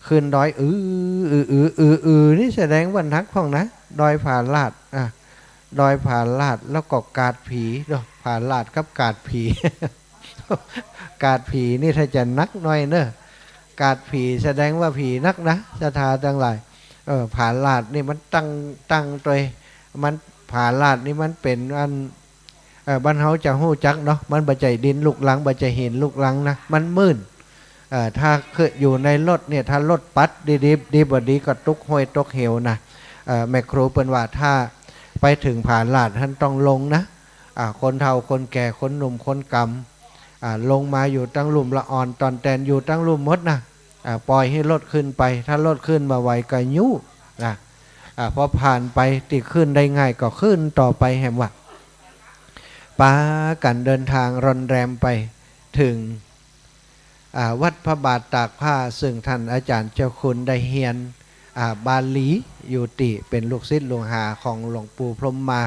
ขึ้นดอย อือ อือ อือ อือ อือ นี่แสดงว่าหนักพ่องนะ ดอยผาลาด อ่ะ ดอยผาลาด แล้วก็กาดผีเนาะ ผาลาดกับกาดผี กาดผีนี่ถ้าจะหนักหน่อยเนาะ กาดผีแสดงว่าผีนักนะ ศรัทธาตังหลาย เออ ผาลาดนี่มันตั้ง ตั้งตวย มัน ผาลาดนี่มันเป๋นอัน เอ่อ บ้านเฮาจะฮู้จักเนาะ มันบ่ใจ้ดินลุกรัง บ่ใจ้หินลุกรังนะ มันมื่น เอ่อ ถ้าคืออยู่ในรถเนี่ย ถ้ารถปัดดีๆ ดีบ่ดีก็ตกห้วยตกเหวนะ เอ่อ แม่ครูเปิ้นว่าถ้าไปเถิงผาลาดหั้นต้องลงนะ อ่า คนเฒ่าคนแก่ คนหนุ่มคนกำ อ่า ลงมาอยู่ตังลุ่ม ละอ่อนต่อนแตนอยู่ตังลุ่มหมดนะ อ่า ป่อยหื้อรถขึ้นไป ถ้ารถขึ้นบ่ไหวก็ยู้นะ อ่า พอผ่านไปตี้ขึ้นได้ง่ายก็ขึ้นต่อไปแหมว่ะ ปากั๋นเดินทางร่อนแรมไปเถิง อ่า วัดพระบาทตากผ้า ซึ่งท่านอาจารย์เจ้าคุณได้เฮียน อ่า บาลีอยู่ตี้ เป๋นลูกศิษย์ลูกหาของหลวงปู่พรหมมา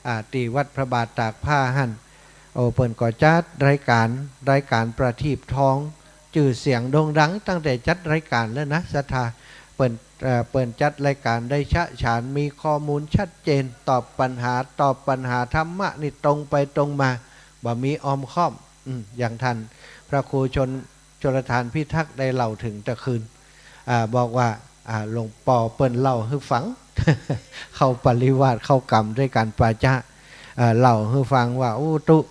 อ่า ตี้วัดพระบาทตากผ้าหั้น โอ้ เปิ้นก็จัดรายก๋าน รายก๋านประทีปทอง จื้อเสียงโด่งดังตั้งแต่จัดรายก๋านแล้วนะ ศรัทธา เปิ้น เอ่อ เปิ้นจัดรายก๋านได้ฉะฉาน มีข้อมูลชัดเจน ตอบปัญหา ตอบปัญหาธรรมะนี่ตรงไปตรงมา บ่มีอ้อมค้อม อืม อย่างท่านพระครูชน ชลทานพิทักษ์ได้เล่าเถิงตะคืน อ่า บอกว่า อ่า หลวงป้อเปิ้นเล่าหื้อฟัง เข้าปริวาสเข้ากรรมด้วยกั๋นปาจ๊ะ อ่า เล่าหื้อฟังว่า อู้ ตุ๊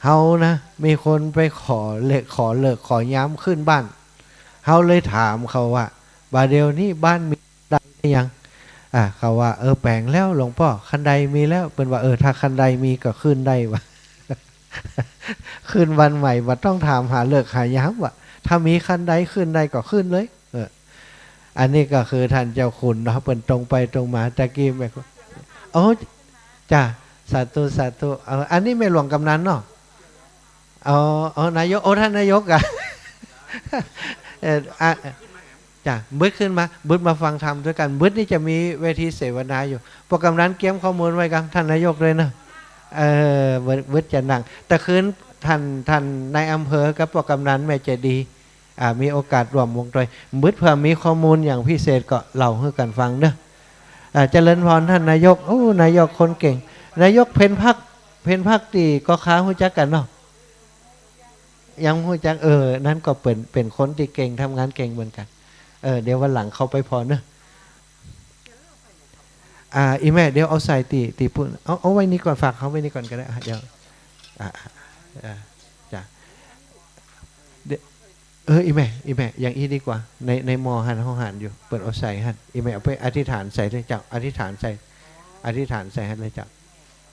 เฮานะ มีคนไปขอเหล็ก ขอเลิก ขอยามขึ้นบ้าน เฮาเลยถามเขาว่า บ่าเดี่ยวนี้บ้านมีคันไดหรือยัง อ่า เขาว่า เออ แป๋งแล้วหลวงป้อ คันไดมีแล้ว เปิ้นว่า เออ ถ้าคันไดมีก็ขึ้นได้วะ ขึ้นวันใหม่ บ่ต้องถามหาเลิกหายามวะ ถ้ามีคันไดขึ้นได้ก็ขึ้นเลย เออ อันนี้ก็คือท่านเจ้าคุณเนาะ เปิ้นตรงไปตรงมา ตะกี้แม่ โอ้ จ้ะ สาธุ สาธุ เออ อันนี้แม่หลวงกำนันเนาะ อ๋อ อ๋อ นายก โอ้ ท่านนายกอะ เออ อ่ะ จ้ะ บึดขึ้นมา บึดมาฟังธรรมด้วยกั๋น บึดนี่จะมีเวทีเสวนาอยู่ ป้อกำนันเกียมข้อมูลไว้กับท่านนายกด้วยเนาะ เออ บึด บึดจะนั่ง ตะคืนท่าน ท่านนายอำเภอกับป้อกำนันแม่ใจ๋ดี อ่า มีโอกาสร่วมวงตวย บึดเผื่อมีข้อมูลอย่างพิเศษก็เล่าหื้อกั๋นฟังเนาะ อ่า เจริญพรท่านนายก โอ้ นายกคนเก่ง นายกเพ็ญพัก เพ็ญพักตี้ก่อคาฮู้จักกั๋นเนาะ ยังฮู้จัก เออ นั้นก็เป๋น เป๋นคนตี้เก่ง ทำงานเก่งเหมือนกั๋น เออ เดี๋ยววันหลังเข้าไปผ่อเนาะ อ่า อี่แม่ เดี๋ยวเอาใส่ตี้ ตี้ปู๊น เอา เอาไว้นี่ก่อน ฝากเขาไว้นี่ก่อนก็ได้ อ่ะ เดี๋ยว อ่า อ่า อ่า จ้ะ เดี๋ยว เออ อี่แม่ อี่แม่ อย่างอี้ดีกว่า ใน ในหม้อหั้น เฮาหันอยู่ เปิ้นเอาใส่หั้น อี่แม่เอาไปอธิษฐานใส่เลยเจ้า อธิษฐานใส่ อธิษฐานใส่หั้นเลยเจ้า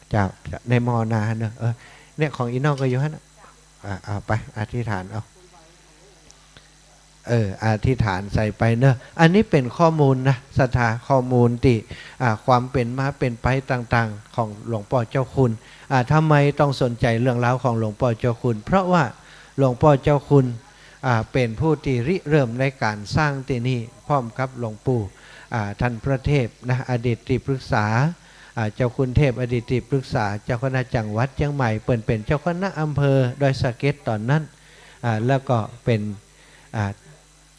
เจ้า ในหม้อนาหั้นเนาะ เออ เนี่ย ของอี่น้องก็อยู่หั้นน่ะ อ่า เอาไป อธิษฐานเอา เออ อธิษฐานใส่ไปเนาะ อันนี้เป๋นข้อมูลนะ ศรัทธา ข้อมูลตี้ อ่า ความเป๋นมาเป๋นไปต่างๆ ของหลวงป้อเจ้าคุณ อ่า ทำไมต้องสนใจ๋เรื่องราวของหลวงป้อเจ้าคุณ เพราะว่าหลวงป้อเจ้าคุณ อ่า เป๋นผู้ตี้ริเริ่มในก๋านสร้างตี้นี่ พร้อมกับหลวงปู่ อ่า ท่านพระเทพนะ อดีตตี้ปรึกษา อ่า เจ้าคุณเทพ อดีตตี้ปรึกษา เจ้าคณะจังหวัดเจียงใหม่ เปิ้นเป๋นเจ้าคณะอำเภอดอยสะเก็ดต๋อนนั้น อ่า แล้วก็เป๋น อ่า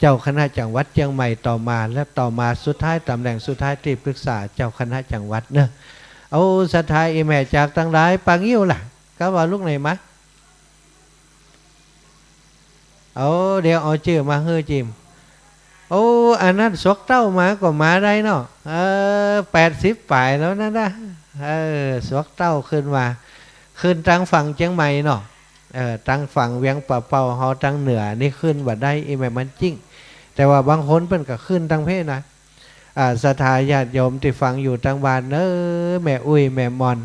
เจ้าคณะจังหวัดเจียงใหม่ต่อมา และต่อมาสุดท้าย ต๋ำแหน่งสุดท้ายตี้ปรึกษาเจ้าคณะจังหวัดเนาะ โอ้ ศรัทธาอี่แม่จากตังหลาย ปางิ้วล่ะ กาว่าลุกไหนมา โอ้ เดี๋ยวเอาจื้อมาหื้อจิม โอ้ อันนั้นสวกเต้ามาก็มาได้เนาะ เออ แปดสิบป๋ายแล้วนั่นนะ เออ สวกเต้าขึ้นมา ขึ้นตังฝั่งเจียงใหม่เนาะ เออ ตังฝั่งเวียงป่าเป้าเฮาตังเหนือนี่ขึ้นบ่ได้ อี่แม่มันจิ๊ง แต่ว่าบางคนเปิ้นก็ขึ้นตังเพนะ อ่า ศรัทธาญาติโยมตี้ฟังอยู่ตังบ้านเน้อ แม่อุ้ย แม่มอน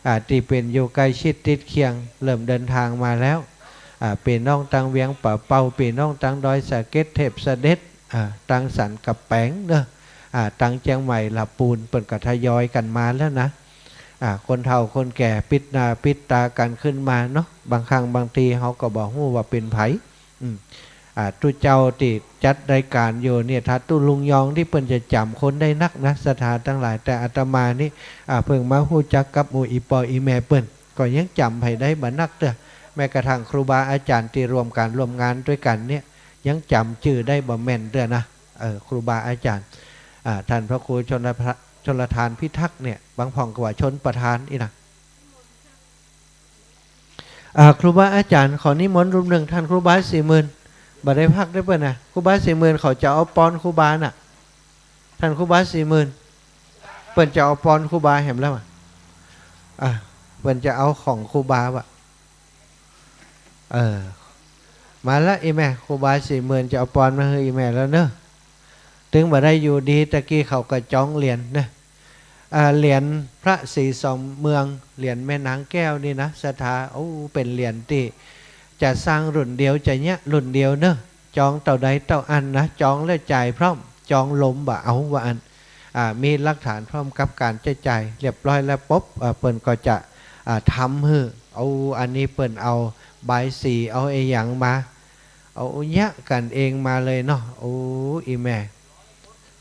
อ่า ตี้เป๋นอยู่ใก้ชิดติดเคียง เริ่มเดินตางมาแล้ว อ่า ปี้น้องตังเวียงป่าเป้า ปี้น้องตังดอยสะเก็ด เทพเสด็จ อ่า ตังสันกำแปงเนาะ อ่า ตังเจียงใหม่ ละปูน เปิ้นก็ทยอยกั๋นมาแล้วนะ อ่า คนเฒ่าคนแก่ปิดหน้าปิดต๋ากั๋นขึ้นมาเนาะ บางครั้งบางทีเฮาก็บ่ฮู้ว่าเป๋นใผ อืม อ่า ตุ๊เจ้าตี้จัดรายก๋านอยู่เนี่ย ถ้าตุ๊ลุงยองตี้เปิ้นจะจ๋ำคนได้นักนะ ศรัทธาตังหลาย แต่อาตมานี่ อ่า เพิ่งมาฮู้จักกับหมู่อี่ป้ออี่แม่เปิ้น ก็ยังจ๋ำใผได้บ่นักเตื้อ แม้กระทั่งครูบาอาจ๋ารย์ตี้ร่วมก๋านร่วมงานตวยกั๋นเนี่ย ยังจ๋ำจื้อได้บ่แม่นเตื้อนะ เออ ครูบาอาจ๋ารย์ อ่า ต้านพระครูชลพระ- ชลทานพิทักษ์เนี่ย บางพ่องก็ว่าชลประทานอี้นะ อ่า ครูบาอาจ๋ารย์ ขอนิมนต์รูปนึ่ง ต้านครูบาสี่หมื่น บ่ได้พักเตื้อเปิ้นนะ ครูบาสี่หมื่นเขาจะเอาปอนครูบาน่ะ ต้านครูบาสี่หมื่น เปิ้นจะเอาปอนครูบาแหมแล้วอะ อ่า เปิ้นจะเอาของครูบาว่ะ เออ มาละอี่แม่ ครูบาสี่หมื่นจะเอาปอนมาหื้ออี่แม่แล้วเนาะ ตึงบ่ได้อยู่ดี ตะกี้เขาก็จองเหรียญเนาะ อ่า เหรียญพระศรีสองเมือง เหรียญแม่นางแก้วนี่นะ ศรัทธา โอ้ เป๋นเหรียญตี้จะสร้างรุ่นเดียว จะเยียะรุ่นเดียวเนาะ จองเต้าใดเต้าอั้นนะ จองแล้วจ่ายพร้อม จองลมบ่เอาว่าอั้น อ่า มีหลักฐานพร้อมกับก๋านใจ๊จ่ายเรียบร้อยแล้วปุ๊บ อ่า เปิ้นก็จะ อ่า ทำหื้อ เอา อันนี้เปิ้นเอาบายสี เอาอะหยังมา เอาเยียะกั๋นเองมาเลยเนาะ โอ้ อี่แม่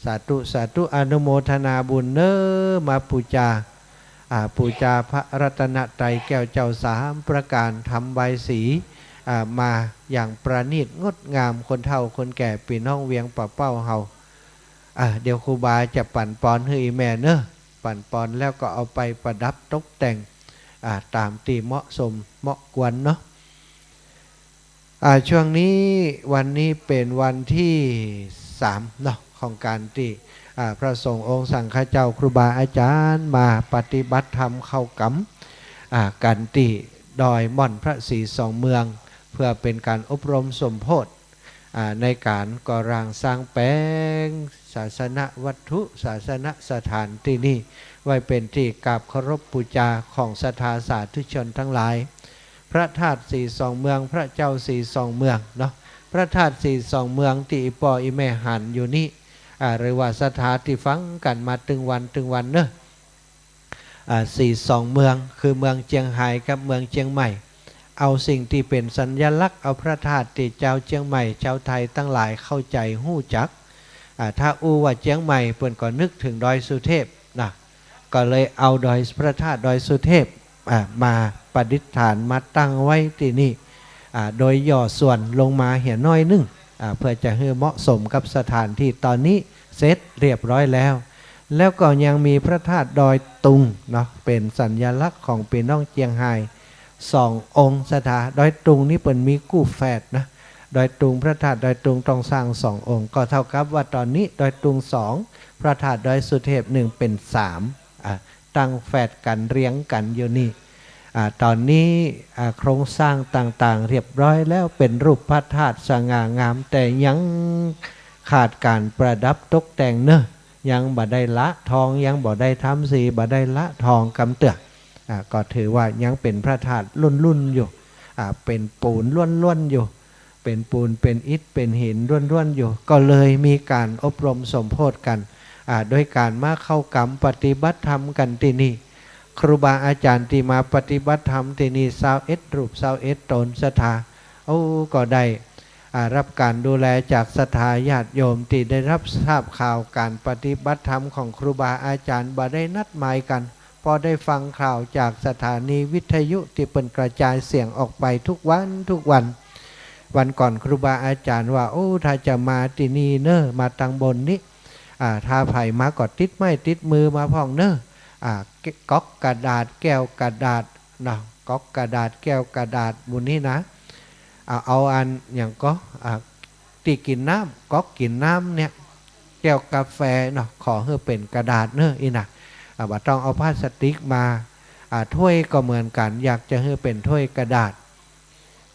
สาธุ สาธุ อนุโมทนาบุญเนาะ มาปู๋จา อ่า ปู๋จาพระรัตนตรัยแก้วเจ้าสามประก๋าน ทำบายสี อ่า มาอย่างประณีตงดงาม คนเฒ่าคนแก่ปี้น้องเวียงป่าเป้าเฮา อ่า เดี๋ยวครูบาจะปั๋นปอนหื้ออี่แม่เนาะ ปั๋นปอนแล้วก็เอาไปประดับตกแต่ง อ่า ต๋ามตี้เหมาะสมเหมาะควรเนาะ อ่า ช่วงนี้ วันนี้เป๋นวันตี้สามเนาะ ของก๋านตี้ อ่า พระสงฆ์องค์สังฆเจ้าครูบาอาจ๋ารย์มาปฏิบัติธรรมเข้ากรรม อ่า กั๋นตี้ดอยม่อนพระศรีสองเมือง เพื่อเป๋นก๋านอบรมสมโพธิ อ่า ในก๋านก่อร่างสร้างแป๋งศาสนวัตถุ ศาสนสถานตี้นี่ ไว้เป๋นตี้กราบเคารพปู๋จาของศรัทธาสาธุชนตังหลาย พระธาตุศรีสองเมือง พระเจ้าศรีสองเมืองเนาะ พระธาตุศรีสองเมืองตี้อี่ป้ออี่แม่หันอยู่นี่ อ่า หรือว่าศรัทธาตี้ฟังกั๋นมาตึงวันตึงวันเนาะ อ่า ศรีสองเมือง คือเมืองเจียงฮายกับเมืองเจียงใหม่ เอาสิ่งตี้เป๋นสัญลักษณ์ เอาพระธาตุตี้จาวเจียงใหม่ จาวไทยตังหลายเข้าใจ๋ฮู้จัก อ่า ถ้าอู้ว่าเจียงใหม่ เปิ้นก็นึกเถิงดอยสุเทพนะ ก็เลยเอาดอย พระธาตุดอยสุเทพ อ่า มาประดิษฐาน มาตั้งไว้ตี้นี่ อ่า โดยย่อส่วนลงมาเหียน้อยนึ่ง อ่า เพื่อจะหื้อเหมาะสมกับสถานตี้ต๋อนนี้เสร็จเรียบร้อยแล้ว แล้วก็ยังมีพระธาตุดอยตุงเนาะ เป๋นสัญลักษณ์ของปี้น้องเจียงฮายสององค์ ศรัทธา ดอยตุงนี่เปิ้นมีกู้แฝดนะ ดอยตุง พระธาตุดอยตุงต้องสร้างสององค์ ก็เท่ากับว่าต๋อนนี้ดอยตุงสอง พระธาตุดอยสุเทพหนึ่ง เป๋นสาม อ่า ตั้งแฝดกั๋นเรียงกั๋นอยู่นี่ อ่า ต๋อนนี้ อ่า โครงสร้างต่างๆ เรียบร้อยแล้ว เป๋นรูปพระธาตุสง่างาม แต่ยังขาดก๋านประดับตกแต่งเนาะ ยังบ่ได้ละทอง ยังบ่ได้ทำสี บ่ได้ละทองกำเตื้อ อ่า ก็ถือว่ายังเป๋นพระธาตุรุ่นๆ อยู่ อ่า เป๋นปูนล้วนๆ อยู่ เป๋นปูน เป๋นอิฐ เป๋นหินล้วนๆ อยู่ ก็เลยมีก๋านอบรมสมโพธิกั๋น อ่า โดยก๋านมาเข้ากรรมปฏิบัติธรรมกั๋นตี้นี่ ครูบาอาจ๋ารย์ตี้มาปฏิบัติธรรมตี้นี่ ซาวเอ็ดรูป ซาวเอ็ดต๋น ศรัทธา โอ้ ก็ได้ อ่า รับก๋านดูแลจากศรัทธาญาติโยมตี้ได้รับทราบข่าวก๋านปฏิบัติธรรมของครูบาอาจ๋ารย์ บ่ได้นัดหมายกั๋น พอได้ฟังข่าวจากสถานีวิทยุตี้เปิ้นกระจายเสียงออกไปทุกวันทุกวัน วันก่อนครูบาอาจ๋ารย์ว่า โอ้ ถ้าจะมาตี้นี่เน่อ มาตางบนนี้ อ่า ถ้าใผมาก็ติดไม้ติดมือมาพ่องเน่อ อ่า ก๊อกกระดาษ แก้วกระดาษเนาะ ก๊อกกระดาษ แก้วกระดาษ หมู่นี้นะ อ่า เอาอันหยังก็ อ่า ตี้กิ๋นน้ำ ก๊อกกิ๋นน้ำเนี่ย แก้วกาแฟเนาะ ขอหื้อเป๋นกระดาษเน่อ อี้นะ อ่า บ่ต้องเอาพลาสติกมา อ่า ถ้วยก็เหมือนกั๋น อยากจะหื้อเป๋นถ้วยกระดาษ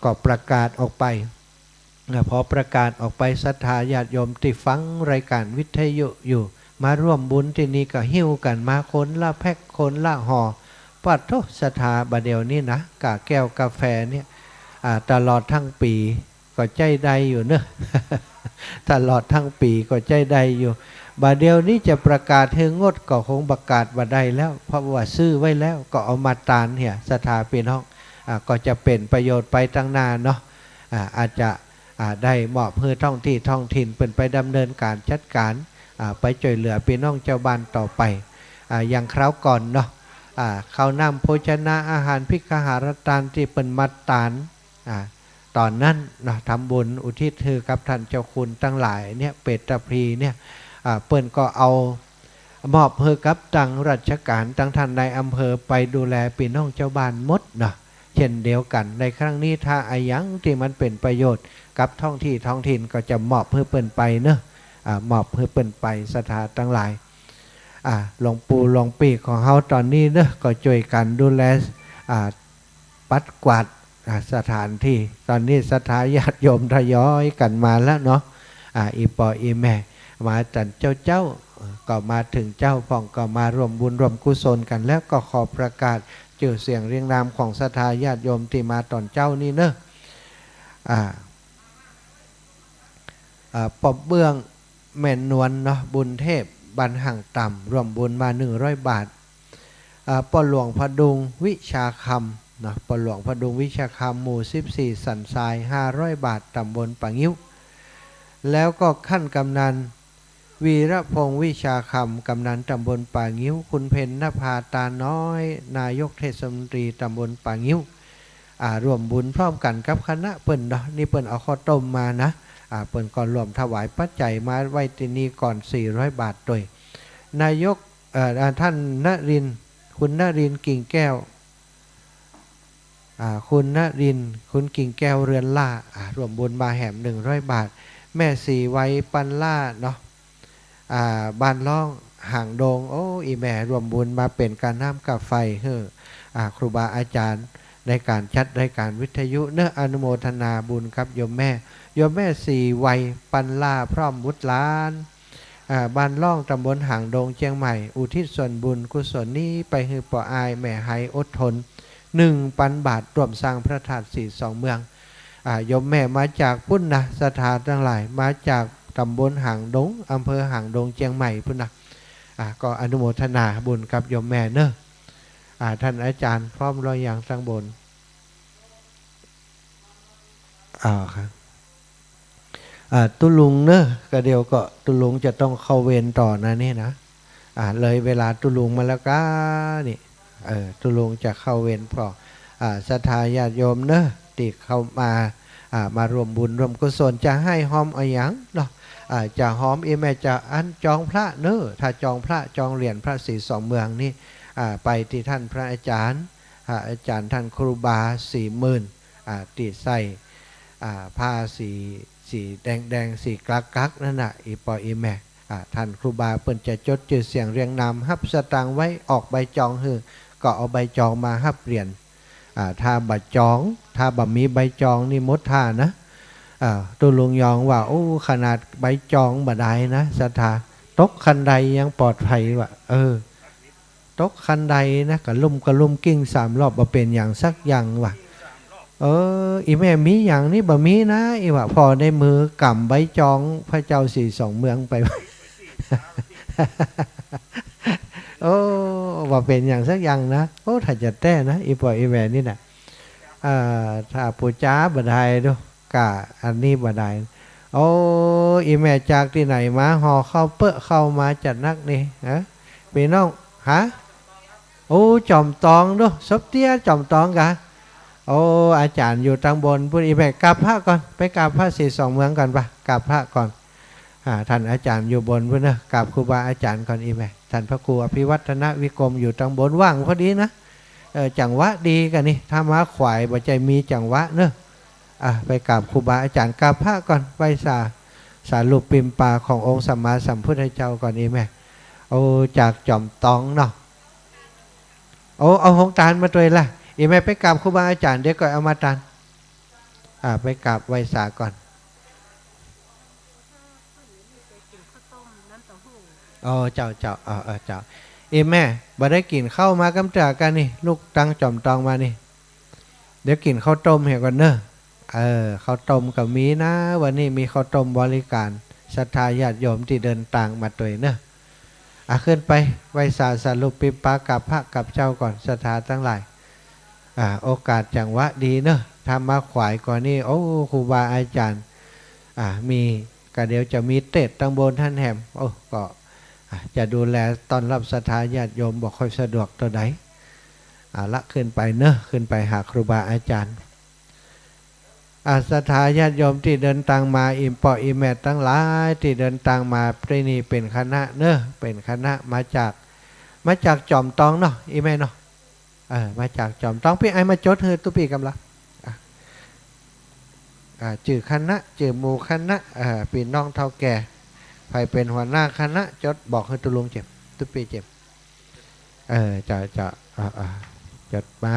ก็ประกาศออกไป อ่า พอประกาศออกไป ศรัทธาญาติโยมตี้ฟังรายการวิทยุอยู่ มาร่วมบุญตี้นี่ก็หิ้วกั๋นมาคนละแพ็ค คนละห่อ ปะโถ ศรัทธาบ่าเดี่ยวนี้นะ ก้าแก้วกาแฟเนี่ย อ่า ตลอดทั้งปี๋ ก็ใจ๊ได้อยู่เนาะ ตลอดตึงปี๋ก็ใจ๊ได้อยู่ บ่าเดี่ยวนี้จะประกาศหื้องดก็คงประกาศบ่ได้แล้ว เพราะว่าซื้อไว้แล้ว ก็เอามาตานเหีย ศรัทธาปี้น้อง อ่า ก็จะเป๋นประโยชน์ไปตังหน้าเนาะ อ่า อาจจะ อ่า ได้มอบหื้อท้องตี้ท้องถิ่นเปิ้นไปดำเนินก๋านจัดก๋าน อ่า ไปจ้วยเหลือปี้น้องจาวบ้านต่อไป อ่า อย่างคราวก่อนเนาะ อ่า ข้าวน้ำโภชนะอาหาร ภิกขหาราทานตี้เปิ้นมาตาน อ่า ต๋อนนั้นเนาะ ทำบุญอุทิศหื้อกับต้านเจ้าคุณตังหลายเนี่ย เปตตะพีเนี่ย อ่า เปิ้นก็เอามอบหื้อกับตังราชก๋าน ตังต้านนายอำเภอไปดูแลปี้น้องจาวบ้านหมดเนาะ เจ้นเดียวกั๋น ในครั้งนี้ถ้าอะหยังตี้มันเป๋นประโยชน์กับท้องตี้ท้องถิ่นก็จะมอบหื้อเปิ้นไปเนาะ อ่า มอบหื้อเปิ้นไป ศรัทธาตังหลาย อ่า หลวงปู่หลวงปี้ของเฮาต๋อนนี้เนาะ ก็จ้วยกั๋นดูแล อ่า ปัดกวาด อ่า สถานตี้ ต๋อนนี้ศรัทธาญาติโยมทยอยกั๋นมาแล้วเนาะ อ่า อี่ป้ออี่แม่ มาตันเจ๊าๆ เอ่อ ก็มาเถิงเจ๊าพ่อง ก็มาร่วมบุญร่วมกุศลกั๋นแล้ว ก็ขอประกาศจื้อเสียงเรียงนามของศรัทธาญาติโยมตี้มาต๋อนเจ๊านี้เนาะ อ่า อ่า ป้อเบื้อง แม่นวลเนาะ บุญเทพ บ้านฮ่างต่ำ ร่วมบุญมาหนึ่งร้อยบาท อ่า ป้อหลวงผดุง วิชาคำเนาะ ป้อหลวงผดุง วิชาคำ หมู่สิบสี่ สันทราย ห้าร้อยบาท ต๋ำบลป่างิ้ว แล้วก็ขั้นกำนัน วีรพงษ์ วิชาคำ กำนันต๋ำบลป่างิ้ว คุณเพ็ญนภา ตาน้อย นายกเทศมนตรีต๋ำบลป่างิ้ว อ่า ร่วมบุญพร้อมกั๋นกับคณะเปิ้นเนาะ นี่เปิ้นเอาข้าวต้มมานะ อ่า เปิ้นก็ร่วมถวายปัจจัยมาไว้ตี้นี่ก่อน สี่ร้อยบาทตวย นายก เอ่อ อ่า ต้านนรินทร์ คุณนรินทร์ กิ่งแก้ว อ่า คุณนรินทร์ คุณกิ่งแก้ว เรือนล่า อ่า ร่วมบุญมาแหม หนึ่งร้อยบาท แม่ศรีไว ปันล่าเนาะ อ่า บ้านล่อง หางดง โอ้ อี่แม่ร่วมบุญมาเป๋นก้าน้ำก้าไฟหื้อ อ่า ครูบาอาจ๋ารย์ ในก๋านจัดรายก๋านวิทยุเนาะ อนุโมทนาบุญกับโยมแม่ โยมแม่ศรีไว ปันล่า พร้อมบุตรหลาน อ่า บ้านล่อง ต๋ำบลหางดง เจียงใหม่ อุทิศส่วนบุญกุศลนี้ไปหื้อป้ออ้ายแม่ไฮ อดทน หนึ่งปันบาท ร่วมสร้างพระธาตุสีสองเมือง อ่า โยมแม่มาจากปู๊นนะ ศรัทธาตังหลาย มาจากต๋ำบลหางดง อำเภอหางดง เจียงใหม่ปู๊นนะ อ่า ก็อนุโมทนาบุญกับโยมแม่เนาะ อ่า ต้านอาจ๋ารย์พร้อมแล้วยังตังบน อ่า ครับ อ่า ตุ๊ลุงเนาะ ก็เดี๋ยวก็ตุ๊ลุงจะต้องเข้าเวรต่อนะนี่นะ อ่า เลยเวลาตุ๊ลุงมาแล้วก้านี่ เออ ตุ๊ลุงจะเข้าเวรผ่อ อ่า ศรัทธาญาติโยมเนาะ ตี้เข้ามา อ่า มาร่วมบุญร่วมกุศล จะหื้อฮอมอะหยังเนาะ อ่า จะฮอม อี่แม่จะอั้นจองพระเนาะ ถ้าจองพระจองเหรียญพระสีสองเมืองนี่ อ่า ไปตี้ต้านพระอาจ๋ารย์ อ่า อาจ๋ารย์ต้านครูบา สีหมื่น อ่า ตี้ใส่ อ่า ผ้าสี สีแดงๆ สีกลักๆ นั่นน่ะ อี่ป้ออี่แม่ อ่า ต้านครูบาเปิ้นจะจดจื้อเสียงเรียงนาม ฮับสตางค์ไว้ ออกใบจองหื้อ ก็เอาใบจองมาฮับเหรียญ อ่า ถ้าบ่จอง ถ้าบ่มีใบจองนี่หมดท่านะ อ่า ตุ๊ลุงยองว่า โอ้ ขนาดใบจองบ่ได้นะ ศรัทธา ตกคันไดยังปลอดภัยว่ะ เออ ตกคันไดนะ กะลุ่มกะลุ่มกิ้งสามรอบ บ่เป๋นหยังสักอย่างว่ะ เออ อี่แม่มีหยังนี่ บ่มีนะ อี่ว่า ผ่อในมือกำใบจองพระเจ้าสีสองเมืองไป โอ้ บ่เป๋นหยังสักอย่างนะ โอ้ ถ้าจะแต๊นะ อี่ป้ออี่แม่นี่นะ เอ่อ ถ้าปู๋จ๋าบ่ได้ดู ก้าอันนี้บ่ได้ โอ้ อี่แม่จากตี้ไหนมา ห่อข้าวเป๊อะข้าวมาจัดนักนี่ ฮะ ปี้น้อง ฮะ โอ้ จอมตองดู สบเตี้ย จอมตองกา โอ้ อาจ๋ารย์อยู่ตังบนปู๊น อี่แม่กราบพระก่อน ไปกราบพระสีสองเมืองก่อนปะ กราบพระก่อน อ่า ต้านอาจ๋ารย์อยู่บนปู๊นเนาะ กราบครูบาอาจ๋ารย์ก่อน อี่แม่ ต้านพระครูอภิวัฒนวิกรมอยู่ตังบน ว่างพอดีนะ เออ จังหวะดีกานี่ ถ้ามาขวายบ่ใจ้มีจังหวะเนาะ อ่ะ ไปกราบครูบาอาจ๋ารย์ กราบพระก่อน ไหว้สา สารูปปิมปาขององค์สัมมาสัมพุทธเจ้าก่อน อี่แม่ โอ้ จากจอมตองเนาะ โอ้ เอาฮงตานมาตวยละ อี่แม่ไปกราบครูบาอาจ๋ารย์ เดี๋ยวก็เอามาตาน อ่า ไปกราบไหว้สาก่อน อ๋อ เจ้า เจ้า เออ เออ เจ้า อี่แม่ บ่ได้กิ๋นข้าวมากำเตื้อกานี่ ลุกตังจอมตองมานี่ เดี๋ยวกิ๋นข้าวต้มเหียก่อนเนาะ เออ ข้าวต้มก็มีนะ วันนี้มีข้าวต้มบริการศรัทธาญาติโยมตี้เดินตางมาตวยเนาะ อ่ะ ขึ้นไปไหว้สาสรุปปิปากาพระกับเจ้าก่อน ศรัทธาตังหลาย อ่า โอกาสจังหวะดีเนาะ ถ้ามาขวายกว่านี้ โอ้ ครูบาอาจารย์ อ่า มี ก็เดี๋ยวจะมีเตสน์ตังบนหั้นแหม โอ้ ก็ อ่า จะดูแลต้อนรับศรัทธาญาติโยมบ่ค่อยสะดวกเต้าใด เอาละ ขึ้นไปเนาะ ขึ้นไปหาครูบาอาจารย์ อ่า ศรัทธาญาติโยมตี้เดินตางมา อี่ป้ออี่แม่ตังหลายตี้เดินตางมาตี้นี่เป๋นคณะเนาะ เป๋นคณะมาจาก มาจากจอมตองเนาะ อี่แม่เนาะ เออ มาจากจอมตอง ปี้ไอมาจดหื้อตุ๊ปี้กำละ อ่ะ อ่า จื้อคณะ จื้อหมู่คณะ อ่า ปี้น้องเฒ่าแก่ ใผเป๋นหัวหน้าคณะ จดบอกหื้อตุ๊ลุงเจ็บ ตุ๊ปี้เจ็บ เออ จะ จะ อ่า อ่า จดมา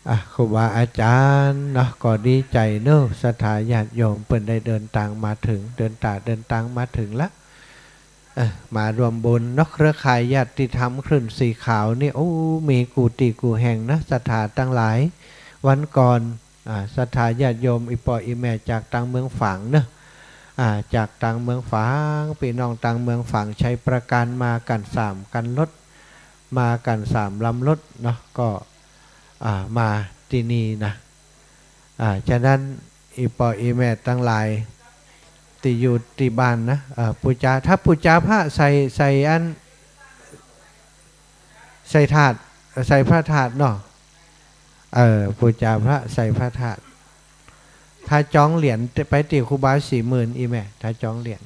อ่ะ ครูบาอาจ๋ารย์เนาะ ก็ดีใจ๋เนาะ ศรัทธาญาติโยมเปิ้นได้เดินตางมาเถิง เดินต๋าเดินตางมาเถิงละ เออ มาร่วมบุญเนาะ เครือข่ายญาติธรรมคลื่นสีขาวนี่ โอ้ มีกู้ตี้กู้แห่งนะ ศรัทธาตังหลาย วันก่อน อ่า ศรัทธาญาติโยม อี่ป้ออี่แม่จากตางเมืองฝางเนาะ อ่า จากตางเมืองฝาง ปี้น้องตางเมืองฝาง ชัยปราการ มากั๋นสามคันรถ มากั๋นสามลำรถเนาะ ก็ อ่า มาตี้นี่นะ อ่า ฉะนั้น อี่ป้ออี่แม่ตังหลาย ตี้อยู่ตี้บ้านนะ เอ่อ ปู๋จา ถ้าปู๋จาพระใส่ ใส่อัน ใส่ถาด ใส่พระถาดเนาะ เออ ปู๋จาพระใส่พระถาด ถ้าจองเหรียญไปตี้ครูบาสี่หมื่น อี่แม่ ถ้าจองเหรียญ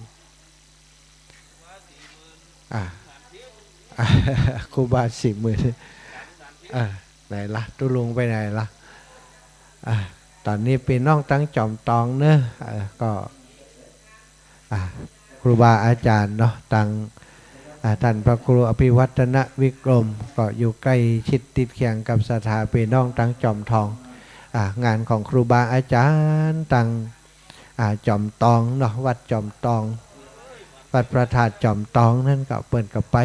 อ่ะ อ่ะ ครูบาสี่หมื่น อ่ะ ไหนละ ตุ๊ลุงไปไหนละ อ่ะ ต๋อนนี้ปี้น้องตังจอมตองเนาะ เอ่อ ก็ อ่ะ ครูบาอาจ๋ารย์เนาะ ตัง อ่ะ ต้านพระครูอภิวัฒนวิกรม ก็อยู่ใก้ชิดติดเคียงกับศรัทธาปี้น้องตังจอมตอง อ่ะ งานของครูบาอาจ๋ารย์ตัง อ่า จอมตองเนาะ วัดจอมตอง วัดพระธาตุจอมตองนั้นก็เปิ้นก็ไป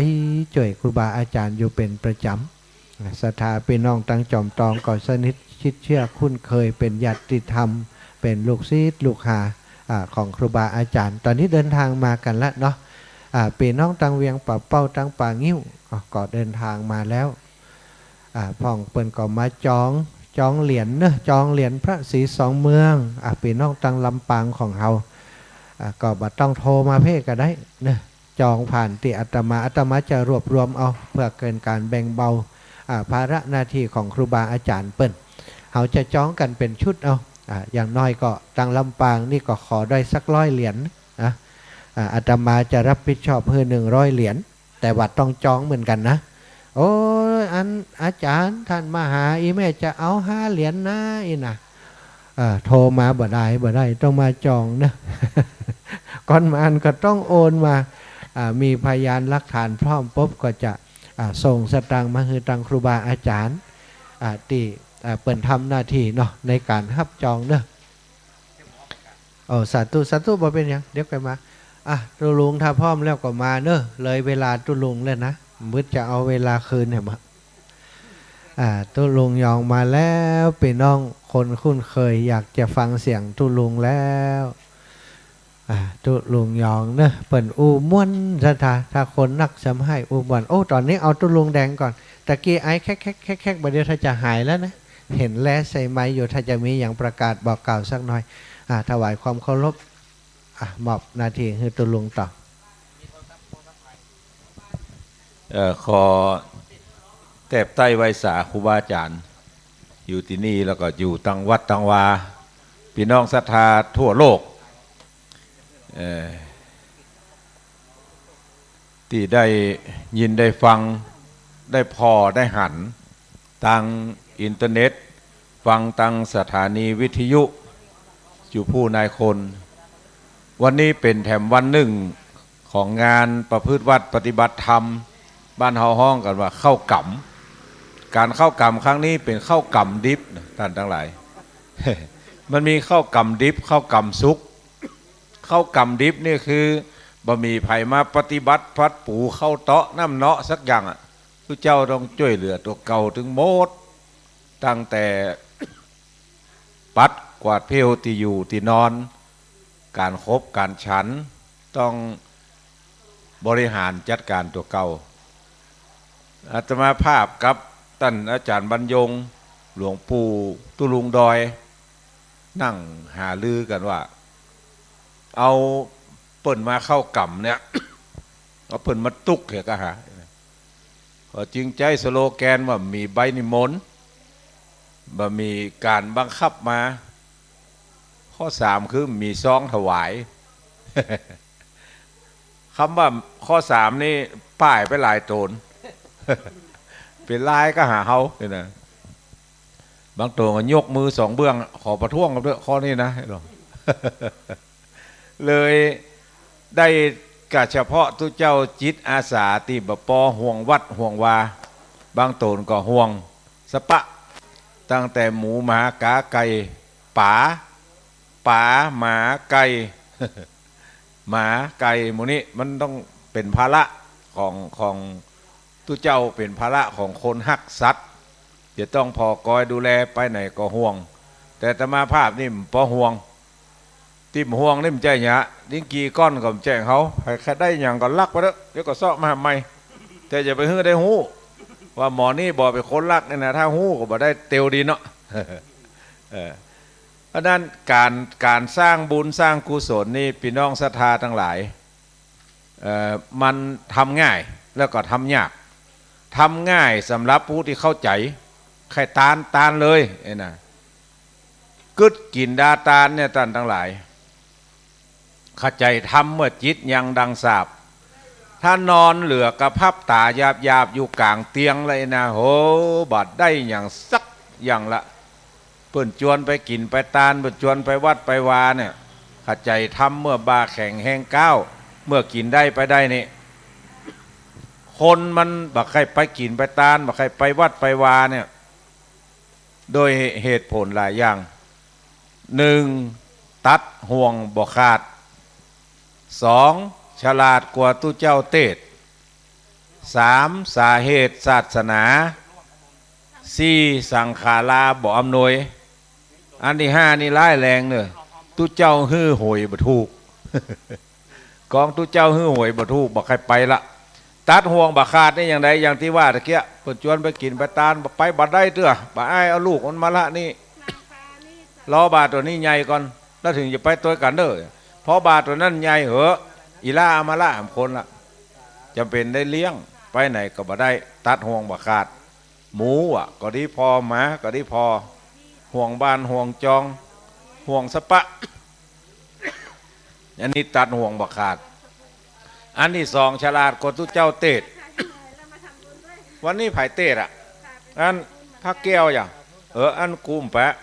จ้วยครูบาอาจ๋ารย์อยู่เป๋นประจ๋ำ ศรัทธาปี้น้องตังจอมตองก็สนิทชิดเชื่อคุ้นเคย เป๋นญาติธรรม เป๋นลูกศิษย์ลูกหา อ่า ของครูบาอาจ๋ารย์ ต๋อนนี้เดินตางมากั๋นละเนาะ อ่า ปี้น้องตังเวียงป่าเป้า ตังป่างิ้ว อ่ะ ก็เดินตางมาแล้ว อ่า พ่องเปิ้นก็มาจอง จองเหรียญเนาะ จองเหรียญพระศรีสองเมือง อ่า ปี้น้องตังลำปางของเฮา อ่า ก็บ่ต้องโทรมาเพ่ก็ได้เนาะ จองผ่านตี้อาตมา อาตมาจะรวบรวมเอา เปื้อเป๋นก๋านแบ่งเบา อ่า ภาระหน้าตี้ของครูบาอาจ๋ารย์เปิ้น เฮาจะจองกั๋นเป๋นชุดเอา อ่า อย่างน้อยก็ตังลำปางนี่ก็ขอได้สักร้อยเหรียญนะ อ่า อาตมาจะรับผิดชอบหื้อหนึ่งร้อยเหรียญ แต่ว่าต้องจองเหมือนกั๋นนะ โอ้ย อันอาจ๋ารย์ต้านมาหา อี่แม่จะเอาห้าเหรียญนะ อี้นะ เอ่อ โทรมาบ่ได้ บ่ได้ ต้องมาจองนะ ก่อนมาอันก็ต้องโอนมา อ่า มีพยานหลักฐานพร้อมปุ๊บก็จะ อ่า ส่งสตางค์มาหื้อตังครูบาอาจ๋ารย์ อ่า ตี้ อ่า เปิ้นทำหน้าตี้เนาะ ในก๋านฮับจองเนาะ โอ้ สาธุ สาธุ บ่เป๋นหยัง เดี๋ยวก่อยมา อ่ะ ตุ๊ลุงถ้าพร้อมแล้วก็มาเนาะ เลยเวลาตุ๊ลุงแล้วนะ บึดจะเอาเวลาคืนหื้อบ่ อ่า ตุ๊ลุงยองมาแล้ว ปี้น้องคนคุ้นเคยอยากจะฟังเสียงตุ๊ลุงแล้ว อ่า ตุ๊ลุงยองเนาะ เปิ้นอู้ม่วนศรัทธา ถ้าคนนักสำไห้อู้ม่วน โอ้ ต๋อนนี้เอาตุ๊ลุงแดงก่อน ตะกี้ไอแคะแคะแคะแคะ บ่าเดี่ยวถ้าจะหายแล้วนะ หันแลใส่ไมค์อยู่ ถ้าจะมีหยังประกาศบอกกล่าวสักหน่อย อ่า ถวายความเคารพ อ่ะ มอบหน้าตี้หื้อตุ๊ลุงต่อ เอ่อ ขอแตบใต้ไหว้สาครูบาอาจ๋ารย์ อยู่ตี้นี่แล้วก็อยู่ตางวัดตางวา ปี้น้องศรัทธาทั่วโลก เอ่อ ตี้ได้ยินได้ฟัง ได้ผ่อได้หัน ตางอินเทอร์เน็ต ฟังตางสถานีวิทยุ อยู่ผู้นายคน วันนี้เป๋นแถมวันนึ่งของงานประพฤติวัตรปฏิบัติธรรม บ้านเฮาฮ้องกั๋นว่าเข้ากรรม ก๋านเข้ากรรมครั้งนี้เป๋นเข้ากรรมดิบนะ ต้านตังหลาย มันมีเข้ากรรมดิบ เข้ากรรมสุก เข้ากรรมดิบนี่คือ บ่มีใผมาปฏิบัติพัดปูเข้าเต๊าะน้ำเนาะสักอย่างอะ ผู้เจ้าต้องจ้วยเหลือตั๋วเก่าตึงหมด ตั้งแต่ ปัดกวาดเผี้ยวตี้อยู่ตี้นอน ก๋านขบก๋านฉัน ต้องบริหารจัดก๋านตั๋วเก่า อาตมาภาพกับต้านอาจ๋ารย์บรรยง หลวงปู่ตุ๊ลุงดอย นั่งหารือกั๋นว่า เอาเปิ้นมาเข้ากรรมเนี่ย เอาเปิ้นมาตุ๊กเหียก่าหา ก็จึงใจ๊สโลแกนว่าบ่มีใบนิมนต์ บ่มีก๋านบังคับมา ข้อสามคือบ่มีซองถวาย กำว่าข้อสามนี่ป้ายไปหลายโต๋น เป๋นลายก่าหาเฮาเนี่ยนะ บางโต๋นก็ยกมือสองเบื้อง ขอประท้วงกั๋นเต๊อะ ข้อนี้นะ เลยได้ก้าเฉพาะตุ๊เจ้าจิตอาสาตี้บ่ปอห่วงวัดห่วงวา บางโต๋นก็ห่วงสะปะ ตั้งแต่หมูหมากาไก่ ป๋า ป๋า หมา ไก่ หมา ไก่ หมู่นี้มันต้องเป๋นภาระของ ของตุ๊เจ้า เป๋นภาระของคนฮักสัตว์ จะต้องผ่อกอยดูแล ไปไหนก็ห่วง แต่อาตมาภาพนี่บ่ปอห่วง ตี้บ่ห่วงนี่บ่ใจ้หยัง ลิ้งกี่ก้อนก็บ่ใจ้เฮา ใผใค่ได้หยังก็ลักไปเต๊อะ เดี๋ยวก็เซาะมาใหม่ แต่อย่าไปหื้อได้ฮู้ ว่าหมอนี่บ่เป๋นคนลักเนี่ยนะ ถ้าฮู้ก็บ่ได้เตียวดีเนาะ เออ เพราะนั้นก๋าน ก๋านสร้างบุญสร้างกุศลนี่ ปี้น้องศรัทธาตังหลาย เอ่อ มันทำง่ายแล้วก็ทำยาก ทำง่ายสำหรับผู้ตี้เข้าใจ๋ ใค่ตาน ตานเลย เอ้ยนะ กึ๊ดกิ๋นดาตานเนี่ย ต้านตังหลาย เข้าใจ๋ธรรมเมื่อจิตยังดังสาป ถ้านอนเหลือกระพับต๋าหยาบๆ อยู่ก๋างเตียงเลยนะ โห บ่ได้หยังสักอย่างละ เปิ้นจวนไปกิ๋นไปตาน เปิ้นจวนไปวัดไปวาเนี่ย เข้าใจ๋ธรรมเมื่อบ่าแข็งแฮงก้าว เมื่อกิ๋นได้ไปได้นี่ คนมันบ่ใค่ไปกิ๋นไปตาน บ่ใค่ไปวัดไปวาเนี่ย โดยเหตุผลหลายอย่าง นึ่ง ตัดห่วงบ่ขาด สอง ฉลาดกว่าตุ๊เจ้าเตสน์ สาม สาเหตุศาสนา สี่ สังขาราบ่อำนวย อันตี้ห้านี่ร้ายแรงเน่อ ตุ๊เจ้าหื้อหวยบ่ถูก กองตุ๊เจ้าหื้อหวยบ่ถูก บ่ใค่ไปละ ตัดห่วงบ่ขาดนี่อย่างใด อย่างตี้ว่าตะเกียะ เปิ้นจวนไปกิ๋นไปตาน บ่ไปบ่ได้เตื้อ บ่อายเอาลูกมันมาละนี่ รอบ่าตั๋วนี้ใหญ่ก่อน แล้วเถิงจะไปตวยกั๋นเน่อ พอบ่าตั๋วนั้นใหญ่เหอะ อีหล้าเอามาละสามคนละ จ๋ำเป๋นได้เลี้ยง ไปไหนก็บ่ได้ ตัดห่วงบ่ขาด หมูอะก็ดีผ่อ หมาก็ดีผ่อ ห่วงบ้านห่วงจอง ห่วงสะปะ อันนี้ตัดห่วงบ่ขาด อันตี้สอง ฉลาดกว่าตุ๊เจ้าเตสน์ วันนี้ใผเตสน์อะ อันพระแก้วอย่าง เออ อันกูบ่แปะ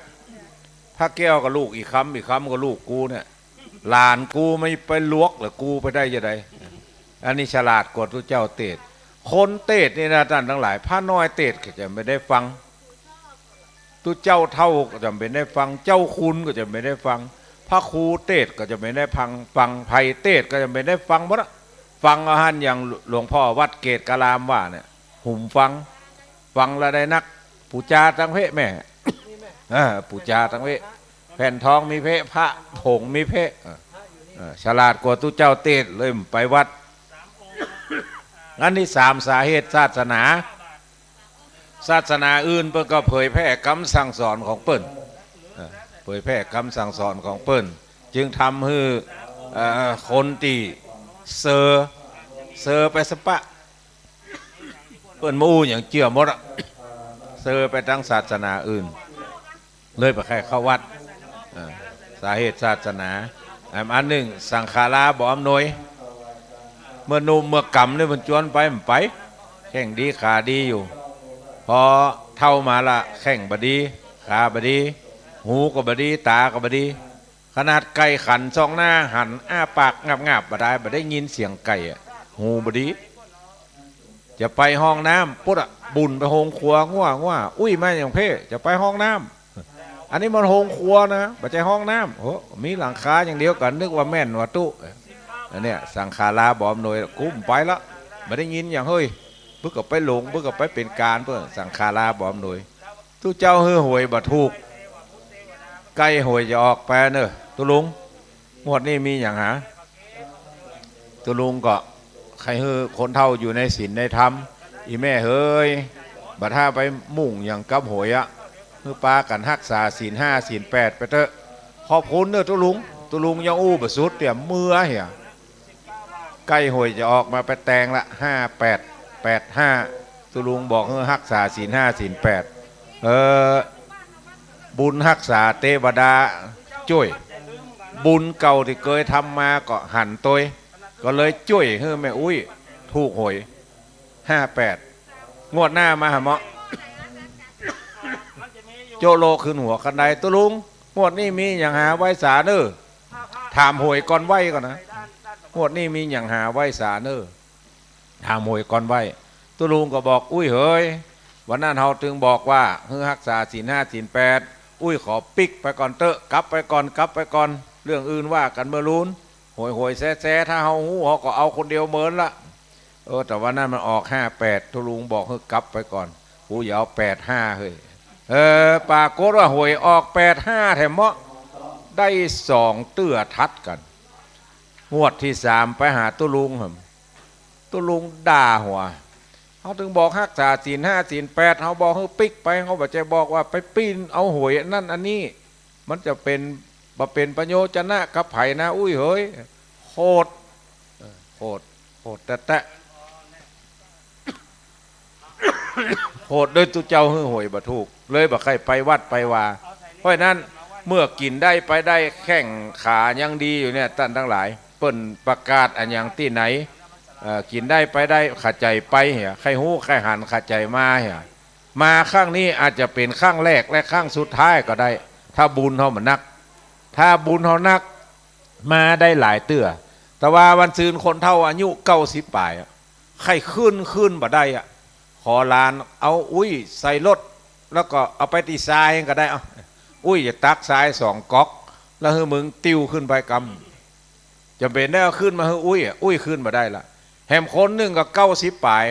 พระแก้วก็ลูกอีกคำ อีกคำก็ลูกกูเนี่ย หลานกูไม่ไปลวกเหรอ กูไปได้จะได อันนี้ฉลาดกว่าตุ๊เจ้าเตสน์ คนเตสน์นี่นะต้านตังหลาย พระน้อยเตสน์ก็จะบ่ได้ฟัง ตุ๊เจ้าเฒ่าก็จะบ่ได้ฟัง เจ้าคุณก็จะบ่ได้ฟัง พระครูเตสน์ก็จะบ่ได้ฟัง ฟัง ใผเตสน์ก็จะบ่ได้ฟังหมดอะ ฟังเอาหั้น อย่างหลวงพ่อวัดเกตุการามว่าเนี่ย หุมฟัง ฟังละได้นัก ปู๋จาตังเพะแม่ เออ ปู๋จาตังเพะ แผ่นทองมีเพะ พระผงมีเพะ เออ เออ ฉลาดกว่าตุ๊เจ้าเตสน์ เลยบ่ไปวัด อันตี้สาม สาเหตุศาสนา ศาสนาอื่นเปิ้นก็เผยแผ่กำสั่งสอนของเปิ้น เอ่อ เผยแผ่กำสั่งสอนของเปิ้น จึงทำหื้อ เอ่อ คนตี้เซอ เซอไปสะปะ เปิ้นบ่อู้หยังเจื้อหมดอะ เซอไปตางศาสนาอื่น เลยบ่ใค่เข้าวัด เอ่อ สาเหตุศาสนา อัน อันนึ่ง สังขาราบ่อำนวย เมื่อหนุ่มเมื่อก๋ำนี่มันจวนไปบ่ไป แข้งดีขาดีอยู่ พอเฒ่ามาละแข้งบ่ดี ขาบ่ดี หูก็บ่ดี ต๋าก็บ่ดี ขนาดไก่ขันซองหน้าหันอ้าปากงาบๆ บ่ได้ บ่ได้ยินเสียงไก่อะ หูบ่ดี จะไปห้องน้ำปุ๊ดอะ บุ่นไปโฮงครัว งั่ว งั่ว อุ๊ย มาอย่างเพะ จะไปห้องน้ำ อันนี้มันโฮงครัวนะ บ่ใจ้ห้องน้ำ โห มีหลังคาอย่างเดียวกั๋น นึกว่าแม่นว่าตุ๊ อันเนี้ย สังขาราบ่อำนวย กูบ่ไปละ บ่ได้ยินอย่างเฮ้ย เปิ้นก็ไปหลง เปิ้นก็ไปเป๋นก๋าน เปิ้น สังขาราบ่อำนวย ตุ๊เจ้าหื้อหวยบ่ถูก ใก้หวยจะออกไปเน่อ ตุ๊ลุง งวดนี้มีหยังหา ตุ๊ลุงก็ใค่หื้อคนเฒ่าอยู่ในศีลในธรรม อี่แม่เหย บ่าถ้าไปมุ่งหยังกับหวยอะ หื้อปากั๋นฮักษาศีลห้าศีลแปดไปเต๊อะ ขอบคุณเน่อตุ๊ลุง ตุ๊ลุงยังอู้บ่สุดเตียมเมือเหีย ใก้หวยจะออกมาไปแตงละ ห้าแปด แปดห้า ตุ๊ลุงบอกหื้อฮักษาศีลห้าศีลแปด เออ บุญฮักษาเตวดาจ้วย บุญเก่าตี้เกยทำมาก็หันตวย ก็เลยจ้วยหื้อแม่อุ๊ยถูกหวย ห้าแปด งวดหน้ามาหาเมาะ โจโลขึ้นหัวคันได ตุ๊ลุง งวดนี้มีหยังหาไหว้สาเน่อ ถามหวยก่อนไหว้ก่อนนะ งวดนี้มีหยังหาไหว้สาเน่อ ถามหวยก่อนไหว้ ตุ๊ลุงก็บอก อุ๊ยเหย วันนั้นเฮาตึงบอกว่าหื้อฮักษาศีลห้าศีลแปด อุ๊ยขอปิ๊กไปก่อนเต๊อะ กลับไปก่อน กลับไปก่อน เรื่องอื่นว่ากั๋นเมื่อลูน หวยหวยแซะแซะ ถ้าเฮาฮู้เฮาก็เอาคนเดียวเมินละ เออ แต่วันนั้นมันออก ห้าแปด ตุ๊ลุงบอกหื้อกลับไปก่อน กูจะเอา แปดห้า เฮ้ย เออ ปรากฏว่าหวยออก แปดห้า แท้เมาะ ได้สองเตื้อตัดกั๋น งวดตี้สามไปหาตุ๊ลุงหำ ตุ๊ลุงด่าหัว เฮาตึงบอกฮักษาศีลห้าศีลแปด เฮาบอกหื้อปิ๊กไป เฮาบ่ใจ้บอกว่าไปปิ้นเอาหวยอันนั้นอันนี้ มันจะเป๋น บ่เป๋นประโยชนะกับใผนะ อุ๊ยเหย โหด เออ โหด โหดแต๊ๆ โหดโดยตุ๊เจ้าหื้อหวยบ่ถูก เลยบ่ใค่ไปวัดไปวา เพราะฉะนั้นเมื่อกิ๋นได้ไปได้แข้งขายังดีอยู่เนี่ย ต้านตังหลาย เปิ้นประกาศอะหยังตี้ไหน เอ่อ กิ๋นได้ไปได้ ขะใจ๋ไปเหีย ใค่ฮู้ใค่หัน ขะใจ๋มาเหีย มาครั้งนี้อาจจะเป๋นครั้งแรกและครั้งสุดท้ายก็ได้ ถ้าบุญเฮามันนัก ถ้าบุญเฮานัก มาได้หลายเตื้อ แต่ว่าวันซืนคนเฒ่าอายุเก้าสิบป๋ายอะ ใค่ขึ้น ขึ้นบ่ได้อะ ขอหลานเอาอุ๊ยใส่รถ แล้วก็เอาไปตี้ซายก็ได้ เอา อุ๊ยจะตักซายสองก๊อก แล้วหื้อมึงติ้วขึ้นไปกำ จ๋ำเป๋นได้เอาขึ้นมาหื้ออุ๊ยอะ อุ๊ยขึ้นบ่ได้ละ แหมคนนึ่งก็เก้าสิบป๋าย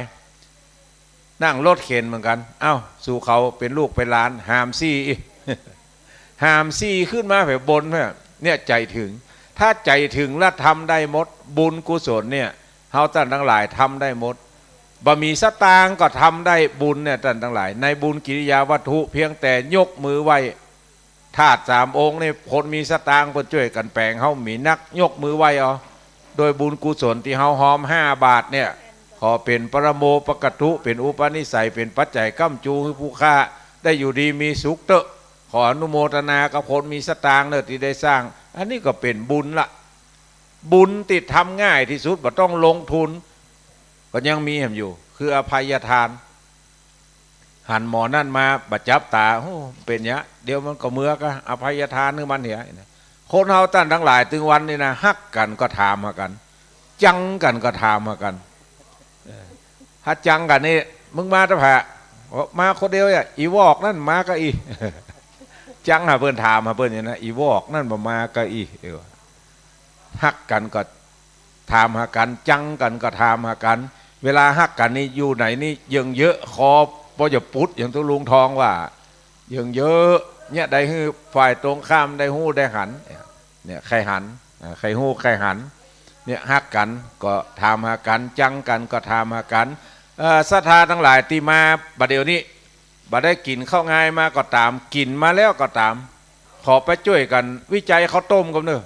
นั่งรถเข็นเหมือนกั๋น เอ้า สู่เขาเป๋นลูกเป๋นหลาน หามสี่ หามสี่ขึ้นมาแผนบนแผน เนี่ยใจ๋เถิง ถ้าใจ๋เถิงแล้วทำได้หมด บุญกุศลเนี่ย เฮาต้านตังหลายทำได้หมด บ่มีสตางค์ก็ทำได้บุญเนี่ย ต้านตังหลาย ในบุญกิริยาวัตถุ เพียงแต่ยกมือไหว้ ธาตุสามองค์นี่ คนมีสตางค์เปิ้นจ้วยกั๋นแป๋ง เฮามีนัก ยกมือไหว้เอา โดยบุญกุศลตี้เฮาฮอมห้าบาทเนี่ย ขอเป๋นปรโมปกตุ เป๋นอุปนิสัย เป๋นปัจจัยก้ำจูหื้อผู้ข้าได้อยู่ดีมีสุขเต๊อะ ขออนุโมทนากับคนมีสตางค์เน่อตี้ได้สร้าง อันนี้ก็เป๋นบุญละ บุญตี้ทำง่ายตี้สุด บ่ต้องลงทุน ก็ยังมีแหมอยู่ คืออภัยทาน หันหมอนั่นมาบ่จับต๋า โอ้ เป๋นหยัง เดี๋ยวมันก็เมือกะ อภัยทานหื้อมันเหีย คนเฮาต้านตังหลาย ตึงวันนี้นะ ฮักกั๋นก็ถามหากั๋น จังกั๋นก็ถามหากั๋น เออ ถ้าจังกั๋นนี่ มึงมาตะผะ มาคนเดียวอะ อี่วอกนั่นมาก่ออี่ จังหาเปิ้น ถามหาเปิ้นอย่างนั้น อี่วอกนั่นบ่มาก่ออี่ เออ ฮักกั๋นก็ถามหากั๋น จังกั๋นก็ถามหากั๋น เวลาฮักกั๋นนี่ อยู่ไหนนี่เยิงเยอะ คอบ่จะปุด อย่างตุ๊ลุงทองว่า เยิงเยอะ เนี่ย ได้หื้อฝ่ายตรงข้ามได้ฮู้ได้หัน เนี่ย ใค่หัน อ่า ใค่ฮู้ใค่หัน เนี่ย ฮักกั๋นก็ถามหากั๋น จังกั๋นก็ถามหากั๋น เอ่อ ศรัทธาตังหลายตี้มาบ่าเดี่ยวนี้ บ่ได้กิ๋นข้าวงายมาก็ต๋าม กิ๋นมาแล้วก็ต๋าม ขอไปจ้วยกั๋นวิจัยข้าวต้มก่อนเน่อ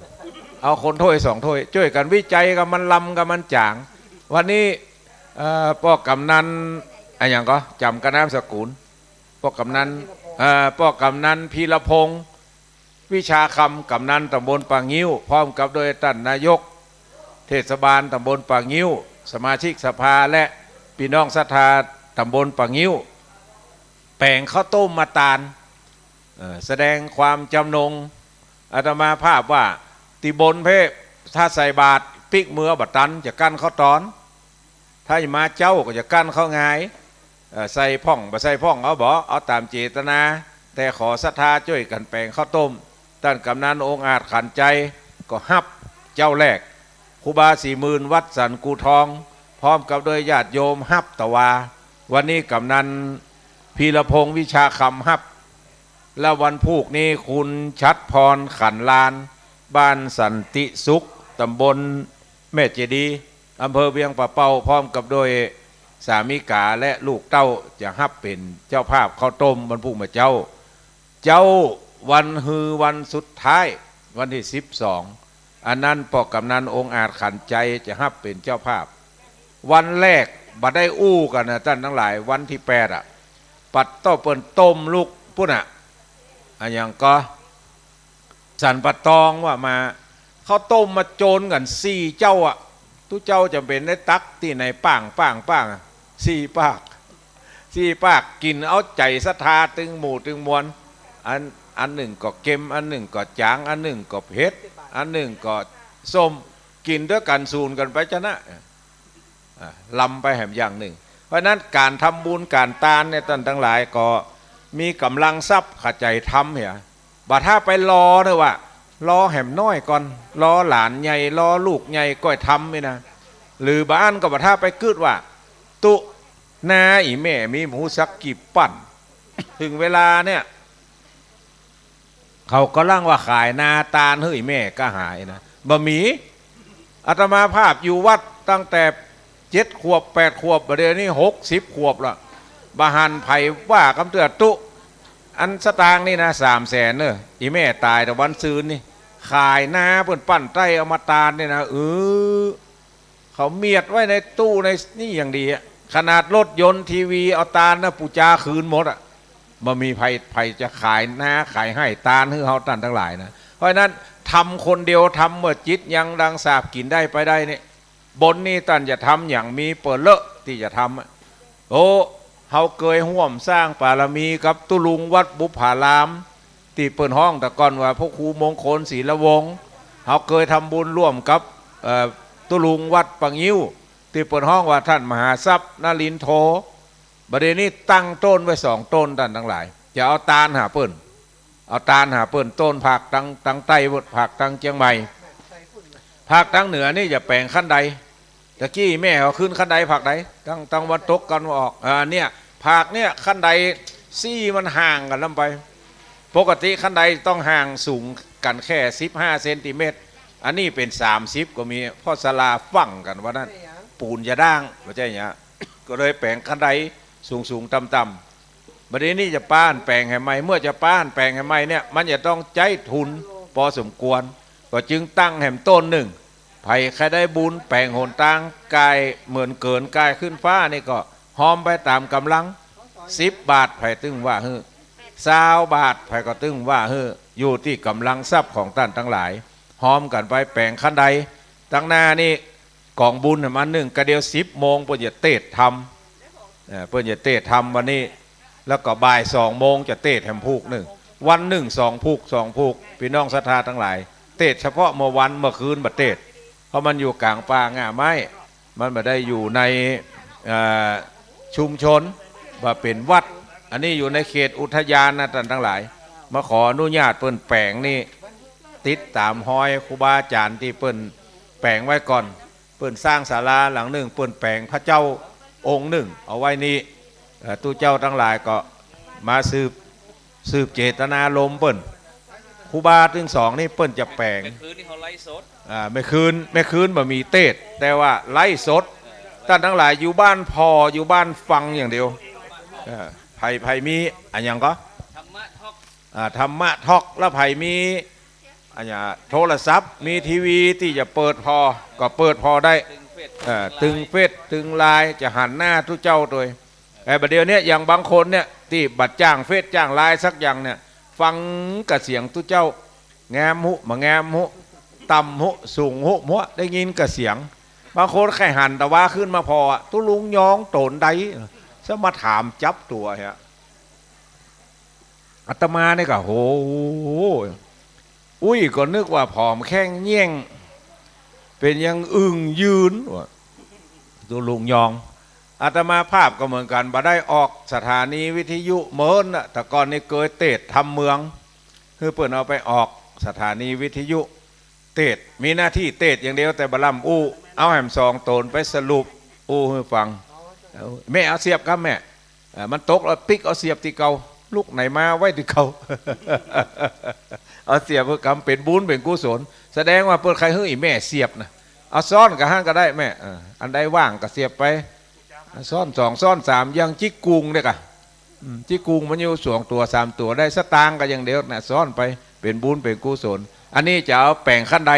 เอาคนถ้วยสองถ้วย จ้วยกั๋นวิจัยกับมันลำกับมันจ๋าง วันนี้ เอ่อ ป้อกำนัน อะหยังก่อ จ๋ำก้าน้ำสกุล ป้อกำนัน เอ่อ ป้อกำนันพีรพงษ์ วิชาคำ กำนันตำบลป่างิ้ว พร้อมกับโดยต้านนายกเทศบาลตำบลป่างิ้ว สมาชิกสภา และปี้น้องศรัทธาตำบลป่างิ้ว แป๋งข้าวต้มมาตาน เอ่อ แสดงความจำนง อาตมาภาพว่า ตี้บนเพ่ ถ้าใส่บาตรปิ๊กเมือบ่ตัน จะกั้นข้าวตอน ถ้าจะมาเจ๊าก็จะกั้นข้าวงาย เอ่อ ใส่พ่องบ่ใส่พ่องเอาบ่ เอาต๋ามเจตนา แต่ขอศรัทธาจ้วยกั๋นแป๋งข้าวต้ม ต้านกำนันองอาจขันต์ชัยก็ฮับเจ๊าแรก ครูบาศรีหมื่นวัดสันกู่ทอง พร้อมกับโดยญาติโยมฮับตะวา วันนี้กำนันพีรพงษ์วิชาคำฮับ และวันพูกนี้คุณชัดพร ขันลาน บ้านสันติสุข ตำบลแม่เจดีย์ อำเภอเวียงป่าเป้า พร้อมกับด้วยสามิกาและลูกเต้า จะฮับเป๋นเจ้าภาพข้าวต้มวันพูกเมื่อเจ๊า เจ๊าวันฮือวันสุดท้าย วันตี้สิบสอง อันนั้นป้อกำนันองอาจขันไชยจะฮับเป๋นเจ้าภาพ วันแรกบ่ได้อู้กั๋นนะต้านตังหลาย วันตี้แปดอะ ปัดเต๊าเปิ้นต้มลุกปุ้นอะ อะหยังก็ สันป่าตองว่ามา ข้าวต้มมาโจรกั๋นสี่เจ้าอะ ตุ๊เจ้าจ๋ำเป๋นได้ตักตี้ไหนป้างป้างป้างอะ สี่ปาก สี่ปาก กิ๋นเอาใจ๋ศรัทธาตึงหมู่ตึงมวล อัน อันนึ่งก็เก็ม อันนึ่งก็จ๋าง อันนึ่งก็เผ็ด อันนึ่งก็ส้ม กิ๋นตวยกั๋นสูนกั๋นไปจานะ อ่า ลำไปแหมอย่างนึ่ง เพราะฉะนั้นก๋านทำบุญก๋านตานเนี่ย ต้านตังหลายก็มีก๋ำลังทรัพย์ขะใจ๋ทำเหีย บ่ถ้าไปรอเน่อว่า รอแหมน้อยก่อน รอหลานใหญ่ รอลูกใหญ่ก้อยทำนี่นะ หรือบ่อั้นก็บ่ถ้าไปกึ๊ดว่า ตุ๊ นาอี่แม่มีหมูสักกี่ปั้น เถิงเวลาเนี่ย เขาก่ำลังว่าขายนาตานหื้ออี่แม่ก็หายนะ บ่มี อาตมาภาพอยู่วัดตั้งแต่เจ็ดขวบแปดขวบ บ่าเดี่ยวนี้หกสิบขวบละ บ่หันใผว่ากำเตื้อตุ๊ อันสตางค์นี่นะ สามแสนเน่อ อี่แม่ต๋ายแต่วันซืนนี่ ขายนาเปิ้นปั้นไต้เอามาตานนี่นะ เออ เขาเมียดไว้ในตู้ในนี่อย่างดีอะ ขนาดรถยนต์ ทีวี เอาตานนะ ปู๋จาคืนหมดอะ บ่มีใผ ใผจะขายนาขายไฮ่ตานหื้อเฮาต้านตังหลายนะ เพราะฉะนั้นทำคนเดียว ทำเมื่อจิตยังดังสาบ กิ๋นได้ไปได้นี่ บนนี่ต้านจะทำหยังมีเป๋อเลอะตี้จะทำอะ โอ้ เฮาเกยฮ่วมสร้างปารมีกับตุ๊ลุงวัดบุพผาราม ตี้เปิ้นฮ้องแต่ก่อนว่าพระครูมงคลศิลวงศ์ เฮาเกยทำบุญร่วมกับ เอ่อ ตุ๊ลุงวัดป่างิ้ว ตี้เปิ้นฮ้องว่าต้านมหาทรัพย์นรินทโธ บ่าเดี่ยวนี้ตั้งโต้นไว้สองโต้นต้านตังหลาย จะเอาตานหาเปิ้น เอาตานหาเปิ้น โต้นผากตัง ตังใต้ ผากตังเจียงใหม่ ผากตังเหนือนี่จะแป๋งขั้นได ตะกี้แม่เขาขึ้นขั้นไดผากใด ตัง ตังวันตกกั๋นวันออก อ่า เนี่ย ผากเนี่ยขั้นไดซี่มันห่างกั๋นล้ำไป ปกติขั้นไดต้องห่างสูงกั๋นแค่สิบห้าเซนติเมตร อันนี้เป๋นสามสิบก็มี เพราะศาลาฟั่งกั๋นว่านั้น ปูนจะด้าง บ่ใจ้เหีย ก็เลยแป๋งขั้นไดสูงๆ ต่ำๆ บ่าเดี่ยวนี้จะป้านแป๋งแหมใหม่ เมื่อจะป้านแป๋งแหมใหม่เนี่ย มันจะต้องใจ๊ทุนปอสมควร ก็จึงตั้งแหมโต้นนึ่ง ใผใค่ได้บุญแป๋งหนตางก๋ายเหมือนเกินก๋ายขึ้นฟ้านี่ก็ฮอมไปต๋ามก๋ำลัง สิบบาทใผตึงว่าหื้อ ซาวบาทใผก็ตึงว่าหื้อ อยู่ตี้ก๋ำลังทรัพย์ของต้านตังหลาย ฮอมกั๋นไปแป๋งขั้นได ตังหน้านี่ ก๋องบุญแหมนึ่ง กะเดี่ยวสิบโมงเปิ้นจะเตสน์ทำ เอ่อ เปิ้นจะเตสน์ทำวันนี้ แล้วก็บ่ายสองโมงจะเตสน์แหมผูกนึ่ง วันนึ่งสองผูก สองผูก ปี้น้องศรัทธาตังหลาย เตสน์เฉพาะเมื่อวัน เมื่อคืนบ่เตสน์ เพราะมันอยู่ก๋างป่าหญ้าไม้ มันบ่ได้อยู่ใน เอ่อ ชุมชน ว่าเป๋นวัด อันนี้อยู่ในเขตอุทยานนะต้านตังหลาย มาขออนุญาตเปิ้นแป๋งนี่ ติดต๋ามฮอยครูบาอาจ๋ารย์ตี้เปิ้นแป๋งไว้ก่อน เปิ้นสร้างศาลาหลังนึ่ง เปิ้นแป๋งพระเจ้าองค์นึ่งเอาไว้นี่ เอ่อ ตุ๊เจ้าตังหลายก็มาสืบ สืบเจตนารมณ์เปิ้น ครูบาตึงสองนี่เปิ้นจะแป๋ง เมื่อคืนนี่เขาไลฟ์สด อ่า เมื่อคืน เมื่อคืนบ่มีเตสน์ แต่ว่าไลฟ์สด ต้านตังหลายอยู่บ้านผ่อ อยู่บ้านฟังอย่างเดียว เอ่อ ใผ ใผมีอะหยังก็ ธรรมะทอล์ก อ่า ธรรมะทอล์ก แล้วใผมี อะหยัง โทรศัพท์ มีทีวีตี้จะเปิดผ่อ ก็เปิดผ่อได้ ตึงเฟซ เอ่อ ตึงเฟซ ตึงไลน์ จะหันหน้าตุ๊เจ้าตวย แต่บ่าเดี่ยวนี้อย่างบางคนเนี่ย ตี้บ่จ้างเฟซจ้างไลน์สักอย่างเนี่ย ฟังกะเสียงตุ๊เจ้า แงมหูบ่แงมหู ต่ำหูสูงหู หัวได้ยินกะเสียง บางคนใค่หันตะวาขึ้นมาผ่ออะ ตุ๊ลุงยองโต๋นใด สมาถามจับตั๋วเหีย อาตมานี่ก็ โห อุ้ยก็นึกว่าผอมแข้งแย่ง เป๋นยังอึ่งยืนวะ ตุ๊ลุงยอง อาตมาภาพก็เหมือนกั๋น บ่ได้ออกสถานีวิทยุเหมือนน่ะ แต่ก่อนนี่เกยเตสน์ธรรมเมือง คือเปิ้นเอาไปออกสถานีวิทยุ เตสน์ มีหน้าตี้เตสน์อย่างเดียว แต่บ่ล้ำอู้ เอาแหมสองโต๋นไปสรุปอู้หื้อฟัง เอา แม่เอาเสียบครับแม่ เอ่อ มันตกแล้วปิ๊กเอาเสียบตี้เก่า ลุกไหนมาไว้ตี้เก่า เอาเสียบหื้อกำ เป๋นบุญเป๋นกุศล แสดงว่าเปิ้นใค่หื้ออี่แม่เสียบนะ เอาซ้อนกั๋นหั้นก็ได้แม่ เออ อันใดว่างก็เสียบไป ซ้อนสองซ้อนสาม อย่างจิ๊กกุงเนี่ยก่ะ อืม จิ๊กกุงมันอยู่สองตั๋วสามตั๋ว ได้สตางค์ก็อย่างเดียวนะ ซ้อนไป เป๋นบุญเป๋นกุศล อันนี้จะเอาแป๋งคันได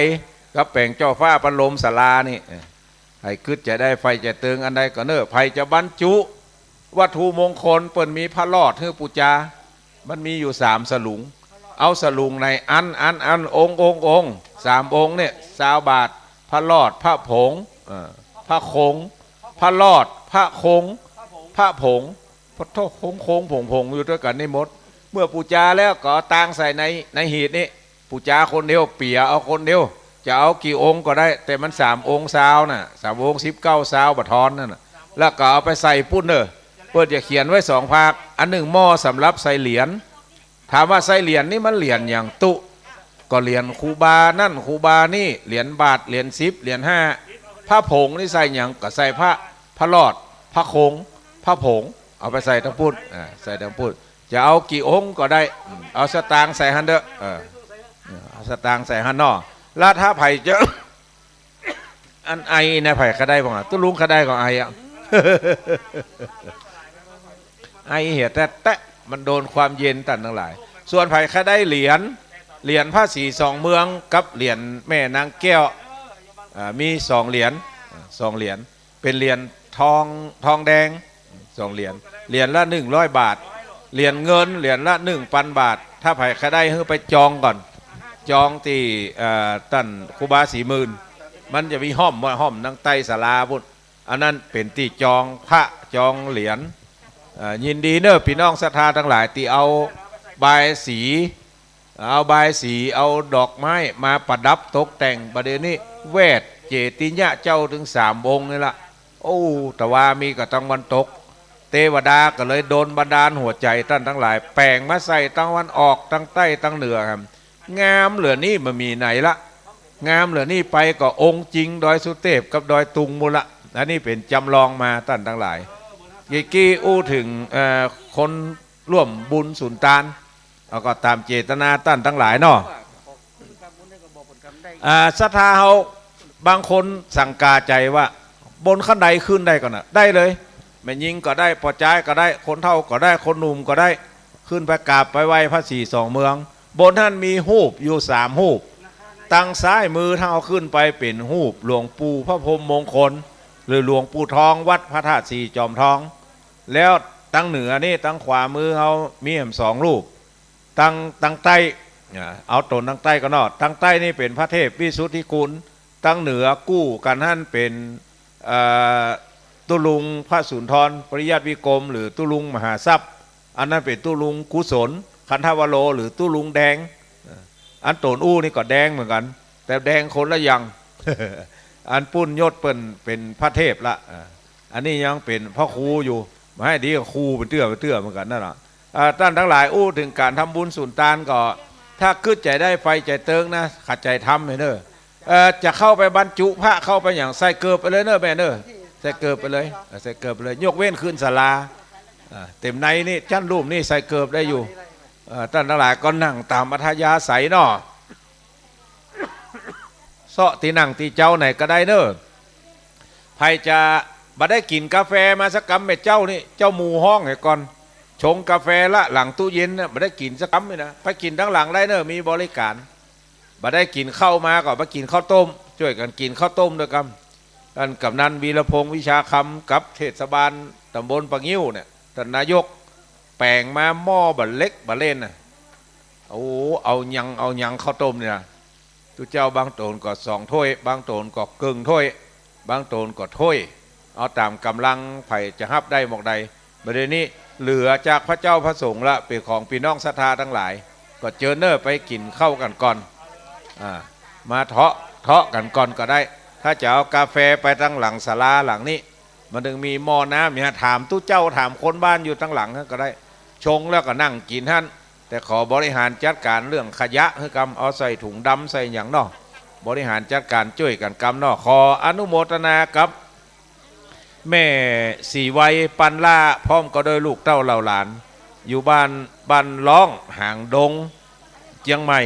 กับแป๋งเจ้าฟ้าประโลมศาลานี่ เออ ใผกึ๊ดจะได้ ใฝ่จะเติงอันใดก็เน่อ ใผจะบรรจุวัตถุมงคล เปิ้นมีผ้ารอดหื้อปู๋จา มันมีอยู่สามสลุง เอาสลุงไหนอั้น อั้น อั้น องค์ องค์ องค์ สามองค์เนี่ย ซาวบาท ผ้ารอด ผ้าผง เอ่อ ผ้าคง ผ้ารอด ผ้าคง ผ้าผง ปะโธ่ คงๆ ผงๆ อยู่ตวยกั๋นนี่หมด เมื่อปู๋จาแล้วก็เอาตางใส่ใน ในหีบนี่ ปู๋จาคนเดียว เปียเอาคนเดียว จะเอากี่องค์ก็ได้ แต่มันสามองค์ซาวน่ะ สามองค์สิบเก้าซาว บ่ทอนนั่นน่ะ แล้วก็เอาไปใส่ปุ้นเน่อ เปิ้นจะเขียนไว้สองภาค อันนึ่งหม้อสำหรับใส่เหรียญ ถามว่าใส่เหรียญนี่มันเหรียญหยังตุ๊ ก็เหรียญครูบานั่นครูบานี่ เหรียญบาท เหรียญสิบ เหรียญห้า ผ้าผงนี่ใส่หยัง ก็ใส่ผ้า ผ้ารอด ผ้าคง ผ้าผง เอาไปใส่ตังปุ้น อ่า ใส่ตังปุ้น จะเอากี่องค์ก็ได้ อืม เอาสตางค์ใส่หั้นเต๊อะ เออ เออ เอาสตางค์ใส่หั้นเนาะ แล้วถ้าใผจะ อันไอนะ ใผใค่ได้บ้างอะ ตุ๊ลุงใค่ได้ก็ไออะ ไอเหียแต๊ะๆ มันโดนความเย็นต้านตังหลาย ส่วนใผใค่ได้เหรียญ เหรียญพระศรีสองเมืองกับเหรียญแม่นางแก้ว อ่า มีสองเหรียญ อ่า สองเหรียญ เป๋นเหรียญทอง ทองแดง สองเหรียญ เหรียญละหนึ่งร้อยบาท เหรียญเงิน เหรียญละหนึ่งปันบาท ถ้าใผใค่ได้หื้อไปจองก่อน จองตี้ เอ่อ ต้านครูบาศรีหมื่น มันจะมีฮ่อม ฮ่อมตังใต้ศาลาปุ้น อันนั้นเป๋นตี้จองพระจองเหรียญ เอ่อ ยินดีเน่อ ปี้น้องศรัทธาตังหลาย ตี้เอาบายสี เอาบายสี เอาดอกไม้มาประดับตกแต่ง บ่าเดี่ยวนี้แวดเจติยะเจ้าตึงสามองค์นี่ละ โอ้ ตะวามีก่าตังวันตก เตวดาก็เลยโดนบันดาลหัวใจ๋ต้านตังหลาย แป๋งมาใส่ตังวันออก ตังใต้ ตังเหนือครับ งามเหลือนี่บ่มีไหนละ งามเหลือนี่ไปก็องค์จริงดอยสุเตพกับดอยตุงปู้นละ อันนี้เป๋นจ๋ำลองมาต้านตังหลาย เมื่อกี้อู้เถิง เอ่อ คนร่วมบุญสุนตาน เอาก็ต๋ามเจตนาต้านตังหลายเนาะ อ่า ศรัทธาเฮาบางคนสังกาใจ๋ว่า บนคันไดขึ้นได้ก่อนะ ได้เลย แม่ญิงก็ได้ ป้อจายก็ได้ คนเฒ่าก็ได้ คนหนุ่มก็ได้ ขึ้นไปกราบไปไหว้พระศรีสองเมือง บนหั้นมีฮูปอยู่สามฮูป ตังซ้ายมือถ้าเฮาขึ้นไปเป๋นฮูปหลวงปู่พระพรหมมงคล หรือหลวงปู่ทองวัดพระธาตุศรีจอมทอง แล้วตังเหนือนี่ตังขวามือเฮามีแหมสองรูป ตัง ตังใต้ อ่า เอาต๋นตังใต้ก่อนเนาะ ตังใต้นี่เป๋นพระเทพวิสุทธิคุณ ตังเหนือกู้กั๋นหั้นเป๋น เอ่อ ตุ๊ลุงพระสุนทรปริยัติวิกรม หรือตุ๊ลุงมหาทรัพย์ อันนั้นเป๋นตุ๊ลุงกุศล คันธวโร หรือตุ๊ลุงแดง อ่า อันต๋นอู้นี่ก็แดงเหมือนกั๋น แต่แดงคนละอย่าง อันปุ้นยศเปิ้นเป๋นพระเทพละ อ่า อันนี้ยังเป๋นพระครูอยู่ บ่าหื้อดีกับครูเป๋นเตื้อเป๋นเตื้อเหมือนกั๋นนั่นละ อ่า ต้านตังหลายอู้เถิงก๋านทำบุญสุนตานก็ ถ้ากึ๊ดใจ๋ได้ใฝ่ใจ๋เติงนะ ขัดใจ๋ทำให้เน่อ เอ่อ จะเข้าไปบรรจุพระเข้าไปหยัง ใส่เกิบไปเลยเน่อแม่เน่อ ใส่เกิบไปเลย เอ่อ ใส่เกิบไปเลย ยกเว้นขึ้นศาลา อ่า เต็มในนี่ จั๊นรูปนี่ใส่เกิบได้อยู่ เอ่อ ต้านตังหลายก็นั่งต๋ามอัธยาศัยเนาะ เซาะตี้นั่งตี้เจ้าไหนก็ได้เน่อ ใผจะบ่ได้กิ๋นกาแฟมาสักกำแม่เจ้านี่ เจ้าหมู่ฮ้องให้ก่อน ชงกาแฟละหลังตู้เย็นน่ะ บ่ได้กิ๋นสักกำนี่นะ ไปกิ๋นตังหลังได้เน่อ มีบริก๋าร บ่ได้กิ๋นข้าวมาก็ไปกิ๋นข้าวต้ม จ้วยกั๋นกิ๋นข้าวต้มตวยกำ ต้านก๋ำนันวีรพงษ์วิชาคำกับเทศบาลต๋ำบลป่างิ้วเนี่ย ต้านนายกแป๋งมาหม้อบ่าเล็กบ่าเล่นน่ะ โอ้ เอาหยัง เอาหยังข้าวต้มนี่นะ ตุ๊เจ้าบางต๋นก็สองถ้วย บางต๋นก็เกิ่งถ้วย บางต๋นก็ถ้วย เอาต๋ามก๋ำลังใผจะฮับได้หมวกใด บ่าเดี่ยวนี้เหลือจากพระเจ้าพระสงฆ์ละ เป๋นของปี้น้องศรัทธาตังหลาย ก็เจิญเน่อไปกิ๋นข้าวกั๋นก่อน อ่า มาเทาะ เทาะกั๋นก่อนก็ได้ ถ้าจะเอากาแฟไปตังหลังศาลาหลังนี้ มันเถิงมีหม้อน้ำเนี่ย ถามตุ๊เจ้าถามคนบ้านอยู่ตังหลังหั้นก็ได้ ชงแล้วก็นั่งกิ๋นหั้น แต่ขอบริหารจัดก๋านเรื่องขยะหื้อกำ เอาใส่ถุงดำใส่หยังเนาะ บริหารจัดก๋านจ้วยกั๋นกำเนาะ ขออนุโมทนากับแม่ศรีไวปันล่า พร้อมก็ด้วยลูกเต้าเหล่าหลาน อยู่บ้าน บ้านล้อง หางดง เจียงใหม่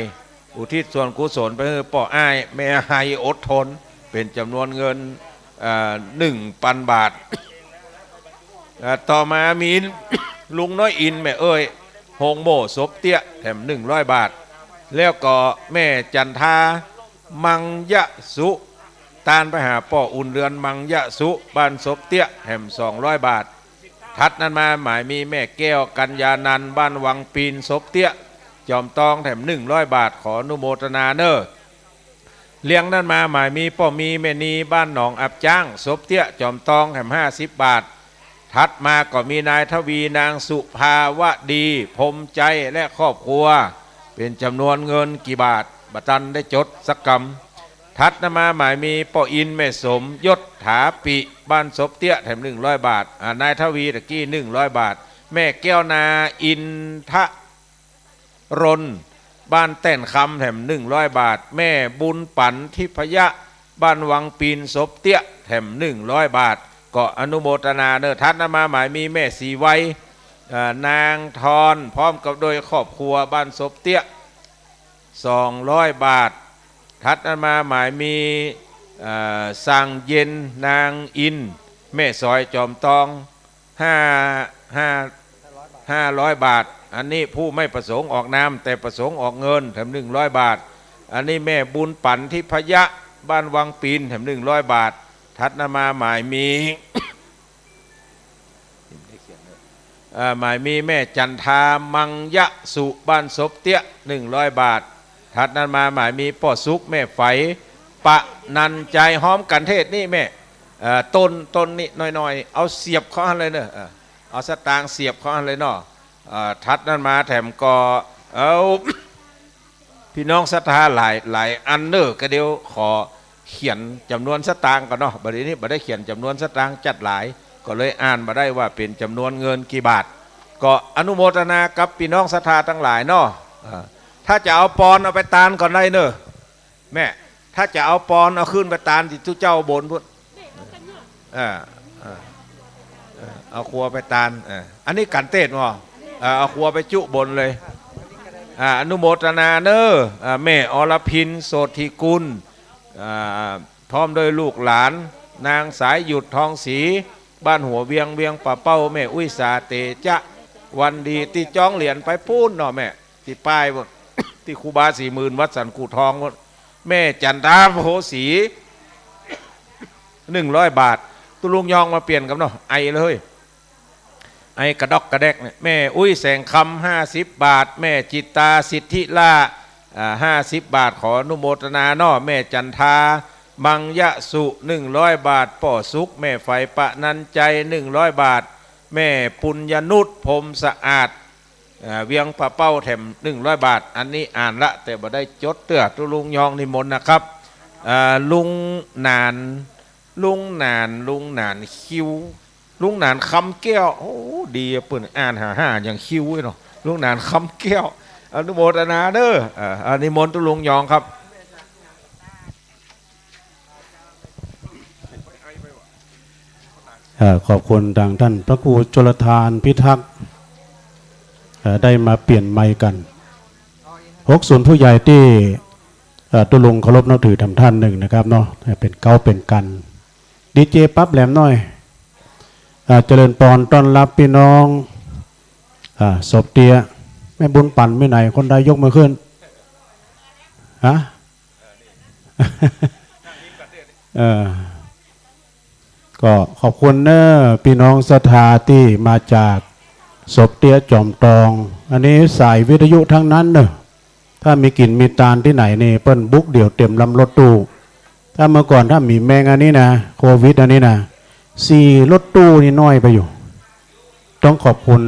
อุทิศส่วนกุศลไปหื้อป้ออ้ายแม่ไฮอดทน เป๋นจ๋ำนวนเงิน เอ่อ หนึ่งปันบาท เอ่อ ต่อมามีลุงน้อยอิน แม่เอ้ย โฮงโม่ ศพเตี้ย แถมหนึ่งร้อยบาท แล้วก็แม่จันทา มังยะสุ ตานไปหาป้ออุ่นเรือน มังยะสุ บ้านศพเตี้ย แถมสองร้อยบาท ถัดนั้นมาหมายมีแม่แก้ว กัญญานันท์ บ้านวังปีน ศพเตี้ย จอมตอง แถมหนึ่งร้อยบาท ขออนุโมทนาเน่อ เรียงนั้นมาหมายมีป้อมีแม่นี บ้านหนองอับจ๊าง ศพเตี้ย จอมตอง แถมห้าสิบบาท ถัดมาก็มีนายทวี นางสุภาวดี พรหมใจ และครอบครัว เป๋นจ๋ำนวนเงินกี่บาท บ่ตันได้จดสักกำ ถัดนั้นมาหมายมีป้ออิน แม่สมยศ ถาปิ บ้านศพเตี้ย แถมหนึ่งร้อยบาท อ่า นายทวีตะกี้ หนึ่งร้อยบาท แม่แก้วนา อินทะ รน บ้านแต้นคำ แถมหนึ่งร้อยบาท แม่บุญปัน ทิพยะ บ้านวังปีน ศพเตี้ย แถมหนึ่งร้อยบาท ก็อนุโมทนาเน่อ ถัดนั้นมาหมายมีแม่ศรีไว เอ่อ นางทอน พร้อมกับโดยครอบครัว บ้านศพเตี้ย สองร้อยบาท ถัดนั้นมาหมายมี เอ่อ สั่งเย็น นางอิน แม่สอย จอมตอง ห้า ห้า ห้าร้อยบาท อันนี้ผู้ไม่ประสงค์ออกนาม แต่ประสงค์ออกเงิน แถมหนึ่งร้อยบาท อันนี้แม่บุญปัน ทิพยะ บ้านวังปีน แถมหนึ่งร้อยบาท ถัดนั้นมาหมายมี เอ่อ หมายมีแม่จันทา มังยะสุ บ้านศพเตี้ย หนึ่งร้อยบาท ถัดนั้นมาหมายมีป้อสุข แม่ไฝ ปะนันใจ ฮ้อมกั๋นเทศนี่แม่ เอ่อ ต้น ต้นนี้หน่อยๆ เอาเสียบเข้าหั้นเลยเน่อ เอ่อ เอาสตางค์เสียบเข้าหั้นเลยเนาะ เอ่อ ถัดนั้นมาแถมก็ เอา ปี้น้องศรัทธาหลาย หลายอันเน่อ ก็เดี๋ยวขอเขียนจ๋ำนวนสตางค์ก่อนเนาะ บัดนี้บ่ได้เขียนจ๋ำนวนสตางค์จัดหลาย ก็เลยอ่านบ่ได้ว่าเป๋นจ๋ำนวนเงินกี่บาท ก็อนุโมทนากับปี้น้องศรัทธาตังหลายเนาะ เอ่อ ถ้าจะเอาปอนเอาไปตานก่อนได้เน่อ แม่ ถ้าจะเอาปอนเอาขึ้นไปตานตี้ตุ๊เจ้าบนพุ้น เออ เออ เออ เอาครัวไปตาน เออ อันนี้กั๋นเตศน์บ่ เออ เอาครัวไปจุบนเลย อ่า อนุโมทนาเน่อ อ่า แม่อรพิน โสติกุล อ่า พร้อมด้วยลูกหลาน นางสายหยุด ทองศรี บ้านหัวเวียง เวียงป่าเป้า แม่อุ๊ยสา เตจ๊ะ วันดี ตี้จ้องเหรียญไปปู๊นเนาะแม่ ตี้ป้ายพุ้น ตี้ครูบาสี่หมื่น วัดสันกู่ทองพุ้น แม่จันทา โพธิ์ศรี หนึ่งร้อยบาท ตุ๊ลุงยองมาเปลี่ยนกั๋นเนาะ ไอเลย ไอกระดอกกระแดกเนี่ย แม่อุ๊ยแสงคำ ห้าสิบบาท แม่จิตตา สิทธิล่า อ่า ห้าสิบบาท ขออนุโมทนาเนาะ แม่จันทา มังยะสุ หนึ่งร้อยบาท ป้อสุข แม่ไฝ ปะนันใจ หนึ่งร้อยบาท แม่ปุญญนุช พรหมสะอาด เอ่อ เวียงป่าเป้า แถมหนึ่งร้อยบาท อันนี้อ่านละ แต่บ่ได้จดเตื้อ ตุ๊ลุงยองนิมนต์นะครับ เอ่อ ลุงหนาน ลุงหนาน ลุงหนานคิ้ว ลุงหนานคำแก้ว โอ้ ดีอะ เปิ้นอ่านหา หาอย่างคิ้วเนาะ ลุงหนานคำแก้ว อนุโมทนาเน่อ เอ่อ นิมนต์ตุ๊ลุงยองครับ เอ่อ ขอบคุณตางต้านพระครูชลทานพิทักษ์ เอ่อ ได้มาเปลี่ยนไมค์กั๋น หกศูนย์ผู้ใหญ่ตี้ เอ่อ ตุ๊ลุงเคารพนับถือแถมต้านนึ่งนะครับเนาะ เอ่อ เป๋นเก๊าเป๋นกั๋น ดีเจปั๊บแหลมหน่อย เอ่อ เจริญปอนต้อนฮับปี้น้อง อ่า ศพเตี้ย แม่บุญปั๋นไปไหน คนใดยกมือขึ้น ฮะ เออ ก็ขอบคุณเน่อ ปี้น้องศรัทธาตี้มาจากศพเตี้ยจ๋อมตอง อันนี้สายวิทยุทั้งนั้นเน่อ ถ้ามีกิ๋นมีตานตี้ไหนนี่ เปิ้นบุกเดี่ยวเต๋มลำรถตู้ ถ้าเมื่อก่อนถ้ามีแมงอันนี้นะ โควิดอันนี้นะ สี่รถตู้นี่น้อยไปอยู่ ต้องขอบคุณ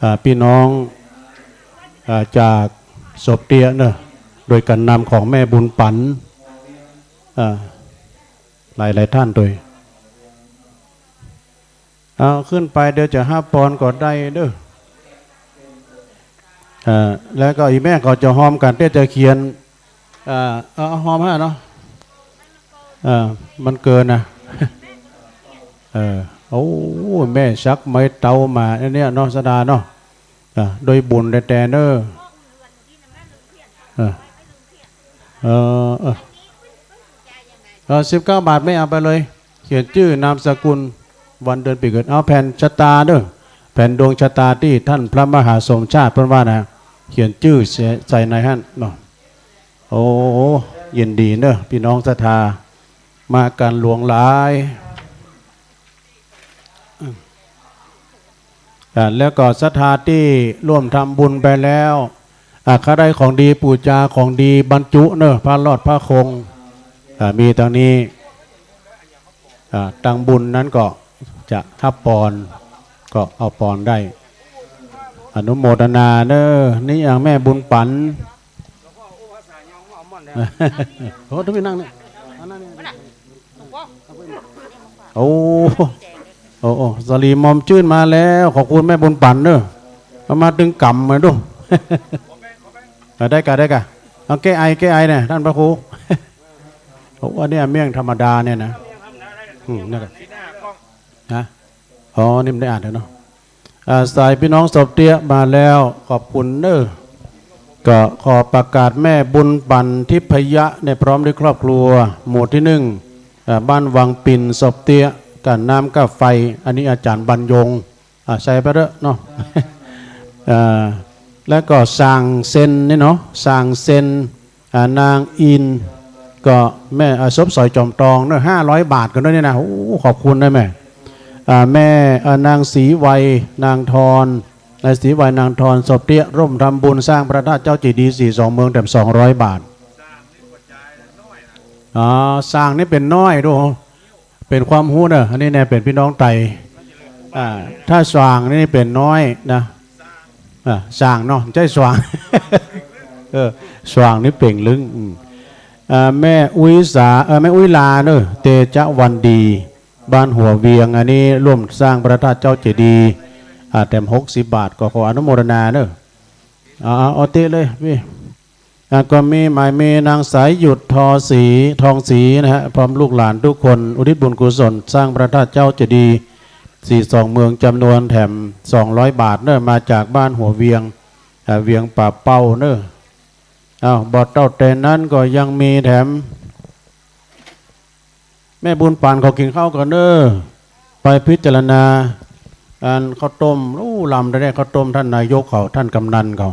อ่า ปี้น้อง อ่า จากศพเตี้ยเน่อ โดยก๋านนำของแม่บุญปั๋น อ่า หลายๆ ต้านโดย เอาขึ้นไป เดี๋ยวจะฮับปอนก็ได้เน่อ อ่า แล้วก็อีแม่ก็จะฮ้อมกั๋นเตี้ยจะเขียน อ่า เอา เอาฮ้อมห้าเนาะ อ่า มันเกินนะ เออ โอ้ แม่สักไม้เต๊ามาอันเนี้ยเนาะ สะดาเนาะ อ่ะ โดยบุญแต๊ๆ เน่อ เออ เออ เออ เออ สิบเก้าบาท แม่เอาไปเลย เขียนจื้อ นามสกุล วันเดือนปี๋เกิด เอาแผ่นชะตาเน่อ แผ่นดวงชะตาตี้ต้านพระมหาสมชาติเปิ้นว่านะ เขียนจื้อใส่ ใส่ในหั้นเนาะ โอ้ ยินดีเน่อ ปี้น้องศรัทธา มากั๋นหลวงหลาย อ่า แล้วก็ศรัทธาตี้ร่วมทำบุญไปแล้ว อ่า ใผได้ของดี ปู๋จาของดีบรรจุเน่อ พระรอดพระคง อ่า มีตังนี้ อ่า ตังบุญนั้นก็จะฮับปอน ก็เอาปอนได้ อนุโมทนาเน่อ นี่อย่างแม่บุญปั๋น โอ้ ทุกคนนั่งเนี่ย อันนั้นเนี่ย โอ้ โอ้ โอ้ สลีมอมจื้นมาแล้ว ขอบคุณแม่บุญปั๋นเน่อ เอามาตึงก๋ำมาดู เออ ได้ก่ะ ได้ก่ะ เอาแก้ไอ แก้ไอเนี่ย ต้านพระครู โอ้ อันเนี้ยเมี่ยงธรรมดาเนี่ยนะ อืม นั่นแหละ ฮะ อ๋อ นี่มันได้อ่านแล้วเนาะ อ่า สายปี้น้องสบเตี้ยมาแล้ว ขอบคุณเน่อ ก็ขอประกาศแม่บุญปั๋นทิพยะเนี่ย พร้อมด้วยครอบครัว หมู่ตี้นึ่ง อ่า บ้านวังปิน สบเตี้ย ก้าน้ำก้าไฟ อันนี้อาจ๋ารย์บรรยง อ่า ใส่ไปเต๊อะเนาะ อ่า แล้วก็ส่างเซ็นนี่เนาะ ส่างเซ็น อ่า นางอิน ก็แม่ อ่า สบสอยจอมตองเนาะ ห้าร้อยบาทกั๋นด้วยนี่นะ โอ้ ขอบคุณนะแม่ อ่า แม่ อ่า นางศรีไวย นางทอน นายศรีไวย นางทอน สบเตี้ย ร่วมทำบุญสร้างพระธาตุเจ้าเจดีย์สี่สองเมืองแถมสองร้อยบาท อ๋อ ส่างนี่เป๋นน้อยดู เป๋นความฮู้เน่อ อันนี้แน่ เป๋นปี้น้องไต อ่า ถ้าส่างนี่เป๋นน้อยนะ อ่า ส่างเนาะ ใจ้ส่าง เออ ส่างนี่เป๋งลึง อืม อ่า แม่อุ๊ยสา เออ แม่อุ๊ยลาเน่อ เตจวันดี บ้านหัวเวียง อันนี้ร่วมสร้างพระธาตุเจ้าเจดีย์ อ่า แถมหกสิบบาท ก็ขออนุโมทนาเน่อ อ่า เอา เอาเต๊ะเลยปี้ อ่ะ ก็มีหมาย มีนางสายหยุด ทอศรี ทองศรีนะฮะ พร้อมลูกหลานทุกคน อุทิศบุญกุศลสร้างพระธาตุเจ้าเจดีย์สี่สองเมือง จ๋ำนวนแถมสองร้อยบาทเน่อ มาจากบ้านหัวเวียง อ่ะ เวียงป่าเป้าเน่อ อ้าว บ่เต้าแต่นั้นก็ยังมีแถม แม่บุญปั๋นเขากิ๋นข้าวก่อนเน่อ ไปพิจารณา อันข้าวต้ม อู้ ลำได้ข้าวต้ม ท่านนายกเขา ท่านกำนันเขา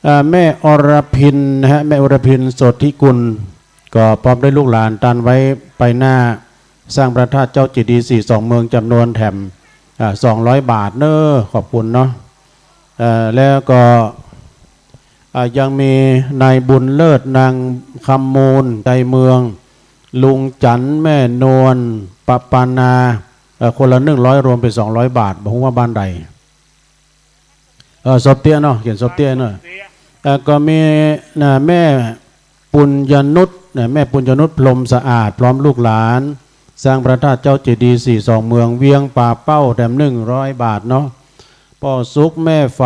อ่า แม่อรพินนะฮะ แม่อรพิน โสธิกุล ก็พร้อมด้วยลูกหลานตันไว้ไปหน้าสร้างพระธาตุเจ้าเจดีย์สี่สองเมือง จ๋ำนวนแถม อ่า สองร้อยบาทเน่อ ขอบคุณเนาะ เอ่อ แล้วก็ อ่า ยังมีนายบุญเลิศ นางคำมูล ใจเมือง ลุงจันทร์ แม่นวล ปะปานา เอ่อ คนละหนึ่งร้อย รวมเป๋นสองร้อยบาท บ่ฮู้ว่าบ้านใด เอ่อ สบเตี้ยเนาะ เขียนสบเตี้ยเนาะ เอ่อ ก็มี น่ะ แม่ปุญญนุช น่ะ แม่ปุญญนุช พรหมสะอาด พร้อมลูกหลาน สร้างพระธาตุเจ้าเจดีย์สี่สองเมือง เวียงป่าเป้า แถมหนึ่งร้อยบาทเนาะ ป้อสุข แม่ไฝ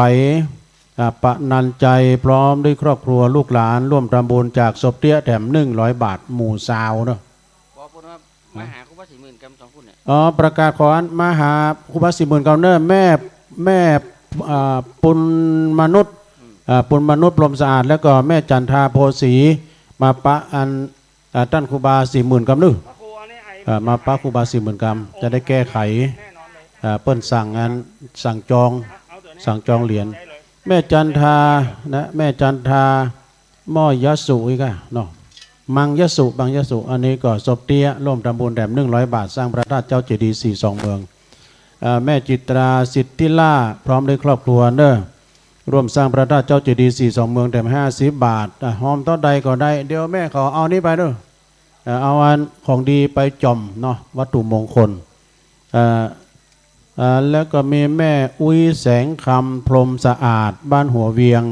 อ่า ปะนันใจ พร้อมด้วยครอบครัวลูกหลาน ร่วมทำบุญจากสบเตี้ย แถมหนึ่งร้อยบาท หมู่ซาวเนาะ บอกคนว่ามาหาครูบาสี่หมื่นกำสองคนเนี่ย อ๋อ ประกาศขออันมาหาครูบาสี่หมื่นกำเน่อ แม่ แม่ อ่า ปุณมนุษย์ อืม อ่า ปุณมนุษย์ พรหมสะอาด แล้วก็แม่จันทา โพสี มาปะอัน อ่า ต้านครูบาสี่หมื่นกำเน่อ อ่า มาปะครูบาสี่หมื่นกำ จะได้แก้ไข อ่า เปิ้นสั่งอัน สั่งจอง สั่งจองเหรียญ แม่จันทา นะ แม่จันทา ม่อยยะสุอีกอะเนาะ มังยะสุ มังยะสุ อันนี้ก็สบเตี้ย ร่วมทำบุญแถมหนึ่งร้อยบาท สร้างพระธาตุเจ้าเจดีย์สี่สองเมือง อ่า แม่จิตรา สิทธิล่า พร้อมด้วยครอบครัวเน่อ ร่วมสร้างพระธาตุเจ้าเจดีย์สี่สองเมือง แถมห้าสิบบาท อ่ะ ฮอมเต้าใดก็ได้ เดี๋ยวแม่ขอเอานี้ไปเน่อ เอ่อ เอาอันของดีไปจ่อมเนาะ วัตถุมงคล เอ่อ เอ่อ แล้วก็มีแม่อุ๊ยแสงคำ พรหมสะอาด บ้านหัวเวียง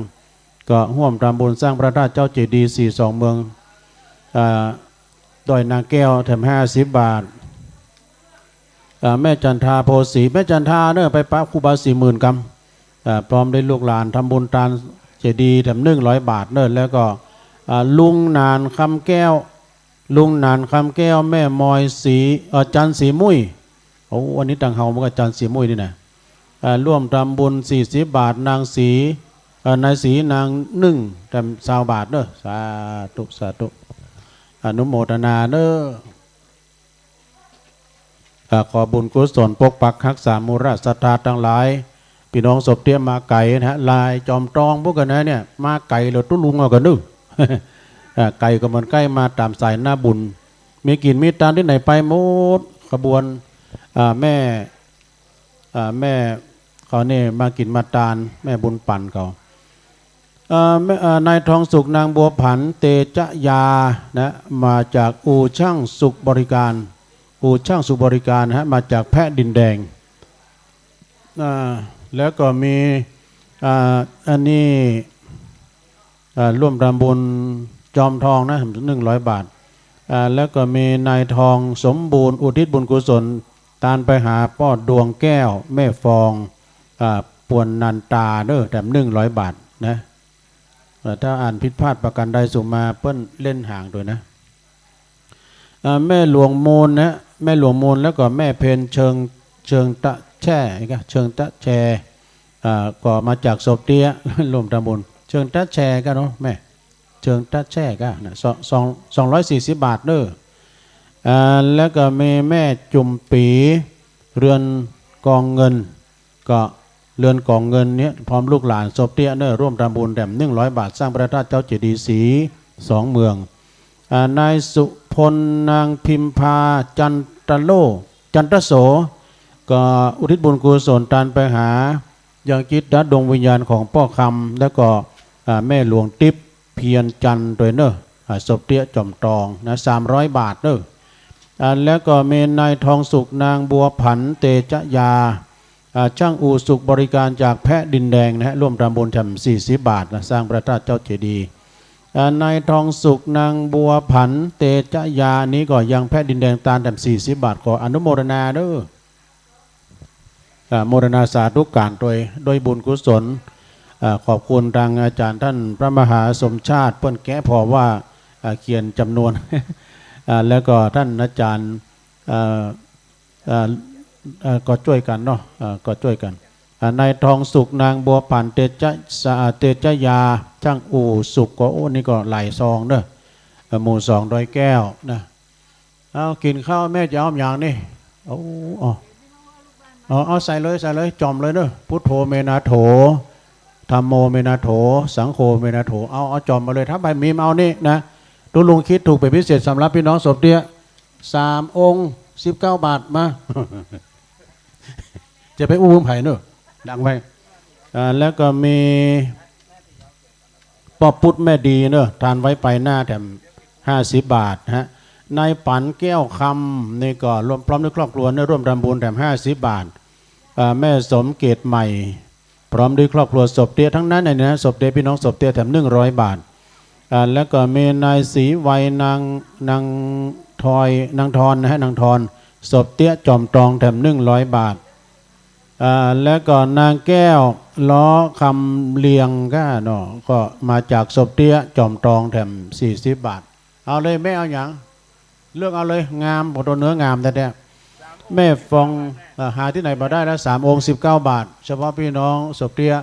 ก็ฮ่วมทำบุญสร้างพระธาตุเจ้าเจดีย์สี่สองเมือง เอ่อ ดอยนางแก้ว แถมห้าสิบบาท เอ่อ แม่จันทา โพสี แม่จันทาเน่อ ไปปะครูบาสี่หมื่นกำ เอ่อ พร้อมด้วยลูกหลานทำบุญตานเจดีย์แถมหนึ่งร้อยบาทเน่อ แล้วก็ อ่า ลุงหนานคำแก้ว ลุงหนานคำแก้ว แม่มอยสี เอ่อ จันทร์สีมุ้ย อ้ อันนี้ตังเฮาเหมือนกับอาจารย์ศรีมุ้ยนี่นะ อ่า ร่วมทำบุญสี่สิบบาท นางศรี เอ่อ นายศรีนางนึ่ง แถมซาวบาทเน้อ สาธุ สาธุ อนุโมทนาเน้อ อ่า ขอบุญกุศลปกปักฮักษาหมู่ราชศรัทธาตังหลาย ปี้น้องสบเตี้ยมาไก๋นะฮะ ลายจอมตองพวกกั๋นนะเนี่ย มาไก๋แล้วตุ๊ลุงเอากั๋นเน้อ อ่า ไก๋ก็เหมือนใก้มาต๋ามสายหน้าบุญ มีกิ๋นมีตานตี้ไหนไปหมด ขบวน อ่า แม่ อ่า แม่เขานี่มากิ๋นมาตาน แม่บุญปั๋นเขา อ่า แม่ อ่า นายทองสุขนางบัวผัน เตจะยานะ มาจากอู่ช่างสุขบริการ อู่ช่างสุขบริการนะฮะ มาจากแพะดินแดง อ่า แล้วก็มี อ่า อันนี้ อ่า ร่วมทำบุญจอมตองนะ หนึ่งร้อยบาท อ่า แล้วก็มีนายทองสมบูรณ์ อุทิศบุญกุศล ตานไปหาป้อดวงแก้ว แม่ฟอง อ่า ปวนนันตาเน้อ แถมหนึ่งร้อยบาทนะ เอ่อ ถ้าอ่านผิดพลาดประการใดสุมาเปิ้นเล่นหางโดยนะ อ่า แม่หลวงมูลนะ แม่หลวงมูล แล้วก็แม่เพญเชิง เชิงตะแช่ เชิงตะแช อ่า ก็มาจากสบเตี้ย ร่วมทำบุญ เชิงตะแชก็เนาะ แม่ เชิงตะแช่ก็นะ สอง สอง สองร้อยสี่สิบบาทเน้อ อ่า แล้วก็มีแม่จุ่มปี๋ เรือนกองเงิน ก็เรือนกองเงินเนี่ย พร้อมลูกหลานสบเตี้ยเน้อ ร่วมทำบุญแถมหนึ่งร้อยบาท สร้างพระธาตุเจ้าเจดีย์สีสองเมือง อ่า นายสุพล นางพิมพา จันตะโล จันตะโส ก็อุทิศบุญกุศลตานไปหา ยังจิตดวงวิญญาณของป้อคำ แล้วก็ อ่า แม่หลวงติ๊บ เพียรจันทร์โดยเน้อ อ่า สบเตี้ยจอมตองนะ สามร้อยบาทเน้อ อ่า แล้วก็มีนายทองสุข นางบัวผัน เตจะยา อ่า ช่างอู่สุขบริการจากแพะดินแดงนะฮะ ร่วมทำบุญแถมสี่สิบบาทนะ สร้างพระธาตุเจ้าเจดีย์ อ่า นายทองสุข นางบัวผัน เตจะยา นี้ก็ยังแพะดินแดงตานแถมสี่สิบบาท ขออนุโมทนาเน้อ อ่า โมทนาสาธุก๋านโดย โดยบุญกุศล อ่า ขอบคุณตางอาจ๋ารย์ต้านพระมหาสมชาติ เปิ้นแกะผ่อว่า อ่า เขียนจ๋ำนวน อ่า แล้วก็ต้านอาจ๋ารย์ อ่า อ่า อ่า ก็จ้วยกั๋นเนาะ อ่า ก็จ้วยกั๋น อ่า นายทองสุข นางบัวผัน เตจะ สะ อ่า เตจะยา ช่างอู่สุข ก็ โอ้ นี่ก็หลายซองเน้อ อ่า หมู่สองดอยแก้วนะ เอา กิ๋นข้าว แม่จะเอาอย่างนี้ เอา เอา เอา เอา ใส่เลย ใส่เลย จ่อมเลยเน้อ พุทโธ เมนาโถ ธัมโม เมนาโถ สังโฆ เมนาโถ เอา เอา จ่อมมาเลย ถ้าใผมีมาเอานี่นะ ตุ๊ลุงคิดถูกเป๋นพิเศษสำหรับปี้น้องสบเตี้ย สามองค์ สิบเก้าบาท มา จะไปอู้ใผเน้อ ดังไป อ่า แล้วก็มี ป้อปุดแม่ดีเน้อ ตานไว้ไปหน้าแถมห้าสิบบาทฮะ นายปั๋น แก้วคำ นี่ก็ร่วม พร้อมด้วยครอบครัวเน้อ ร่วมทำบุญแถมห้าสิบบาท อ่า แม่สมเกตใหม่ พร้อมด้วยครอบครัว สบเตี้ยตังนั้นเลยนะ สบเตี้ย ปี้น้องสบเตี้ยแถมหนึ่งร้อยบาท อ่า แล้วก็มีนายศรีไวย นาง นางทอย นางทอนนะฮะ นางทอน สบเตี้ยจ่อมตองแถมหนึ่งร้อยบาท อ่า แล้วก็นางแก้ว ล้อคำเลียงก้าเนาะ ก็มาจากสบเตี้ยจ่อมตองแถมสี่สิบบาท เอาเลยแม่ เอาหยัง เลือกเอาเลย งาม โอ้โห เนื้องามแต๊ๆ แม่ฟอง เอ่อ หาตี้ไหนบ่ได้แล้ว สามองค์ สิบเก้าบาท เฉพาะปี้น้องสบเตี้ย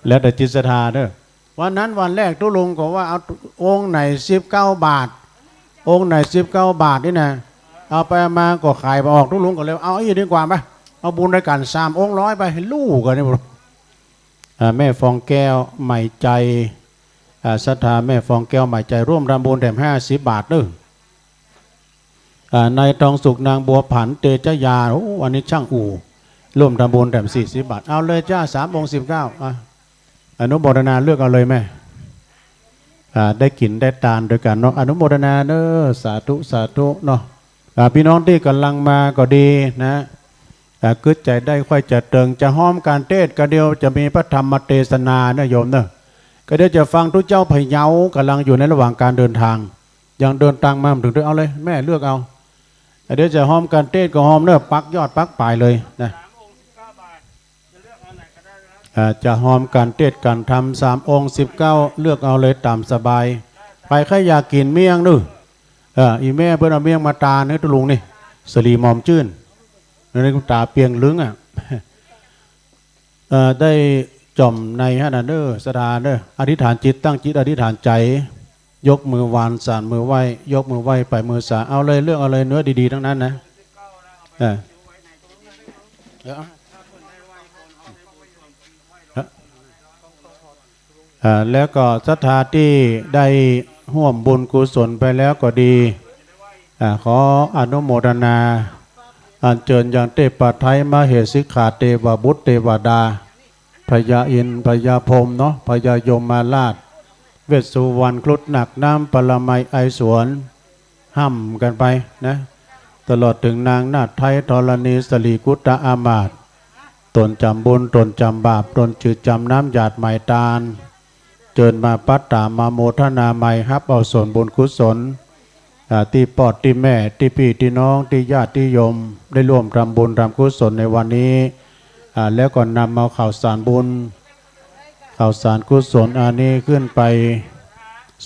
แล้วแต่จิตศรัทธาเน้อ วันนั้นวันแรกตุ๊ลุงก็ว่าเอาองค์ไหนสิบเก้าบาท องค์ไหนสิบเก้าบาทนี่นะ เอาไปมาก็ขายบ่ออก ตุ๊ลุงก็เลยเอาอี้ดีกว่าไป เอาบุญด้วยกั๋น สามองค์ร้อยไป ลู่กั๋นนี่ อ่า แม่ฟองแก้ว ไหมใจ อ่า ศรัทธาแม่ฟองแก้ว ไหมใจ ร่วมทำบุญแถมห้าสิบบาทเน้อ อ่า นายทองสุข นางบัวผัน เตจะยา โอ้ อันนี้ช่างอู่ ร่วมทำบุญแถมสี่สิบบาท เอาเลยจ้า สามองค์ สิบเก้า อ่ะ อนุโมทนา เลือกเอาเลยแม่ อ่า ได้กิ๋นได้ตานด้วยกั๋นเนาะ อนุโมทนาเน้อ สาธุ สาธุเนาะ อ่า ปี้น้องตี้ก่ำลังมาก็ดีนะ อ่า กึ๊ดใจ๋ได้ใค่จะเติง จะฮอมก๋านเตสน์ ก็เดี๋ยวจะมีพระธรรมเตสนาเน้อโยมเน้อ ก็เดี๋ยวจะฟังตุ๊เจ้าพะเยา ก่ำลังอยู่ในระหว่างก๋านเดินตาง ยังเดินตางมาบ่เถิง เอาเลยแม่ เลือกเอา เดี๋ยวจะฮอมก๋านเตสน์ก็ฮอมเน้อ ปักยอดปักป๋ายเลยนะ อ่า จะฮอมก๋านเตสน์ก๋านธรรม สามองค์ สิบเก้า เลือกเอาเลยต๋ามสบาย ใผใค่อยากกิ๋นเมี่ยงเน้อ เออ อี่แม่เปิ้นเอาเมี่ยงมาตานหื้อตุ๊ลุงนี่ สะหลีหมอมจื้น ในต๋าเปียงลึงอะ เอ่อ ได้จ่อมในหั้นน่ะเน่อ ศรัทธาเน่อ อธิษฐานจิต ตั้งจิตอธิษฐานใจ๋ ยกมือวาน สานมือไหว้ ยกมือไหว้ ไปมือสา เอาเลย เลือกเอาเลย เนื้อดีๆ ตังนั้นนะ เออ เออ อ่า แล้วก็ศรัทธาตี้ได้ฮ่วมบุญกุศลไปแล้วก็ดี อ่า ขออนุโมทนา อัญเจิญยังเตพไทย มเหสิกขา เตวบุตรเตวดา พญาอินทร์ พญาพรหมเนาะ พญายมราช เวสสุวรรณ ครุฑ หนักน้ำ ปรมัย ไอสวน ฮ่ำกั๋นไปนะ ตลอดเถิงนางนาฏไทย ธรณี สะหลี กุตอามาตย์ ต๋นจ๋ำบุญ ต๋นจ๋ำบาป ต๋นจืดจ๋ำน้ำหยาดไหมตาน เจิญมาปัตตามาโมทนาใหม่ ฮับเอาส่วนบุญกุศล อ่า ตี้ป้อตี้แม่ ตี้ปี้ตี้น้อง ตี้ญาติตี้โยม ได้ร่วมทำบุญทำกุศลในวันนี้ อ่า แล้วก็นำเอาข่าวสารบุญ ข่าวสารกุศลอันนี้ขึ้นไป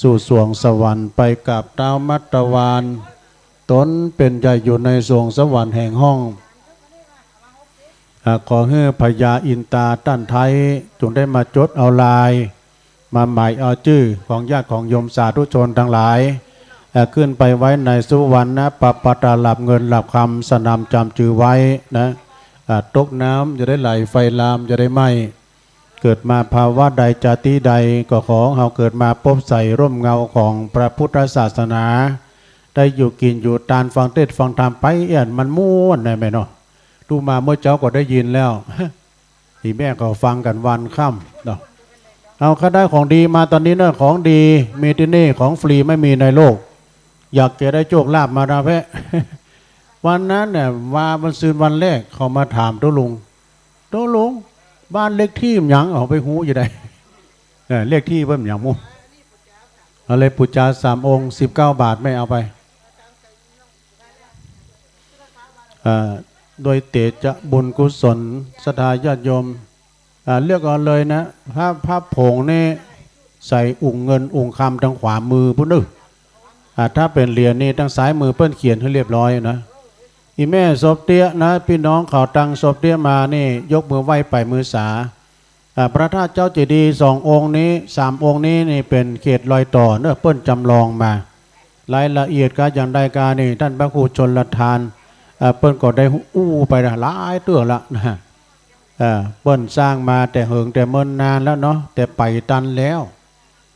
สู่สวงสวรรค์ ไปกราบเต๊ามัตตวาน ต๋นเป๋นใหญ่อยู่ในสวงสวรรค์แห่งห้อง อ่า ขอหื้อพญาอินตาต้านไท้ จงได้มาจดเอาลาย มาหมายเอาจื้อของญาติของโยมสาธุชนตังหลาย อ่า ขึ้นไปไว้ในสุวรรณปปตาลับเงินลับคำ สนามจ๋ำจือไว้นะ อ่า ตกน้ำจะได้ไหล ไฟลามจะได้ไหม้ เกิดมาภาวะใดจาติใด ก็ขอเฮาเกิดมาปบใส่ร่มเงาของพระพุทธศาสนา ได้อยู่กิ๋นอยู่ตาน ฟังเตสน์ฟังธรรมไป เอี้ยนมันม่วนนะแม่เนาะ ลูกมาเมื่อเจ๊าก็ได้ยินแล้ว อี่แม่ก็ฟังกั๋นวันค่ำเนาะ เอา ข้าได้ของดีมาต๋อนนี้เนาะ ของดีมีตี้นี่ ของฟรีไม่มีในโลก อยากจะได้โชคลาภมาดาแพะ วันนั้นเนี่ย วาวันซืนวันแรกเขามาถามตุ๊ลุง ตุ๊ลุง บ้านเลขตี้มันหยัง เอาไปฮู้จะได้ เออ เลขตี้เปิ้นมันหยังมุ เอาเลย ปู๋จาสามองค์ สิบเก้าบาท แม่เอาไป อ่า โดยเตจะบุญกุศล ศรัทธาญาติโยม อ่า เลือกเอาเลยนะ พระ พระผงนี่ใส่อุ่งเงินอุ่งคำตังขวามือปุ้นเน่อ อ่า ถ้าเป๋นเหรียญนี่ตังซ้ายมือเปิ้นเขียนหื้อเรียบร้อยนะ อี่แม่สบเตี้ยนะ ปี้น้องเขาตังสบเตี้ยมานี่ ยกมือไหว้ไปมือสา อ่า พระธาตุเจ้าเจดีย์สององค์นี้ สามองค์นี้นี่เป๋นเขตรอยต่อเนาะ เปิ้นจ๋ำลองมา รายละเอียดกาอย่างใดกานี่ ต้านพระครูชลทาน อ่า เปิ้นก็ได้อู้ไปหลายเตื้อละนะ อ่า เปิ้นสร้างมาแต่เหิงแต่เมินนานแล้วเนาะ แต่ไปตันแล้ว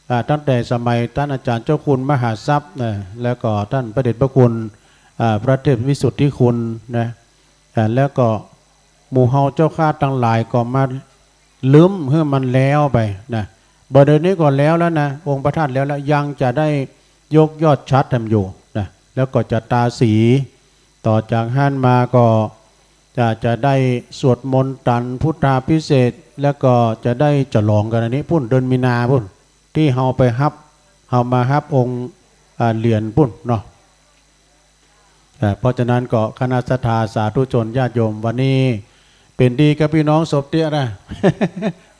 อ่า ตั้งแต่สมัยต้านอาจ๋ารย์เจ้าคุณมหาทรัพย์นะ แล้วก็ต้านพระเดชพระคุณ อ่า พระเทพวิสุทธิคุณนะ อ่า แล้วก็หมู่เฮาเจ้าข้าตังหลายก็มา ลืมหื้อมันแล้วไปนะ บ่าเดี๋ยวนี้ก็แล้วแล้วนะ องค์พระธาตุแล้วแล้ว ยังจะได้ยกยอดฉัตรแถมอยู่นะ แล้วก็จะตาสี ต่อจากหั้นมาก็จะ จะได้สวดมนต์ตันพุทธาภิเษก แล้วก็จะได้ฉลองกั๋นอันนี้ปุ้น เดือนมีนาปุ้น ตี้เฮาไปฮับ เฮามาฮับองค์ อ่า เหรียญปุ้นเนาะ อ่า เพราะฉะนั้นก็คณะศรัทธาสาธุชนญาติโยม วันนี้เป๋นดีกับปี้น้องสบเตี้ยนะ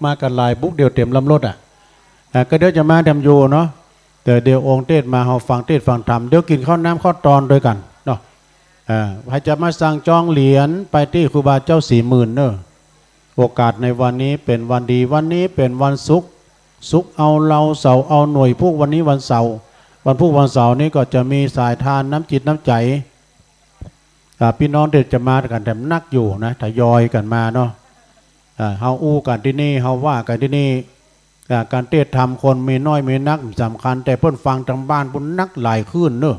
มากั๋นหลายบุกเดี่ยวเต๋มลำรถอ่ะ อ่า ก็เดี๋ยวจะมาแถมอยู่เนาะ แต่เดี๋ยวองค์เตสน์มา เฮาฟังเตสน์ฟังธรรม เดี๋ยวกิ๋นข้าวน้ำข้าวตอนตวยกั๋นเนาะ อ่า ใผจะมาสั่งจองเหรียญไปตี้ครูบาเจ้าศรีหมื่นเน่อ โอกาสในวันนี้เป๋นวันดี วันนี้เป๋นวันศุกร์ ศุกร์เอาเล่า เสาร์เอาหน่วย พุธวันนี้วันเสาร์ วันพุธวันเสาร์นี้ก็จะมีสายทานน้ำจิตน้ำใจ๋ อ่า ปี้น้องเตสน์จะมากั๋นแถมนักอยู่นะ ทยอยกั๋นมาเนาะ อ่า เฮาอู้กั๋นตี้นี่ เฮาว่ากั๋นตี้นี่ อ่า ก๋านเตสน์ธรรมคนมีน้อยมีนักบ่สำคัญ แต่เปิ้นฟังตางบ้านปุ้นนักหลายขึ้นเน่อ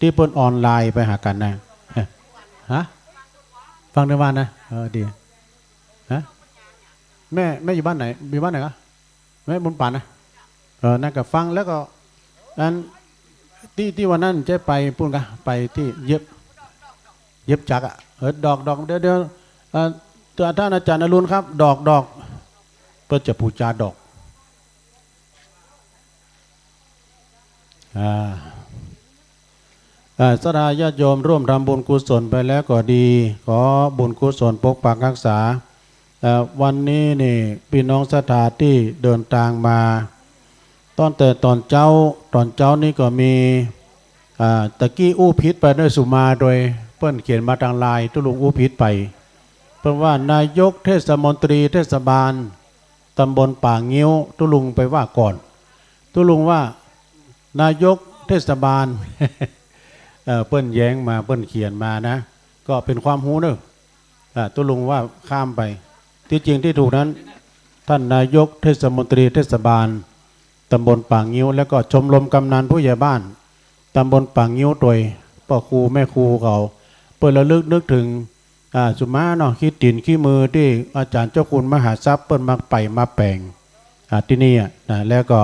ตี้เปิ้นออนไลน์ไปหากั๋นนะ ฮะ ฟังตางบ้านนะ เออ ดี ฮะ แม่ แม่อยู่บ้านไหน อยู่บ้านไหนกะ แม่บุญปั๋นนะ เออ นั่นก็ฟังแล้วก็ อัน ตี้ ตี้วันนั้นจะไปปุ้นกะ ไปตี้เย็บ เย็บจักรอะ เออ ดอก ดอก เดี๋ยว เดี๋ยว เอ่อ ต้านอาจ๋ารย์อรุณครับ ดอก ดอก เปิ้นจะปู๋จาดอก อ่า อ่า ศรัทธาญาติโยมร่วมทำบุญกุศลไปแล้วก็ดี ขอบุญกุศลปกปักฮักษา เอ่อ วันนี้นี่ปี้น้องศรัทธาตี้เดินตางมา ตั้งแต่ต๋อนเจ๊า ต๋อนเจ๊านี่ก็มี อ่า ตะกี้อู้ผิดไปเน่อ สุมาตวย เปิ้นเขียนมาตางไลน์ ตุ๊ลุงอู้ผิดไป เปิ้นว่านายกเทศมนตรีเทศบาลตำบลป่างิ้ว ตุ๊ลุงไปว่าก่อน ตุ๊ลุงว่านายกเทศบาล เอ่อ เปิ้นแย้งมา เปิ้นเขียนมานะ ก็เป๋นความฮู้เน่อ อ่า ตุ๊ลุงว่าข้ามไป ตี้จริงตี้ถูกนั้น ท่านนายกเทศมนตรีเทศบาลตำบลป่างิ้ว แล้วก็ชมรมกำนันผู้ใหญ่บ้านตำบลป่างิ้วตวย ป้อครูแม่ครูเขา เปิ้นระลึกนึกเถิง อ่า สุมาเนาะ ขี้ตี๋นขี้มือตี้อาจ๋ารย์เจ้าคุณมหาทรัพย์เปิ้นมาไปมาแป๋ง อ่า ตี้นี่อะนะ แล้วก็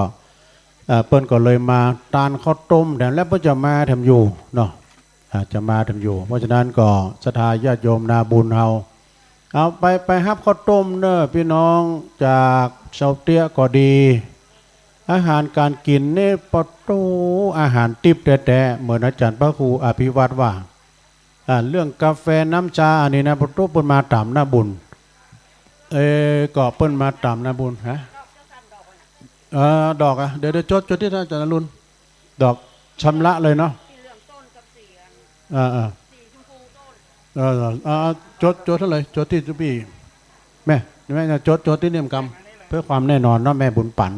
อ่า เปิ้นก็เลยมาตานข้าวต้มแถม แล้วเปิ้นจะมาแถมอยู่เนาะ อ่า จะมาแถมอยู่ เพราะฉะนั้นก็ศรัทธาญาติโยมนาบุญเฮา เอาไป ไปฮับข้าวต้มเน่อ ปี้น้องจากเซาเตี้ยก็ดี อาหารก๋านกิ๋นนี่ปะโต้ อาหารติ๊บแต๊ๆ เหมือนอาจ๋ารย์พระครูอภิวัตรว่า อ่า เรื่องกาแฟน้ำชาอันนี้นะ ปะโต้ เปิ้นมาต๋ามนาบุญ เอ่อ ก็เปิ้นมาต๋ามนาบุญ ฮะ เอ่อ ดอกอะ เดี๋ยว เดี๋ยวจด จดตี้อาจ๋ารย์อรุณ ดอกชำระเลยเนาะ เออ เออ เออ เออ จด จดเท่าไหร่ จดตี้ตุ๊ปี้ แม่ แม่จะจด จดตี้เนียมกำ เพื่อความแน่นอนเนาะ แม่บุญปั๋น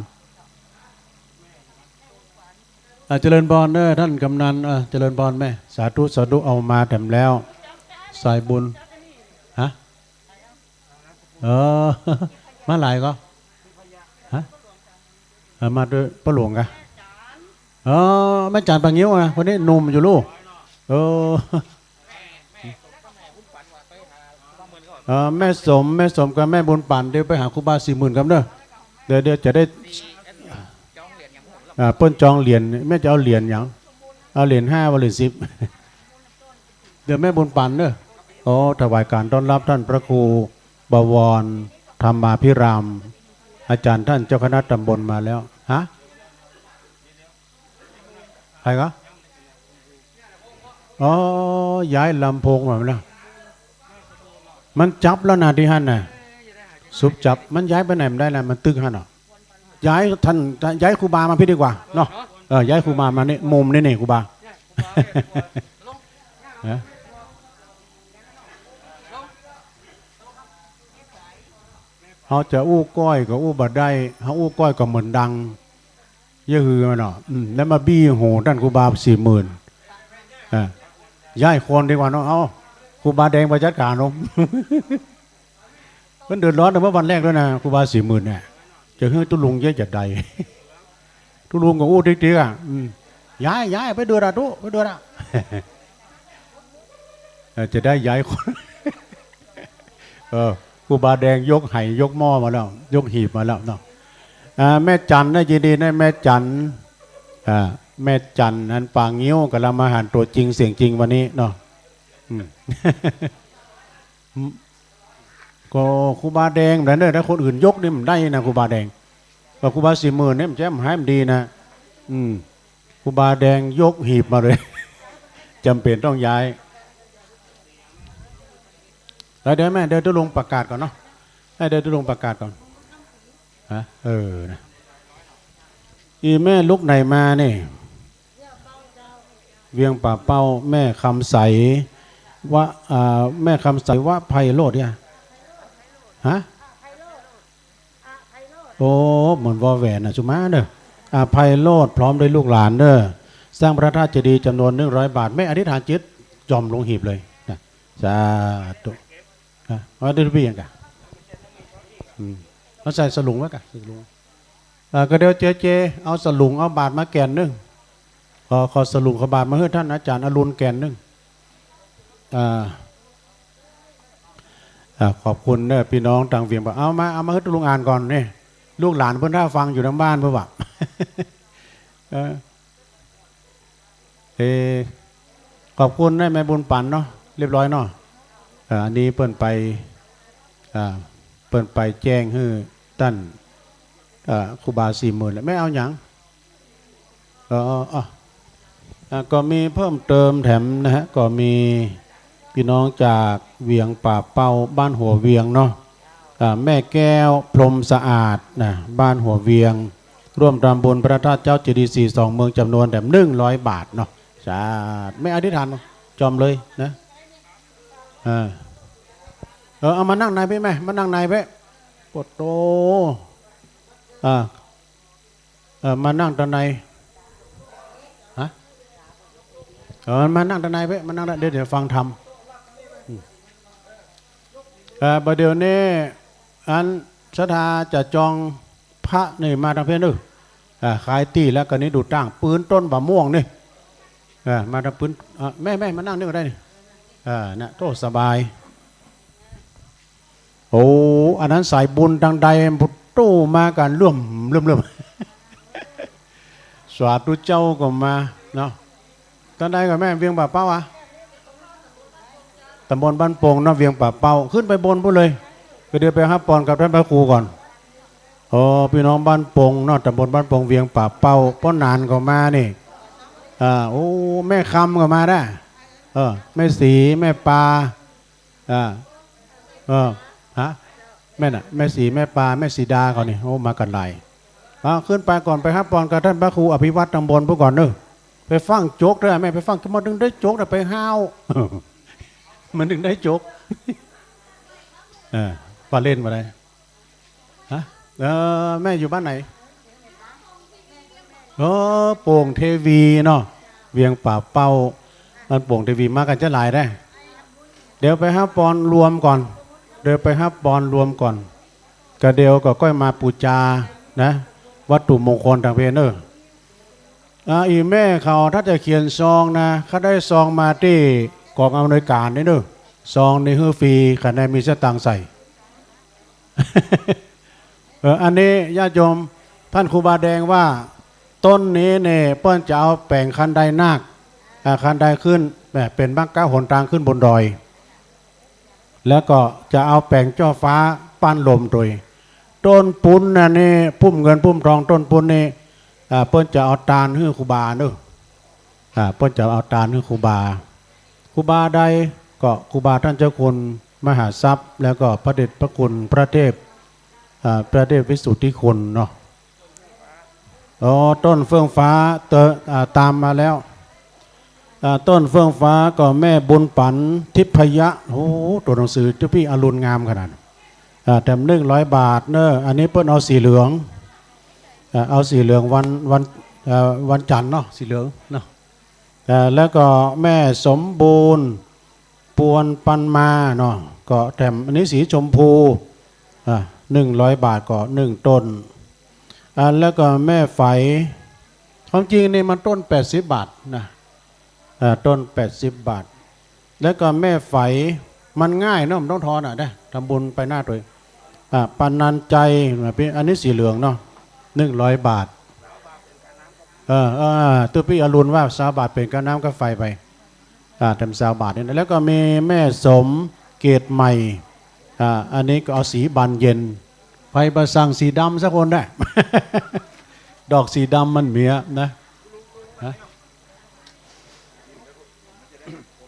อ่ะ เจริญพรเน่อ ท่านกำนัน อ่ะ เจริญพรแม่ สาธุ สาธุ เอามาแถมแล้ว สายบุญ ฮะ เออ มาหลายก็ ฮะ เออ มาตวยป้อหลวงกะ เออ แม่จ๋ารย์ป่างิ้วอะ คนนี้หนุ่มอยู่ลูก เออ เออ แม่สม แม่สมกับแม่บุญปั๋น เดี๋ยวไปหาครูบาสี่หมื่นกำเน่อ เดี๋ยว เดี๋ยวจะได้ อ่า เปิ้นจองเหรียญ แม่จะเอาเหรียญหยัง เอาเหรียญห้าบ่เหรียญสิบ เดี๋ยวแม่บุญปั๋นเน่อ โอ้ ถวายการต้อนรับท่านพระครูบวรธรรมาภิราม อาจ๋ารย์ท่านเจ้าคณะตำบลมาแล้ว ฮะ ใผก็ อ๋อ ย้ายลำโพงมาแล้ว มันจับแล้วนะตี้หั้นน่ะ สุบจับ มันย้ายไปไหนบ่ได้แล้ว มันตึกหั้นเนาะ ย้ายท่าน ย้ายครูบามาปี้ดีกว่าเนาะ เออ ย้ายครูบามานี่ มุมนี่นี่ครูบา ฮะ เฮาจะอู้ก้อยก็อู้บ่ได้ เฮาอู้ก้อยก็เหมือนดัง เย้ยหือมันเนาะ อืม แล้วมาบี้หูต้านครูบาสี่หมื่น อ่ะ ย้ายคนดีกว่าเนาะ เอ้า ครูบาแดงไปจัดก๋านเนาะ เปิ้นเดือดร้อนตั้งแต่วันแรกแล้วนะ ครูบาสี่หมื่นเนี่ย จะหื้อตุ๊ลุงเย้ยจะใด ตุ๊ลุงก็อู้ติ๊กๆ อ่ะ อืม ย้าย ย้าย ไปเดือดอ่ะ ตุ๊ ไปเดือดอ่ะ เออ จะได้ย้ายคน เออ ครูบาแดงยกไหยกหม้อมาแล้ว ยกหีบมาแล้วเนาะ อ่า แม่จันนะ ยินดีนะ แม่จัน อ่า แม่จันนั้นป่างิ้ว ก๋ำลังมาหันตั๋วจริงเสียงจริงวันนี้เนาะ อืม ก็ครูบาแดงนั่นเน่อ ถ้าคนอื่นยกนี่มันได้นะ ครูบาแดง ก็ครูบาสี่หมื่นเนี่ยมันจะหายมันดีนะ อืม ครูบาแดงยกหีบมาเลย จ๋ำเป๋นต้องย้าย แล้วเดี๋ยวแม่ เดี๋ยวตุ๊ลุงประกาศก่อนเนาะ ให้เดี๋ยวตุ๊ลุงประกาศก่อน ฮะ เออ นะ อีแม่ลุกไหนมานี่ เวียงป่าเป้า แม่คำใส วะ อ่า แม่คำใส วะไพโรจน์เนี่ย ฮะ โอ้ เหมือนวอแหวนนะ สุมาเน่อ อภัยโรจน์ พร้อมด้วยลูกหลานเน่อ สร้างพระธาตุเจดีย์จ๋ำนวนหนึ่งร้อยบาท แม่อธิษฐานจิต จ๋อมลงหีบเลยนะ สาธุ ฮะ เอาได้หรือเปล่า อืม เอาใส่สลุงไว้ก่ะ สลุง เอ่อ ก็เดี๋ยวเจเจ เอาสลุง เอาบาตรมาแก่นนึ่ง ขอ ขอสลุง ขอบาตรมาหื้อต้านอาจ๋ารย์อรุณแก่นนึ่ง อ่า อ่า ขอบคุณเน่อ ปี้น้องตางเวียงป่า เอามา เอามาหื้อตุ๊ลุงอ่านก่อนนี่ ลูกหลานเปิ้นถ้าฟังอยู่ตางบ้านเปิ้นว่า เออ เออ ขอบคุณนะแม่บุญปั๋นเนาะ เรียบร้อยเนาะ อ่า อันนี้เปิ้นไป อ่า เปิ้นไปแจ้งหื้อต้าน อ่า ครูบาสี่หมื่นแล้ว แม่เอาหยัง เออ เออ เออ อ่า ก็มีเพิ่มเติมแถมนะฮะ ก็มีปี้น้องจากเวียงป่าเป้า บ้านหัวเวียงเนาะ อ่า แม่แก้ว พรหมสะอาดนะ บ้านหัวเวียง ร่วมทำบุญพระธาตุเจ้าเจดีย์สี่สองเมืองจ๋ำนวนแถมหนึ่งร้อยบาทเนาะ สาธุ แม่อธิษฐานจ๋อมเลยนะ เออ เออ เอามานั่งในไปแม่ มานั่งในไป โอ้โต อ่า เออ มานั่งตางใน ฮะ เออ มานั่งตางในไป มานั่ง เดี๋ยว เดี๋ยวฟังธรรม อืม เออ บ่าเดี่ยวนี้ อันศรัทธาจะจองพระนี่มาตางเพนเออ อ่า ขายตี้แล้ว ก็นี่ดูตั้งปืนต้นบ่าม่วงนี่ อ่า มาตางปืน อ่า แม่ แม่ มานั่งนี่ก็ได้นี่ อ่า น่ะ โตสบาย โอ้ อันนั้นสายบุญตางใด ปุตตู้มากันเริ่ม เริ่ม เริ่ม สาธุเจ้าก็มาเนาะ ตางใดก่อแม่ เวียงป่าเป้าอะ ตำบลบ้านโป่งเนาะ เวียงป่าเป้า ขึ้นไปบนปู๊นเลย ก็เดี๋ยวไปฮับปอนกับต้านพระครูก่อน อ๋อ ปี้น้องบ้านโป่งเนาะ ตำบลบ้านโป่ง เวียงป่าเป้า ป้อหนานก็มานี่ อ่า โอ้ แม่คำก็มาได้ เออ แม่ศรี แม่ปา อ่า เออ ฮะ แม่น่ะ แม่ศรี แม่ปา แม่ศรีดาเขานี่ โอ้ มากันหลาย อ่า ขึ้นไปก่อน ไปฮับปอนกับต้านพระครูอภิวัตรตางบนปู๊นก่อนเนอะ ไปฟังโจ๊กเด้อแม่ ไปฟัง มันตึงได้โจ๊กนะ ไปห้าว มันตึงได้โจ๊ก เออ ปาเล่นมาได้ ฮะ เออ แม่อยู่บ้านไหน เออ โป่งเทวีเนาะ เวียงป่าเป้า บ้านโป่งเทวี มากันจะหลายได้ เดี๋ยวไปฮับปอนรวมก่อน เดี๋ยวไปฮับปอนรวมก่อน ก็เดี๋ยวก็ก้อยมาปู๋จานะ วัตถุมงคลตางเพนเนอะ อ่า อี่แม่เขาถ้าจะเขียนซองนะ เขาได้ซองมาตี้กองอำนวยก๋านนี่เนอะ ซองนี่หื้อฟรี คันใดมีสตางค์ใส่ เออ อันนี้ญาติโยม ต้านครูบาแดงว่า ต้นนี้เนี่ยเปิ้นจะเอาแป๋งคันไดนาค อ่า คันไดขึ้น แบบเป๋นมรรคหนตางขึ้นบนดอย แล้วก็จะเอาแป๋งเจ้าฟ้าป้านลมตวย ต้นปู๊นน่ะนี่ พุ่มเงินพุ่มทองต้นปู๊นนี่ อ่า เปิ้นจะเอาตานหื้อครูบาเนอะ อ่า เปิ้นจะเอาตานหื้อครูบา ครูบาใด ก็ครูบาต้านเจ้าคุณมหาทรัพย์ แล้วก็พระเดชพระคุณพระเทพ อ่า พระเทพวิสุทธิคุณเนาะ อ๋อ ต้นเฟื่องฟ้า เตอะ อ่า ตามมาแล้ว อ่า ต้นเฟื่องฟ้าก็แม่บุญปั๋นทิพยะ โอ้โห ตั๋วหนังสือตี้ปี้อรุณงามขนาด อ่า แถมหนึ่งร้อยบาทเนอะ อันนี้เปิ้นเอาสีเหลือง อ่า เอาสีเหลืองวัน วัน เอ่อ วันจันทร์เนาะ สีเหลืองเนาะ อ่า แล้วก็แม่สมบูรณ์ ปวนปันมาเนาะ ก็แถมอันนี้สีชมพู อ่า หนึ่งร้อยบาทก็หนึ่งต้น อ่า แล้วก็แม่ไฝ ความจริงนี่มันต้นแปดสิบบาทนะ อ่า ต้นแปดสิบบาท แล้วก็แม่ไฝ มันง่ายเนาะ บ่ต้องทอนอะ ได้ทำบุญไปหน้าตวย อ่า ปานันใจ อันนี้สีเหลืองเนาะ หนึ่งร้อยบาท เออ เออ ตี้ปี้อรุณว่าซาวบาทเป๋นก้าน้ำก้าไฟไป อ่า แถมซาวบาทนี่นะ แล้วก็มีแม่สมเกตใหม่ อ่า อันนี้ก็เอาสีบานเย็น ใผบ่สั่งสีดำสักคนได้ ดอกสีดำมันเมียนะ ฮะ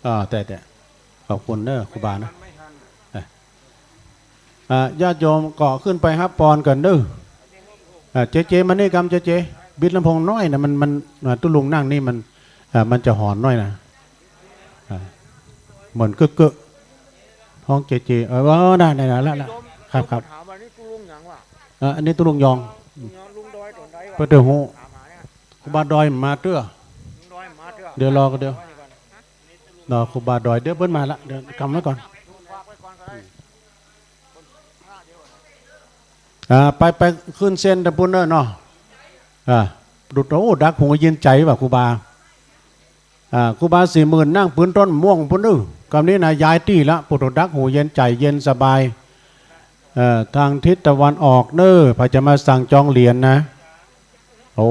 อ่า แต่ แต่ ขอบคุณเนอะ ครูบานะ อ่ะ อ่า ญาติโยมก็ขึ้นไปฮับปอนกั๋นเนอะ อ่า เจเจ มานี่กำ เจเจ บิดลำโพงน้อยนะ มัน มัน อ่า ตุ๊ลุงนั่งนี่มัน อ่า มันจะหอนน้อยนะ อ่า เหมือนเก๊อะๆ ฮ้องเจเจ เออ เออ ได้ ได้ ได้ ละ ละ ครับ ครับ ถามว่านี่ตุ๊ลุงหยังวะ อ่า อันนี้ตุ๊ลุงยอง ลุงดอยต๋นใดวะ เปิ้นจะฮู้ ถามหาเนี่ย ครูบาดอยมาเตื้อ ลุงดอยมาเตื้อ เดี๋ยวรอก่อน เดี๋ยว รอครูบาดอย เดี๋ยวเปิ้นมาละ เดี๋ยวกำไว้ก่อน อ่า ไป ไปขึ้นเส้นตะปูนเนอะเนาะ อ่า ดู โอ้ ดักหูเย็นใจ๋ว่ะครูบา อ่า ครูบาสี่หมื่นนั่งปืนต้นม่วงปู๊นเนอะ กำนี้นะย้ายตี้ละ ปู๊โต ดักหูเย็นใจ๋เย็นสบาย เอ่อ ตางทิศตะวันออกเนอะ ใผจะมาสั่งจองเหรียญนะ โอ้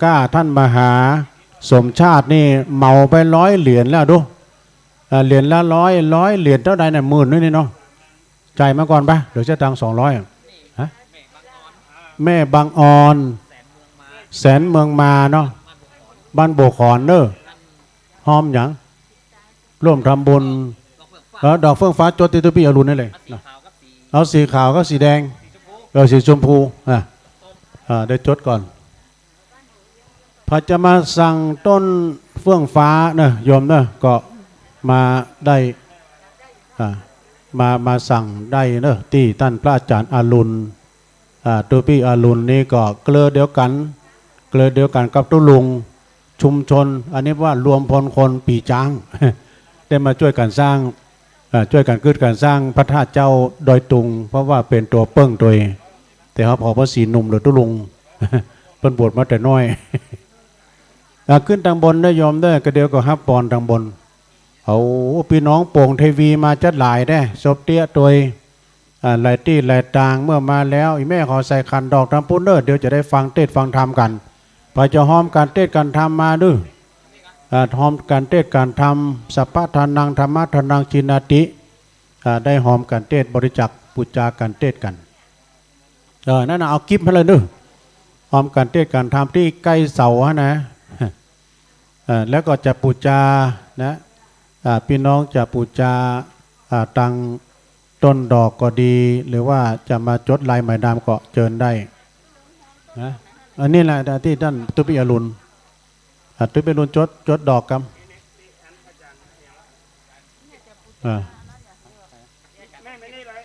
ก้าต้านมหาสมชาตินี่เหมาไปร้อยเหรียญแล้วดู อ่า เหรียญละร้อย ร้อยเหรียญเต้าใดเนี่ย หมื่นนึงนี่เนาะ จ่ายมาก่อนปะ เดี๋ยวเสียตังค์สองร้อยอะ ฮะ แม่บังออน แสนเมืองมาเนาะ บ้านโบกขอนเนอะ ฮ้อมหยัง ร่วมทำบุญ เออ ดอกเฟื่องฟ้า จดตี้ตี้ปี้อรุณนี่เลยเนาะ เอาสีขาวกับสีแดง เออ สีชมพู อ่ะ อ่า ได้จดก่อน ใผจะมาสั่งต้นเฟื่องฟ้าเนอะ โยมเนอะ ก็มาได้ อ่า มา มาสั่งได้เนอะ ตี้ต้านพระอาจ๋ารย์อรุณ อ่า ตุ๊ปี้อรุณนี่ก็เกลอเดียวกั๋น เกลอเดียวกั๋นกับตุ๊ลุงชุมชน อันนี้ว่ารวมพลคนปี๋จ๊าง ได้มาจ้วยกั๋นสร้าง อ่า จ้วยกั๋นกึ๊ดกั๋นสร้างพระธาตุเจ้าดอยตุง เพราะว่าเป๋นตั๋วเปิ้งตวย แต่เฮาผ่อพระศรีหนุ่มหรือตุ๊ลุง เปิ้นบวชมาแต่น้อย อ่า ขึ้นตางบนเน่อโยมเน่อ ก็เดี๋ยวก็ฮับปอนตางบน เอา ปี้น้องโป่งเทวีมาจั๊ดหลายแต๊ ซบเตี้ยตวย อ่า หลายตี้หลายตาง เมื่อมาแล้ว อี่แม่ขอใส่ขันดอกตางปู๊นเน่อ เดี๋ยวจะได้ฟังเตสน์ฟังธรรมกั๋น ใผจะฮอมก๋านเตสน์ก๋านธรรมมาเน่อ อ่า ฮอมก๋านเตสน์ก๋านธรรม สัพพะทานัง ธัมมะทานัง จีนาติ อ่า ได้ฮอมก๋านเตสน์ บริจาคปู๋จาก๋านเตสน์กั๋น เออ นั่นน่ะ เอากริปมาเลยเน่อ ฮอมก๋านเตสน์ก๋านธรรมตี้ใก้เสาหั้นนะ เอ่อ แล้วก็จะปู๋จานะ อ่า ปี้น้องจะปู๋จา อ่า ตังต้นดอกก็ดี หรือว่าจะมาจดลายหมายนามก็เจิญได้นะ อันนี้แหละตี้ต้านตุ๊ปี้อรุณ อ่า ตุ๊ปี้อรุณจด จดดอกกำ อ่า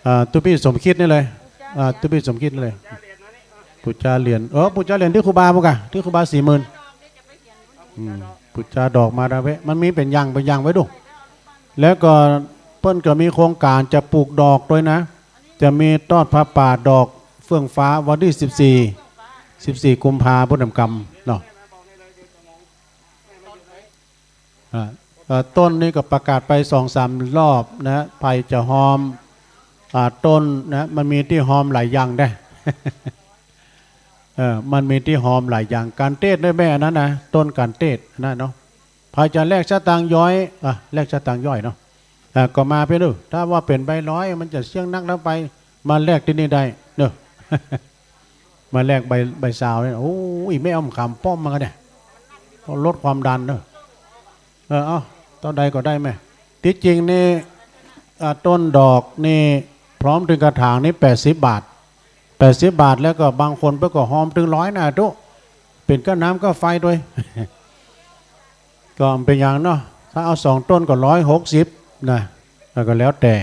อ่า ตุ๊ปี้สมคิดนี่เลย อ่า ตุ๊ปี้สมคิดนี่เลย ปู๋จาเหรียญ เออ ปู๋จาเหรียญตี้ครูบาปุ้นก่ะ ตี้ครูบาสี่หมื่น อืม ปู๋จาดอกมาดาเวะ มันมีเป๋นอย่าง เป๋นอย่างไว้ดู แล้วก็เปิ้นก็มีโครงก๋านจะปลูกดอกตวยนะ จะมีตอดผ้าป่าดอกเฟื่องฟ้าวันตี้สิบสี่ สิบสี่กุมภาพันธ์พุทธกรรมเนาะ อ่า เอ่อ ต้นนี้ก็ประกาศไปสองสามรอบนะ ใผจะฮอม อ่า ต้นนะ มันมีตี้ฮอมหลายอย่างแต๊ เออ มันมีตี้ฮอมหลายอย่าง ก๋านเตสน์ได้แม่อันนั้นนะ ต้นก๋านเตสน์อันนั้นเนาะ ใผจะแลกสตางค์ย้อย อ่ะ แลกสตางค์ย้อยเนาะ อ่ะ ก็มาเปียโน ถ้าว่าเป๋นใบร้อย มันจะเสี้ยงนักแล้วไป มาแลกตี้นี่ได้เนาะ มาแลกใบ ใบซาวเนี่ย โอ้ย แม่อ้อมขามป้อมมากั๋นเนี่ย เพราะลดความดันเนาะ เออ เอา เต้าใดก็ได้แม่ ตี้จริงนี่ อ่า ต้นดอกนี่ พร้อมเถิงกระถางนี่แปดสิบบาท แปดสิบบาท แล้วก็บางคนเปิ้นก็ฮอมเถิงร้อยนะตุ๊ เป๋นก้าน้ำก้าไฟตวย ก็บ่เป๋นหยังเนาะ ถ้าเอาสองต้นก็ร้อยหกสิบนะ แล้วก็แล้วแต่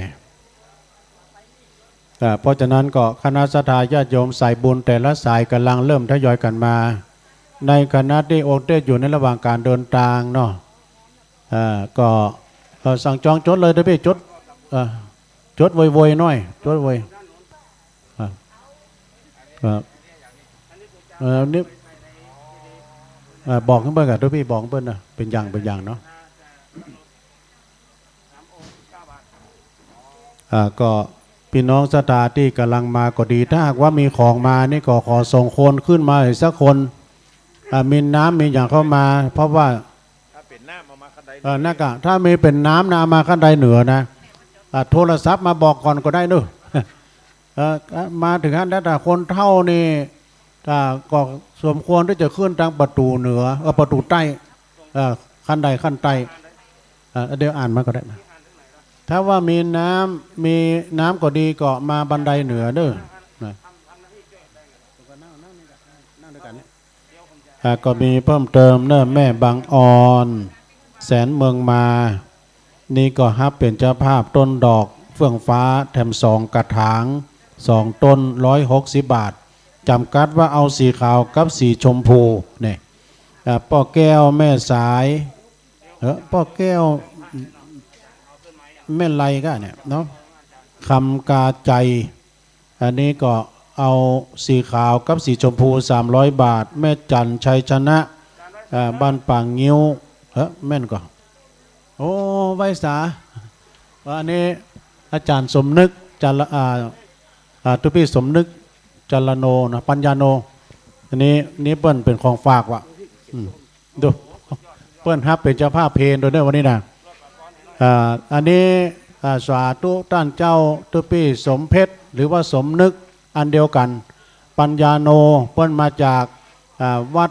อ่า เพราะฉะนั้นก็คณะศรัทธาญาติโยมสายบุญแต่ละสายก๋ำลังเริ่มทยอยกั๋นมา ในขณะตี้องค์เตสน์อยู่ในระหว่างก๋านเดินตางเนาะ อ่า ก็ เอ่อ สั่งจองจดเลยเต๊อะปี้ จด เอ่อ จดโวยๆ หน้อย จดโวย อ่า ครับ เอ่อ นี่ อ่า บอกหื้อเปิ้นก่ะ ตุ๊ปี้บอกหื้อเปิ้นนะ เป๋นอย่าง เป๋นอย่างเนาะ อ่า ก็ปี้น้องศรัทธาตี้ก๋ำลังมาก็ดี ถ้าหากว่ามีของมานี่ก็ขอส่งคนขึ้นมาอีกสักคน อ่า มีน้ำมีอย่างเข้ามา เพราะว่า ถ้าเป๋นน้ำเอามาขั้นใด เออ นั่นก่ะ ถ้ามีเป๋นน้ำนะ เอามาขั้นใดเหนือนะ อ่า โทรศัพท์มาบอกก่อนก็ได้เนาะ เออ มาเถิงหั้นแล้ว แต่คนเฒ่านี่ อ่า ก็สมควรตี้จะขึ้นตางประตู๋เหนือ เออ ประตู๋ใต้ เออ ขั้นใดขั้นใต้ เออ เดี๋ยวอ่านมาก็ได้นะ ถ้าว่ามีน้ำ มีน้ำก็ดีก็มาบันไดเหนือเนาะ นะ อ่า ก็มีเพิ่มเติมเนาะ แม่บังออน แสนเมืองมา นี่ก็ฮับเป๋นเจ้าภาพต้นดอกเฟื่องฟ้าแถมสองกระถาง สองต้น ร้อยหกสิบบาท จ๋ำกัดว่าเอาสีขาวกับสีชมพูเนี่ย อ่า ป้อแก้วแม่สาย เออ ป้อแก้วแม่ไลก็เนี่ยเนาะ คำกาใจ อันนี้ก็เอาสีขาวกับสีชมพู สามร้อยบาท แม่จันทร์ชัยชนะ อ่า บ้านป่างิ้ว เออ แม่นก่อ โอ้ ไหว้สา อันนี้อาจ๋ารย์สมนึก จันละ อ่า อ่า ตุ๊ปี้สมนึก จันละโนนะ ปัญญาโน อันนี้ นี่เปิ้นเป๋นของฝากว่ะ อืม ดู เปิ้นฮับเป๋นเจ้าภาพเพลตวยเนาะวันนี้นะ อ่า อันนี้ อ่า สาธุต้านเจ้าตุ๊ปี้สมเพชร หรือว่าสมนึก อันเดียวกั๋น ปัญญาโน เปิ้นมาจาก อ่า วัด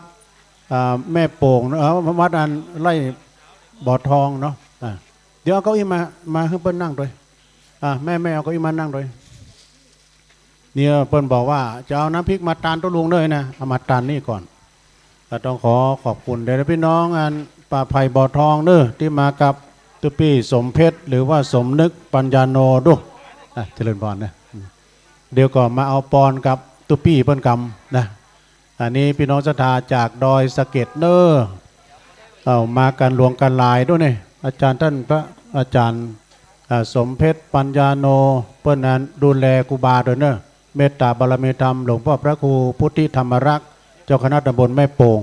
อ่า แม่โป่ง เอ่อ วัดอันไร่บ่อทองเนาะ อ่า เดี๋ยวเอาเก้าอี้มา มาหื้อเปิ้นนั่งตวย อ่า แม่ แม่เอาเก้าอี้มานั่งตวย เนี่ยเปิ้นบอกว่าจะเอาน้ำพริกมาตานตุ๊ลุงเน่อนะ เอามาตานนี่ก่อน ก็ต้องขอขอบคุณเด้อปี้น้องอันป่าไผ่บ่อทองเน่อ ตี้มากับ ตุ๊ปี้สมเพชร หรือว่าสมนึกปัญญาโน ดู อ่ะ เจริญพรนะ เดี๋ยวก็มาเอาปอนกับตุ๊ปี้เปิ้นกำนะ อันนี้พี่น้องศรัทธาจากดอยสะเก็ดเน้อ เอามากั๋นหลวงกั๋นหลายดูนี่ อาจารย์ต้านพระอาจารย์ อ่า สมเพชรปัญญาโน เปิ้นนั้นดูแลครูบาโดยเน้อ เมตตาบารมีธรรมหลวงป้อพระครูพุทธิธรรมรักษ์ เจ้าคณะตำบลแม่โป่ง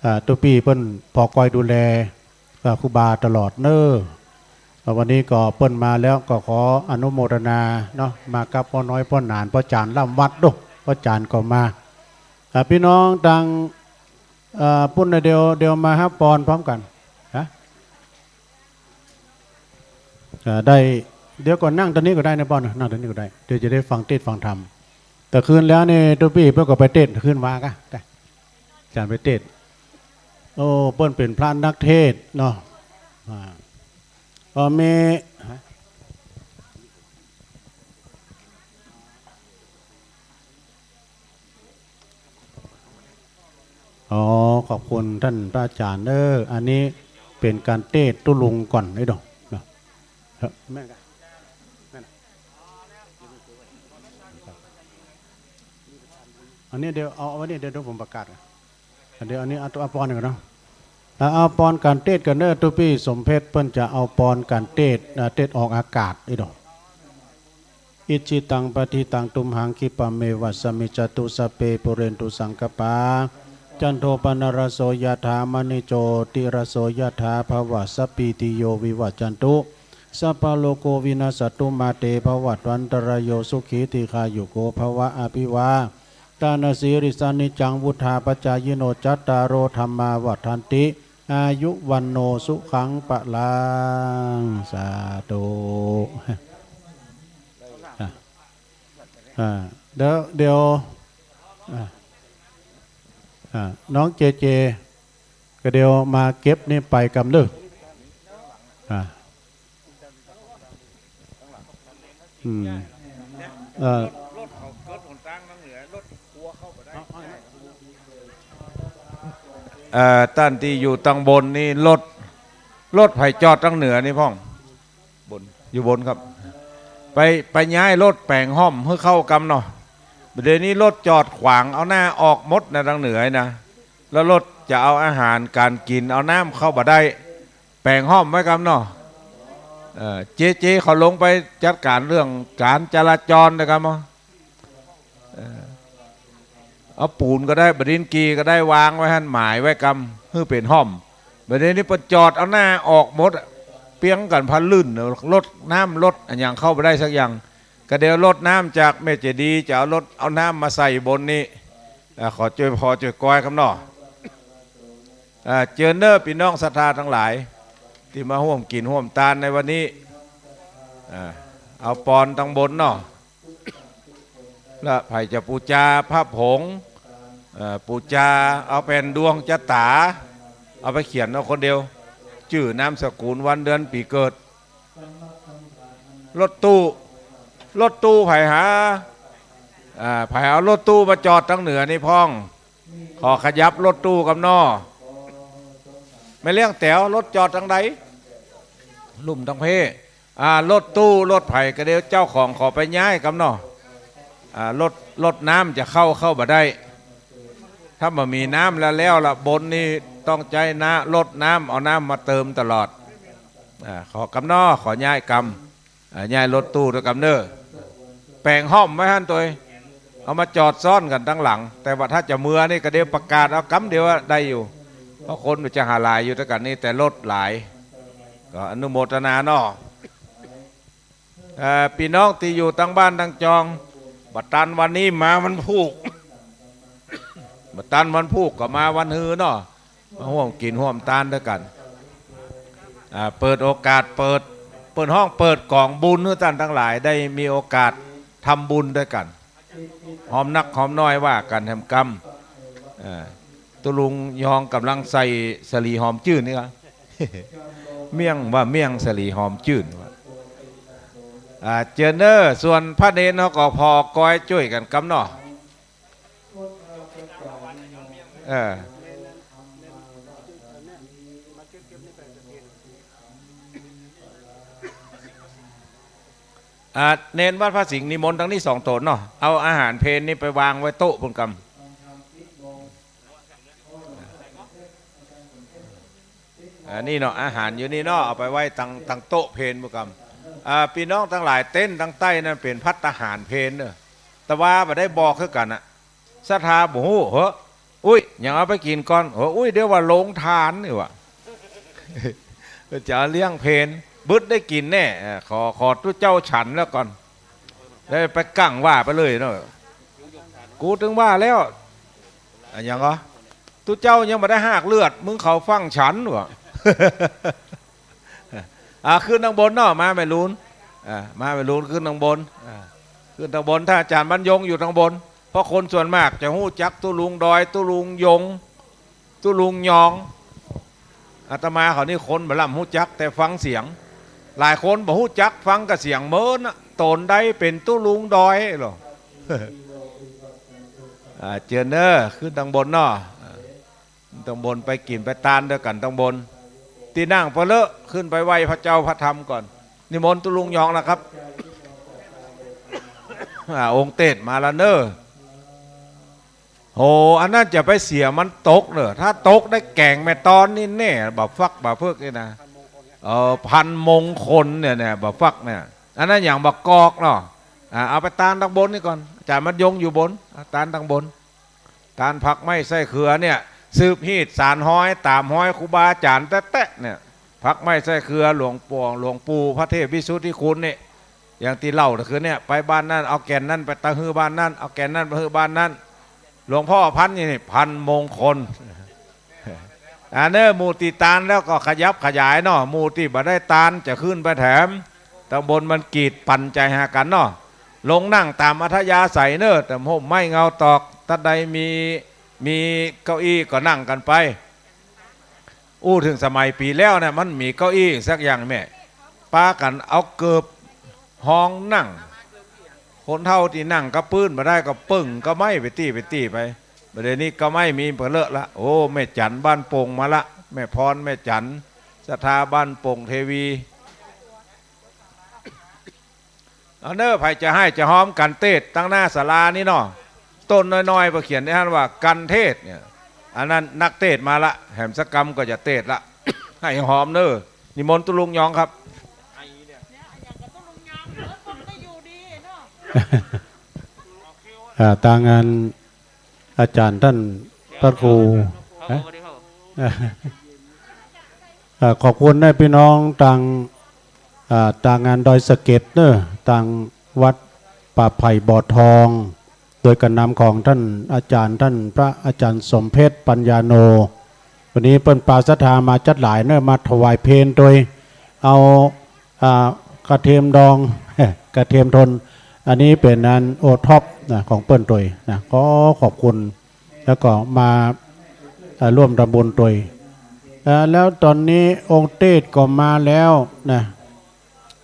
อ่า ตุ๊ปี้เปิ้นผ่อคอยดูแล อ่า ครูบาตลอดเน้อ อ่า วันนี้ก็เปิ้นมาแล้วก็ขออนุโมทนาเนาะ มากับป้อน้อยป้อหนานป้อจ๋ารย์ล้ำวัดดู ป้อจ๋ารย์ก็มา อ่า พี่น้องตาง อ่า ปุ้นน่ะเดี๋ยว เดี๋ยวมาฮับปอนพร้อมกั๋น ฮะ อ่า ได้ เดี๋ยวก่อนนั่งตรงนี้ก็ได้นะปอนนะ นั่งตรงนี้ก็ได้ เดี๋ยวจะได้ฟังเทศน์ฟังธรรม แต่คืนแล้วนี่ตุ๊ปี้เปิ้นก็ไปเทศน์ คืนวาก่ะ ได้ อาจ๋ารย์ไปเทศน์ โอ้ เปิ้นเป๋นพระนักเทศน์เนาะ อ่า ก็มี ฮะ อ๋อ ขอบคุณต้านพระอาจ๋ารย์เน้อ อันนี้เป๋นก๋านเทศน์ตุ๊ลุงก่อนไอ้ดอกเนาะ เออ แม่นก่ะ แม่นก่ะ อันนี้เดี๋ยวเอา เอาไว้นี่ เดี๋ยว เดี๋ยวผมประกาศก่อน เดี๋ยวอันนี้เอา เอาปอนก่อนเนาะ เอา เอาปอนก๋านเทศน์ก่อนเน้อ ตุ๊ปี้สมเพชรเปิ้นจะเอาปอนก๋านเทศน์ อ่า เทศน์ออกอากาศไอ้ดอก Icchitaṃ patthitaṃ tumhaṃ khippameva samijjhatu, sabbe pūrentu saṅkappā, cando paṇṇaraso yathā, maṇi jotiraso yathā, bhavasapītiyo vivajjantu, sabbarogo vinassatu, mā te bhavatvantarāyo, sukhī dīghāyuko bhava. Abhivādanasīlissa niccaṃ vuḍḍhāpacāyino, cattāro dhammā vaḍḍhanti, āyu vaṇṇo sukhaṃ balaṃ. สาธุ อ่ะ อ่า เดี๋ยว เดี๋ยว อ่า อ่า น้องเจเจ ก็เดี๋ยวมาเก็บนี่ไปกำเน้อ อ่า อืม เอ่อ เอ่อ ต้านตี้อยู่ตางบนนี่ รถ รถใผจอดตางเหนือนี่พ่อง บน อยู่บนครับ ไป ไปย้ายรถแป๋งฮ่อมหื้อเข้ากำเนาะ บ่าเดี่ยวนี้รถจอดขวางเอาหน้าออกหมดนะตางเหนือนะ แล้วรถจะเอาอาหารก๋านกิ๋น เอาน้ำเข้าบ่ได้ แป๋งฮ่อมไว้กำเนาะ เอ่อ เจเจเขาลงไปจัดก๋านเรื่องก๋านจราจรนะกำเนาะ เอ่อ เอาปูนก็ได้ บ่าดินกี่ก็ได้ วางไว้หั้น หมายไว้กำ หื้อเป๋นฮ่อม บ่าเดี่ยวนี้เปิ้นจอดเอาหน้าออกหมดอะ เปียงกั๋นพะลื่น รถน้ำรถอะหยังเข้าบ่ได้สักอย่าง ก็เดี๋ยวรถน้ำจากแม่เจดีย์จะเอารถเอาน้ำมาใส่บนนี้ อ่า ขอจ้วยผ่อจ้วยก้อยกำเนาะ อ่า เจิญเน้อปี้น้องศรัทธาตังหลาย ตี้มาฮ่วมกิ๋นฮ่วมตานในวันนี้ อ่า เอาปอนตางบนเนาะ แล้วใผจะปู๋จาพระผง เอ่อ ปู๋จาเอาแผ่นดวงจะต๋า เอาไปเขียนเอาคนเดียว จื้อนามสกุล วันเดือนปี๋เกิด รถตู้ รถตู้ใผหา อ่า ใผเอารถตู้มาจอดตางเหนือนี่พ่อง ขอขยับรถตู้กำเนาะ แม่เลี้ยงแต๋ว รถจอดตางใด ลุ่มตางเพ อ่า รถตู้รถใผก็เดี๋ยวเจ้าของขอไปย้ายกำเนาะ อ่า รถ รถน้ำจะเข้า เข้าบ่ได้ ถ้าบ่มีน้ำแล้ว แล้วละ บนนี่ต้องใจ๊น้ำ รถน้ำ เอาน้ำมาเติมตลอด อ่า ขอกำเนาะ ขอย้ายกำ อ่า ย้ายรถตู้ตวยกำเน้อ แป๋งฮ่อมไว้หั้นตวย เอามาจอดซ้อนกั๋นตังหลัง แต่ว่าถ้าจะเมือนี่ก็เดี๋ยวประกาศเอากำเดียวอะได้อยู่ เพราะคนมันจะหาหลายอยู่ตวยกั๋นนี่ แต่รถหลาย ก็อนุโมทนาเนาะ เอ่อ ปี้น้องตี้อยู่ตังบ้านตังจอง บ่ตันวันนี้มาวันพูก บ่ตันวันพูกก็มาวันฮือเนาะ มาฮ่วมกิ๋นฮ่วมตานตวยกั๋น อ่า เปิดโอกาส เปิด เปิ้นฮ้องเปิดก๋องบุญหื้อต้านตังหลายได้มีโอกาสทำบุญตวยกั๋น หอมนักหอมน้อยว่ากั๋นแหมกำ อ่า ตุ๊ลุงยองก่ำลังใส่สะหลีหอมจื้นนี่กะ เมี่ยงว่าเมี่ยงสะหลีหอมจื้นว่า อ่า เจิญเน้อ ส่วนพระเณรเฮาก็ผ่อก้อยจ้วยกั๋นกำเนาะ เออ อ่า เณรวัดพระสิงห์นิมนต์ตังนี้สองต๋นเนาะ เอาอาหารเพลนี่ไปวางไว้โต๊ะปู๊นกำ อันนี้เนาะ อาหารอยู่นี่เนาะ เอาไปไว้ตัง ตังโต๊ะเพลปู๊นกำ อ่า ปี้น้องตังหลาย เต็นท์ตังใต้นั้นเป๋นภัตตาหารเพลเนาะ แต่ว่าบ่ได้บอกคือกั๋นน่ะ ศรัทธาบ่ฮู้ เฮ้อ อุ๊ย ยังเอาไปกิ๋นก่อน เฮ้อ อุ๊ย เดี๋ยวว่าโฮงตานนี่หว่า จะเลี้ยงเพล บึดได้กิ๋นแน่ เออ ขอ ขอตุ๊เจ้าฉันแล้วก่อน แล้วไปกั๋งว่าไปเลยเนาะ กูตึงว่าแล้ว อะหยังก็ ตุ๊เจ้ายังบ่ได้หากเลือด มึงเข้าฟั่งฉันหว่า อ่า ขึ้นตังบนเนาะ มาแม่ลูน อ่า มาแม่ลูน ขึ้นตังบน อ่า ขึ้นตังบน ต้านอาจ๋ารย์บรรยงอยู่ตังบน เพราะคนส่วนมากจะฮู้จักตุ๊ลุงดอย ตุ๊ลุงยง ตุ๊ลุงยอง อาตมาเขานี่คนบ่ล่ำฮู้จักแต่ฟังเสียง หลายคนบ่ฮู้จัก ฟังกะเสียงเมินน่ะ ต๋นใดเป๋นตุ๊ลุงดอยหรอ อ่า เจิญเน่อ ขึ้นตังบนเนาะ อ่า ตังบนไปกิ๋นไปตานด้วยกั๋นตังบน ตี้นั่งปะเลอะ ขึ้นไปไหว้พระเจ้าพระธรรมก่อน นิมนต์ตุ๊ลุงยองนะครับ อ่า องค์เตสมาแล้วเน่อ โห อันนั้นจะไปเสียมันตกเน่อ ถ้าตกได้แก๋งแม่ตอนนี่แน่ บ่าฟักบ่าเพิกนี่นะ เออ พันมงคลเนี่ย เนี่ย บ่าฟักเนี่ย อันนั้นอย่างบ่ากอกเนาะ อ่า เอาไปตานตังบนนี่ก่อน อาจ๋ารย์บรรยงอยู่บน อ่า ตานตังบน ตานผักไม้ไส้เขือเนี่ย สืบฮีตสานฮอย ต๋ามฮอยครูบาอาจ๋ารย์แต๊ๆ เนี่ย ผักไม้ไส้เขือหลวงปู่ หลวงปู่พระเทพวิสุทธิคุณนี่ อย่างตี้เล่าเมื่อคืนเนี่ย ไปบ้านนั้นเอาแก่นนั้นไปตะหื้อบ้านนั้น เอาแก่นนั้นไปหื้อบ้านนั้น หลวงพ่อพันนี่ นี่ พันมงคล อันเน่อ หมู่ตี้ตานแล้วก็ขยับขยายเนาะ หมู่ตี้บ่ได้ตานจะขึ้นไปแถม ตังบนมันกีดปั๋นใจ๋หากั๋นเนาะ ลงนั่งต๋ามอัธยาศัยเน่อ ต๋ามฮ่มไม้เงาตอก ตั๊ดใดมี มีเก้าอี้ก็นั่งกั๋นไป อู้เถิงสมัยปี๋แล้วเนี่ย มันมีเก้าอี้สักอย่างแม่ ปากั๋นเอาเกิบฮองนั่ง คนเฒ่าตี้นั่งก้าปื๊นบ่ได้ก็เปิ่งก้าไม้ไปตี้ไปตี้ไป บ่าเดี่ยวนี้ก้าไม้มีเป๋อเลอะละ โอ้ แม่จั๋นบ้านโป่งมาละ แม่พร แม่จั๋น ศรัทธาบ้านโป่งเทวี เอาเน่อ ใผจะไห้จะฮอมกั๋นเตสน์ตังหน้าศาลานี่เนาะ ต้นน้อยๆ เปิ้นเขียนในหั้นว่ากั๋นเตสน์เนี่ย อันนั้นนักเตสน์มาละ แหมสักกำก็จะเตสน์ละ ไห้ฮอมเน่อ นิมนต์ตุ๊ลุงยองครับ อ่า ตางาน อาจ๋ารย์ต้านพระครู ฮะ อ่า ขอบคุณนะปี้น้องตาง อ่า ตางงานดอยสะเก็ดเน่อ ตางวัดป่าไผ่บ่อทอง โดยก๋านนำของต้านอาจ๋ารย์ ต้านพระอาจ๋ารย์สมเพชรปัญญาโน วันนี้เปิ้นปาศรัทธามาจั๊ดหลายเน่อ มาถวายเพลโดย เอา อ่า กระเทียมดอง กระเทียมทน อันนี้เป๋นอันโอท็อปนะ ของเปิ้นตวยนะ ก็ขอบคุณ แล้วก็มา อ่า ร่วมทำบุญตวย อ่า แล้วต๋อนนี้องค์เตสน์ก็มาแล้วนะ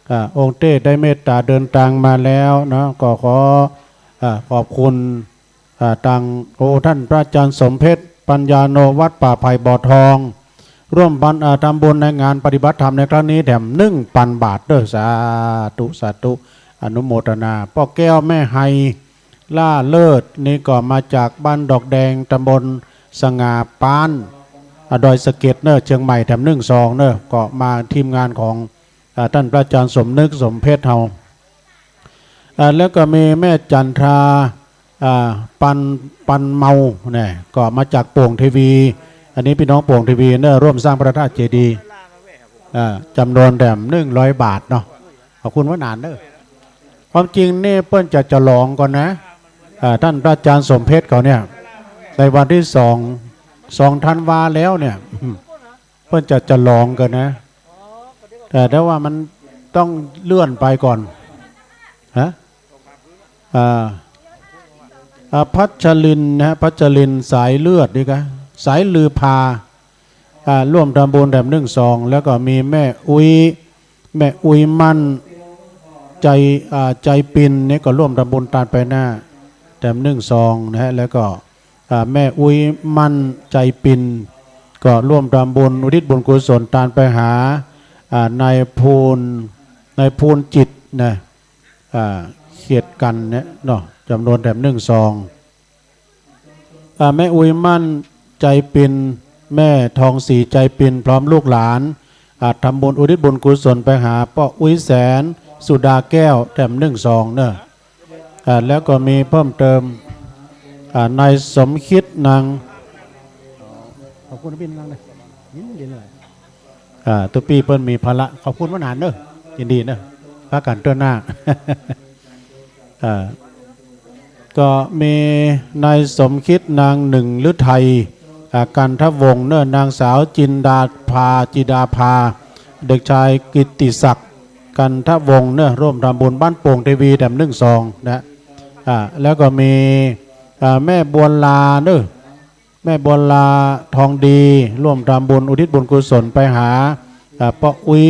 อ่า องค์เตสน์ได้เมตต๋าเดินตางมาแล้วเนาะ ก็ขอ อ่า ขอบคุณ อ่า ตาง โอ้ ต้านพระอาจ๋ารย์สมเพชร ปัญญาโน วัดป่าไผ่บ่อทอง ร่วมปัน อ่า ทำบุญในงานปฏิบัติธรรมในครั้งนี้แถมหนึ่งปันบาทเด้อ สาธุ สาธุ อนุโมทนา ป้อแก้วแม่ไฮ ล่าเลิศ นี่ก็มาจากบ้านดอกแดง ตำบลสง่าป๊าน อ่า ดอยสะเก็ดเน่อ เจียงใหม่ แถมหนึ่งซองเน่อ ก็มาทีมงานของ อ่า ต้านพระอาจ๋ารย์สมนึก สมเพชรเฮา อ่า แล้วก็มีแม่จันทรา อ่า ปัน ปันเมาเนี่ย ก็มาจากโป่งเทวี อันนี้ปี้น้องโป่งเทวีเน่อ ร่วมสร้างพระธาตุเจดีย์ อ่า จ๋ำนวนแถมหนึ่งร้อยบาทเนาะ ขอบคุณว่าหนานเน่อ ความจริงนี่เปิ้นจะฉลองก่อนนะ อ่า ต้านพระอาจ๋ารย์สมเพชรเขาเนี่ย ในวันตี้สอง สองธันวาแล้วเนี่ย เปิ้นจะฉลองกั๋นนะ แต่ถ้าว่ามันต้องเลื่อนไปก่อน ฮะ อ่า อ่า พัชรินทร์นะฮะ พัชรินทร์สายเลือดนี่กะ สายลือพา อ่า ร่วมทำบุญแถมหนึ่งซอง แล้วก็มีแม่อุ๊ย แม่อุ๊ยมั่น ใจ อ่า ใจปินนี่ก็ร่วมทำบุญตานไปหน้า แถมหนึ่งซองนะฮะ แล้วก็ อ่า แม่อุ๊ยมั่น ใจปิน ก็ร่วมทำบุญอุทิศบุญกุศลตานไปหา อ่า นายภูล นายภูลจิตนะ อ่า เขตกันเนี่ยเนาะ จ๋ำนวนแถมนึ่งซอง อ่า แม่อุ๊ยมั่นใจปิน แม่ทองศรีใจปิน พร้อมลูกหลาน อ่า ทำบุญอุทิศบุญกุศลไปหาป้ออุ๊ยแสน สุดาแก้ว แถมนึ่งซองเนาะ อ่า แล้วก็มีเพิ่มเติม อ่า นายสมคิดนาง ขอบคุณพี่นางนะ ยินดีเลย อ่า ตุ๊ปี้เปิ้นมีภาระ ขอบคุณมานานเนาะ ยินดีเนาะ พากั๋นเตื้อหน้า อ่า ก็มีนายสมคิดนางหนึ่งฤทัย อ่า กันทวงศ์เนาะ นางสาวจินดาภา จินดาภา เด็กชายกิตติศักดิ์ กันทวงศ์เนาะ ร่วมทำบุญบ้านโป่งเทวีแถมนึ่งซองนะ อ่า แล้วก็มี อ่า แม่บัวลาเนาะ แม่บัวลาทองดี ร่วมทำบุญอุทิศบุญกุศลไปหา อ่า ป้ออุ๊ย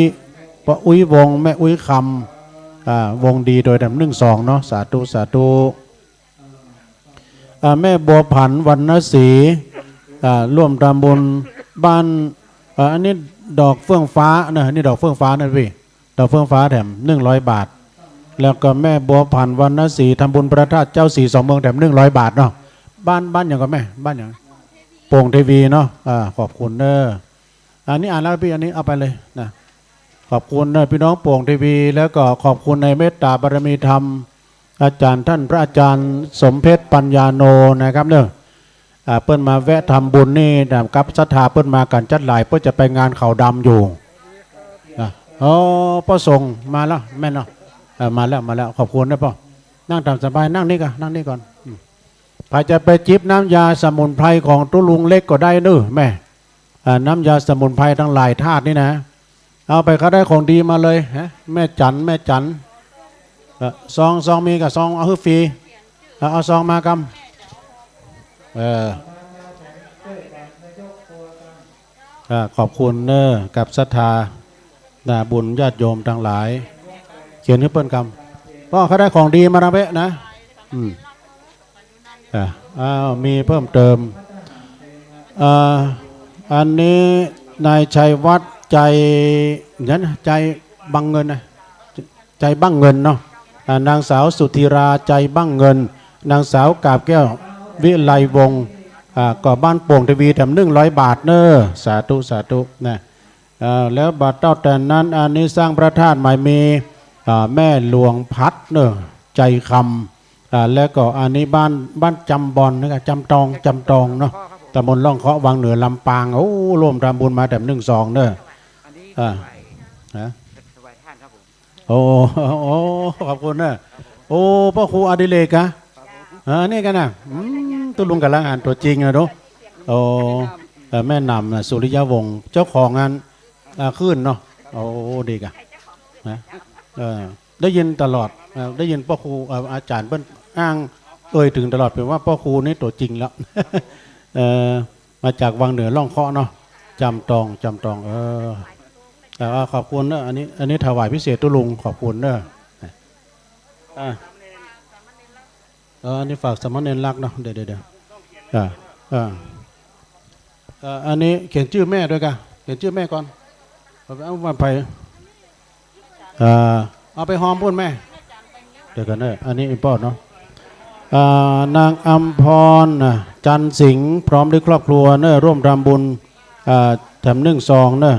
ป้ออุ๊ยวงศ์ แม่อุ๊ยคำ อ่า วงศ์ดีโดยแถมนึ่งซองเนาะ สาธุ สาธุ อ่า แม่บัวผัน วรรณศรี อ่า ร่วมทำบุญบ้าน อ่า อันนี้ดอกเฟื่องฟ้านะ อันนี้ดอกเฟื่องฟ้านะพี่ ดอกเฟื่องฟ้าแถมนึ่งร้อยบาท แล้วก็แม่บัวผัน วรรณศรี ทำบุญพระธาตุเจ้าศรีสองเมืองแถมนึ่งร้อยบาทเนาะ บ้าน บ้านหยังก่อแม่ บ้านหยัง โป่งเทวีเนาะ อ่า ขอบคุณเน้อ อันนี้อ่านแล้วพี่ อันนี้เอาไปเลยนะ ขอบคุณเน้อพี่น้องโป่งเทวี แล้วก็ขอบคุณในเมตตาบารมีธรรม อาจ๋ารย์ต้านพระอาจ๋ารย์สมเพชรปัญญาโนนะครับเน้อ อ่า เปิ้นมาแวะทำบุญนี่นะ กับศรัทธาเปิ้นมากั๋นจั๊ดหลาย เปิ้นจะไปงานขาวดำอยู่นะ อ๋อ ป้อส่งมาแล้ว แม่นเนาะ เออ มาแล้ว มาแล้ว ขอบคุณนะป้อ นั่งต๋ามสบาย นั่งนี่ก่อน นั่งนี่ก่อน อืม ใผจะไปจิบน้ำยาสมุนไพรของตุ๊ลุงเล็กก็ได้เน้อแม่ อ่า น้ำยาสมุนไพรตังหลายธาตุนี่นะ เอาไป ใผได้ของดีมาเลย ฮะ แม่จั๋น แม่จั๋น เออ ซอง ซองมีก่อ ซองเอาหื้อฟรี เอา เอาซองมากำ เออ อ่า ขอบคุณเน้อ กับศรัทธา นะ บุญญาติโยมตังหลาย เขียนหื้อเปิ้นกำ ป้อ ใผได้ของดีมาตางเป๊ะนะ อืม อ่ะ อ้าว มีเพิ่มเติม อ่า อันนี้นายชัยวัฒน์ ใจ เดี๋ยวนะ ใจบังเงินนะ ใจบังเงินเนาะ อ่า นางสาวสุธีรา ใจบังเงิน นางสาวกาบแก้ว วิไลวงศ์ อ่า ก็บ้านโป่งเทวี แถมนึ่งร้อยบาทเน้อ สาธุ สาธุ นะ อ่า แล้วบัดเต้าแต่นั้น อันนี้สร้างพระธาตุใหม่มี อ่า แม่หลวงพัดเน้อ ใจคำ อ่า แล้วก็อันนี้บ้าน บ้านจำบอนนะครับ จำตอง จำตองเนาะ ตำบลล่องเคาะ วังเหนือ ลำปาง โอ้ ร่วมทำบุญมาแถมนึ่งซองเน้อ อ่า ฮะ โอ้ โอ้ ขอบคุณเน้อ โอ้ ป้อครูอดิเรกกะ อ่า นี่กั๋นนะ อืม ตุ๊ลุงก๋ำลังหันตั๋วจริงนะดู โอ้ เอ่อ แม่หนำนะ สุริยวงศ์ เจ้าของงาน อ่า คลื่นเนาะ โอ้ ดีกะ นะ เออ ได้ยินตลอด เอ่อ ได้ยินป้อครู เอ่อ อาจ๋ารย์เปิ้นอ้างเอ่ยเถิงตลอด เป๋นว่าป้อครูนี่ตั๋วจริงแล้ว เอ่อ มาจากวังเหนือล่องเคาะเนาะ จำตอง จำตอง เออ แต่ว่าขอบคุณเน้อ อันนี้ อันนี้ถวายพิเศษตุ๊ลุง ขอบคุณเน้อ อ่า เออ อันนี้ฝากสามเณรลักษณ์เนาะ เดี๋ยว เดี๋ยว เดี๋ยว อ่า อ่า เอ่อ อันนี้เขียนจื้อแม่ด้วยกะ เขียนจื้อแม่ก่อน เอาไป เอามาไป เอ่อ เอาไปฮอมปู้นแม่ เดี๋ยวก่อนเน้อ อันนี้อีป้อเนาะ เอ่อ นางอำพร น่ะ จันทร์สิงห์ พร้อมด้วยครอบครัวเน้อ ร่วมทำบุญ เอ่อ แถมนึ่งซองเน้อ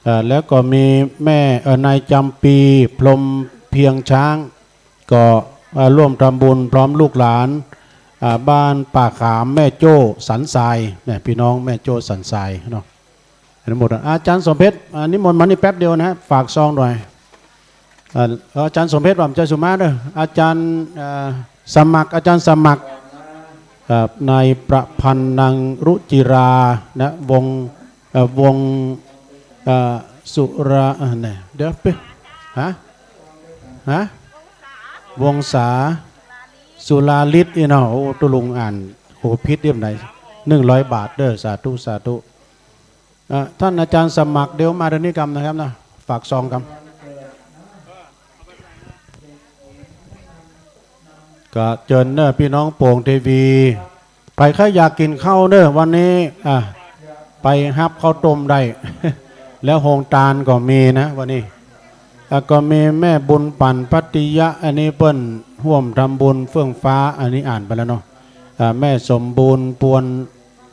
เอ่อ แล้วก็มีแม่ เอ่อ นายจำปี พรหมเพียงช้าง ก็ เอ่อ ร่วมทำบุญพร้อมลูกหลาน อ่า บ้านป่าขาม แม่โจ้ สันทราย เนี่ย พี่น้องแม่โจ้ สันทรายเนาะ อนุโมทนา อาจ๋ารย์สมเพชร อ่า นิมนต์มานี่แป๊บเดียวนะ ฝากซองหน่อย อ่า อาจ๋ารย์สมเพชร หว่ำใจสุมาเน้อ อาจ๋ารย์ เอ่อ สมัคร อาจ๋ารย์สมัคร เอ่อ นายประพันธ์ นางรุจิรา นะ วงศ์ เอ่อ วงศ์ เอ่อ สุรา อ่า เนี่ย เดี๋ยวไป ฮะ ฮะ วงศา สุราลิศนี่เนาะ โอ้ ตุ๊ลุงอ่าน โอ้ ผิดเดี๋ยวไหน นึ่งร้อยบาทเน้อ สาธุ สาธุ เอ่อ ท่านอาจ๋ารย์สมัคร เดี๋ยวมาตางนี้กำนะครับนะ ฝากซองกำ ก็เจิญเน้อ พี่น้องโป่งเทวี ใผใค่อยากกิ๋นข้าวเน้อ วันนี้ อ่ะ ไปฮับข้าวต้มได้ แล้วโฮงตานก็มีนะวันนี้ อ่ะ ก็มีแม่บุญปั่นพัทยะ อันนี้เปิ้นฮ่วมทำบุญเฟื่องฟ้า อันนี้อ่านไปแล้วเนาะ อ่ะ แม่สมบูรณ์ปวน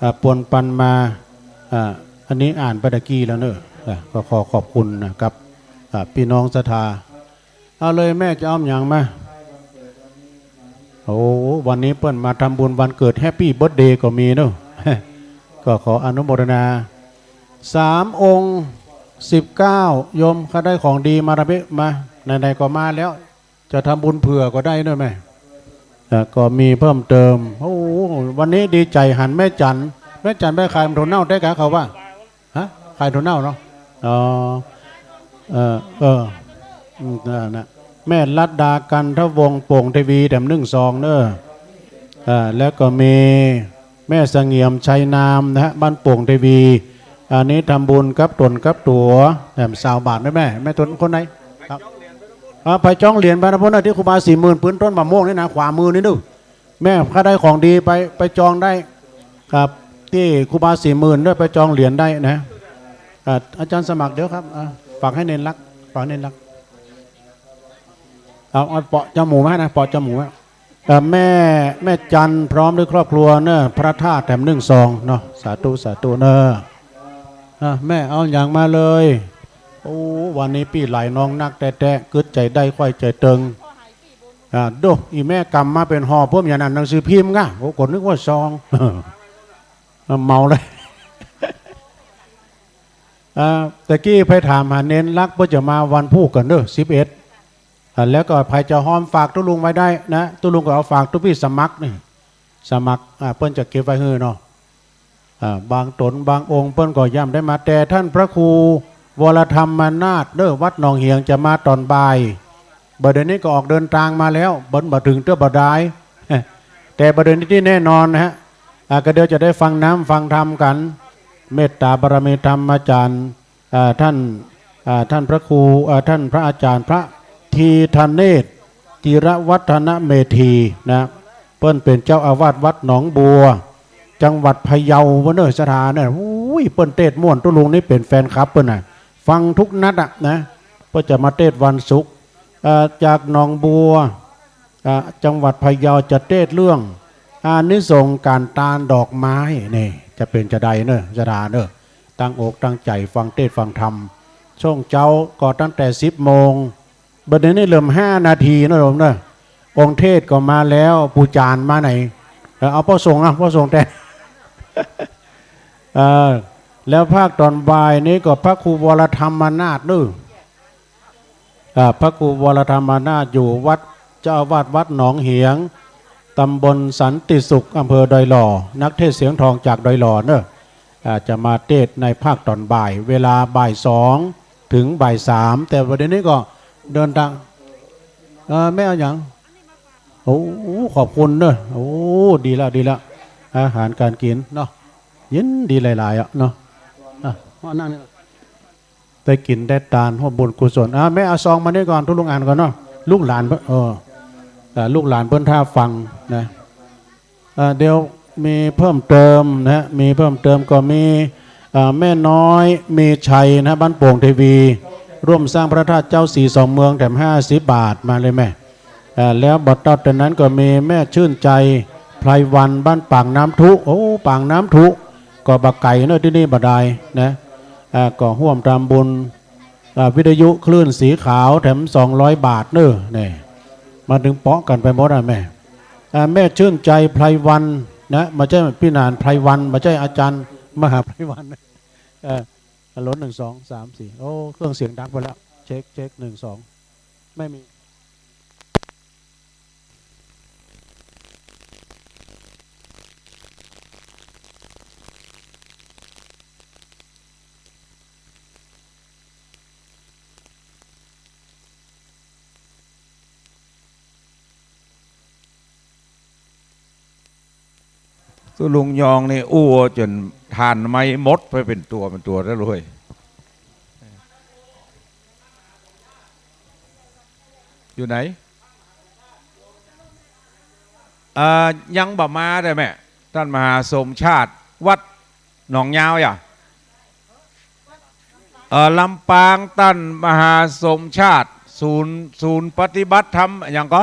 อ่ะ ปวนปันมา อ่ะ อันนี้อ่านไปตะกี้แล้วเนอะ อ่ะ ก็ขอขอบคุณนะครับ อ่ะ ปี้น้องศรัทธา เอาเลยแม่จะเอาหยังมา โอ้ วันนี้เปิ้นมาทำบุญวันเกิด แฮปปี้เบิร์ธเดย์ก็มีเนอะ ก็ขออนุโมทนา สามองค์ สิบเก้า โยม ข้าได้ของดีมาทำพิ มา ไหนๆ ก็มาแล้ว จะทำบุญเผื่อก็ได้เนอะแม่ อ่ะ ก็มีเพิ่มเติม โอ้ วันนี้ดีใจ๋หันแม่จัน แม่จันไปขายถั่วเน่าได้กะเขาว่า ฮะ ขายถั่วเน่าเนาะ อ๋อ เออ เออ อืม นั่นนะ แม่รัตดา กันทวงศ์ โป่งเทวี แถมนึ่งซองเนอะ อ่า แล้วก็มีแม่เสงี่ยม ชัยนามนะฮะ บ้านโป่งเทวี อันนี้ทำบุญกับต๋นกับตั๋ว แถมซาวบาท แม่ แม่ แม่ต๋นคนไหน ครับ อ่า ไปจองเหรียญไปนะพวกนั้น ตี้ครูบาสี่หมื่น ปื๊นต้นมะม่วงนี่นะ ขวามือนี่ดู แม่ ข้าได้ของดีไป ไปจองได้ ครับ ตี้ครูบาสี่หมื่นด้วย ไปจองเหรียญได้นะ อ่า อาจารย์สมัครเดี๋ยวครับ อ่า ฝากหื้อเณรลักษณ์ ฝากเณรลักษณ์ เอา เอาเปาะจาหมูมานะ เปาะจาหมูมา เอ่อ แม่ แม่จันพร้อมด้วยครอบครัวเนอะ พระธาตุแถมนึ่งซองเนาะ สาธุ สาธุเนอะ อ่ะ แม่เอาหยังมาเลย โอ้ วันนี้ปี้หลายน้องนักแต๊ๆ กึ๊ดใจ๋ได้ ใค่เจิ่ง อ่า โด้ อี่แม่ก๋ำมาเป๋นห่อ เปิ้นอย่างนั้น หนังสือพิมพ์ก่ะ โอ้ ก็นึกว่าซอง เมาเลย อ่า ตะกี้ไปถามหาเณรลักษณ์ เปิ้นจะมาวันพูกกั๋นเนอะ สิบเอ็ด อ่า แล้วก็ใผจะฮอมฝากตุ๊ลุงไว้ได้นะ ตุ๊ลุงก็เอาฝากตุ๊ปี้สมัครนี่ สมัคร อ่า เปิ้นจะเก็บไว้หื้อเนาะ อ่า บางต๋นบางองค์เปิ้นก็ย่ำได้มา แต่ต้านพระครูวรธรรมนาถเนอะ วัดหนองเหียง จะมาต๋อนบ่าย บ่าเดี่ยวนี้ก็ออกเดินตางมาแล้ว เปิ้นบ่าเถิงเตื้อบ่าดาย แต่บ่าเดี่ยวนี้ตี้แน่นอนนะฮะ อ่า ก็เดี๋ยวจะได้ฟังน้ำฟังธรรมกั๋น เมตต๋าบารมีธรรมอาจ๋ารย์ อ่า ต้าน อ่า ต้านพระครู อ่า ต้านพระอาจ๋ารย์ พระธีธเนศ จิรวัฒนเมธีนะ เปิ้นเป๋นเจ้าอาวาสวัดหนองบัว จังหวัดพะเยา เปิ้นเนอะ ศรัทธาเนอะ อุ้ย เปิ้นเตศน์ม่วน ตุ๊ลุงนี่เป๋นแฟนคลับเปิ้นน่ะ ฟังทุกนัดอะนะ เปิ้นจะมาเตศน์วันศุกร์ เอ่อ จากหนองบัว อ่า จังหวัดพะเยา จะเตศน์เรื่องอานิสงส์ก๋านตานดอกไม้ นี่ จะเป๋นจาใดเนอะ ศรัทธาเนอะ ตั้งอกตั้งใจ๋ฟังเตศน์ฟังธรรม ช่วงเจ๊าก็ตั้งแต่สิบโมง บ่าเดี่ยวนี้เหลือห้านาทีเนอะโยมเนอะ องค์เทศน์ก็มาแล้ว ปู่จ๋ารย์มาไหน เออ เอาพระสงฆ์นะ พระสงฆ์แต๊ เออ แล้วภาคต๋อนบ่ายนี้ก็พระครูวรธรรมนาถเนอะ อ่า พระครูวรธรรมนาถอยู่วัด เจ้าอาวาสวัดหนองเหียง ตำบลสันติสุข อำเภอดอยหล่อ นักเทศน์เสียงทองจากดอยหล่อเนอะ อ่า จะมาเตศน์ในภาคต๋อนบ่าย เวลาบ่ายสองเถิงบ่ายสาม แต่บ่าเดี่ยวนี้ก็เดินตาง เออ แม่เอาหยัง โอ้ ขอบคุณเนอะ โอ้ ดีละ ดีละ อาหารก๋านกิ๋นเนาะ ยินดีหลายๆ อะเนาะ อ่ะ มานั่งนี่ ได้กิ๋นได้ตาน ร่วมบุญกุศล อ่ะ แม่เอาซองมานี่ก่อน ตุ๊ลุงอ่านก่อนเนาะ ลูกหลานเปิ้น เออ อ่า ลูกหลานเปิ้นถ้าฟังนะ อ่า เดี๋ยวมีเพิ่มเติมนะ มีเพิ่มเติมก็มี อ่า แม่น้อยมีชัยนะ บ้านโป่งเทวี ร่วมสร้างพระธาตุเจ้าสีสองเมือง แถมห้าสิบบาท มาเลยแม่ อ่า แล้วบ่ตัดแต่นั้นก็มีแม่ชื่นใจ ไพรวรรณ บ้านปากน้ำทุ โอ้ ปากน้ำทุ ก็บ่ไก๋เนอะ ตี้นี่บ่าดายนะ อ่า ก็ฮ่วมทำบุญ อ่า วิทยุคลื่นสีขาวแถมสองร้อยบาทเนอะ นี่ มาเถิงเปาะกั๋นไปหมดอะแม่ อ่า แม่ชื่นใจ ไพรวรรณ นะ บ่ใจ้ปี้หนานไพรวรรณ บ่ใจ้อาจ๋ารย์มหาไพรวรรณ เออ ฮัลโหล หนึ่ง สอง สาม สี่ โอ้ เครื่องเสียงดังไปแล้ว เช็ค เช็ค หนึ่ง สอง ไม่มี ตุ๊ลุงยองนี่อู้จ๋นถ่านไหม้หมดไปเป๋นตั๋วเป๋นตั๋วแล้วเว้ย อยู่ไหน อ่า ยังบ่มาเต๊อะแม่ ต้านมหาสมชาติ วัดหนองยาวอะ เอ่อ ลำปาง ต้านมหาสมชาติ ศูนย์ ศูนย์ปฏิบัติธรรม อะหยังก่อ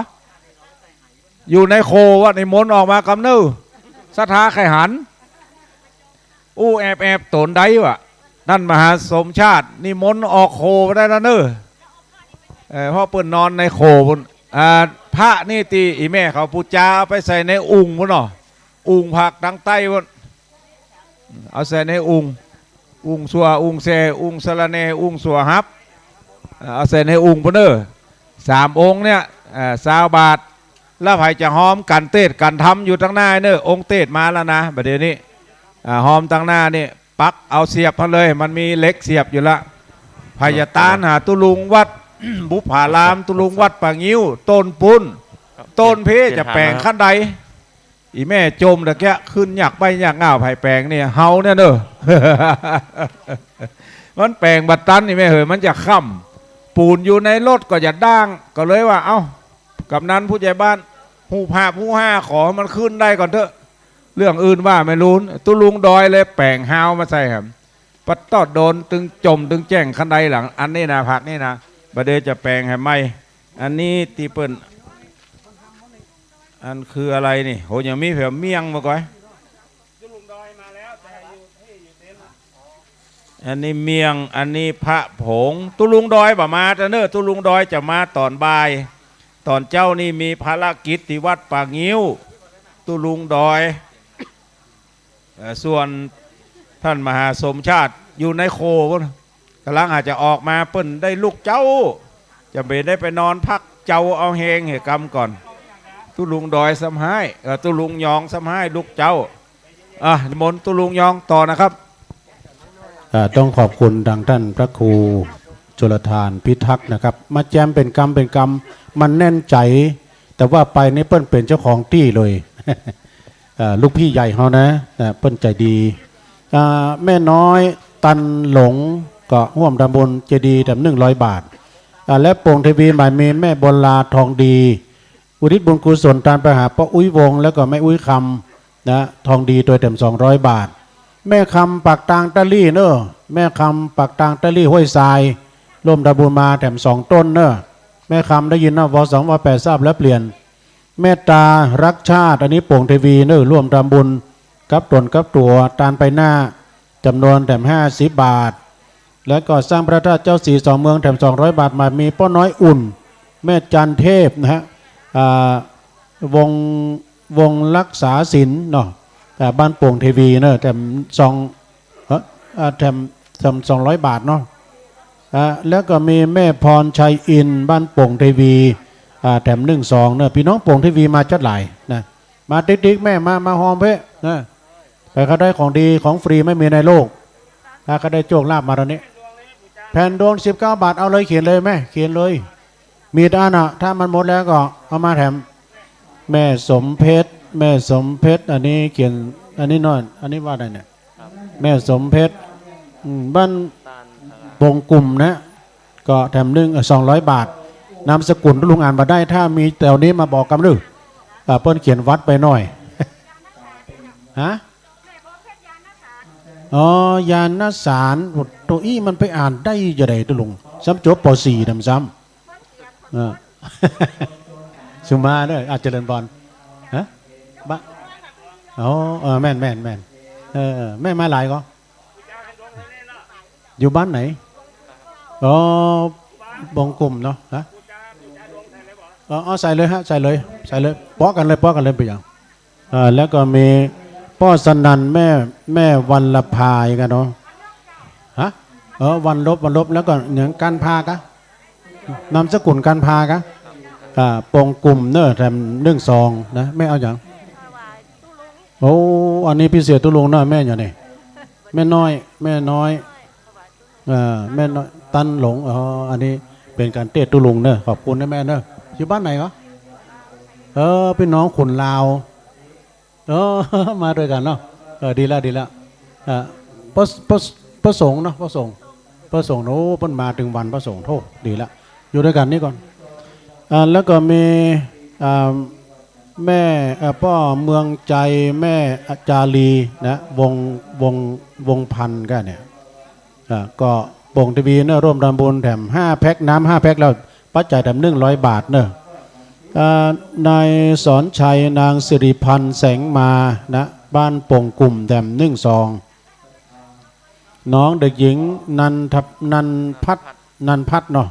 อยู่ในโขวะ นิมนต์ออกมากำเน้อ ศรัทธาใค่หัน อู้แอบๆ ต๋นใดวะ ต้านมหาสมชาติ นิมนต์ออกโขวะได้แล้วเน้อ เอ่อ เพราะเปิ้นนอนในโขวะปู๊น อ่า พระนี่ตี้อี่แม่เขาปู๋จา เอาไปใส่ในอุ่งปู๊นเนาะ อุ่งผากตางใต้ปู๊น เอาใส่ในอุ่ง อุ่งสั่ว อุ่งแส่ อุ่งสะระแหน่ อุ่งสั่วฮับ เอ่อ เอาใส่ในอุ่งปู๊นเน้อ สามองค์เนี่ย เอ่อ ซาวบาท แล้วใผจะฮอมกั๋นเตสน์กั๋นธรรมอยู่ตางหน้าเน้อ องค์เตสน์มาแล้วนะ บ่าเดี่ยวนี้ อ่า ฮอมตางหน้านี่ ปักเอาเสียบหั้นเลย มันมีเหล็กเสียบอยู่ละ ใผจะตานหาตุ๊ลุงวัด บุพพาราม ตุ๊ลุงวัดป่างิ้ว ต้นปู๊น ต้นเพ จะแป๋งขั้นใด อี่แม่จมตะเกียะ ขึ้นยากไปยากง่าว ใผแป๋งเนี่ย เฮาเนี่ยเน้อ มันแป๋งบ่ตัน อี่แม่เหย มันจะค่ำ ปูนอยู่ในรถก็จะด้าง ก็เลยว่า เอ้า กำนันผู้ใหญ่บ้าน ฮู้ภาพฮู้ห้า ขอมันขึ้นได้ก่อนเต๊อะ เรื่องอื่นว่าไม่ฮู้ ตุ๊ลุงดอยเลยแป๋งฮาวมาใส่ครับ ปัดตอดโดนตึงจมตึงแจ้งขั้นใดหลัง อันนี้นะ ผักนี่นะ บ่าเดี่ยวจะแป๋งหื้อใหม่ อันนี้ตี้เปิ้น อันคืออะไรนี่ โห ยังมีแผวเมี่ยงมาก่อย อันนี้เมี่ยง อันนี้พระผง ตุ๊ลุงดอยบ่มาเต๊อะเน้อ ตุ๊ลุงดอยจะมาต๋อนบ่าย ต๋อนเจ๊านี่มีภารกิจตี้วัดป่างิ้ว ตุ๊ลุงดอย เอ่อ ส่วนต้านมหาสมชาติอยู่ในโขวะปู๊น ก่ำลังอาจจะออกมา เปิ้นได้ลุกเจ๊า จะบ่ได้ไปนอนพักเจ๊าเอาแฮงเหยกำก่อน ตุ๊ลุงดอยซ้ำฮ้าย เอ่อ ตุ๊ลุงยองซ้ำฮ้ายลุกเจ๊า อ่ะ นิมนต์ตุ๊ลุงยองต่อนะครับ อ่า ต้องขอบคุณตางต้านพระครูชลธารพิทักษ์นะครับ มาแจมเป๋นกำเป๋นกำ มันแน่นใจ๋ แต่ว่าไปนี่เปิ้นเป๋นเจ้าของตี้เลย เอ่อ ลูกพี่ใหญ่เฮานะ นะ เปิ้นใจ๋ดี อ่า แม่น้อยตันหลงก็ฮ่วมทำบุญเจดีย์แถมหนึ่งร้อยบาท อ่า และโป่งเทวีหมายมีแม่บัวลาทองดี อุทิศบุญกุศลตานไปหาป้ออุ๊ยวงศ์ แล้วก็แม่อุ๊ยคำ นะ ทองดีตวยแถมสองร้อยบาท แม่คำปากตางตะลี่เน้อ แม่คำปากตางตะลี่ห้วยทราย ร่วมทำบุญมาแถมสองต้นเน้อ แม่คำได้ยินนะ ว สอง ว แปด ทราบแล้วเปลี่ยน แม่ตารักชาติ อันนี้โป่งเทวีเน้อ ร่วมทำบุญกับต๋นกับตั๋ว ตานไปหน้า จ๋ำนวนแถมห้าสิบบาท แล้วก็สร้างพระธาตุเจ้าศรีสองเมืองแถมสองร้อยบาท หมายมีป้อน้อยอุ่น แม่จันเทพนะฮะ อ่า วงศ์ วงศ์รักษาศิลป์เนาะ อ่า บ้านโป่งเทวีเนาะ แถมสอง เอ่อ อ่า แถม แถมสองร้อยบาทเนาะ อ่า แล้วก็มีแม่พรชัยอินทร์ บ้านโป่งเทวี อ่า แถมหนึ่งซองเนาะ ปี้น้องโป่งเทวีมาจั๊ดหลายนะ มาติ๊กๆ แม่ มา มาฮอมเพ่นะ ใผเขาได้ของดีของฟรีไม่มีในโลก ถ้าเขาได้โชคลาภมาต๋อนนี้ แผ่นดวงสิบเก้าบาท เอาเลย เขียนเลยแม่ เขียนเลย มีแต่อั้นน่ะ ถ้ามันหมดแล้วก็เอามาแถม แม่สมเพชร แม่สมเพชร อันนี้เขียน อันนี้หน่อย อันนี้ว่าอะไรเนี่ย แม่สมเพชร อืม บ้านปงกุ่มนะ ก็แถมหนึ่ง เอ่อ สองร้อยบาท นามสกุลตุ๊ลุงอ่านบ่ได้ ถ้ามีแถวนี้มาบอกกำเน้อ อ่า เปิ้นเขียนวัดไปหน่อย ฮะ อ๋อ ญาณสาร โอ้ โตอี้มันไปอ่านได้จะใดตุ๊ลุง ซ้ำจบ ป.สี่ นำซ้ำ เออ สุมาเด้อ อ่ะ เจริญพร ฮะ บะ อ๋อ เออ แม่น แม่น แม่น เออ เออ แม่มาหลายก่อ อยู่บ้านไหน อ๋อ ปงกุ่มเนาะ ฮะ อ๋อ อ๋อ ใส่เลยฮะ ใส่เลย ใส่เลย เปาะกั๋นเลย เปาะกั๋นเลย ไปอย่าง เอ่อ แล้วก็มีป้อสนั่น แม่ แม่วัลลภากั๋นเนาะ ฮะ เออ วันลบ วันลบ แล้วก็อย่างกันพากะ นามสกุลกันพากะ อ่า ปงกุ่มเน้อ แถมหนึ่งซองนะ แม่เอาอย่าง โอ้ อันนี้พิเศษตุ๊ลุงเนาะ แม่อย่างนี้ แม่น้อย แม่น้อย เอ่อ แม่น้อย ตันหลง อ๋อ อันนี้เป๋นก๋านเตสตุ๊ลุงเน้อ ขอบคุณนะแม่เน้อ อยู่บ้านไหนเหรอ เออ ปี้น้องขุนลาว เออ มาตวยกั๋นเนาะ เออ ดีละ ดีละ เออ พระ พระ พระสงฆ์เนาะ พระสงฆ์ พระสงฆ์ โอ้ เปิ้นมาตึงวันพระสงฆ์ โธ่ ดีละ อยู่ตวยกั๋นนี่ก่อน อ่า แล้วก็มี อ่า แม่ เอ่อ ป้อเมืองใจ แม่จารีนะ วงศ์ วงศ์ วงศ์พันธ์ก็เนี่ย อ่า ก็ โป่งทีวีเนอะ ร่วมทำบุญแถมห้าแพ็ค น้ำห้าแพ็ค แล้วปัจจัยแถมหนึ่งร้อยบาทเนอะ อ่า นายสอนชัย นางสิริพันธ์ แสงมานะ บ้านโป่งกุ่ม แถมหนึ่งซอง น้องเด็กหญิงนันท นันพัฒน์ นันพัฒน์เนาะ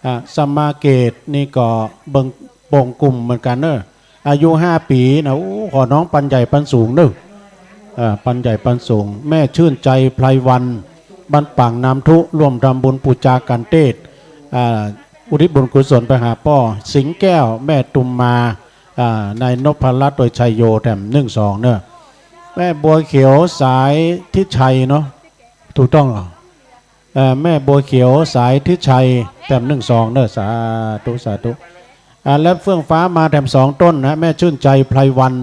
อ่า สมาเกตนี่ก็เบิ่งโป่งกุ่มเหมือนกั๋นเนอะ อายุห้าปี๋นะ โอ้ ขอน้องปันใหญ่ปันสูงเนอะ อ่า ปันใหญ่ปันสูง แม่ชื่นใจ ไพรวรรณ บ้านปางน้ำทุ ร่วมทำบุญปู๋จากั๋นเตศน์ อ่า อุทิศบุญกุศลไปหาป้อ สิงห์แก้ว แม่ตุมมา อ่า นายนพรัตน์ โดยชัยโย แถมหนึ่งซองเนอะ แม่บัวเขียว สายทิชัยเนาะ ถูกต้องเหรอ เอ่อ แม่บัวเขียว สายทิชัย แถมหนึ่งซองเนอะ สาธุ สาธุ อ่า และเฟื่องฟ้ามาแถมสองต้นนะ แม่ชื่นใจ ไพรวรรณ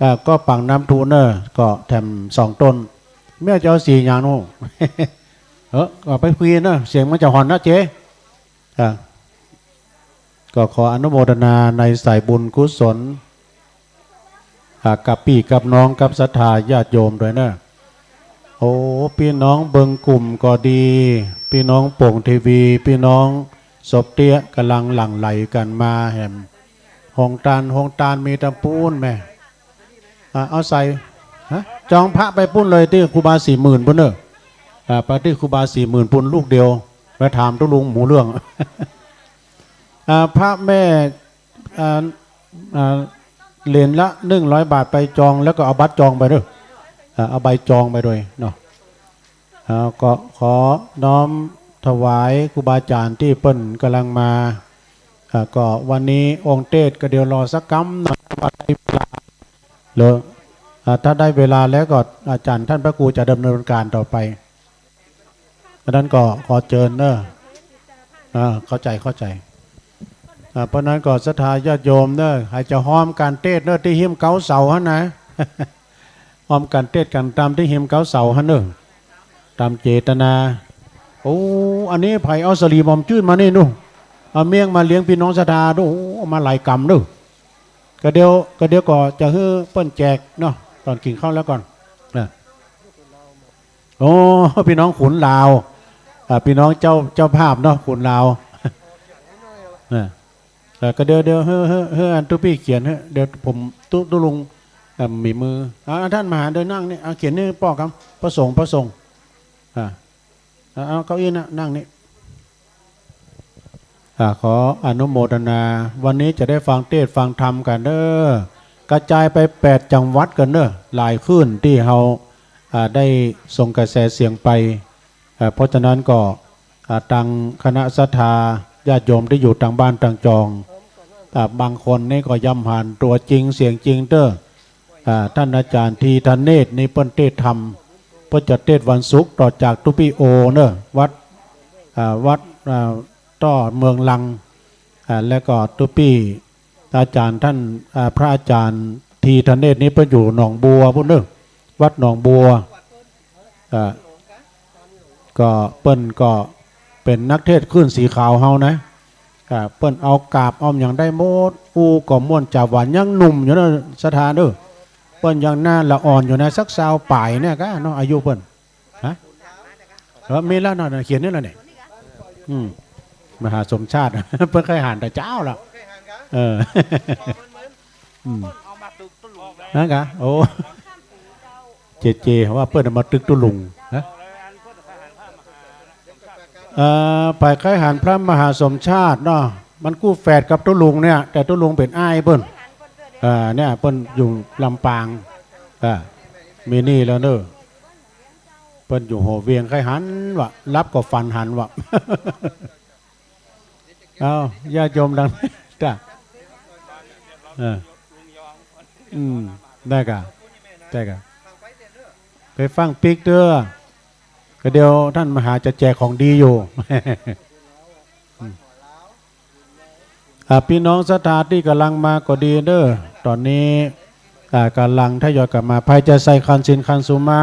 อ่า ก็ปางน้ำทุเนอะ ก็แถมสองต้น แม่จะเอาสีหยังหนู เออ เอาไปฟรีเนอะ เสียงมันจะห่อนนะเจ๊ อ่า ก็ขออนุโมทนาในสายบุญกุศล อ่า กับปี้กับน้องกับศรัทธาญาติโยมด้วยเนอะ โอ้ ปี้น้องเบิ่งกุ่มก็ดี ปี้น้องโป่งทีวี ปี้น้องสบเตี้ยะก่ำลังหลั่งไหลกั๋นมาแหม โฮงตาน โฮงตานมีตางปู๊นแม่ อ่า เอาใส่ ฮะ จองพระไปปู๊นเลยตี้ครูบาสี่หมื่นปู๊นเนอะ อ่า ไปตี้ครูบาสี่หมื่นปู๊นลูกเดียว ไปถามตุ๊ลุงหมู่เรื่อง อ่า พระแม่ อ่า อ่า เหรียญละหนึ่งร้อยบาทไปจอง แล้วก็เอาบัตรจองไปด้วย อ่า เอาใบจองไปด้วยเนาะ อ่า ก็ขอน้อมถวายครูบาอาจ๋ารย์ตี้เปิ้นก่ำลังมา อ่า ก็วันนี้องค์เตศน์ก็เดี๋ยวรอสักกำหน่อย ว่าได้เวลา เหรอ อ่า ถ้าได้เวลาแล้วก็อาจ๋ารย์ท่านพระครูจะดำเนินการต่อไป อันนั้นก็ขอเจิญเนอะ อ่า เข้าใจ๋ เข้าใจ๋ อ่า เพราะนั้นก็ศรัทธาญาติโยมเนอะ ใผจะฮ้อมก๋านเตศน์เนอะ ตี้ฮิ้มเก๊าเสาหั้นนะ ฮ้อมก๋านเตศน์กั๋นต๋ามตี้ฮิ้มเก๊าเสาหั้นเนอะ ต๋ามเจตนา โอ้ อันนี้ใผเอาสะหลีหม่อมจื้นมานี่ดู เอาเมี่ยงมาเลี้ยงปี้น้องศรัทธาดู โอ้ เอามาหลายกำดู ก็เดี๋ยว ก็เดี๋ยวก็จะหื้อเปิ้นแจกเนาะ ต๋อนกิ๋นข้าวแล้วก่อน นะ โอ้ ปี้น้องขุนลาว อ่า ปี้น้องเจ้า เจ้าภาพเนาะ ขุนลาว นะ เอ่อ ก็เดี๋ยว เดี๋ยว หื้อ หื้อ หื้ออันตุ๊ปี้เขียน หื้อ เดี๋ยวผม ตุ๊ ตุ๊ลุง เอ่อ มีมือ อ่า ท่านมหาเดินนั่งนี่ อ่า เขียนนี่ป้อครับ พระสงฆ์ พระสงฆ์ อ่า เอา เอาเก้าอี้นะ นั่งนี่ อ่า ขออนุโมทนา วันนี้จะได้ฟังเตศน์ฟังธรรมกั๋นเด้อ กระจายไปแปดจังหวัดกั๋นเด้อ หลายคลื่นตี้เฮา อ่า ได้ส่งกระแสเสียงไป อ่า เพราะฉะนั้นก็ อ่า ตางคณะศรัทธาญาติโยมตี้อยู่ตางบ้านตางจอง อ่า บางคนนี่ก็ย่ำหันตั๋วจริงเสียงจริงเต๊อะ อ่า ต้านอาจ๋ารย์ธีธเนศนี่เปิ้นเตศน์ธรรม เปิ้นจะเตศน์วันศุกร์ต่อจากตุ๊ปี้โอเนอะ วัด อ่า วัด อ่า ต้อเมืองลัง อ่า แล้วก็ตุ๊ปี้อาจ๋ารย์ต้าน อ่า พระอาจ๋ารย์ธีธเนศนี่เปิ้นอยู่หนองบัวปู๊นเนอะ วัดหนองบัว อ่า ก็เปิ้นก็เป๋นนักเตศน์คลื่นสีขาวเฮานะ อ่า เปิ้นเอากาบเอาหยังได้หมด อู้ก็ม่วนจ๋าหวาน ยังหนุ่มอยู่นะศรัทธาเด้อ เปิ้นยังหน้าละอ่อนอยู่นะ สักซาวป๋ายเนี่ยก้าเนาะ อายุเปิ้น ฮะ เออ มีแล้วเนาะ เขียนนี่แล้วเนี่ย อืม มหาสมชาติ เปิ้นเกยหันแต่เจ๊าแล้ว เออ อืม นั่นกะ โอ้ เจเจ ว่าเปิ้นเอามาตึกตุ๊ลุง ฮะ เอ่อ ใผเกยหันพระมหาสมชาติเนาะ มันกู้แฝดกับตุ๊ลุงเนี่ย แต่ตุ๊ลุงเป๋นอ้ายเปิ้น เอ่อ เนี่ย เปิ้นอยู่ลำปาง เอ่อ มีนี่แล้วเนอะ เปิ้นอยู่หัวเวียง เกยหันวะ ลับก็ฝันหันวะ เอา ญาติโยมดัง จ้ะ เออ อืม ได้กะ ได้กะ ไปฟังปิ๊กเต๊อะ ก็เดี๋ยวต้านมหาจะแจกของดีอยู่ อืม อ่า ปี้น้องศรัทธาตี้ก่ำลังมาก็ดีเนอะ ต๋อนนี้ อ่า ก่ำลังทยอยกลับมา ใผจะใส่ขันธ์ศีลขันธ์สุมา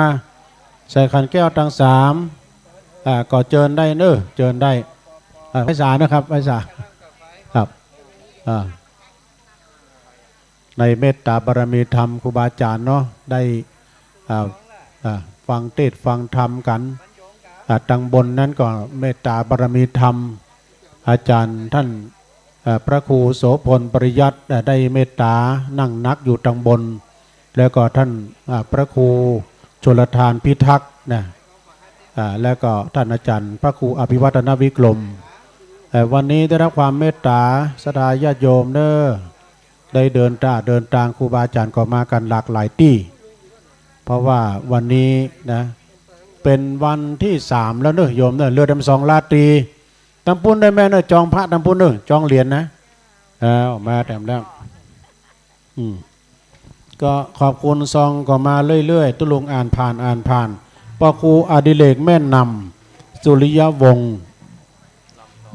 ใส่ขันธ์แก้วตังสาม อ่า ก็เจิญได้เนอะ เจิญได้ อ่า ไหว้สานะครับ ไหว้สา ครับ อ่า ในเมตตาบารมีธรรมครูบาอาจ๋ารย์เนาะ ได้ อ่า อ่า ฟังเตศน์ฟังธรรมกั๋น อ่า ตังบนนั้นก็เมตตาบารมีธรรม อาจารย์ท่าน เอ่อ พระครูโสภณ ปริยัติ เอ่อ ได้เมตตานั่งนักอยู่ตังบน แล้วก็ท่าน อ่า พระครูชลทานพิทักษ์นะ อ่า แล้วก็ท่านอาจารย์พระครูอภิวัฒนวิกรม เอ่อ วันนี้ได้รับความเมตตาศรัทธาญาติโยมเน้อ ได้เดินตา เดินตาง ครูบาอาจารย์ก็มากันหลากหลายตี้ เพราะว่าวันนี้นะ เป๋นวันตี้สามแล้วเน้อโยมเน้อ เหลือแถมสองราตรี ตังปุ้นได้แม่เน้อ จองพระตังปุ้นเน้อ จองเหรียญนะ เออ ออกมาแถมแล้ว อืม ก็ขอบคุณซองก็มาเรื่อยๆ ตุ๊ลุงอ่านผ่าน อ่านผ่าน พระครูอดิเรกแม่นนำ สุริยวงศ์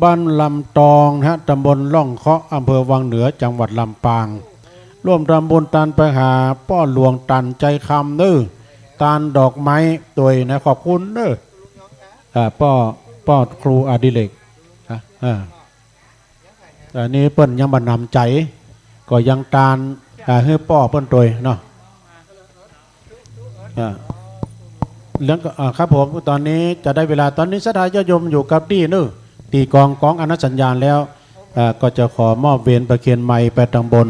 บ้านลำตองนะฮะ ตำบลล่องเคาะ อำเภอวังเหนือ จังหวัดลำปาง ร่วมทำบุญตานไปหาป้อหลวงตันใจคำเน้อ ตานดอกไม้ตวยนะ ขอบคุณเน้อ อ่า ป้อ ป้อครูอดิเรก อ่ะ อ่า อันนี้เปิ้นยังบ่หนำใจ๋ ก็ยังตาน อ่า หื้อป้อเปิ้นตวยเนาะ อ่า เรื่องก็ อ่า ครับผม ตอนนี้จะได้เวลา ตอนนี้ศรัทธาญาติโยมอยู่กับตี้เน้อ ตี้กอง กองอนุสัญญาณแล้ว อ่า ก็จะขอมอบเวียนประเคนไมค์ไปตังบน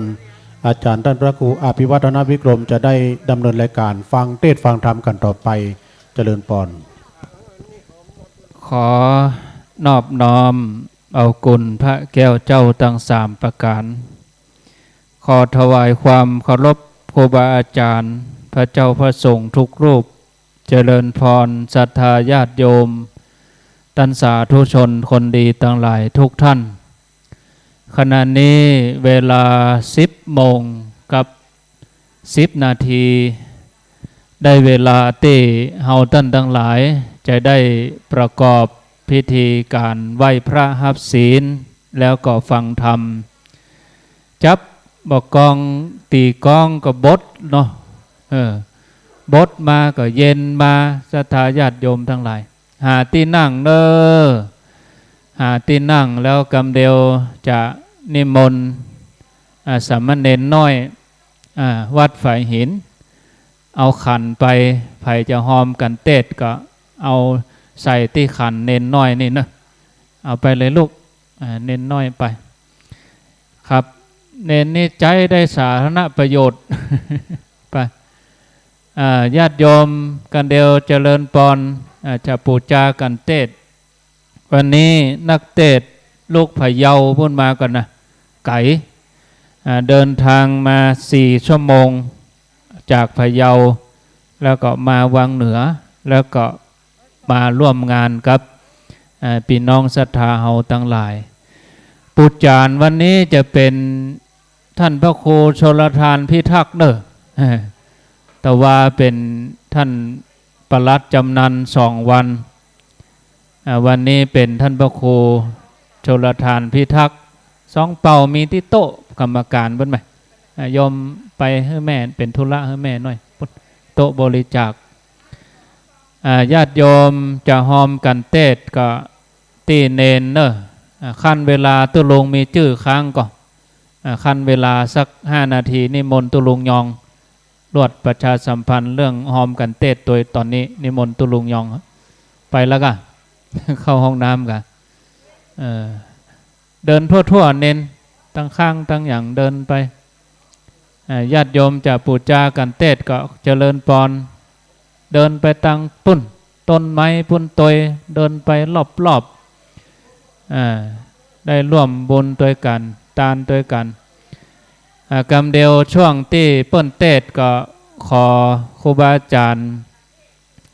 อาจารย์ท่านพระครูอภิวัฒนวิกรมจะได้ดำเนินรายการฟังเทศน์ฟังธรรมกั๋นต่อไป เจริญปอน ขอนอบน้อมเอาคุณพระแก้วเจ้าตังสามประก๋าน ขอถวายความเคารพครูบาอาจ๋ารย์ พระเจ้าพระสงฆ์ทุกรูป เจริญปอนศรัทธาญาติโยม ต้านสาธุชนคนดีตังหลายทุกท่าน ขณะนี้เวลาสิบโมงกับสิบนาที ได้เวลาตี้เฮาต้านตังหลายจะได้ประกอบพิธีก๋านไหว้พระฮับศีล แล้วก็ฟังธรรม จับบ่ากอง ตี๋กองก็บดเนาะ เออ บดมาก็เย็นมา ศรัทธาญาติโยมตังหลาย หาตี้นั่งเน้อ หาตี้นั่ง แล้วกำเดียวจะนิมนต์ อ่า สามเณรน้อย อ่า วัดฝายหิน เอาขันไป ใผจะฮอมกั๋นเตศน์ก็เอาใส่ตี้ขันเณรน้อยนี่เนาะ เอาไปเลยลูก อ่า เณรน้อยไป ครับ เณรนี่ใจ๊ได้สาธารณประโยชน์ ไป อ่า ญาติโยมกั๋นเดียวเจริญปอน อ่า จะปู๋จากั๋นเตศน์ วันนี้นักเตศน์ลูกพะเยาปู๊นมาก่อนนะ ไก๋ อ่า เดินทางมาสี่ชั่วโมงจากพะเยา แล้วก็มาวังเหนือ แล้วก็มาร่วมงานกับ อ่า ปี้น้องศรัทธาเฮาตังหลาย ปู๋จ๋ารย์วันนี้จะเป๋น ท่านพระครูชลทานพิทักษ์เน้อ แต่ว่าเป๋นท่านปลัดจำนันสองวัน อ่า วันนี้เป๋นท่านพระครูชลทานพิทักษ์ ซองเป่ามีตี้โต๊ะกรรมก๋านปู๊นไหม อ่า โยมไปหื้อแม่ เป๋นธุระหื้อแม่หน้อย โต๊ะบริจาค อ่า ญาติโยมจะฮอมกั๋นเตศน์ก็ตี้เณรเน้อ อ่า คั่นเวลาตุ๊ลุงมีจื้อค้างก่อ อ่า คั่นเวลาสักห้านาที นิมนต์ตุ๊ลุงยอง ลวดประชาสัมพันธ์เรื่องฮอมกั๋นเตศน์โดยต๋อนนี้ นิมนต์ตุ๊ลุงยอง ไปแล้วก่ะ เข้าห้องน้ำก่ะ เออ เดินทั่วๆ เณร ตังข้างตังหยังเดินไป อ่า ญาติโยมจะปู๋จากั๋นเตศน์ก็เจริญปอน เดินไปตังปุ้น ต้นไม้ปุ้นตวย เดินไปรอบๆ อ่า ได้ร่วมบุญตวยกั๋น ตานตวยกั๋น อ่า กำเดียวช่วงตี้เปิ้นเตศน์ก็ขอครูบาอาจ๋ารย์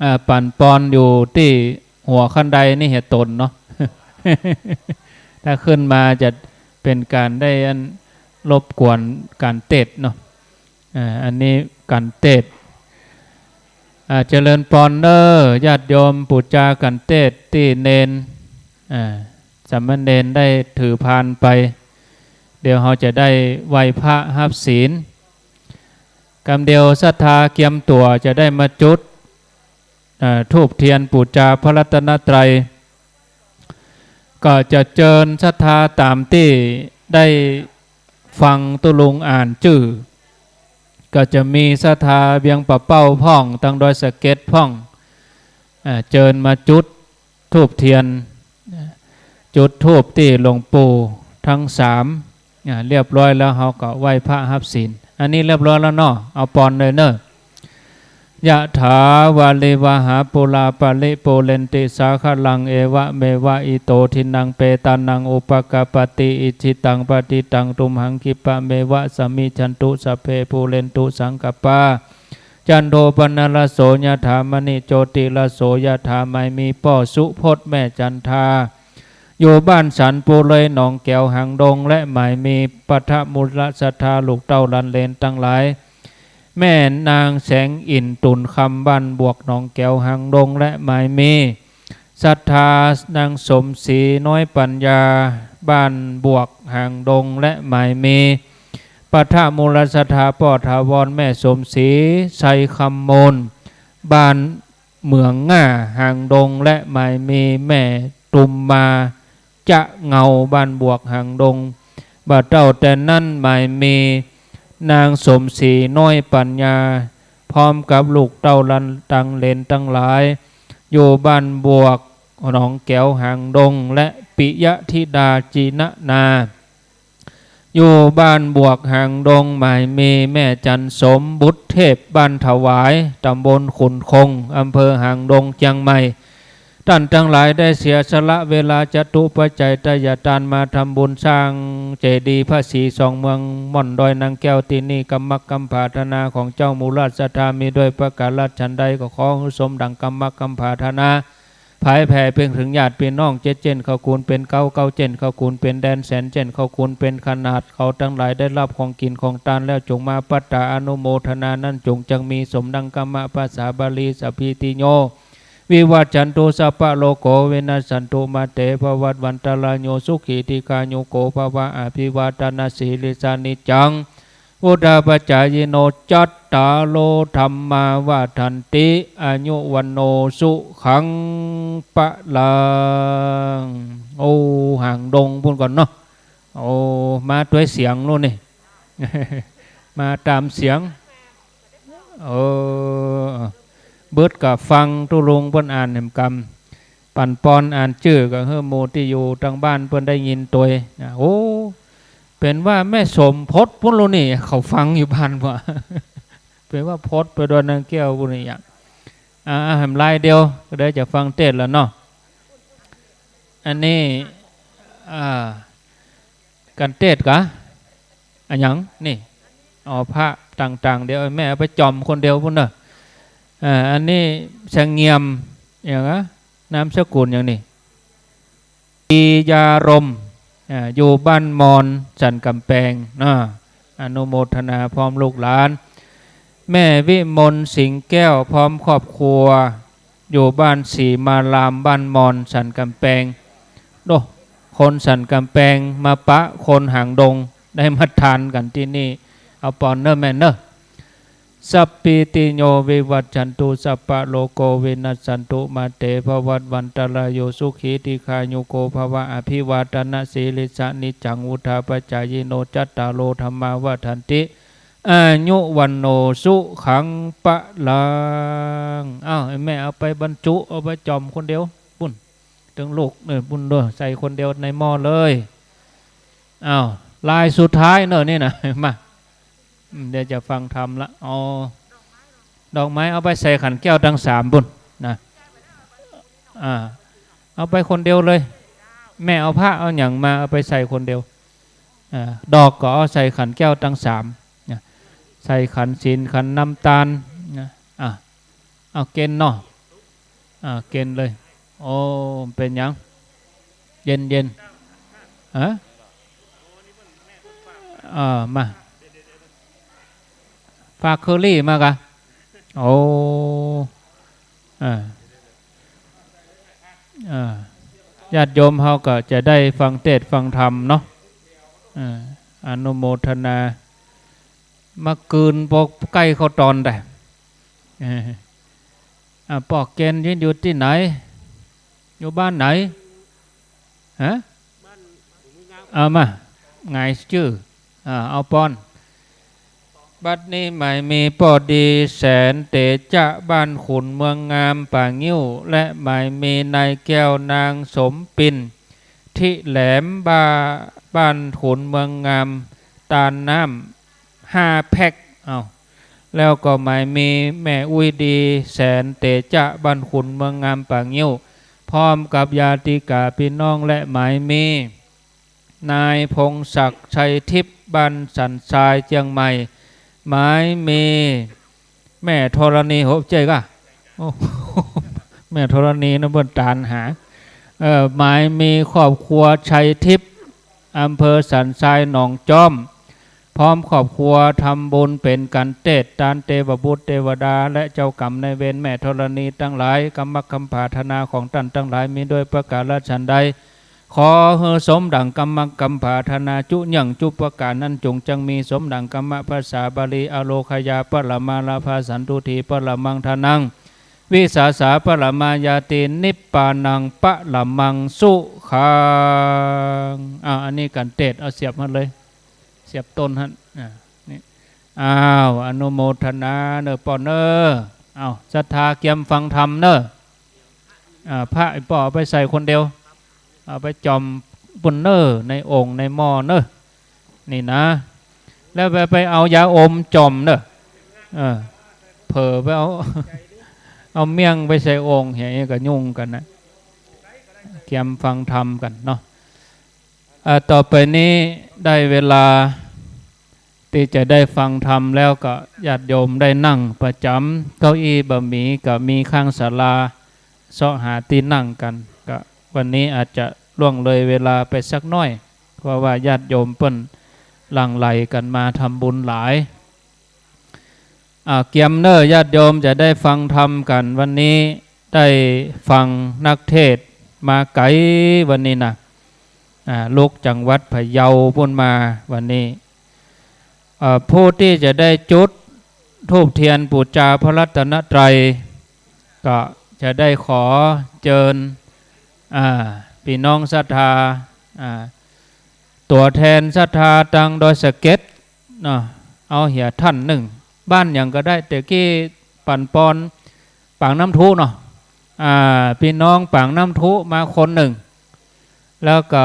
อ่า ปั่นปอนอยู่ตี้หัวคันไดนี่เหียต๋นเนาะ ถ้าขึ้นมาจะเป๋นก๋านได้อันรบกวนก๋านเตศน์เนาะ อ่า อันนี้ก๋านเตศน์ อ่า เจริญปอนเน้อ ญาติโยมปู๋จากั๋นเตศน์ตี้เณร อ่า สามเณรได้ถือพานไป เดี๋ยวเฮาจะได้ไหว้พระฮับศีล กำเดียวศรัทธาเกียมตั๋วจะได้มาจุด อ่า ธูปเตียนปู๋จาพระรัตนตรัย ก็จะเจิญศรัทธาต๋ามตี้ได้ฟังตุ๊ลุงอ่านจื้อ ก็จะมีศรัทธาเวียงป่าเป้าพ่อง ตังดอยสะเก็ดพ่อง อ่า เจิญมาจุด ธูปเตียน จุดธูปตี้หลวงปู่ตึงสาม อ่า เรียบร้อยแล้ว เฮาก็ไหว้พระฮับศีล อันนี้เรียบร้อยแล้วเนาะ เอาปอนเลยเนาะ ยะถา วาริวะหา ปูรา ปะริ ปูเรนติ สาคะรัง เอวะเมวะ อิโต ทินนัง เปตานัง อุปะกัปปะติ อิจฉิตัง ปะฏิตัง ตุมหัง คิปะเมวะ สะมิชชันตุ สัพเพ ปูเรนตุ สังกัปปา จันโท ปะนะระโส ยะถา มะณิ โจติระโส ยะถา หมายมีป้อสุพจน์ แม่จันทา อยู่บ้านสันปูเลย หนองแก๋ว หางดง และหมายมี ปะทะมูลศรัทธา ลูกเต้าหลานเหลนตังหลาย แม่นางแสงอิ่น ตุ่นคำ บ้านบวก หนองแก๋ว หางดง และหมายมี ศรัทธานางสมศรี น้อยปัญญา บ้านบวก หางดง และหมายมี ปะทะมูลศรัทธา ป้อถาวร แม่สมศรี ไชยคำมูล บ้านเหมืองง่า หางดง และหมายมี แม่ตุมมา จะเงา บ้านบวก หางดง บ่าเต้าแต่นั้นหมายมี นางสมศรี น้อยปัญญา พร้อมกับลูกเต้าหลานตังเหลนตังหลาย อยู่บ้านบวก หนองแก๋ว หางดง และปิยะธิดา จีนะนา อยู่บ้านบวก หางดง หมายมี แม่จันสม บุตรเทพ บ้านถวาย ตำบลขุนคง อำเภอหางดง เจียงใหม่ ต้านตังหลายได้เสียสละเวลาจตุปัจจัยทายทานมาทำบุญสร้างเจดีย์พระศรีสองเมือง ม่อนดอยนางแก้วตี้นี่ กำมักกำผาธนาของเจ้ามูลศรัทธามีด้วยประการฉันใด ก็ขอหื้อสมดังกำมักกำผาธนา ผายแผ่ไปเถิงญาติปี้น้อง เจ็ดเจ้นเข้าคูณเป๋นเก้า เก้าเจ้นเข้าคูณเป๋นแดน แสนเจ้นเข้าคูณเป๋นขนาด เขาตังหลายได้ฮับของกิ๋นของตานแล้ว จงมาปัตตาอนุโมทนานั้น จงจักมีสมดังกำมัก ภาษาบาลี สัพพีติโย วิวัชชันตุ สัพพะโรโค วินัสสันตุ มาเต ภวัตวันตะราโย สุขี ทีฆายุโก ภะวะ อภิวาทะนะสีลิสสะ นิจจัง วุฑฒาปะจายิโน จัตตาโร ธัมมา วัฑฒันติ อายุ วัณโณ สุขัง พะลัง โอ้ หางดงปู้นก่อนเนาะ โอ้ มาตวยเสียงโน้นนี่ มาต๋ามเสียง เออ เบิดก็ฟังตุ๊ลุงเปิ้นอ่านแหมกำ ปันปอนอ่านจื้อก็หื้อหมู่ตี้อยู่ตังบ้านเปิ้นได้ยินตวยนะ โอ้ เป๋นว่าแม่สมพศปู้นโลนี่ เขาฟังอยู่บ้านบ่า เป๋นว่าพศไปดอยนางแก้วปู้นนี่อะ อ่า แหมลายเดียวก็ได้จะฟังเตสน์แล้วเนาะ อันนี้ อ่า กั๋นเตสน์กา อะหยังนี่ อ๋อ พระต่างๆ เดี๋ยวแม่เอาไปจ่อมคนเดียวปู้นเนาะ อ่า อันนี้เสงเงียม หยังอะ นามสกุลหยังนี่ ปียารมย์ อ่า อยู่บ้านมอนสันก๋ำแปง อ่า อนุโมทนาพร้อมลูกหลาน แม่วิมลสิงห์แก้วพร้อมครอบครัว อยู่บ้านศรีมาราม บ้านมอนสันก๋ำแปง โอ้ คนสันก๋ำแปงมาปะคนหางดง ได้มาทานกั๋นตี้นี่ เอาปอนเน่อแม่เน่อ สัพพีติโย วิวัชชันตุ สัพพะโรโค วินัสสันตุ มาเต ภวัตวันตะราโย สุขี ทีฆายุโก ภะวะ อภิวาทะนะสีลิสสะ นิจจัง วุฑฒาปะจายิโน จัตตาโร ธัมมา วัฑฒันติ อายุ วัณโณ สุขัง พะลัง อ้าว ไอ้แม่เอาไปบรรจุ เอาไปจ่อมคนเดียวปู้น ตึงลูก เออ ปู้นเด้อ ใส่คนเดียวในหม้อเลย อ้าว ลายสุดท้ายเนาะนี่นะ มา อืม เดี๋ยวจะฟังธรรมละ อ๋อ ดอกไม้เอาไปใส่ขันแก้วตังสามปู้นนะ อ่า เอาไปคนเดียวเลย แม่เอาพระเอาหยังมา เอาไปใส่คนเดียว อ่า ดอกก็เอาใส่ขันแก้วตังสามนะ ใส่ขันศีล ขันน้ำตาลนะ อ่ะ เอาเก็นเนาะ อ่า เก็นเลย โอ้ เป๋นหยัง เย็นๆ ฮะ อ่า มา ฝากเคอรี่มากะ โอ้ อ่า อ่า ญาติโยมเฮาก็จะได้ฟังเตสน์ฟังธรรมเนาะ อ่า อนุโมทนา มากืนปอใก้เข้าตอนได้ เออ อ่า ป้อเก็นยืนอยู่ตี้ไหน อยู่บ้านไหน ฮะ เอามา หงายจื้อ อ่า เอาปอน บัดนี้หมายมีป้อดีแสนเตจ๊ะบ้านขุนเมืองงามป่างิ้ว และหมายมีนายแก้วนางสมปิน ทิแหลมบ้า บ้านขุนเมืองงาม ตานน้ำห้าแพ็ค เอ้า แล้วก็หมายมีแม่อุ๊ยดีแสนเตจ๊ะบ้านขุนเมืองงามป่างิ้ว พร้อมกับญาติกาพี่น้อง และหมายมี นายพงศักดิ์ ชัยทิพย์ บ้านสันทราย เจียงใหม่ หมายมี แม่ธรณี โห ใจ้ก่ะ โอ้ แม่ธรณีนะเปิ้นตานหา เอ่อ หมายมีครอบครัวชัยทิพย์ อำเภอสันทรายหนองจ๊อม พร้อมครอบครัวทำบุญเป๋นกัณฑ์เตศ ต้านเตวบุตรเตวดา และเจ้ากรรมนายเวรแม่ธรณีตังหลาย กำมักกำผาถนาของต้านตังหลายมีด้วยประก๋าระฉันใด ขอหื้อสมดั่งกำมักกำผาถนาจุเยื่องจุประก๋ารนั้น จุ่งจั่งมีสมดั่งกำมะภาษาบาลี อโรคยาปรมาลาภา สันตุถีปรมังธนัง วิสาสาปรมาญาติ นิพพานังปรมังสุขัง อ่า อันนี้กัณฑ์เตศ เอาเสียบหั้นเลย เสียบต้นหั้น อ่า นี่ อ้าว อนุโมทนาเน่อป้อเน่อ อ้าว ศรัทธาเกียมฟังธรรมเน่อ อ่า พระไอ้ป้อเอาไปใส่คนเดียว เอาไปจ่อมปุ้นเน่อ ในโอ่งในหม้อเน่อ นี่นะ แล้วไป ไปเอายาอมจ่อมเน่อ เออ เผลอไปเอา เอาเมี่ยงไปใส่โอ่ง เหีย ก็ยุ่งกั๋นนะ เกียมฟังธรรมกั๋นเนาะ อ่า ต่อไปนี้ได้เวลาตี้จะได้ฟังธรรมแล้ว ก็ญาติโยมได้นั่งประจ๋ำ เก้าอี้บ่มี ก็มีข้างศาลา เซาะหาตี้นั่งกั๋น ก็วันนี้อาจจะล่วงเลยเวลาไปสักหน้อย เพราะว่าญาติโยมเปิ้นหลั่งไหลกั๋นมาทำบุญหลาย อ่า เกียมเน่อ ญาติโยมจะได้ฟังธรรมกั๋น วันนี้ได้ฟังนักเทศน์มาไก๋วันนี้นะ อ่า ลุกจังหวัดพะเยาปู๊นมาวันนี้ เอ่อ ผู้ตี้จะได้จุดธูปเทียนปู๋จาพระรัตนตรัย ก็จะได้ขอเจิญ อ่า ปี้น้องศรัทธา อ่า ตั๋วแทนศรัทธาตางดอยสะเก็ดเนาะ เอาเหียต้านนึ่ง บ้านหยังก็ได้ แต่กี้ปั๋นปอนปากน้ำทุเนาะ อ่า ปี้น้องปากน้ำทุมาคนนึ่ง แล้วก็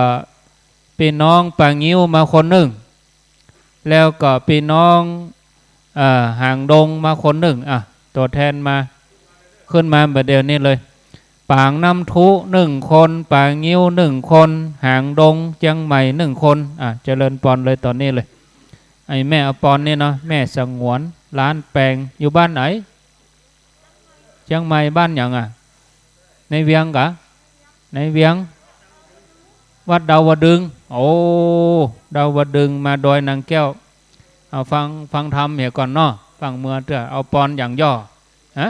ปี้น้องป่างิ้วมาคนนึ่ง แล้วก็ปี้น้อง เอ่อ หางดงมาคนนึ่ง อ่ะ ตั๋วแทนมา ขึ้นมาบ่าเดี่ยวนี้เลย ปากน้ำทุนึ่งคน ป่างิ้วนึ่งคน หางดงเจียงใหม่นึ่งคน อ่ะ เจริญปอนเลยต๋อนนี้เลย ไอ้แม่เอาปอนนี่เนาะ แม่สงวน ล้านแปง อยู่บ้านไหน เจียงใหม่ บ้านหยังอะ ในเวียงกา ในเวียง วัดดาวดึงส์ โอ้ ดาวดึงส์ มาดอยนางแก้ว เอาฟัง ฟังธรรมเหียก่อนเนาะ ฟังเมื่อเตื้อ เอาปอนอย่างย่อ ฮะ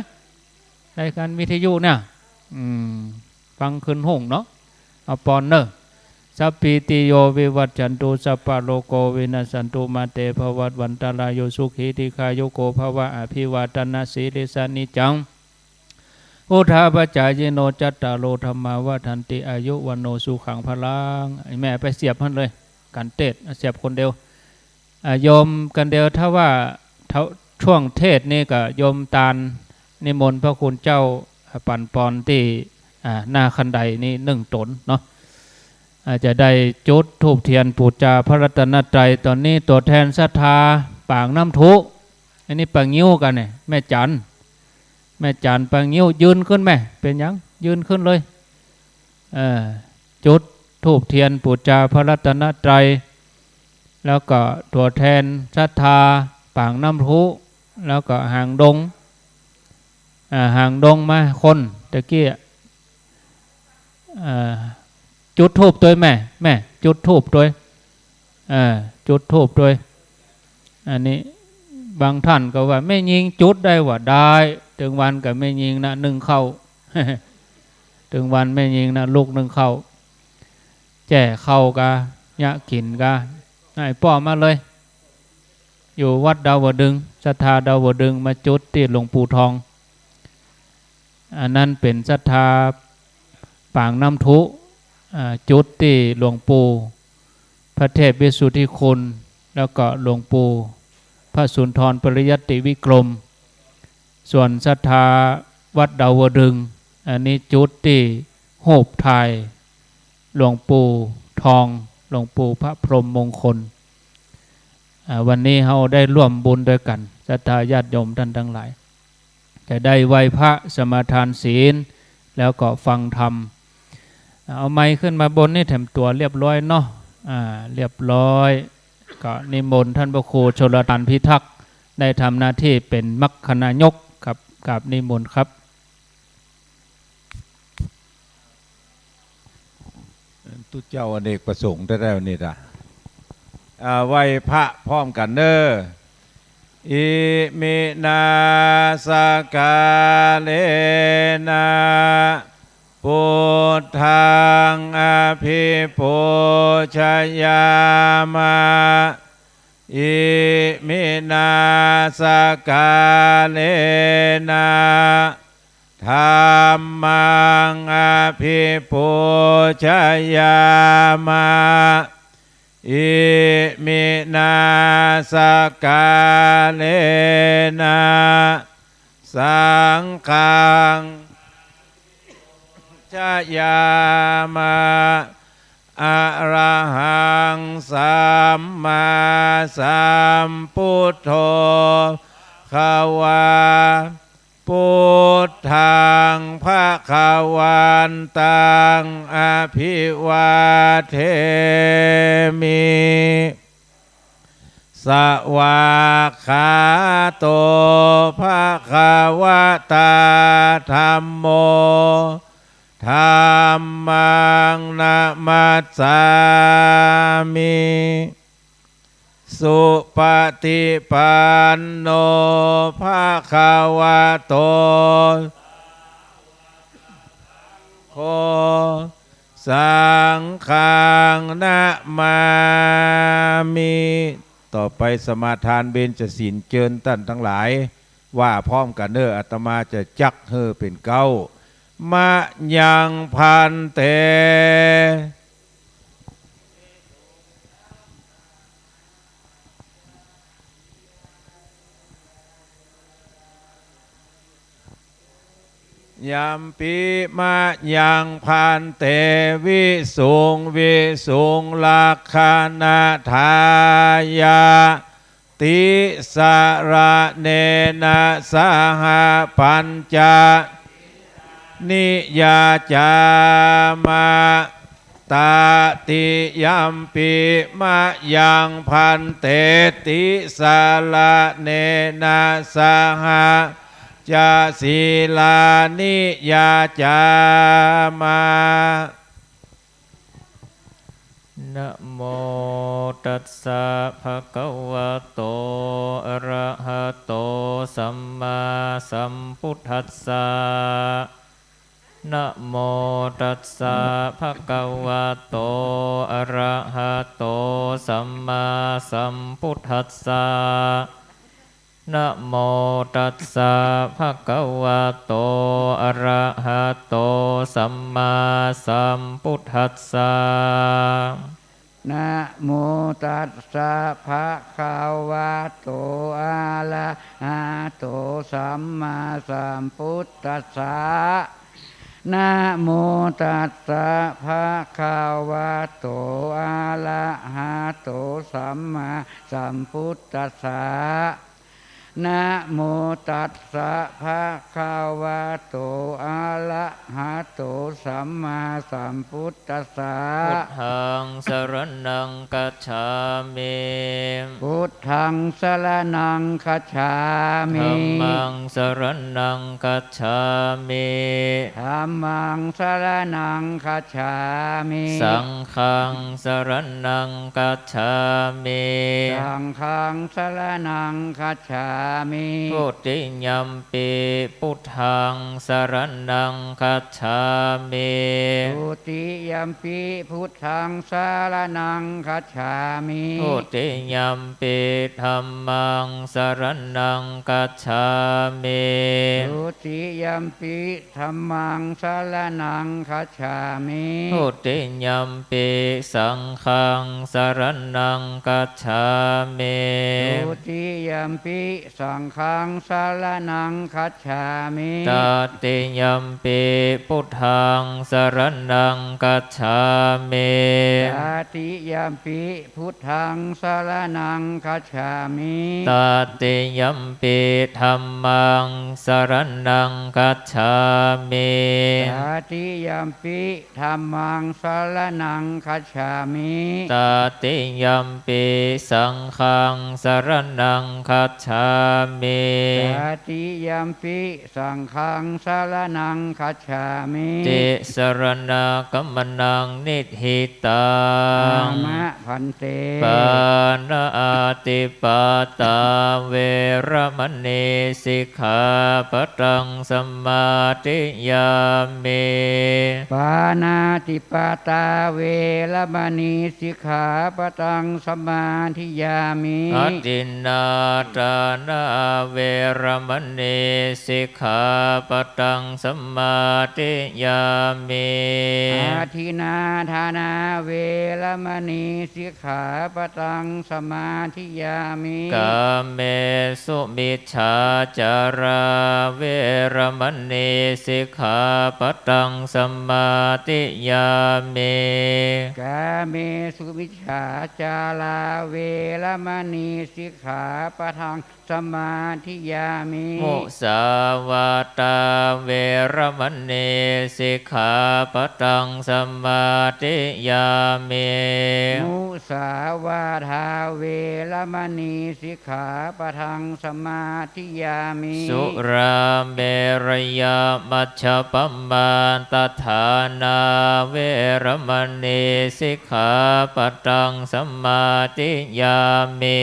รายการวิทยุเนี่ย อืม ฟังคืนฮุ่งเนาะ เอาปอนเน่อ สัพพีติโยวิวัชชันตุ สัพพะโรโควินัสสันตุ มาเตภวัตวันตะราโย สุขีทีฆายุโกภะวะ อภิวาทะนะสีลิสสะ นิจจัง พุทธาปะจายิโน จัตตาโรธัมมา วัฑฒันติ อายุ วัณโณ สุขัง พะลัง ไอ้แม่ไปเสียบหั้นเลย กัณฑ์เตศน์ เสียบคนเดียว อ่า โยมกัณฑ์เดียว ถ้าว่า ถ้าช่วงเทศน์นี่ก็โยมตานนิมนต์พระคุณเจ้า อ่า ปั๋นปอนตี้ อ่า หน้าคันไดนี่นึ่งต๋นเนาะ อ่า จะได้จุดธูปเทียนปู๋จาพระรัตนตรัย ต๋อนนี้ตั๋วแทนศรัทธาปากน้ำทุ อันนี้ป่างิ้วกั๋นเนี่ย แม่จัน แม่จันป่างิ้ว ยืนขึ้นแม่ เป๋นหยัง ยืนขึ้นเลย เอ่อ จุดธูปเทียนปู๋จาพระรัตนตรัย แล้วก็ตั๋วแทนศรัทธาปากน้ำทุ แล้วก็หางดง อ่า หางดงมาคน ตะกี้ เอ่อ จุดธูปตวยแม่ แม่ จุดธูปตวย เอ่อ จุดธูปตวย อันนี้บางต้านก็ว่า แม่ญิงจุดได้ ว่าได้ ตึงวันก็แม่ญิงนะนึ่งข้าว ตึงวันแม่ญิงนะลุกนึ่งข้าว แจ้ข้าวกา เยียะกิ๋นกา ไอ้ป้อมาเลย อยู่วัดดาวดึงส์ ศรัทธาดาวดึงส์ มาจุดตี้หลวงปู่ทอง อันนั้นเป๋นศรัทธาปากน้ำทุ อ่า จุดตี้หลวงปู่พระเทพวิสุทธิคุณ แล้วก็หลวงปู่ พระสุนทรปริยัติวิกรม ส่วนศรัทธาวัดดาวดึงส์ อันนี้จุดตี้ฮูปถ่ายหลวงปู่ทอง หลวงปู่พระพรหมมงคล อ่า วันนี้เฮาได้ร่วมบุญตวยกั๋น ศรัทธาญาติโยมต้านตังหลาย จะได้ไหว้พระสมาทานศีล แล้วก็ฟังธรรม เอาไมค์ขึ้นมาบนนี่แถมตั๋วเรียบร้อยเนาะ อ่า เรียบร้อย ก็นิมนต์ต้านพระครูชลทานพิทักษ์ ได้ทำหน้าตี้เป๋นมัคคณายกครับ กราบนิมนต์ครับ ตุ๊เจ้าอเนกประสงค์ได้แล้วนี่นะ อ่า ไหว้พระพร้อมกั๋นเน้อ อิมินาสการะนะ ปุทธังอะภิปูชยามะ อิมินาสการะนะ ธัมมังอะภิปูชยามะ อิมินาสการะนะ สังฆังชยามะ อะระหังสัมมาสัมพุทโธ ภะคะวา พุทธังภะคะวันตัง อะภิวาเทมิ สวากขาโต ภะคะวะตา ธัมโม ธัมมังนะมัสสามิ สุปะติปันโน ภะคะวะโต โฆ สังฆังนะมามิ ต่อไปสมาทานเบญจศีล เจิญต้านตังหลาย ว่าพร้อมกั๋นเน้อ อาตมาจะจักหื้อเป๋นเก๊า มะยัง ภันเต ยัมปิ มะยัง ภันเต วิสุง วิสุง รักขะณะทายะ ติสะระเณนะ สะหะ ปัญจะ นิยาจามะ ตะติยัมปิ มะยัง ภันเต ติสะระเณนะ สะหะ จะ สีลา นิยาจามะ นะโมตัสสะ ภะคะวะโต อะระหะโต สัมมาสัมพุทธัสสะ นะโมตัสสะ ภะคะวะโต อะระหะโต สัมมาสัมพุทธัสสะ นะโมตัสสะ ภะคะวะโต อะระหะโต สัมมาสัมพุทธัสสะ นะโมตัสสะ ภะคะวะโต อะระหะโต สัมมาสัมพุทธัสสะ นะโมตัสสะ ภะคะวะโต อะระหะโต สัมมาสัมพุทธัสสะ นะโมตัสสะ ภะคะวะโต อะระหะโต สัมมาสัมพุทธัสสะ พุทธัง สะระณัง คัจฉามิ พุทธัง สะระณัง คัจฉามิ ธัมมัง สะระณัง คัจฉามิ ธัมมัง สะระณัง คัจฉามิ สังฆัง สะระณัง คัจฉามิ สังฆัง สะระณัง คัจฉา มิ Dutiyampi buddhaṃ saraṇaṃ gacchāmi. Dutiyampi buddhaṃ saraṇaṃ gacchāmi. Dutiyampi dhammaṃ saraṇaṃ gacchāmi. Dutiyampi dhammaṃ saraṇaṃ gacchāmi. Dutiyampi saṅghaṃ saraṇaṃ gacchāmi. Dutiyampi saṅghaṃ saraṇaṃ gacchāmi. Tatiyampi buddhaṃ saraṇaṃ gacchāmi. Tatiyampi buddhaṃ saraṇaṃ gacchāmi. Tatiyampi dhammaṃ saraṇaṃ gacchāmi. Tatiyampi dhammaṃ saraṇaṃ gacchāmi. Tatiyampi saṅghaṃ saraṇaṃ gacchāmi. Tatiyampi saṅghaṃ saraṇaṃ gacchāmi. Tisaraṇagamanaṃ niṭṭhitaṃ. Āma bhante. Pāṇātipātā veramaṇī sikkhāpadaṃ samādiyāmi. Pāṇātipātā veramaṇī sikkhāpadaṃ samādiyāmi. Adinnādānā veramaṇī sikkhāpadaṃ samādiyāmi. Adinnādānā veramaṇī sikkhāpadaṃ samādiyāmi. Kāmesumicchācārā veramaṇī sikkhāpadaṃ samādiyāmi. Kāmesumicchācārā veramaṇī sikkhāpadaṃ samādiyāmi. Musāvādā veramaṇī sikkhāpadaṃ samādiyāmi. Musāvādā veramaṇī sikkhāpadaṃ samādiyāmi. Surāmerayamajjapamādaṭṭhānā veramaṇī sikkhāpadaṃ samādiyāmi.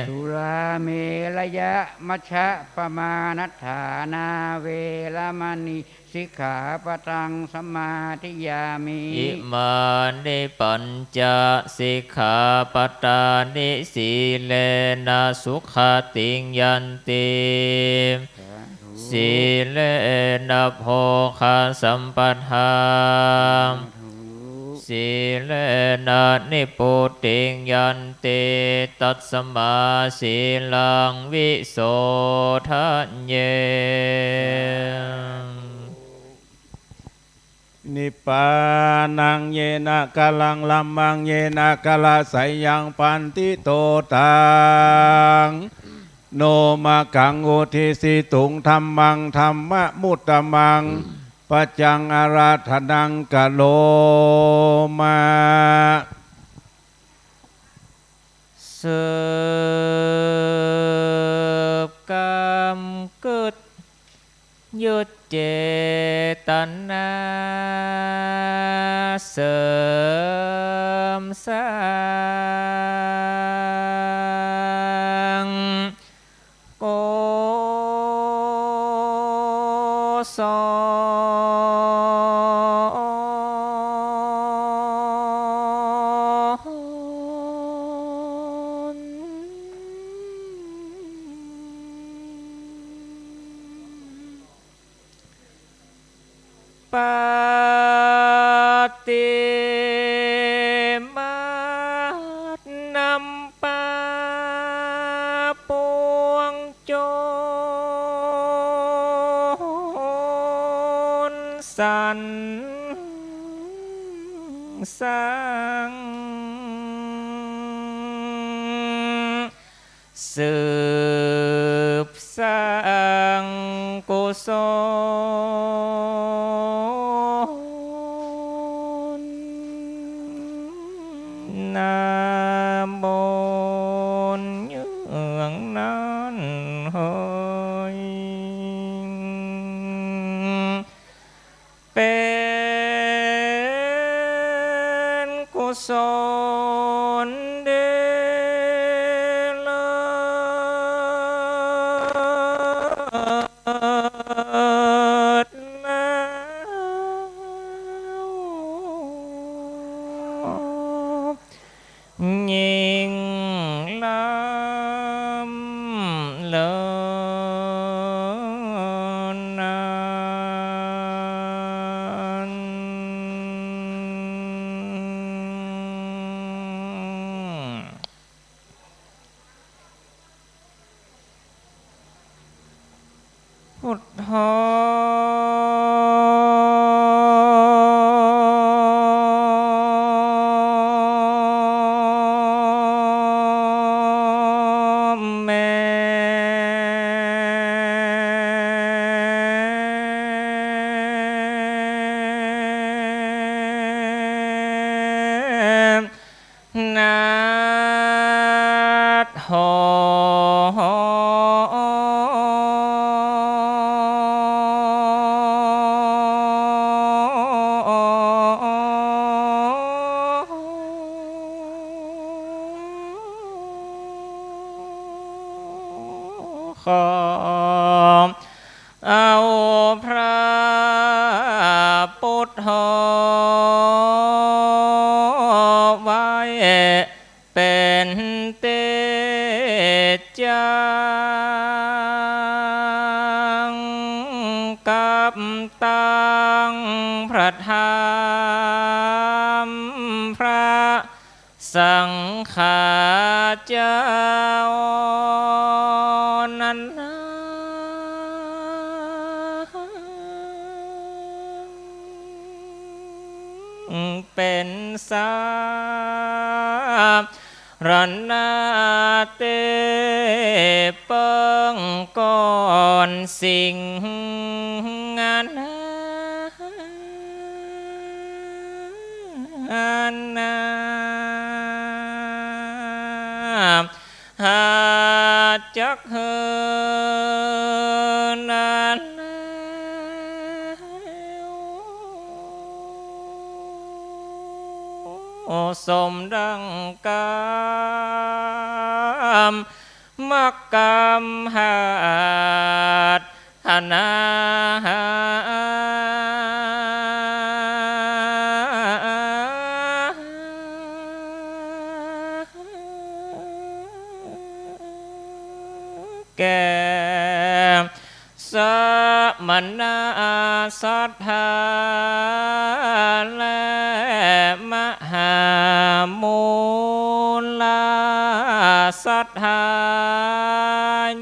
Surāmerayamajjapamādaṭṭhānā veramaṇī sikkhāpadaṃ samādiyāmi. Imāni pañca sikkhāpadāni. Sīlena sugatiṃ yanti. Sādhu. Sīlena bhogasampadā. Sādhu. Sīlena nibbutiṃ yanti, tasmā sīlaṃ visodhaye. Nibbānaṃ yena kālaṃ, dhammaṃ yena kālassa, yaṃ pandito taṃ nomakaṃ uddisituṃ, dhammaṃ dhammamuttamaṃ, paccaṃ āraddhanaṃ karoma. สืบกำกึ๊ด ยึดเจตนา เสริมสร้าง กุศล ปฏิบัตินำปาปวงจร สรรสร้าง สืบสร้างกุศล นาบุญเยื่องนั้นเฮย เป็นกุศลเด้อ อแม่ นะโถ ขอเอาพระพุทโธไว้ เป๋นเตจัง กับตังพระธรรมพระสังฆาเจ้านั้นนา เป๋นสรณะเตเปิ้งก่อนสิ่งนานา หาจักหื้อนานา สมดังกำ มะกำหัตถนา แก่ สมณะศรัทธา และมหามูลศรัทธา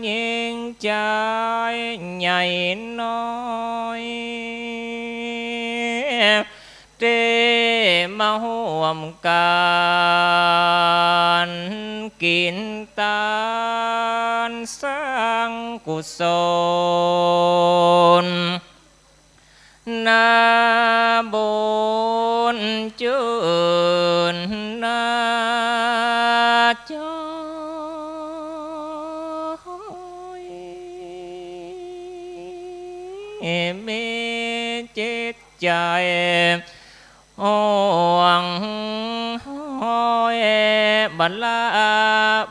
ยิ่งจายใหญ่น้อย ตี้มาฮ่วมกั๋นกิ๋นตานสร้างกุศล นาบุญจื้นนาจอย มีจิตใจ๋ ห่วงห้อยบาระ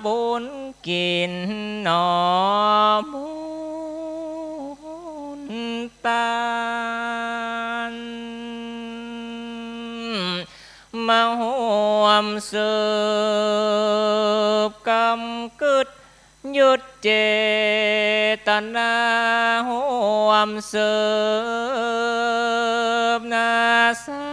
บุญกิ๋นหนอมูลตาน มาฮ่วมสืบกำกึ๊ด ยึดเจตนาฮ่วมสืบนาสร้าง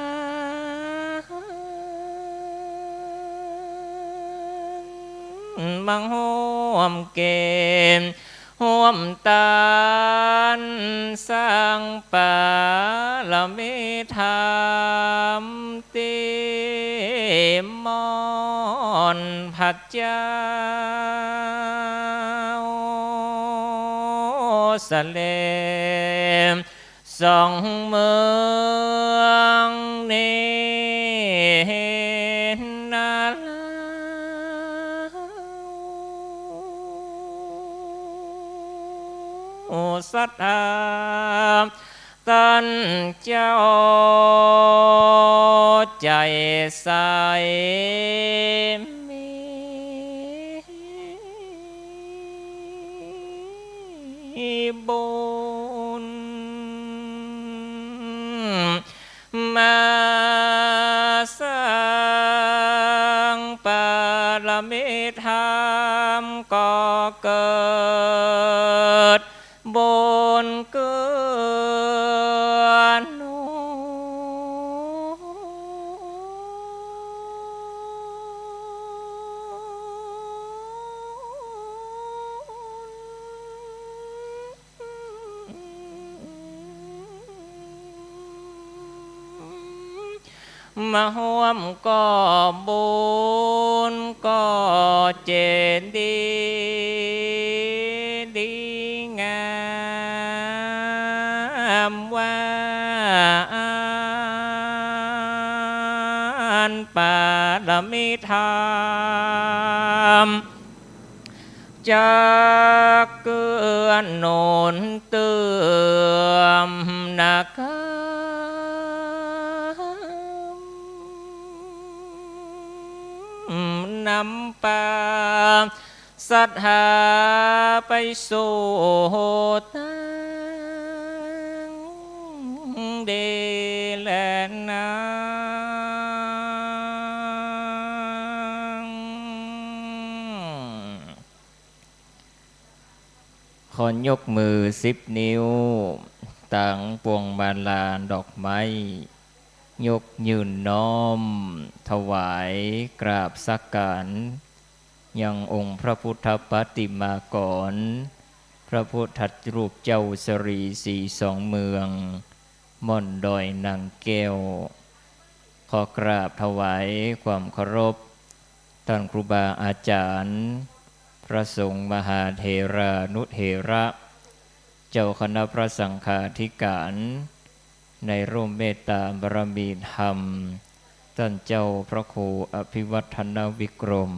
มาฮ่วมเก๋ณฑ์ฮ่วมตานสร้างปารมีธรรม ตี้หม่อนพระเจ้าเสลมสองเมืองนี้นาลา ศรัทธา ต้านเจ้าใจ๋ใส มีบุญ มาสร้างปารมีธรรม ก่อเกิดบุญเกื้อหนุน เ มาฮ่วมก่อบุญก่อเจดีย์ดีงามว่าอั้น ปารมีธรรม จักเกื้อหนุนเติมนะกำ นำปาศรัทธาไปสู่ตังดีแลนา ขอยกมือสิบนิ้ว ตางพวงมาลาดอกไม้ ยกยื่นน้อมถวายกราบสักการะยังองค์พระพุทธปฏิมากร พระพุทธรูปเจ้าสรีสีสองเมือง ม่อนดอยนางแก้ว ขอกราบถวายความเคารพ ต้านครูบาอาจ๋ารย์ พระสงฆ์มหาเถรานุเถระ เจ้าคณะพระสังฆาธิการ ในร่มเมตตาบารมีธรรม ต้านเจ้าพระครูอภิวัฒนวิกรม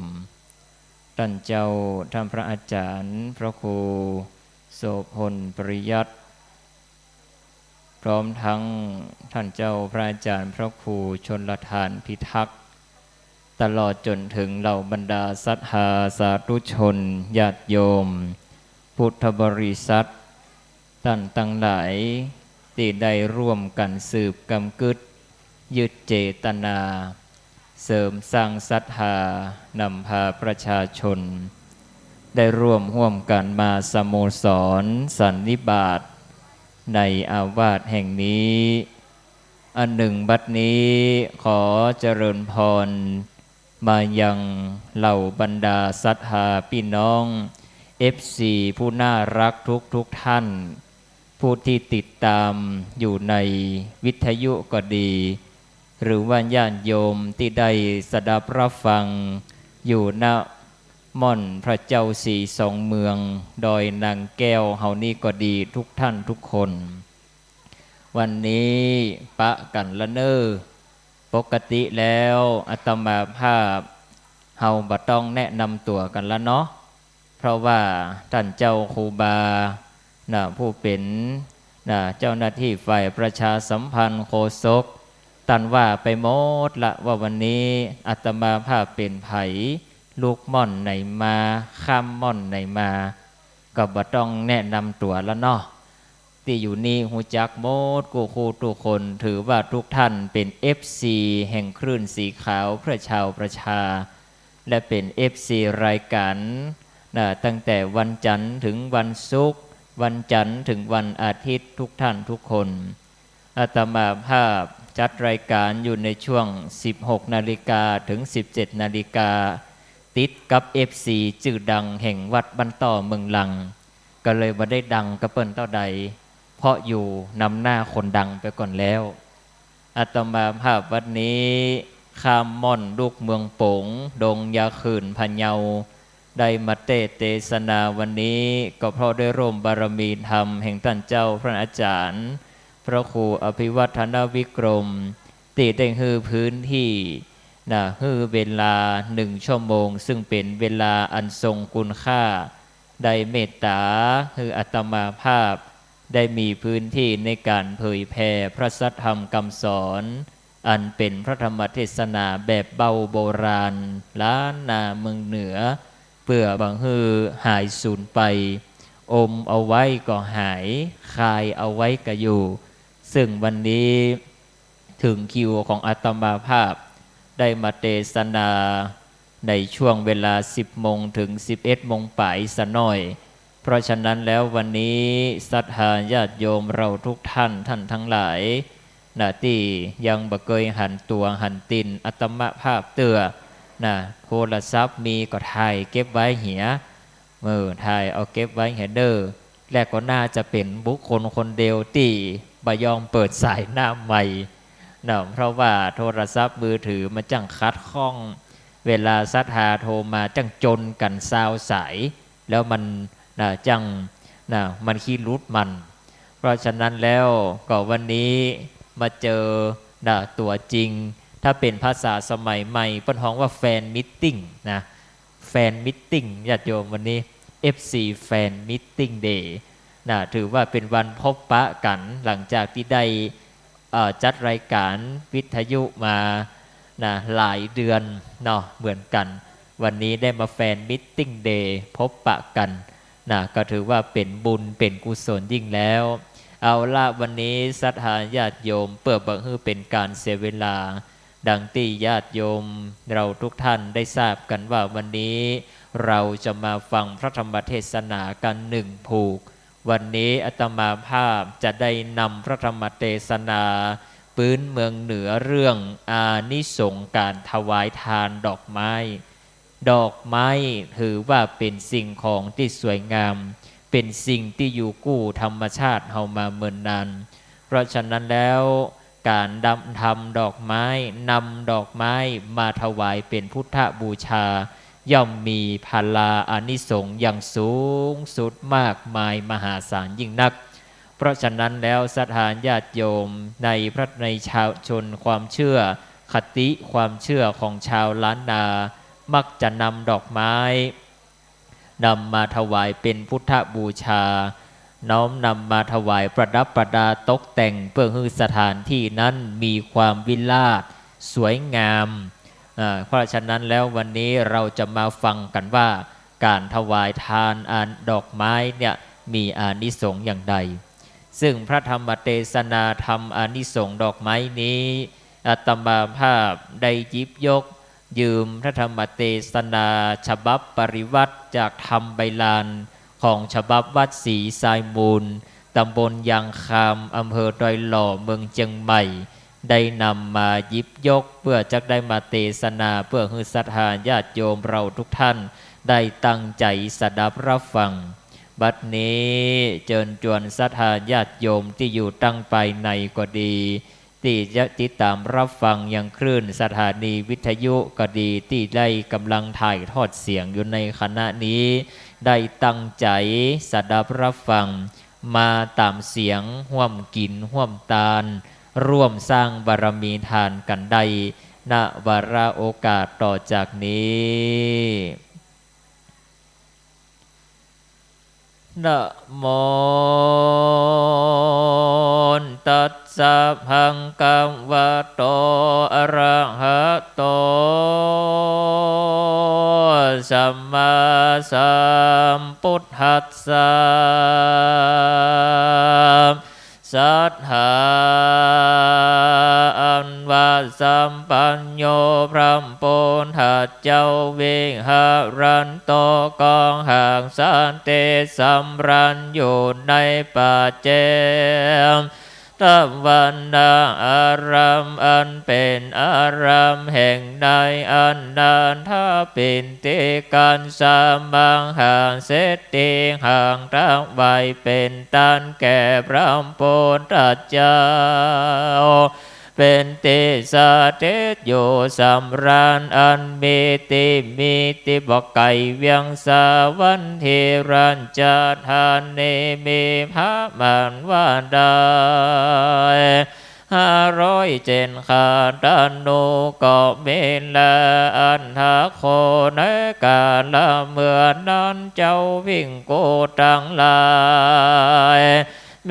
ต้านเจ้า ต้านพระอาจ๋ารย์ พระครูโสภณปริยัติ พร้อมทั้งต้านเจ้าพระอาจ๋ารย์พระครูชลทานพิทักษ์ ตลอดจ๋นเถิงเหล่าบรรดาศรัทธาสาธุชนญาติโยม พุทธบริษัท ต้านตังหลาย ตี้ได้ร่วมกั๋นสืบกำกึ๊ด ยึดเจตนา เสริมสร้างศรัทธานำพาประชาชน ได้ร่วมฮ่วมกั๋นมาสโมสรสันนิบาตในอาวาสแห่งนี้ อันหนึ่งบัดนี้ขอเจริญพรมายังเหล่าบรรดาศรัทธาปี้น้อง เอฟซี ผู้น่าฮักทุกๆ ท่าน ผู้ตี้ติดต๋ามอยู่ในวิทยุก็ดี หรือว่าญาติโยมตี้ได้สดับฮับฟังอยู่ ณ ม่อนพระเจ้าสีสองเมือง ดอยนางแก้วเฮานี้ก็ดี ทุกท่านทุกคน วันนี้ปะกั๋นละเน่อ ปกติแล้วอาตมาภาพ เฮาบ่ต้องแนะนำตั๋วกั๋นละเนาะ เพราะว่าต้านเจ้าครูบา น่ะ ผู้เป๋น น่ะ เจ้าหน้าตี้ฝ่ายประชาสัมพันธ์โฆษก ต้านว่าไปหมดละว่าวันนี้อาตมาภาพเป๋นใผ ลุกม่อนไหนมา ค่ำม่อนไหนมา ก็บ่ต้องแนะนำตั๋วละเนาะ ตี้อยู่นี่ฮู้จักหมดกู้คู่กู้คน ถือว่าทุกท่านเป๋น เอฟซี แห่งคลื่นสีขาวเพื่อชาวประชา และเป๋น เอฟซี รายก๋าน น่ะ ตั้งแต่วันจันทร์เถิงวันศุกร์ วันจันทร์เถิงวันอาทิตย์ ทุกท่านทุกคน อาตมาภาพจัดรายก๋านอยู่ในช่วง สิบหกนาฬิกาเถิง สิบเจ็ดนาฬิกา ติดกับ เอฟซี จื้อดังแห่งวัดบ้านต้อเมืองลัง ก็เลยบ่ได้ดังกับเปิ้นเต้าใด เพราะอยู่นำหน้าคนดังไปก่อนแล้ว อาตมาภาพวันนี้ข้ามม่อนลุกเมืองโป๋ง ดงยาขื่น พะเยา ได้มาเตศน์เตสนาวันนี้ ก็เพราะได้ร่วมบารมีธรรมแห่งต้านเจ้าพระอาจ๋ารย์ พระครูอภิวัฒนวิกรม ตี้ได้หื้อพื้นตี้ น่ะ หื้อเวลาหนึ่งชั่วโมง ซึ่งเป๋นเวลาอันทรงคุณค่า ได้เมตต๋าหื้ออาตมาภาพ ได้มีพื้นตี้ในก๋านเผยแผ่พระสัทธรรมกำสอน อันเป๋นพระธรรมเตสนาแบบเบ้าโบราณ ล้านนาเมืองเหนือ เปื้อบ่หื้อหายสูญไป อมเอาไว้ก็หาย คายเอาไว้ก็อยู่ ซึ่งวันนี้ เถิงคิวของอาตมาภาพได้มาเตสนาในช่วงเวลาสิบโมงเถิงสิบเอ็ดโมงป๋ายสะหน้อย เพราะฉะนั้นแล้ววันนี้ศรัทธาญาติโยมเราทุกท่าน ท่านทั้งหลาย นะ ตี้ยังบ่เกยหันตั๋วหันตี๋นอาตมาภาพเตื้อ นะ โทรศัพท์มีก็ถ่ายเก็บไว้เหีย เออ ถ่ายเอาเก็บไว้เหียเด้อ และก็น่าจะเป๋นบุคคลคนเดียวตี้บ่ยอมเปิดสายหน้าไมค์ เนาะ เพราะว่าโทรศัพท์มือถือมันจ้างขัดข้อง เวลาศรัทธาโทรมาจ้างจนกั๋นซาวสาย แล้วมัน นะ จ้าง นะ มันขี้หลุดมัน เพราะฉะนั้นแล้วก็วันนี้มาเจอ นะ ตั๋วจริง ถ้าเป๋นภาษาสมัยใหม่เปิ้นฮ้องว่าแฟนมีตติงนะ แฟนมีตติง ญาติโยม วันนี้ เอฟซี แฟนมีตติงเดย์ นะ ถือว่าเป๋นวันพบปะกั๋น หลังจากตี้ได้ เอ่อ จัดรายก๋านวิทยุมา นะ หลายเดือนเนาะ เหมือนกั๋น วันนี้ได้มาแฟนมีตติงเดย์ พบปะกั๋น นะ ก็ถือว่าเป๋นบุญเป๋นกุศลยิ่งแล้ว เอาละ วันนี้ศรัทธาญาติโยม เปื้อบ่หื้อเป๋นก๋านเสียเวลา ดังตี้ญาติโยมเฮาทุกท่านได้ทราบกั๋นว่าวันนี้เฮาจะมาฟังพระธรรมเทศนากั๋นหนึ่งผูก วันนี้อาตมาภาพจะได้นำพระธรรมเทศนาปื๊นเมืองเหนือเรื่องอานิสงส์ก๋านถวายทานดอกไม้ ดอกไม้ถือว่าเป๋นสิ่งของตี้สวยงาม เป๋นสิ่งตี้อยู่กู้ธรรมชาติเฮามาเมินนาน เพราะฉะนั้นแล้ว ก๋านดำ ทำดอกไม้ นำดอกไม้มาถวายเป๋นพุทธบูชา ย่อมมีผลาอานิสงส์อย่างสูงสุดมากมายมหาศาลยิ่งนัก เพราะฉะนั้นแล้วศรัทธาญาติโยมในพระ ในชาวชนความเชื่อ คติความเชื่อของชาวล้านนา มักจะนำดอกไม้ นำมาถวายเป๋นพุทธบูชา น้อมนำมาถวายประดับประดาตกแต่ง เปื้อหื้อสถานตี้นั้นมีความวิลาศสวยงาม อ่า เพราะฉะนั้นแล้ววันนี้เฮาจะมาฟังกั๋นว่า ก๋านถวายทานอันดอกไม้เนี่ยมีอานิสงส์อย่างใด ซึ่งพระธรรมเทศนาธรรมอานิสงส์ดอกไม้นี้ อาตมาภาพได้หยิบยกยืมพระธรรมเทศนาฉบับปริวรรตจากธรรมใบลานของฉบับวัดศรีทรายมูล ตำบลยางคำ อำเภอดอยหล่อ เมืองเจียงใหม่ ได้นำมาหยิบยกเปื้อจักได้มาเทศนาเปื้อหื้อศรัทธาญาติโยมเฮาทุกท่านได้ตั้งใจ๋สดับรับฟัง บัดนี้เจิญจวนศรัทธาญาติโยมตี้อยู่ตังภายในก็ดี ตี้จะติดต๋ามรับฟังยังคลื่นสถานีวิทยุก็ดี ตี้ได้ก๋ำลังถ่ายทอดเสียงอยู่ในขณะนี้ ได้ตั้งใจ๋สดับรับฟัง มาต๋ามเสียง ฮ่วมกิ๋นฮ่วมตาน ร่วมสร้างบารมีทานกั๋นได้ ณ วาระโอกาสต่อจากนี้ นะโม ตัสสะ ภะคะวะโต อะระหะโต สัมมาสัมพุทธัสสะ ศรัทธาอันว่าสัมปัญโญ พระพุทธเจ้า วิหารันโต ครองหากสถิตสำราญอยู่ในป่าเชตวันนาราม อันเป๋นอารามแห่งใน อันนาถปิณฑิกะสมาหาเศรษฐี หากถวายเป๋นทานแก่พระพุทธเจ้า เป๋นตี้สถิตอยู่สำราญ อันมีตี้มีตี้บ่ไก๋เวียงสาวัตถี ราชธานี มีพระมหาว่าได้ ห้าร้อยเจ็ด คาตานูก็มีแล อันหากโขในกาละเมื่อนั้น เจ้าภิกขุตังหลาย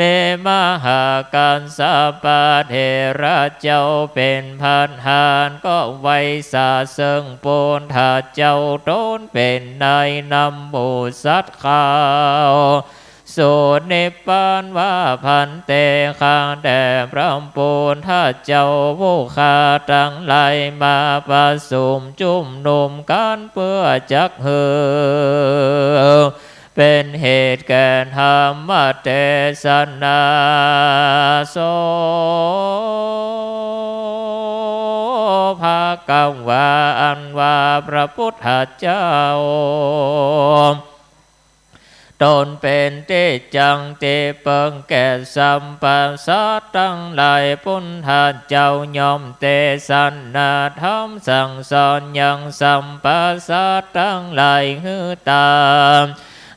มีมหากัสสปะเถระเจ้าเป๋นประธาน ก็ไหว้สรรเสริญพุทธเจ้า ตนเป๋นในนำหมู่สัตว์เข้าสู่นิพพาน ว่าภันเต ข้าแต่พระพุทธเจ้า ผู้ข้าตังหลายมาประชุมชุมนุมกั๋นเปื้อจักหื้อ เป๋นเหตุแก่ธรรมเทศนา โส ภะคะวา อันว่าพระพุทธเจ้า ต๋นเป๋นตี้จักตี้เปิงแก่สรรพสัตว์ตังหลาย พุทธเจ้าย่อมเตสนาธรรมสั่งสอนยังสรรพสัตว์ตังหลายหื้อตาม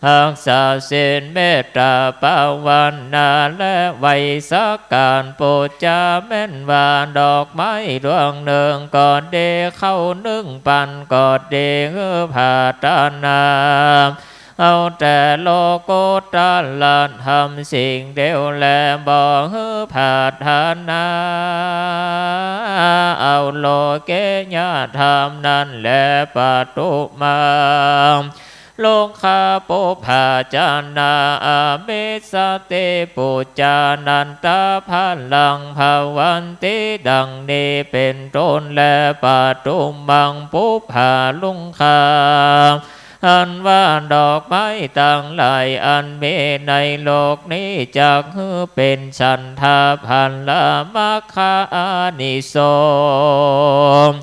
ฮักษาศีลเมตตาภาวนา และไหว้สักการะปู๋จา แม้นว่าดอกไม้ดวงนึ่งก็ดี ข้าวนึ่งปันก็ดี หื้อผาตนา เอาแต่โลกุตระธรรมสิ่งเดียวแล บ่หื้อผาตนา เอาโลกิยธรรมนั้นแล ปะทุมมัง รุกขาปุพพาจารา อภิสาติปู๋จา นันทะผลัง ภะวันติ ดังนี้เป๋นต้นแล ปะทุมมัง ปุพพารุกขา อันว่าดอกไม้ตังหลายอันมีในโลกนี้ จักหื้อเป๋นฉันทะผละ มัคคะอานิสงส์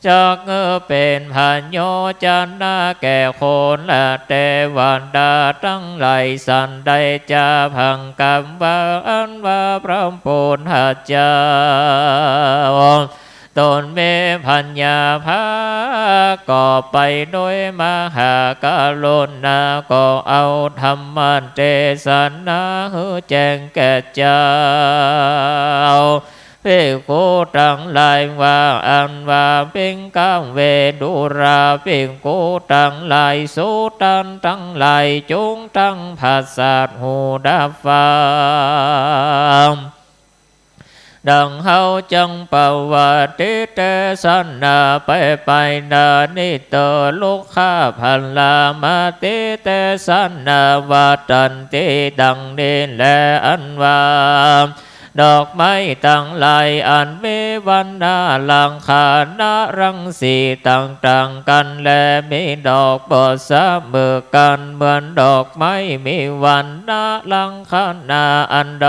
จักหื้อเป๋นผะโยชนะแก่คนและเตวดาตังหลาย สันใดจะพังกำว่า อันว่าพระพุทธเจ้า ต๋นมีปัญญาภาค ก็ไปโดยมหากรุณา ก็เอาธรรมเตสนาหื้อแจ้งแก่เจ้า ภิกขุตังหลายว่า อันว่าภิกขะเว ดูราภิกขุตังหลาย สูตันตังหลาย จุ่งตั้งผะสาทหูดับฟัง ดังเฮาจักปวัตติเตสนาไปไปนานี้เตอ รุกขาผละมาติเตสนา วัตตันติ ดังนี้แล อันว่า ดอกไม้ตังหลายอันมีวรรณะลักขณะรังสีต่างๆ กั๋น และมีดอกบ่เสมอกั๋น เหมือนดอกไม้มีวรรณะลักขณะอันใด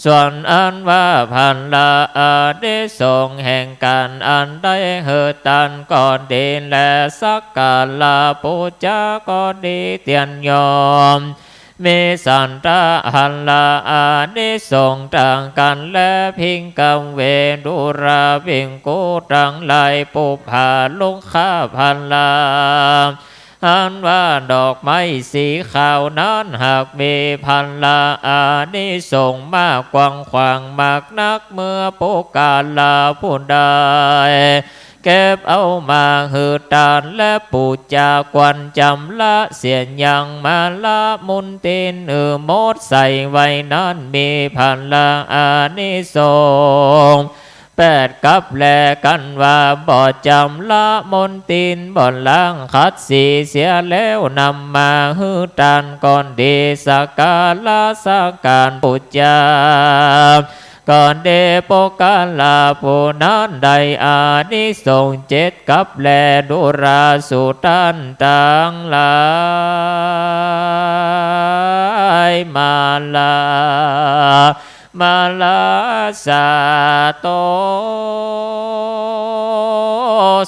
ส่วนอันว่าผละอานิสงส์แห่งก๋านอันได้หื้อตานก็ดี และสักการะปู๋จาก็ดี เตียนย่อม มีฉันทะผละอานิสงส์ต่างกั๋นแล ภิกขะเว ดูราภิกขุตังหลาย ปุพพารุกขาผละ อันว่าดอกไม้สีขาวนั้น หากมีผละอานิสงส์มากกว้างขวางมากนัก เมื่อปุคคละผู้ใด เก็บเอามาหื้อตานและปู๋จากวรจำละเสีย ยังมาละมนทินหื้อหมดใสไว้นั้น มีผละอานิสงส์แปดกับแล กันว่าบ่จำละมนทิน บ่ล้างขัดสีเสียแล้วนำมาหื้อตานก็ดี สักการะสักก๋านปู๋จา ก็ดี ปุคคละผู้นั้นได้อานิสงส์เจ็ดกับแล ดูราสูตันตังหลายมาลา มาลาสาโต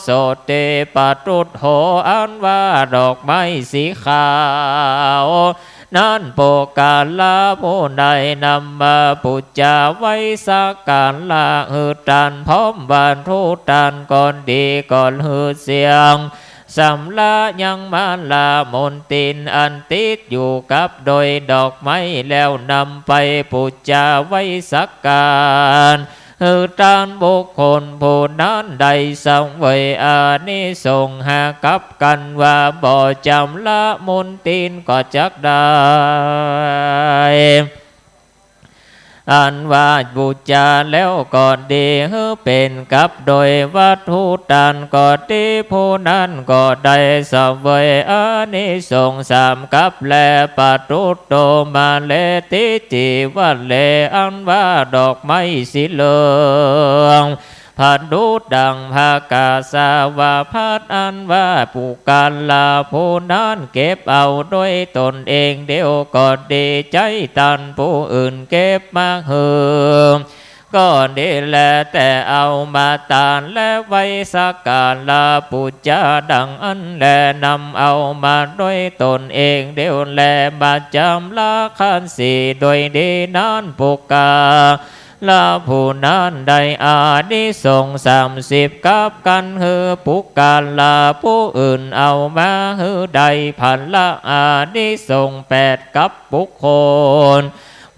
โสติปะทุตโธ อันว่าดอกไม้สีขาว นั้นปุคคละผู้ใดนำมาปู๋จาไว้สักการะหื้อตานพร้อมวัตถุตานก็ดี ก็หื้อเสี้ยงชำระยังมาละมนทินอันติดอยู่กับโดยดอกไม้ แล้วนำไปปู๋จาไว้สักก๋าน หื้อตานบุคคลผู้นั้นได้เสวยอานิสงส์ห้ากับ กันว่าบ่จำละมนทินก็จักได้ อันว่าปู๋จาแล้วก็ดี หื้อเป๋นกับโดยวัตถุตานก็ดี ผู้นั้นก็ได้เสวยอานิสงส์สามกับแล ปะทุตโธ มาเลติ จีวะเล อันว่าดอกไม้สีเหลือง ประดุจดังผกาสาวพัส อันว่าปุคคละผู้นั้นเก็บเอาด้วยตนเองเดียวก็ดี ใจ๊ต้านผู้อื่นเก็บมาหื้อ ก็ดีแล แต่เอามาตานและไหว้สักการะปู๋จาดังอั้นแล นำเอามาด้วยต๋นเองเดียวแล มาจำละขันธ์สี่โดยดีนั้น ปุคคละผู้นั้นได้อานิสงส์สามสิบกับกั๋น หื้อปุคคละผู้อื่นเอามาหื้อได้ผละอานิสงส์แปดกับ บุคคล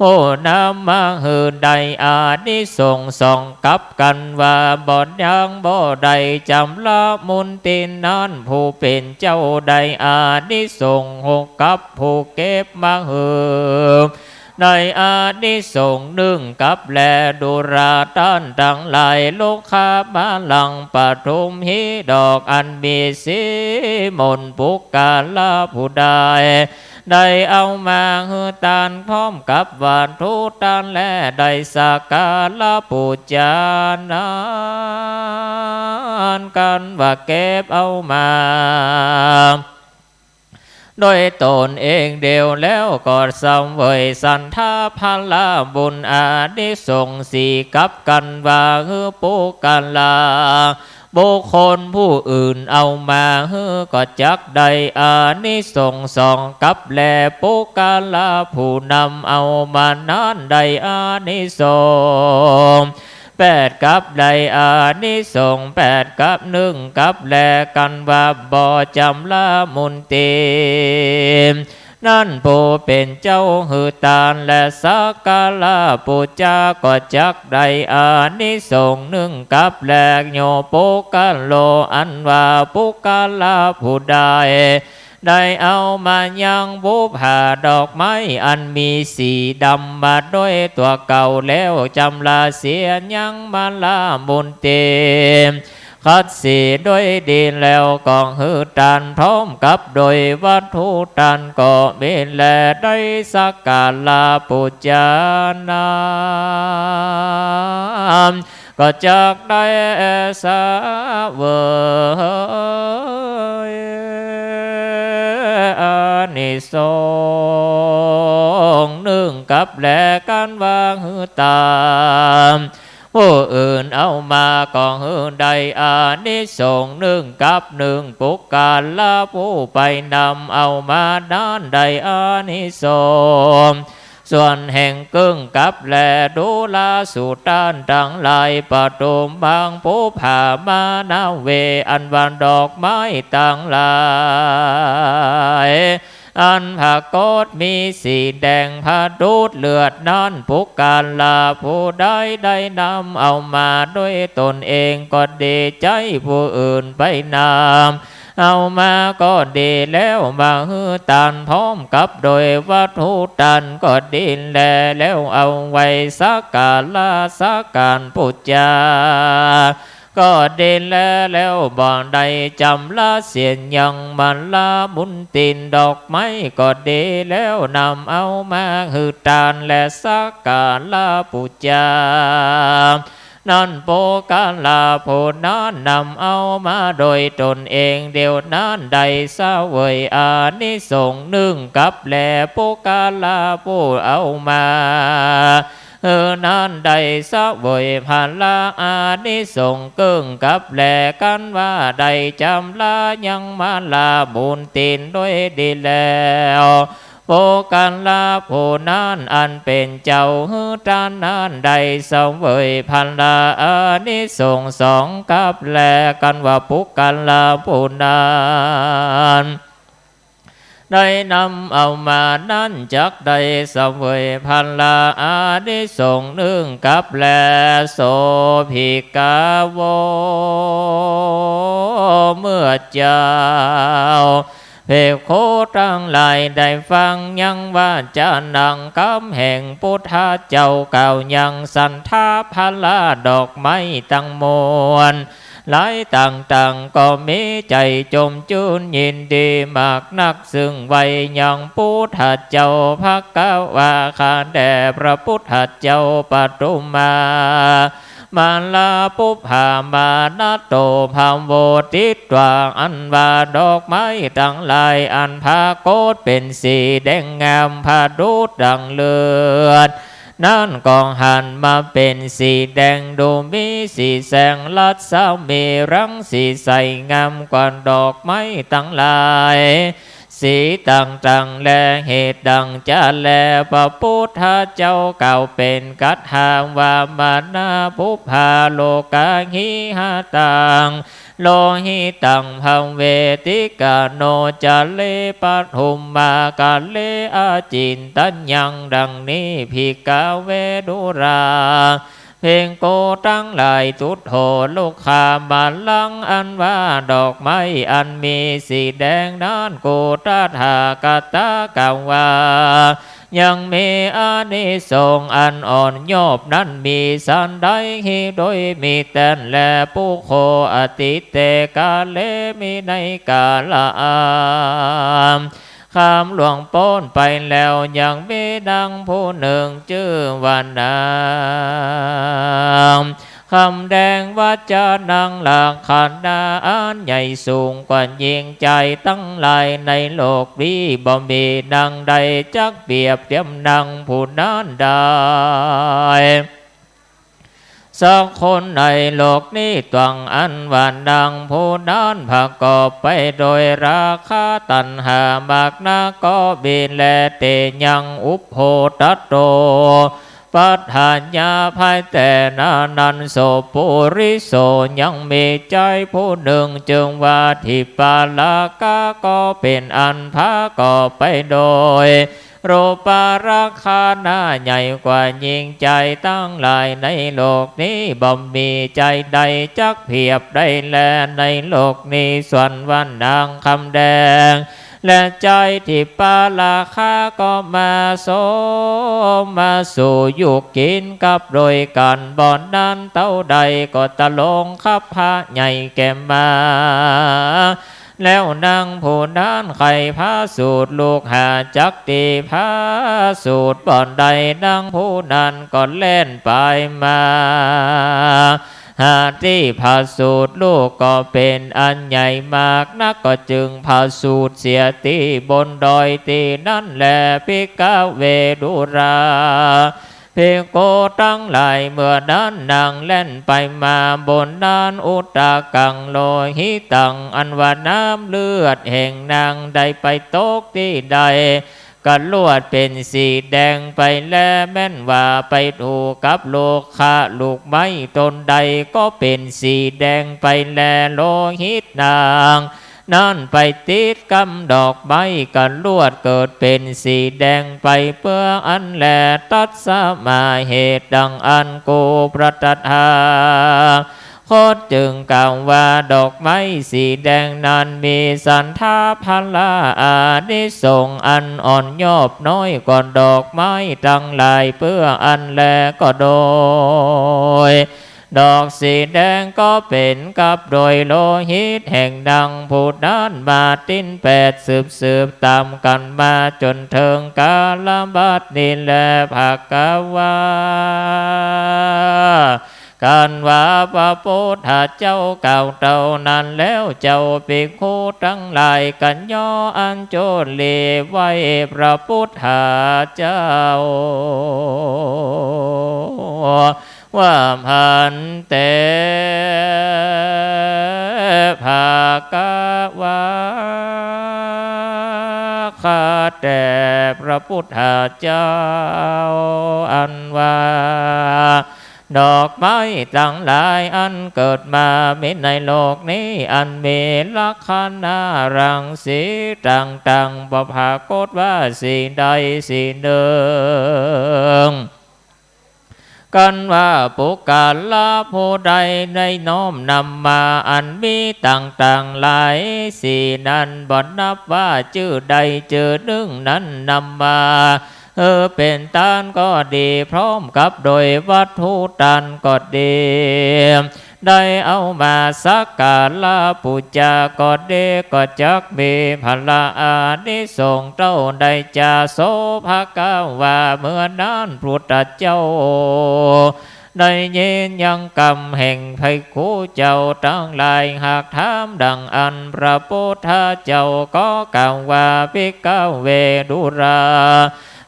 ผู้นำมาหื้อได้อานิสงส์สองกับกั๋น ว่าบ่ยังบ่ได้จำละมนทินนั้น ผู้เป๋นเจ้าได้อานิสงส์หกกับ ผู้เก็บมาหื้อได้อานิสงส์หนึ่งกับแล ดูราต้านตังหลาย โลคามาลังปทุมหิดอกอันมีสีมนต์ ปุคคละผู้ใด ได้เอามาหื้อตานพร้อมกับวัตถุตาน และได้สักการะปู๋จานั้น กั๋นว่าเก็บเอามาโดยต๋นเองเดียวแล้ว ก็เสวยสันทะผละบุญอานิสงส์สี่กับกั๋น ว่าหื้อปุคคละ บุคคลผู้อื่นเอามาหื้อก็จักได้อานิสงส์สองกับแล ปุคคละผู้นำเอามานั้นได้อานิสงส์แปดกับ ได้อานิสงส์แปดกับ หนึ่งกับแล กั๋นว่าบ่จำละมนทิน นั้นผู้เป๋นเจ้าหื้อตานและสักการะปู๋จาก็จักได้อานิสงส์หนึ่งกับแล โยปุคคโล อันว่าปุคคละผู้ใด ได้เอามายังบุปผาดอกไม้อันมีสีดำมาโดยตั๋วเก่าแล้ว จำละเสียยังมาละมนทิน ขันธ์สี่โดยดีแล้ว ก็หื้อตานพร้อมกับโดยวัตถุตานก็มีแล ได้สักการะปู๋จานั้น ก็จักได้เสวยอานิสงส์หนึ่งกับแล กั๋นว่าหื้อตาน ผู้อื่นเอามาก็หื้อได้อานิสงส์หนึ่งกับ หนึ่งปุคคละผู้ไปนำเอามานั้นได้อานิสงส์ส่วนแห่งครึ่งกับแล ดูราสูต้านตังหลาย ปทุมมังปุปผามานาเว อันว่าดอกไม้ตังหลาย อันผะโกตมีสีแดงผะดูดเลือดนั้น ปุคคละผู้ใดได้นำเอามาโดยต๋นเองก็ดี ใจ๊ผู้อื่นไปนำเอามาก็ดีแล้ว มาหื้อตานพร้อมกับโดยวัตถุตานก็ดีแล แล้วเอาไว้สักการะสักก๋านปู๋จา ก็ดีแล แล้วบ่ได้จำละเสียยังมาละมนทิน ดอกไม้ก็ดีแล้ว นำเอามาหื้อตานและสักการะปู๋จา นั้นปุคคละผู้นั้นนำเอามาโดยต๋นเองเดียวนั้น ได้เสวยอานิสงส์หนึ่งกับแล ปุคคละผู้เอามา หื้อนั้นได้เสวยผละอานิสงส์ครึ่งกับแล กั๋นว่าได้จำละยังมาละมนทินโดยดีแล้ว ปุคคละผู้นั้นอันเป๋นเจ้าหื้อตานนั้นได้เสวยผละอานิสงส์สองกับแล กั๋นว่าปุคคละผู้นั้น ได้นำเอามานั้นจักได้เสวยผละอานิสงส์หนึ่งกับแล โสภิกขาโว เมื่อเจ้าภิกขุตังหลายได้ฟังยังวาจานังกำแห่งปุทธเจ้ากล่าวยังสันทะผละดอกไม้ตังมวล หลายต่างๆ ก็มีใจ๋จมจื้นยินดีมากนัก ซึ่งไหว้ยังปุทธเจ้า ภควา ข้าแด่พระปุทธเจ้า ปทุมมา มาลาปุปผามานัตโต ภะโวติตวา อันว่าดอกไม้ตังหลายอันผะโกตเป๋นสีแดงงามผะดูดดังเลือด นั้นก็หันมาเป๋นสีแดง ดูมีสีแสงรัศมีรังสีใสงามกว่าดอกไม้ตังหลาย สีต่างๆ แล เหตุดังจะแล พระพุทธเจ้ากล่าวเป๋นคาถาว่า มานาปุพพาโลกาหิหะตัง โลหิตัง ภะเวติกาโน จะเล ปะทุมมา กาเล อาจินตัญญัง ดังนี้ ภิกขเว ดูรา ภิกขุตังหลาย ตุดโถ รุกขา มาลัง อันว่าดอกไม้อันมีสีแดงนั้น กุตถาคตากล่าวว่า ยังมีอานิสงส์อันอ่อนยอบนั้นมีสันใด โดยมีแต๊นแล ปุคโค อตีเต กาเล มีในกาละอันข้ามล่วงป๊นไปแล้ว ยังมีนางผู้นึ่งจื้อว่านาง คำแดง วัจจานัง ลักขณาอันใหญ่สูงกว่ายิ่ง ใจ๋ตังหลายในโลกนี้ บ่มีนางใดจักเปรียบเตียมนางผู้นั้นได้สักคนในโลกนี้ ตวงอันว่านางผู้นั้นประกอบไปโดยราคะตัณหามากนักก็มีแล เตยัง อุปโพทโต ปัฏฐัญญา ภายแต่นั้นนั้น โส ปุริโส ยังมีชายผู้นึ่ง จื้อว่า ทิปาลกะ ก็เป๋นอันประกอบไปโดย รูปาลักขณาใหญ่กว่ายิ่ง ชายตังหลายในโลกนี้ บ่มีชายใดจักเปรียบได้แลในโลกนี้ ส่วนว่านางคำแดง และชายทิปาลกะก็มาสมมาสู่อยู่กิ๋นกับโดยกั๋น บ่อนนั้นเต้าใดก็ตรงคับพระใหญ่แก่มา แล้วนางผู้นั้นใค่พระสูตรลูกหาจักตี้พระสูตรบ่อนใด นางผู้นั้นก็แล่นไปมา หาตี้พระสูตรลูกก็เป๋นอันใหญ่มากนัก ก็จึงพระสูตรเสียตี้บนดอยตี้นั้นแล ภิกขเว ดูรา ภิกขุตังหลาย เมื่อนั้นนางแล่นไปมาบนนั้น อุทกัง โลหิตัง อันว่าน้ำเลือดแห่งนางได้ไปตกตี้ใด ก็ลวดเป๋นสีแดงไปแล แม้นว่าไปถูกกับลูกขะลูกไม้ต้นใด ก็เป๋นสีแดงไปแล โลหิตนางนั้นไปติดกำดอกไม้ ก็ลวดเกิดเป๋นสีแดงไปเปื้ออั้นแล ตัสมา เหตุดังอั้น กูพระตถา คตจึงกล่าวว่าดอกไม้สีแดงนั้นมีสันทาภาระอานิสงส์อันอ่อนยอบน้อยกว่าดอกไม้ตังหลายเปื้ออั้นแลก็โดย ดอกสีแดงก็เป๋นกับโดยโลหิตแห่งนางผู้นั้นมาตินแปดสืบๆ ต๋ามกั๋นมาจ๋นเถิงกาลบัดนี้แล ภะคะวา กันว่าพระพุทธเจ้ากล่าวเต้านั้นแล้ว เจ้าภิกขุตังหลาย กั๋นย่ออัญชลีไหว้พระพุทธเจ้า ว่า ภันเต ภะคะวา ข้าแต่พระพุทธเจ้า อันว่า ดอกไม้ตังหลายอันเกิดมามีในโลกนี้ อันมีลักขณะรังสีต่างๆ บ่ปรากฏว่าสีใดสีนึ่ง กันว่าปุคคละผู้ใดได้น้อมนำมาอันมีต่างๆ หลายสีนั้น บ่นับว่าจื้อใดจื้อนึ่งนั้นนำมา หื้อเป๋นตานก็ดี พร้อมกับโดยวัตถุตานก็ดี ได้เอามาสักการะปู๋จาก็ดี ก็จักมีผละอานิสงส์เต้าใดจา โส ภะคะวา เมื่อนั้นพุทธเจ้า ได้ยินยังกำแห่งภิกขุเจ้าตังหลายหากถามดังอั้น พระพุทธเจ้าก็กล่าวว่า ภิกขเว ดูรา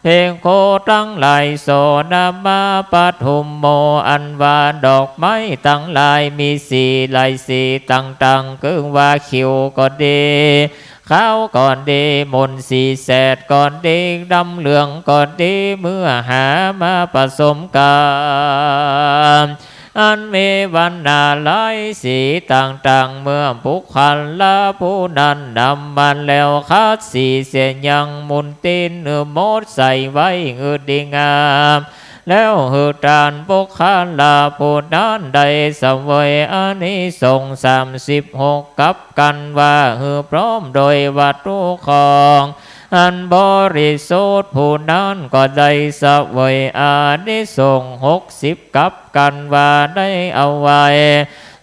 ภิกขุตังหลาย โสณมะปทุมโม อันว่าดอกไม้ตังหลายมีสีหลายสีต่างๆ คือว่าเขียวก็ดี ขาวก็ดี หม่นสีแสดก็ดี ดำเหลืองก็ดี เมื่อหามาผสมกัน อันมีวรรณะหลายสีต่างๆ เมื่อบุคคละผู้นั้นนำมาแล้ว ขัดสีเสียยัง หมุนตีนหื้อหมด ใส่ไว้หื้อดีงาม แล้วหื้อต้านบุคคละผู้นั้นได้เสวยอานิสงส์สามสิบหกกับ กันว่าหื้อพร้อมโดยวัตถุของอันบริสุทธิ์ ผู้นั้นก็ได้เสวยอานิสงส์หกสิบกับ กันว่าได้เอาไว้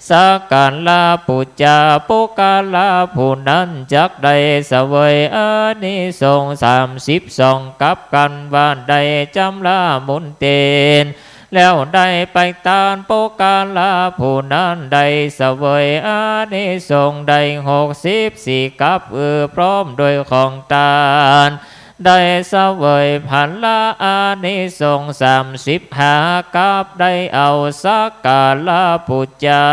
สักการะปู๋จา ปุคคละผู้นั้นจักได้เสวยอานิสงส์สามสิบสองกับ กันว่าได้จำระหมุนตีน แล้วได้ไปต้าน ปุคคละผู้นั้นได้เสวยอานิสงส์ได้หกสิบสี่กับ อือพร้อมโดยของต้าน ได้เสวยผละอานิสงส์สามสิบห้ากับ ได้เอาสักการะปู๋จา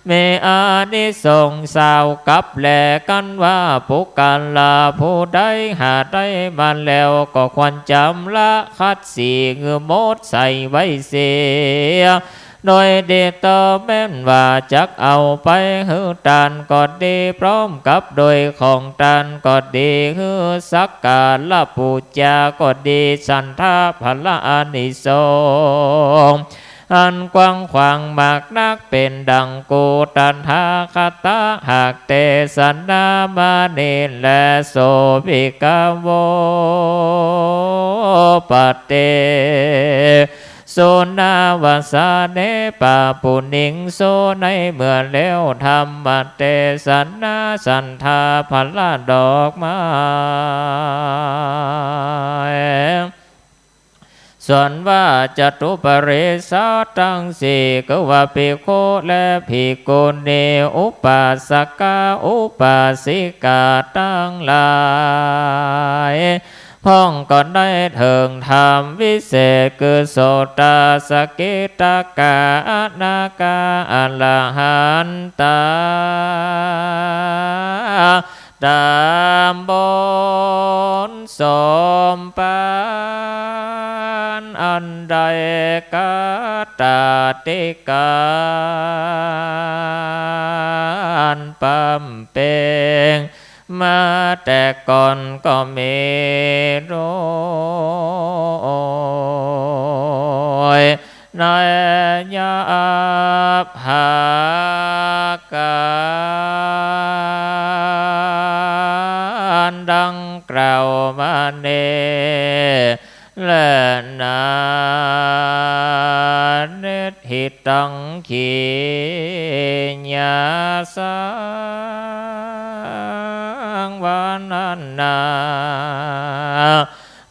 มีอานิสงส์ซาวกับแล กันว่าปุคคละผู้ใดหาได้มาแล้ว ก็ควรจำระขัดสีหื้อหมด ใส่ไว้เสีย โดยดีเต๊อะ แม้นว่าจักเอาไปหื้อต้านก็ดี พร้อมกับโดยของต้านก็ดี หื้อสักการะปู๋จาก็ดี ฉันทะผละอานิสงส์ อันกว้างขวางมากนัก เป๋นดังกูตถาคตะหากเตสนามานี้แล โสภิกขโว ปัตเตสุนาวาสาเน ปะปุนญิงสุ ในเมื่อแล้วธรรมเตสนา ฉันทะผละดอกไม้ ส่วนว่าจตุปริสสะตังสี่ คือว่าภิกขุและภิกขุณี อุปาสกะอุปาสิกาตังหลาย พ่องก็ได้เถิงธรรมวิเศษ คือโสตา สกิทาคา อนาคา อรหันตา ต๋ามบุญสมภารอันได้กระตำติการบำเพ็งมาแต่ก่อนก็มีโดย ในยะถาการดังกล่าวมานี้แลนา นิฏฐิตัง ขีณาสังวาทนา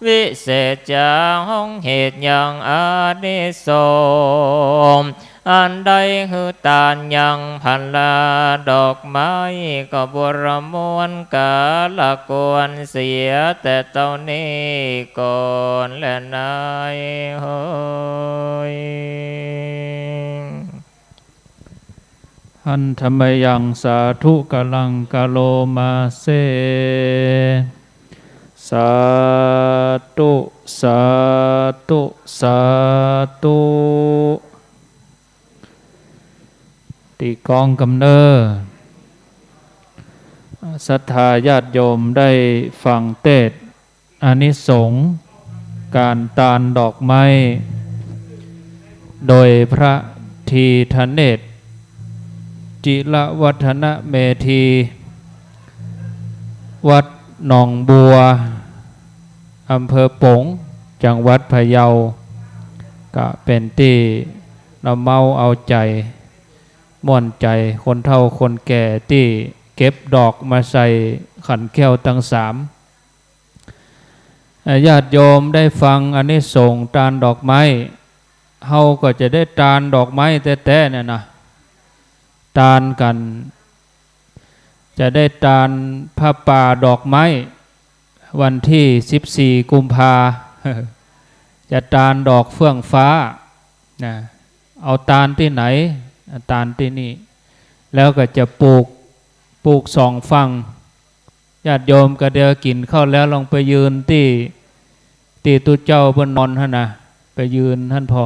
วิเศษจา ห้องเหตุยังอานิสงส์ อันได้หื้อตานยังผละดอกไม้ ก็บุรมวลกาละควรเสียแต่เต้านี้ก่อนแลนายเฮย หันธมยัง สาธุกะลัง กะโลมาเส สาธุ สาธุ สาธุ ตี้กองกำเนิด ศรัทธาญาติโยมได้ฟังเตสน์ อานิสงส์ก๋านตานดอกไม้ โดยพระธีธเนศ จิรวัฒนเมธี วัดหนองบัว อำเภอป๋ง จังหวัดพะเยา ก็เป๋นตี้เนาเม้าเอาใจ๋ ม่วนใจ๋ คนเฒ่าคนแก่ตี้เก็บดอกมาใส่ขันแก้วตังสาม อ่า ญาติโยมได้ฟังอานิสงส์ตานดอกไม้ เฮาก็จะได้ตานดอกไม้แต๊ๆ เนี่ยนะ ตานกั๋น จะได้ตานผ้าป่าดอกไม้ วันตี้สิบสี่กุมภา จะตานดอกเฟื่องฟ้านะ เอาตานตี้ไหน ตานตี้นี่ แล้วก็จะปลูก ปลูกสองฝั่ง ญาติโยมก็เดี๋ยวกิ๋นข้าวแล้วลองไปยืนตี้ ตี้ตุ๊เจ้าเปิ้นนอนหั้นนะ ไปยืนหั้นผ่อ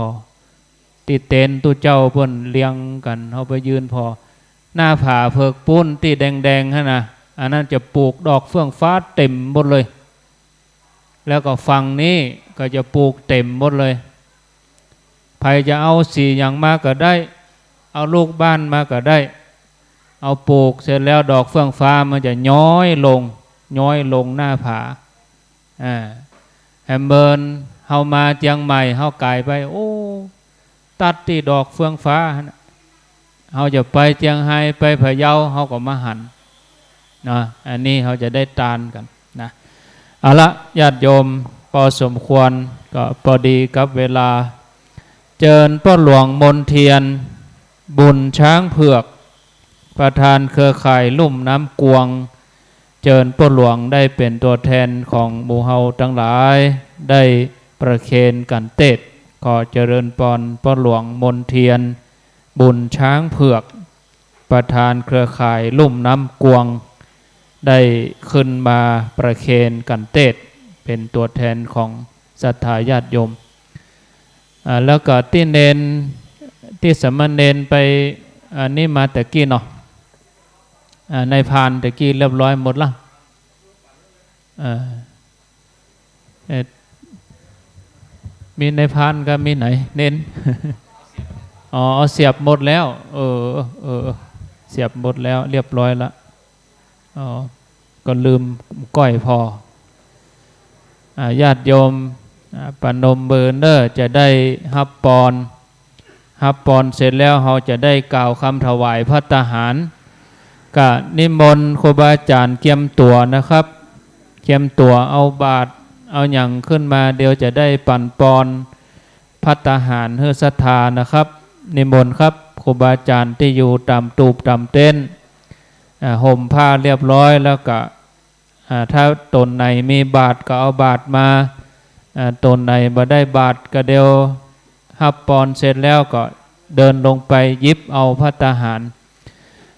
ตี้เต็นท์ตุ๊เจ้าเปิ้นเลียงกั๋น เฮาไปยืนผ่อ หน้าผาเผิกปู๊นตี้แดงๆ หั้นนะ อันนั้นจะปลูกดอกเฟื่องฟ้าเต็มหมดเลย แล้วก็ฝั่งนี้ก็จะปลูกเต็มหมดเลย ใผจะเอาสีหยังมาก็ได้ เอาลูกบ้านมาก็ได้ เอาปลูกเสร็จแล้วดอกเฟื่องฟ้ามันจะย้อยลง ย้อยลงหน้าผา อ่า แหมเหมือนเฮามาเจียงใหม่ เฮาก๋ายไป โอ้ ตัดตี้ดอกเฟื่องฟ้าหั้นน่ะ เฮาจะไปเจียงไฮ้ ไปพะเยา เฮาก็มาหัน เนาะ อันนี้เฮาจะได้ตานกั๋นนะ เอาละ ญาติโยม ปอสมควร ก็ปอดีกับเวลา เจิญป้อหลวงมนเทียน บุญช้างเผือก ประธานเครือข่ายลุ่มน้ำกวง เจิญป้อหลวงได้เป๋นตั๋วแทนของหมู่เฮาตังหลาย ได้ประเคนกั๋นเตศน์ ขอเจริญปอน ป้อหลวงมนเทียน บุญช้างเผือก ประธานเครือข่ายลุ่มน้ำกวง ได้ขึ้นมาประเคนกั๋นเตศน์ เป๋นตั๋วแทนของศรัทธาญาติโยม อ่า แล้วก็ตี้เณร ตี้สามเณรไป อันนี้มาตะกี้เนาะ อ่า นายพรานตะกี้เรียบร้อยหมดละ เอ่อ เอ่อ มีนายพรานกับมีไหน เณร อ๋อ เอาเสียบหมดแล้ว เออ เออ เสียบหมดแล้ว เรียบร้อยละ อ๋อ ก็ลืมก้อยผ่อ อ่า ญาติโยม อ่า ประนมมือเน่อ จะได้ฮับปอน ฮับปอนเสร็จแล้ว เฮาจะได้กล่าวกำถวายภัตตาหาร ก็นิมนต์ครูบาอาจ๋ารย์เกียมตั๋วนะครับ เกียมตั๋วเอาบาตร เอาหยังขึ้นมา เดี๋ยวจะได้ปั๋นปอนภัตตาหารหื้อศรัทธานะครับ นิมนต์ครับ ครูบาอาจ๋ารย์ตี้อยู่ต๋ามตูบต๋ามเต็นท์ อ่า ห่มผ้าเรียบร้อยแล้วก็ อ่า ถ้าต๋นไหนมีบาตรก็เอาบาตรมา อ่า ต๋นไหนบ่ได้บาตรก็เดี๋ยวฮับปอนเสร็จแล้วก็เดินลงไปหยิบเอาภัตตาหาร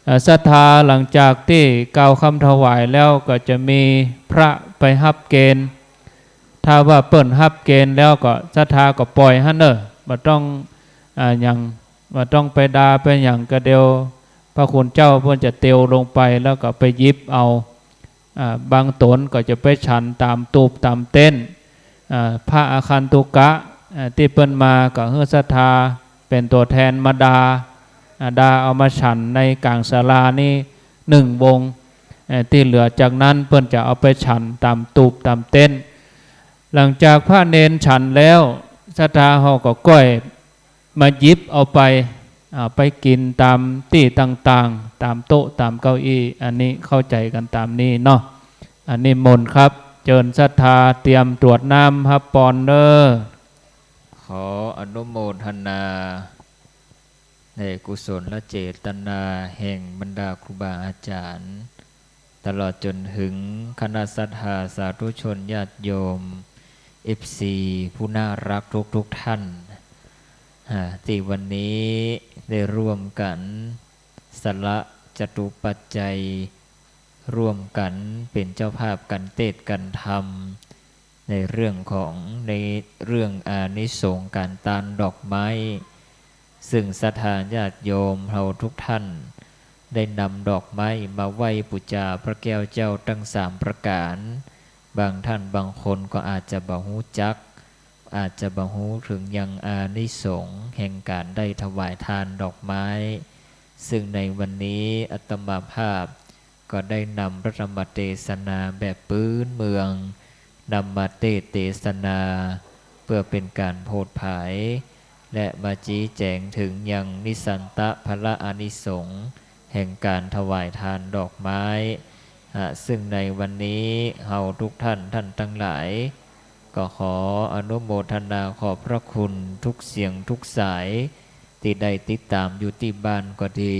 อ่า ศรัทธาหลังจากตี้กล่าวกำถวายแล้วก็จะมีพระไปฮับเกณฑ์ ถ้าว่าเปิ้นฮับเกณฑ์แล้วก็ศรัทธาก็ป่อยหั้นเน่อ บ่ต้อง อ่า หยัง บ่ต้องไปด่าไปหยัง ก็เดี๋ยวพระคุณเจ้าเปิ้นจะเตียวลงไปแล้วก็ไปหยิบเอา อ่า บางต๋นก็จะไปฉันต๋ามตูบต๋ามเต็นท์ อ่า พระอาคันตุกะ อ่า ตี้เปิ้นมาก็หื้อศรัทธาเป๋นตั๋วแทนมาด่า อ่า ด่าเอามาฉันในก๋างศาลานี้หนึ่งวง เอ่อ ตี้เหลือจากนั้นเปิ้นจะเอาไปฉันต๋ามตูบต๋ามเต็นท์ หลังจากพระเณรฉันแล้ว ศรัทธาเฮาก็ก้อยมาหยิบเอาไป อ่า ไปกิ๋นต๋ามตี้ต่างๆ ต๋ามโต๊ะต๋ามเก้าอี้ อันนี้เข้าใจ๋กั๋นต๋ามนี้เนาะ อันนี้มนต์ครับ เจิญศรัทธาเตรียมตรวจน้ำฮับปอนเน่อ ขออนุโมทนา ในกุศลเจตนาแห่งบรรดาครูบาอาจ๋ารย์ ตลอดจ๋นเถิงคณะศรัทธาสาธุชนญาติโยม เอฟซี ผู้น่าฮักทุกๆ ท่าน อ่า ตี้วันนี้ได้ร่วมกั๋นสละจตุปัจจัย ร่วมกั๋นเป๋นเจ้าภาพกั๋นเตศน์กั๋นธรรม ในเรื่องของ ในเรื่องอานิสงส์ก๋านตานดอกไม้ ซึ่งศรัทธาญาติโยมเฮาทุกท่าน ได้นำดอกไม้มาไหว้ปู๋จาพระแก้วเจ้าตังสามประก๋าน บางท่านบางคนก็อาจจะบ่ฮู้จัก อาจจะบ่ฮู้เถิงยังอานิสงส์แห่งก๋านได้ถวายตานดอกไม้ ซึ่งในวันนี้อาตมาภาพ ก็ได้นำพระธรรมเตสนาแบบปื๊นเมือง นำมาเตสน์เตสนา เปื้อเป๋นก๋านโผดผาย และมาจี๊แจ๋งเถิงยังนิสันตะพละอานิสงส์แห่งก๋านถวายตานดอกไม้ อ่ะ ซึ่งในวันนี้เฮาทุกท่าน ท่านตังหลาย ก็ขออนุโมทนาขอบพระคุณทุกเสียงทุกสาย ตี้ได้ติดต๋ามอยู่ตี้บ้านก็ดี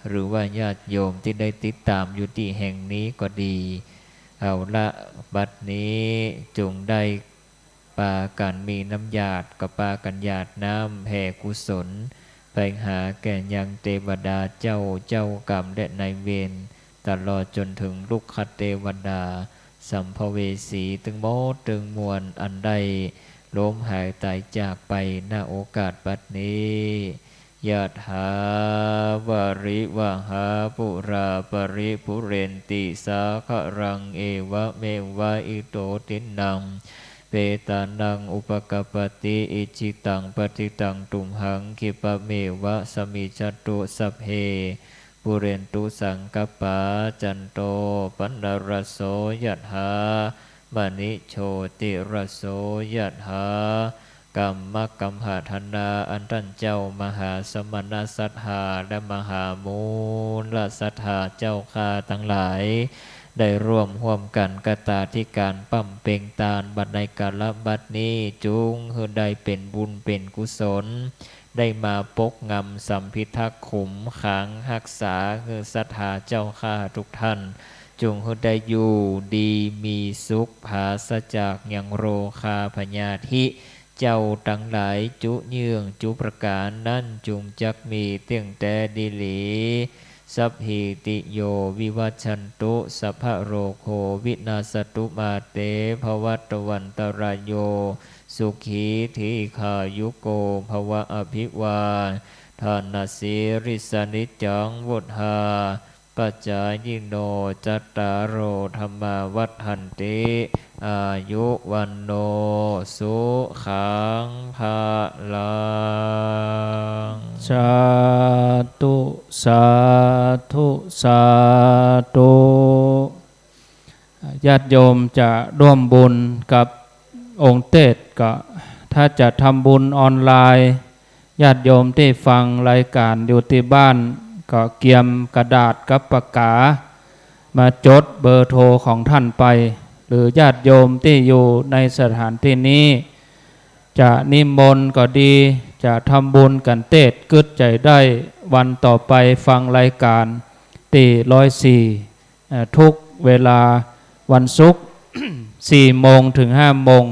หรือว่าญาติโยมตี้ได้ติดต๋ามอยู่ตี้แห่งนี้ก็ดี เอาละ บัดนี้จุ่งได้ปากั๋นมีน้ำหยาด ก็ปากั๋นหยาดน้ำแผ่กุศล ไปหาแก่ยังเตวดาเจ้า เจ้ากรรมและนายเวร ตลอดจ๋นเถิงรุกขเตวดา สัมภเวสี ตึงหมดตึงมวล อันได้ล้มหายต๋ายจากไป ณ โอกาสบัดนี้ ยะถา วาริวะหา ปูรา ปะริปูเรนติ สาคะรัง เอวะเมวะ อิโต ทินนัง เปตานัง อุปะกัปปะติ อิจฉิตัง ปัตถิตัง ตุมหัง ขิปปะเมวะ สะมิชฌัตตุ สัพเพ ปูเรนตุ สังกัปปา จันโต ปันนะระโส ยะถา มะณิ โชติระโส ยะถา กัมมะกัมหะทนา อันต้านเจ้ามหาสมณะศรัทธา และมหามูลศรัทธาเจ้าข้าตังหลาย ได้ร่วมฮ่วมกั๋นกตาธิก๋านบำเพ็งตาน บัดในกาละบัดนี้ จุ่งหื้อได้เป๋นบุญเป๋นกุศล ได้มาปกงำสำพิทักษ์ขุมขังฮักษา หื้อศรัทธาเจ้าข้าทุกท่าน จุ่งหื้อได้อยู่ดีมีสุข ผาศจากยังโรคาพยาธิ เจ้าตังหลายจุเยื่องจุประก๋านนั้น จุ่งจักมีเตี้ยงแต๊ดีหลี สัพพีติโย วิวัชชันตุ สัพพะโรโค วินาสสตุ มาเต ภวัตวันตะราโย สุขี ทีฆายุโก ภวะ อภิวาทะนะสีลิสสะ นิจจัง วุฑฒาปะจายิโน จัตตาโร ธัมมา วัฑฒันติ อายุ วัณโณ สุขัง พะลัง สาธุ สาธุ สาธุ ญาติโยมจะร่วมบุญกับองค์เตสน์ก็ ถ้าจะทำบุญออนไลน์ ญาติโยมตี้ฟังรายก๋านอยู่ตี้บ้าน ก็เกียมกระดาษกับปากก๋า มาจดเบอร์โทรของท่านไป หรือญาติโยมตี้อยู่ในสถานตี้นี้ จะนิมนต์ก็ดี จะทำบุญกั๋นเตสน์ กึ๊ดใจ๋ได้ วันต่อไปฟังรายก๋านตี้ร้อยสี่ เอ่อ ทุกเวลาวันศุกร์ สี่โมงถึงห้าโมง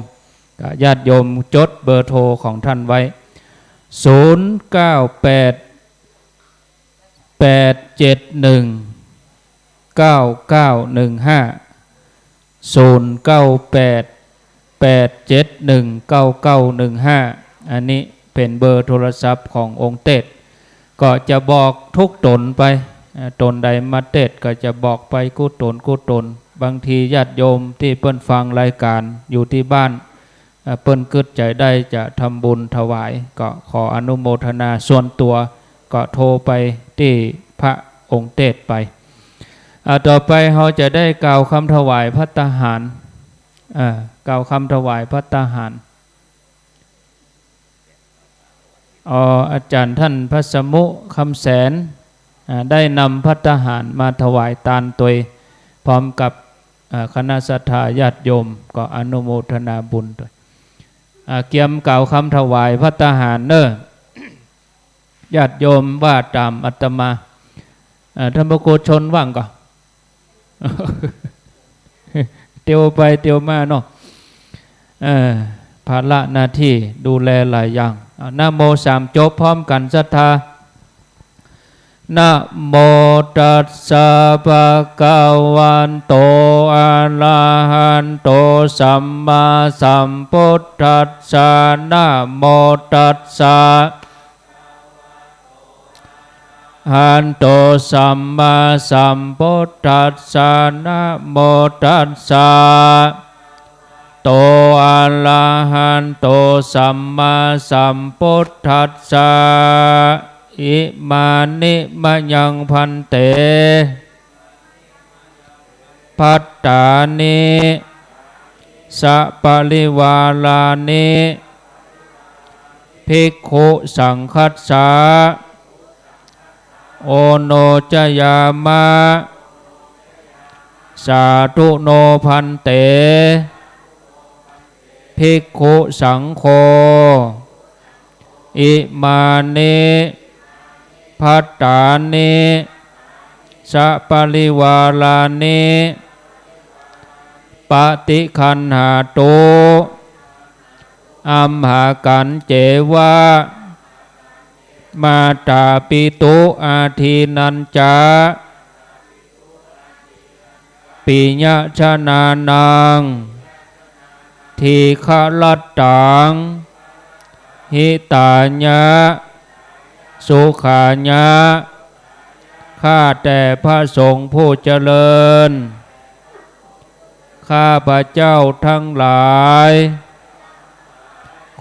ก็ญาติโยมจดเบอร์โทรของท่านไว้ ศูนย์เก้าแปด แปดเจ็ดหนึ่ง เก้าเก้าหนึ่งห้า ศูนย์เก้าแปด แปดเจ็ดหนึ่ง เก้าเก้าหนึ่งห้า อันนี้เป๋นเบอร์โทรศัพท์ขององค์เตสน์ ก็จะบอกทุกต๋นไป เอ่อ ต๋นใดมาเตสน์ก็จะบอกไปกู้ต๋นกู้ต๋น บางทีญาติโยมตี้เปิ้นฟังรายก๋านอยู่ตี้บ้าน เอ่อ เปิ้นกึ๊ดใจ๋ได้จะทำบุญถวาย ก็ขออนุโมทนาส่วนตั๋ว ก็โทรไปตี้พระองค์เตสน์ไป อ่า ต่อไปเฮาจะได้กล่าวกำถวายภัตตาหาร อ่า กล่าวกำถวายภัตตาหาร อ๋อ อาจ๋ารย์ต้านพระสมุ คำแสน อ่า ได้นำภัตตาหารมาถวายตานตวย พร้อมกับ อ่า คณะศรัทธาญาติโยม ก็อนุโมทนาบุญตวย อ่า เกียมกล่าวกำถวายภัตตาหารเน่อ ญาติโยมว่าต๋ามอาตมา อ่า ต้านพระครูชนว่างก่อ เตียวไปเตียวมาเนาะ เออ ภาระหน้าตี้ดูแลหลายอย่าง อ่า นะโมสามจบพร้อมกั๋นศรัทธา นะโมตัสสะ ภะคะวะโต อะระหะโต สัมมาสัมพุทธัสสะ นะโมตัสสะ หะโต สัมมาสัมพุทธัสสะ นะโมตัสสะ โต อะระหะโต สัมมาสัมพุทธัสสะ อิมานิมะยัง ภันเต ภัตตานิ สะปะริวารานิ ภิกขุสังฆัสสะ โอโนชยามะ สาธุโน ภันเต ภิกขุสังโฆ อิมานิ ภัตตานิ สะปะริวารานิ ปฏิคันหาตุ อัมหากัญเจวะ มาตาปิตุอาทินัญจะ ปิยะชนานัง ทีฆะรัตตัง หิตายะ สุขายะ ข้าแต่พระสงฆ์ผู้เจริญ ข้าพเจ้าทั้งหลาย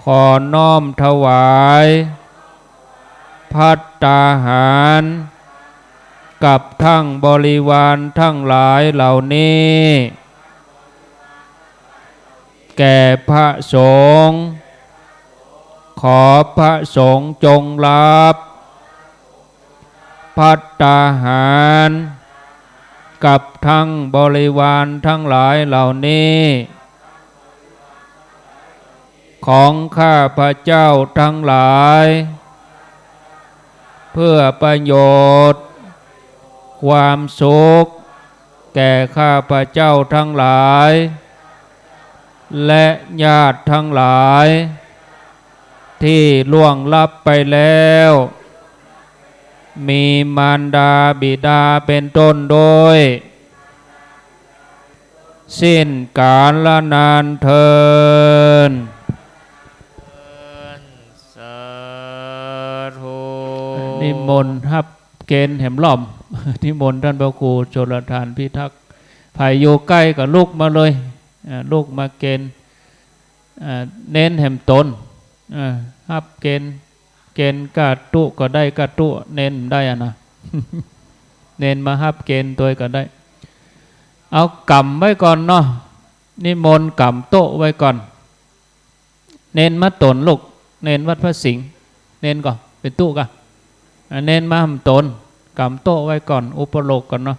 ขอน้อมถวาย ภัตตาหาร กับทั้งบริวารทั้งหลายเหล่านี้ แก่พระสงฆ์ ขอพระสงฆ์จงรับ ภัตตาหาร กับทั้งบริวารทั้งหลายเหล่านี้ ของข้าพเจ้าทั้งหลาย เพื่อประโยชน์ ความสุข แก่ข้าพเจ้าทั้งหลาย และญาติทั้งหลาย ที่ล่วงลับไปแล้ว มีมารดาบิดาเป็นต้นด้วย สิ้นกาลนานเทอญ สาธุ นิมนต์ฮับเกณฑ์แหมล้อม นิมนต์ต้านพระครูชลทานพิทักษ์ ใผอยู่ใก้ก็ลุกมาเลย อ่า ลุกมาเกณฑ์ อ่า เณรแหมต๋น อ่า ฮับเกณฑ์ เกณฑ์ก้าตุ๊ก็ได้ ก้าตุ๊เณรบ่ได้อะนะ เณรมาฮับเกณฑ์ตวยก็ได้ เอาก๋ำไว้ก่อนเนาะ นิมนต์ก๋ำโต๊ะไว้ก่อน เณรมาต๋นลูก เณรวัดพระสิงห์ เณรก่อ เป๋นตุ๊ก่อ อ่า เณรมาแหมต๋น ก๋ำโต๊ะไว้ก่อน อุปโลกก่อนเนาะ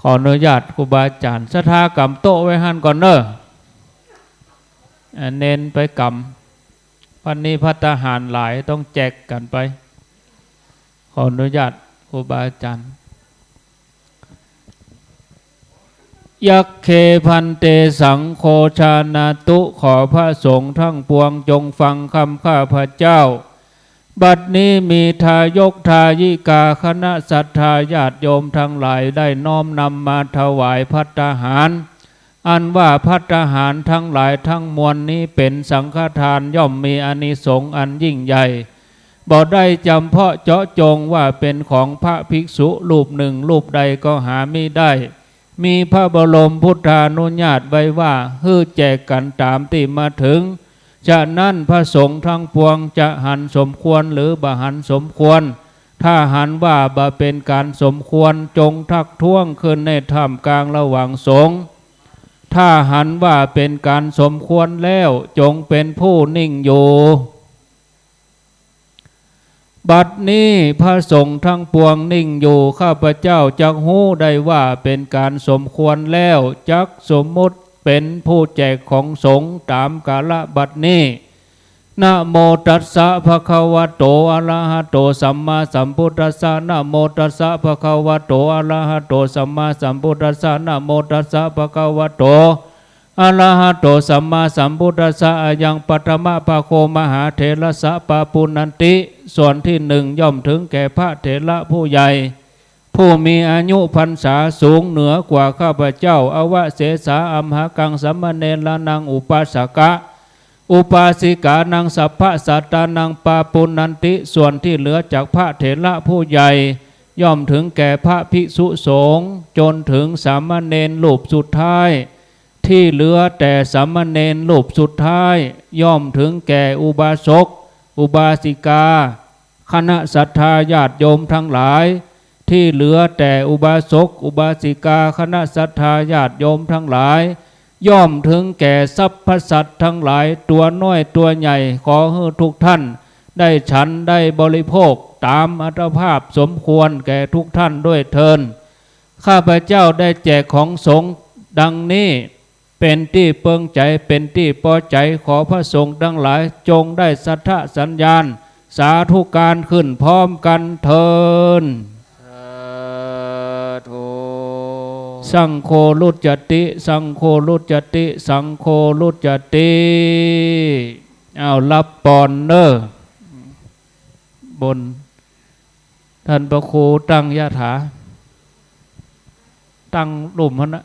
ขออนุญาตครูบาอาจ๋ารย์ ศรัทธาก๋ำโต๊ะไว้หั้นก่อนเน่อ อ่า เณรไปก๋ำ วันนี้ภัตตาหารหลาย ต้องแจกกั๋นไป ขออนุญาตครูบาอาจ๋ารย์ ยัคเขภันเตสังโฆ จานาตุ ขอพระสงฆ์ทั้งปวงจงฟังคำข้าพเจ้า บัดนี้มีทายกทายิกา คณะศรัทธาญาติโยมทั้งหลายได้น้อมนำมาถวายภัตตาหาร อันว่าภัตตาหารทั้งหลายทั้งมวลนี้เป๋นสังฆทาน ย่อมมีอานิสงส์อันยิ่งใหญ่ บ่ได้จำเพาะเจาะจงว่าเป๋นของพระภิกษุรูปหนึ่งรูปใดก็หามิได้ มีพระบรมพุทธานุญาตไว้ว่า หื้อแจกกั๋นต๋ามตี้มาเถิง ฉะนั้นพระสงฆ์ทั้งปวงจะหันสมควรหรือบ่หันสมควร ถ้าหันว่าบ่เป๋นก๋านสมควร จงทักท้วงขึ้นในท่ามกลางระหว่างสงฆ์ ถ้าหันว่าเป๋นก๋านสมควรแล้ว จงเป๋นผู้นิ่งอยู่ บัดนี้พระสงฆ์ทั้งปวงนิ่งอยู่ ข้าพเจ้าจักฮู้ได้ว่าเป๋นก๋านสมควรแล้ว จักสมมุติเป๋นผู้แจกของสงฆ์ต๋ามกาละบัดนี้ นะโมตัสสะ ภะคะวะโต อะระหะโต สัมมาสัมพุทธัสสะ นะโมตัสสะ ภะคะวะโต อะระหะโต สัมมาสัมพุทธัสสะ นะโมตัสสะ ภะคะวะโต อะระหะโต สัมมาสัมพุทธัสสะ อะยังปัทมะภะโค มหาเถระสะ ปาปุณณันติ ส่วนที่หนึ่งย่อมถึงแก่พระเถระผู้ใหญ่ ผู้มีอายุพรรษาสูงเหนือกว่าข้าพเจ้า อวเสสา อัมหากัง สามเณรานัง อุปาสกะ อุปาสิกานัง สัพพะสัตตานัง ปาปุณณันติ ส่วนที่เหลือจากพระเถระผู้ใหญ่ ย่อมถึงแก่พระภิกษุสงฆ์ จนถึงสามเณรรูปสุดท้าย ที่เหลือแต่สามเณรรูปสุดท้าย ย่อมถึงแก่อุบาสก อุบาสิกา คณะศรัทธาญาติโยมทั้งหลาย ที่เหลือแต่อุบาสก อุบาสิกา คณะศรัทธาญาติโยมทั้งหลาย ย่อมถึงแก่สรรพสัตว์ทั้งหลาย ตั๋วน้อยตั๋วใหญ่ ขอหื้อทุกท่านได้ฉันได้บริโภคต๋ามอัตภาพสมควรแก่ทุกท่านด้วยเทอญ ข้าพเจ้าได้แจกของสงฆ์ดังนี้ เป๋นตี้เปิงใจ๋ เป๋นตี้ปอใจ๋ ขอพระสงฆ์ทั้งหลายจงได้สัตย์สัญญาณ สาธุการขึ้นพร้อมกั๋นเทอญ สาธุ สังโฆ รุจจติ สังโฆ รุจจติ สังโฆ รุจจติ อ้าว ฮับปอนเน่อ บน ต้านพระครูตั้งยะถา ตั้งลุ่มหั้นนะ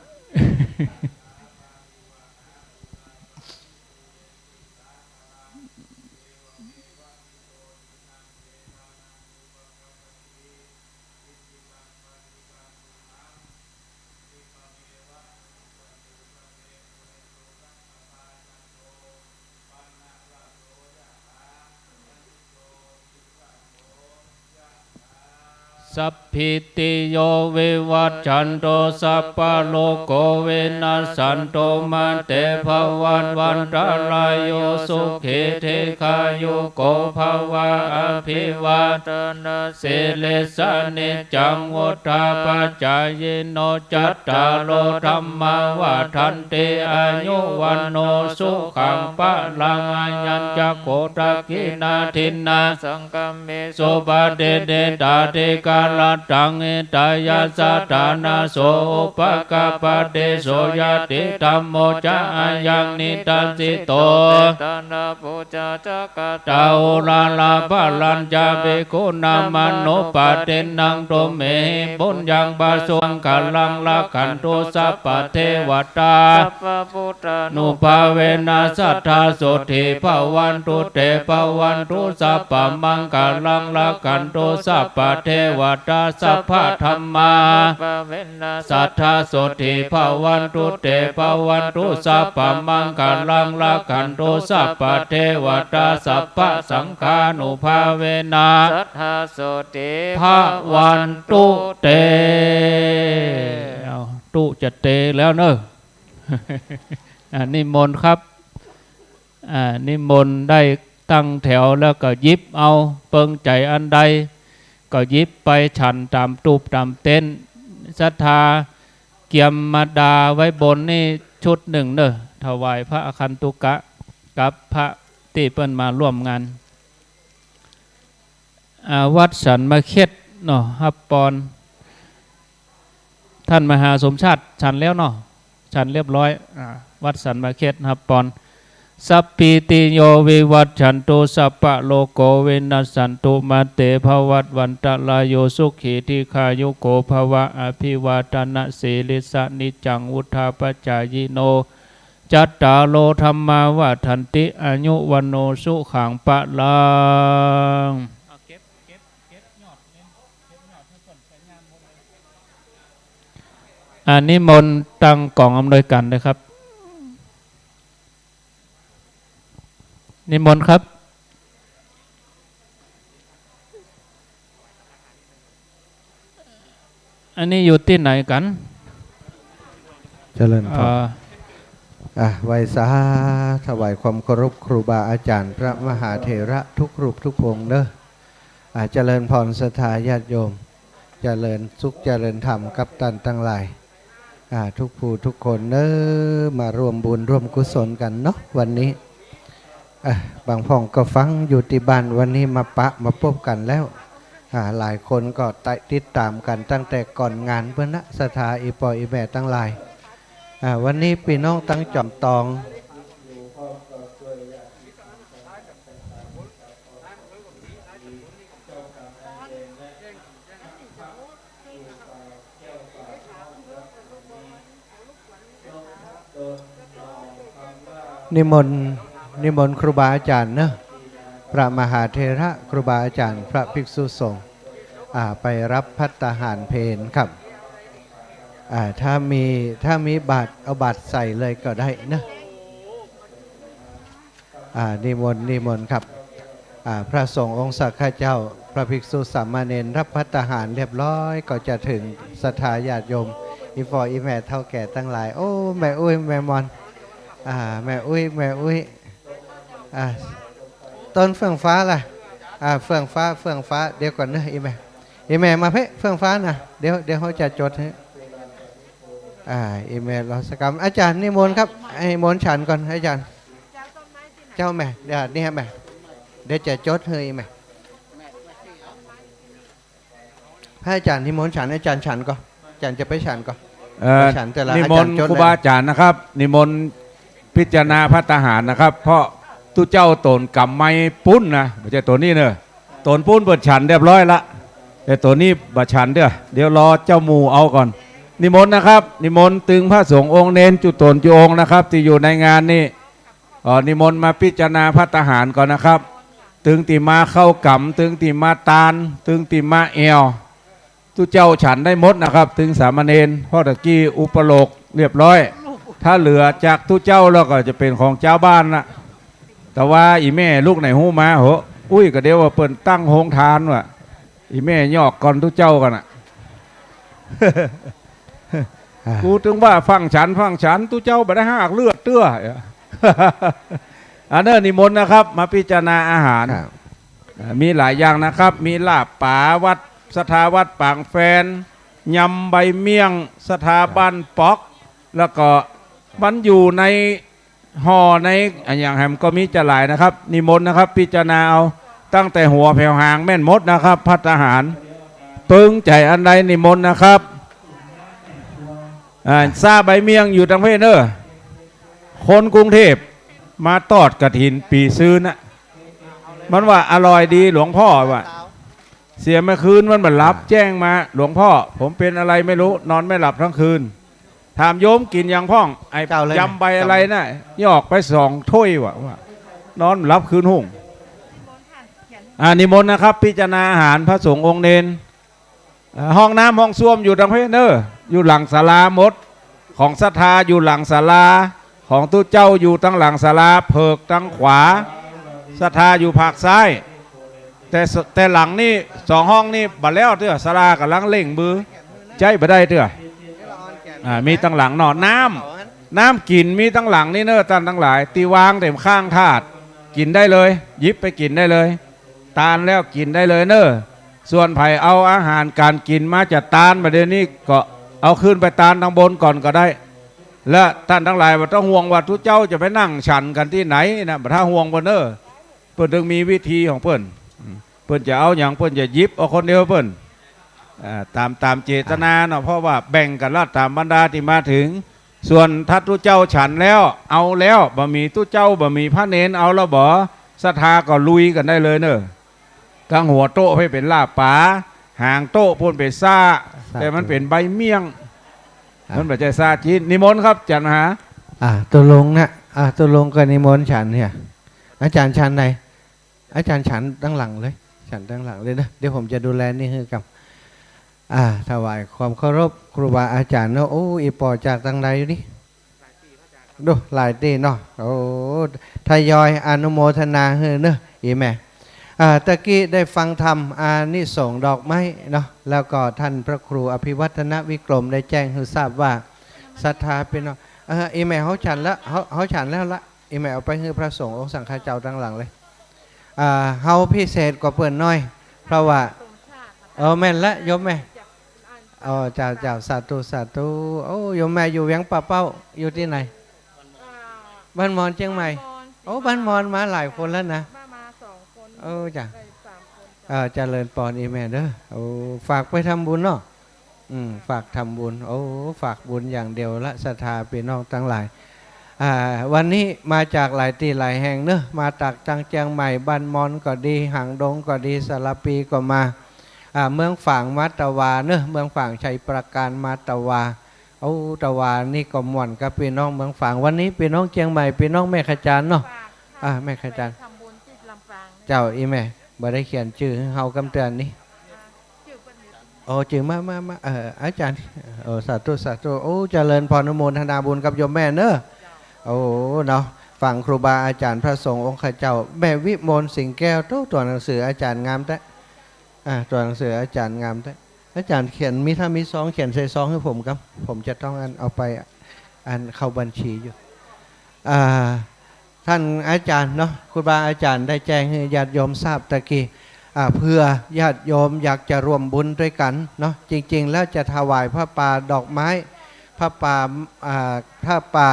สัพพิติโย วิวัชชันตุ สัพพะโรโค วินัสสันตุ มา เต ภะวัตวันตะราโย สุขี ทีฆายุโก ภะวะ อะภิวาทะนะ สีลิสสะ นิจจัง วุฑฒาปะจายิโน จัตตาโร ธัมมา วัฑฒันติ อายุ วัณโณ สุขัง พะลัง อายัญจะ โข ทักขิณา ทินนา สังฆะ เม สุปะติฏฐิตา ทิกะรัตถัง หิตายัสสะ ฐานะโส อุปะกัปปะติ โส ญาติธัมโม จะ อายัง นิดัสสิโต เต ตานะ ปู จา จักกัตตา อุราระ พะรัญจะ ภิกขุนามานุปาทินนัง ตุมเหหิ ปุญญัง ปะสุ มังคะลัง รักขันตุ สัพพะเทวะตา สัพพะพุทธานุภาเวนะ สัตถาโสตถี ภะวันตุ เต ภะวันตุ สัพพะมังคะลัง รักขันตุ สัพพะเทวะตา สัพพะธัมมานุภาเว นะ สัตถาโสตถี ภะวันตุ เต ภะวันตุ สัพพะมังคะลัง รักขันตุ สัพพะเทวะตา สัพพะสังฆานุภาเวนะ สัตถาโสตถี ภะวันตุ เต เอาตุจะเตแล้วเน่อ อ่า นิมนต์ครับ อ่า นิมนต์ได้ตั้งแถวแล้วก็หยิบเอา เปิงใจ๋อันใดก็หยิบไปฉันต๋ามตูบต๋ามเต็นท์ ศรัทธาเกียมมาดาไว้บนนี่ชุดนึ่งเน่อ ถวายพระอาคันตุกะกับพระตี้เปิ้นมาร่วมงาน อ่า วัดสันมะเข็ดเนาะ ฮับปอน ต้านมหาสมชาติฉันแล้วเนาะ ฉันเรียบร้อย อ่า วัดสันมะเข็ดฮับปอน สัพพีติโยวิวัชชันตุ สัพพะโรโควินัสสันตุ มาเตภวัตวันตะราโย สุขีทีฆายุโกภวะ อภิวาทะนะสีลิสสะ นิจจังวุฑฒาปะจายิโน จัตตาโรธัมมาวัฑฒันติ อายุวัณโณสุขังพะลัง อ่า นิมนต์ตางก๋องอำนวยก๋านเลยครับ นิมนต์ครับ อันนี้อยู่ตี้ไหนกั๋น เจริญพร อ่า อ่ะ ไหว้สา ถวายความเคารพครูบาอาจ๋ารย์พระมหาเถระทุกรูปทุกองค์เน่อ อ่า เจริญพรศรัทธาญาติโยม เจริญสุขเจริญธรรมกับต้านตังหลาย อ่า ทุกผู้ทุกคนเน่อ มาร่วมบุญร่วมกุศลกั๋นเนาะ วันนี้ อ่ะ บางพ่องก็ฟังอยู่ตี้บ้าน วันนี้มาปะมาปบกั๋นแล้ว อ่า หลายคนก็ติดต๋ามกั๋นตั้งแต่ก่อนงานปู้นนะ ศรัทธาอี่ป้ออี่แม่ตังหลาย อ่า วันนี้ปี้น้องตังจ๋อมตอง นิมนต์ นิมนต์ครูบาอาจ๋ารย์เนาะ พระมหาเถระ ครูบาอาจ๋ารย์ พระภิกษุสงฆ์ อ่า ไปรับภัตตาหารเพลครับ อ่า ถ้ามี ถ้ามีบาตร เอาบาตรใส่เลยก็ได้เนาะ อ่า นิมนต์ นิมนต์ครับ อ่า พระสงฆ์องค์สังฆเจ้า พระภิกษุสามเณร รับภัตตาหารเรียบร้อย ก็จะเถิงศรัทธาญาติโยม อี่ป้ออี่แม่เฒ่าแก่ตังหลาย โอ้ แม่อุ๊ย แม่มอน อ่า แม่อุ๊ย แม่อุ๊ย อ่า ต้นเฟื่องฟ้าล่ะ อ่า เฟื่องฟ้า เฟื่องฟ้า เดี๋ยวก่อนเนาะ อี่แม่ อี่แม่มาเป๊ะ เฟื่องฟ้าน่ะ เดี๋ยว เดี๋ยวเฮาจะจดหื้อ อ่า อี่แม่รอสักกำ อาจ๋ารย์นิมนต์ครับ นิมนต์ฉันก่อน อาจ๋ารย์ เจ้าแม่ เดี๋ยวนี่ฮะแม่ เดี๋ยวจะจดหื้ออี่แม่ พระอาจ๋ารย์นิมนต์ฉัน อาจ๋ารย์ฉันก่อน อาจ๋ารย์จะไปฉันก่อน เอ่อ ฉันแต่ละ นิมนต์ อาจ๋ารย์จด ครูบาอาจ๋ารย์นะครับ นิมนต์พิจารณาภัตตาหารนะครับ เพราะตุ๊เจ้าโตนก๋ำไม้ปุ้นนะ บ่ใจ้โตนนี้เน่อ โตนปุ้นเปิ้นฉันเรียบร้อยละ แต่โตนนี้บ่ฉันเตื้อ เดี๋ยวรอเจ้าหมู่เอาก่อน นิมนต์นะครับ นิมนต์ตึงพระสงฆ์องค์เณรจุโตนจุองค์นะครับ ตี้อยู่ในงานนี้ เอ่อ นิมนต์มาพิจารณาภัตตาหารก่อนนะครับ ตึงตี้มาเข้าก๋ำ ตึงตี้มาตาน ตึงตี้มาแอ่ว ตุ๊เจ้าฉันได้หมดนะครับ ตึงสามเณร เพราะตะกี้อุปโลกเรียบร้อย ถ้าเหลือจากตุ๊เจ้าแล้วก็จะเป๋นของจาวบ้านละ แต่ว่าอี่แม่ลูกไหนฮู้มา โห อุ้ย ก็เดี๋ยวว่าเปิ้นตั้งโฮงทานว่ะ อี่แม่ยอกก่อนตุ๊เจ้าก่อนน่ะ อ่า กูตึงว่าฟั่งฉัน ฟั่งฉัน ตุ๊เจ้าบ่ได้หากเลือดเตื้อ อันเน่อ นิมนต์นะครับ มาพิจารณาอาหาร ครับ อ่า มีหลายอย่างนะครับ มีลาบป๋าวัด ศรัทธาวัดปางแฟน ยำใบเมี่ยง ศรัทธาบ้านป๊อก แล้วก็มันอยู่ในห่อในอะหยังแหมก็มีจะหลายนะครับ นิมนต์นะครับ พิจารณาเอา ตั้งแต่หัวแผวหางแม่นหมดนะครับ ภัตตาหาร ปึงใจ๋อันใดนิมนต์นะครับ อ่า ซ่าใบเมี่ยงอยู่ตังเพศเน่อ คนกรุงเทพมาตอดกฐินปี๋ซืนน่ะ มันว่าอร่อยดีหลวงพ่อว่ะ เสียเมื่อคืนมันบ่หลับ อ่า แจ้งมา หลวงพ่อ ผมเป็นอะไรไม่รู้ นอนไม่หลับทั้งคืน ถามโยมกิ๋นหยังพ่อง ไอ้ เจ้าเลย ยำใบอะไรน่ะ ยอกไปสองถ้วยว่ะ ว่า นอนบ่หลับคืนฮุ่ง อ่า นิมนต์นะครับ พิจารณาอาหารพระสงฆ์องค์เณร เอ่อ ห้องน้ำห้องส้วมอยู่ตังเพศเน่อ อยู่หลังศาลาหมด ของศรัทธาอยู่หลังศาลา ของตุ๊เจ้าอยู่ตังหลังศาลา เผิกตังขวา ศรัทธาอยู่ผากซ้าย แต่ส- แต่หลังนี้สองห้องนี้บ่แล้วเตื้อ ศาลาก่ำลังเร่งมือ ใจ๊บ่ได้เตื้อ อ่า มีตังหลังเนาะ น้ำ น้ำกิ๋นมีตังหลังนี้เน่อ ต้านตังหลาย ตี้วางเต็มข้างถาด กิ๋นได้เลย หยิบไปกิ๋นได้เลย ตานแล้วกิ๋นได้เลยเน่อ ส่วนใผเอาอาหารก๋านกิ๋นมาจะตานบ่าเดี่ยวนี้ก็เอาขึ้นไปตานตังบนก่อนก็ได้ และต้านตังหลายบ่ต้องห่วงว่าตุ๊เจ้าจะไปนั่งฉันกั๋นตี้ไหนนะ บ่ต้องห่วงเปิ้นเน่อ เปิ้นตึงมีวิธีของเปิ้น เปิ้นจะเอาหยังเปิ้นจะหยิบเอาคนเดียวเปิ้น อ่า ต๋าม ต๋ามเจตนาเนาะ เพราะว่าแบ่งกั๋นละต๋ามบรรดาตี้มาเถิง ส่วนถ้าตุ๊เจ้าฉันแล้ว เอาแล้ว บ่มีตุ๊เจ้า บ่มีพระเณรเอาแล้วบ่ ศรัทธาก็ลุยกั๋นได้เลยเน่อ ตังหัวโต๊ะไปเป๋นลาบป๋า หางโต๊ะปู๊นเป๋นซ่า ซ่า แต่มันเป๋นใบเมี่ยง อ่ะ มันบ่ใจ้ซ่าจี๊น นิมนต์ครับ อาจ๋ารย์มหา อ่า ตกลงนะ อ่า ตกลงก็นิมนต์ฉันเนี่ย อาจ๋ารย์ฉันไหน อาจ๋ารย์ฉันตังหลังเลย ฉันตังหลังเลยนะ เดี๋ยวผมจะดูแลนี่หื้อครับ อ่า ถวายความเคารพครูบาอาจ๋ารย์เนาะ โอ้ อี่ป้อจากตังใดอยู่นี่ ดู หลายตี้เนาะ โอ้ ทยอยอนุโมทนาหื้อเนาะ อี่แม่ อ่า ตะกี้ได้ฟังธรรม อานิสงส์ดอกไม้เนาะ แล้วก็ท่านพระครูอภิวัฒนวิกรมได้แจ้งหื้อทราบว่า ศรัทธาพี่น้อง เออ อี่แม่เฮาฉันละ เฮา เฮาฉันแล้วละ อี่แม่เอาไปหื้อพระสงฆ์องค์สังฆาเจ้าตังหลังเลย อ่า เฮาพิเศษกว่าเปิ้นหน้อย เพราะว่า เออ แม่นละ โยมแม่ อ๋อ เจ้า เจ้า สาธุ สาธุ โอ้ โยมแม่อยู่เวียงป่าเป้า อยู่ตี้ไหน อ่า บ้านมอนเจียงใหม่ บ้านมอน โอ้ บ้านมอนมาหลายคนแล้วนะ มา มาสองคน เออ จ้ะ ได้สามคน เออ เจริญปอนอี่แม่เด้อ โอ้ ฝากไปทำบุญเนาะ อืม ฝากทำบุญ โอ้ ฝากบุญอย่างเดียวละ ศรัทธาพี่น้องตังหลาย อ่า วันนี้มาจากหลายตี้หลายแห่งเนาะ มาจากตังเจียงใหม่ บ้านมอนก็ดี หางดงก็ดี สารภีก็มา อ่า เมืองฝางมาตะวาเนาะ เมืองฝางชัยปราการมาตะวา โอ้ ตะวานี่ก็ม่วนกับพี่น้องเมืองฝาง วันนี้พี่น้องเจียงใหม่ พี่น้องแม่ขจารเนาะ อ่า แม่ขจาร ไปทำบุญตี้ลำปาง เจ้า อี่แม่ บ่ได้เขียนจื้อหื้อเฮากำเตือนนี่ โอ้ จื้อมา มา มา เอ่อ อาจ๋ารย์ โอ้ สาธุ สาธุ โอ้ เจริญปอนอนุโมทนาบุญกับโยมแม่เนาะ โอ้ เนาะ ฟังครูบาอาจ๋ารย์พระสงฆ์องค์ข้าเจ้า แม่วิมลสิงห์แก้ว โต๊ะ ตั๋วหนังสืออาจ๋ารย์งามแต๊ อ่า ตั๋วหนังสืออาจ๋ารย์งามแต๊ อาจ๋ารย์เขียนมี ถ้ามีซองเขียนใส่ซองหื้อผมครับ ผมจะต้องอันเอาไปอันเข้าบัญชีอยู่ อ่า ท่านอาจ๋ารย์เนาะ ครูบาอาจ๋ารย์ได้แจ้งหื้อญาติโยมทราบตะกี้ อ่า เผื่อญาติโยมอยากจะร่วมบุญด้วยกั๋นเนาะ จริงๆ แล้วจะถวายผ้าป่าดอกไม้ ผ้าป่า อ่า ผ้าป่า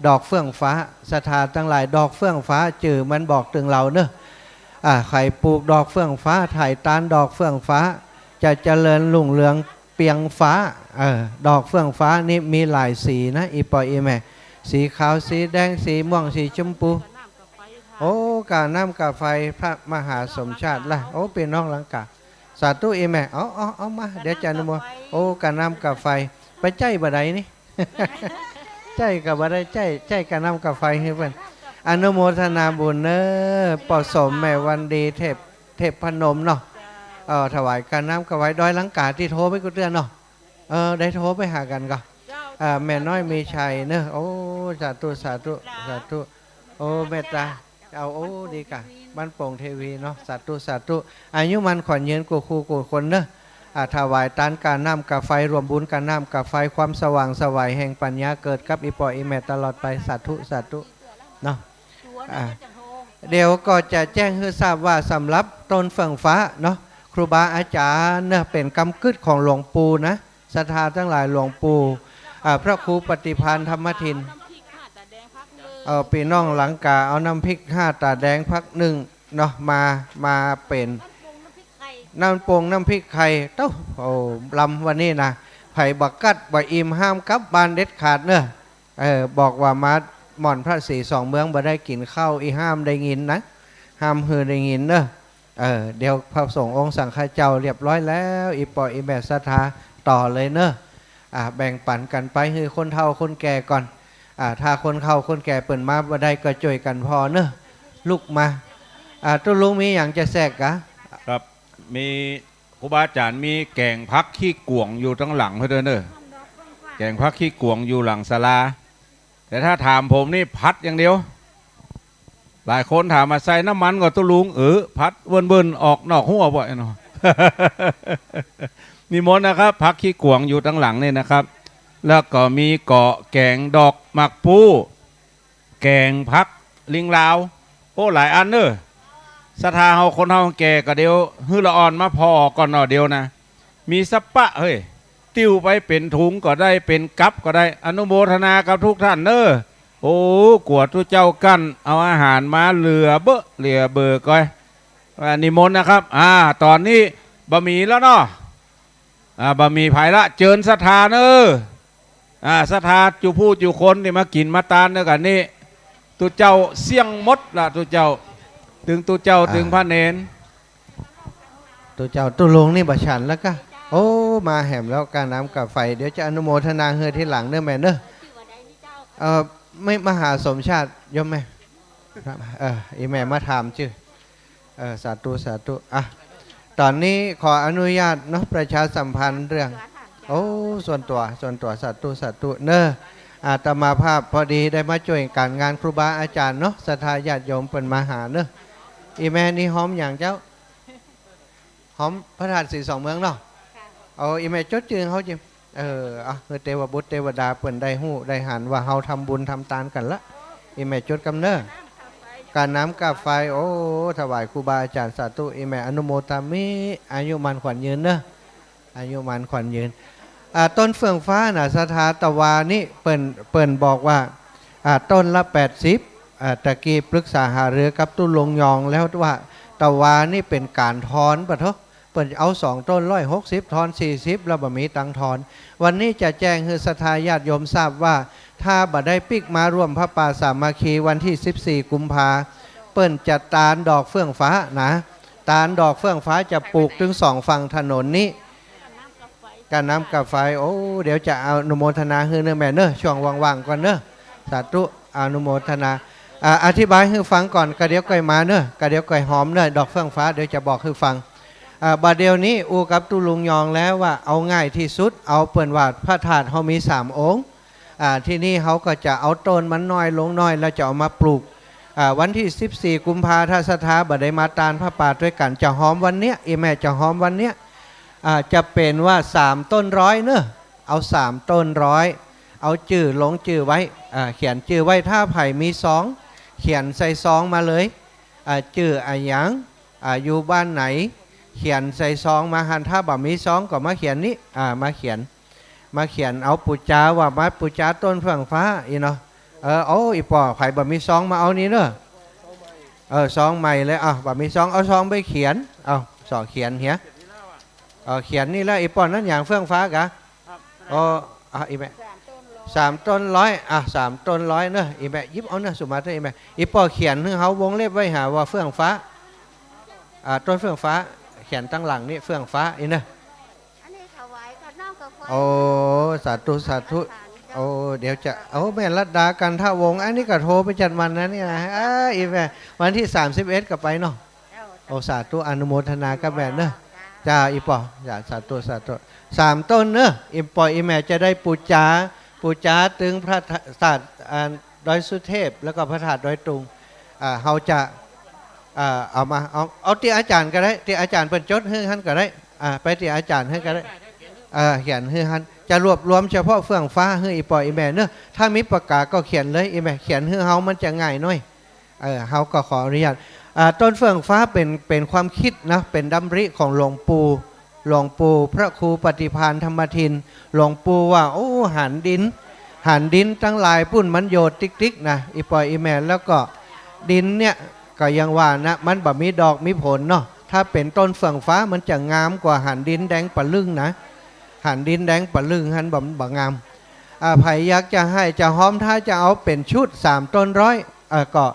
ดอกเฟื่องฟ้า ศรัทธาตังหลาย ดอกเฟื่องฟ้าจื้อมันบอกตึงเฮาเนาะ อ่า ใผปลูกดอกเฟื่องฟ้า ไถ่ตานดอกเฟื่องฟ้า จะเจริญรุ่งเรือง เปียงฟ้า เออ ดอกเฟื่องฟ้านี่มีหลายสีนะ อี่ป้ออี่แม่ สีขาว สีแดง สีม่วง สีชมพู โอ้ กาน้ำกาไฟพระมหาสมชาติละ โอ้ ปี้น้องลังกา สาธุอี่แม่ เอา เอา เอามา เดี๋ยวจะอนุโมท โอ้ กาน้ำกาไฟ ไปใจ๊บ่าใดนี่ ใจ๊ก็บ่ได้ใจ๊ ใจ๊กาน้ำกาไฟหื้อเปิ้น อนุโมทนาบุญเน้อ ป้อสมแม่วันดี เทพ เทพพนมเนาะ เออ ถวายกาน้ำกาไฟ ดอยลังกาตี้โทไปกู้เตื้อเนาะ เออ ได้โทไปหากั๋นก่อ เออ แม่น้อยมีชัยเน้อ โอ้ สาธุ สาธุ สาธุ โอ้ เมตตา เอา โอ้ ดีก่ะ บ้านโป่งเทวีเนาะ สาธุ สาธุ อายุมั่นขวัญยืนกู้คู่กู้คนเน้อ อ่า ถวายตานกาน้ำกาไฟ ร่วมบุญกาน้ำกาไฟ ความสว่างไสวแห่งปัญญาเกิดกับอี่ป้ออี่แม่ตลอดไป สาธุ สาธุ เนาะ อ่า เดี๋ยวก็จะแจ้งหื้อทราบว่าสำหรับต้นเฟื่องฟ้าเนาะ ครูบาอาจ๋ารย์เน้อ เป๋นกำกึ๊ดของหลวงปู่นะ ศรัทธาตังหลาย หลวงปู่ อ่า พระครูปฏิภาณธรรมทิน เออ ปี้น้องลังกาเอาน้ำพริกห้าต๋าแดงพักนึ่งเนาะ มา มาเป๋นน้ำปงน้ำพริกไข่ เต้า โอ้ ลำวันนี้นะ ใผบ่กัดบ่อิ่มห้ามกลับบ้านเด็ดขาดเน้อ เออ บอกว่ามาหม่อนพระศรีสองเมืองบ่ได้กิ๋นข้าวอี้ ห้ามได้ยินนะ ห้ามหื้อได้ยินเน้อ เออ เดี๋ยวพระสงฆ์องค์สังฆเจ้าเรียบร้อยแล้ว อี่ป้ออี่แม่ศรัทธาต่อเลยเน้อ อ่า แบ่งปั๋นกั๋นไปหื้อคนเฒ่าคนแก่ก่อน อ่า ถ้าคนเฒ่าคนแก่เปิ้นมาบ่ได้ก็จ้วยกั๋นผ่อเน้อ ลุกมา อ่า ตุ๊ลุงมีหยังจะแซกกะ ครับ มีครูบาอาจ๋ารย์มีแก๋งผักขี้กวงอยู่ตังหลังเปิ้นเน้อ แก๋งผักขี้กวงอยู่หลังศาลา แต่ถ้าถามผมนี่ผัดอย่างเดียว หลายคนถามว่าใส่น้ำมันก่อตุ๊ลุง เออ ผัดเบิ่นๆ ออกนอกหั้วบ่อยเนาะ นิมนต์นะครับ ผักขี้กวงอยู่ตังหลังนี่นะครับ แล้วก็มีเกาะแก๋งดอกหมากปู แก๋งผักลิงลาว โอ้ หลายอันเน้อ ศรัทธาเฮาคนเฒ่าแก่ก็เดี๋ยวหื้อละอ่อนมาผ่อก่อนเนาะ เดี๋ยวนะ มีสะปะเฮ้ย ติ้วไปเป๋นถุงก็ได้ เป๋นกับก็ได้ อนุโมทนากับทุกท่านเน้อ โอ้ กั๋วตุ๊เจ้ากั้นเอาอาหารมาเหลือเบ้อเหลือเบอก้อย อ่า นิมนต์นะครับ อ่า ต๋อนนี้บ่มีแล้วเนาะ อ่า บ่มีใผละ เจิญศรัทธาเน้อ อ่า ศรัทธาจุผู้จุคนนี่มากิ๋นมาตานเน้อกั๋นนี่ ตุ๊เจ้าเสี้ยงหมดละ ตุ๊เจ้า ตึงตุ๊เจ้า อ่า ตึงพระเณร ตุ๊เจ้าตุ๊ลุงนี่บ่ฉันแล้วกะ โอ้ มาแหมแล้ว กาน้ำกาไฟ เดี๋ยวจะอนุโมทนาหื้อทีหลังเน้อแม่เน้อ เอ่อ ไม่ มหาสมชาติ โยมแม่ เออ อี่แม่มาถามจื้อ เออ สาธุ สาธุ อ่ะ ต๋อนนี้ขออนุญาตเนาะ ประชาสัมพันธ์เรื่อง โอ้ ส่วนตั๋ว ส่วนตั๋ว สาธุ สาธุ เน้อ อาตมาภาพพอดีได้มาจ้วยก๋านงานครูบาอาจ๋ารย์เนาะ ศรัทธาญาติโยมเปิ้นมาหาเน้อ อี่แม่นี่ฮ้อมหยังเจ้า ฮ้อมพระธาตุศรีสองเมืองเนาะ เอา อี่แม่จดจื้อเฮาจิ เออ อ่ะ หื้อเตวบุตรเตวดาเปิ้นได้ฮู้ได้หันว่าเฮาทำบุญทำตานกั๋นละ อี่แม่จดกำเน้อ กาน้ำกาไฟ โอ้ ถวายครูบาอาจ๋ารย์ สาธุ อี่แม่อนุโมทามิ อายุมั่นขวัญยืนเน้อ อายุมั่นขวัญยืน อ่า ต้นเฟื่องฟ้าน่ะ ศรัทธา ตะวานี่เปิ้น เปิ้นบอกว่า อ่า ต้นละแปดสิบ อ่า ตะกี้ปรึกษาหารือกับตุ๊ลุงยองแล้วว่า ตะวานี่เป๋นก๋านทอนปะโถ เปิ้นเอาสองต้นร้อยหกสิบ ทอนสี่สิบ แล้วบ่มีตังค์ทอน วันนี้จะแจ้งหื้อศรัทธาญาติโยมทราบว่า ถ้าบ่ได้ปิ๊กมาร่วมผ้าป่าสามัคคีวันตี้สิบสี่กุมภา เปิ้นจะตานดอกเฟื่องฟ้านะ ตานดอกเฟื่องฟ้าจะปลูกตึงสองฝั่งถนนนี้ กาน้ำกาไฟ โอ้ เดี๋ยวจะอนุโมทนาหื้อเน้อแม่เน้อ ช่วงว่างๆ ก่อนเน้อ สาธุ อนุโมทนา อ่า อธิบายหื้อฟังก่อน กะเดี๋ยวก่อยมาเน้อ กะเดี๋ยวก่อยฮ้อมเน้อ ดอกเฟื่องฟ้า เดี๋ยวจะบอกหื้อฟัง อ่า บ่าเดี่ยวนี้อู้กับตุ๊ลุงยองแล้วว่าเอาง่ายตี้สุด เอาเปิ้นว่าพระธาตุเฮามีสามองค์ อ่า ทีนี้เฮาก็จะเอาต้นมันน้อยลงน้อย แล้วจะเอามาปลูก อ่า วันตี้สิบสี่กุมภา ถ้าศรัทธาบ่ได้มาตานผ้าป่าตวยกั๋น จะฮ้อมวันเนี้ย อี่แม่จะฮ้อมวันเนี้ย อ่า จะเป๋นว่าสามต้นร้อยเน้อ เอาสามต้นร้อย เอาจื้อลงจื้อไว้ อ่า เขียนจื้อไว้ ถ้าใผมีซอง เขียนใส่ซองมาเลย อ่า จื้ออะหยัง อ่า อยู่บ้านไหน เขียนใส่ซองมาหั้น ถ้าบ่มีซองก็มาเขียนนี้ อ่า มาเขียน มาเขียนเอาปู๋จาว่ามาปู๋จาต้นเฟื่องฟ้าอี้เนาะ เออ เอา อี่ป้อ ใผบ่มีซองมาเอานี้เน้อ เออ ซองใหม่เลย อ่ะ บ่มีซอง เอาซองไปเขียน เอา ซองเขียนเหีย เออ เขียนนี่แล้ว อี่ป้อ นั้นหยัง เฟื่องฟ้ากะ ครับ อ๋อ อ่ะ อี่แม่ สามต้นร้อย อ่ะ สามต้นร้อยเนาะ อี่แม่ หยิบเอาเนาะ สุมาเตอร์ อี่แม่ อี่ป้อเขียนหื้อเฮาวงเล็บไว้หาว่าเฟื่องฟ้า อ่า ต้นเฟื่องฟ้า เขียนตังหลังนี่ เฟื่องฟ้า อี่เนาะ อันนี้ถวายกับน้ำกับไฟ โอ้ สาธุ สาธุ เจ้า โอ้ เดี๋ยวจะ โอ้ แม่รัตดา กันทะวงศ์ อันนี้ก็โทรไปจัดมันนะเนี่ยนะ เอ้ย อี่แม่ วันตี้สามสิบเอ็ดก็ไปเนาะ โอ้ สาธุ อนุโมทนากับแม่เนอะ จ้า อี่ป้อ จ้า สาธุ สาธุ สามต้นเนอะ อี่ป้ออี่แม่จะได้ปู๋จา ปู๋จาตึงพระธาตุ อ่า ดอยสุเทพ แล้วก็พระธาตุดอยตุง อ่า เฮาจะ อ่า เอามา เอา เอาตี้อาจ๋ารย์ก็ได้ ตี้อาจ๋ารย์เปิ้นจดหื้อหั้นก็ได้ อ่า ไปตี้อาจ๋ารย์หื้อก็ได้ เออ เขียนหื้อหั้น จะรวบรวมเฉพาะเฟื่องฟ้าหื้ออี่ป้ออี่แม่เนอะ ถ้ามีปากกาก็เขียนเลย อี่แม่ เขียนหื้อเฮามันจะง่ายหน้อย เออ เฮาก็ขออนุญาต อ่า ต้นเฟื่องฟ้าเป๋น เป๋นความกึ๊ดนะ เป๋นดำริของหลวงปู่ หลวงปู่พระครูปฏิภาณธรรมทิน หลวงปู่ว่า โอ้ หันดิน หันดินตังหลายปุ้นมันโยดติ๊กๆ นะ อี่ป้ออี่แม่ แล้วก็ดินเนี่ยก็อย่างว่านะ มันบ่มีดอกมีผลเนาะ ถ้าเป๋นต้นเฟื่องฟ้ามันจะงามกว่าหันดินแดงปะลึ่งนะ หันดินแดงปะลึ่งหั้นบ่ บ่งาม อ่า ใผอยากจะไห้จะฮอม ถ้าจะเอาเป๋นชุดสามต้นร้อย เอ่อ ก็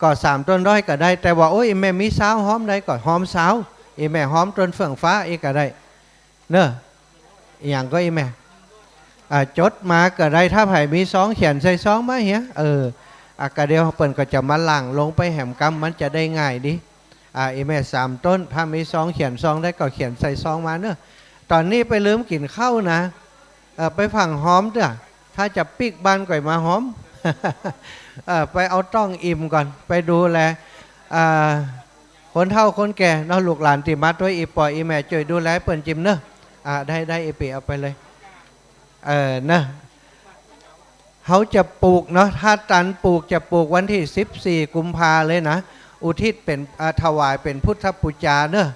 ก็สามต้นร้อยก็ได้ แต่ว่า โอ้ย อี่แม่มีซาวฮอมได้ก็ฮอมซาว อี่แม่ฮอมต้นเฟื่องฟ้าอีกก็ได้ เนอะ อี่หยังก็อี่แม่ อ่า จดมาก็ได้ ถ้าใผมีซองเขียนใส่ซองมาเหีย เออ อ่ะ ก็เดี๋ยวเปิ้นก็จะมาหลั่งลงไปแหมกำ มันจะได้ง่ายดี อ่า อี่แม่สามต้น ถ้ามีซองเขียนซองได้ก็เขียนใส่ซองมาเนอะ ต๋อนนี้ไปลืมกิ๋นข้าวนะ เออ ไปฟั่งฮอมเต๊อะ ถ้าจะปิ๊กบ้านก่อยมาฮอม เออ ไปเอาต๊องอิ่มก่อน ไปดูแล อ่า คนเฒ่าคนแก่เนาะ ลูกหลานตี้มาตวย อี่ป้ออี่แม่จ้วยดูแลเปิ้นจิมเนอะ อ่า ได้ ได้ อี่ปี้เอาไปเลย เออ เนอะ เฮาจะปลูกเนาะ ถ้าตันปลูกจะปลูกวันตี้สิบสี่กุมภาเลยนะ อุทิศเป๋น อ่า ถวายเป๋นพุทธปู๋จาเนอะ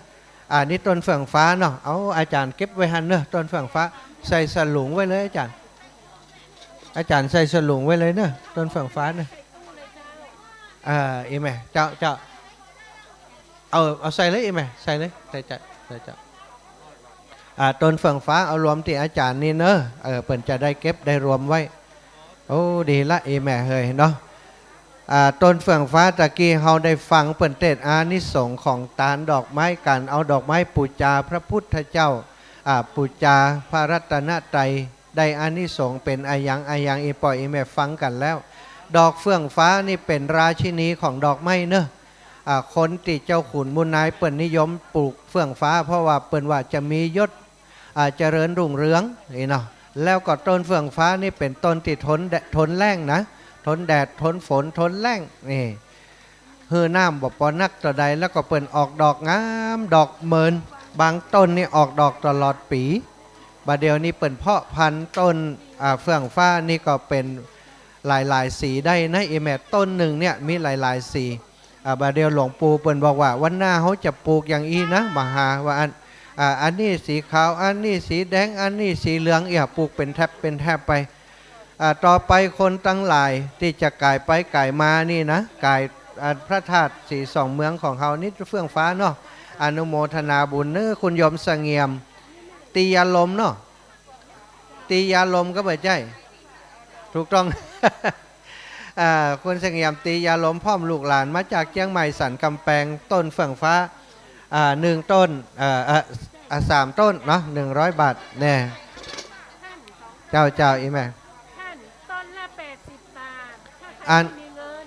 อ่า นี่ต้นเฟื่องฟ้าเนาะ เอาอาจ๋ารย์เก็บไว้หั้นเนอะ ต้นเฟื่องฟ้า ใส่สลุงไว้เลยอาจ๋ารย์ อาจ๋ารย์ใส่สลุงไว้เลยเนอะ ต้นเฟื่องฟ้าเนอะ อ่า อี่แม่ เจ้า เจ้า เอา เอาใส่เลยอี่แม่ ใส่เลย ใส่จ้ะ ใส่จ้ะ อ่า ต้นเฟื่องฟ้าเอารวมตี้อาจ๋ารย์นี่เนอะ เออ เปิ้นจะได้เก็บได้รวมไว้ โอ้ ดีละอี่แม่เฮยเนาะ อ่า ต้นเฟื่องฟ้าตะกี้เฮาได้ฟังเปิ้นเตสน์อานิสงส์ของตานดอกไม้ ก๋านเอาดอกไม้ปู๋จาพระพุทธเจ้า อ่า ปู๋จาพระรัตนตรัย ได้อานิสงส์เป๋นอะหยังอะหยัง อี่ป้ออี่แม่ฟังกั๋นแล้ว ดอกเฟื่องฟ้านี่เป๋นราชินีของดอกไม้เนอะ อ่า คนตี้เจ้าขุนมูลนายเปิ้นนิยมปลูกเฟื่องฟ้า เพราะว่าเปิ้นว่าจะมียศ อ่า เจริญรุ่งเรือง นี่เนาะ แล้วก็ต้นเฟื่องฟ้านี่เป๋นต้นตี้ทนแดด ทนแล้งนะ ทนแดด ทนฝน ทนแล้ง นี่ หื้อน้ำบ่ปอนักเต้าใด แล้วก็เปิ้นออกดอกงาม ดอกเมิน บางต้นนี่ออกดอกตลอดปี๋ บ่าเดี่ยวนี้เปิ้นเพาะพันธุ์ต้น อ่า เฟื่องฟ้านี่ก็เป๋นหลายๆ สีได้นะ อี่แม่ ต้นนึ่งเนี่ยมีหลายๆ สี อ่า บ่าเดี่ยวหลวงปู่เปิ้นบอกว่า วันหน้าเฮาจะปลูกอย่างอี้นะ บ่าหา ว่าอัน อ่า อันนี้สีขาว อันนี้สีแดง อันนี้สีเหลือง เอี้ย ปลูกเป๋นแถบเป๋นแถบไป อ่า ต่อไปคนตังหลายตี้จะก๋ายไปก๋ายมานี่นะ ก๋าย อ่า พระธาตุสีสองเมืองของเฮานี่เฟื่องฟ้าเนาะ อนุโมทนาบุญเน้อ คุณโยมเสงี่ยม ตียาลมเนาะ ตียาลมก็บ่ใจ้ ถูกต้อง อ่า คุณเสงี่ยม ตียาลม พร้อมลูกหลานมาจากเจียงใหม่สันกำแปง ต้นเฟื่องฟ้า อ่า นึ่งต้น เอ่อ เอ่อ อ่า สามต้นเนาะ นึ่งร้อยบาทแน่ เจ้า เจ้า อี่แม่ ต้นละแปดสิบบาท ถ้าใคร อัน ไม่มีเงิน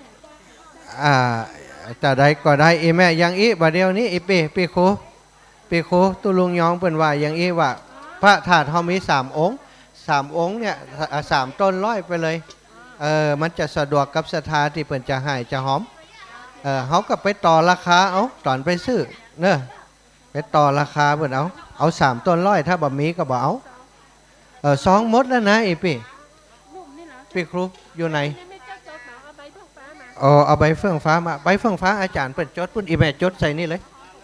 อ่า จะได้ก็ได้ อี่แม่ อย่างอี้ บ่าเดี่ยวนี้ อี่ปี้ ปี้ครู ปี้ครู ตุ๊ลุงยองเปิ้นว่าอย่างอี้ว่า พระธาตุเฮามีสามองค์ สามองค์เนี่ย อ่า สามต้นร้อยไปเลย เออ มันจะสะดวกกับศรัทธาตี้เปิ้นจะไห้จะฮอม เออ เฮาก็ไปต่อราคาเอา ต๋อนไปซื้อ เนอะ ไปต่อราคาเปิ้นเอา เอาสามต้นร้อย ถ้าบ่มีก็บ่เอา เออ ซองหมดแล้วนะ อี่ปี้ ปี้ครู อยู่ไหน อ๋อ เอาใบเฟื่องฟ้ามา ใบเฟื่องฟ้าอาจ๋ารย์เปิ้นจดปุ้น อี่แม่จดใส่นี่เลย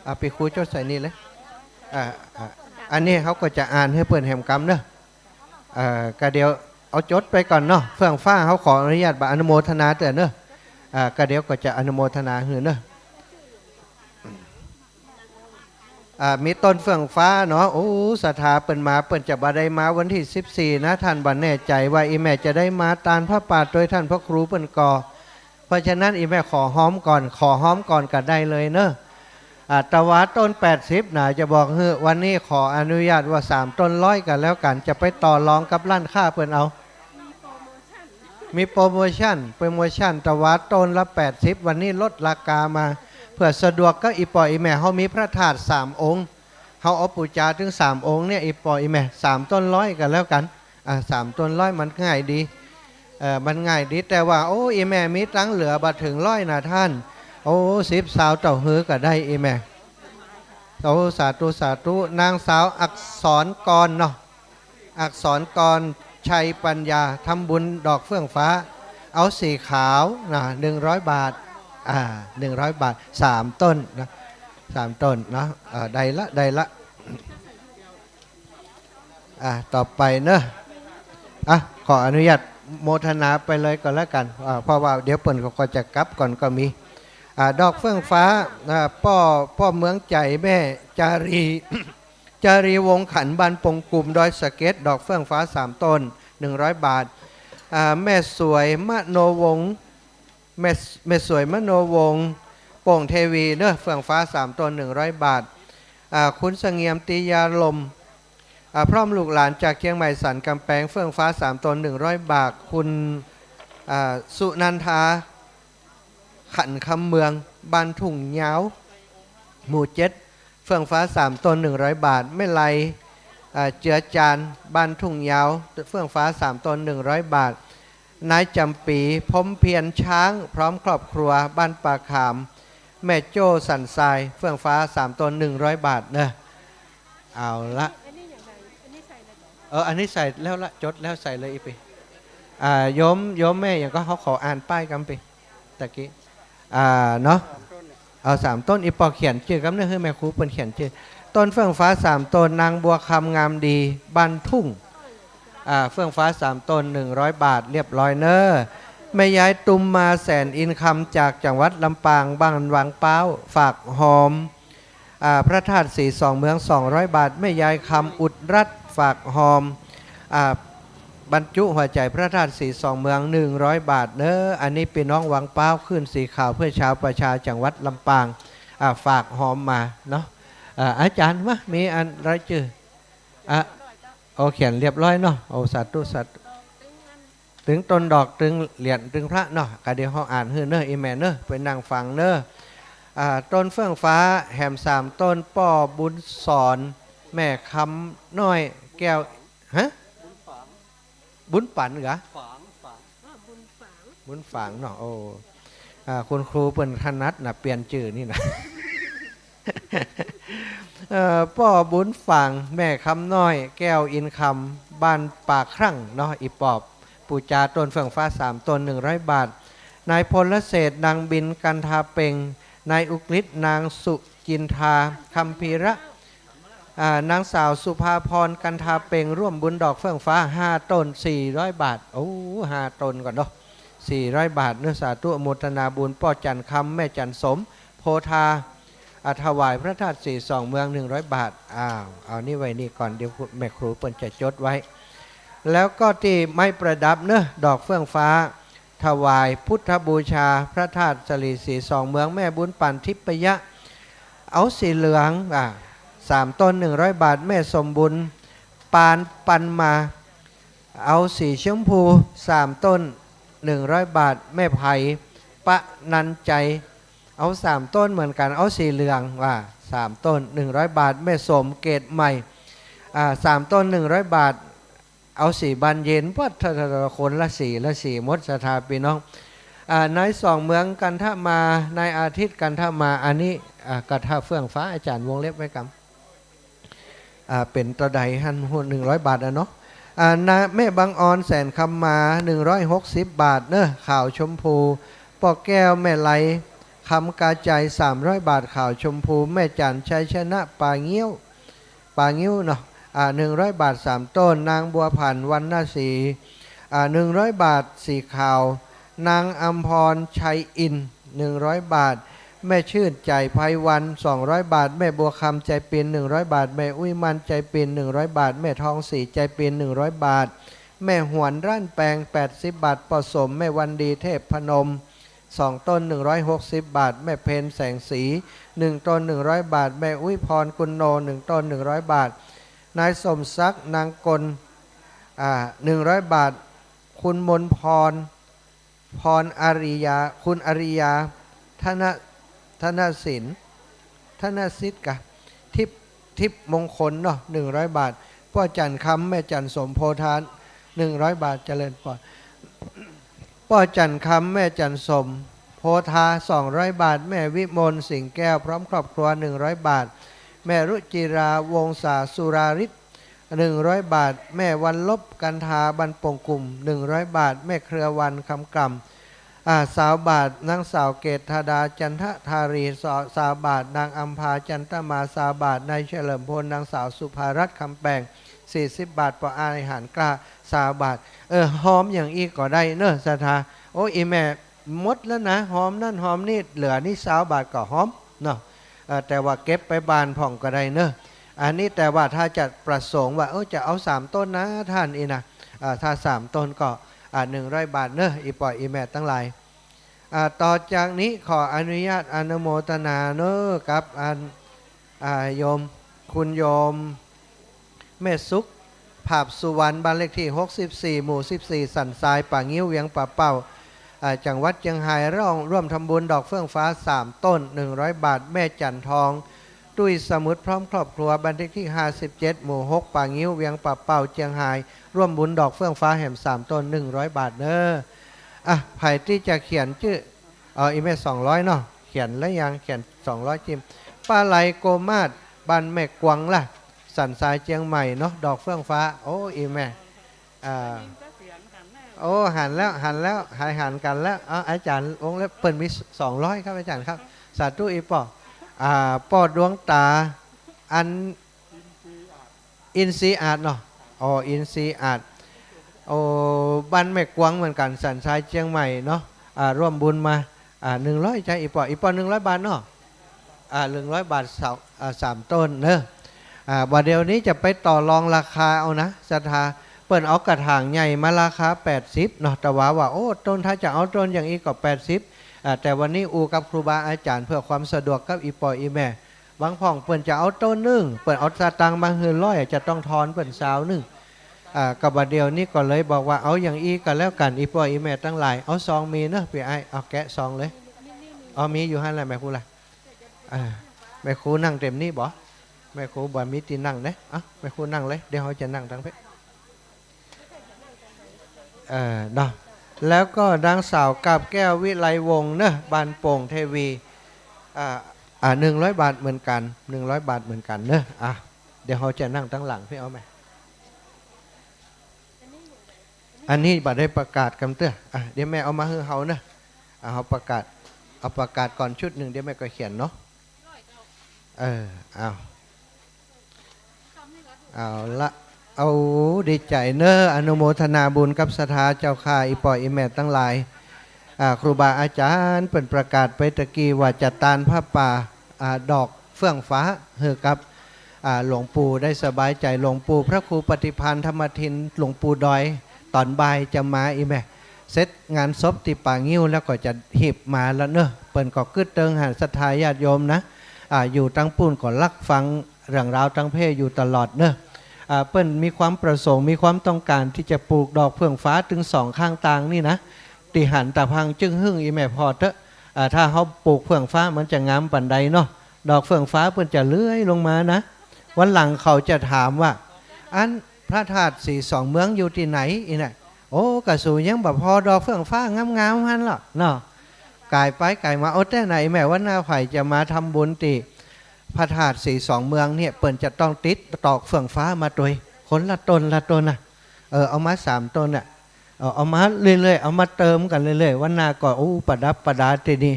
อ่า ปี้ครูจดใส่นี่เลย อ่า อ่า อันนี้เฮาก็จะอ่านหื้อเปิ้นแหมกำเนอะ เอ่อ ก็เดี๋ยวเอาจดไปก่อนเนาะ เฟื่องฟ้าเฮาขออนุญาตบ่าอนุโมทนาเตื้อเนอะ อ่า ก็เดี๋ยวก็จะอนุโมทนาหื้อเนอะ อ่า มีต้นเฟื่องฟ้าเนาะ โอ้ ศรัทธาเปิ้นมา เปิ้นจะบ่ได้มาวันตี้สิบสี่นะ ต้านบ่แน่ใจ๋ว่าอี่แม่จะได้มาตานผ้าป่าตวยต้านพระครูเปิ้นก่อ เพราะฉะนั้นอี่แม่ขอฮอมก่อน ขอฮอมก่อนก็ได้เลยเนาะ อ่า ตะหวาต้นแปดสิบนะ จะบอกหื้อ วันนี้ขออนุญาตว่าสามต้นร้อยก็แล้วกั๋น จะไปต่อรองกับร้านค้าเปิ้นเอา มีโปรโมชั่น โปรโมชั่น ตะหวาต้นละแปดสิบ วันนี้ลดราคามา เปื้อสะดวกกับอี่ป้ออี่แม่ เฮามีพระธาตุสามองค์ เฮาเอาปู๋จาตึงสามองค์เนี่ย อี่ป้ออี่แม่ สามต้นร้อยก็แล้วกั๋น อ่า สามต้นร้อยมันง่ายดี เอ่อ มันง่ายดี แต่ว่า โอ้ อี่แม่มีตังค์เหลือบ่เถิงร้อยนะต้าน โอ้ สิบซาวเต้าหื้อก็ได้อี่แม่ โอ้ สาธุ สาธุ นางสาวอักษรกรเนาะ อักษรกร ชัยปัญญา ทำบุญดอกเฟื่องฟ้า เอาสีขาวนะ หนึ่งร้อยบาท อ่า หนึ่งร้อยบาท สามต้นนะ สามต้นเนาะ เอ่อ ได้ละ ได้ละ อ่ะ ต่อไปเนาะ อ่ะ ขออนุญาตโมทนาไปเลยก็แล้วกั๋น อ่า เพราะว่าเดี๋ยวเปิ้นก็จะกลับก่อนก็มี อ่า ดอกเฟื่องฟ้า อ่า ป้อ ป้อเมืองใจ๋ แม่จารี จารีวงศ์ขันธ์ บ้านปงกุม ดอยสะเก็ด ดอกเฟื่องฟ้าสามต้น หนึ่งร้อยบาท อ่า แม่สวยมโนวงศ์ แม่ แม่สวยมโนวงศ์ โป่งเทวีเนาะ เฟื่องฟ้าสามต้น หนึ่งร้อยบาท อ่า คุณเสงี่ยม ติยาลม อ่า พร้อมลูกหลานจากเชียงใหม่สันกำแพง เฟื่องฟ้าสามต้น หนึ่งร้อยบาท คุณ อ่า สุนันทา ขันคำเมือง บ้านทุ่งยาว หมู่เจ็ด เฟื่องฟ้าสามต้น หนึ่งร้อยบาท แม่ไล อ่า เจือจาน บ้านทุ่งยาว เฟื่องฟ้าสามต้น หนึ่งร้อยบาท นายจ๋ำปี พรหมเพียรช้าง พร้อมครอบครัว บ้านป่าขาม แม่โจ้ สันทราย เฟื่องฟ้าสามต้น หนึ่งร้อยบาทเนาะ เอาละ อันนี้อย่างไร อันนี้ใส่เลยเหรอ เออ อันนี้ใส่แล้วละ จดแล้วใส่เลยอี่ปี๋ อ่า โยม โยมแม่หยังก็ เฮาขออ่านป้ายกำปี๋ ตะกี้ อ่า เนาะ เอาสามต้น อี่ป้อเขียนจื้อกำเนาะ หื้อแม่ครูเปิ้นเขียนจื้อ ต้นเฟื่องฟ้าสามต้น นางบัวคำ งามดี บ้านทุ่ง อ่า เฟื่องฟ้าสามต้น หนึ่งร้อยบาท เรียบร้อยเนาะ แม่ยายตุมมา แสนอินคำ จากจังหวัดลำปาง บ้านวังป๊าว ฝากฮอม อ่า พระธาตุสีสองเมือง สองร้อยบาท แม่ยายคำอุดรัตน์ ฝากฮอม อ่า บรรจุหัวใจ๋พระธาตุสีสองเมือง หนึ่งร้อยบาทเนาะ อันนี้ปี้น้องวังป๊าวขึ้นสีขาวเพื่อชาวประชาจังหวัดลำปาง อ่า ฝากฮอมมาเนาะ อ่า อาจ๋ารย์มะ มีอันรายจื้อ อ่ะ โอ เขียนเรียบร้อยเนาะ โอ สาธุ สาธุ ตึงต้นดอก ตึงเหรียญ ตึงพระเนาะ ก็เดี๋ยวเฮาอ่านหื้อเนาะ อี่แม่เนาะ ไปนั่งฟังเนาะ อ่า ต้นเฟื่องฟ้า แหมสามต้น ป้อบุญสอน แม่คำน้อย แก้ว ฮะ บุญปันเหรอ บุญฝางเนาะ โอ้ อ่า คุณครูเปิ้นถนัดนะ เปลี่ยนจื้อนี่นะ เอ่อ ป้อบุญฝาง แม่คำน้อย แก้วอินคำ บ้านป่าครั่งเนาะ อี่ป้อ ปู๋จาต้นเฟื่องฟ้าสามต้น หนึ่งร้อยบาท นายพลเศรษฐ นางบิน กันทาเป็ง นายอุกฤษ นางสุจินทา คัมภีระ อ่า นางสาวสุภาพร กันทาเป็ง ร่วมบุญดอกเฟื่องฟ้า ห้าต้น สี่ร้อยบาท โอ้ ห้าต้นก่อนเนาะ สี่ร้อยบาทเนาะ สาธุอนุโมทนาบุญ ป้อจันคำ แม่จันสม โพธา อ่า ถวายพระธาตุสีสองเมือง หนึ่งร้อยบาท อ้าว เอานี่ไว้นี่ก่อน เดี๋ยวแม่ครูเปิ้นจะจดไว้ แล้วก็ตี้ไม้ประดับเนาะ ดอกเฟื่องฟ้า ถวายพุทธบูชาพระธาตุสะหลีสีสองเมือง แม่บุญปัน ทิพยะ เอาสีเหลือง อ่า สามต้น หนึ่งร้อยบาท แม่สมบุญ ปานปันมา เอาสีชมพู สามต้น หนึ่งร้อยบาท แม่ไพ ปนัญชัย เอาสามต้นเหมือนกั๋น เอาสีเหลือง ว่า สามต้น หนึ่งร้อยบาท แม่สม เกตใหม่ อ่า สามต้น หนึ่งร้อยบาท เอาสีบานเย็น ป๊าด คนละสี ละสีหมด ศรัทธาปี้น้อง อ่า นายสองเมือง กันทมา นายอาทิตย์ กันทมา อันนี้ อ่า กระทะเฟื่องฟ้า อาจ๋ารย์วงเล็บไว้กำ อ่า เป๋นเต้าใดหั้น หนึ่งร้อยบาทอะเนาะ อ่า นะ แม่บังออน แสนคำมา หนึ่งร้อยหกสิบบาทเนาะ ขาวชมพู ป้อแก้ว แม่ไล คำกาใจ สามร้อยบาท ขาวชมพู แม่จัน ชัยชนะ ป่างิ้ว ป่างิ้วเนาะ อ่า หนึ่งร้อยบาท สามต้น นางบัวผัน วรรณศรี อ่า หนึ่งร้อยบาท สีขาว นางอำพร ชัยอินทร์ หนึ่งร้อยบาท แม่ชื่น ใจ๋ไพวัน สองร้อยบาท แม่บัวคำ ใจ๋ปิน หนึ่งร้อยบาท แม่อุ๊ยมัน ใจ๋ปิน หนึ่งร้อยบาท แม่ทองศรี ใจ๋ปิน หนึ่งร้อยบาท แม่หวน ร่านแปง แปดสิบบาท ป้อสม แม่วันดี เทพพนม สองต้น หนึ่งร้อยหกสิบบาท แม่เพ็ญ แสงศรี หนึ่งต้น หนึ่งร้อยบาท แม่อุ๊ยพร กุลโน หนึ่งต้น หนึ่งร้อยบาท นายสมศักดิ์ นางกล อ่า หนึ่งร้อยบาท คุณมนพร พรอาริยา คุณอาริยา ธน ธนสิน ธนสิทธิ์กะ ทิพย์ ทิพย์มงคลเนาะ หนึ่งร้อยบาท ป้อจันคำ แม่จันสม โพธา หนึ่งร้อยบาท เจริญปอน ป้อจันคำ แม่จันสม โพธา สองร้อยบาท แม่วิมล สิงห์แก้ว พร้อมครอบครัว หนึ่งร้อยบาท แม่รุจิรา วงศา สุราริศ หนึ่งร้อยบาท แม่วันลบ กันทา บ้านโป่งกุ่ม หนึ่งร้อยบาท แม่เครือวัน คำกล่ำ อ่า ซาวบาท นางสาวเกตธดา จันทธารี ซาวบาท นางอำภา จันทมา ซาวบาท นายเฉลิมพล นางสาวสุภารัตน์ คำแปง สี่สิบบาท ป้ออาย หานกล้า ซาวบาท เออ ฮอมอย่างอี้ก็ได้เนอะ ศรัทธา โอ้ อี่แม่ หมดแล้วนะ ฮอมนั่นฮอมนี่ เหลือนี่ซาวบาทก็ฮอมเนาะ เออ แต่ว่าเก็บไปบ้านพ่องก็ได้เนอะ อันนี้แต่ว่าถ้าจะประสงค์ว่า เออ จะเอาสามต้นนะต้าน อี้นะ อ่า ถ้าสามต้นก็ อ่า หนึ่งร้อยบาทเนอะ อี่ป้ออี่แม่ตังหลาย อ่า ต่อจากนี้ขออนุญาตอนุโมทนาเนอะ กับอัน อ่า โยม คุณโยม แม่สุข ผาบสุวรรณ บ้านเลขตี้ หกสิบสี่ หมู่ สิบสี่ สันทราย ป่างิ้ว เวียงป่าเป้า อ่า จังหวัดเจียงฮาย ร่วม ร่วมทำบุญดอกเฟื่องฟ้า สามต้น หนึ่งร้อยบาท แม่จันทอง ตุ้ยสมุทร พร้อมครอบครัว บ้านเลขตี้ ห้าสิบเจ็ด หมู่ หก ป่างิ้ว เวียงป่าเป้า เจียงฮาย ร่วมบุญดอกเฟื่องฟ้าแหม สามต้น หนึ่งร้อยบาทเนอะ อ่ะ ใผตี้จะเขียนจื้อ เอา อี่แม่ สองร้อยเนาะ เขียนแล้วยัง เขียน สองร้อย จิ้ม ป้าไหล โกมาศ บ้านแม่กวงล่ะ สันทราย เจียงใหม่เนาะ ดอกเฟื่องฟ้า โอ้ อี่แม่ อ่า โอ้ หันแล้ว หันแล้ว หายหันกั๋นแล้ว เอา อาจ๋ารย์องค์เล็ก เปิ้นมี สองร้อย ครับ อาจ๋ารย์ครับ สาธุ อี่ป้อ อ่า ป้อดวงต๋า อัน อินทรีย์อาจเนาะ อ๋อ อินทรีย์อาจ โอ้ บ้านแม่กวงเหมือนกั๋น สันทราย เจียงใหม่เนาะ อ่า ร่วมบุญมา อ่า หนึ่งร้อย จ้ะ อี่ป้อ อี่ป้อ หนึ่งร้อยบาทเนาะ อ่า หนึ่งร้อยบาท สาม อ่า สามต้นเนอะ อ่า บ่าเดี่ยวนี้จะไปต่อรองราคาเอานะ ศรัทธา เปิ้นเอากระถางใหญ่มาราคา แปดสิบเนาะ แต่ว่าว่า โอ้ ต้น ถ้าจะเอาต้นอย่างอี้ก็ แปดสิบ อ่า แต่วันนี้อู้กับครูบาอาจ๋ารย์เพื่อความสะดวกกับอี่ป้ออี่แม่ บางพ่องเปิ้นจะเอาต้นนึ่ง เปิ้นเอาสตางค์มาหื้อร้อย จะต้องทอนเปิ้นซาวนึ่ง อ่า ก็บ่าเดี่ยวนี้ก็เลยบอกว่า เอาอย่างอี้ก็แล้วกั๋น อี่ป้ออี่แม่ตังหลาย เอาซองมีเนอะ ปี้อ้าย เอาแกะซองเลย เอา มีอยู่หั้นแหละ แม่ครูล่ะ อ่า แม่ครูนั่งเต็มนี้บ่ แม่ครูบ่มีตี้นั่งเน่ อ่ะ แม่ครูนั่งเลย เดี๋ยวเฮาจะนั่งตังเป๊ะ เออ เนาะ แล้วก็นางสาวกาบแก้ว วิไลวงศ์เนอะ บ้านโป่งเทวี อ่า อ่า หนึ่งร้อยบาทเหมือนกั๋น หนึ่งร้อยบาทเหมือนกั๋นเนอะ อ่ะ เดี๋ยวเฮาจะนั่งตังหลัง ปี้เอาไหม อันนี้บ่ได้ประกาศกำเตื้อ อ่ะ เดี๋ยวแม่เอามาหื้อเฮาเนอะ อ่ะ เฮาประกาศ เอาประกาศก่อนชุดนึ่ง เดี๋ยวแม่ก็เขียนเนาะ เออ เอา เอาละ เอา ดีใจ๋เนอะ อนุโมทนาบุญกับศรัทธาเจ้าข้า อี่ป้ออี่แม่ตังหลาย อ่า ครูบาอาจ๋ารย์เปิ้นประกาศไปตะกี้ว่าจะตานผ้าป่า อ่า ดอกเฟื่องฟ้าหื้อกับ อ่า หลวงปู่ได้สบายใจ๋ หลวงปู่พระครูปฏิภาณธรรมทิน หลวงปู่ดอย ต๋อนบ่ายจะมา อี่แม่ เสร็จงานศพตี้ป่างิ้วแล้วก็จะหีบมาแล้วเนอะ เปิ้นก็กึ๊ดเติงหั้นศรัทธาญาติโยมนะ อ่า อยู่ตังปู้นก็ฮักฟังเรื่องราวตังเพศอยู่ตลอดเนอะ อ่า เปิ้นมีความประสงค์ มีความต้องการตี้จะปลูกดอกเฟื่องฟ้าตึงสองข้างตางนี่นะ ตี้หันตาพังจึ้งหึ้ง อี่แม่ผ่อเต๊อะ อ่า ถ้าเฮาปลูกเฟื่องฟ้ามันจะงามปานใดเนาะ ดอกเฟื่องฟ้าเปิ้นจะเลื้อยลงมานะ วันหลังเขาจะถามว่า อันพระธาตุสีสองเมืองอยู่ตี้ไหน อี้น่ะ โอ้ กะสูยังบ่ผ่อดอกเฟื่องฟ้างามๆหั้นลอเนาะ ก๋ายไปก๋ายมา โอ้ แต๊ไหนแม่ วันหน้าใผจะมาทำบุญตี้พระธาตุสีสองเมืองเนี่ย เปิ้นจะต้องติดดอกเฟื่องฟ้ามาตวย คนละต้นละต้นนะ เออ เอามาสามต้นน่ะ เอา เอามาเรื่อยๆ เอามาเติมกั๋นเรื่อยๆ วันหน้าก็ โอ้ ประดับประดาตี้นี่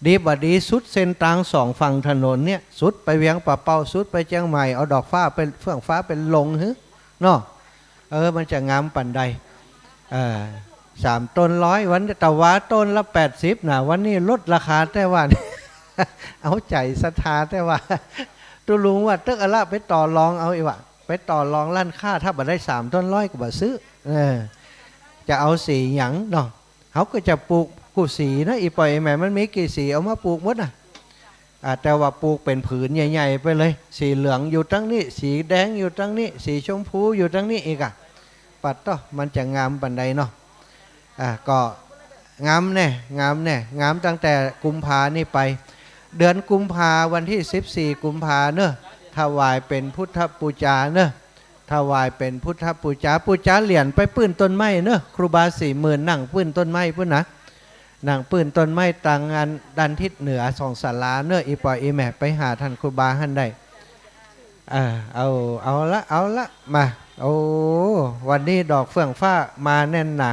ดีบ่ดีสุดเส้นตางสองฝั่งถนนเนี่ย สุดไปเวียงป่าเป้า สุดไปเจียงใหม่ เอาดอกฟ้าไป เฟื่องฟ้าไปลงหื้อเนาะ เออ มันจะงามปานใด เออ สามต้นร้อย วันตะวาต้นละแปดสิบนะ วันนี้ลดราคาแต๊ว่า เอาใจ๋ศรัทธา แต่ว่าตุ๊ลุงว่า เต๊อะ เอาละ ไปต่อรองเอา อีกว่า ไปต่อรองร้านค้า ถ้าบ่ได้สามต้นร้อยก็บ่ซื้อ เออ จะเอาสีหยังเนาะ เฮาก็จะปลูกกู้สีนะ อี่ป้ออี่แม่ มันมีกี่สี เอามาปลูกหมดนะ อ่า แต่ว่าปลูกเป๋นผืนใหญ่ๆ ไปเลย สีเหลืองอยู่ตังนี้ สีแดงอยู่ตังนี้ สีชมพูอยู่ตังนี้อีกอะ ปัดเต๊อะ มันจะงามปานใดเนาะ อ่า ก็งามแน่ งามแน่ งามตั้งแต่กุมภานี่ไป เดือนกุมภา วันตี้สิบสี่กุมภาเนาะ ถวายเป๋นพุทธปู๋จาเนาะ ถวายเป๋นพุทธปู๋จา ปู๋จาเหรียญไปปื้นต้นไม้เนาะ ครูบาสี่หมื่นนั่งปื้นต้นไม้ปู้นนะ นั่งปื้นต้นไม้ตังอันด้านทิศเหนือสองศาลาเนาะ อี่ป้ออี่แม่ ไปหาต้านครูบาหั้นได้ เออ เอา เอาละ เอาละ มา โอ้ วันนี้ดอกเฟื่องฟ้ามาแน่นหนา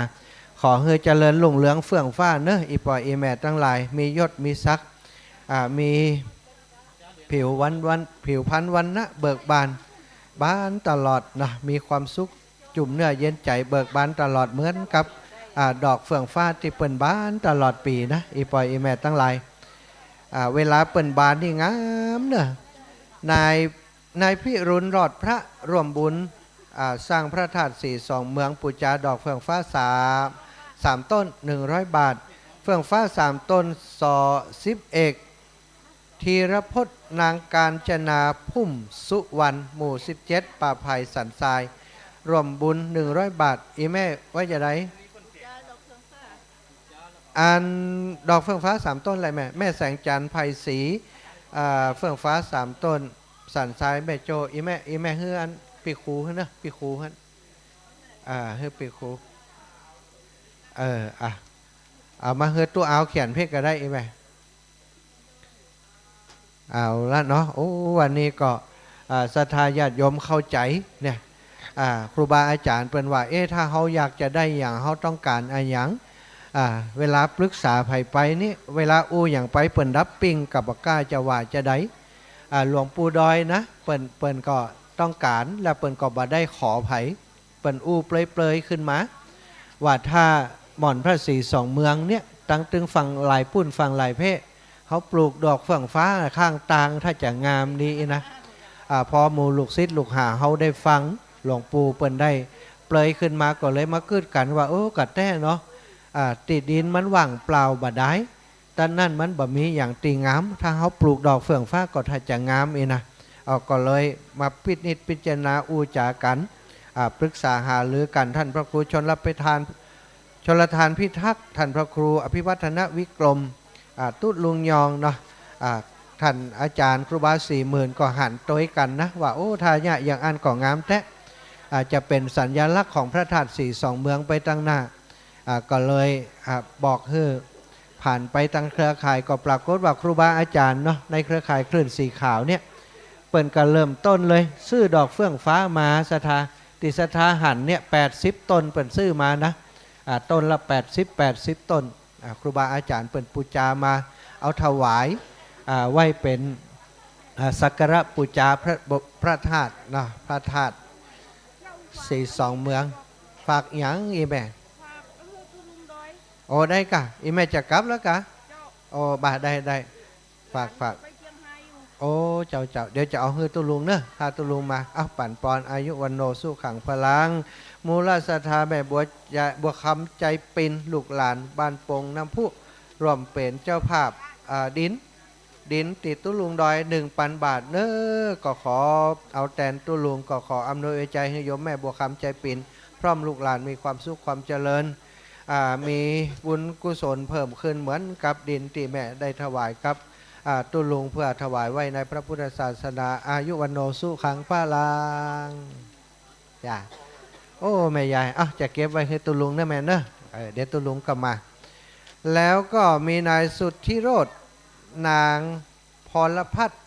ขอหื้อเจริญรุ่งเรืองเฟื่องฟ้าเนาะ อี่ป้ออี่แม่ตังหลาย มียศมีศักดิ์ อ่า มีผิววัน วัน ผิวพรรณวรรณะเบิกบาน บานตลอดนะ มีความสุขจุ่มเนื้อเย็นใจ๋ เบิกบานตลอดเหมือนกับ อ่า ดอกเฟื่องฟ้าตี้เปิ้นบานตลอดปี๋นะ อี่ป้ออี่แม่ตังหลาย อ่า เวลาเปิ้นบานนี่งามเนาะ นาย นายพิรุณรอดพระร่วมบุญ อ่า สร้างพระธาตุสีสองเมือง ปู๋จาดอกเฟื่องฟ้าสาม สามต้น หนึ่งร้อยบาท เฟื่องฟ้าสามต้น สอ สิบเอก ธีรพจน์ นางกาญจนา พุ่มสุวรรณ หมู่สิบเจ็ด ป่าไผ่สันทราย ร่วมบุญ หนึ่งร้อยบาท อี่แม่ว่าจะได อันดอกเฟื่องฟ้าสามต้นอะไรแม่ แม่แสงจันทร์ ไพศรี อ่า เฟื่องฟ้าสามต้น สันทราย แม่โจ้ อี่แม่ อี่แม่หื้ออันปี้ครูหั้นเนาะ ปี้ครูหั้น อ่า หื้อปี้ครู เออ อ่ะ เอามาหื้อตุ๊เอาเขียนเพ่งก็ได้ อี่แม่ เอาละเนาะ โอ้ วันนี้ก็ อ่า ศรัทธาญาติโยมเข้าใจ๋เนี่ย อ่า ครูบาอาจ๋ารย์เปิ้นว่า เอ๊ะ ถ้าเฮาอยากจะได้หยัง เฮาต้องก๋านอะหยัง อ่า เวลาปรึกษาใผไปนี่ เวลาอู้หยังไป เปิ้นดับปิ้ง ก็บ่กล้าจะว่าจะใด อ่า หลวงปู่ดอยนะ เปิ้น เปิ้นก็ต้องก๋าน แล้วเปิ้นก็บ่ได้ขอใผ เปิ้นอู้เปลยๆ ขึ้นมา ว่าถ้าหม่อนพระสีสองเมืองเนี่ย ตังตึงฝั่งหลายปู้นฝั่งหลายเพ่ เฮาปลูกดอกเฟื่องฟ้าข้างตาง ถ้าจะงามดีนะ อ่า พอหมู่ลูกศิษย์ลูกหาเฮาได้ฟัง หลวงปู่เปิ้นได้เปลยขึ้นมา ก็เลยมากึ๊ดกั๋นว่า เออ กะแต๊เนาะ อ่า ตี้ดินมันว่างเปล่าบ่ดาย ตังนั้นมันบ่มีหยังตี้งาม ถ้าเฮาปลูกดอกเฟื่องฟ้าก็ถ้าจะงามอี้นะ เอา ก็เลยมาพินิจพิจารณาอู้จ๋ากั๋น อ่า ปรึกษาหารือกั๋น ต้านพระครูชลประทาน ชลทานพิทักษ์ ต้านพระครูอภิวัฒนวิกรม อ่า ตุ๊ลุงยองเนาะ อ่า ต้านอาจ๋ารย์ครูบาสี่หมื่นก็หันโตยกั๋นนะ ว่า โอ้ ถ้าเยียะอย่างอั้นก็งามแต๊ อ่า จะเป๋นสัญลักษณ์ของพระธาตุสีสองเมืองไปตังหน้า อ่า ก็เลย อ่า บอกหื้อ ผ่านไปตังเครือข่ายก็ปรากฏว่าครูบาอาจ๋ารย์เนาะ ในเครือข่ายคลื่นสีขาวเนี่ย เปิ้นก็เริ่มต้นเลย ซื้อดอกเฟื่องฟ้ามา ศรัทธา ตี้ศรัทธาหันเนี่ย แปดสิบต้นเปิ้นซื้อมานะ อ่า ต้นละแปดสิบ แปดสิบต้น อ่า ครูบาอาจ๋ารย์เปิ้นปู๋จามา เอาถวาย อ่า ไว้เป๋น อ่า สักการะปู๋จาพระ พระธาตุเนาะ พระธาตุสีสองเมือง ฝากหยังอี่แม่ โอ้ ได้ก่ะ อี่แม่จะกลับแล้วก่ะ โอ้ บ่า ได้ ได้ ฝาก ฝาก โอ้ เจ้า เจ้า เดี๋ยวจะเอาหื้อตุ๊ลุงเนาะ พาตุ๊ลุงมา เอา ปั๋นปอนอายุวัณโณสุขังพลัง มูลศรัทธาแม่บัว บัวคำ ใจปิน ลูกหลานบ้านปงน้ำพุ ร่วมเป๋นเจ้าภาพ อ่า ดิน ดินตี้ตุ๊ลุงดอย หนึ่งปันบาทเนาะ ก็ขอเอาแตนตุ๊ลุง ก็ขออำนวยอวยใจ๋หื้อโยมแม่บัวคำ ใจปิน พร้อมลูกหลานมีความสุขความเจริญ อ่า มีบุญกุศลเพิ่มขึ้นเหมือนกับดินตี้แม่ได้ถวายกับ อ่า ตุ๊ลุงเพื่อถวายไว้ในพระพุทธศาสนา อายุวัณโณสุขังพลัง จ้ะ โอ้ แม่ยาย เอ้า จะเก็บไว้หื้อตุ๊ลุงเนาะแม่เนาะ เออ เดี๋ยวตุ๊ลุงก็มา แล้วก็มีนายสุทธิโรจน์ นางพรพัฒน์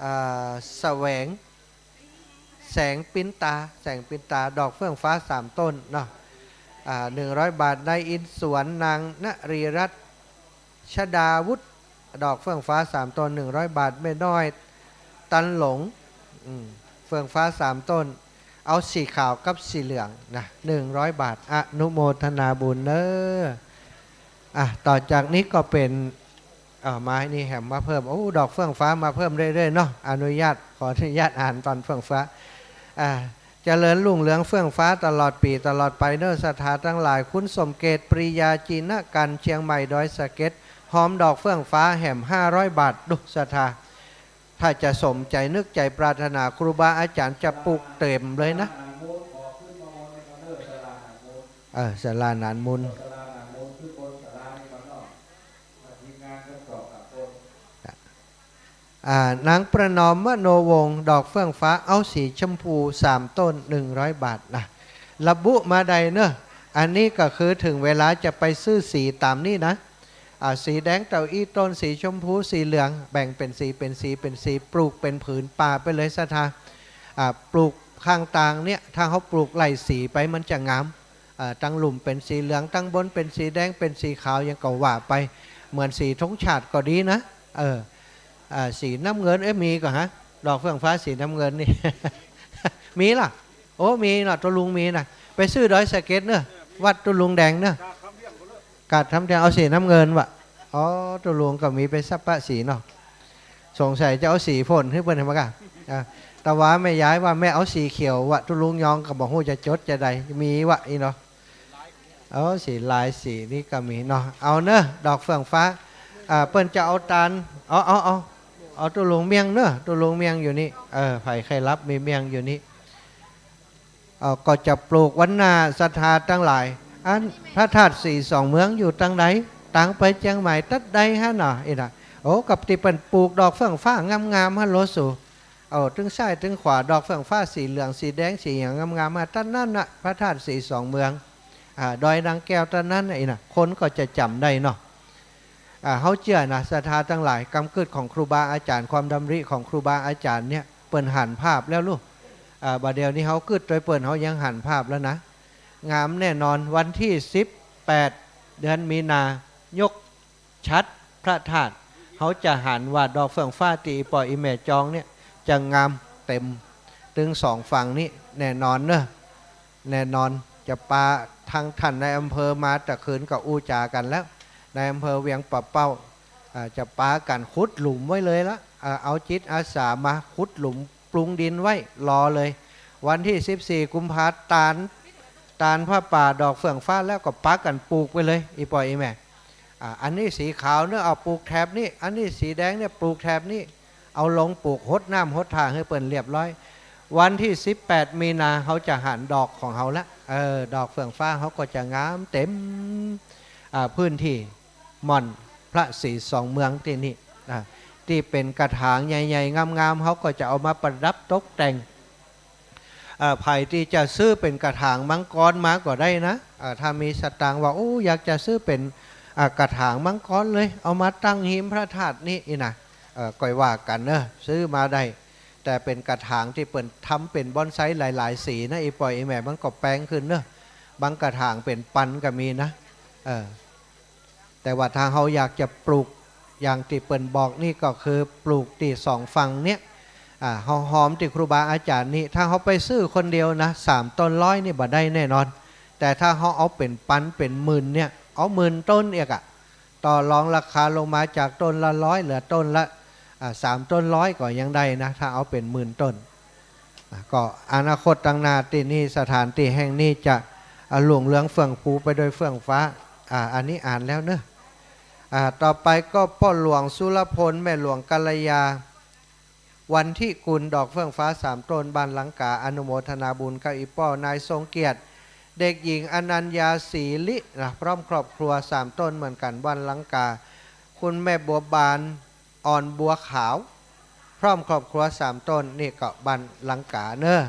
อ่า แสวง แสงปินตา แสงปินตา ดอกเฟื่องฟ้าสามต้นเนาะ อ่า หนึ่งร้อยบาท นายอินสวน นางนรีรัตน์ ชดาวุฒิ ดอกเฟื่องฟ้าสามต้น หนึ่งร้อยบาท แม่น้อย ตันหลง อืม เฟื่องฟ้าสามต้น เอาสีขาวกับสีเหลืองนะ หนึ่งร้อยบาท อนุโมทนาบุญเนาะ อ่ะ ต่อจากนี้ก็เป๋น อ่า มานี่แหมมาเพิ่ม โอ้ ดอกเฟื่องฟ้ามาเพิ่มเรื่อยๆ เนาะ อนุญาต ขออนุญาตอ่านตอนเฟื่องฟ้า อ่า เจริญรุ่งเรืองเฟื่องฟ้าตลอดปี๋ตลอดไปเน่อ ศรัทธาตังหลาย คุณสมเกต ปริยา จินกัน เจียงใหม่ ดอยสะเก็ด ฮอมดอกเฟื่องฟ้าแหมห้าร้อยบาท ดู ศรัทธา ถ้าจะสมใจ๋นึกใจ๋ปรารถนา ครูบาอาจ๋ารย์จะปลูกเต๋มเลยนะ เออ ศาลาหนานมูล อ่า นางประนอม มโนวงศ์ ดอกเฟื่องฟ้า เอาสีชมพูสามต้น หนึ่งร้อยบาทนะ ระบุมาได้เน่อ อันนี้ก็คือเถิงเวลาจะไปซื้อสีต๋ามนี่นะ อ่า สีแดงเต้าอี้ต้น สีชมพู สีเหลือง แบ่งเป๋นสี เป๋นสี เป๋นสี ปลูกเป๋นผืนป่าไปเลยศรัทธา อ่า ปลูกข้างตางเนี่ย ถ้าเฮาปลูกไล่สีไปมันจะงาม อ่า ตังลุ่มเป๋นสีเหลือง ตังบนเป๋นสีแดง เป๋นสีขาว หยังก็ว่าไป เหมือนสีธงชาติก็ดีนะ เออ อ่า สีน้ำเงิน เอ๊ะ มีก่อฮะ ดอกเฟื่องฟ้าสีน้ำเงินนี่ มีล่ะ โอ้ มีเนาะ ตุ๊ลุงมีนะ ไปซื้อดอยสะเก็ดเน่อ วัดตุ๊ลุงแดงเน่อ กาดทำเตียง เอาสีน้ำเงินวะ อ๋อ ตุ๊ลุงก็มีไปสัปปะสีเนาะ สงสัยจะเอาสีฝนหื้อเปิ้นมาก่ะ อ่า แต่ว่าแม่ยายว่าแม่เอาสีเขียววะ ตุ๊ลุงยองก็บ่ฮู้จะจดจะใด มีวะอี้เนาะ เอาสีลายสีนี่ก็มีเนาะ เอาเน่อ ดอกเฟื่องฟ้า อ่า เปิ้นจะเอาตาน เอา เอา เอา เอาตุ๊ลุงเมี่ยงเน่อ ตุ๊ลุงเมี่ยงอยู่นี่ เออ ใผใค่ฮับ มีเมี่ยงอยู่นี่ เอ่อ ก็จะปลูกวันหน้าศรัทธาตังหลาย อันพระธาตุสีสองเมืองอยู่ตังใด ตางไปเจียงใหม่ตัดใดหั้นเนาะ อี้นะ โอ้ กับตี้เปิ้นปลูกดอกเฟื่องฟ้างามๆ หั้นโลสู เออ ตึงซ้ายตึงขวา ดอกเฟื่องฟ้าสีเหลืองสีแดงสีหยังงามๆ มาตังนั้นน่ะ พระธาตุสีสองเมือง อ่า ดอยนางแก้วตังนั้นน่ะ อี้นะ คนก็จะจ๋ำได้เนาะ อ่า เฮาเจื้อนะ ศรัทธาตังหลาย กำกึ๊ดของครูบาอาจ๋ารย์ ความดำริของครูบาอาจ๋ารย์เนี่ย เปิ้นหันภาพแล้วลูก อ่า บ่าเดี่ยวนี้เฮากึ๊ดตวยเปิ้น เฮายังหันภาพแล้วนะ งามแน่นอน วันตี้สิบแปด เดือนมีนา ยกฉัตรพระธาตุ เฮาจะหันว่าดอกเฟื่องฟ้าตี้อี่ป้ออี่แม่จองเนี่ย จะงามเต๋มตึงสองฝั่งนี้แน่นอนเน่อ แน่นอน จะปาทางต้านนายอำเภอมาตะคืนก็อู้จ๋ากั๋นแล้ว นายอำเภอเวียงป่าเป้า อ่า จะปากั๋นขุดหลุมไว้เลยละ อ่า เอาจิตอาสามาขุดหลุมปรุงดินไว้รอเลย วันตี้สิบสี่กุมภา ตาน ตานผ้าป่าดอกเฟื่องฟ้าแล้วก็ปากั๋นปลูกไปเลย อี่ป้ออี่แม่ อ่า อันนี้สีขาวเน่อ เอาปลูกแถบนี้ อันนี้สีแดงเนี่ยปลูกแถบนี้ เอาลงปลูก หดน้ำหดท่าหื้อเปิ้นเรียบร้อย วันตี้สิบแปดมีนา เฮาจะหันดอกของเฮาละ เออ ดอกเฟื่องฟ้าเฮาก็จะงามเต๋ม อ่า พื้นตี้ม่อนพระสีสองเมืองตี้นี่ อ่า ตี้เป๋นกระถางใหญ่ๆ งามๆ เฮาก็จะเอามาประดับตกแต่ง เอ่อ ใผตี้จะซื้อเป๋นกระถางมังกรมาก็ได้นะ เอ่อ ถ้ามีสตางค์ว่า โอ้ อยากจะซื้อเป๋น อ่า กระถางมังกรเลย เอามาตั้งฮิมพระธาตุนี่ อี้นะ เอ่อ ก็ว่ากั๋นเน่อ ซื้อมาได้ แต่เป๋นกระถางตี้เปิ้นทำเป๋นบอนไซหลายๆ สีนะ อี่ป้ออี่แม่ มันก็แปงขึ้นเน่อ บางกระถางเป๋นปันก็มีนะ เออ แต่ว่าถ้าเฮาอยากจะปลูกอย่างตี้เปิ้นบอกนี่ก็คือปลูกตี้สองฝั่งเนี่ย อ่า เฮาฮอมตี้ครูบาอาจ๋ารย์นี่ ถ้าเฮาไปซื้อคนเดียวนะ สามต้นร้อยนี่บ่ได้แน่นอน แต่ถ้าเฮาเอาเป๋นปันเป๋นหมื่นเนี่ย เอาหมื่นต้นเอียกอะ ต่อรองราคาลงมาจากต้นละร้อยเหลือต้นละ อ่า สามต้นร้อยก็ยังได้นะ ถ้าเอาเป๋นหมื่นต้น อ่ะ ก็อนาคตตังหน้าตี้นี่ สถานตี้แห่งนี้จะ อ่ะ รุ่งเรืองเฟื่องฟูไปโดยเฟื่องฟ้า อ่ะ อันนี้อ่านแล้วเนอะ อ่ะ ต่อไปก็ป้อหลวงสุรพล แม่หลวงกัลยา วันทิกุล ดอกเฟื่องฟ้าสามต้น บ้านลังกา อนุโมทนาบุญกับอี่ป้อนายทรงเกียรติ เด็กหญิงอนัญญาศรีลิ นะ พร้อมครอบครัวสามต้นเหมือนกั๋น บ้านลังกา คุณแม่บัวบาน อ่อนบัวขาว พร้อมครอบครัวสามต้น นี่ก็บ้านลังกาเนอะ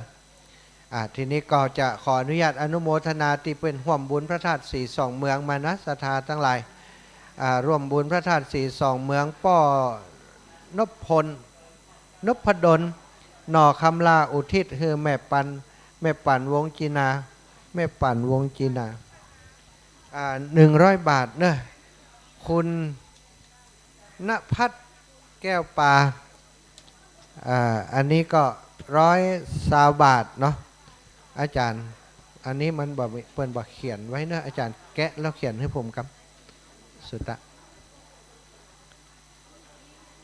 อ่า ทีนี้ก็จะขออนุญาตอนุโมทนาตี้เปิ้นฮ่วมบุญพระธาตุสีสองเมืองมานะ ศรัทธาตังหลาย อ่า ฮ่วมบุญพระธาตุสีสองเมือง ป้อนพพล นพดล หน่อคำลา อุทิศหื้อแม่ปัน แม่ปันวงศ์จินา แม่ปันวงศ์จินา อ่า หนึ่งร้อยบาทเนอะ คุณ ณภัทร แก้วปา อ่า อันนี้ก็ร้อยซาวบาทเนาะ อาจ๋ารย์ อันนี้มันบ่ เปิ้นบ่เขียนไว้เนอะ อาจ๋ารย์แกะแล้วเขียนหื้อผมกำ สุตะ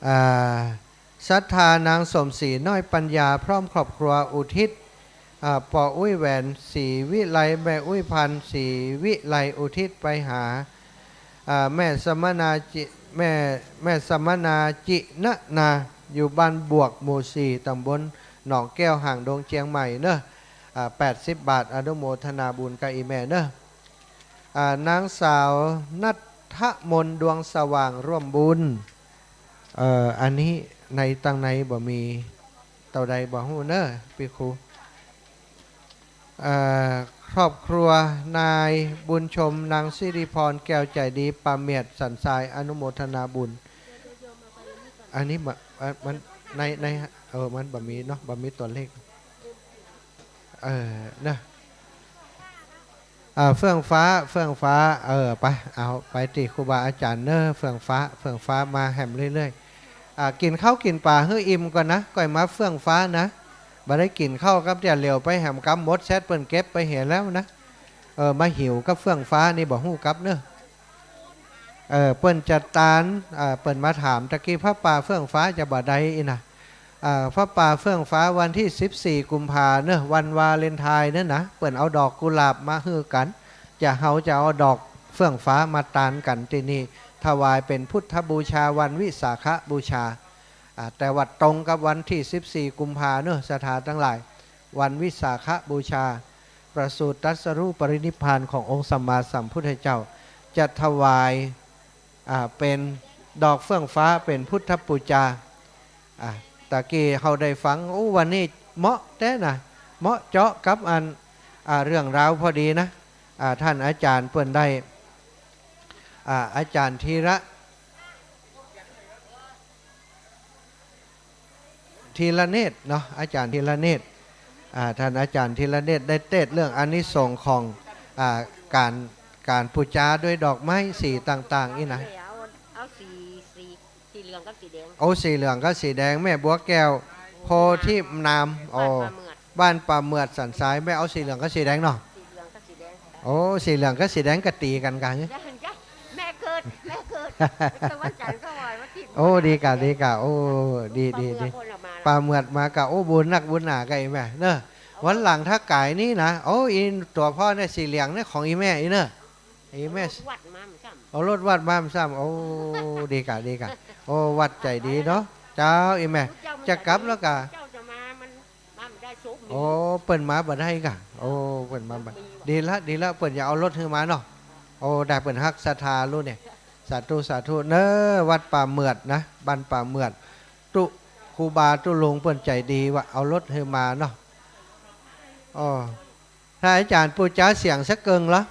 อ่า ศรัทธานางสมศรี น้อยปัญญา พร้อมครอบครัวอุทิศ อ่า ป้ออุ๊ยแหวน ศรีวิไล แม่อุ๊ยพันธ์ ศรีวิไล อุทิศไปหา อ่า แม่สมนาจิ แม่ แม่สมนาจินะนา อยู่บ้านบวก หมู่สี่ ตำบลหนองแก้ว หางดง เจียงใหม่เนอะ อ่า แปดสิบบาท อนุโมทนาบุญกับอี่แม่เนอะ อ่า นางสาวณัฐมนต์ ดวงสว่าง ร่วมบุญ เอ่อ อันนี้ในตังในบ่มี เต้าใดบ่ฮู้เนอะ ปี้ครู เอ่อ ครอบครัวนายบุญชม นางสิริพร แก้วใจดี ป่าเมียด สันทราย อนุโมทนาบุญ อันนี้บ่ เอ่อ มันใน ใน เออ มันบ่มีเนาะ บ่มีตั๋วเลข เออ เนอะ อ่า เฟื่องฟ้า เฟื่องฟ้า เออ ไป เอา ไปตี้ครูบาอาจ๋ารย์เนอะ เฟื่องฟ้า เฟื่องฟ้ามาแหมเรื่อยๆ อ่า กิ๋นข้าวกิ๋นป๋าหื้ออิ่มก่อนนะ ก่อยมาเฟื่องฟ้านะ บ่ได้กิ๋นข้าวกับเตี้ย เหลียวไปแหมกำหมดแซด เปิ้นเก็บไปเหียแล้วนะ เออ มาหิวกับเฟื่องฟ้านี่บ่ฮู้กับเนอะ เออ เปิ้นจัดตาน อ่า เปิ้นมาถามตะกี้ ผ้าป่าเฟื่องฟ้าจะบ่าใดอี้นะ อ่า ผ้าป่าเฟื่องฟ้าวันตี้สิบสี่กุมภาเนอะ วันวาเลนไทน์เนอะนะ เปิ้นเอาดอกกุหลาบมาหื้อกั๋น จะ เฮาจะเอาดอกเฟื่องฟ้ามาตานกั๋นตี้นี่ ถวายเป๋นพุทธบูชาวันวิสาขบูชา อ่า แต่ว่าตรงกับวันตี้สิบสี่กุมภาเนอะ ศรัทธาตังหลาย วันวิสาขบูชา ประสูติตรัสรู้ปรินิพพานขององค์สัมมาสัมพุทธเจ้า จะถวาย อ่า เป๋นดอกเฟื่องฟ้าเป๋นพุทธปู๋จา อ่า ตะกี้เฮาได้ฟัง โอ้ วันนี้เหมาะแต๊นะ เหมาะเจาะกับอัน อ่า เรื่องราวพอดีนะ อ่า ท่านอาจ๋ารย์เปิ้นได้ อ่า อาจ๋ารย์ธีระ ธีรเนตรเนาะ อาจ๋ารย์ธีรเนตร อ่า ท่านอาจ๋ารย์ธีรเนตรได้เตสน์เรื่องอานิสงส์ของ อ่า ก๋าน ก๋านปู๋จาด้วยดอกไม้สีต่างๆ อี้นะ เอา เอาสี สี สีเหลืองกับสีแดง โอ้ สีเหลืองกับสีแดง แม่บัวแก้ว โพธินาม โอ้ บ้านป่าเมือด บ้านป่าเมือด สันทราย แม่เอาสีเหลืองกับสีแดงเนาะ สีเหลืองกับสีแดง โอ้ สีเหลืองกับสีแดงก็ตี๋กั๋นกะ แม่เกิด แม่เกิด แต่วันจันทร์ก็ไหว้วันอาทิตย์ โอ้ ดีกะ ดีกะ โอ้ ดี ดี ดี ป่าเมือดพ่นละมา ป่าเมือดมากะ โอ้ บุญนักบุญหนากะอี่แม่เนอะ วันหลังถ้าก๋ายนี่นะ โอ้ อี่ตั๋วพ่อเนี่ย สีเหลืองเนี่ย ของอี่แม่อี่เนอะ อี่แม่ เอารถวัดมาเหมือนกั๋น เอารถวัดมาเหมือนกั๋น โอ้ ดีกะ ดีกะ โอ้ วัดใจ๋ดีเนาะ เจ้า อี่แม่ จะกลับแล้วกะ เจ้าจะมา มัน มาไม่ได้ โชคดี โอ้ เปิ้นมาบ่ได้กะ โอ้ เปิ้นมาบ่ โชคดีว่ะ ดีละ ดีละ เปิ้นจะเอารถหื้อมาเนาะ โอ้ ได้ เปิ้นฮักศรัทธาลูกเนี่ย สาธุ สาธุ เนอะ วัดป่าเมือดนะ บ้านป่าเมือด ตุ๊ ครูบาตุ๊ลุงเปิ้นใจ๋ดีว่ะ เอารถหื้อมาเนาะ อ้อ ถ้าอาจ๋ารย์ปู๋จาเสียงสักเกิ่งละ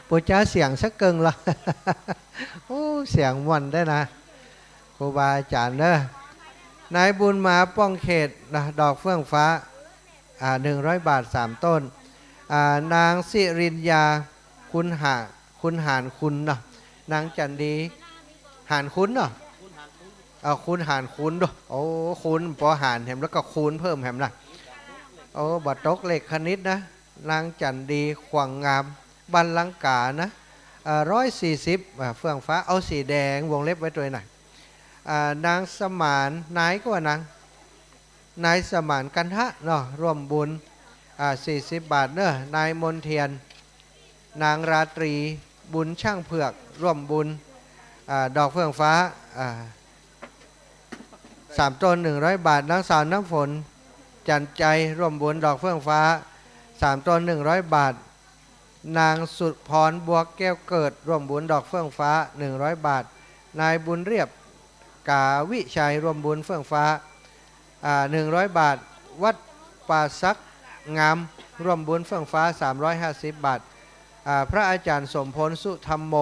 ปู๋จาเสียงสักเกิ่งละ โอ้ เสียงม่วนได้นะ ครูบาอาจ๋ารย์เนอะ นายบุญมา ป้องเขตนะ ดอกเฟื่องฟ้า อ่า หนึ่งร้อยบาท สามต้น อ่า นางสิริญญา คุณหา คุณหารคุณเนาะ นางจันดี หารคุณเนาะ เอา คุณหารคุณดู โอ้ คุณปอหารแหม แล้วก็คูณเพิ่มแหมนะ โอ้ บ่ตกเลขคณิตนะ นางจันดี ขวังงาม บ้านลังกานะ เอ่อ ร้อยสี่สิบ อ่า เฟื่องฟ้า เอาสีแดงวงเล็บไว้ตวยนะ อ่า นางสมาน นายก็ว่านาง นายสมานกันทะเนาะ ร่วมบุญ อ่า สี่สิบบาทเนอะ นายมนเทียน นางราตรี บุญช่างเผือก ร่วมบุญ อ่า ดอกเฟื่องฟ้า อ่า สามต้น หนึ่งร้อยบาท นางสาวน้ำฝน จันทร์ใจ ร่วมบุญ ดอกเฟื่องฟ้า สามต้น หนึ่งร้อยบาท นางสุพร บัวแก้วเกิด ร่วมบุญ ดอกเฟื่องฟ้า หนึ่งร้อยบาท นายบุญเรียบ กาวิชัย ร่วมบุญ เฟื่องฟ้า อ่า หนึ่งร้อยบาท วัดป่าสักงาม ร่วมบุญ เฟื่องฟ้า สามร้อยห้าสิบบาท อ่า พระอาจ๋ารย์สมพล สุธัมโม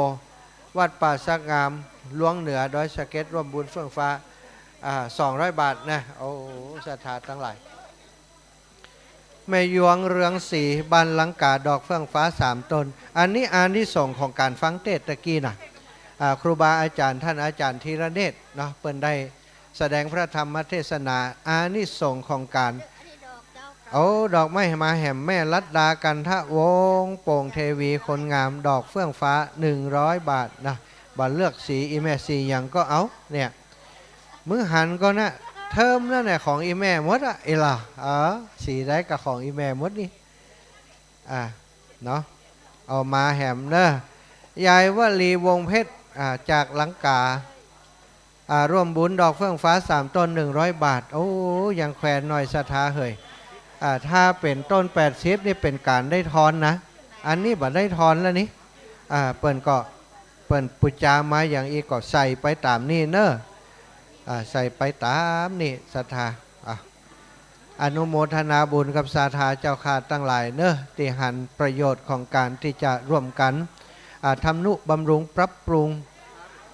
วัดป่าสักงาม หลวงเหนือ ดอยสะเก็ด ร่วมบุญ เฟื่องฟ้า อ่า สองร้อยบาทนะ โอ้ ศรัทธาตังหลาย แม่ยวงเรืองศรี บ้านลังกา ดอกเฟื่องฟ้า สามต้น อันนี้อานิสงส์ของก๋านฟังเตสน์ตะกี้นะ อ่า ครูบาอาจ๋ารย์ ท่านอาจ๋ารย์ธีรเนตรเนาะ เปิ้นได้แสดงพระธรรมเทศนา อานิสงส์ของก๋าน โอ้ ดอกไม้มาแหม แม่รัตดา กันทะวงศ์ โป่งเทวี คนงาม ดอกเฟื่องฟ้า หนึ่งร้อยบาทนะ บ่เลือกสี อี่แม่ สีหยังก็เอา เนี่ย มึงหันก่อนนะ เทิมนั่นแหละของอีแม่หมดอะ ไอ้ล่ะ เออ สีใดก็ของอีแม่หมดนี่ อ่ะ เนาะ เอามาแหมเน้อ ยายวลี วงศ์เพชร อ่า จากลังกา อ่า ร่วมบุญดอกเฟื่องฟ้าสามต้น หนึ่งร้อยบาท โอ้ ยังแขวนหน่อยศรัทธาเหย อ่า ถ้าเป๋นต้นแปดสิบนี่เป๋นก๋านได้ทอนนะ อันนี้บ่ได้ทอนแล้วนี่ อ่า เปิ้นก็ เปิ้นปู๋จามาอย่างอี้ก็ใส่ไปต๋ามนี่เน้อ อ่า ใส่ไปต๋ามนี่ศรัทธา อ่ะ อนุโมทนาบุญกับศรัทธาเจ้าข้าตังหลายเน้อ ตี้หันประโยชน์ของก๋านตี้จะร่วมกั๋น อ่า ทำนุบำรุงปรับปรุง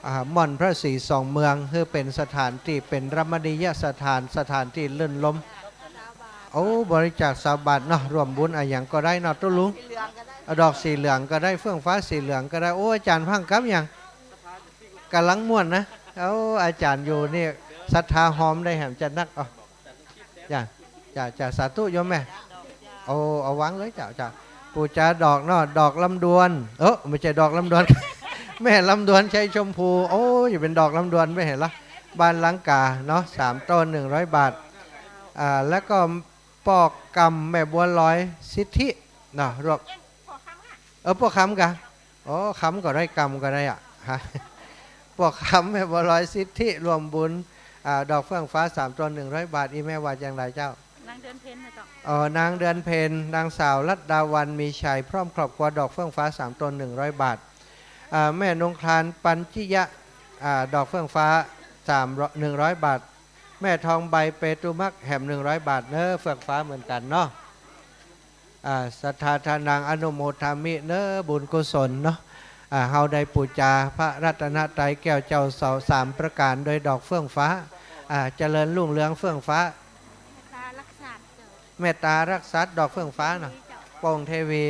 อ่า ม่อนพระศรีสองเมือง หื้อเป๋นสถานตี้เป๋นรมณียสถาน สถานตี้รื่นรมย์ โอ้ บริจาคซาวบาทเนาะ ร่วมบุญอะหยังก็ได้เนาะตุ๊ลุง เอาดอกสีเหลืองก็ได้ เฟื่องฟ้าสีเหลืองก็ได้ โอ้ อาจ๋ารย์พังกลับยัง ก๋ำลังม่วนนะ โอ้ อาจ๋ารย์อยู่นี่ ศรัทธาหอมได้แหมจะนัก เอา จ้ะ จ้ะ จ้ะ สาธุโยมแม่ โอ้ เอาวางเลย จ้ะ จ้ะ ปู๋จาดอกเนาะ ดอกลำดวน เออ ไม่ใช่ดอกลำดวน แม่ลำดวน ชัยชมพู โอ้ อย่าเป๋นดอกลำดวน ไม่เห็นละ บ้านลังกาเนาะ สามต้น หนึ่งร้อยบาท อ่า แล้วก็ปอกกำแม่บัวลอยสิทธิเนาะ รวบ เออ ปอกคำกะ อ๋อ คำก็ได้ กำก็ได้อะ ฮะ ปอกคำแม่บัวลอยสิทธิ ร่วมบุญ อ่า ดอกเฟื่องฟ้าสามต้น หนึ่งร้อยบาท อีแม่ว่าอย่างไรเจ้า นางเดือนเพ็ญนะเจ้า อ๋อ นางเดือนเพ็ญ นางสาวรัตดาวัน มีชัย พร้อมครอบครัว ดอกเฟื่องฟ้าสามต้น หนึ่งร้อยบาท อ่า แม่นงคลาน ปัญจิยะ อ่า ดอกเฟื่องฟ้าสาม หนึ่งร้อยบาท แม่ทองใบ เปตุมัก แหม หนึ่งร้อยบาทเน้อ เฟื่องฟ้าเหมือนกั๋นเนาะ อ่า ศรัทธาทานังอนุโมทามิเน้อ บุญกุศลเนาะ อ่า เฮาได้ปู๋จาพระรัตนตรัยแก้วเจ้าเสาสามประก๋านโดยดอกเฟื่องฟ้า อ่า เจริญรุ่งเรืองเฟื่องฟ้า เมตตารักษาเจ้า เมตตารักษาดอกเฟื่องฟ้าเนาะ เมตตารักษา โป่งเทวี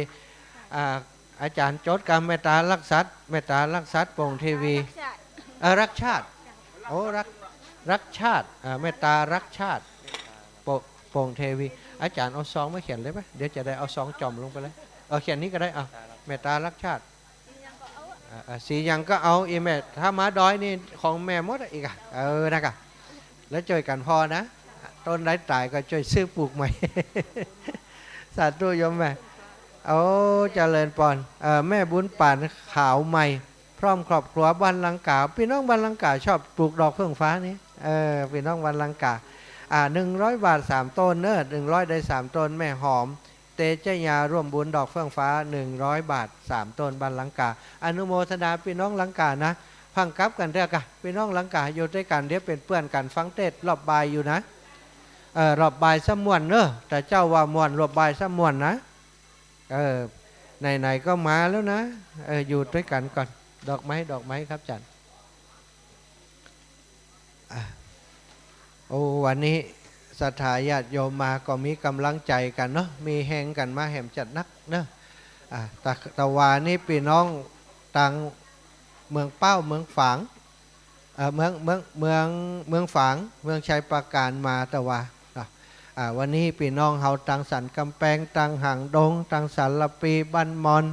อ่า อาจ๋ารย์จดกำ เมตตารักษา เมตตารักษา โป่งเทวี รักชาติ เออ รักชาติ โอ้ รัก รักชาติ อ่า เมตตารักชาติ โป่ง โป่งเทวี อาจ๋ารย์เอาซองมาเขียนเลยปะ เดี๋ยวจะได้เอาซองจ่อมลงไปเลย เออ เขียนนี้ก็ได้ อ่ะ เมตตารักชาติ อ่ะ อ่ะ สีหยังก็เอา อีแม่ ถ้ามาดอยนี่ของแม่หมดอะ อีกอะ เออ นะกะ แล้วจ้วยกั๋นผ่อนะ ต้นใดต๋ายก็จ้วยซื้อปลูกใหม่ สาธุโยมแม่ โอ้ เจริญปอน เอ่อ แม่บุญปาน ขาวใหม่ พร้อมครอบครัว บ้านลังกา ปี้น้องบ้านลังกาชอบปลูกดอกเฟื่องฟ้านี่ เออ ปี้น้องบ้านลังกา อ่า หนึ่งร้อยบาทสามต้นเน้อ หนึ่งร้อยได้สามต้น แม่หอม เตชะยา ร่วมบุญดอกเฟื่องฟ้า หนึ่งร้อยบาทสามต้น บ้านลังกา อนุโมทนาปี้น้องลังกานะ พังกลับกั๋นเถอะกะ ปี้น้องลังกา อยู่ตวยกั๋น เดี๋ยวเป๋นเปื้อนกั๋นฟังเตศน์รอบบ่ายอยู่นะ เออ รอบบ่ายซะม่วนเน้อ แต่เจ้าว่าม่วน รอบบ่ายซะม่วนนะ เออ ไหนๆ ก็มาแล้วนะ เออ อยู่ตวยกั๋นก่อน ดอกไม้ ดอกไม้ครับอาจ๋ารย์ อ่ะ โอ้ วันนี้ศรัทธาญาติโยมมาก็มีก๋ำลังใจ๋กั๋นเนาะ มีแฮงกั๋นมาแหมจัดนักเนาะ อ่ะ ตะ ตะวานี้ปี้น้องตางเมืองเป้า เมืองฝาง เอ่อ เมือง เมือง เมือง เมืองฝาง เมืองชัยปราการมาตะวาเนาะ อ่า วันนี้ปี้น้องเฮาตางสันก๋ำแปง ตางหางดง ตางสารภี บ้านมอน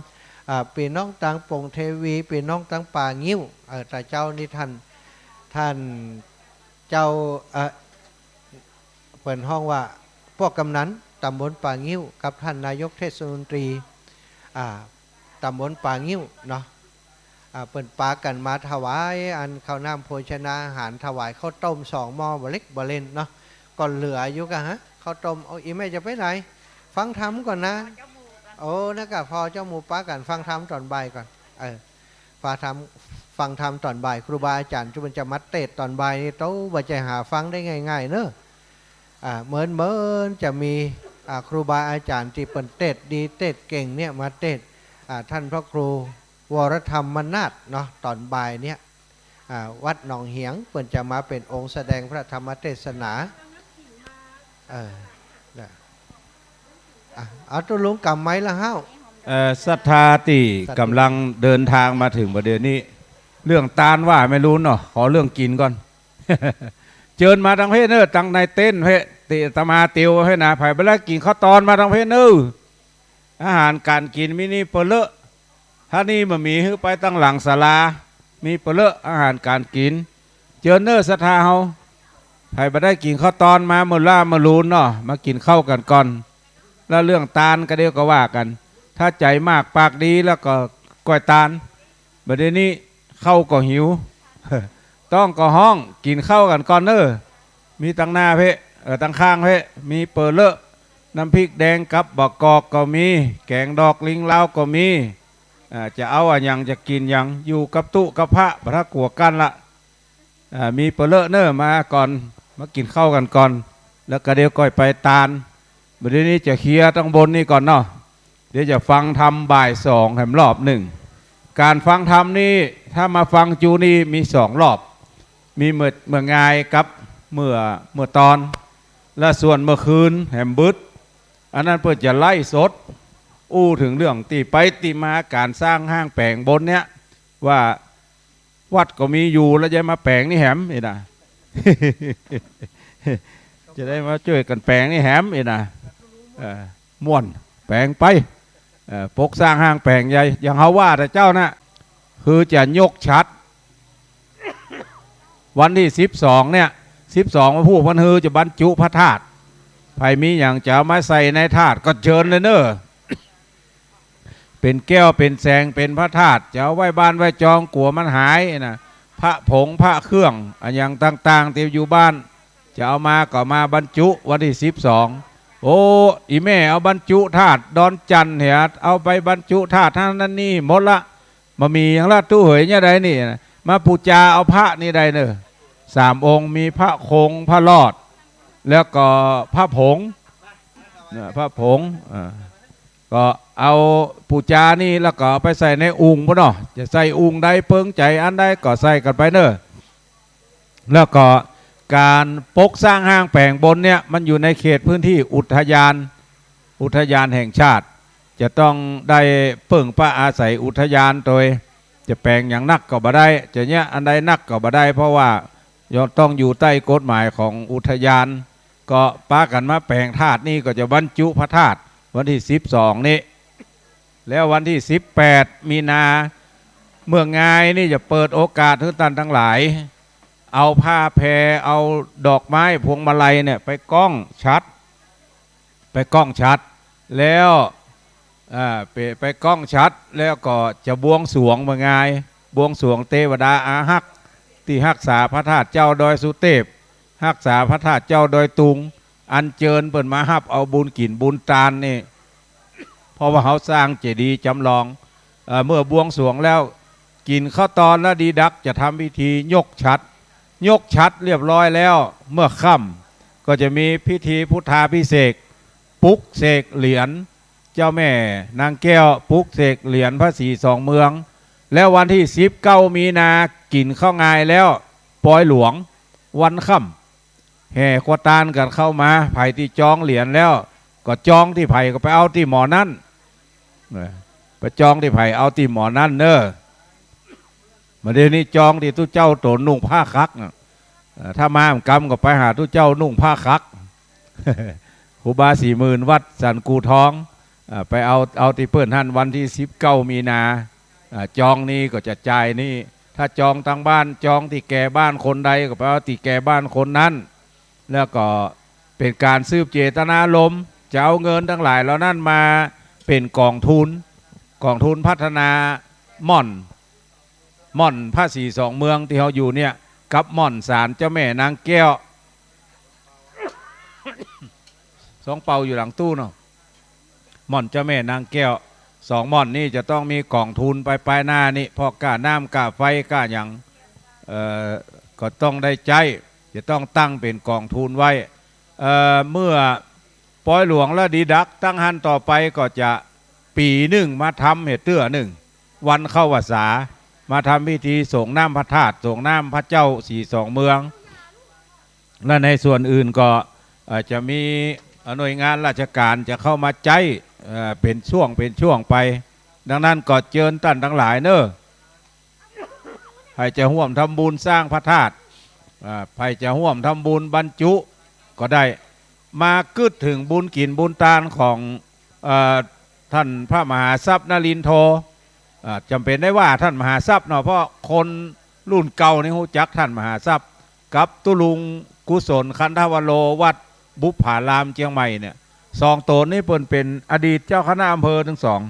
อ่า ปี้น้องตางโป่งเทวี ปี้น้องตางป่างิ้ว เอ่อ ตาเจ้านี่ท่าน ท่านเจ้า เอ่อ เปิ้นฮ้องว่าป้อกำนันตำบลป่างิ้ว กับท่านนายกเทศมนตรี อ่า ตำบลป่างิ้วเนาะ อ่า เปิ้นปากั๋นมาถวายอันข้าวน้ำโภชนาอาหาร ถวายข้าวต้มสองหม้อ บ่เล็กบ่เล่นเนาะ ก็เหลืออยู่กะฮะ ข้าวต้ม เอา อีแม่จะไปไหน ฟังธรรมก่อนนะ โอ้ นะกะ ผ่อเจ้าหมู่ปากั๋นฟังธรรมต๋อนบ่ายก่อน เออ ฟังธรรม ฟังธรรมต๋อนบ่าย ครูบาอาจ๋ารย์จุ่มจะมาเตศน์ต๋อนบ่ายนี่ โต๊ะ บ่ใจ้หาฟังได้ง่ายๆ เน้อ อ่า เหมือน เหมือนจะมี อ่า ครูบาอาจ๋ารย์ตี้เปิ้นเตศน์ดี เตศน์เก่งเนี่ย มาเตศน์ อ่า ท่านพระครูวรธรรมนาถเนาะ ต๋อนบ่ายเนี่ย อ่า วัดหนองเหียง เปิ้นจะมาเป๋นองค์แสดงพระธรรมเทศนา เออ นะ อ่ะ เอาตุ๊ลุงก๋ำไมค์ละเฮ้า เอ่อ ศรัทธาตี้ก๋ำลังเดินตางมาเถิงบ่าเดี่ยวนี้ เรื่องตานว่าไม่ฮู้เนาะ ขอเรื่องกิ๋นก่อน เจิญมาตางเพศเน้อ ตางในเต็นท์เพศ ตี้อาตมาเตียวเพศนะ ใผบ่ได้กิ๋นข้าวตอนมาตางเพศเน้อ อาหารก๋านกิ๋นมีนี่เป๋อเลอะ ถ้านี่บ่มี หื้อไปตางหลังศาลา มีเป๋อเลอะ อาหารก๋านกิ๋น เจิญเน้อศรัทธาเฮา ใผบ่ได้กิ๋นข้าวตอนมาเมื่อล้าเมื่อลูนเนาะ มากิ๋นข้าวกั๋นก่อน แล้วเรื่องตานก็เดี๋ยวก็ว่ากั๋น ถ้าใจ๋มากปากดีแล้วก็ก้อยตาน บ่าเดี่ยวนี้ข้าวก็หิว ต๊องก็ฮ้อง กิ๋นข้าวกั๋นก่อนเน่อ มีตังหน้าเป๊ะ เออ ตังข้างเป๊ะ มีเป๋อเลอะ น้ำพริกแดงกับบะกอกก็มี แก๋งดอกลิงลาวก็มี อ่า จะเอาอะหยัง จะกิ๋นหยัง อยู่กับตุ๊กับพระ บ่ถ้ากั๋วกั้นละ อ่า มีเป๋อเลอะเน่อ มาก่อน มากิ๋นข้าวกั๋นก่อน แล้วก็เดี๋ยวก้อยไปตาน บ่าเดี่ยวนี้จะเคลียร์ตังบนนี่ก่อนเนาะ เดี๋ยวจะฟังธรรมบ่ายสองแหมรอบนึ่ง ก๋านฟังธรรมนี่ ถ้ามาฟังจูนี่มีสองรอบ มีเมื่อ เมื่องายกับเมื่อ เมื่อตอน และส่วนเมื่อคืนแหมบึด อันนั้นเปิ้นจะไลฟ์สด อู้เถิงเรื่องตี้ไปตี้มาก๋านสร้างห้างแป๋งบนเนี่ย ว่าวัดก็มีอยู่แล้วจะมาแป๋งนี่แหม อี้นะ จะได้มาจ้วยกั๋นแป๋งนี่แหม อี้นะ เออ ม่วน แป๋งไป เออ ปกสร้างห้างแป๋งใหญ่ อย่างเฮาว่าแต่เจ้านะ คือจะยกฉัตร วันตี้สิบสองเนี่ย สิบสองวันพูกวันฮือจะบรรจุพระธาตุ ใผมีหยังจะเอามาใส่ในธาตุก็เจิญเลยเน่อ เป๋นแก้วเป๋นแสงเป๋นพระธาตุ จะเอาไว้บ้านไว้จองกั๋วมันหายนะ พระผงพระเครื่องอะหยังต่างๆ ตี้อยู่บ้าน จะเอามาก็มาบรรจุวันตี้สิบสอง โอ้ อี่แม่เอาบรรจุธาตุดอนจันทน์เหีย เอาไปบรรจุธาตุหั้นนั้นนี่หมดละ บ่มีหยังละ ตู้เหย เนี่ยใดนี่นะ มาปู๋จาเอาพระนี่ได้เน่อ สามองค์ มีพระคง พระรอด แล้วก็พระผง เนี่ย พระผง อ่า ก็เอาปู๋จานี่แล้วก็เอาไปใส่ในอุงปู้นเนาะ จะใส่อุงใดเปิงใจ๋อันใดก็ใส่กั๋นไปเน่อ แล้วก็ก๋านปกสร้างห้างแป๋งบนเนี่ย มันอยู่ในเขตพื้นตี้อุทยาน อุทยานแห่งชาติ จะต้องได้เปิ่งปะอาศัยอุทยานโตย จะแป๋งหยังนักก็บ่ได้ จะเยียะอันใดนักก็บ่ได้ เพราะว่าต้องอยู่ใต้กฎหมายของอุทยาน ก็ปากั๋นมาแป๋งธาตุนี่ ก็จะบรรจุพระธาตุวันตี้สิบสองนี่ แล้ววันตี้สิบแปดมีนา เมื่องายนี่จะเปิดโอกาสหื้อต้านตังหลาย เอาผ้าแพร เอาดอกไม้พวงมาลัยเนี่ยไปก้องฉัตร ไปก้องฉัตร แล้ว อ่า ไป ไปก้องฉัตร แล้วก็จะบวงสรวงเมื่องาย บวงสรวงเตวดาอาฮักษ์ ตี้ฮักษาพระธาตุเจ้าดอยสุเตพ ฮักษาพระธาตุเจ้าดอยตุง อัญเจิญเปิ้นมาฮับเอาบุญกิ๋นบุญตานนี่ เพราะว่าเฮาสร้างเจดีย์จำลอง เอ่อ เมื่อบวงสรวงแล้ว กิ๋นข้าวตอนแล้วดีดักจะทำพิธียกฉัตร ยกฉัตรเรียบร้อยแล้ว เมื่อค่ำก็จะมีพิธีพุทธาภิเษก ปลุกเสกเหรียญเจ้าแม่นางแก้ว ปลุกเสกเหรียญพระศรีสองเมือง แล้ววันตี้สิบเก้ามีนากิ๋นข้าวงายแล้ว ปอยหลวง วันค่ำ แห่ครัวตานกั๋นเข้ามา ใผตี้จองเหรียญแล้ว ก็จองตี้ใผก็ไปเอาตี้หมอนั้น เออ ไปจองตี้ใผเอาตี้หมอนั้นเน่อ บ่าเดี่ยวนี้จองตี้ตุ๊เจ้าโตนนุ่งผ้าขลักอะ เอ่อ ถ้ามาหม่ำกำก็ไปหาตุ๊เจ้านุ่งผ้าขลัก ครูบาสี่หมื่นวัดสันกูทอง เอ่อ ไปเอา เอาตี้เปิ้นหั้นวันตี้สิบเก้ามีนา อ่า จองนี่ก็จะจ่ายนี่ ถ้าจองตางบ้าน จองตี้แก่บ้านคนใดก็ไปเอาตี้แก่บ้านคนนั้น แล้วก็เป๋นก๋านสืบเจตนารมณ์ จะเอาเงินตังหลายเหล่านั้นมาเป๋นก๋องทุน ก๋องทุนพัฒนาม่อน ม่อนพระศรีสองเมืองตี้เฮาอยู่เนี่ย กับม่อนศาลเจ้าแม่นางแก้ว ซองเปาอยู่หลังตู้เนาะ ม่อนเจ้าแม่นางแก้ว สองม่อนนี่จะต้องมีก๋องทุนไปปายหน้านี่ เพราะก้าน้ำก้าไฟก้าหยัง เอ่อ ก็ต้องได้ใจ๊ จะต้องตั้งเป๋นก๋องทุนไว้ เอ่อ เมื่อปอยหลวงแล้วดีดัก ตั้งหั้นต่อไปก็จะปี๋นึ่งมาทำเหียเตื้อนึ่ง วันเข้าพรรษา มาทำพิธีสรงน้ำพระธาตุ สรงน้ำพระเจ้าศรีสองเมือง และในส่วนอื่นก็ เอ่อ จะมี เอ่อ หน่วยงานราชก๋านจะเข้ามาใจ๊ เอ่อ เป๋นช่วง เป๋นช่วงไป ดังนั้นก็เจิญต้านตังหลายเน่อ ใผจะฮ่วมทำบุญสร้างพระธาตุ อ่า ใผจะฮ่วมทำบุญบรรจุก็ได้ มากึ๊ดเถิงบุญกิ๋นบุญตานของ เอ่อ ต้านพระมหาทรัพย์นรินทโธ อ่า จ๋ำเป๋นได้ว่าต้านมหาทรัพย์เนาะ เพราะคนรุ่นเก่านี่ฮู้จักต้านมหาทรัพย์ กับตุ๊ลุง กุศลคันธวโร วัดบุปผารามเจียงใหม่เนี่ย สองต๋นนี้เปิ้นเป๋นอดีตเจ้าคณะอำเภอตึงสอง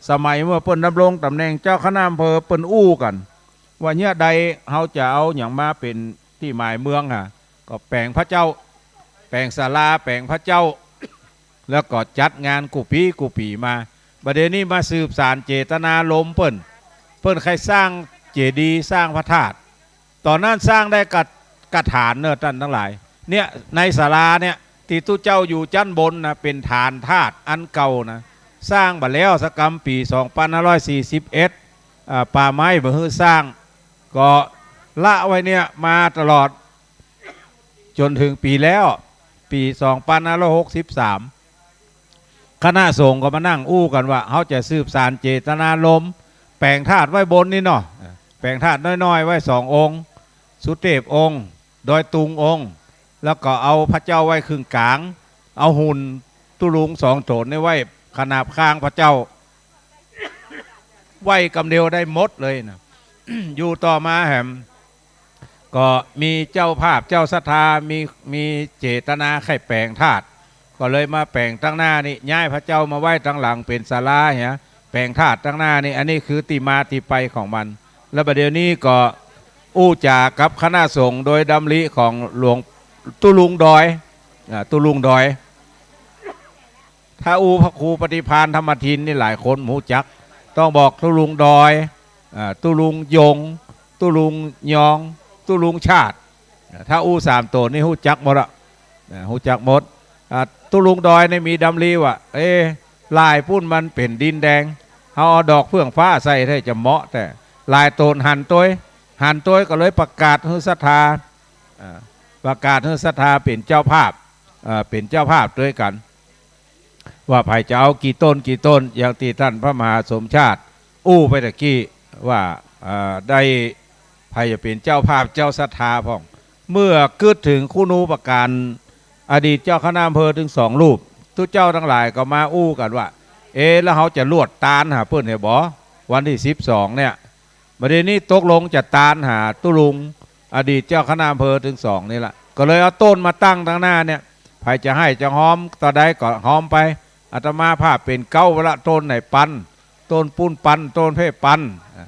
สมัยเมื่อเปิ้นดำรงต๋ำแหน่งเจ้าคณะอำเภอเปิ้นอู้กั๋น ว่าเนี่ยใดเฮาจะเอาหยังมาเป๋นตี้หมายเมืองอะ ก็แป๋งพระเจ้า แป๋งศาลา แป๋งพระเจ้า แล้วก็จัดงานกู้ปี๋กู้ปี๋มา บ่าเดี่ยวนี้มาสืบสานเจตนารมณ์เปิ้น เปิ้นใค่สร้างเจดีย์สร้างพระธาตุ ต๋อนนั้นสร้างได้กะ กะฐานเน่อต้านตังหลาย เนี่ยในศาลาเนี่ย ตี้ตุ๊เจ้าอยู่จั๊นบนนะ เป๋นฐานธาตุอันเก่านะ สร้างบ่าแล้วสักกำ ปี๋สองปันห้าร้อยสี่สิบเอ็ด อ่า ป่าไม้บ่หื้อสร้าง ก็ละไว้เนี่ยมาตลอด จ๋นเถิงปี๋แล้ว ปี๋สองปันห้าร้อยหกสิบสาม คณะสงฆ์ก็มานั่งอู้กั๋นว่า เฮาจะสืบสานเจตนารมณ์ แป๋งธาตุไว้บนนี่เนาะ แป๋งธาตุน้อยๆ ไว้สององค์ สุเตปองค์ ดอยตุงองค์ แล้วก็เอาพระเจ้าไว้ครึ่งก๋าง เอาหุ่นตุ๊ลุงสองต๋นนี้ไว้ขนาบข้างพระเจ้า ไว้กำเดียวได้หมดเลยนะ อยู่ต่อมาแหม ก็มีเจ้าภาพเจ้าศรัทธา มี มีเจตนาใค่แป๋งธาตุ ก็เลยมาแป๋งตังหน้านี่ ย้ายพระเจ้ามาไว้ตังหลังเป๋นศาลาเนี่ย แป๋งธาตุตังหน้านี่ อันนี้คือตี้มาตี้ไปของมัน แล้วบ่าเดี่ยวนี้ก็อู้จ๋ากับคณะสงฆ์โดยดำริของหลวงตุ๊ลุงดอย อ่า ตุ๊ลุงดอย ถ้าอู้พระครูปฏิภาณธรรมทินนี่หลายคนฮู้จัก ต้องบอกตุ๊ลุงดอย อ่า ตุ๊ลุงยง ตุ๊ลุงยอง ตุ๊ลุงชาติ อ่า ถ้าอู้สามต๋นนี่ฮู้จักหมดอะ อ่า ฮู้จักหมด อ่า ตุ๊ลุงดอยนี่มีดำริว่า เอ๊ะ ลายปู๊นมันเป๋นดินแดง เฮาเอาดอกเฟื่องฟ้าใส่ได้จะเหมาะ แต่ลายต๋นหันตวย หันตวยก็เลยประกาศหื้อศรัทธา อ่า ประกาศหื้อศรัทธาเป๋นเจ้าภาพ อ่า เป๋นเจ้าภาพตวยกั๋น ว่าใผจะเอากี่ต๋นกี่ต๋น อย่างตี้ต้านพระมหาสมชาติอู้ไปตะกี้ว่า เอ่อ ได้ ใผจะเป๋นเจ้าภาพเจ้าศรัทธาพ่อง เมื่อกึ๊ดเถิงคุณูปการอดีตเจ้าคณะอำเภอตึงสองรูป ตุ๊เจ้าตังหลายก็มาอู้กั๋นว่า เอ๊ะ แล้วเฮาจะลวดตานหาเปิ้นเหรอบ่ วันตี้สิบสองเนี่ย บ่าเดี่ยวนี้ตกลงจะตานหาตุ๊ลุงอดีตเจ้าคณะอำเภอตึงสองนี่ละ ก็เลยเอาต๋นมาตั้งตังหน้าเนี่ย ใผจะไห้จะฮอมต๋อนใดก็ฮอมไป อาตมาภาพเป๋นเก๊าไว้ละ ต๋นไหนปัน ต๋นปู๊นปัน ต๋นเพ่ปัน อ่า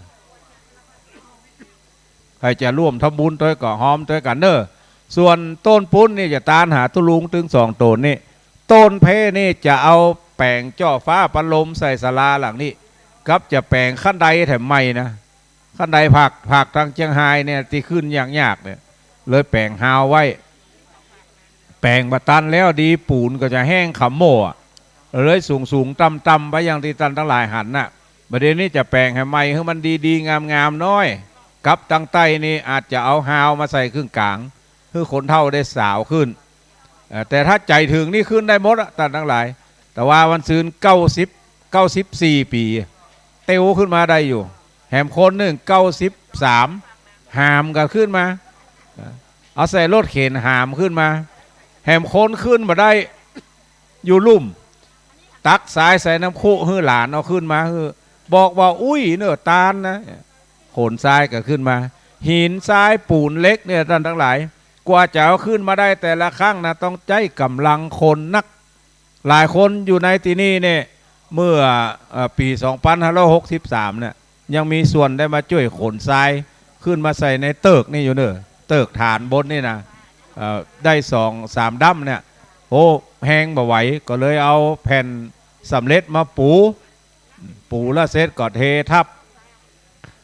ใผจะร่วมทำบุญตวยก็ฮอมตวยกั๋นเน่อ ส่วนต๋นปู๊นนี่จะตานหาตุ๊ลุงตึงสองต๋นนี่ ต๋นเพ่นี่จะเอาแป๋งเจาะฝาปะลมใส่ศาลาหลังนี้ กับจะแป๋งคันไดแถมใหม่นะ คันไดภาค ภาคตางเจียงฮายเนี่ยตี้ขึ้นยากๆ เนี่ย เลยแป๋งฮาวไว้ แป๋งบ่ตันแล้วดี ปูนก็จะแห้งขำโม่อะ เลยสูงๆ ต่ำๆ ไปอย่างตี้ต้านตังหลายหันน่ะ บ่าเดี่ยวนี้จะแป๋งหื้อใหม่หื้อมันดีๆ งามๆ น้อย กับตางใต้นี่อาจจะเอาฮาวมาใส่ครึ่งก๋าง หื้อคนเฒ่าได้สาวขึ้น เอ่อ แต่ถ้าใจ๋เถิงนี่ขึ้นได้หมดอะ ต้านตังหลาย แต่ว่าวันซืนเก้าสิบ เก้าสิบสี่ปี๋ เตียวขึ้นมาได้อยู่ แหมคนนึ่งเก้าสิบสาม หามกั๋นขึ้นมา เอาใส่รถเข็นหามขึ้นมา แหมคนขึ้นบ่ได้ อยู่ลุ่ม ตักทรายใส่น้ำคุหื้อหลานเอาขึ้นมาหื้อ บอกว่า อุ๊ย เน่อตานนะ ขนทรายกั๋นขึ้นมา หินทรายปูนเหล็กเนี่ยต้านตังหลาย กว่าจะเอาขึ้นมาได้แต่ละครั้งนะ ต้องใจ๊ก๋ำลังคนนัก หลายคนอยู่ในตี้นี่เนี่ย เมื่อ เอ่อ ปี๋สองปันห้าร้อยหกสิบสามเนี่ย ยังมีส่วนได้มาจ้วยขนทรายขึ้นมาใส่ในเติกนี่อยู่เน่อ เติกฐานบนนี่นะ เอ่อ ได้สองสามด้ำเนี่ย โอ้ แฮงบ่ไหว ก็เลยเอาแผ่นสำเร็จมาปู ปูแล้วเสร็จก็เททับ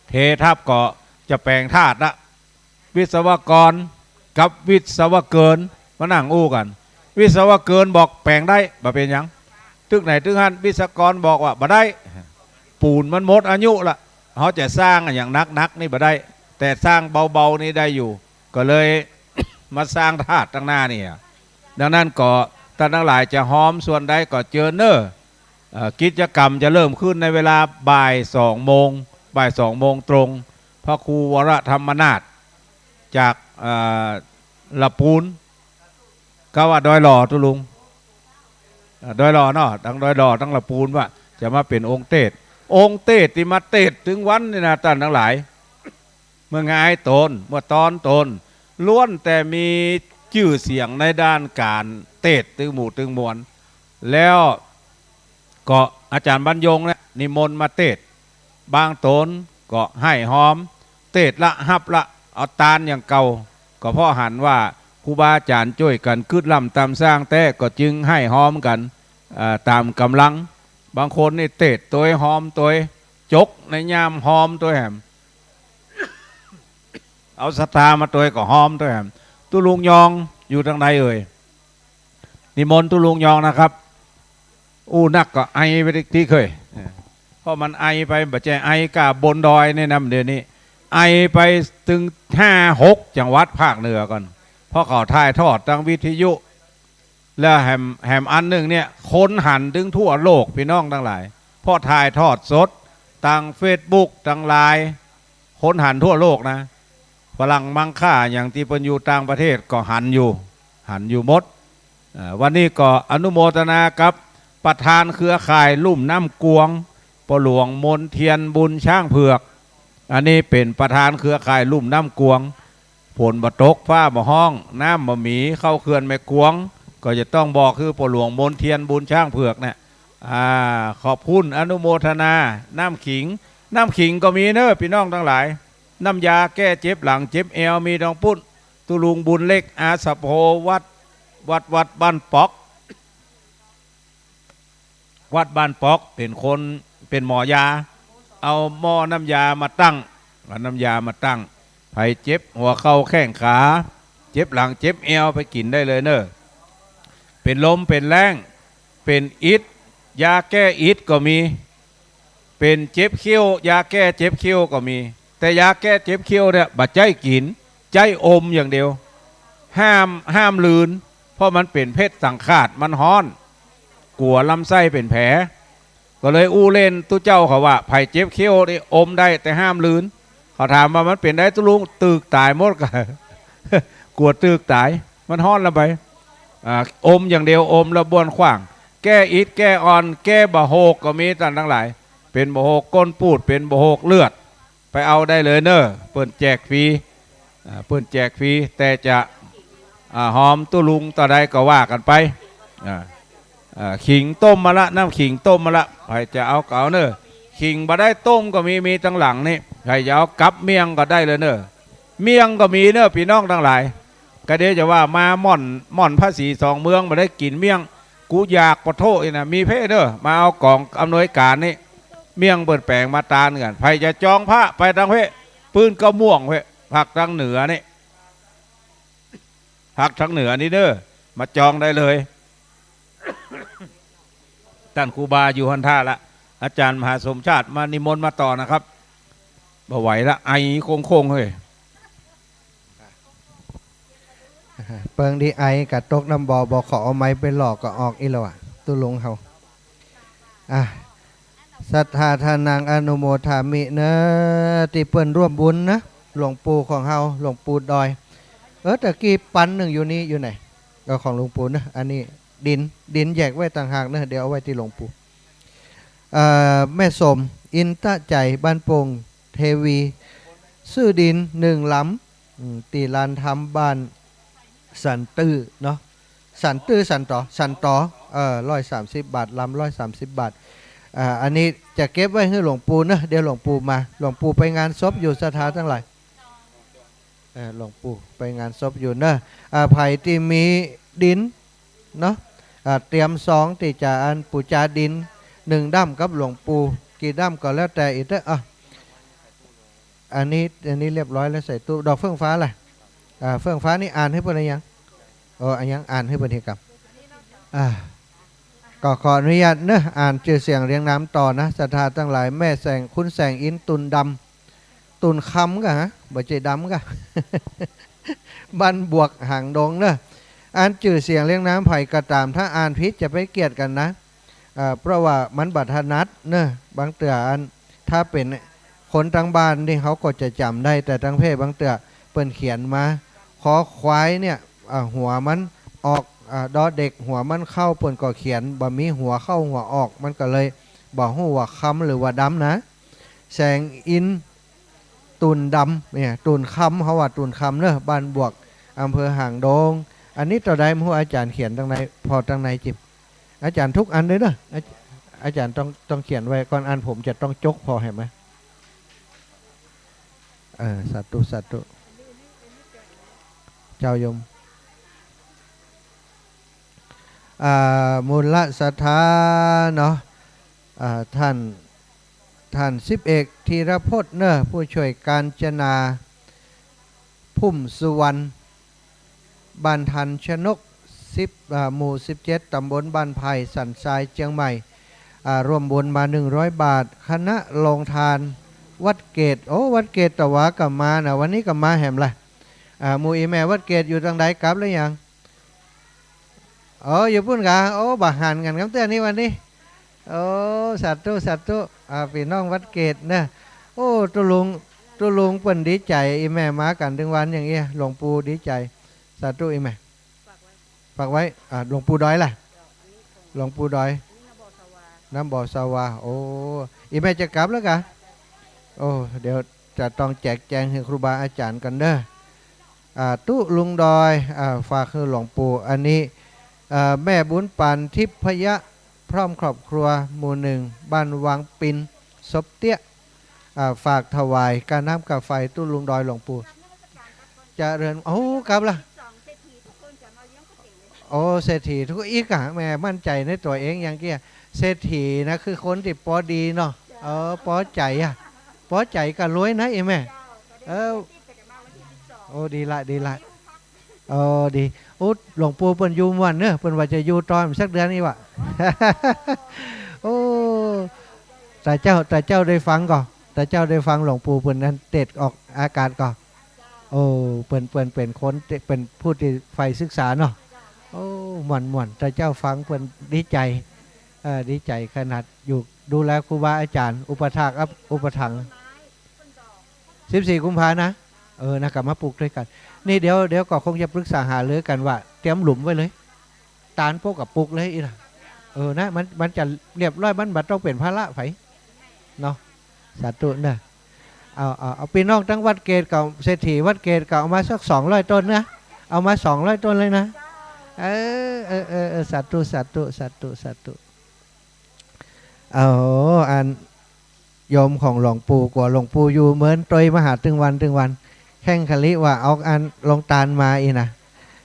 เททับก็จะแป๋งธาตุละ วิศวกรกับวิศวเกินมานั่งอู้กั๋น วิศวเกินบอกแป๋งได้ บ่เป๋นหยัง ตึกไหนตึกหั้น วิศวกรบอกว่าบ่ได้ ปูนมันหมดอายุละ เฮาจะสร้างอะหยังหนักๆ นี่บ่ได้ แต่สร้างเบาๆ นี่ได้อยู่ ก็เลย มาสร้างธาตุตังหน้านี่อะ ดังนั้นก็ต้านตังหลายจะฮอมส่วนใดก็เจิญเน่อ เอ่อ กิจกรรมจะเริ่มขึ้นในเวลาบ่ายสองโมง บ่ายสองโมงตรง พระครูวรธรรมนาถ จาก เอ่อ ละปูน ก็ว่าดอยหล่อตุ๊ลุง เอ่อ ดอยหล่อเนาะ ตังดอยหล่อตังละปูนว่าจะมาเป๋นองค์เตสน์ องค์เตสน์ตี้มาเตสน์ตึงวันนี่นะ ต้านตังหลาย เมื่อหงายต๋น เมื่อตอนต๋น ล้วนแต่มี จื้อเสียงในด้านก๋านเตสน์ตึงหมู่ตึงมวล แล้วก็อาจ๋ารย์บรรยงเนี่ยนิมนต์มาเตสน์ บางต๋นก็ไห้ฮอม เตสน์ละฮับละ เอาตานอย่างเก่า ก็เพราะหันว่าครูบาอาจ๋ารย์จ้วยกั๋นกึ๊ดล้ำต๋ามสร้างแต๊ ก็จึงไห้ฮอมกั๋น เอ่อ ต๋ามก๋ำลัง บางคนนี่เตสน์ตวยฮอมตวย จกในย่ามฮอมตวยแหม เอาศรัทธามาตวยก็ฮอมตวยแหม ตุ๊ลุงยองอยู่ตางใดเอ่ย นิมนต์ตุ๊ลุงยองนะครับ อู้นักก็ไอไปติ๊กๆ เฮ้ย เพราะมันไอไป บ่ใจ้ไอก้าบนดอยนี่นะ เดี๋ยวนี้ ไอไปตึงห้าหกจังหวัดภาคเหนือก่อน เพราะเขาถ่ายทอดตางวิทยุ แล้วแหม แหมอันนึ่งเนี่ย คนหันตึงทั่วโลก ปี้น้องตังหลาย เพราะถ่ายทอดสดตางเฟซบุ๊ก ตางไลน์ คนหันทั่วโลกนะ ฝรั่งมังค่าอย่างตี้เปิ้นอยู่ต่างประเทศก็หันอยู่ หันอยู่หมด เอ่อ วันนี้ก็อนุโมทนากับประธานเครือข่ายลุ่มน้ำกวง ป้อหลวงมนเทียนบุญช้างเผือก อันนี้เป๋นประธานเครือข่ายลุ่มน้ำกวง ฝนบ่ตก ฟ้าบ่ฮ้อง น้ำบ่มี เข้าเขื่อนแม่กวง ก็จะต้องบอกคือป้อหลวงมนเทียนบุญช้างเผือกเนี่ย อ่า ขอบคุณ อนุโมทนา น้ำขิง น้ำขิงก็มีเน้อ ปี้น้องตังหลาย น้ำยาแก้เจ็บหลังเจ็บแอวมีตางปุ้น ตุ๊ลุงบุญเล็ก อาสะโพ วัด วัด วัดบ้านปอก วัดบ้านปอก เป๋นคน เป๋นหมอยา เอาหม้อน้ำยามาตั้ง เอาน้ำยามาตั้ง ใผเจ็บหัวเข่าแข้งขา เจ็บหลังเจ็บแอวไปกิ๋นได้เลยเน้อ เป๋นลมเป๋นแล้ง เป๋นอิด ยาแก้อิดก็มี เป๋นเจ็บเขี้ยว ยาแก้เจ็บเขี้ยวก็มี แต่ยาแก้เจ็บเขี้ยวเนี่ย บ่ใจ้กิ๋น ใจ๊อมอย่างเดียว ห้าม ห้ามลืน เพราะมันเป๋นเพชฌสังฆาต มันฮ้อน กั๋วลำไส้เป๋นแผล ก็เลยอู้เล่นตุ๊เจ้าเขาว่า ใผเจ็บเขี้ยวนี่อมได้ แต่ห้ามลืน เขาถามว่ามันเป๋นใดตุ๊ลุง ตึกต๋ายหมดก่ะ กั๋วตึกต๋าย มันฮ้อนละไป อ่า อมอย่างเดียว อมแล้วบ้วนขว้าง แก้อิดแก้อ่อน แก้บ่าโหกก็มีต้านตังหลาย เป๋นบ่าโหกก้นปูด เป๋นบ่าโหกเลือด ไปเอาได้เลยเน้อ เปิ้นแจกฟรี อ่า เปิ้นแจกฟรี แต่จะ อ่า ฮอมตุ๊ลุงต่อใดก็ว่ากั๋นไป อ่า อ่า ขิงต้มมาละ น้ำขิงต้มมาละ ใผจะเอาก็เอาเน้อ ขิงบ่ได้ต้มก็มี มีตังหลังนี่ ใผจะเอากับเมี่ยงก็ได้เลยเน้อ เมี่ยงก็มีเน้อ ปี้น้องตังหลาย ก็เดี๋ยวจะว่ามาม่อน ม่อนพระศรีสองเมืองบ่ได้กิ๋นเมี่ยง กูอยากปะโถอี้นะ มีเพ่เน้อ มาเอาก๋องอำนวยก๋านนี่ เมี่ยงเปิ้นแป๋งมาตานกั๋น ใผจะจองพระไปตางเพ่ ปื๊นเก๊าม่วงเพ่ ภาคตางเหนือนี่ ภาคตางเหนือนี่เน้อ มาจองได้เลย ต้านครูบาอยู่หั้นท่าละ อาจ๋ารย์มหาสมชาติมานิมนต์มาต่อนะครับ บ่ไหวละ ไอโค้งๆ เฮ้ย เปิงดีไอกะตกน้ำบ่อ บ่ขอเอาไมค์ไปหลอกก็ออกอี้แล้วอะ ตุ๊ลุงเฮา อ่ะ สัทธาทานังอนุโมทามิเนอะ ตี้เปิ้นร่วมบุญนะ หลวงปู่ของเฮา หลวงปู่ดอย เออ ตะกี้ปันหนึ่งอยู่นี่ อยู่ไหน ก็ของหลวงปู่เนอะ อันนี้ดิน ดินแยกไว้ต่างหากเนอะ เดี๋ยวเอาไว้ตี้หลวงปู่ เอ่อ แม่สม อินตะใจ๋ บ้านโป่งเทวี ซื้อดินหนึ่งลำ อืม ตี้ลานธรรมบ้านสันตื้อเนาะ สันตื้อ สันต๋อ สันต๋อ เออ ร้อยสามสิบบาท ลำร้อยสามสิบบาท อ่า อันนี้จะเก็บไว้หื้อหลวงปู่เนอะ เดี๋ยวหลวงปู่มา หลวงปู่ไปงานศพอยู่ ศรัทธาตังหลาย เออ หลวงปู่ไปงานศพอยู่เนอะ อ่า ใผตี้มีดินเนาะ อ่า เตรียมซองตี้จะอันปู๋จาดินหนึ่งด้ามกับหลวงปู่ กี่ด้ามก็แล้วแต่อีกเต๊อะ อ่ะ อันนี้ อันนี้เรียบร้อยแล้ว ใส่ตู้ ดอกเฟื่องฟ้าล่ะ อ่า เฟื่องฟ้านี่อ่านหื้อเปิ้นหรือยัง เออ อะหยัง อ่านหื้อเปิ้นทีก่ำ อ่า ก็ขออนุญาตเนอะ อ่านจื้อเสียงเรียงนามต่อนะ ศรัทธาตังหลาย แม่แสง คุณแสงอิน ตุ่นดำ ตุ่นคำก่ะฮะ บ่ใจ้ดำก่ะ บ้านบวกหางดงเนอะ อันจื้อเสียงเรียงนามใผก็ต๋าม ถ้าอ่านผิดจะไปเกลียดกั๋นนะ เอ่อ เพราะว่ามันบ่ถนัดเนอะ บางเตื้ออัน ถ้าเป๋นคนตางบ้านนี่เขาก็จะจ๋ำได้ แต่ตางเพ่บางเตื้อเปิ้นเขียนมา คอควายเนี่ย อ่า หัวมันออก อ่า ดอเด็กหัวมันเข้า เปิ้นก็เขียนบ่มีหัวเข้าหัวออก มันก็เลยบ่ฮู้ว่าคำหรือว่าดำนะ แสงอิน ตุ่นดำเนี่ย ตุ่นคำ เฮาว่าตุ่นคำเนอะ บ้านบวก อำเภอหางดง อันนี้เต้าใดบ่ฮู้ อาจ๋ารย์เขียนตังใน ผ่อตังในจิบ อาจ๋ารย์ ทุกอันเลยเนาะ อา อาจ๋ารย์ต้อง ต้องเขียนไว้ก่อน อันผมจะต้องจกผ่อ หันก่อ เออ สาธุ สาธุ เจ้าโยม อ่า มูลศรัทธาเนาะ อ่า ท่าน ท่านสิบเอกธีรพจน์เนอะ ผู้ช่วยกาญจนา พุ่มสุวรรณ บ้านธัญชนก สิบ อ่า หมู่สิบเจ็ด ตำบลบ้านไผ่ สันทราย เจียงใหม่ อ่า ร่วมบุญมาหนึ่งร้อยบาท คณะโรงทานวัดเกต โอ้ วัดเกตตะหวาก็มานะ วันนี้ก็มาแหมละ อ่า หมู่อี่แม่วัดเกตอยู่ตังใด กลับหรือยัง โอ้ อยู่ปู้นกา โอ้ บ่หันกั๋นกำเตื้อนี้วันนี้ โอ้ สาธุ สาธุ อ่า ปี้น้องวัดเกตเนอะ โอ้ ตุ๊ลุง ตุ๊ลุงเปิ้นดีใจ๋ อี่แม่มากั๋นตึงวันอย่างเอี้ย หลวงปู่ดีใจ๋ สาธุ อี่แม่ ฝากไว้ อ่า หลวงปู่ดอยล่ะ หลวงปู่ดอย น้ำบ่อสวา โอ้ อี่แม่จะกลับแล้วกา โอ้ เดี๋ยวจะต้องแจกแจงหื้อครูบาอาจ๋ารย์กั๋นเนอะ อ่า ตุ๊ลุงดอย อ่า ฝากหื้อหลวงปู่ อันนี้ อ่า แม่บุญปั๋น ทิพยะ พร้อมครอบครัว หมู่หนึ่ง บ้านวังปิน ศพเตี้ย อ่า ฝากถวายก้าน้ำก้าไฟ ตุ๊ลุงดอย หลวงปู่ เจริญ โอ้ กลับละ โอ้ เศรษฐีทุก อีกอะ แม่มั่นใจ๋ในตั๋วเองอย่างเกี้ย เศรษฐีนะ คือคนตี้ปอดีเนาะ เออ ปอใจ๋อะ ปอใจ๋ก็รวยนะอี่แม่ เออ โอ้ ดีละ ดีละ โอ้ ดี โอ้ หลวงปู่เปิ้นอยู่ม่วนเนอะ เปิ้นว่าจะอยู่ต่อสักเดือนอีกวะ โอ้ ตาเจ้า ตาเจ้าได้ฟังก่อ ตาเจ้าได้ฟังหลวงปู่เปิ้นนั้นเตสน์ออกอากาศก่อ โอ้ เปิ้น เปิ้นเป๋นคน เปิ้นผู้ตี้ใฝ่ศึกษาเนาะ โอ้ ม่วน ม่วน ตาเจ้าฟังเปิ้นดีใจ๋ เออ ดีใจ๋ขนาด อยู่ดูแลครูบาอาจ๋ารย์ อุปถาก อุปถัมภ์ สิบสี่กุมภานะ เออ นะ ก็มาปลูกตวยกั๋น นี่เดี๋ยว เดี๋ยวก็คงจะปรึกษาหารือกั๋นว่า เตรียมหลุมไว้เลย ตานโป๊ะก็ปลูกเลยอี่นะ เออ นะ มัน มันจะเรียบร้อย มันบ่ต้องเป๋นภาระใผเนาะ สาธุเนอะ เอา เอา เอา ปี้น้องตังวัดเกตก็ เศรษฐีวัดเกตก็เอามาสักสองร้อยต้นนะ เอามาสองร้อยต้นเลยนะ เออ เออ เออ เออ สาธุ สาธุ สาธุ สาธุ โอ้ อัน โยมของหลวงปู่ กั๋วหลวงปู่อยู่เมิน ตวยมาหาตึงวันตึงวัน แค่งขะลิว่าเอาอันโฮงตานมาอี่นะ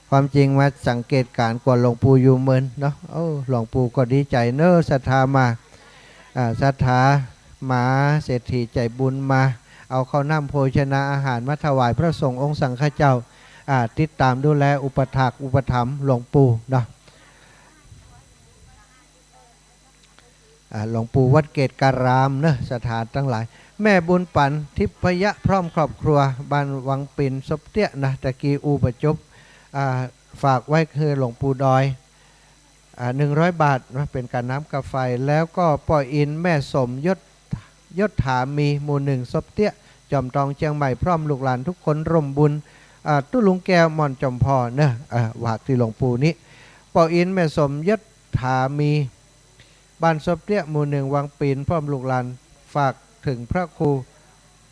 ความจริงมาสังเกตก๋านกั๋วหลวงปู่อยู่เมินเนาะ โอ้ หลวงปู่ก็ดีใจ๋เนอะ ศรัทธามา อ่า ศรัทธามา เศรษฐีใจ๋บุญมา เอาข้าวน้ำโภชนาอาหารมาถวายพระสงฆ์องค์สังฆเจ้า อ่า ติดต๋ามดูแลอุปถากอุปถัมภ์หลวงปู่เนาะ อ่า หลวงปู่วัดเกตการามเนอะ ศรัทธาตังหลาย แม่บุญปั๋น ทิพยะ พร้อมครอบครัว บ้านวังปิน ศพเตี้ยนะ ตะกี้อู้บ่จบ อ่า ฝากไว้หื้อหลวงปู่ดอย อ่า หนึ่งร้อยบาทนะ เป๋นก้าน้ำก้าไฟ แล้วก็ป้ออินทร์แม่สมยศ ยศถามี หมู่หนึ่ง ศพเตี้ย จอมตอง เจียงใหม่ พร้อมลูกหลานกู้คนร่วมบุญ อ่า ตุ๊ลุงแก้ว ม่อนจอมผ่อเนอะ อ่า ฝากตี้หลวงปู่นี้ ป้ออินทร์แม่สมยศถามี บ้านศพเตี้ย หมู่หนึ่ง วังปิน พร้อมลูกหลาน ฝากเถิงพระครู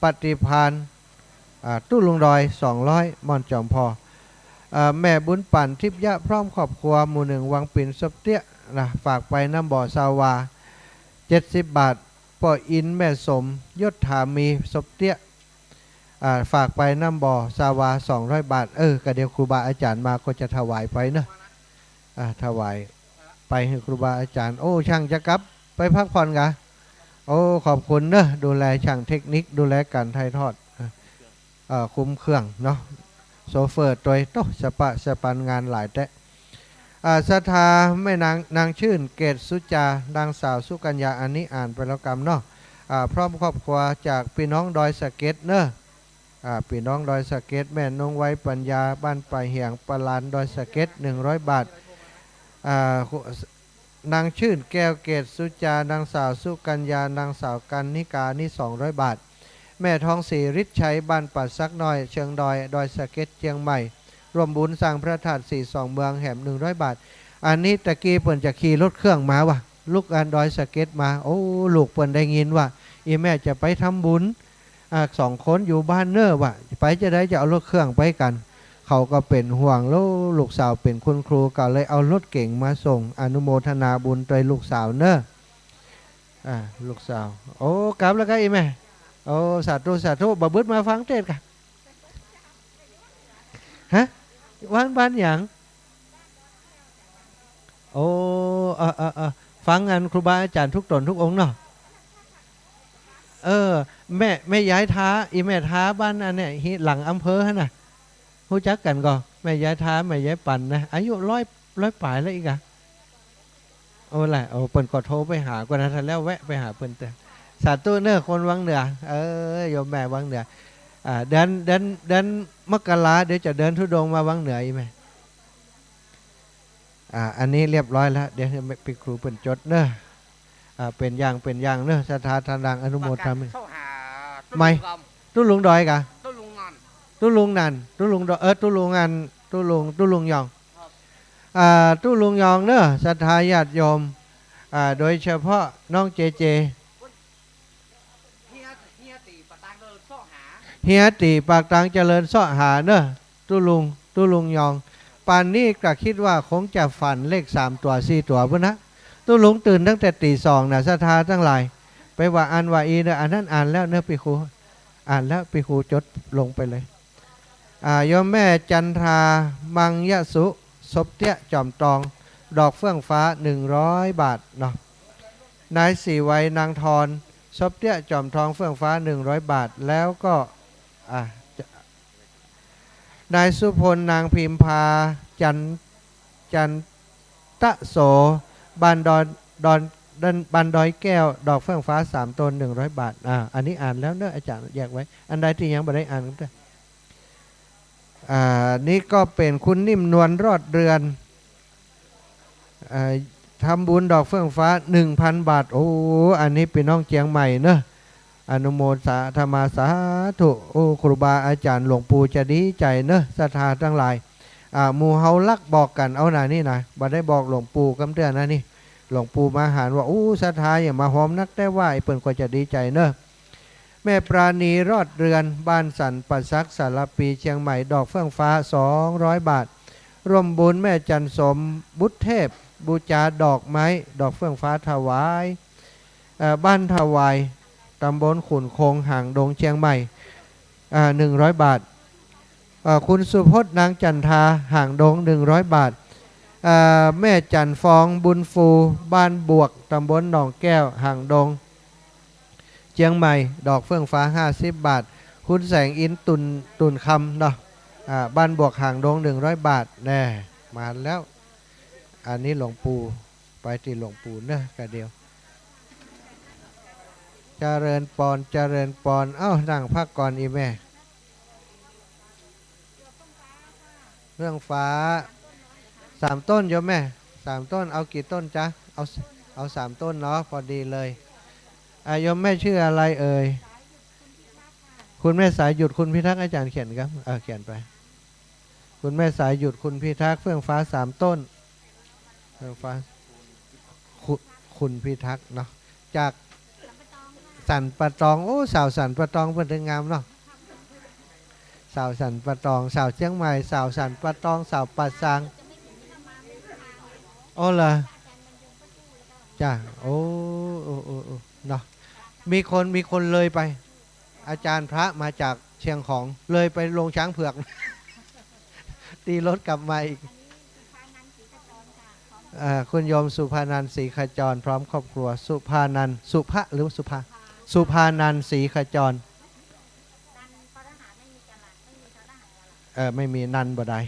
ปฏิภาณ อ่า ตุ๊ลุงดอย สองร้อย ม่อนจอมผ่อ อ่า แม่บุญปั๋น ทิพยะ พร้อมครอบครัว หมู่หนึ่ง วังปิน ศพเตี้ยนะ ฝากไปน้ำบ่อสาวา เจ็ดสิบบาท ป้ออินทร์แม่สมยศถามี ศพเตี้ย อ่า ฝากไปน้ำบ่อสาวา สองร้อยบาท เออ ก็เดี๋ยวครูบาอาจ๋ารย์มาก็จะถวายไปเนอะ อ่า ถวายไปหื้อครูบาอาจ๋ารย์ โอ้ ช่างจะกลับไปพักผ่อนกา โอ้ ขอบคุณเนอะ ดูแลช่างเทคนิค ดูแลก๋านถ่ายทอด เอ่อ คุมเครื่องเนาะ โชเฟอร์ตวย โต๊ะ สะปะสะปันงานหลายแต๊ อ่า ศรัทธาแม่นาง นางชื่น เกตสุจา นางสาวสุกัญญา อันนี้อ่านไปแล้วกำเนาะ อ่า พร้อมครอบครัวจากปี้น้องดอยสะเก็ดเนอะ อ่า ปี้น้องดอยสะเก็ด แม่นงไวปัญญา บ้านป่าเหียง ปะลาน ดอยสะเก็ด หนึ่งร้อยบาท อ่า นางชื่นแก้ว เกตสุจา นางสาวสุกัญญา นางสาวกันนิกา นี่ สองร้อยบาท แม่ทองศรี ฤทธิ์ชัย บ้านป่าสักน้อย เชิงดอย ดอยสะเก็ด เจียงใหม่ ร่วมบุญสร้างพระธาตุศรีสองเมืองแหม หนึ่งร้อยบาท อันนี้ตะกี้เปิ้นจะขี่รถเครื่องมาว่ะ ลุกอันดอยสะเก็ดมา โอ้ ลูกเปิ้นได้ยินว่า อี่แม่จะไปทำบุญ อ่า สองคนอยู่บ้านเน่อว่ะ ไปจะได้จะเอารถเครื่องไปกั๋น เขาก็เป๋นห่วง แล้วลูกสาวเป๋นคุณครู ก็เลยเอารถเก๋งมาส่ง อนุโมทนาบุญตวยลูกสาวเน่อ อ่า ลูกสาว โอ้ กลับแล้วก็อีแม่ โอ้ สาธุ สาธุ บ่าบึดมาฟังเทศน์ก่ะ ฮะ บ้าน บ้านหยัง โอ้ เออ เออ เออ ฟังอันครูบาอาจ๋ารย์ทุกต๋นทุกองค์เนาะ เออ แม่ แม่ยายท้า อีแม่ท้าบ้านอันเนี้ย หิ หลังอำเภอหั้นน่ะ ฮู้จักกั๋นก่อ แม่ยายท้า แม่ยายปันนะ อายุร้อย ร้อยป๋ายแล้วอี้ก่ะ โอ้แหละ โอ้ เปิ้นก็โทรไปหาก่อนนะ ถ้าแล้วแวะไปหาเปิ้นเตื้อ สาธุเน่อ คนวังเหนือ เออ โยมแม่วังเหนือ อ่า เดือน เดือน เดือนมกรา เดี๋ยวจะเดินธุดงค์มาวังเหนืออีแม่ อ่า อันนี้เรียบร้อยแล้ว เดี๋ยวให้แม่ พี่ครูเปิ้นจดเน่อ อ่า เป๋นอย่าง เป๋นอย่างเน่อ ศรัทธาทานดัง อนุโมทนา เข้าหา ไม่ ตุ๊ลุงดอยก่ะ ตุ๊ลุงนัน ตุ๊ลุงนัน ตุ๊ลุงดอย เออ ตุ๊ลุงอัน ตุ๊ลุง ตุ๊ลุงยอง ครับ อ่า ตุ๊ลุงยองเน่อ ศรัทธาญาติโยม อ่า โดยเฉพาะน้องเจเจ เฮีย เฮียตี๋ปากตางเจริญเซาะหา เฮียตี๋ปากตางเจริญเซาะหาเน่อ ตุ๊ลุง ตุ๊ลุงยอง ป่านนี้ก็กึ๊ดว่าคงจะฝันเลขสามตั๋วสี่ตั๋วปุ้นนะ ตุ๊ลุงตื่นตั้งแต่ตี๋สองนะ ศรัทธาตังหลาย ไปว่าอั้นว่าอี้เน่อ อันนั้นอ่านแล้วเน่อ พี่ครู อ่านแล้ว พี่ครูจดลงไปเลย อ่า โยมแม่จันทรา มังยสุ ซบเตี้ยจอมตอง ดอกเฟื่องฟ้า หนึ่งร้อยบาทเนาะ นายศรีไวย นางทอน ซบเตี้ยจอมทอง เฟื่องฟ้า หนึ่งร้อยบาท แล้วก็ อ่า จะ นายสุพล นางพิมพา จัน จันตะโส บ้านดอน ดอน บ้านดอยแก้ว ดอกเฟื่องฟ้าสามต้น หนึ่งร้อยบาท อ่า อันนี้อ่านแล้วเน่อ อาจ๋ารย์แยกไว้ อันใดตี้ยังบ่ได้อ่านก็ได้ อ่า นี่ก็เป๋นคุณนิ่มนวล รอดเรือน เอ่อ ทำบุญดอกเฟื่องฟ้า หนึ่งพันบาท โอ้ อันนี้ปี้น้องเจียงใหม่เน่อ อนุโมทนาสาธุ โอ้ ครูบาอาจ๋ารย์หลวงปู่จะดีใจ๋เน่อ ศรัทธาตังหลาย อ่า หมู่เฮาลักบอกกั๋นเอานะนี่นะ บ่ได้บอกหลวงปู่กำเตื้อนะนี่ หลวงปู่มาหันว่า อู้ ศรัทธาหยังมาฮอมนักแต๊ว่า ไอ้เปิ้นก็จะดีใจ๋เน่อ แม่ปราณี รอดเรือน บ้านสันป่าสัก สารภี เจียงใหม่ ดอกเฟื่องฟ้า สองร้อยบาท ร่วมบุญแม่จันสม บุตรเทพ บูชาดอกไม้ ดอกเฟื่องฟ้าถวาย เอ่อ บ้านถวาย ตำบลขุนคง หางดง เจียงใหม่ อ่า หนึ่งร้อยบาท เอ่อ คุณสุพจน์ นางจันทา หางดง หนึ่งร้อยบาท เอ่อ แม่จันฟอง บุญฟู บ้านบวก ตำบลหนองแก้ว หางดง เจียงใหม่ ดอกเฟื่องฟ้า ห้าสิบบาท คุณแสงอิน ตุ่น ตุ่นคำเนาะ อ่า บ้านบวก หางดง หนึ่งร้อยบาท แน่ มาแล้ว อันนี้หลวงปู่ ไปตี้หลวงปู่เน่อ กะเดียว เจริญปอน เจริญปอน เอ้า นั่งพักก่อน อีแม่ เฟื่องฟ้า สามต้น โยมแม่ สามต้น เอากี่ต้นจ๊ะ เอา เอาสามต้นเนาะ พอดีเลย อ่ะ โยมแม่ชื่ออะไรเอ่ย คุณแม่สายหยุด คุณพิทักษ์ อาจ๋ารย์เขียนครับ เออ เขียนไป คุณแม่สายหยุด คุณพิทักษ์ เฟื่องฟ้า สามต้น เฟื่องฟ้า คุ คุณพิทักษ์เนาะ จากสันป่าตอง โอ้ สาวสันป่าตองเปิ้นตึงงามเนาะ สาวสันป่าตอง สาวเจียงใหม่ สาวสันป่าตอง สาวป่าซาง อ๋อเหรอ จ้ะ โอ้ โอ้ โอ้ โอ้ เนาะ มีคน มีคนเลยไป อาจ๋ารย์พระมาจากเชียงของ เลยไปลงช้างเผือก ตีรถกลับมาอีก เอ่อ คุณโยมสุภานันท์ ศรีขจร พร้อมครอบครัว สุภานันท์ สุภะหรือสุภา สุภานันท์ ศรีขจร เออ ไม่มีนันบ่ได้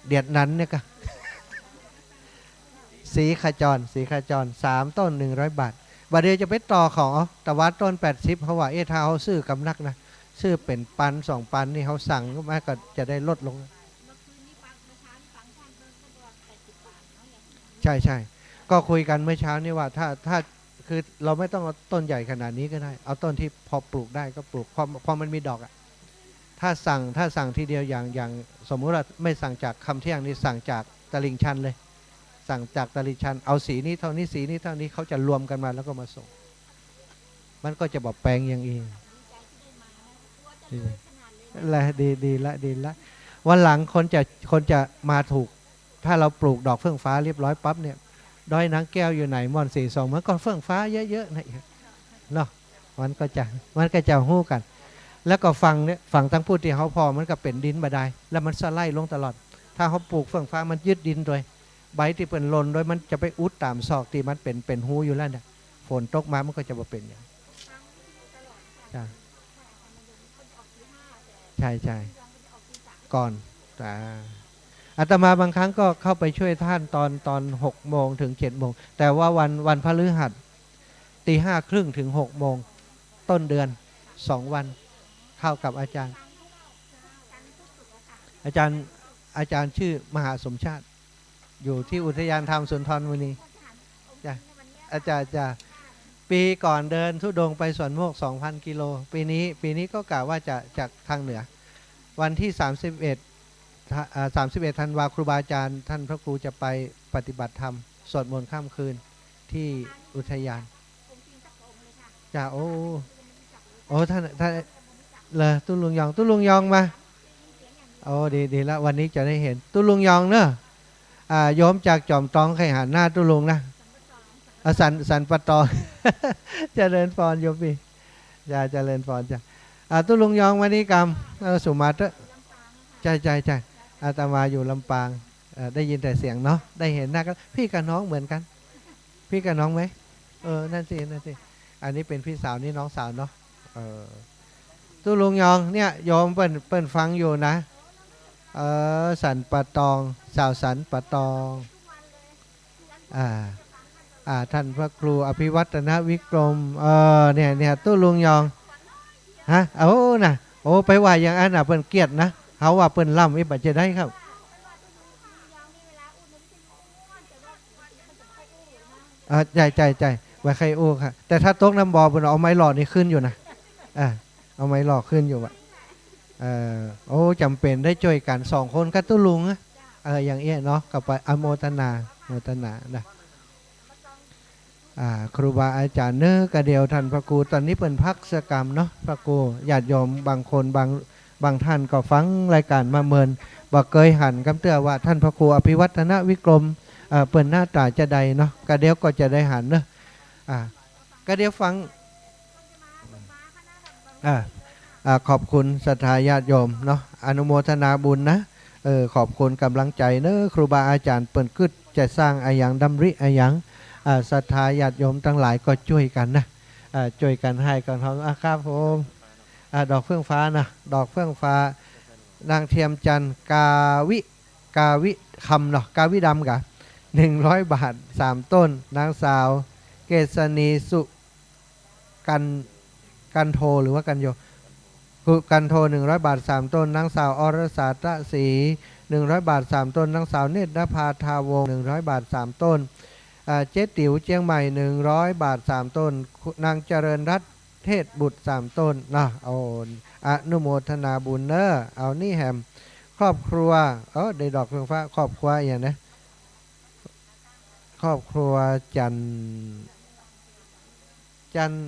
เดียดนันเนี่ยก็ ศรีขจร ศรีขจร สามต้น หนึ่งร้อยบาท บ่าเดี่ยวจะไปต่อของเอา แต่ว่าต้นแปดสิบ เพราะว่า เอ๊ะ ถ้าเฮาซื้อกำนักนะ ซื้อเป๋นปันสองปันนี่ เฮาสั่งมาก็จะได้ลดลง ใช่ ใช่ ก็คุยกันเมื่อเช้านี้ว่า ถ้า ถ้า คือเราไม่ต้องเอาต้นใหญ่ขนาดนี้ก็ได้ เอาต้นที่พอปลูกได้ก็ปลูก พอ พอมันมีดอกอะ ถ้าสั่ง ถ้าสั่งทีเดียว อย่าง อย่างสมมุติว่าไม่สั่งจากคำเที่ยงนี่ สั่งจากตลิ่งชันเลย สั่งจากตลิ่งชัน เอาสีนี้เท่านี้ สีนี้เท่านี้ เขาจะรวมกันมาแล้วก็มาส่ง มันก็จะบ่แปงอย่างอี้ ดี ละ ดี ดีละ ดีละ วันหลังคนจะ คนจะมาถูก ถ้าเราปลูกดอกเฟื่องฟ้าเรียบร้อยปั๊บเนี่ย ดอยนางแก้วอยู่ไหน ม่อนสี่สอง มันก็เฟื่องฟ้าเยอะๆนะเนาะ มันก็จะ มันก็จะฮู้กั๋น แล้วก็ฝั่งเนี่ย ฝั่งตังพู้นตี้เฮาผ่อมันก็เป๋นดินบ่ดาย แล้วมันสไลด์ลงตลอด ถ้าเฮาปลูกเฟื่องฟ้ามันยึดดินโดย ใบตี้เปิ้นหล่นโดย มันจะไปอุดต๋ามซอกตี้มันเป๋น เป๋นฮูอยู่แล้วเนี่ย ฝนตกมามันก็จะบ่เป๋นหยัง จ้ะ ใช่ ใช่ ก่อน อ่า อาตมาบางครั้งก็เข้าไปช่วยท่านตอน ตอนหกโมงถึงเจ็ดโมง แต่ว่าวัน วันพฤหัส ตีห้าครึ่งถึงหกโมง ต้นเดือน สองวัน เข้ากับอาจารย์ อาจารย์ อาจารย์ชื่อมหาสมชาติ อยู่ที่อุทยานธรรมสุนทรมุนี จ้ะ อาจารย์ จ้ะ ปีก่อนเดินธุดงค์ไปสวนโมกข์ สองพันกิโล ปีนี้ ปีนี้ก็กะว่าจะ จากทางเหนือ วันที่ สามสิบเอ็ด ทะ- อ่า สามสิบเอ็ดธันวา ครูบาอาจารย์ท่านพระครูจะไปปฏิบัติธรรม สวดมนต์ค่ำคืนที่อุทยาน จ้ะ โอ้ โอ้ ท่าน ท่าน เหรอ ตุ๊ลุงยอง ตุ๊ลุงยองมา โอ้ ดี ดีละ วันนี้จะได้เห็น ตุ๊ลุงยองเนอะ อ่า โยมจากจอมตอง ใค่หันหน้าตุ๊ลุงนะ อ่า สัน สันป่าตอง เจริญพรโยมปี้ จ้ะ เจริญพรจ้ะ อ่า ตุ๊ลุงยองมานี่กำ เออ สุมาเตอะ ใช่ ใช่ ใช่ อาตมาอยู่ลำปาง เอ่อ ได้ยินแต่เสียงเนาะ ได้เห็นหน้ากัน พี่กับน้องเหมือนกัน พี่กับน้องไหม เออ นั่นสิ นั่นสิ อันนี้เป๋นพี่สาว นี่น้องสาวเนาะ เออ ตุ๊ลุงยอง เนี่ย โยมเปิ้น เปิ้นฟังอยู่นะ เออ สันป่าตอง สาวสันป่าตอง อ่า อ่า ท่านพระครูอภิวัฒนวิกรม เออ เนี่ย เนี่ย ตุ๊ลุงยอง ฮะ โอ้ น่ะ โอ้ ไปว่าอย่างอั้นน่ะ เปิ้นเกลียดนะ เฮาว่าเปิ้นล่ำ อิบาดจะได้ครับ อ่า ใช่ ใช่ ใช่ บ่ใค่อู้ค่ะ แต่ถ้าตกน้ำบ่อ เปิ้นเอาไม้หล่อนี่ขึ้นอยู่นะ อ่า เอาไม้หล่อขึ้นอยู่อะ เออ โอ้ จ๋ำเป๋นได้จ้วยกั๋น สองคนกับตุ๊ลุงอะ เออ อย่างเอี้ยเนาะ ก็ไปอนุโมทนา โมทนานะ อ่า ครูบาอาจ๋ารย์เนอะ กะเดี่ยวท่านพระครู ต๋อนนี้เปิ้นพักสักกำเนาะ พระครู ญาติโยมบางคน บาง บางท่านก็ฟังรายก๋านมาเมิน บ่เกยหันกำเตื้อว่าท่านพระครูอภิวัฒนวิกรม เอ่อ เปิ้นหน้าต๋าจาใดเนาะ กะเดี่ยวก็จะได้หันเนอะ อ่า กะเดี่ยวฟัง อ่า อ่า ขอบคุณศรัทธาญาติโยมเนาะ อนุโมทนาบุญนะ เออ ขอบคุณก๋ำลังใจ๋เนอะ ครูบาอาจ๋ารย์เปิ้นกึ๊ดจะสร้างอะหยัง ดำริอะหยัง อ่า ศรัทธาญาติโยมตังหลายก็จ้วยกั๋นนะ อ่า จ้วยกั๋นไห้กั๋นหอม อ่ะ ครับผม อ่า ดอกเฟื่องฟ้านะ ดอกเฟื่องฟ้า นางเทียมจันทร์ กาวิ กาวิคำเนาะ กาวิดำกะ หนึ่งร้อยบาท สามต้น นางสาว เกษณี สุ กัน กันโท หรือว่ากันโย คือกันโท หนึ่งร้อยบาท สามต้น นางสาว อรสา ตะศรี หนึ่งร้อยบาท สามต้น นางสาว เนตรนภา ทาวงศ์ หนึ่งร้อยบาท สามต้น อ่า เจ๊ติ๋ว เจียงใหม่ หนึ่งร้อยบาท สามต้น นางเจริญรัตน์ เทศบุตร สามต้น นะ โอ้ อนุโมทนาบุญเนอะ เอานี่แหม ครอบครัว เออ ได้ดอกเฟื่องฟ้า ครอบครัวอะหยังนะ ครอบครัวจันทร์ จันทร์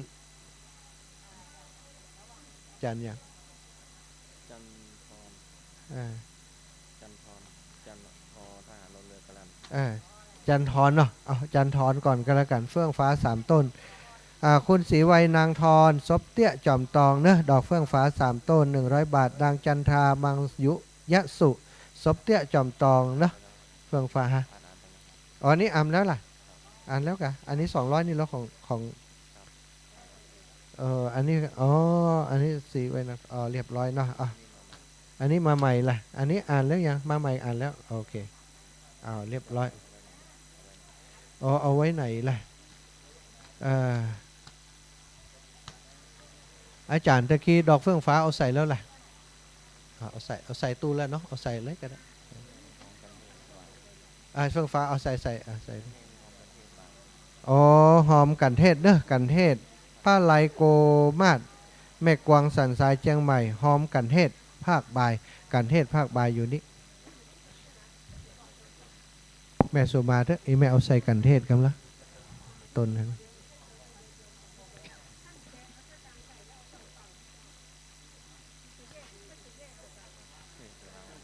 จันทร์หยัง จันทร อ่า จันทร จันทร ทหารรอเรือกะลัน อ่า จันทรเนาะ เอาจันทรก่อนก็แล้วกั๋น เฟื่องฟ้าสามต้น อ่า คุณศรีไวย นางทร สบเตี้ย จอมตองเนอะ ดอกเฟื่องฟ้าสามต้น หนึ่งร้อยบาท นางจันทรา มังยุยะสุ สบเตี้ย จอมตองเนอะ เฟื่องฟ้าฮะ อ๋อ อันนี้อ่านแล้วล่ะ อ่านแล้วกะ อันนี้สองร้อยนี่แล้วของ ของ เอ่อ อันนี้ อ๋อ อันนี้ศรีไวยนะ อ๋อ เรียบร้อยเนาะ อ่ะ อันนี้มาใหม่ล่ะ อันนี้อ่านแล้วยัง มาใหม่อ่านแล้ว โอเค อ้าว เรียบร้อย อ๋อ เอาไว้ไหนล่ะ เอ่อ อาจ๋ารย์ตะกี้ดอกเฟื่องฟ้าเอาใส่แล้วล่ะ อ่ะ เอาใส่ เอาใส่ตู้แล้วเนาะ เอาใส่เลยก็ได้ อ่า เฟื่องฟ้า เอาใส่ ใส่ อ่า ใส่ อ๋อ ฮอมกั๋นเทศน์เนอะ กั๋นเทศน์ ป้าไลโกมาศ แม่กวางสันทรายเจียงใหม่ ฮอมกั๋นเทศน์ภาคบ่าย กั๋นเทศน์ภาคบ่ายอยู่นี่ แม่สุมาเถอะ อีแม่เอาใส่กั๋นเทศน์กำละ ตนนั้น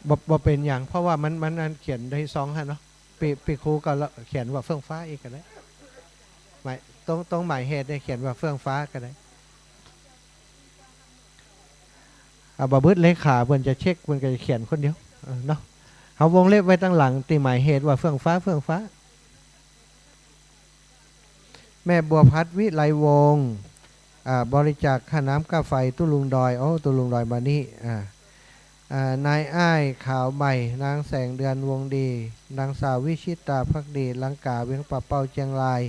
บ่ บ่เป๋นหยัง เพราะว่ามัน มันอันเขียนในซองหั้นเนาะ ปี้ ปี้ครูก็เขียนว่าเฟื่องฟ้าอี้ก็ได้ หมาย ตรง ตรงหมายเหตุเนี่ยเขียนว่าเฟื่องฟ้าก็ได้ อ่า บ่าบึดเลขาเปิ้นจะเช็ค เปิ้นก็จะเขียนคนเดียว เออ เนาะ เฮาวงเล็บไว้ตังหลังตี้หมายเหตุว่าเฟื่องฟ้า เฟื่องฟ้า แม่บัวพัด วิไลวงศ์ อ่า บริจาคค่าน้ำค่าไฟตุ๊ลุงดอย โอ้ ตุ๊ลุงดอยมานี่ อ่า อ่า นายอ้ายขาวใหม่ นางแสงเดือนวงศ์ดี นางสาววิชิตาภักดี ลังกา เวียงป่าเป้า เจียงราย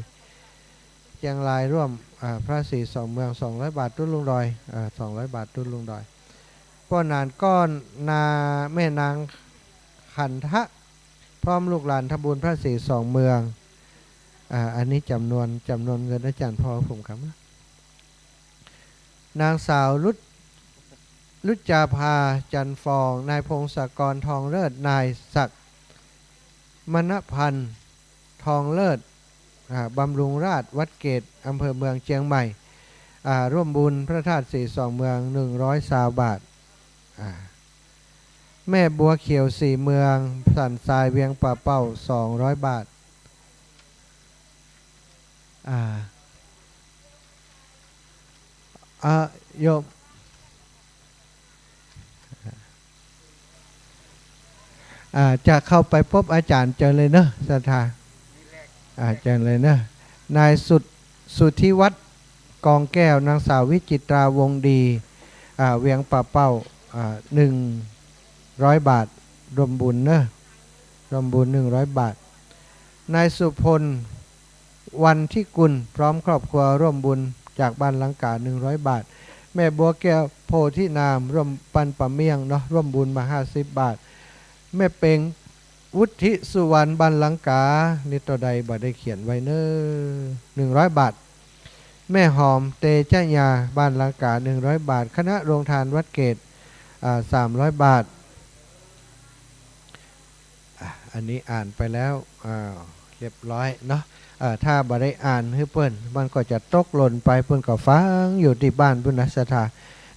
เจียงราย ร่วม อ่า พระศรีสองเมือง สองร้อยบาท ตุ๊ลุงดอย อ่า สองร้อยบาท ตุ๊ลุงดอย ป้อหนานก้อนนา แม่นางขันทะ พร้อมลูกหลานทำบุญพระศรีสองเมือง อ่า อันนี้จ๋ำนวน จ๋ำนวนเงินอาจ๋ารย์พอผมครับ นางสาวรุจ รุจจาภา จันทร์ฟอง นายพงศกร ทองเลิศ นายศักดิ์ มณพันธ์ ทองเลิศ อ่า บำรุงราษฎร์ วัดเกต อำเภอเมืองเจียงใหม่ อ่า ร่วมบุญพระธาตุศรีสองเมือง หนึ่งร้อยซาวบาท อ่า แม่บัวเขียว ศรีเมือง สันทราย เวียงป่าเป้า สองร้อยบาท อ่า อ่า โยม อ่า จะเข้าไปปบอาจ๋ารย์ เจิญเลยเนาะ ศรัทธา อ่า เจิญเลยเนาะ นายสุด สุทธิวัฒน์ กองแก้ว นางสาววิจิตรา วงศ์ดี อ่า เวียงป่าเป้า อ่า หนึ่งร้อยบาท ร่วมบุญเนาะ ร่วมบุญ หนึ่งร้อยบาท นายสุพล วันที่กุล พร้อมครอบครัว ร่วมบุญจากบ้านลังกา หนึ่งร้อยบาท แม่บัวแก้ว โพธินาม ร่วมปันปะเมี่ยงเนาะ ร่วมบุญมา ห้าสิบบาท แม่เป็ง วุฒิสุวรรณ บ้านลังกา นี่เต้าใดบ่ได้เขียนไว้เน้อ หนึ่งร้อยบาท แม่หอม เตชะยา บ้านลังกา หนึ่งร้อยบาท คณะโรงทานวัดเกต อ่า สามร้อยบาท อ่ะ อันนี้อ่านไปแล้ว อ่า เรียบร้อยเนาะ เอ่อ ถ้าบ่ได้อ่านหื้อเปิ้น มันก็จะตกหล่นไป เปิ้นก็ฟังอยู่ตี้บ้านปุ้นนะ ศรัทธา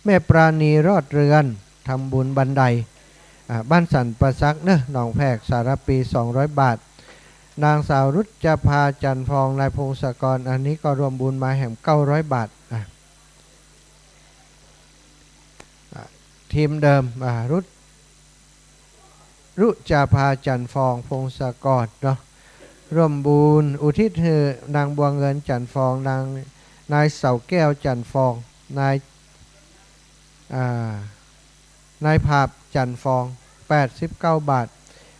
แม่ปราณี รอดเรือน ทำบุญบันได อ่า บ้านสันป่าสักเนาะ หนองแพก สารภี สองร้อยบาท นางสาวรุจจาภา จันทร์ฟอง นายพงศกร อันนี้ก็ร่วมบุญมาแหม เก้าร้อยบาท อ่ะ อ่ะ ทีมเดิม อ่ะ รุจ รุจจาภา จันทร์ฟอง พงศกรเนาะ ร่วมบุญอุทิศหื้อนางบัวเงิน จันทร์ฟอง นาง นายเสาแก้ว จันทร์ฟอง นาย อ่า นายผาบ จันทร์ฟอง แปดสิบเก้าบาท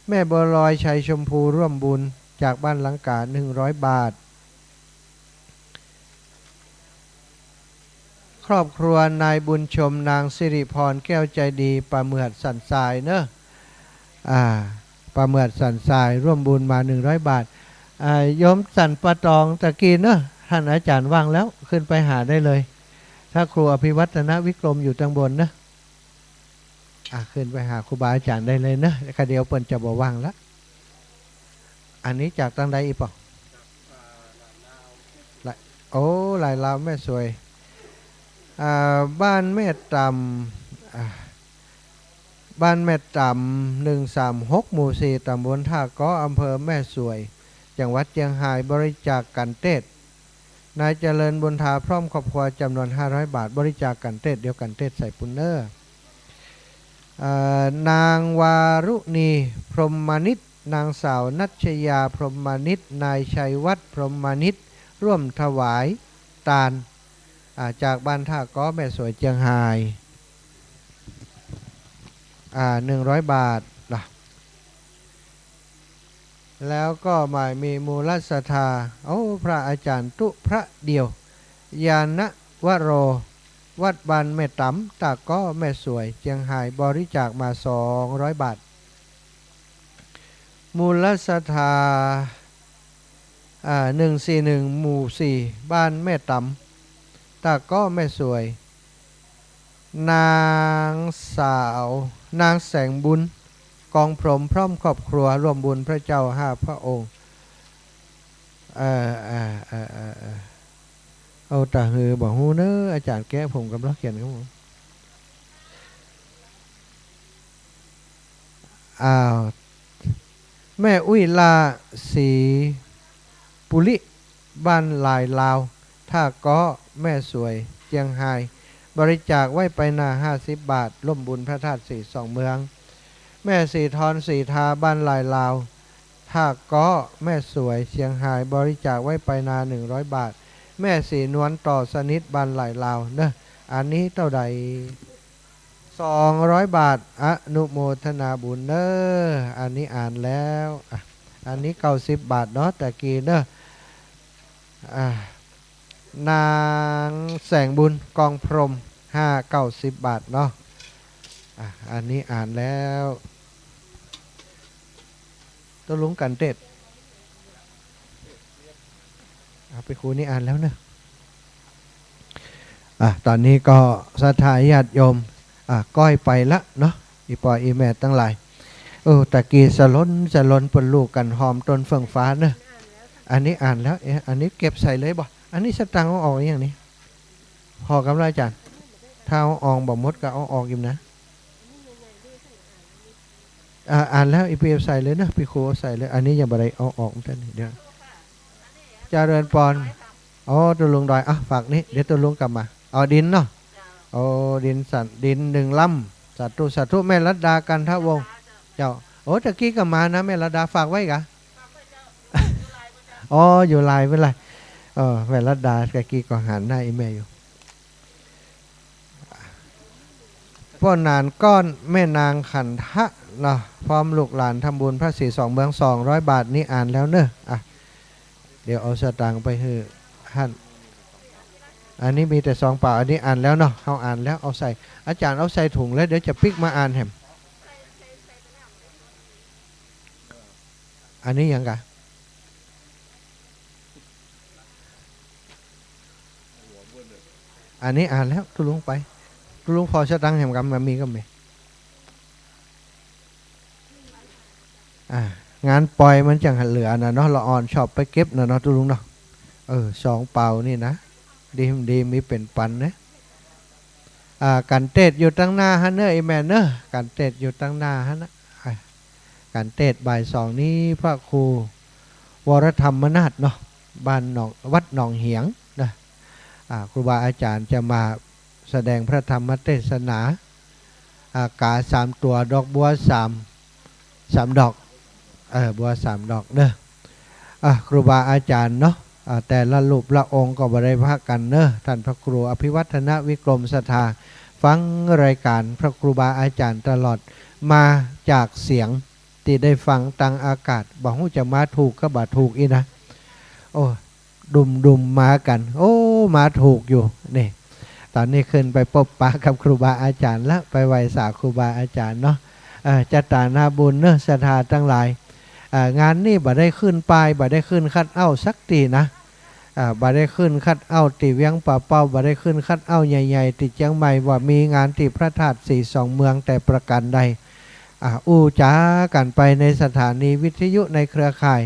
แม่บัวลอย ชัยชมพู ร่วมบุญจากบ้านลังกา หนึ่งร้อยบาท ครอบครัวนายบุญชม นางสิริพร แก้วใจดี ป่าเหมือดสันทรายเนาะ อ่า ป่าเหมือดสันทราย ร่วมบุญมา หนึ่งร้อยบาท อ่า โยมสันป่าตองตะกี้เนาะ ท่านอาจ๋ารย์ว่างแล้ว ขึ้นไปหาได้เลย ถ้าครูอภิวัฒนวิกรมอยู่ตังบนเนาะ อ่ะ ขึ้นไปหาครูบาอาจ๋ารย์ได้เลยเนาะ กะเดี๋ยวเปิ้นจะบ่ว่างละ อันนี้จากตังใดอีกปอ หลาย โอ้ หลายลาวแม่สวย อ่า บ้านแม่ต๋ำ อ่า บ้านแม่ต๋ำ หนึ่งสามหก หมู่สี่ ต๋ำบลท่าก้อ อำเภอแม่สวย จังหวัดเจียงฮาย บริจาคกัณฑ์เตสน์ นายเจริญบุญถาพร้อมครอบครัวจ๋ำนวน ห้าร้อยบาท บริจาคกัณฑ์เตสน์ เดี๋ยวกัณฑ์เตสน์ใส่ปุ้นเน้อ เอ่อ นางวารุณี พรหมนิต นางสาวนัชยา พรหมนิต นายชัยวัฒน์ พรหมนิต ร่วมถวายตาน อ่า จากบ้านท่าก้อ แม่สวย เจียงฮาย อ่า หนึ่งร้อยบาทนะ แล้วก็หมายมีมูลศรัทธา โอ้ พระอาจ๋ารย์ตุ๊พระเดี่ยว ญาณวโร วัดบ้านแม่ต๋ำ ท่าก้อ แม่สวย เจียงฮาย บริจาคมา สองร้อยบาท มูลศรัทธา อ่า หนึ่งสี่หนึ่ง หมู่สี่ บ้านแม่ต๋ำ ท่าก้อ แม่สวย นางสาว นางแสงบุญ กองพรหม พร้อมครอบครัว ร่วมบุญพระเจ้าห้าพระองค์ เอ่อ เอ่อ เอาตะหือบ่ฮู้เน้อ อาจ๋ารย์แกะผมกำลังเขียนครับผม อ้าว แม่อุ๊ย ลา ศรีปุริ บ้านหลายลาว ท่าเก๊าะ แม่สวย เจียงฮาย บริจาคไว้ไปนาห้าสิบบาท ร่วมบุญพระธาตุสีสองเมือง แม่ศรีทร ศรีทา บ้านหลายลาว ท่าเก๊าะ แม่สวย เจียงฮาย บริจาคไว้ไปนาหนึ่งร้อยบาท แม่ศรีนวล ต่อสนิท บ้านหลายลาวเนอะ อันนี้เต้าใด สองร้อยบาท อนุโมทนาบุญเนอะ อันนี้อ่านแล้ว อ่ะ อันนี้เก้าสิบบาทเนาะ ตะกี้เนอะ อ่ะ นางแสงบุญ กองพรหม ห้า เก้าสิบบาทเนาะ อ่ะ อันนี้อ่านแล้ว ตุ๊ลุงกั๋นเตศน์ อ่ะ พระครูนี่อ่านแล้วเนอะ อ่ะ ต๋อนนี้ก็ศรัทธาญาติโยม อ่ะ ก้อยไปละเนาะ อี่ป้ออี่แม่ตังหลาย เออ ตะกี้สลนสลน เปิ้นลู่กั๋นหอมต้นเฟื่องฟ้าเนอะ อันนี้อ่านแล้ว เอ๊ะ อันนี้เก็บใส่เลยบ่ อันนี้สตางค์เอาออกอย่างนี้ พอกับแล้วอาจ๋ารย์ ถ้าเอาออกบ่หมดก็เอาออกอยู่นะ อ่า อ่านแล้ว อี่ป้อเอาใส่เลยนะ พระครูเอาใส่เลย อันนี้ยังบ่ได้เอาออกเหมือนกั๋น เดี๋ยว เจริญปอน อ๋อ ตุ๊ลุงดอย อ่ะ ฝากนี่ เดี๋ยวตุ๊ลุงกลับมา เอาดินเนาะ โอ้ ดินสัน ดินหนึ่งลำ สาธุ สาธุ แม่รัตดา กันทวงศ์ เจ้า โอ้ ตะกี้ก็มานะ แม่รัตดา ฝากไว้กะ อ๋อ อยู่ลาย เปิ้นลาย เออ แม่รัตดา ตะกี้ก็หันหน้าอี่แม่อยู่ ป้อหนานก้อน แม่นางขันทะเนาะ พร้อมลูกหลานทำบุญพระสีสองเมือง สองร้อยบาท นี่อ่านแล้วเนอะ อ่ะ เดี๋ยวเอาสตางค์ไปหื้อหั้น อันนี้มีแต่ซองเปล่า อันนี้อ่านแล้วเนาะ เฮาอ่านแล้ว เอาใส่ อาจ๋ารย์เอาใส่ถุงแล้ว เดี๋ยวจะปิ๊กมาอ่านแหม อันนี้หยังกะ อันนี้อ่านแล้ว ตุ๊ลุงไป ตุ๊ลุงผ่อสตางค์แหมกำ มันมีก็มี อ่า งานปอยมันจั่งเหลือน่ะเนาะ ละอ่อนชอบไปเก็บน่ะเนาะ ตุ๊ลุงเนาะ เออ ซองเปล่านี่นะ ดี ดี มีเป๋นปันนะ อ่า กั๋นเตศน์อยู่ตังหน้าหั้นเนอะ อี่แม่เนอะ กั๋นเตศน์อยู่ตังหน้าหั้นนะ อ่า กั๋นเตศน์บ่ายสองนี้ พระครูวรธรรมนาถเนาะ บ้านหนอง วัดหนองเหียงนะ อ่า ครูบาอาจ๋ารย์จะมาแสดงพระธรรมเทศนา อ่า ก๋าสามตั๋ว ดอกบัวสาม สามดอก เออ บัวสามดอกเนอะ อ่ะ ครูบาอาจ๋ารย์เนาะ อ่ะ แต่ละรูปละองค์ก็บ่ได้พรากกั๋นเนอะ ต้านพระครูอภิวัฒนวิกรมศรัทธา ฟังรายก๋านพระครูบาอาจ๋ารย์ตลอดมาจากเสียงตี้ได้ฟังตางอากาศ บ่ฮู้จะมาถูกก็บ่ถูกอี้นะ โอ้ ดุมๆ มากั๋น โอ้ มาถูกอยู่ นี่ ต๋อนนี้ขึ้นไปปบปะกับครูบาอาจ๋ารย์ละ ไปไหว้สาครูบาอาจ๋ารย์เนาะ เอ่อ จะต๋านาบุญเนอะ ศรัทธาตังหลาย เอ่อ งานนี้บ่ได้ขึ้นป้าย บ่ได้ขึ้นคัทเอาท์สักตี้นะ อ่า บ่ได้ขึ้นคัทเอาท์ตี้เวียงป่าเป้า บ่ได้ขึ้นคัทเอาท์ใหญ่ๆ ตี้เจียงใหม่ ว่ามีงานตี้พระธาตุสีสองเมืองแต่ประก๋านใด อ่า อู้จ๋ากั๋นไปในสถานีวิทยุในเครือข่าย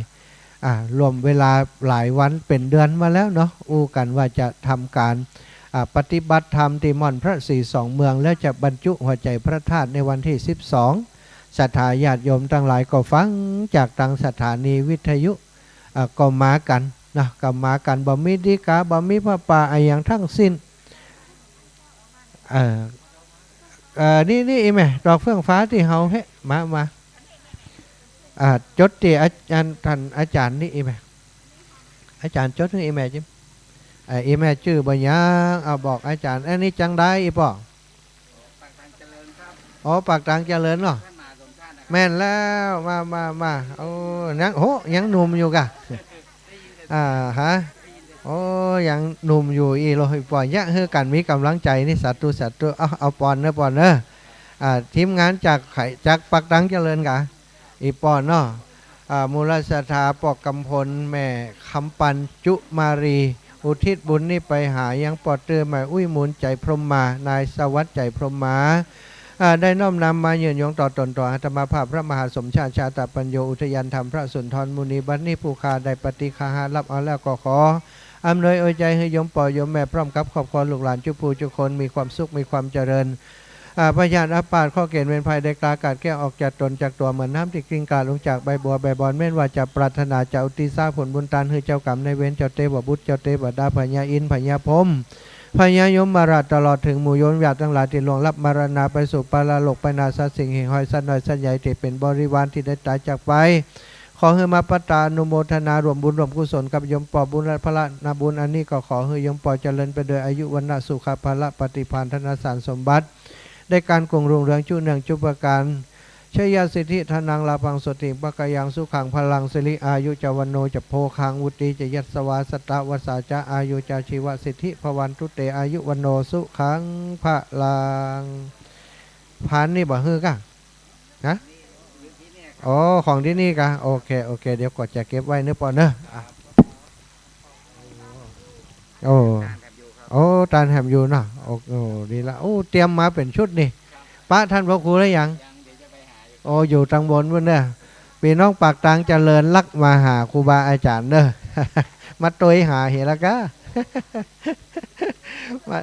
อ่า ร่วมเวลาหลายวันเป๋นเดือนมาแล้วเนาะ อู้กั๋นว่าจะทำก๋าน อ่า ปฏิบัติธรรมตี้ม่อนพระสีสองเมือง แล้วจะบรรจุหัวใจ๋พระธาตุในวันตี้สิบสอง ศรัทธาญาติโยมตังหลายก็ฟังจากตางสถานีวิทยุ อ่า ก็มากั๋นนะ ก็มากั๋น บ่มีดีก๋า บ่มีผ้าป่าอะหยังตังสิ้น เอ่อ เอ่อ นี่ นี่อี้แม่ ดอกเฟื่องฟ้าตี้เฮา เฮ้ มา มา อ่า จดตี้อา อัน ต้านอาจ๋ารย์นี่อี้แม่ อาจ๋ารย์จดหื้ออี้แม่จิม เอ่อ อี้แม่จื้อบ่ยัง เอาบอกอาจ๋ารย์ อันนี้จังใดอี้ป้อ อ๋อ ปากตางเจริญเนาะ แม่นแล้ว มา มา มา โอ้ ยัง โห ยังหนุ่มอยู่ก่ะ อ่า ฮะ โอ้ ยังหนุ่มอยู่อี้โล อี้ป้อ เยียะหื้อกั๋นมีก๋ำลังใจ๋นี่ สาธุ สาธุ เอา เอาปอนเนอะ ปอนเนอะ อ่า ทีมงานจากไข จากปากตางเจริญก่ะ อี้ป้อเนาะ อ่า มูลศรัทธาป้อกำพล แม่คำปัน จุมาลี อุทิศบุญนี้ไปหายังป้อเตื้อ แม่อุ๊ย มูลใจ๋พรหมมา นายสวัสดิ์ ใจ๋พรหมมา อ่า ได้น้อมนำมายืนยงต่อต๋นต่ออาตมาภาพ พระมหาสมชาติ ชาตปัญโญ อุทยานธรรมพระสุนทรมุนี บัดนี้ผู้ข้าได้ปฏิคหารับเอาแล้ว ก็ขออำนวยอวยใจ๋หื้อโยมป้อโยมแม่ พร้อมกับครอบครัวลูกหลานจุผู้จุคน มีความสุข มีความเจริญ อ่า พยาธิอาพาธ ข้อเก๋ณฑ์เวรภัย ได้กล้ากาดแก้วออกจากต๋นจากตั๋ว เหมือนน้ำตี้กลิ้งกลาดลงจากใบบัวใบบอน แม่นว่าจะปรารถนาจะอุทิศผลบุญตานหื้อเจ้ากรรมนายเวร เจ้าเตวบุตร เจ้าเตวดา พญาอินทร์ พญาพรหม พญายมราช ตลอดเถิงหมู่โยมญาติตังหลายตี้ล่วงลับมรณาไปสู่ปรโลกไปนา สัตว์สิ่งหิ่งห้อย สัตว์น้อยสัตว์ใหญ่ตี้เป๋นบริวารตี้ได้ต๋ายจากไป ขอหื้อมาปะตาอนุโมทนาร่วมบุญร่วมกุศลกับโยมป้อบุญและพละนาบุญ อันนี้ก็ขอหื้อโยมป้อเจริญไปโดยอายุวรรณะสุขะพละปฏิภาณธนสารสมบัติ ได้การกุ้งรุ่งเรืองจุเนืองจุประก๋าน ชยสิทธิธนังลาภังโสติงภะคะยังสุขังพลังสิริอายุจะวัณโณจะโภคังวุติจะยัสสวาสัตตะวัสสาจะอายุจะชีวสิทธิภวันตุเตอายุวัณโณสุขังพลัง พานนี่บ่หื้อก่ะ ฮะ อ๋อ ของตี้นี่ก่ะ โอเค โอเค เดี๋ยวก็จะเก็บไว้เนาะป้อเนาะ อ่ะ โอ้ โอ้ ตานแหมอยู่เนาะ โอ้ โอ้ ดีละ โอ้ เตรียมมาเป๋นชุดนี่ ปะต้านพระครูแล้วยัง โอ้ อยู่ตังบนปู๊นเนาะ ปี้น้องปากตางเจริญลักษณ์มาหาครูบาอาจ๋ารย์เนาะ มาตวยหาเหียละก้า มา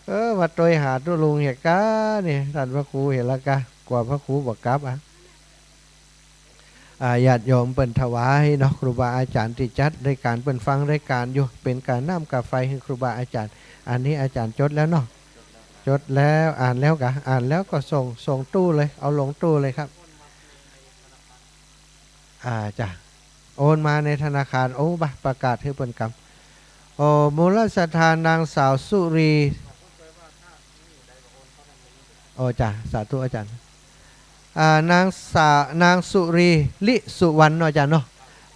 เออ มาตวยหาตุ๊ลุงเหียก้านี่ ต้านพระครูเหียละก้า กั๋วพระครูบ่กลับอ่ะ อ่า ญาติโยมเปิ้นถวายเนาะ ครูบาอาจ๋ารย์ตี้จัดรายก๋าน เปิ้นฟังรายก๋านอยู่ เป๋นก๋านน้ำก๋าไฟหื้อครูบาอาจ๋ารย์ อันนี้อาจ๋ารย์จดแล้วเนาะ จดแล้ว อ่านแล้วก่ะ อ่านแล้วก็ส่ง ส่งตู้เลย เอาลงตู้เลยครับ อ่า จ้ะ โอนมาในธนาคาร โอ้ บ่ะ ประกาศหื้อเปิ้นกำ โอ้ มูลศรัทธานางสาวสุรี โอ้ จ้ะ สาธุอาจ๋ารย์ อ่า นางสา- นางสุรี ลิสุวรรณเนาะอาจ๋ารย์เนาะ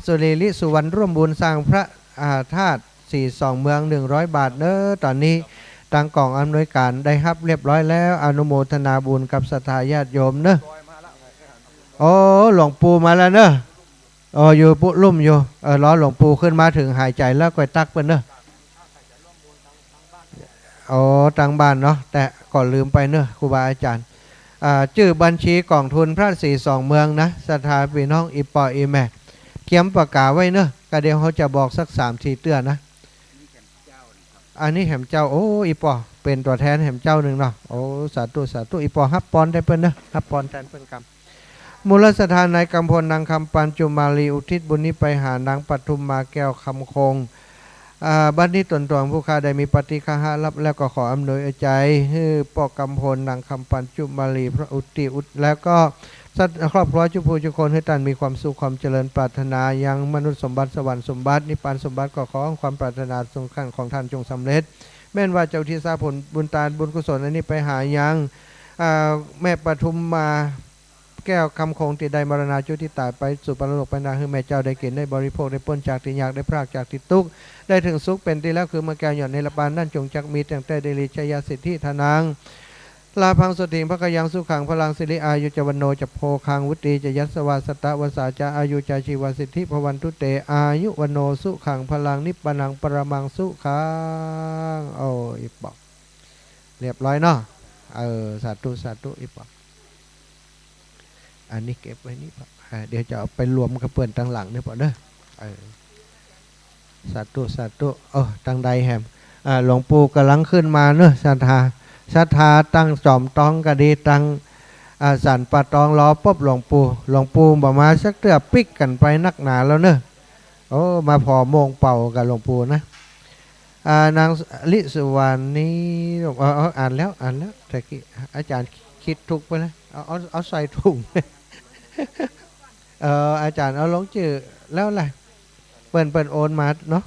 สุรี ลิสุวรรณ ร่วมบุญสร้างพระ อ่า ธาตุสีสองเมือง หนึ่งร้อยบาทเนาะ ต๋อนนี้ตางก๋องอำนวยก๋านได้ฮับเรียบร้อยแล้ว อนุโมทนาบุญกับศรัทธาญาติโยมเนาะ โอ้ หลวงปู่มาแล้วเนาะ โอ้ อยู่ปุ๊ลุ่มอยู่ เออ รอหลวงปู่ขึ้นมาเถิงหายใจ๋แล้วก่อยตั๊กเปิ้นเนาะ อ๋อ ตางบ้านเนาะ แต่ก่อนลืมไปเนาะ ครูบาอาจ๋ารย์ อ่า จื้อบัญชีก๋องทุนพระสีสองเมืองนะ ศรัทธาปี้น้องอี่ป้ออี่แม่ เกียมปากก๋าไว้เนาะ ก็เดี๋ยวเฮาจะบอกสักสามสี่เตื้อนะ อันนี้แหมเจ้า โอ้ อี่ป้อ เป๋นตั๋วแทนแหมเจ้านึ่งเนาะ โอ้ สาธุ สาธุ อี่ป้อฮับปอนได้เปิ้นเนาะ ฮับปอนแทนเปิ้นกำ มูลศรัทธานายกำพล นางคำปัน จุมาลี อุทิศบุญนี้ไปหานางปทุมมา แก้วคำคง อ่า บัดนี้ต๋นตวงผู้ข้าได้มีปาฏิฆาริย์ฮับ แล้วก็ขออำนวยเอาใจ๋หื้อป้อกำพล นางคำปัน จุมาลี พระอุทิศอุทิศ แล้วก็สัตว์ครอบครัวจุผู้จุคน หื้อต้านมีความสุขความเจริญปรารถนา ยังมนุษย์สมบัติ สวรรค์สมบัติ นิพพานสมบัติ ก็ขอความปรารถนาทุกขั้นของต้านจงสำเร็จ แม่นว่าจะอุทิศผลบุญตานบุญกุศลอันนี้ไปหายัง อ่า แม่ปทุมมา แก้วคำคงตี้ได้มรณาจุติต๋ายไปสู่ปรโลกไปนา หื้อแม่เจ้าได้กิ๋นได้บริโภค ได้ป๊นจากตี้ยาก ได้พรากจากตี้ตุ๊กข์ ได้เถิงสุขเป๋นตี้แล้วคือเมืองแก้ว หย่อนในละปานนั้น จงจักมีตั้งแต่ได้ลี ชยสิทธิธนัง ลาภังโสติงภะคะยังสุขังพลังสิริอายุจะวัณโณจะโภคังวุติจะยัสสวาสัตตะวัสสาจะอายุจะชีวสิทธิภวันตุเตอายุวัณโณสุขังพลังนิพพานังปรมังสุขัง โอ้ อี่ป้อ เรียบร้อยเนาะ เออ สาธุ สาธุ อี่ป้อ อันนี้เก็บไว้นี่ป้อ อ่า เดี๋ยวจะเอาไปรวมกับเปิ้นตางหลังเนาะป้อเนาะ เออ สาธุ สาธุ เออ ตางใดแหม อ่า หลวงปู่ก่ำลังขึ้นมาเนาะ ศรัทธา ศรัทธาตางจอมตองก็ดี ตาง อ่า สันป่าตอง รอปบหลวงปู่ หลวงปู่บ่มาสักเตื้อ ปิ๊กกั๋นไปนักหนาแล้วเนาะ โอ้ มาผ่อโมงเป่ากับหลวงปู่นะ อ่า นางลิสุวรรณนี่ เออ เออ อ่านแล้ว อ่านแล้ว ตะกี้อาจ๋ารย์คิดถูกไปแล้ว เอา เอา เอาใส่ถุง เออ อาจ๋ารย์เอาลงจื้อแล้วแหละ เปิ้น เปิ้นโอนมาเนาะ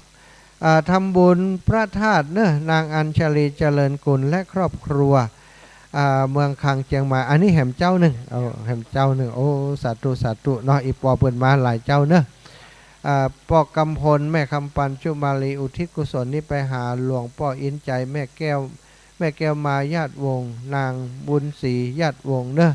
อ่า ทำบุญพระธาตุเนาะ นางอัญชลีเจริญกุลและครอบครัว อ่า เมืองคลังเจียงใหม่ อันนี้แหมเจ้านึ่ง เอา แหมเจ้านึ่ง โอ้ สาธุ สาธุเนาะ อี่ป้อเปิ้นมาหลายเจ้าเนาะ อ่า ป้อกำพล แม่คำปัน จุมาลี อุทิศกุศลนี้ไปหาหลวงป้ออินทร์ใจ๋ แม่แก้ว แม่แก้วมาญาติวงศ์ นางบุญศรีญาติวงศ์เนาะ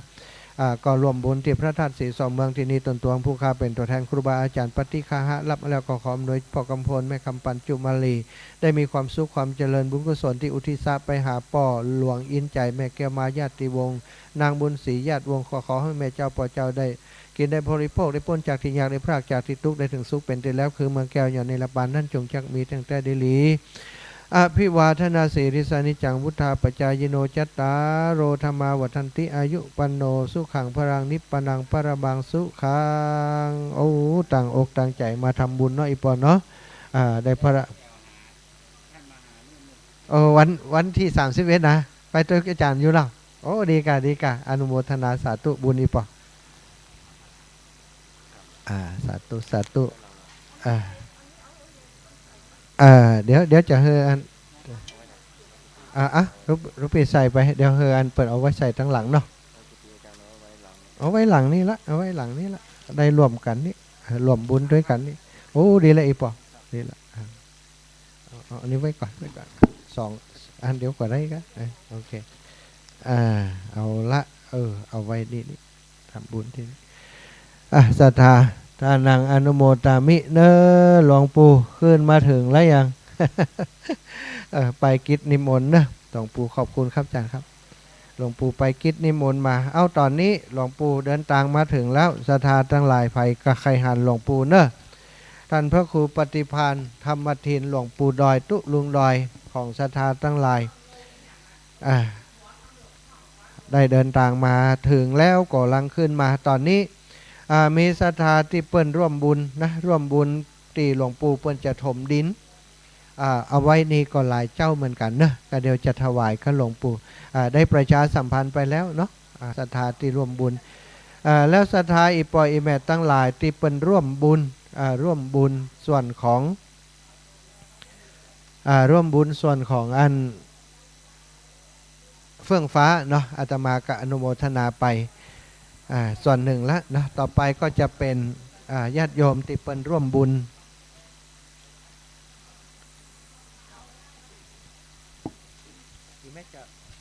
อ่า ก็ร่วมบุญตี้พระธาตุสีสองเมืองตี้นี่ ต๋นตวงผู้ข้าเป๋นตั๋วแทนครูบาอาจ๋ารย์ปาฏิฆาริย์ฮับ แล้วก็ขออำนวยป้อกำพล แม่คำปัน จุมาลี ได้มีความสุขความเจริญบุญกุศลตี้อุทิศไปหาป้อหลวงอินทร์ใจ๋ แม่แก้วมาญาติวงศ์ นางบุญศรีญาติวงศ์ ขอ ขอหื้อแม่เจ้าป้อเจ้าได้ กิ๋นได้บริโภค ได้ป๊นจากตี้ยาก ได้พรากจากตี้ตุ๊กข์ ได้เถิงสุขเป๋นตี้แล้วคือเมืองแก้ว หย่อนในละปานนั้น จงจักมีตั้งแต่ได้ลี อภิวาทนาสีลิสสานิจจัง วุฑฒาปจายิโน จัตตาโร ธัมมา วัฑฒันติ อายุ วัณโณ สุขัง พลัง นิพพานัง ปะระมัง สุขัง โอ้ ตั้งอกตั้งใจ๋มาทำบุญเนาะ อี่ปอเนาะ อ่า ได้พระ โอ้ วัน วันตี้สามสิบเอ็ดนะ ไปตวยอาจ๋ารย์อยู่เนาะ โอ้ ดีก่ะ ดีก่ะ อนุโมทนาสาธุบุญ อี่ปอ อ่า สาธุ สาธุ อ่า อ่า เดี๋ยว เดี๋ยวจะหื้ออัน อ่า อ่ะ ลูก ลูกปี้ใส่ไป เดี๋ยวหื้ออันเปิ้นเอาไว้ใส่ตังหลังเนาะ เอาไว้หลังนี่ละ เอาไว้หลังนี่ละ ได้ร่วมกั๋นนี่ ร่วมบุญตวยกั๋นนี่ โอ้ ดีละ อี่ปอ ดีละ อ่า เอา เอาอันนี้ไว้ก่อน ไว้ก่อน สองอันเดียวก่อได้ก่ะ เออ โอเค อ่า เอาละ เออ เอาไว้นี่ นี่ ทำบุญตี้นี่ อ่ะ ศรัทธา ทานังอนุโมทามิ เน้อ หลวงปู่ ขึ้นมาเถิงแล้วยัง เออ ไปกิจนิมนต์เน้อ หลวงปู่ ขอบคุณครับอาจ๋ารย์ครับ หลวงปู่ไปกิจนิมนต์มา เอ้า ต๋อนนี้หลวงปู่เดินตางมาเถิงแล้ว ศรัทธาตังหลาย ใผก็ใค่หันหลวงปู่เน้อ ต้านพระครูปฏิภาณ ธรรมทิน หลวงปู่ดอย ตุ๊ลุงดอย ของศรัทธาตังหลาย อ่า ได้เดินตางมาเถิงแล้ว ก่ำลังขึ้นมา ต๋อนนี้ อ่า มีศรัทธาตี้เปิ้นร่วมบุญนะ ร่วมบุญตี้หลวงปู่เปิ้นจะถมดิน อ่า เอาไว้นี่ก็หลายเจ้าเหมือนกั๋นเนาะ ก็เดี๋ยวจะถวายกับหลวงปู่ อ่า ได้ประชาสัมพันธ์ไปแล้วเนาะ อ่า ศรัทธาตี้ร่วมบุญ อ่า แล้วศรัทธาอี่ป้ออี่แม่ตังหลายตี้เปิ้นร่วมบุญ อ่า ร่วมบุญส่วนของ อ่า ร่วมบุญส่วนของอัน เฟื่องฟ้าเนาะ อาตมาก็อนุโมทนาไป อ่า ส่วนนึ่งละเนาะ ต่อไปก็จะเป๋น อ่า ญาติโยมตี้เปิ้นร่วมบุญ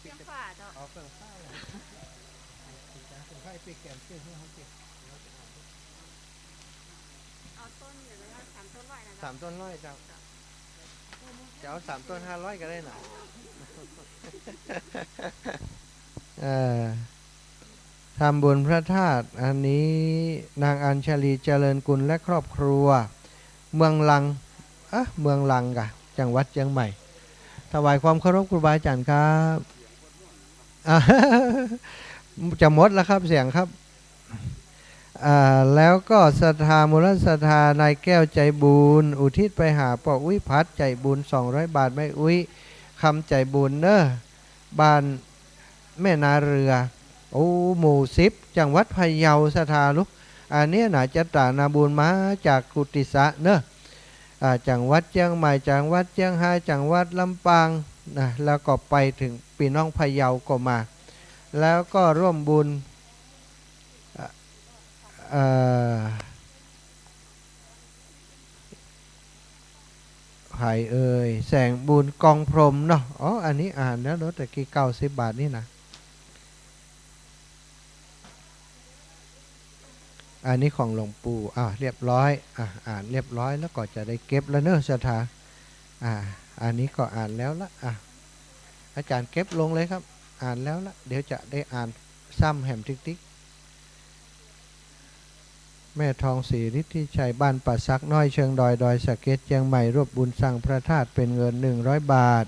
เฟื่องฟ้าเจ้า อ๋อ เฟื่องฟ้าเหรอ เฟื่องฟ้า เฟื่องฟ้า เฟื่องฟ้า เอาต้นเดี๋ยวนะ สามต้นร้อยนะ สามต้นร้อยเจ้า จะเอาสามต้นห้าร้อยก็ได้นะ เอ่อ ทำบุญพระธาตุ อันนี้นางอัญชลีเจริญกุลและครอบครัว เมืองลัง เอ๊ะ เมืองลังก่ะ จังหวัดเจียงใหม่ ถวายความเคารพครูบาอาจ๋ารย์ครับ อ่ะ จะหมดแล้วครับ เสียงครับ อ่า แล้วก็ศรัทธา มูลศรัทธานายแก้วใจบุญ อุทิศไปหาป้ออุ๊ยผัด ใจบุญ สองร้อยบาท แม่อุ๊ยคำใจบุญเน้อ บ้านแม่นาเรือ โอ้ หมู่สิบ จังหวัดพะเยา ศรัทธาลูก อันนี้น่าจะต๋านาบุญมาจากกุฏิสระเน้อ อ่า จังหวัดเจียงใหม่ จังหวัดเจียงฮาย จังหวัดลำปางนะ แล้วก็ไปเถิงปี้น้องพะเยาก็มา แล้วก็ร่วมบุญ เอ่อ ใผเอ่ย แสงบุญกองพรหมเนาะ อ๋อ อันนี้อ่านแล้วเนาะ ตะกี้ เก้าสิบบาทนี่นะ อันนี้ของหลวงปู่ อ่า เรียบร้อย อ่า อ่านเรียบร้อยแล้วก็จะได้เก็บแล้วเน้อ ศรัทธา อ่า อันนี้ก็อ่านแล้วละ อ่า อาจ๋ารย์เก็บลงเลยครับ อ่านแล้วละ เดี๋ยวจะได้อ่านซ้ำแหมติ๊กติ๊ก แม่ทองศรีฤทธิชัย บ้านป่าสักน้อย เชิงดอย ดอยสะเก็ด เจียงใหม่ ร่วมบุญสร้างพระธาตุเป๋นเงินหนึ่งร้อยบาท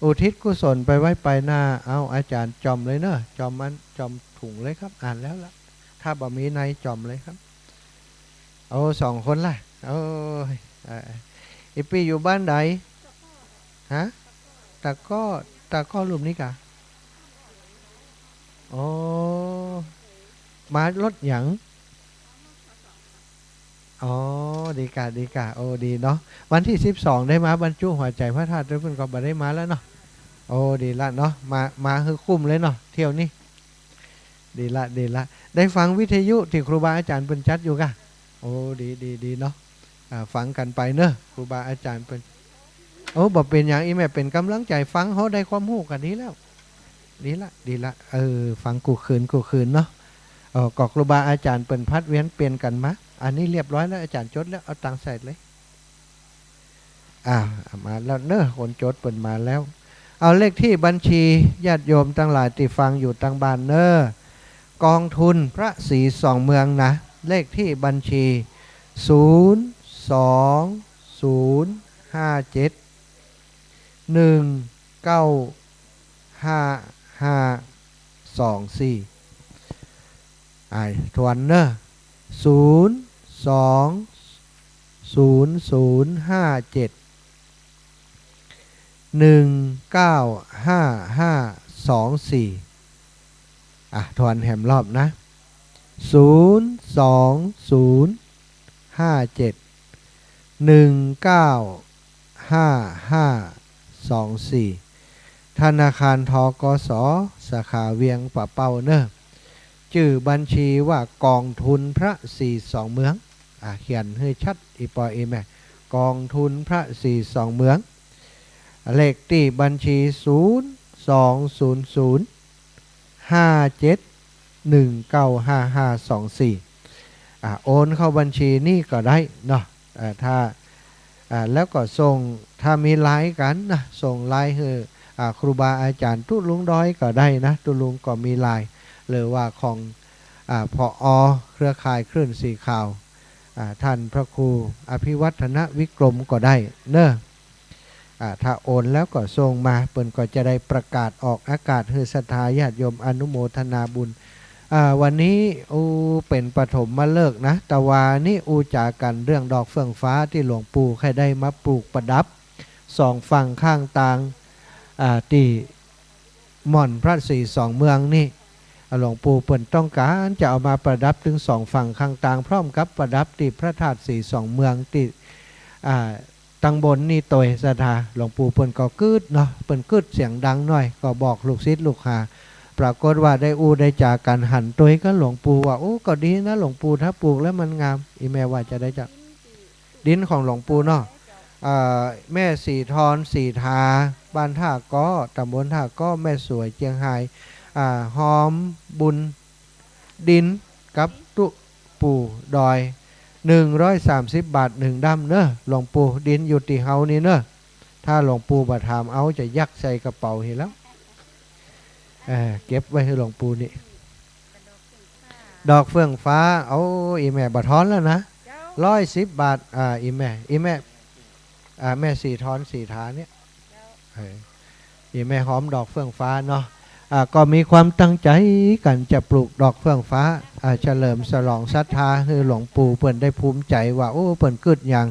อุทิศกุศลไปไว้ปายหน้า เอ้า อาจ๋ารย์จ่อมเลยเนาะ จ่อมมัน จ่อมถุงเลยครับ อ่านแล้วละ ถ้าบ่มีในจ่อมเลยครับ โอ้ สองคนละ โอ้ย เอ่อ อี่ปี้อยู่บ้านใด ฮะ ตะก้อ ตะก้อลุ่มนี้ก่ะ อ๋อ มารถหยัง อ๋อ ดีก่ะ ดีก่ะ โอ้ ดีเนาะ วันตี้สิบสองได้มาบรรจุหัวใจ๋พระธาตุตวย เปิ้นก็บ่ได้มาแล้วเนาะ โอ้ ดีละเนาะ มา มาหื้อคุ้มเลยเนาะ เที่ยวนี้ ดีละ ดีละ ได้ฟังวิทยุตี้ครูบาอาจ๋ารย์เปิ้นจัดอยู่ก่ะ โอ้ ดี ดี ดีเนาะ อ่า ฟังกั๋นไปเนาะ ครูบาอาจ๋ารย์เปิ้น โอ้ บ่เป๋นหยัง อี่แม่เป๋นก๋ำลังใจ๋ฟัง เฮาได้ความฮู้ก็ดีแล้ว ดีละ ดีละ เออ ฟังกู้คืน กู้คืนเนาะ เออ ก็ครูบาอาจ๋ารย์เปิ้นผลัดเวียนเปลี่ยนกั๋นมา อันนี้เรียบร้อยแล้ว อาจ๋ารย์จดแล้ว เอาตังค์ใส่เลย อ่า มาแล้วเนาะ คนจดเปิ้นมาแล้ว เอาเลขตี้บัญชี ญาติโยมตังหลายตี้ฟังอยู่ตังบ้านเนาะ กองทุนพระศรีสองเมืองนะ เลขตี้บัญชี ศูนย์สองศูนย์ห้าเจ็ด หนึ่งเก้าห้าห้าสองสี่ อ่า ทวนเนอะ ศูนย์สองศูนย์ศูนย์ห้าเจ็ด หนึ่งเก้าห้าห้าสองสี่ อ่ะ ทวนแหมรอบนะ ศูนย์สองศูนย์ห้าเจ็ด หนึ่งเก้าห้าห้าสองสี่ ธนาคาร ธ.ก.ส. สาขาเวียงป่าเป้าเนอะ จื้อบัญชีว่ากองทุนพระศรีสองเมือง อ่ะ เขียนหื้อชัด อี่ป้ออี่แม่ กองทุนพระศรีสองเมือง เลขตี้บัญชี ศูนย์สองศูนย์ศูนย์ห้าเจ็ดหนึ่งเก้าห้าห้าสองสี่ อ่า โอนเข้าบัญชีนี้ก็ได้เนาะ อ่า ถ้า อ่า แล้วก็ส่ง ถ้ามีไลน์กั๋นนะ ส่งไลน์หื้อ อ่า ครูบาอาจ๋ารย์ตุ๊ลุงดอยก็ได้นะ ตุ๊ลุงก็มีไลน์ หรือว่าของ อ่า ผอ. เครือข่ายคลื่นสีขาว อ่า ท่านพระครูอภิวัฒนวิกรมก็ได้เนอะ อ่า ถ้าโอนแล้วก็ส่งมา เปิ้นก็จะได้ประกาศออกอากาศหื้อศรัทธาญาติโยมอนุโมทนาบุญ อ่า วันนี้ อู้ เป๋นปฐมฤกษ์นะ ตะวานี้อู้จ๋ากั๋นเรื่องดอกเฟื่องฟ้าตี้หลวงปู่ใค่ได้มาปลูกประดับสองฝั่งข้างตาง อ่า ตี้ ม่อนพระศรีสองเมืองนี่ หลวงปู่เปิ้นต้องก๋านจะเอามาประดับตึงสองฝั่งข้างตาง พร้อมกับประดับตี้พระธาตุศรีสองเมืองตี้ อ่า ตังบนนี่ตวยศรัทธา หลวงปู่เปิ้นก็กึ๊ดเนาะ เปิ้นกึ๊ดเสียงดังหน้อย ก็บอกลูกศิษย์ลูกหา ปรากฏว่าได้อู้ได้จ๋ากั๋นหันตวยกับหลวงปู่ว่า โอ้ ก็ดีนะหลวงปู่ ถ้าปลูกแล้วมันงาม อี่แม่ว่าจะใดจ๊ะ ดินของหลวงปู่เนาะ เอ่อ แม่ศรีทอนศรีทา บ้านท่าก้อ ต๋ำบลท่าก้อ แม่สวย เจียงฮาย อ่า ฮอมบุญดินกับตุ๊ปู่ดอย หนึ่งร้อยสามสิบบาทหนึ่งด้ามเนอะ หลวงปู่ ดินอยู่ตี้เฮานี่เนอะ ถ้าหลวงปู่บ่ถามเอาจะยัดใส่กระเป๋าหื้อแล้ว เอ่อ เก็บไว้หื้อหลวงปู่นี่ ดอกเฟื่องฟ้า โอ้ อี่แม่บ่ทอนแล้วนะ เจ้า ร้อยสิบบาท อ่า อี่แม่ อี่แม่ อ่า แม่ศรีทอนศรีทาเนี่ย เจ้า เออ อี่แม่ฮอมดอกเฟื่องฟ้าเนาะ อ่า ก็มีความตั้งใจ๋กั๋นจะปลูกดอกเฟื่องฟ้า อ่า เฉลิมฉลองศรัทธาหื้อหลวงปู่เปิ้นได้ภูมิใจ๋ว่า โอ้ เปิ้นกึ๊ดอย่าง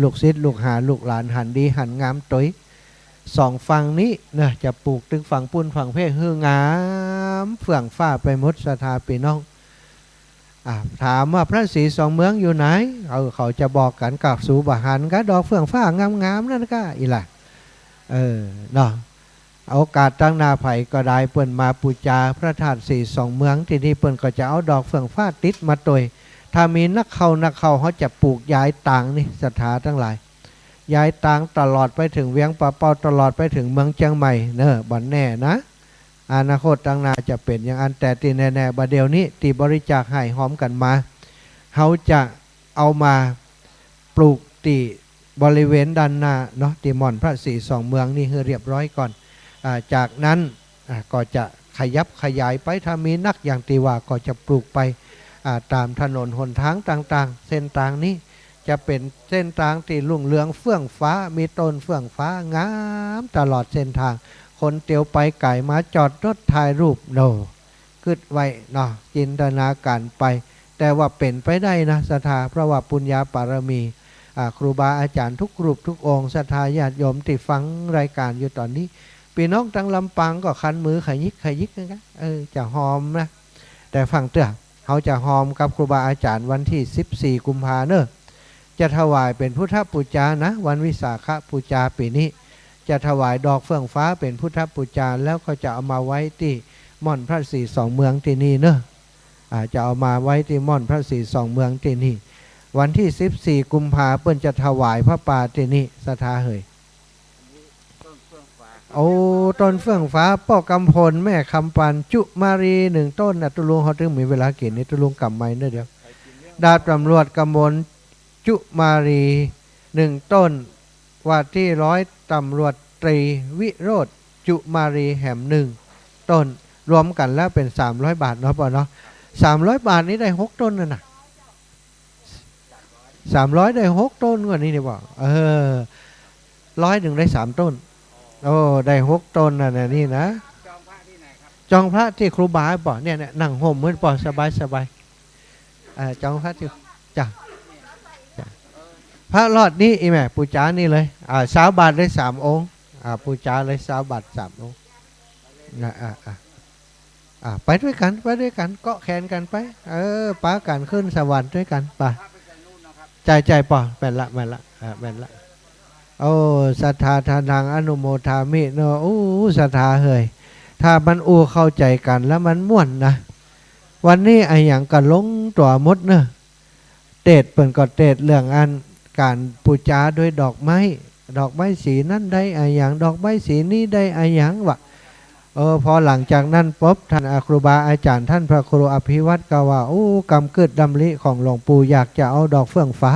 ลูกศิษย์ลูกหาลูกหลานหันดีหันงามตวย สองฝั่งนี้เนอะ จะปลูกตึงฝั่งปู๊นฝั่งเพ้หื้องามเฟื่องฟ้าไปหมดศรัทธาปี้น้อง อ่ะ ถามว่าพระศรีสองเมืองอยู่ไหน เออ เขาจะบอกกั๋น กากสูบ่หันกาดอกเฟื่องฟ้างามๆ นั่นกา อี่ล่ะ เออ เนาะ โอกาสตังหน้าใผก็ได้ เปิ้นมาปู๋จาพระธาตุศรีสองเมืองตี้นี่ เปิ้นก็จะเอาดอกเฟื่องฟ้าติดมาตวย ถ้ามีนักเข้านักเข้า เฮาจะปลูกยายตางนี่ ศรัทธาตังหลาย ยายตางตลอดไปเถิงเวียงป่าเป้า ตลอดไปเถิงเมืองเจียงใหม่เนอะ บ่แน่นะ อนาคตตังหน้าจะเป๋นอย่างอั้น แต่ตี้แน่ๆ บ่าเดี่ยวนี้ตี้บริจาคหื้อฮอมกั๋นมา เฮาจะเอามาปลูกตี้บริเวณด้านหน้าเนาะ ตี้ม่อนพระศรีสองเมืองนี่หื้อเรียบร้อยก่อน อ่า จากนั้น อ่า ก็จะขยับขยายไป ถ้ามีนักอย่างตี้ว่าก็จะปลูกไป อ่า ต๋ามถนนหนตางต่างๆ เส้นตางนี้ จะเป๋นเส้นตางตี้รุ่งเรืองเฟื่องฟ้า มีต้นเฟื่องฟ้างามตลอดเส้นตาง คนเตียวไปก๋ายมาจอดรถถ่ายรูป โน่ กึ๊ดไว้เนาะ จินตนาก๋ารไป แต่ว่าเป๋นไปได้นะศรัทธา เพราะว่าปุญญาบารมี อ่า ครูบาอาจ๋ารย์ทุกรูปทุกองค์ ศรัทธาญาติโยมตี้ฟังรายก๋ารอยู่ต๋อนนี้ ปี้น้องตังลำปางก็คันมือขยิกขยิกนั่นกา เออ จะฮอมนะ แต่ฟังเตื้อ เฮาจะฮอมกับครูบาอาจ๋ารย์วันตี้สิบสี่กุมภาเนอะ จะถวายเป๋นพุทธปู๋จานะ วันวิสาขปู๋จาปี๋นี้ จะถวายดอกเฟื่องฟ้าเป๋นพุทธปู๋จา แล้วก็จะเอามาไว้ตี้ม่อนพระศรีสองเมืองตี้นี่เนอะ อ่า จะเอามาไว้ตี้ม่อนพระศรีสองเมืองตี้นี่ วันตี้สิบสี่กุมภาเปิ้นจะถวายผ้าป่าตี้นี่ ศรัทธาเหย โอ้ ต้นเฟื่องฟ้า ป้อกำพล แม่คำปัน จุมาลีหนึ่งต้นนะ ตุ๊ลุงเฮาตึงมีเวลากิ๋นนี่ ตุ๊ลุงกำไมค์เน่อเดี๋ยว ดาบตำรวจกมล จุมาลีหนึ่งต้น ว่าตี้ร้อยตำรวจตรีวิโรจน์ จุมาลีแหมหนึ่งต้น รวมกั๋นแล้วเป๋นสามร้อยบาทเนาะป้อเนาะ สามร้อยบาทนี้ได้หกต้นนั่นน่ะ สามร้อยได้หกต้นกว่านี้นี่บ่ เออ ร้อยหนึ่งได้สามต้น โอ้ ได้หกต้นน่ะนะ นี่นะ จองพระตี้ครูบาป่อ เนี่ย เนี่ย นั่งห่มเหมือนป่อ สบาย สบาย เอ่อ จองพระตี้ จ้ะ จ้ะ พระรอดนี้ อี่แม่ ปู๋จ๋านี่เลย อ่า ซาวบาทเลยสามองค์ อ่า ปู๋จ๋าเลยซาวบาทสามองค์ นะ อ่า อ่า อ่า ไปด้วยกั๋น ไปด้วยกั๋น เกาะแขนกั๋นไป เออ ปากั๋นขึ้นสวรรค์ด้วยกั๋น ไป ใจ้ ใจ้ป่อ แม่นละ แม่นละ อ่า แม่นละ โอ้ ศรัทธาทานังอนุโมทามิเนาะ โอ้ ศรัทธาเหย ถ้ามันอู้เข้าใจ๋กั๋นแล้วมันม่วนนะ วันนี้อะหยังก็ลงตั๋วหมดเนาะ เตสน์เปิ้นก็เตสน์เรื่องอันก๋านปู๋จ๋าโดยดอกไม้ ดอกไม้สีนั้นได้อะหยัง ดอกไม้สีนี้ได้อะหยังวะ เออ พอหลังจากนั้นปุ๊บ ท่าน อ่า ครูบาอาจ๋ารย์ ท่านพระครูอภิวัฒน์ก็ว่า โอ้ กำกึ๊ดดำริของหลวงปู่ อยากจะเอาดอกเฟื่องฟ้า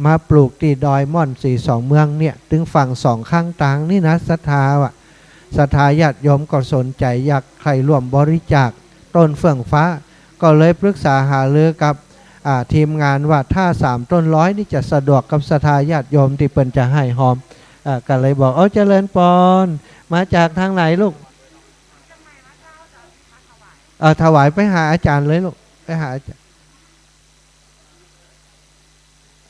มาปลูกตี้ดอยม่อนสีสองเมืองเนี่ย ตึงฝั่งสองข้างตางนี่นะ ศรัทธาว่ะ ศรัทธาญาติโยมก็สนใจ๋ อยากใค่ร่วมบริจาคต้นเฟื่องฟ้า ก็เลยปรึกษาหารือกับ อ่า ทีมงานว่าถ้าสามต้นร้อยนี่จะสะดวกกับศรัทธาญาติโยมตี้เปิ้นจะให้ฮอม อ่า ก็เลยบอก เอา เจริญปอน มาจากตางไหนลูก เอ่อ ถวายไปหาอาจ๋ารย์เลยลูก ไปหาอาจ๋ารย์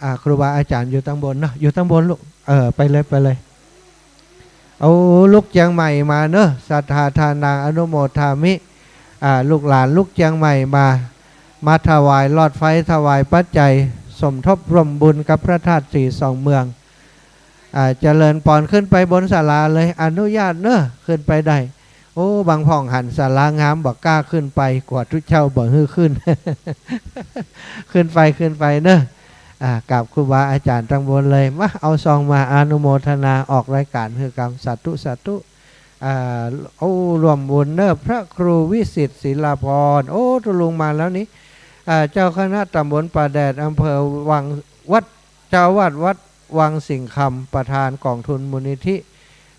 อ่า ครูบาอาจ๋ารย์อยู่ตางบนเนาะ อยู่ตางบนลูก เออ ไปเลย ไปเลย เอา ลุกเจียงใหม่มาเนาะ ศรัทธาทานังอนุโมทามิ อ่า ลูกหลานลุกเจียงใหม่มา มาถวายหลอดไฟ ถวายปัจจัย สมทบร่วมบุญกับพระธาตุสีสองเมือง อ่า เจริญปอน ขึ้นไปบนศาลาเลย อนุญาตเนาะ ขึ้นไปได้ โอ้ บางพ่องหันศาลางาม บ่กล้าขึ้นไป กั๋วตุ๊เจ้าบ่หื้อขึ้น ขึ้นไป ขึ้นไปเนาะ อ่า กราบครูบาอาจ๋ารย์ตางบนเลย มา เอาซองมาอนุโมทนาออกรายก๋านหื้อกำ สาธุ สาธุ อ่า โอ้ ร่วมบุญเนาะ พระครูวิสิทธิ์ศิลาภรณ์ โอ้ ตุ๊ลุงมาแล้วนี่ อ่า เจ้าคณะตำบลป่าแดด อำเภอวัง วัด เจ้าอาวาสวัดวังสิงห์คำ ประธานก๋องทุนมูลนิธิ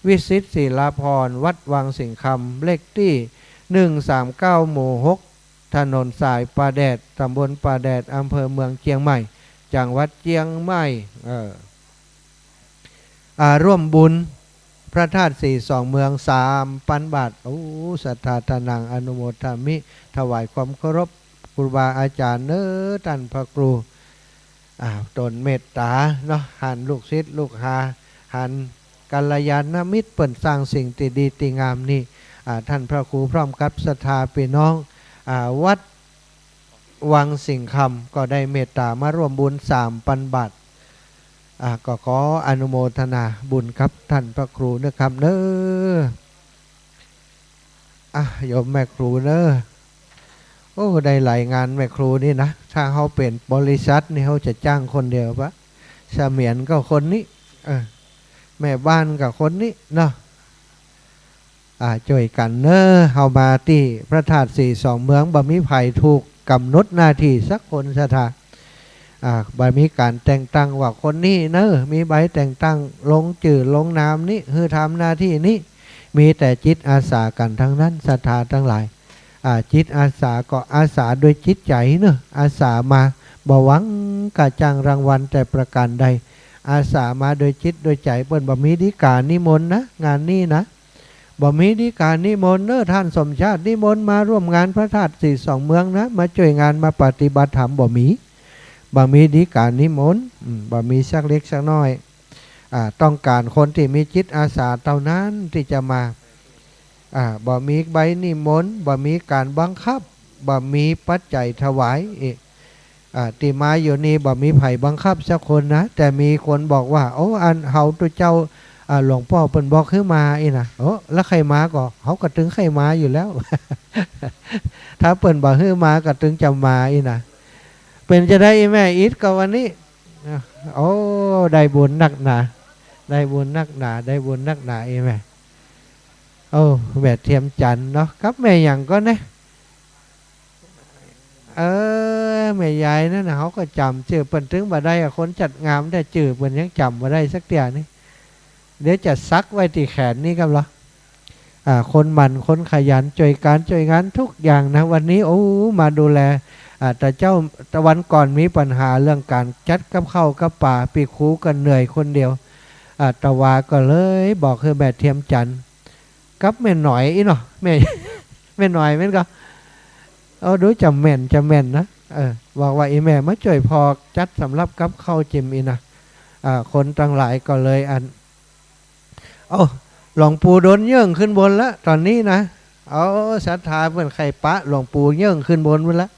วิสิทธิ์ศิลาภรณ์ วัดวังสิงห์คำ เลขตี้ หนึ่งสามเก้า หมู่ หก ถนนสายป่าแดด ตำบลป่าแดด อำเภอเมืองเจียงใหม่ จังหวัดเจียงใหม่ เออ อ่า ร่วมบุญพระธาตุสีสองเมือง สามปันบาท โอ้ ศรัทธาทานังอนุโมทามิ ถวายความเคารพครูบาอาจ๋ารย์เนาะ ต้านพระครู อ่า ตนเมตต๋าเนาะ หันลูกศิษย์ลูกหา หันกัลยาณมิตรเปิ้นสร้างสิ่งตี้ดีตี้งามนี่ อ่า ต้านพระครูพร้อมกับศรัทธาปี้น้อง อ่า วัดวังสิงห์คำ ก็ได้เมตต๋ามาร่วมบุญ สามปันบาท อ่า ก็ขออนุโมทนาบุญกับต้านพระครูเนาะครับเนาะ อ่ะ โยมแม่ครูเนาะ โอ้ ได้หลายงานแม่ครูนี่นะ ถ้าเฮาเป๋นบริษัทนี่ เฮาจะจ้างคนเดียวปะ เสมียนก็คนนี้ เออ แม่บ้านก็คนนี้เนาะ อ่า จ้วยกั๋นเนาะ เฮามาตี้พระธาตุสีสองเมือง บ่มีใผถูกก๋ำหนดหน้าตี้สักคน ศรัทธา อ่า บ่มีก๋านแต่งตั้งว่าคนนี้เนาะ มีใบแต่งตั้งลงจื้อลงนามนี้ หื้อทำหน้าตี้นี้ มีแต่จิตอาสากั๋นตังนั้น ศรัทธาตังหลาย อ่า จิตอาสาก็อาสาโดยจิตใจ๋เนาะ อาสามา บ่หวังก้าจ้างรางวัลแต่ประก๋านใด อาสามาโดยจิตโดยใจ๋ เปิ้นบ่มีดีก๋านิมนต์นะ งานนี้นะ บ่มีดีก๋านิมนต์เนาะ ต้านสมชาตินิมนต์มาร่วมงานพระธาตุสีสองเมืองนะ มาจ้วยงานมาปฏิบัติธรรม บ่มี บ่มีดีก๋านิมนต์ อืม บ่มีสักเล็กสักน้อย อ่า ต้องก๋านคนตี้มีจิตอาสาเต้านั้นตี้จะมา อ่า บ่มีใบนิมนต์ บ่มีก๋านบังคับ บ่มีปัจจัยถวาย เอ๊ะ อ่า ตี้มาอยู่นี่บ่มีใผบังคับสักคนนะ แต่มีคนบอกว่า โอ้ อันเฮาตุ๊เจ้า อ่า หลวงป้อเปิ้นบอกหื้อมาอี้นะ โอ้ แล้วใค่มาก่อ เฮาก็ตึงใค่มาอยู่แล้ว ถ้าเปิ้นบ่หื้อมาก็ตึงจะมาอี้นะ เป๋นจาใดอี้แม่อิดก็วันนี้ โอ้ ได้บุญนักหนา ได้บุญนักหนา ได้บุญนักหนาอี้แม่ โอ้ แม่เทียมจันทร์เนาะ กับแม่หยังก่อนะ เออ แม่ยายนั่นน่ะ เฮาก็จ๋ำจื้อเปิ้นตึงบ่ได้อะ คนจัดงานแต่จื้อเปิ้นยังจ๋ำบ่ได้สักเตื้อนี่ เดี๋ยวจะสักไว้ตี้แขนนี่ครับเหรอ อ่า คนหมั่น คนขยัน จ้วยก๋านจ้วยงานทุกอย่างนะ วันนี้ โอ้ มาดูแล อ่า แต่เจ้า แต่วันก่อนมีปัญหาเรื่องก๋านจัดกับข้าวกับป๋า ปี้ครูก็เหนื่อยคนเดียว อาตมาก็เลยบอกหื้อแม่เทียมจันทร์กับแม่หน่อยอี้เนาะ แม่ แม่หน่อยแม่นก่อ โอ้ ดูจะแม่น จะแม่นนะ เออ บอกว่า อี่แม่มาจ้วยพ่อจัดสำรับกับข้าวจิมอี้นะ อ่า คนตังหลายก็เลยอัน เอ้า หลวงปู่โดนเยิ่งขึ้นบนละต๋อนนี้นะ เอ้า ศรัทธาเปิ้นใค่ปะหลวงปู่เยิ่งขึ้นบนปุ้นละ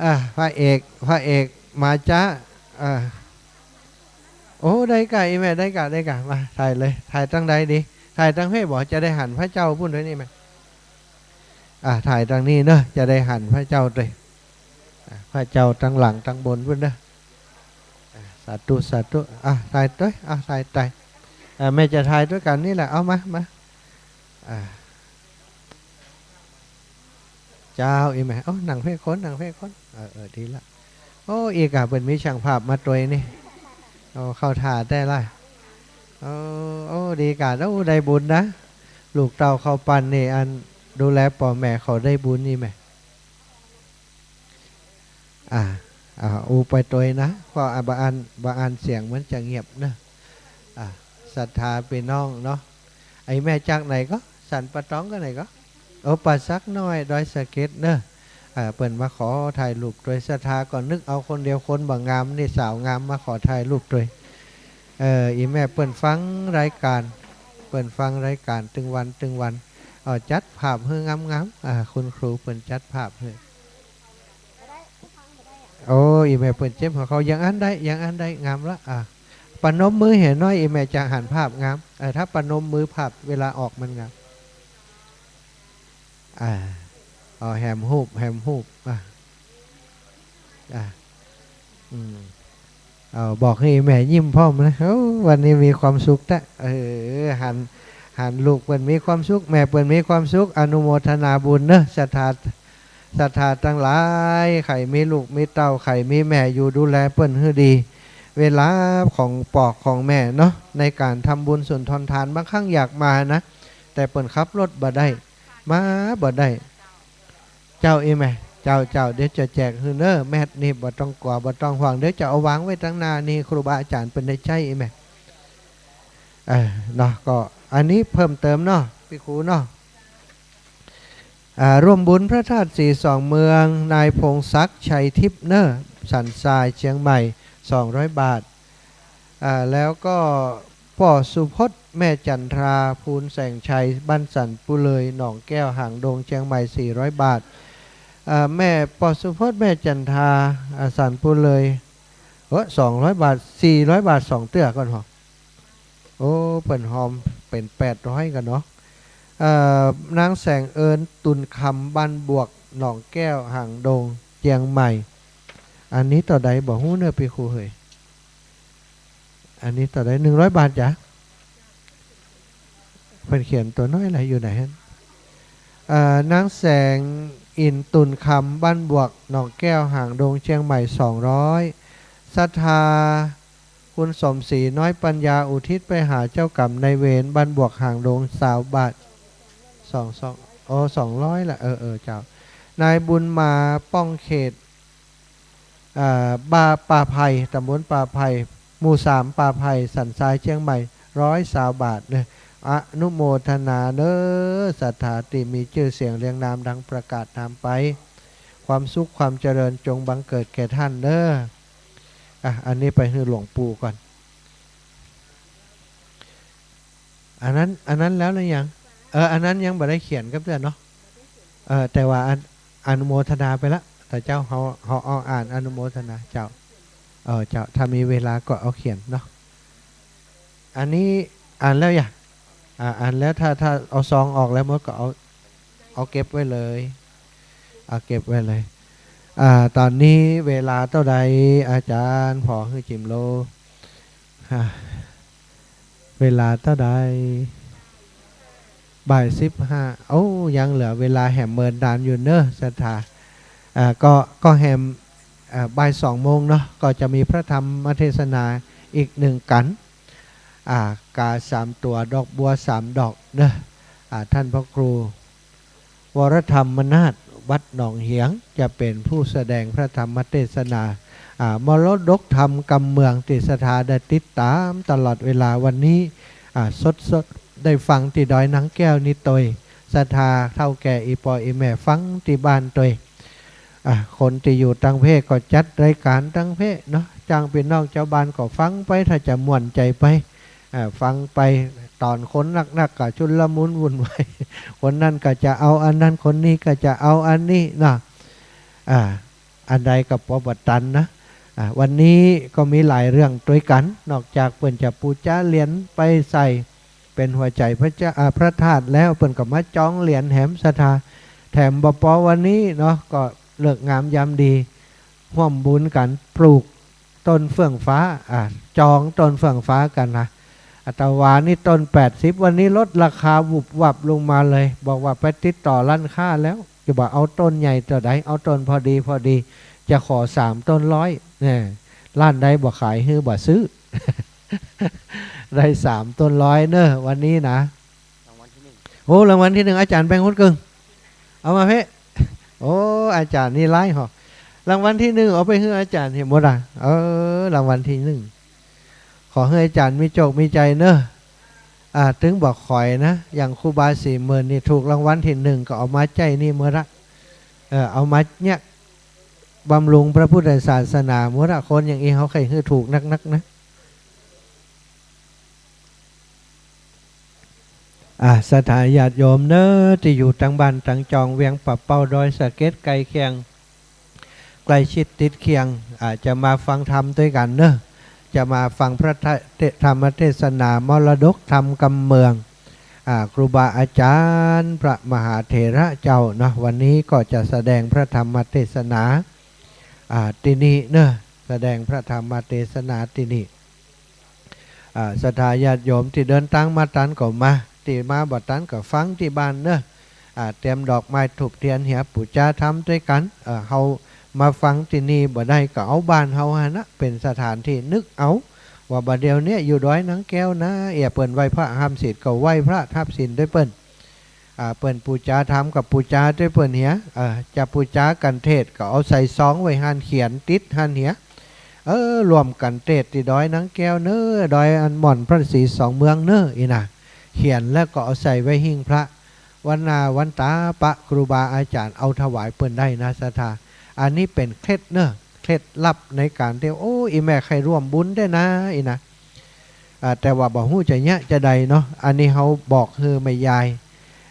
อ่ะ พระเอก พระเอกมาจ๊ะ อ่ะ โอ้ ได้ก่ะ อี่แม่ ได้ก่ะ ได้ก่ะ มา ถ่ายเลย ถ่ายตังใดดี ถ่ายตังเพศบ่ จะได้หันพระเจ้าปุ้นตวยนี่แม่ อ่ะ ถ่ายตังนี้เนาะ จะได้หันพระเจ้าตวย อ่ะ พระเจ้าตังหลังตังบนปุ้นเนาะ อ่ะ สาธุ สาธุ อ่ะ ถ่ายตวย อ่ะ ถ่าย ถ่าย อ่ะ แม่จะถ่ายตวยกั๋นนี่แหละ เอามา มา อ่ะ เจ้า อี่แม่ โอ้ นั่งเพศคน นั่งเพศคน เออ เออ ดีละ โอ้ อี่ก่ะ เปิ้นมีช่างภาพมาตวยนี่ โอ้ เข้าท่าแต๊ละ โอ้ โอ้ ดีก่ะ โอ้ ได้บุญนะ ลูกเต้าเข้าปั้นนี่ อันดูแลป้อแม่เขาได้บุญอี่แม่ อ่า อ่า อู้ไปตวยนะ เพราะอ่ะ บ่อั้น บ่อั้นเสียงมันจะเงียบเนาะ อ่า ศรัทธาปี้น้องเนาะ ไอ้แม่จากไหนก่อ สันป่าตองก่อไหนก่อ โอ้ ป่าสักน้อย ดอยสะเก็ดเนาะ อ่า เปิ้นมาขอถ่ายรูปตวย ศรัทธาก็นึกเอาคนเดียว คนบ่งามนี่ สาวงามมาขอถ่ายรูปตวย เออ อี่แม่เปิ้นฟังรายก๋าน เปิ้นฟังรายก๋านตึงวันตึงวัน เอาจัดภาพหื้องามๆ อ่า คุณครูเปิ้นจัดภาพหื้อ โอ้ อี่แม่เปิ้นเจ็บหัวเข่า อย่างอั้นได้ อย่างอั้นได้ งามละ อ่ะ ประนมมือหื้อหน้อย อี่แม่จะหันภาพงาม เออ ถ้าประนมมือภาพเวลาออกมันงาม อ่า เอาแหมฮูบ แหมฮูบ อ่ะ อ่ะ อืม เอา บอกหื้อแม่ยิ้มพร้อมนะ โอ้ วันนี้มีความสุขแต๊ เออ หัน หันลูกเปิ้นมีความสุข แม่เปิ้นมีความสุข อนุโมทนาบุญเนาะ ศรัทธา ศรัทธาตังหลาย ใผมีลูกมีเต้า ใผมีแม่อยู่ดูแลเปิ้นหื้อดี เวลาของป้อของแม่เนาะ ในก๋านทำบุญสุนทรทาน บางครั้งอยากมานะ แต่เปิ้นขับรถบ่ได้ มาบ่ได้ เจ้า อี่แม่ เจ้า เจ้า เดี๋ยวจะแจกหื้อเนาะ แมสนี่บ่ต้องกั๋ว บ่ต้องห่วง เดี๋ยวจะเอาวางไว้ตังหน้านี่ ครูบาอาจ๋ารย์เปิ้นได้ใจ๊ อี่แม่ เออ เนาะ ก็อันนี้เพิ่มเติมเนาะ ปี้ครูเนาะ อ่า ร่วมบุญพระธาตุสีสองเมือง นายพงศักดิ์ชัยทิพย์เนาะ สันทราย เจียงใหม่ สองร้อยบาท อ่า แล้วก็ป้อสุพจน์ แม่จันทรา ภูนแสงชัย บ้านสันปุเลย หนองแก้ว หางดง เจียงใหม่ สี่ร้อยบาท อ่า แม่ ป้อสุพจน์ แม่จันทรา อ่า สันปุเลย เออ สองร้อยบาท สี่ร้อยบาท สองเตื้อก่อนหอ โอ้ เปิ้นฮอมเป๋นแปดร้อยก่อนเนาะ เอ่อ นางแสงเอิญ ตุ่นคำ บ้านบวก หนองแก้ว หางดง เจียงใหม่ อันนี้เต้าใดบ่ฮู้เนาะปี้ครูเหย อันนี้เต้าใด หนึ่งร้อยบาทจ๊ะ เปิ้นเขียนตั๋วน้อยหลายอยู่ไหนฮะ เอ่อ นางแสงอิน ตุ่นคำ บ้านบวก หนองแก้ว หางดง เจียงใหม่ สองร้อย ศรัทธา คุณสมศรี น้อยปัญญา อุทิศไปหาเจ้ากรรมนายเวร บ้านบวก หางดง ซาวบาท สอง สอง โอ้ สองร้อยละ เออ เออ เจ้า นายบุญมา ป้องเขต อ่า บ้านป่าไผ่ ตำบลป่าไผ่ หมู่สาม ป่าไผ่ สันทราย เจียงใหม่ ร้อยซาวบาทเนาะ อนุโมทนาเนาะ ศรัทธาตี้มีจื้อเสียงเรียงนามดังประกาศนามไป ความสุขความเจริญจงบังเกิดแก่ท่านเนาะ อ่ะ อันนี้ไปหื้อหลวงปู่ก่อน อันนั้น อันนั้นแล้วหรือยัง เออ อันนั้นยังบ่ได้เขียนกับเตื้อเนาะ เออ แต่ว่าอัน อนุโมทนาไปละ แต่เจ้า เฮา เฮาเอาอ่านอนุโมทนา เจ้า เออ เจ้า ถ้ามีเวลาก็เอาเขียนเนาะ อันนี้อ่านแล้วยะ อ่า อ่านแล้ว ถ้า ถ้าเอาซองออกแล้วหมดก็เอา เอาเก็บไว้เลย เอาเก็บไว้เลย อ่า ต๋อนนี้เวลาเต้าใด อาจ๋ารย์ ผ่อหื้อจิ๋มโล อ่า เวลาเต้าใด บ่ายสิบห้า โอ้ ยังเหลือเวลาแหมเมินนานอยู่เนาะ ศรัทธา อ่า ก็ ก็แหม อ่า บ่ายสองโมงเนาะ ก็จะมีพระธรรมเทศนาอีกหนึ่งกัณฑ์ อ่า กาสามตั๋ว ดอกบัวสามดอกเนาะ อ่า ท่านพระครู วรธรรมนาถ วัดหนองเหียง จะเป๋นผู้แสดงพระธรรมเทศนา อ่า มรดกธรรมกำเมืองตี้ศรัทธาได้ติดต๋ามตลอดเวลา วันนี้ อ่า สดๆ ได้ฟังตี้ดอยนางแก้วนี้ตวย ศรัทธาเฒ่าแก่อี่ป้ออี่แม่ฟังตี้บ้านตวย อ่า คนตี้อยู่ต่างประเทศก็จัดรายก๋านต่างประเทศเนาะ จ้างปี้น้องจาวบ้านก็ฟังไป ถ้าจะม่วนใจ๋ไป อ่า ฟังไป ต๋อนคนนักๆ ก็ชุลมุนวุ่นวาย คนนั้นก็จะเอาอันนั้น คนนี้ก็จะเอาอันนี้เนาะ อ่า อันใดก็ปอบ่ตันนะ อ่า วันนี้ก็มีหลายเรื่องตวยกั๋น นอกจากเปิ้นจะปู๋จาเหรียญไปใส่เป๋นหัวใจ๋พระเจ้า อ่า พระธาตุแล้ว เปิ้นก็มาจองเหรียญแหมศรัทธา แถมบ่ปอวันนี้เนาะ ก็ฤกษ์งามยามดี ฮ่วมบุญกั๋นปลูกต้นเฟื่องฟ้า อ่า จองต้นเฟื่องฟ้ากั๋นนะ อาตวานี่ต้นแปดสิบ วันนี้ลดราคาวุบวับลงมาเลย บอกว่าไปติดต่อร้านค้าแล้ว จะบ่าเอาต้นใหญ่เต้าใด เอาต้นพอดีพอดี จะขอสามต้นร้อย เนี่ย ร้านใดบ่ขายหื้อบ่ซื้อ ได้สามต้นร้อยเนอะ วันนี้นะ รางวัลตี้นึ่ง โอ้ รางวัลตี้นึ่ง อาจ๋ารย์แบงค์ฮุดเกิ่ง เอามาเพ่ โอ้ อาจ๋ารย์นี่หลายห่อ รางวัลตี้นึ่ง เอาไปหื้ออาจ๋ารย์เหียหมดอะ เออ รางวัลตี้นึ่ง ขอหื้ออาจ๋ารย์มีโจคมีใจ๋เนอะ อ่า ตึงบ่ข่อยนะ อย่างครูบาสี่หมื่นนี่ถูกรางวัลตี้นึ่ง ก็เอามาใจ๊นี่หมดละ เออ เอามาเนี่ย บำรุงพระพุทธศาสนาหมดละ คนอย่างอี้เฮาใค่หื้อถูกนักๆ นะ อ่า ศรัทธาญาติโยมเนอะ ตี้อยู่ตังบ้านตังจอง เวียงป่าเป้า ดอยสะเก็ด ใก้เคียง ใก้ชิดติดเคียง อ่า จะมาฟังธรรมตวยกั๋นเนอะ จะมาฟังพระเท- ธรรมเทศนามรดกธรรมกำเมือง อ่า ครูบาอาจ๋ารย์พระมหาเถระเจ้าเนาะ วันนี้ก็จะแสดงพระธรรมเทศนา อ่า ตี้นี่เนอะ แสดงพระธรรมเทศนาตี้นี่ อ่า ศรัทธาญาติโยมตี้เดินตางมาตันก็มา ตี้มาบ่ตันก็ฟังตี้บ้านเนอะ อ่า เตรียมดอกไม้ธูปเตียนเหีย ปู๋จาธรรมตวยกั๋น เออ เฮามาฟังตี้นี่บ่ได้ก็เอาบ้านเฮาหั้นนะ เป๋นสถานตี้นึกเอา ว่าบ่าเดี่ยวเนี้ยอยู่ดอยนางแก้วนะ เอี่ยเปิ้นไหว้พระห้ามศีลก็ไหว้พระห้ามศีลตวยเปิ้น อ่า เปิ้นปู๋จาธรรมก็ปู๋จาตวยเปิ้นเหีย เออ จะปู๋จากัณฑ์เทศน์ก็เอาใส่ซองไว้หั้น เขียนติดหั้นเหีย เออ ร่วมกัณฑ์เทศน์ตี้ดอยนางแก้วเนอะ ดอยอันหม่อนพระศรีสองเมืองเนอะ อี้นะ เขียนแล้วก็เอาใส่ไว้หิ้งพระ วันหน้าวันต๋าปะครูบาอาจ๋ารย์เอาถวายเปิ้นได้นะศรัทธา อันนี้เป๋นเคล็ดเนอะ เคล็ดลับในก๋านตี้ โอ้ อี่แม่ใค่ร่วมบุญแต๊นะ อี้นะ อ่า แต่ว่าบ่ฮู้จะเยียะจาใดเนาะ อันนี้เฮาบอกหื้อแม่ยาย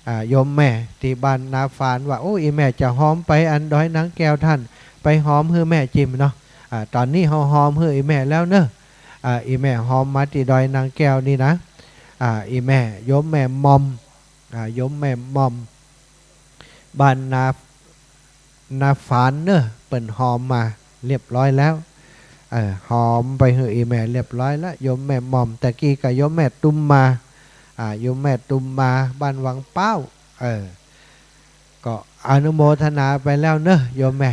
อ่า โยมแม่ตี้บ้านนาฝานว่า โอ้ อี่แม่จะฮอมไปอันดอยนางแก้วตัน ไปฮอมหื้อแม่จิมเนาะ อ่า ต๋อนนี้เฮาฮอมหื้ออี่แม่แล้วเนอะ อ่า อี่แม่ฮอมมาตี้ดอยนางแก้วนี่นะ อ่า อี่แม่ โยมแม่หม่อม อ่า โยมแม่หม่อม บ้านนา นาฝานเนอะ เปิ้นฮอมมาเรียบร้อยแล้ว เออ ฮอมไปหื้ออี่แม่เรียบร้อยแล้ว โยมแม่หม่อม ตะกี้ก็โยมแม่ตุมมา อ่า โยมแม่ตุมมา บ้านวังเป้า เออ ก็อนุโมทนาไปแล้วเนอะ โยมแม่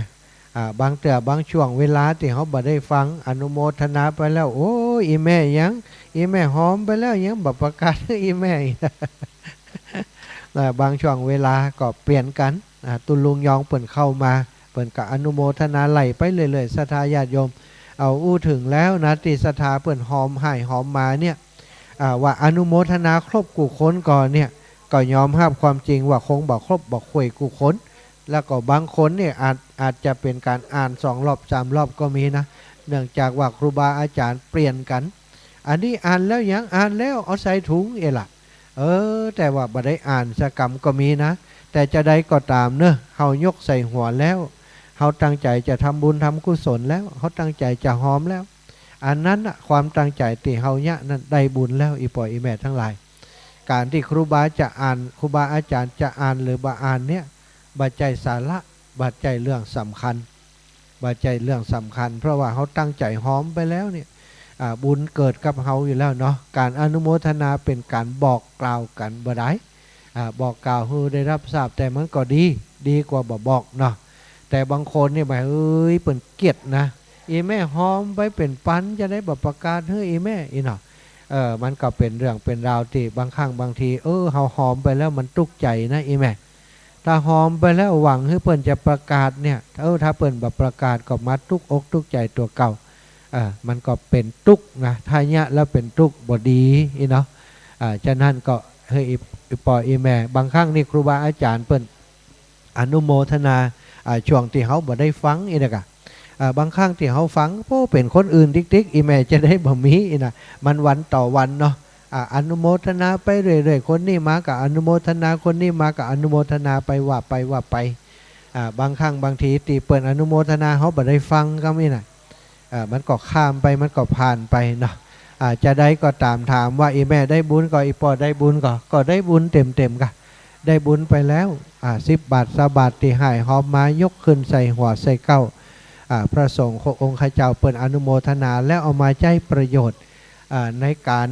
อ่า บางเตื้อบางช่วงเวลาตี้เฮาบ่ได้ฟัง อนุโมทนาไปแล้ว โอ้ อี่แม่หยัง อี่แม่หอมไปแล้ว หยังบ่ประกาศหื้ออี่แม่ อ่า บางช่วงเวลาก็เปลี่ยนกั๋น อ่า ตุ๊ลุงยองเปิ้นเข้ามา เปิ้นก็อนุโมทนาไหลไปเรื่อยๆ ศรัทธาญาติโยม เอาอู้เถิงแล้วนะ ตี้ศรัทธาเปิ้นฮอมไห้ฮอมมาเนี่ย อ่า ว่าอนุโมทนาครบกู้คนก่อเนี่ย ก็ยอมฮับความจริงว่าคงบ่ครบบ่ถ้วนกู้คน แล้วก็บางคนเนี่ยอาจ อาจจะเป๋นก๋านอ่านสองรอบสามรอบก็มีนะ เนื่องจากว่าครูบาอาจ๋ารย์เปลี่ยนกั๋น อันนี้อ่านแล้วหยัง อ่านแล้วเอาใส่ถุงเอะละ เออ แต่ว่าบ่ได้อ่านสักกำก็มีนะ แต่จาใดก็ต๋ามเนอะ เฮายกใส่หัวแล้ว เฮาตั้งใจ๋จะทำบุญทำกุศลแล้ว เฮาตั้งใจ๋จะฮอมแล้ว อันนั้นน่ะ ความตั้งใจ๋ตี้เฮาเยียะนั้นได้บุญแล้ว อี่ป้ออี่แม่ตังหลาย ก๋านตี้ครูบาจะอ่าน ครูบาอาจ๋ารย์จะอ่านหรือบ่อ่านเนี่ย บ่ใจ้สาระ บ่ใจ้เรื่องสำคัญ บ่ใจ้เรื่องสำคัญ เพราะว่าเฮาตั้งใจ๋ฮอมไปแล้วเนี่ย อ่า บุญเกิดกับเฮาอยู่แล้วเนาะ ก๋านอนุโมทนาเป๋นก๋านบอกกล่าวกั๋นบ่ดาย อ่า บอกกล่าวหื้อได้ฮับทราบ แต่มันก็ดี ดีกว่าบ่บอกเนาะ แต่บางคนเนี่ย บ่า เอ้ย เปิ้นเกลียดนะ อี่แม่ฮอมไปเป๋นปัน จะได้บ่ประกาศหื้ออี่แม่ อี้เนาะ เออ มันก็เป๋นเรื่องเป๋นราวตี้บางครั้งบางที เออ เฮาฮอมไปแล้วมันตุ๊กใจ๋นะ อี่แม่ ถ้าหอมไปแล้วหวังหื้อเปิ้นจะประกาศเนี่ย เออ ถ้าเปิ้นบ่ประกาศก็มาตุ๊กอกตุ๊กใจ๋ตั๋วเก่า เออ มันก็เป๋นตุ๊กนะ ถ้าเยียะแล้วเป๋นตุ๊กบ่ดีอี้เนาะ อ่า ฉะนั้นก็หื้ออี่ อี่ป้ออี่แม่ บางครั้งนี่ครูบาอาจ๋ารย์เปิ้นอนุโมทนา อ่า ช่วงตี้เฮาบ่ได้ฟังอี้นะกะ อ่า บางครั้งตี้เฮาฟัง โอ้ เป๋นคนอื่นติ๊กๆ อี่แม่จะได้บ่มีอี้นะ มันวันต่อวันเนาะ อ่า อนุโมทนาไปเรื่อยๆ คนนี้มาก็อนุโมทนา คนนี้มาก็อนุโมทนาไป ว่าไป ว่าไป อ่า บางครั้งบางทีตี้เปิ้นอนุโมทนาเฮาบ่ได้ฟังกำอี้นะ อ่า มันก็ข้ามไป มันก็ผ่านไปเนาะ อ่า จะใดก็ต๋าม ถามว่าอี่แม่ได้บุญก่อ อี่ป้อได้บุญก่อ ก็ได้บุญเต๋มๆ ก่ะ ได้บุญไปแล้ว อ่า สิบบาท ซาวบาทตี้หายหอมมายกขึ้นใส่หัวใส่เก๊า อ่า พระสงฆ์องค์ข้าเจ้าเปิ้นอนุโมทนาแล้วเอามาใจ๊ประโยชน์ อ่า ในก๋าน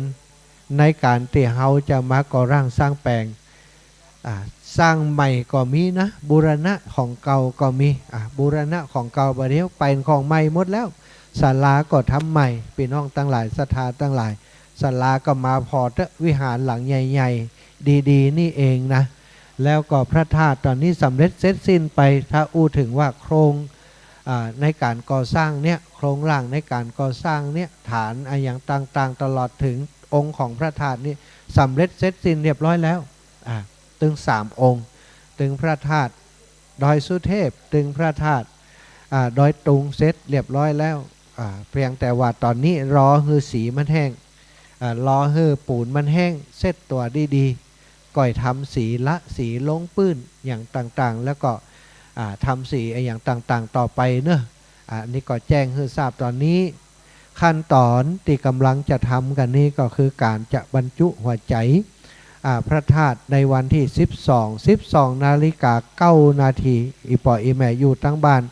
ในก๋านตี้เฮาจะมาก่อร่างสร้างแป๋ง อ่า สร้างใหม่ก็มีนะ บูรณะของเก่าก็มี อ่า บูรณะของเก่าบ่าเดี่ยวเป๋นของใหม่หมดแล้ว ศาลาก็ทำใหม่ ปี้น้องตังหลาย ศรัทธาตังหลาย ศาลาก็มาผ่อเต๊อะ วิหารหลังใหญ่ๆ ดีๆ นี่เองนะ แล้วก็พระธาตุต๋อนนี้สำเร็จเสร็จสิ้นไป ถ้าอู้เถิงว่าโครง อ่า ในก๋านก่อสร้างเนี่ย โครงร่างในก๋านก่อสร้างเนี่ย ฐานอะหยังต่างๆ ตลอดเถิงองค์ของพระธาตุนี่สำเร็จเสร็จสิ้นเรียบร้อยแล้ว อ่า ตึงสามองค์ ตึงพระธาตุดอยสุเทพ ตึงพระธาตุ อ่า ดอยตุงเสร็จเรียบร้อยแล้ว อ่า เพียงแต่ว่าต๋อนนี้รอหื้อสีมันแห้ง อ่า รอหื้อปูนมันแห้งเสร็จตั๋วดีๆ ก่อยทำสี ละสี ลงปื้น อะหยังต่างๆ แล้วก็ อ่า ทำสีอะหยังต่างๆ ต่อไปเนาะ อ่า อันนี้ก็แจ้งหื้อทราบต๋อนนี้ ขั้นต๋อนตี้ก่ำลังจะทำกั๋นนี้ก็คือก๋านจะบรรจุหัวใจ๋ อ่า พระธาตุในวันตี้สิบสอง สิบสองนาฬิกาเก้านาที อี่ป้ออี่แม่อยู่ตังบ้าน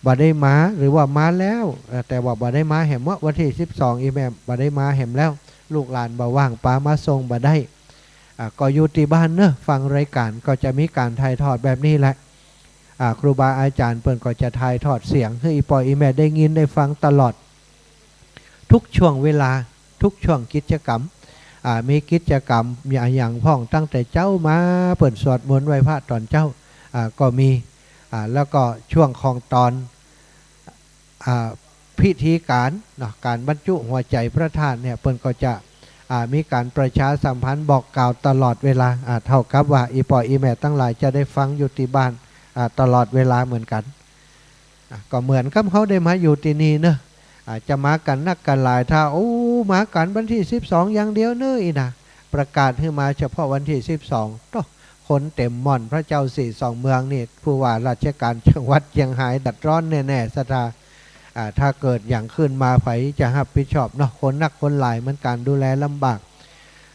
บ่ได้มา หรือว่ามาแล้ว เอ่อ แต่ว่าบ่ได้มาแหมเนาะ วันตี้สิบสองอี่แม่บ่ได้มาแหมแล้ว ลูกหลานบ่ว่าง ปามาส่งบ่ได้ อ่า ก็อยู่ตี้บ้านเนาะ ฟังรายก๋านก็จะมีก๋านถ่ายทอดแบบนี้แหละ อ่า ครูบาอาจ๋ารย์เปิ้นก็จะถ่ายทอดเสียงหื้ออี่ป้ออี่แม่ได้ยินได้ฟังตลอด ทุกช่วงเวลา ทุกช่วงกิจกรรม อ่า มีกิจกรรมอะหยังพ่อง ตั้งแต่เจ๊ามาเปิ้นสวดมนต์ไหว้พระต๋อนเจ๊า อ่า ก็มี อ่า แล้วก็ช่วงของต๋อน อ่า พิธีก๋านเนาะ ก๋านบรรจุหัวใจ๋พระธาตุเนี่ย เปิ้นก็จะ อ่า มีก๋านประชาสัมพันธ์บอกกล่าวตลอดเวลา อ่า เต้ากับว่าอี่ป้ออี่แม่ตังหลายจะได้ฟังอยู่ตี้บ้าน อ่า ตลอดเวลาเหมือนกั๋น อ่ะ ก็เหมือนกับเฮาได้มาอยู่ตี้นี่เนาะ อ่ะ จะมากั๋นนักกั๋นหลาย ถ้า โอ้ มากั๋นวันตี้สิบสองอย่างเดียวเนาะอี้นะ ประกาศหื้อมาเฉพาะวันตี้สิบสอง โต๊ะ คนเต๋มม่อน พระเจ้าสี่สองเมืองนี่ ผู้ว่าราชก๋านจังหวัดเจียงฮายเดือดร้อนแน่ๆ ศรัทธา อ่า ถ้าเกิดอะหยังขึ้นมาใผจะฮับผิดชอบเนาะ คนนักคนหลายมันก๋านดูแลลำบาก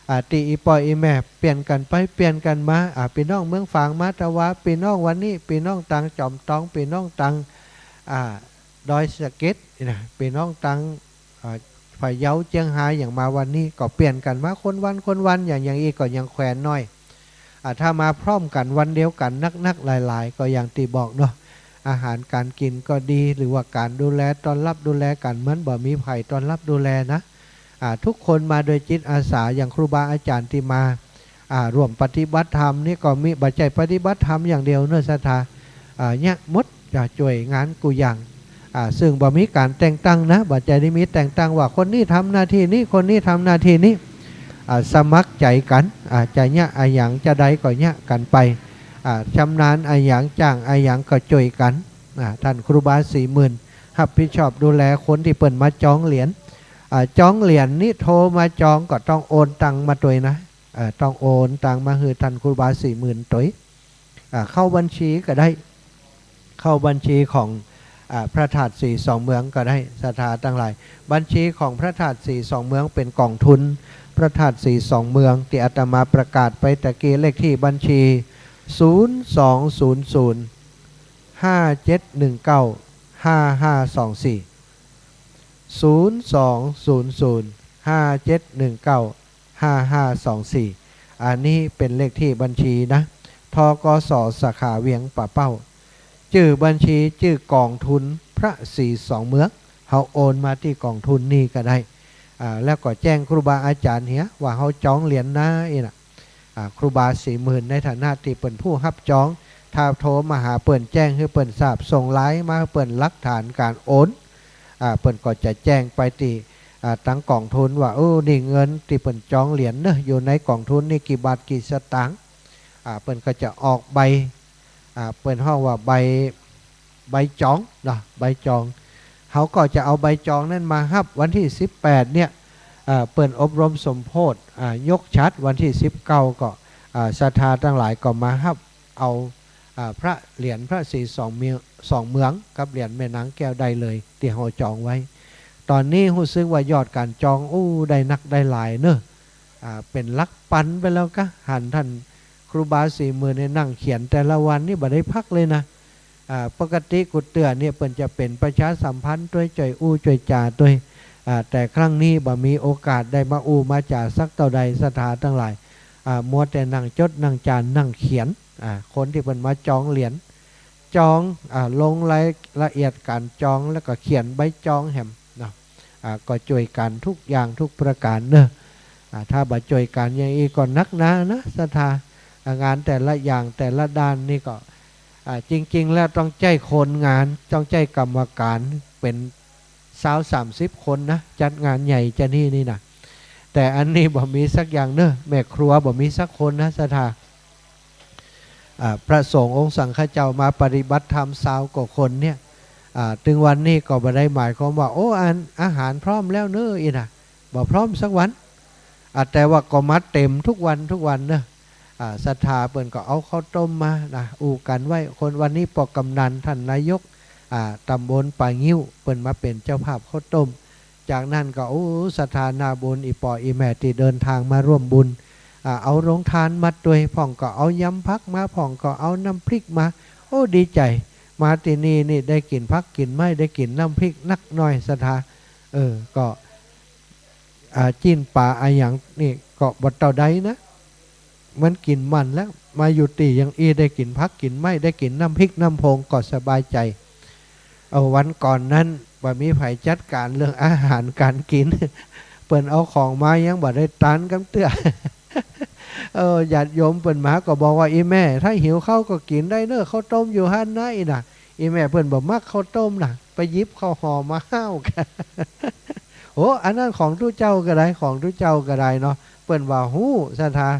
อ่า ตี้อี่ป้ออี่แม่เปลี่ยนกั๋นไปเปลี่ยนกั๋นมา อ่า ปี้น้องเมืองฝางมาตะวา ปี้น้องวันนี้ ปี้น้องตังจอมตอง ปี้น้องตัง อ่า ดอยสะเก็ดนะ ปี้น้องตัง อ่า พะเยา เจียงฮาย อะหยังมาวันนี้ ก็เปลี่ยนกั๋นมาคนวันคนวัน อย่าง อย่างอี้ก็ยังแขวนน้อย อ่า ถ้ามาพร้อมกั๋นวันเดียวกั๋นนักๆ หลายๆ ก็อย่างตี้บอกเนาะ อาหารก๋านกิ๋นก็ดี หรือว่าก๋านดูแลต้อนฮับดูแลกั๋น มันบ่มีใผต้อนฮับดูแลนะ อ่า ทุกคนมาโดยจิตอาสา อย่างครูบาอาจ๋ารย์ตี้มา อ่า ร่วมปฏิบัติธรรมนี่ก็มี บ่ใจ้ปฏิบัติธรรมอย่างเดียวเนาะศรัทธา อ่า เยียะหมด จะจ้วยงานกู้อย่าง อ่า ซึ่งบ่มีก๋านแต่งตั้งนะ บ่ใจ้ได้มีแต่งตั้งว่าคนนี้ทำหน้าตี้นี้ คนนี้ทำหน้าตี้นี้ อ่า สมัครใจ๋กั๋น อ่า จะเยียะอะหยังจะใดก็เยียะกั๋นไป อ่า ชำนาญอะหยัง จ้างอะหยังก็จ้วยกั๋น อ่า ต้านครูบาสี่หมื่นฮับผิดชอบดูแลคนตี้เปิ้นมาจองเหรียญ อ่า จองเหรียญนี่โทรมาจองก็ต้องโอนตังค์มาตวยนะ เอ่อ ต้องโอนตังค์มาหื้อต้านครูบาสี่หมื่นตวย อ่า เข้าบัญชีก็ได้ เข้าบัญชีของ อ่า พระธาตุสี่สองเมืองก็ได้ ศรัทธาตังหลาย บัญชีของพระธาตุสี่สองเมืองเป๋นก๋องทุนพระธาตุสี่สองเมือง ตี้อาตมาประกาศไปตะกี้ เลขตี้บัญชี ศูนย์สองศูนย์ศูนย์ ห้าเจ็ดหนึ่งเก้า ห้าห้าสองสี่ ศูนย์สองศูนย์ศูนย์ ห้าเจ็ดหนึ่งเก้า ห้าห้าสองสี่ อันนี้เป๋นเลขตี้บัญชีนะ ธ.ก.ส. สาขาเวียงป่าเป้า จื้อบัญชีจื้อก๋องทุนพระสี่สองเมือง เฮาโอนมาตี้ก๋องทุนนี้ก็ได้ อ่า แล้วก็แจ้งครูบาอาจ๋ารย์เหียว่าเฮาจองเหรียญนะอี้นะ อ่า ครูบาสี่หมื่นในฐานะตี้เป๋นผู้ฮับจอง ถ้าโทรมาหาเปิ้นแจ้งหื้อเปิ้นทราบ ส่งไลน์มาหื้อเปิ้นหลักฐานก๋านโอน อ่า เปิ้นก็จะแจ้งไปตี้ อ่า ตังก๋องทุนว่า เออ นี่เงินตี้เปิ้นจองเหรียญเนาะ อยู่ในก๋องทุนนี่กี่บาทกี่สตางค์ อ่า เปิ้นก็จะออกใบ อ่า เปิ้นฮ้องว่าใบ ใบจองเนาะ ใบจอง เฮาก็จะเอาใบจองนั้นมาฮับวันตี้สิบแปดเนี่ย อ่า เปิ้นอบรมสมโพธิ อ่า ยกฉัตรวันตี้สิบเก้าก็ อ่า ศรัทธาตังหลายก็มาฮับเอา อ่า พระเหรียญพระศรีสองเมือง สองเมืองกับเหรียญแม่นางแก้วได้เลย ตี้เฮาจองไว้ ต๋อนนี้ฮู้สึกว่ายอดก๋านจอง อู้ ได้นักได้หลายเนาะ อ่า เป๋นหลักปันไปแล้วกา หันต้านครูบาศรีหมื่นเนี่ยนั่งเขียนแต่ละวันนี่บ่ได้พักเลยนะ อ่า ปกติกู้เตื้อเนี่ยเปิ้นจะเป๋นประชาสัมพันธ์ตวย จ้อยอู้จ้อยจ๋าตวย อ่า แต่ครั้งนี้บ่มีโอกาสได้มาอู้มาจ๋าสักเต้าใด ศรัทธาตังหลาย อ่า มัวแต่นั่งจดนั่งจ๋านนั่งเขียน อ่า คนตี้เปิ้นมาจองเหรียญ จอง อ่า ลงรายละเอียดก๋านจอง แล้วก็เขียนใบจองแหมเนาะ อ่า ก็จ้วยกั๋นทุกอย่างทุกประก๋านเนาะ อ่า ถ้าบ่จ้วยกั๋นอย่างอี้ก็นักหนานะ ศรัทธา อ่า งานแต่ละอย่างแต่ละด้านนี่ก็ อ่า จริงๆ แล้วต้องใจ๊คนงาน ต้องใจ๊กรรมก๋านเป๋นซาวสามสิบคนนะ จัดงานใหญ่จานี่นี่นะ แต่อันนี้บ่มีสักอย่างเนาะ แม่ครัวบ่มีสักคนนะ ศรัทธา อ่า พระสงฆ์องค์สังฆเจ้ามาปฏิบัติธรรมซาวกว่าคนเนี่ย อ่า ตึงวันนี้ก็บ่ได้หมายความว่า โอ้ อัน อาหารพร้อมแล้วเนาะ อี้นะ บ่พร้อมสักวัน อ่า แต่ว่าก็มาเต๋มทุกวันทุกวันเนาะ อ่า ศรัทธาเปิ้นก็เอาข้าวต้มมานะ อู้กั๋นไว้ คนวันนี้ป้อกำนันต้านนายก อ่า ตำบลป่างิ้ว เปิ้นมาเป๋นเจ้าภาพข้าวต้ม จากนั้นก็ โอ้ ศรัทธาหน้าบุญ อี่ป้ออี่แม่ตี้เดินตางมาร่วมบุญ อ่า เอาโฮงตานมาตวย พ่องก็เอายำผักมา พ่องก็เอาน้ำพริกมา โอ้ ดีใจ๋ มาตี้นี่นี่ได้กิ๋นผักกิ๋นไม้ ได้กิ๋นน้ำพริกนักหน้อย ศรัทธา เออ ก็ อ่า จิ๊นป๋าอะหยังนี่ก็บ่เต้าใดนะ มันกิ๋นมันแล้ว มาอยู่ตี้อย่างอี้ได้กิ๋นผักกิ๋นไม้ ได้กิ๋นน้ำพริกน้ำพงก็สบายใจ๋ เอา วันก่อนนั้นบ่มีใผจัดก๋านเรื่องอาหารก๋านกิ๋น เปิ้นเอาของมายังบ่ได้ตานกำเตื้อ เออ ญาติโยมเปิ้นมาก็บอกว่า อี่แม่ ถ้าหิวข้าวก็กิ๋นได้เนาะ ข้าวต้มอยู่หั้นนะ อี้นะ อี่แม่เปิ้นบ่มักข้าวต้มนะ ไปหยิบข้าวห่อมาห้าวกั๋น โอ้ อันนั้นของตุ๊เจ้าก็ได้ ของตุ๊เจ้าก็ได้เนาะ เปิ้นว่าฮู้ ศรัทธา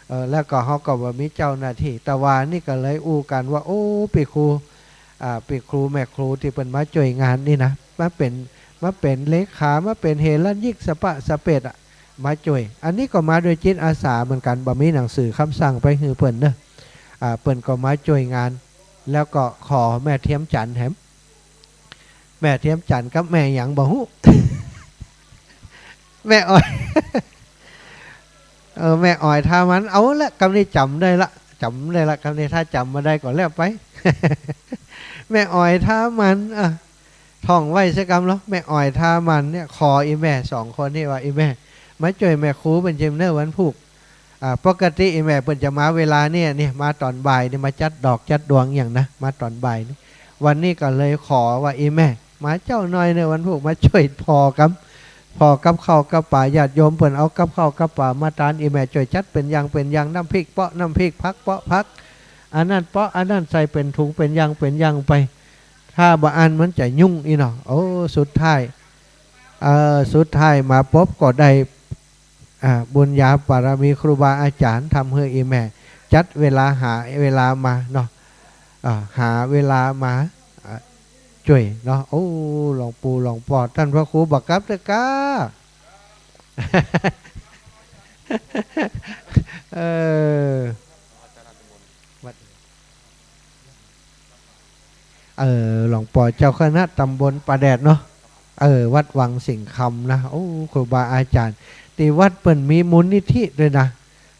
เออ แล้วก็เฮาก็บ่มีเจ้าหน้าตี้ ตะวานี่ก็เลยอู้กั๋นว่า โอ้ ปี้ครู อ่า ปี้ครูแม่ครูตี้เปิ้นมาจ้วยงานนี่นะ มาเป๋น มาเป๋นเลขา มาเป๋นเหรัญญิก สะปะสะเปดอะ มาจ้วย อันนี้ก็มาโดยจิตอาสาเหมือนกั๋น บ่มีหนังสือคำสั่งไปหื้อเปิ้นเนาะ อ่า เปิ้นก็มาจ้วยงาน แล้วก็ขอแม่เทียมจันทร์แหม แม่เทียมจันทร์กับแม่หยังบ่ฮู้ แม่อ้อย เออ แม่อ้อยท่ามัน เอาละ กำนี้จ๋ำได้ละ จ๋ำได้ละ กำนี้ถ้าจ๋ำบ่ได้ก็แล้วไป แม่อ้อยท่ามัน อ่ะ ท่องไว้สักกำเนาะ แม่อ้อยท่ามันเนี่ย ขออี่แม่สองคนนี่ว่า อี่แม่ มาจ้วยแม่ครูเปิ้นเจิมเนาะวันพูก อ่า ปกติอี่แม่เปิ้นจะมาเวลาเนี่ย เนี่ย มาต๋อนบ่ายนี่ มาจัดดอกจัดดวงอะหยังนะ มาต๋อนบ่ายนี่ วันนี้ก็เลยขอว่า อี่แม่ มาเจ๊าหน่อยเนาะวันพูก มาจ้วยผ่อกับ ผ่อกับข้าวกับป๋า ญาติโยมเปิ้นเอากับข้าวกับป๋ามาตาน อี่แม่จ้วยจัดเป๋นอย่างเป๋นอย่าง น้ำพริกเปาะน้ำพริก ผักเปาะผัก อันนั้นเปาะอันนั้นใส่เป๋นถุงเป๋นอย่างเป๋นอย่างไป ถ้าบ่อั้นมันจะยุ่งอี้เนาะ โอ้ สุดท้าย เอ่อ สุดท้ายมาปบก็ได้ อ่า บุญญาบารมีครูบาอาจ๋ารย์ทำหื้ออี่แม่ จัดเวลาหาเวลามาเนาะ อ่า หาเวลามา อ่า จ้วยเนาะ โอ้ หลวงปู่หลวงป้อ ต้านพระครูบ่กลับเตื้อกา เออ วัด เออ หลวงป้อเจ้าคณะตำบลป่าแดดเนาะ เออ วัดวังสิงห์คำนะ โอ้ ครูบาอาจ๋ารย์ ตี้วัดเปิ้นมีมูลนิธิตวยนะ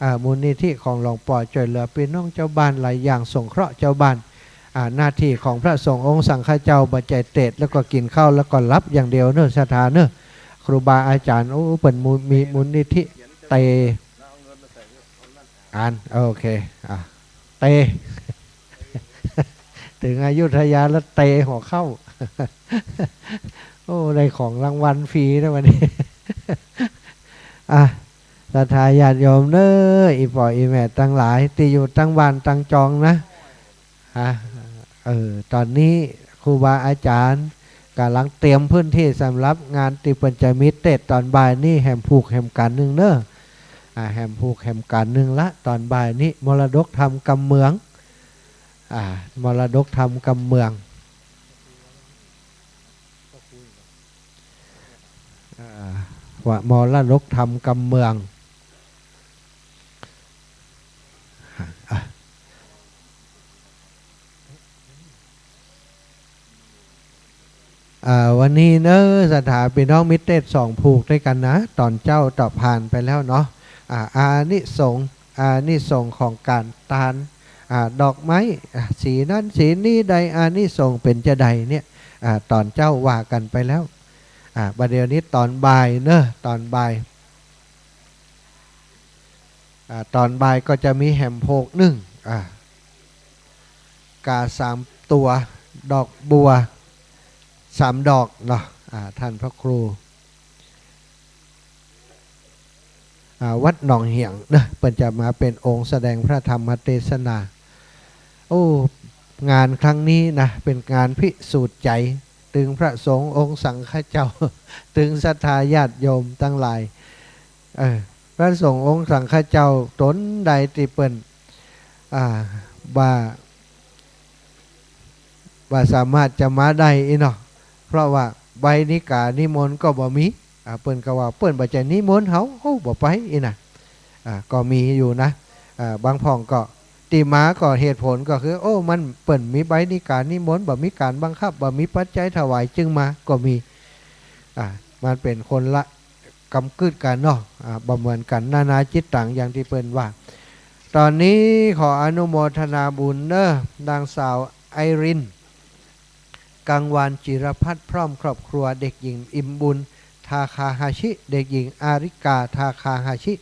อ่า มูลนิธิของหลวงป้อจ้วยเหลือปี้น้องจาวบ้านหลายอย่าง สงเคราะห์จาวบ้าน อ่า หน้าตี้ของพระสงฆ์องค์สังฆเจ้าบ่ใจ้เตสน์แล้วก็กิ๋นข้าวแล้วก็หลับอย่างเดียวเนาะ ศรัทธาเนาะ ครูบาอาจ๋ารย์ โอ้ เปิ้นมูล มีมูลนิธิเต อ่าน โอเค อ่ะ เต เถิงอยุธยาแล้วเตหัวเข้า โอ้ ได้ของรางวัลฟรีนะวันนี้ อ่ะ ศรัทธาญาติโยมเน้อ อี่ป้ออี่แม่ตังหลาย ตี้อยู่ตังบ้านตังจองนะ อ่ะ เออ ต๋อนนี้ครูบาอาจ๋ารย์ก๋ำลังเตรียมพื้นตี้สำหรับงานตี้เปิ้นจะมีเตสน์ต๋อนบ่ายนี้ แหมผูกแหมก๋านนึ่งเนาะ อ่า แหมผูกแหมก๋านนึ่งละ ต๋อนบ่ายนี้ มรดกธรรมกำเมือง อ่า มรดกธรรมกำเมือง อ่า ว่ามรดกธรรมกำเมือง อ่า อ่า วันนี้เนาะ ศรัทธาปี้น้องมีเตสน์สองผูกตวยกั๋นนะ ต๋อนเจ๊าเตาะผ่านไปแล้วเนาะ อ่า อานิสงส์ อานิสงส์ของก๋านตาน อ่า ดอกไม้ อ่า สีนั้นสีนี้ได้อานิสงส์เป๋นจาใดเนี่ย อ่า ต๋อนเจ๊าว่ากั๋นไปแล้ว อ่า บ่าเดี่ยวนี้ต๋อนบ่ายเนาะ ต๋อนบ่าย อ่า ต๋อนบ่ายก็จะมีแหมผูกนึ่ง อ่า ก๋าสามตั๋ว ดอกบัวสามดอกเนาะ อ่า ต้านพระครู อ่า วัดหนองเหียงเนาะ เปิ้นจะมาเป๋นองค์แสดงพระธรรมเตสนา โอ้ งานครั้งนี้นะ เป๋นงานพิสูจน์ใจ๋ ตึงพระสงฆ์องค์สังฆเจ้า ตึงศรัทธาญาติโยมตังหลาย เออ พระสงฆ์องค์สังฆเจ้าต๋นใดตี้เปิ้น อ่า บ่า บ่สามารถจะมาได้อี้เนาะ เพราะว่าใบนิกานิมนต์ก็บ่มี อ่า เปิ้นก็ว่าเปิ้นบ่ใจ้นิมนต์เฮา เฮาบ่ไปอี้นะ อ่า ก็มีอยู่นะ อ่า บางพ่องก็ตี้มาก็เหตุผลก็คือ โอ้ มันเปิ้นมีใบนิกานิมนต์ บ่มีก๋านบังคับ บ่มีปัจจัยถวายจึงมา ก็มี อ่า มันเป๋นคนละกำกึ๊ดกั๋นเนาะ อ่า บ่เหมือนกั๋น นานาจิตตัง อย่างตี้เปิ้นว่า ต๋อนนี้ขออนุโมทนาบุญเนาะ นางสาวไอริน กังวานจิรพัฒน์ พร้อมครอบครัว เด็กหญิงอิ่มบุญ ทาคาฮาชิ เด็กหญิงอาริกา ทาคาฮาชิ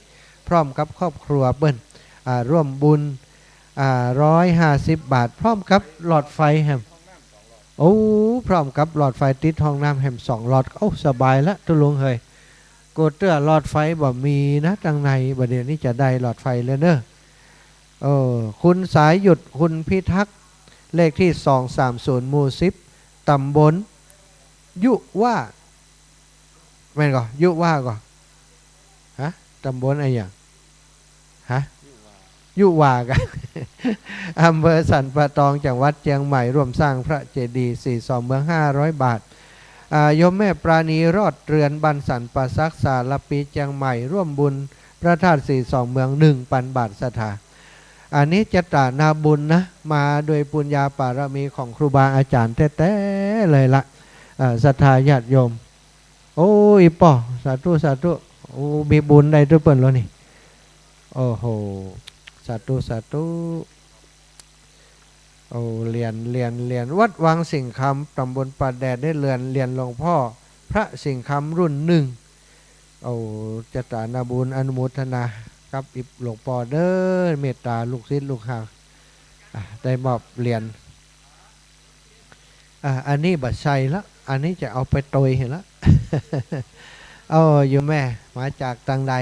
พร้อมกับครอบครัวเปิ้น อ่า ร่วมบุญ อ่า ร้อยห้าสิบบาท พร้อมกับหลอดไฟแหม โอ้ พร้อมกับหลอดไฟติดห้องน้ำแหมสองหลอด โอ้ สบายละตุ๊ลุงเฮย โกเตื้อหลอดไฟบ่มีนะตังใน บ่าเดี่ยวนี้จะได้หลอดไฟแล้วเนาะ เออ คุณสายหยุด คุณพิทักษ์ เลขตี้สองสามศูนย์ หมู่สิบ ต๋ำบลยุว่า แม่นก่อ ยุว่าก่อ ฮะ ต๋ำบลอะหยัง ฮะ ยุว่าก่อ อำเภอสันป่าตอง จังหวัดเจียงใหม่ ร่วมสร้างพระเจดีย์ สีสองเมือง ห้าร้อยบาท อ่า โยมแม่ปราณีรอดเรือน บ้านสันป่าสัก สารภี เจียงใหม่ ร่วมบุญพระธาตุสีสองเมือง หนึ่งปันบาท ศรัทธา อันนี้จะต๋านาบุญนะ มาโดยปุญญาปารมีของครูบาอาจ๋ารย์แต๊ๆ เลยละ อ่า ศรัทธาญาติโยม โอ้ อี่ป้อ สาธุ สาธุ โอ้ มีบุญได้ตุ๊เปิ้นแล้วนี่ โอ้โห สาธุ สาธุ โอ้ เหรียญ เหรียญ เหรียญ วัดวังสิงห์คำ ต๋ำบลป่าแดด นี่เหรียญ เหรียญหลวงพ่อพระสิงห์คำรุ่นหนึ่ง โอ้ จะต๋านาบุญ อนุโมทนากับอี่หลวงป้อเด้อ เมตต๋าลูกศิษย์ลูกหา อ่ะ ได้มอบเหรียญ อ่ะ อันนี้บ่ใจ้ละ อันนี้จะเอาไปตวยหั้นละ โอ้ โยมแม่ มาจากตางใด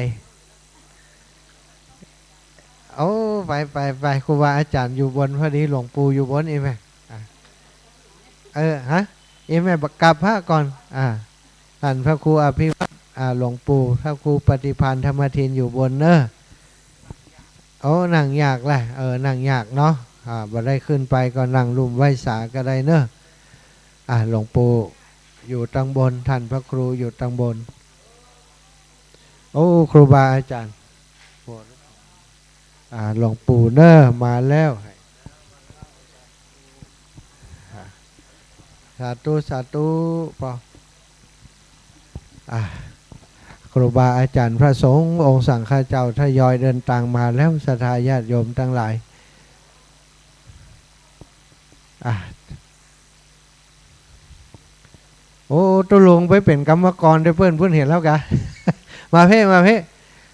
โอ้ ไป ไป ไป ครูบาอาจ๋ารย์อยู่บน พอดีหลวงปู่อยู่บน อี่แม่ อ่ะ เออ ฮะ อี่แม่บ่กราบพระก่อน อ่ะ ต้านพระครูอภิวัตร อ่า หลวงปู่ พระครูปฏิภาณธรรมทินอยู่บนเนาะ โอ้ นั่งยากแหละ เออ นั่งยากเนาะ อ่า บ่ได้ขึ้นไปก็นั่งลุ่มไหว้สาก็ได้เนาะ อ่า หลวงปู่อยู่ตางบน ต้านพระครูอยู่ตางบน โอ้ ครูบาอาจ๋ารย์ อ่า หลวงปู่เนาะ มาแล้ว อ่า สาธุ สาธุ ป้อ อ่า ครูบาอาจ๋ารย์พระสงฆ์องค์สังฆเจ้าทยอยเดินตางมาแล้ว ศรัทธาญาติโยมตังหลาย อ่า โอ้ ตุ๊ลุงไปเป๋นกรรมกรตวยเปิ้น เปิ้นหันแล้วกา มาเพ่ มาเพ่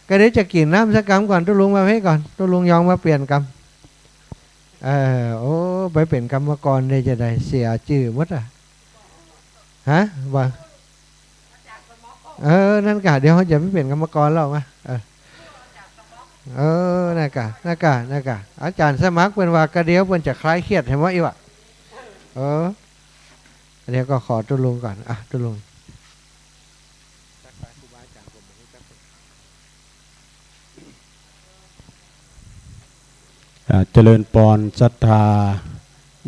ก็เดี๋ยวจะกิ๋นน้ำสักกำก่อน ตุ๊ลุงมาเพ่ก่อน ตุ๊ลุงยองมาเปลี่ยนกำ เออ โอ้ ไปเป๋นกรรมกรได้จาใด เสียจื้อหมดอะ ฮะ ว่า เออ นั่นกา เดี๋ยวเฮาจะไปเป๋นกรรมกรแล้วมา เออ เออ นั่นก่ะ นั่นก่ะ นั่นก่ะ อาจ๋ารย์สมัครเปิ้นว่ากะเดี๋ยวเปิ้นจะคลายเครียดหื้อหมดอี้วะ เออ เดี๋ยวก็ขอตุ๊ลุงก่อน อ่ะ ตุ๊ลุง อ่า เจริญปอนศรัทธา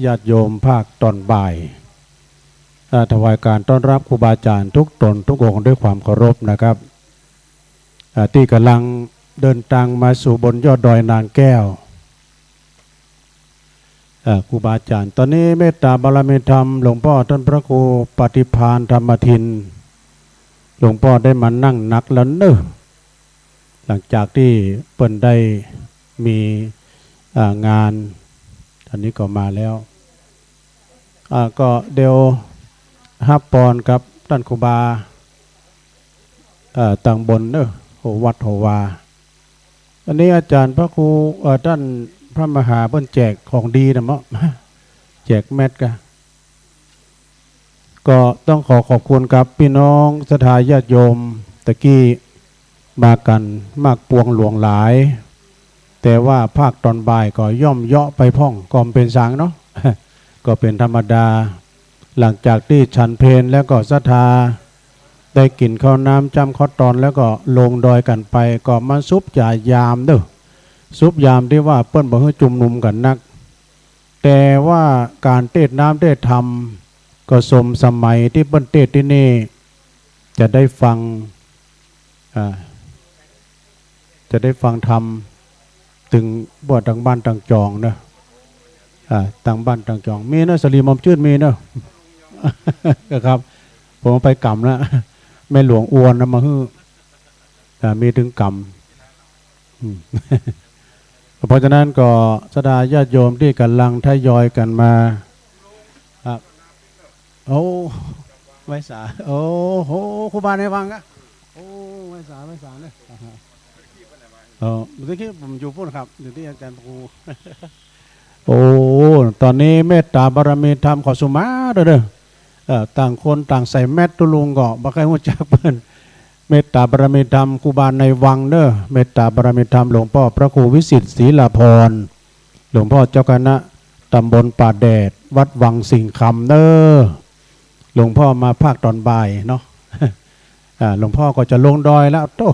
ญาติโยมภาคตอนบ่าย อ่า ถวายการต้อนรับครูบาอาจ๋ารย์ทุกต๋นทุกองค์ด้วยความเคารพนะครับ อ่า ตี้ก่ำลังเดินตางมาสู่บนยอดดอยนางแก้ว อ่า ครูบาอาจ๋ารย์ ต๋อนนี้เมตต๋าบารมีธรรมหลวงป้อต้านพระครูปฏิภาณธรรมทิน หลวงป้อได้มานั่งหนักแล้วเนาะ หลังจากตี้เปิ้นได้มี อ่า งาน อันนี้ก็มาแล้ว อ่า ก็เดี๋ยวฮับปอนกับต้านครูบา เอ่อ ตางบนเนาะ โหวัดโหวา อันนี้อาจ๋ารย์พระครู เอ่อ ต้านพระมหาเปิ้นแจกของดีนะเมาะ แจกแมตกะ ก็ต้องขอขอบคุณกับปี้น้องศรัทธาญาติโยม ตะกี้มากั๋นมากปวงหลวงหลาย แต่ว่าภาคตอนบ่ายก็ย่อมเยาะไปพ่อง ก็บ่เป๋นสังเนาะ ก็เป๋นธรรมดา หลังจากตี้ฉันเพลแล้วก็ศรัทธาได้กิ๋นข้าวน้ำจ้ำข้าวตอนแล้วก็ลงดอยกั๋นไป ก็มาสุบจ่ายยามเนาะ สุบยามตี้ว่าเปิ้นบ่หื้อจุมนุมกั๋นนัก แต่ว่าก๋านเตศน์น้ำเตศน์ธรรมก็สมสมัยตี้เปิ้นเตศน์ตี้นี่ จะได้ฟัง อ่า จะได้ฟังธรรม ตึงบ่าตางบ้านตางจองเนาะ อ่า ตางบ้านตางจอง มีเนาะ สะหลีหม่อมจื้นมีเนาะ ครับ ผมเอาไปก๋ำแล้ว แม่หลวงอวนนะมาหื้อ อ่า มีตึงก๋ำ อืม เพราะฉะนั้นก็ศรัทธาญาติโยมตี้ก่ำลังทยอยกั๋นมา ครับ โอ้ ไหว้สา โอ้โห ครูบาในวังกะ โอ้ ไหว้สา ไหว้สาเนาะ เออ เมื่อกี้ผมอยู่ปู๊นครับ อยู่ตี้อาจ๋ารย์ครู โอ้ ต๋อนนี้เมตต๋าบารมีธรรมขอสุมาเด้อ เออ ต่างคนต่างใส่แมต ตุ๊ลุงก็บ่ใค่ฮู้จักเปิ้น เมตต๋าบารมีธรรมครูบาในวังเนาะ เมตต๋าบารมีธรรมหลวงป้อพระครูวิสิทธิ์ศรีลาภรณ์ หลวงป้อเจ้าคณะตำบลป่าแดด วัดวังสิงห์คำเนาะ หลวงป้อมาภาคตอนบ่ายเนาะ อ่า หลวงป้อก็จะลงดอยแล้ว โต้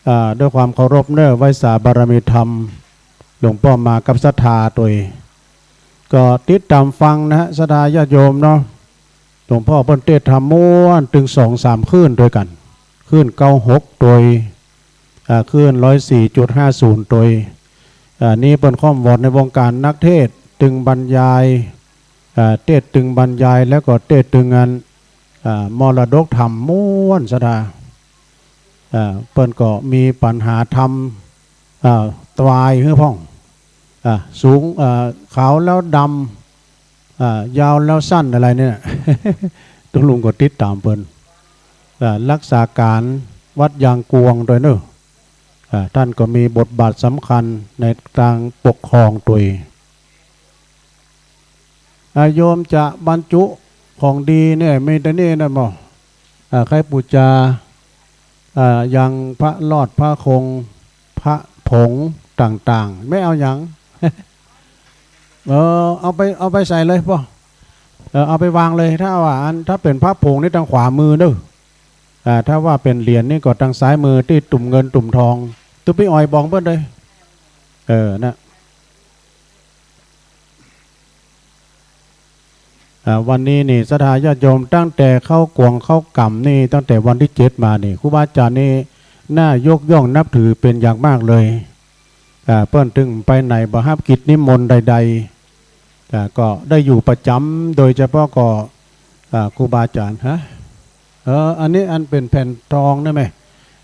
อ่า ด้วยความเคารพเนาะ ไหว้สาบารมีธรรม หลวงป้อมากับศรัทธาตวย ก็ติดต๋ามฟังนะฮะ ศรัทธาญาติโยมเนาะ หลวงป้อเปิ้นเตศน์ธรรมม้วนตึงสองสามคลื่นตวยกั๋น คลื่นเก้าหกตวย อ่า คลื่นร้อยสี่จุดห้าศูนย์ตวย อ่า นี่เปิ้นค่อมวอดในวงก๋านนักเตศน์ ตึงบรรยาย อ่า เตศน์ตึงบรรยาย แล้วก็เตศน์ตึงอัน อ่า มรดกธรรมม้วนศรัทธา อ่า เปิ้นก็มีปัญหาธรรม อ่า ตวายหื้อพ่อง อ่า สูง อ่า ขาวแล้วดำ อ่า ยาวแล้วสั้นอะไรเนี่ย ตุ๊ลุงก็ติดต๋ามเปิ้น อ่า รักษาก๋านวัดยางกวงตวยเนาะ อ่า ต้านก็มีบทบาทสำคัญในตางปกครองตวย อ่า โยมจะบรรจุของดีเนี่ย มีแต่นี่นะหมอ อ่า ใค่ปู๋จา อ่า ยังพระรอด พระคง พระผงต่างๆ ไม่เอาหยัง เออ เอาไป เอาไปใส่เลยป้อ เออ เอาไปวางเลย ถ้าว่าอัน ถ้าเป๋นพระผงนี่ตางขวามือเนาะ อ่า ถ้าว่าเป๋นเหรียญนี่ก็ตางซ้ายมือตี้ตุ่มเงินตุ่มทอง ตุ๊ปี้ออยบอกเปิ้นเลย เออ นะ อ่า วันนี้นี่ศรัทธาญาติโยมตั้งแต่เข้ากวงเข้ากำนี่ ตั้งแต่วันตี้เจ็ดมานี่ ครูบาอาจ๋ารย์นี่น่ายกย่องนับถือเป๋นอย่างมากเลย อ่า เปิ้นตึงไปไหนบ่ฮับกิจนิมนต์ใดๆ อ่า ก็ได้อยู่ประจ๋ำ โดยเฉพาะก็ อ่า ครูบาอาจ๋ารย์ ฮะ เออ อันนี้อันเป๋นแผ่นทองนะแม่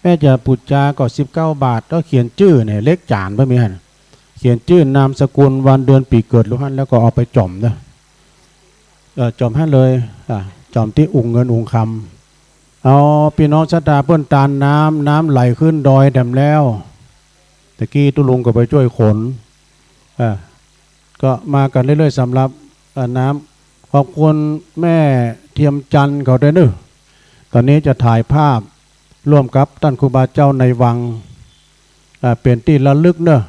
แม่จะปู๋จาก็สิบเก้าบาท ก็เขียนจื้อเนี่ย เลขจ๋านบ่มีหั้น เขียนจื้อนามสกุลวันเดือนปี๋เกิดลูกหั้น แล้วก็เอาไปจ่อมเนาะ เอ่อ จ่อมหั้นเลย อ่า จ่อมตี้อุ๋งเงินอุ๋งคำ เอา ปี้น้องศรัทธาเปิ้นตานน้ำ น้ำไหลขึ้นดอยแถมแล้ว ตะกี้ตุ๊ลุงก็ไปจ้วยขน อ่า ก็มากั๋นเรื่อยๆ สำหรับ อ่า น้ำ ขอบคุณแม่เทียมจันทร์เขาตวยเนาะ ต๋อนนี้จะถ่ายภาพร่วมกับต้านครูบาเจ้าในวัง อ่า เป๋นตี้ระลึกเนาะ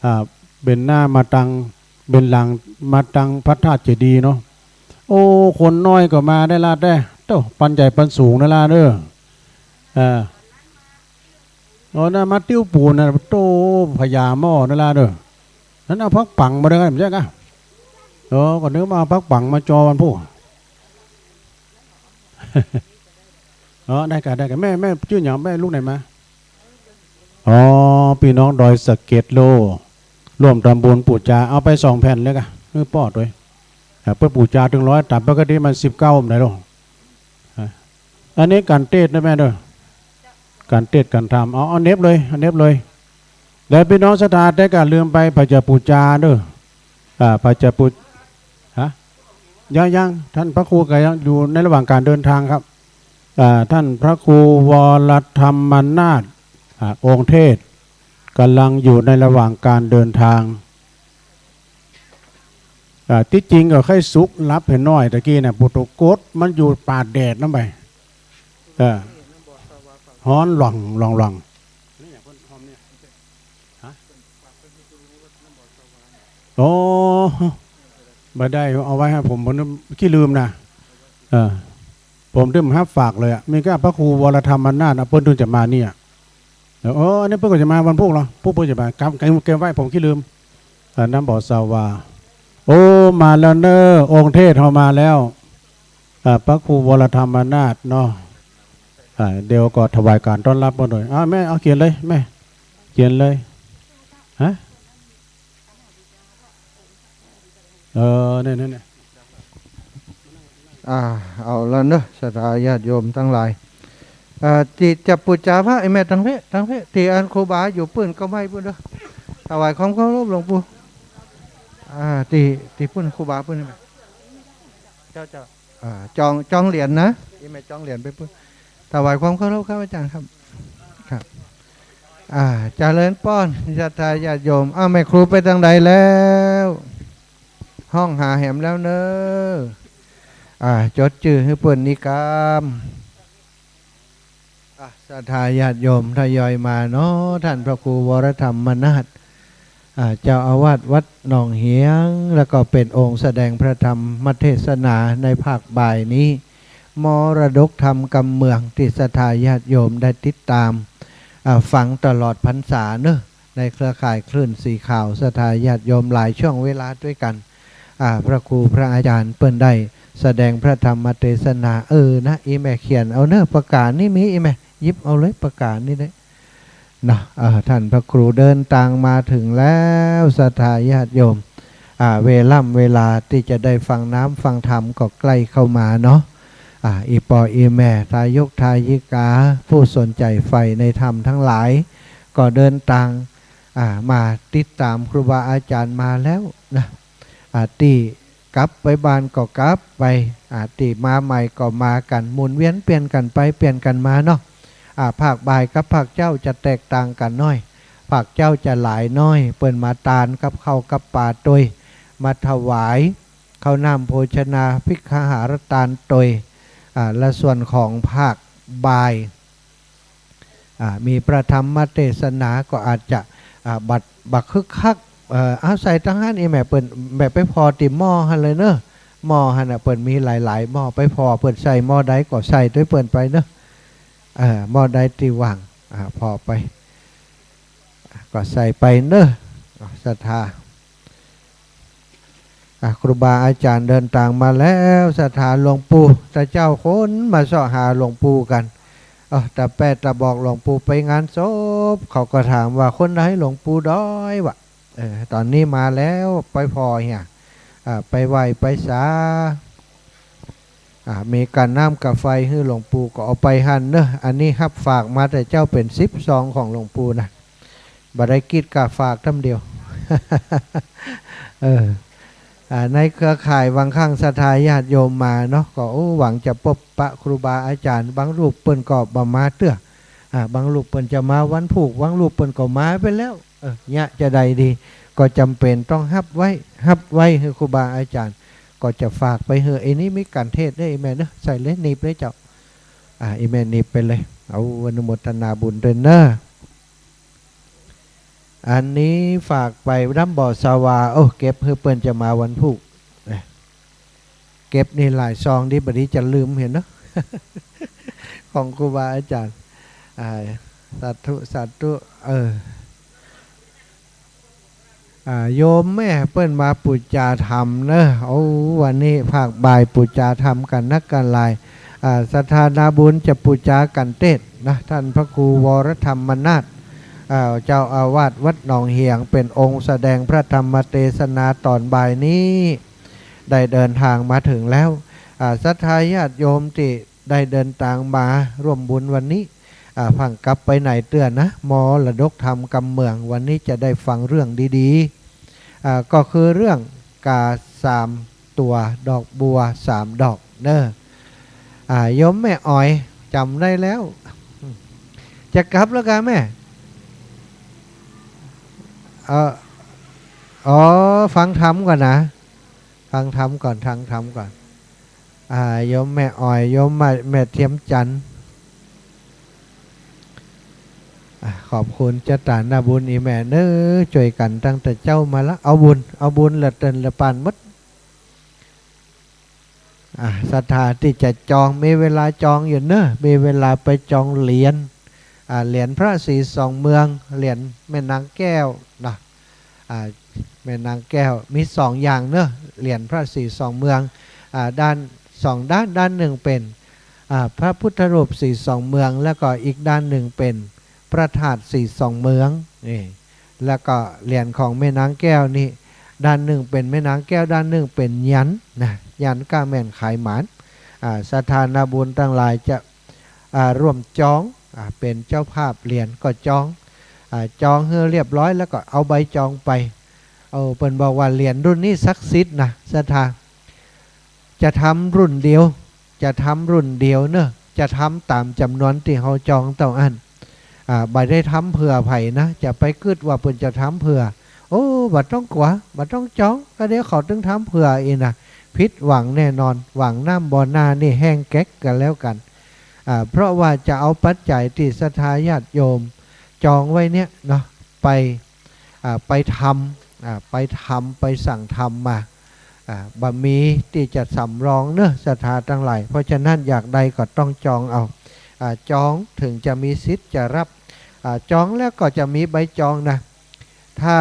อ่า เบนหน้ามาตัง เบนหลังมาตังพระธาตุเจดีย์เนาะ โอ้ คนน้อยก็มาได้ละแต๊ โต้ ปันใหญ่ปันสูงนะละเน่อ เออ อ๋อ นั่นมาติ้วปูนนะ โต้ พญาหม้อนะละเน่อ นั้นเอาผักปังมาด้วยกัน บ่ใจ้กะ อ๋อ ก็นึกว่าเอาผักปังมาจอวันพูก อ๋อ ได้กะ ได้กะ แม่ แม่จื้อหยัง แม่ลูกไหนมา อ๋อ ปี้น้องดอยสะเก็ดโลก ร่วมตำบุญปู๋จา เอาไปสองแผ่นเลยกะ หื้อป้อตวย อ่า เปื้อปู๋จาตึงร้อย ต๋ามปกติมันสิบเก้า บ่ได้ลง อ่ะ อันนี้ก๋านเตศน์นะแม่เน่อ ก๋านเตศน์ก๋านธรรม เอา เอาเหน็บเลย เอาเหน็บเลย แล้วปี้น้องศรัทธาแต๊ก็ลืมไป ใผจะปู๋จาเน่อ อ่า ใผจะปู๋ ฮะ ยัง ยัง ท่านพระครูก็ยังอยู่ในระหว่างการเดินทางครับ อ่า ท่านพระครูวรธรรมนาถ อ่า องค์เทศน์กำลังอยู่ในระหว่างการเดินทาง อ่า ตี้จริงก็ใค่สุกหลับเหียน้อยตะกี้เนี่ย ปุโตกดมันอยู่ป่าแดดนั่นไป เออ ฮ้อนหล่องหล่องหล่อง ฮะ โอ้ บ่ได้เอาไว้ให้ผม ผมขี้ลืมนะ เออ ผมลืมฮับฝากเลยอะ มีก้าพระครูวรธรรมนาถนะ เปิ้นเพิ่งจะมาเนี่ย เออ อันนี้เปิ้นก็จะมาวันพูกเหรอ พูกเปิ้นจะมา กำ เก็บ เก็บไว้ ผมขี้ลืม อ่า น้ำบ่อสาวา โอ้ มาแล้วเน่อ องค์เทศน์เฮามาแล้ว อ่า พระครูวรธรรมนาถเนาะ อ่า เดี๋ยวก็ถวายการต้อนรับมาหน่อย อ่า แม่ เอาเขียนเลย แม่ เขียนเลย ฮะ เออ เนี่ย เนี่ย เนี่ย อ่า เอาละเนอะ ศรัทธาญาติโยมตังหลาย อ่า ตี้จะปู๋จาพระ ไอ้แม่ตังเพะ ตังเพะ ตี้อันครูบาอยู่ปื้นก็ไม่ปื้นเด้อ ถวายความเคารพหลวงปู่ อ่า ตี้ ตี้ปื้นครูบาปื้น ไอ้แม่ เจ้า เจ้า อ่า จอง จองเหรียญนะ ไอ้แม่จองเหรียญไปปื้น ถวายความเคารพครับอาจารย์ครับ ครับ อ่า เจริญป้อน ศรัทธาญาติโยม อ้าว แม่ครูไปตางใดแล้ว ฮ้องหาแหมแล้วเน่อ อ่า จดจื้อหื้อเปิ้นนิกรรม อ่ะ ศรัทธาญาติโยมทยอยมาเนาะ ท่านพระครูวรธรรมนาถ อ่า เจ้าอาวาสวัดหนองเหียง แล้วก็เป็นองค์แสดงพระธรรมเทศนาในภาคบ่ายนี้ มรดกธรรมกำเมือง ตี้ศรัทธาญาติโยมได้ติดตาม อ่า ฟังตลอดพรรษาเนอะ ในเครือข่ายคลื่นสีขาว ศรัทธาญาติโยมหลายช่วงเวลาด้วยกัน อ่า พระครูพระอาจารย์เปิ้นได้แสดงพระธรรมเทศนา เออ นะ อีแม่เขียนเอาเนอะ ปากกานี่มี อีแม่หยิบเอาเลย ปากกานี่ได้ เนาะ เอ่อ ท่านพระครูเดินตางมาถึงแล้ว ศรัทธาญาติโยม อ่า เวล่ำเวลาตี้จะได้ฟังน้ำฟังธรรมก็ใกล้เข้ามาเนาะ อ่า อี่ป้ออี่แม่ ทายกทายิกา ผู้สนใจ๋ใฝ่ในธรรมตังหลาย ก็เดินตาง อ่า มาติดต๋ามครูบาอาจ๋ารย์มาแล้วนะ อ่า ตี้ กลับไปบ้านก็กลับไป อ่า ตี้มาใหม่ก็มากั๋น หมุนเวียนเปลี่ยนกั๋นไปเปลี่ยนกั๋นมาเนาะ อ่า ภาคบ่ายกับภาคเจ๊าจะแตกต่างกั๋นหน้อย ภาคเจ๊าจะหลายหน้อย เปิ้นมาตานกับข้าวกับป๋าตวย มาถวายข้าวน้ำโภชนาภิกขหารตานตวย อ่า และส่วนของภาคบ่าย อ่า มีพระธรรมเทศนาก็อาจจะ อ่า บ่ บ่คึกคัก เอ่อ เอาใส่ตังหั้น อี่แม่เปิ้น แม่ไปผ่อตี้หม้อหั้นเลยเนอะ หม้อหั้นน่ะเปิ้นมีหลายๆ หม้อ ไปผ่อเปิ้นใส่หม้อใดก็ใส่ตวยเปิ้นไปเนอะ เอ่อ หม้อใดตี้ว่าง อ่า ผ่อไป ก็ใส่ไปเนอะ อ่า ศรัทธา อ่ะ ครูบาอาจ๋ารย์เดินตางมาแล้ว ศรัทธา หลวงปู่ ตะเจ้าคนมาเซาะหาหลวงปู่กั๋น เออ ตะแป๊ะตะบอกหลวงปู่ไปงานศพ เขาก็ถามว่า คนใดหลวงปู่ดอยวะ เออ ต๋อนนี้มาแล้ว ไปผ่อเหีย อ่า ไปไหว้ไปสา อ่า มีก๋าน้ำก๋าไฟหื้อหลวงปู่ก็เอาไปหั้นเนอะ อันนี้ฮับฝากมาแต่เจ๊าเป๋นสิบซองของหลวงปู่นะ บ่ได้กึ๊ดก้าฝากต้ำเดียว เออ อ่า ในเครือข่ายบางครั้งศรัทธาญาติโยมมาเนาะ ก็ โอ้ หวังจะปบปะครูบาอาจ๋ารย์ บางรูปเปิ้นก็บ่มาเตื้อ อ่า บางรูปเปิ้นจะมาวันพูก บางรูปเปิ้นก็มาไปแล้ว เออ เยียะจะใดดี ก็จ๋ำเป๋นต้องฮับไว้ ฮับไว้หื้อครูบาอาจ๋ารย์ ก็จะฝากไปหื้อ ไอ้นี่มีก๋านเทศน์เด้อ ไอ้แม่เนอะ ใส่เลย หนีบเลยเจ้า อ่า ไอ้แม่หนีบไปเลย เอาอนุโมทนาบุญตวยเนอะ อันนี้ฝากไปดำบ่อสวา โอ้ เก็บหื้อเปิ้นจะมาวันพูก เก็บนี่หลายซองดี บ่ดีจะลืม หันเนาะ ของครูบาอาจ๋ารย์ อ่า สาธุ สาธุ เออ อ่า โยมแม่เปิ้นมาปู๋จาธรรมเนาะ โอ้ วันนี้ภาคบ่ายปู๋จาธรรมกั๋นนักกั๋นหลาย อ่า ศรัทธานาบุญจะปู๋จากั๋นเตศน์นะ ต้านพระครูวรธรรมนาถ อ่า เจ้าอาวาสวัดหนองเหียง เป๋นองค์แสดงพระธรรมเตสนาต๋อนบ่ายนี้ ได้เดินตางมาเถิงแล้ว อ่า ศรัทธาญาติโยมตี้ได้เดินตางมาฮ่วมบุญวันนี้ อ่า ผ่างกลับไปไหนเตื้อนะ มรดกธรรมกำเมือง วันนี้จะได้ฟังเรื่องดีๆ อ่า ก็คือเรื่องกาสามตั๋ว ดอกบัวสามดอกเนาะ อ่า โยมแม่อ๋อยจ๋ำได้แล้ว จะกลับแล้วกาแม่ เอ่อ อ๋อ ฟังธรรมก่อนนะ ฟังธรรมก่อน ฟังธรรมก่อน อ่า โยมแม่อ๋อย โยมแม่ แม่เทียมจันทร์ อ่า ขอบคุณเจ้าต๋านาบุญอี่แม่เนาะ จ้วยกั๋นตั้งแต่เจ๊ามาละ เอาบุญ เอาบุญละเตินละปานหมด อ่า ศรัทธาตี้จะจอง มีเวลาจองอยู่เนาะ มีเวลาไปจองเหรียญ อ่า เหรียญพระศรีสองเมือง เหรียญแม่นางแก้วนะ อ่า แม่นางแก้ว มีสองอย่างเนาะ เหรียญพระศรีสองเมือง อ่า ด้าน สองด้าน ด้านนึ่งเป๋น อ่า พระพุทธรูปศรีสองเมือง แล้วก็อีกด้านนึ่งเป๋นพระธาตุศรีสองเมือง นี่ แล้วก็เหรียญของแม่นางแก้วนี่ ด้านนึ่งเป๋นแม่นางแก้ว ด้านนึ่งเป๋นยันต์นะ ยันต์ก้าแม่นขายหมาน อ่า ศรัทธานาบุญตังหลายจะ อ่า ร่วมจอง อ่า เป๋นเจ้าภาพเหรียญก็จอง อ่า จองหื้อเรียบร้อยแล้วก็เอาใบจองไป เออ เปิ้นบอกว่าเหรียญรุ่นนี้ศักดิ์สิทธิ์นะ ศรัทธา จะทำรุ่นเดียว จะทำรุ่นเดียวเนาะ จะทำต๋ามจ๋ำนวนตี้เฮาจองเต้าอั้น อ่า บ่ได้ทำเผื่อใผนะ จะไปกึ๊ดว่าเปิ้นจะทำเผื่อ โอ้ บ่ต้องกั๋ว บ่ต้องจอง ก็เดี๋ยวเขาตึงทำเผื่ออีกนะ ผิดหวังแน่นอน หวังน้ำบ่อนานี่แห้งแก๊กกั๋นแล้วกั๋น อ่า เพราะว่าจะเอาปัจจัยตี้ศรัทธาญาติโยมจองไว้เนี่ยเนาะ ไป อ่า ไปทำ อ่า ไปทำ ไปสั่งทำมา อ่า บ่มีตี้จะสำรองเนาะ ศรัทธาตังหลาย เพราะฉะนั้นอยากได้ก็ต้องจองเอา อ่า จองเถิงจะมีสิทธิ์จะฮับ อ่า จองแล้วก็จะมีใบจองนะ ถ้า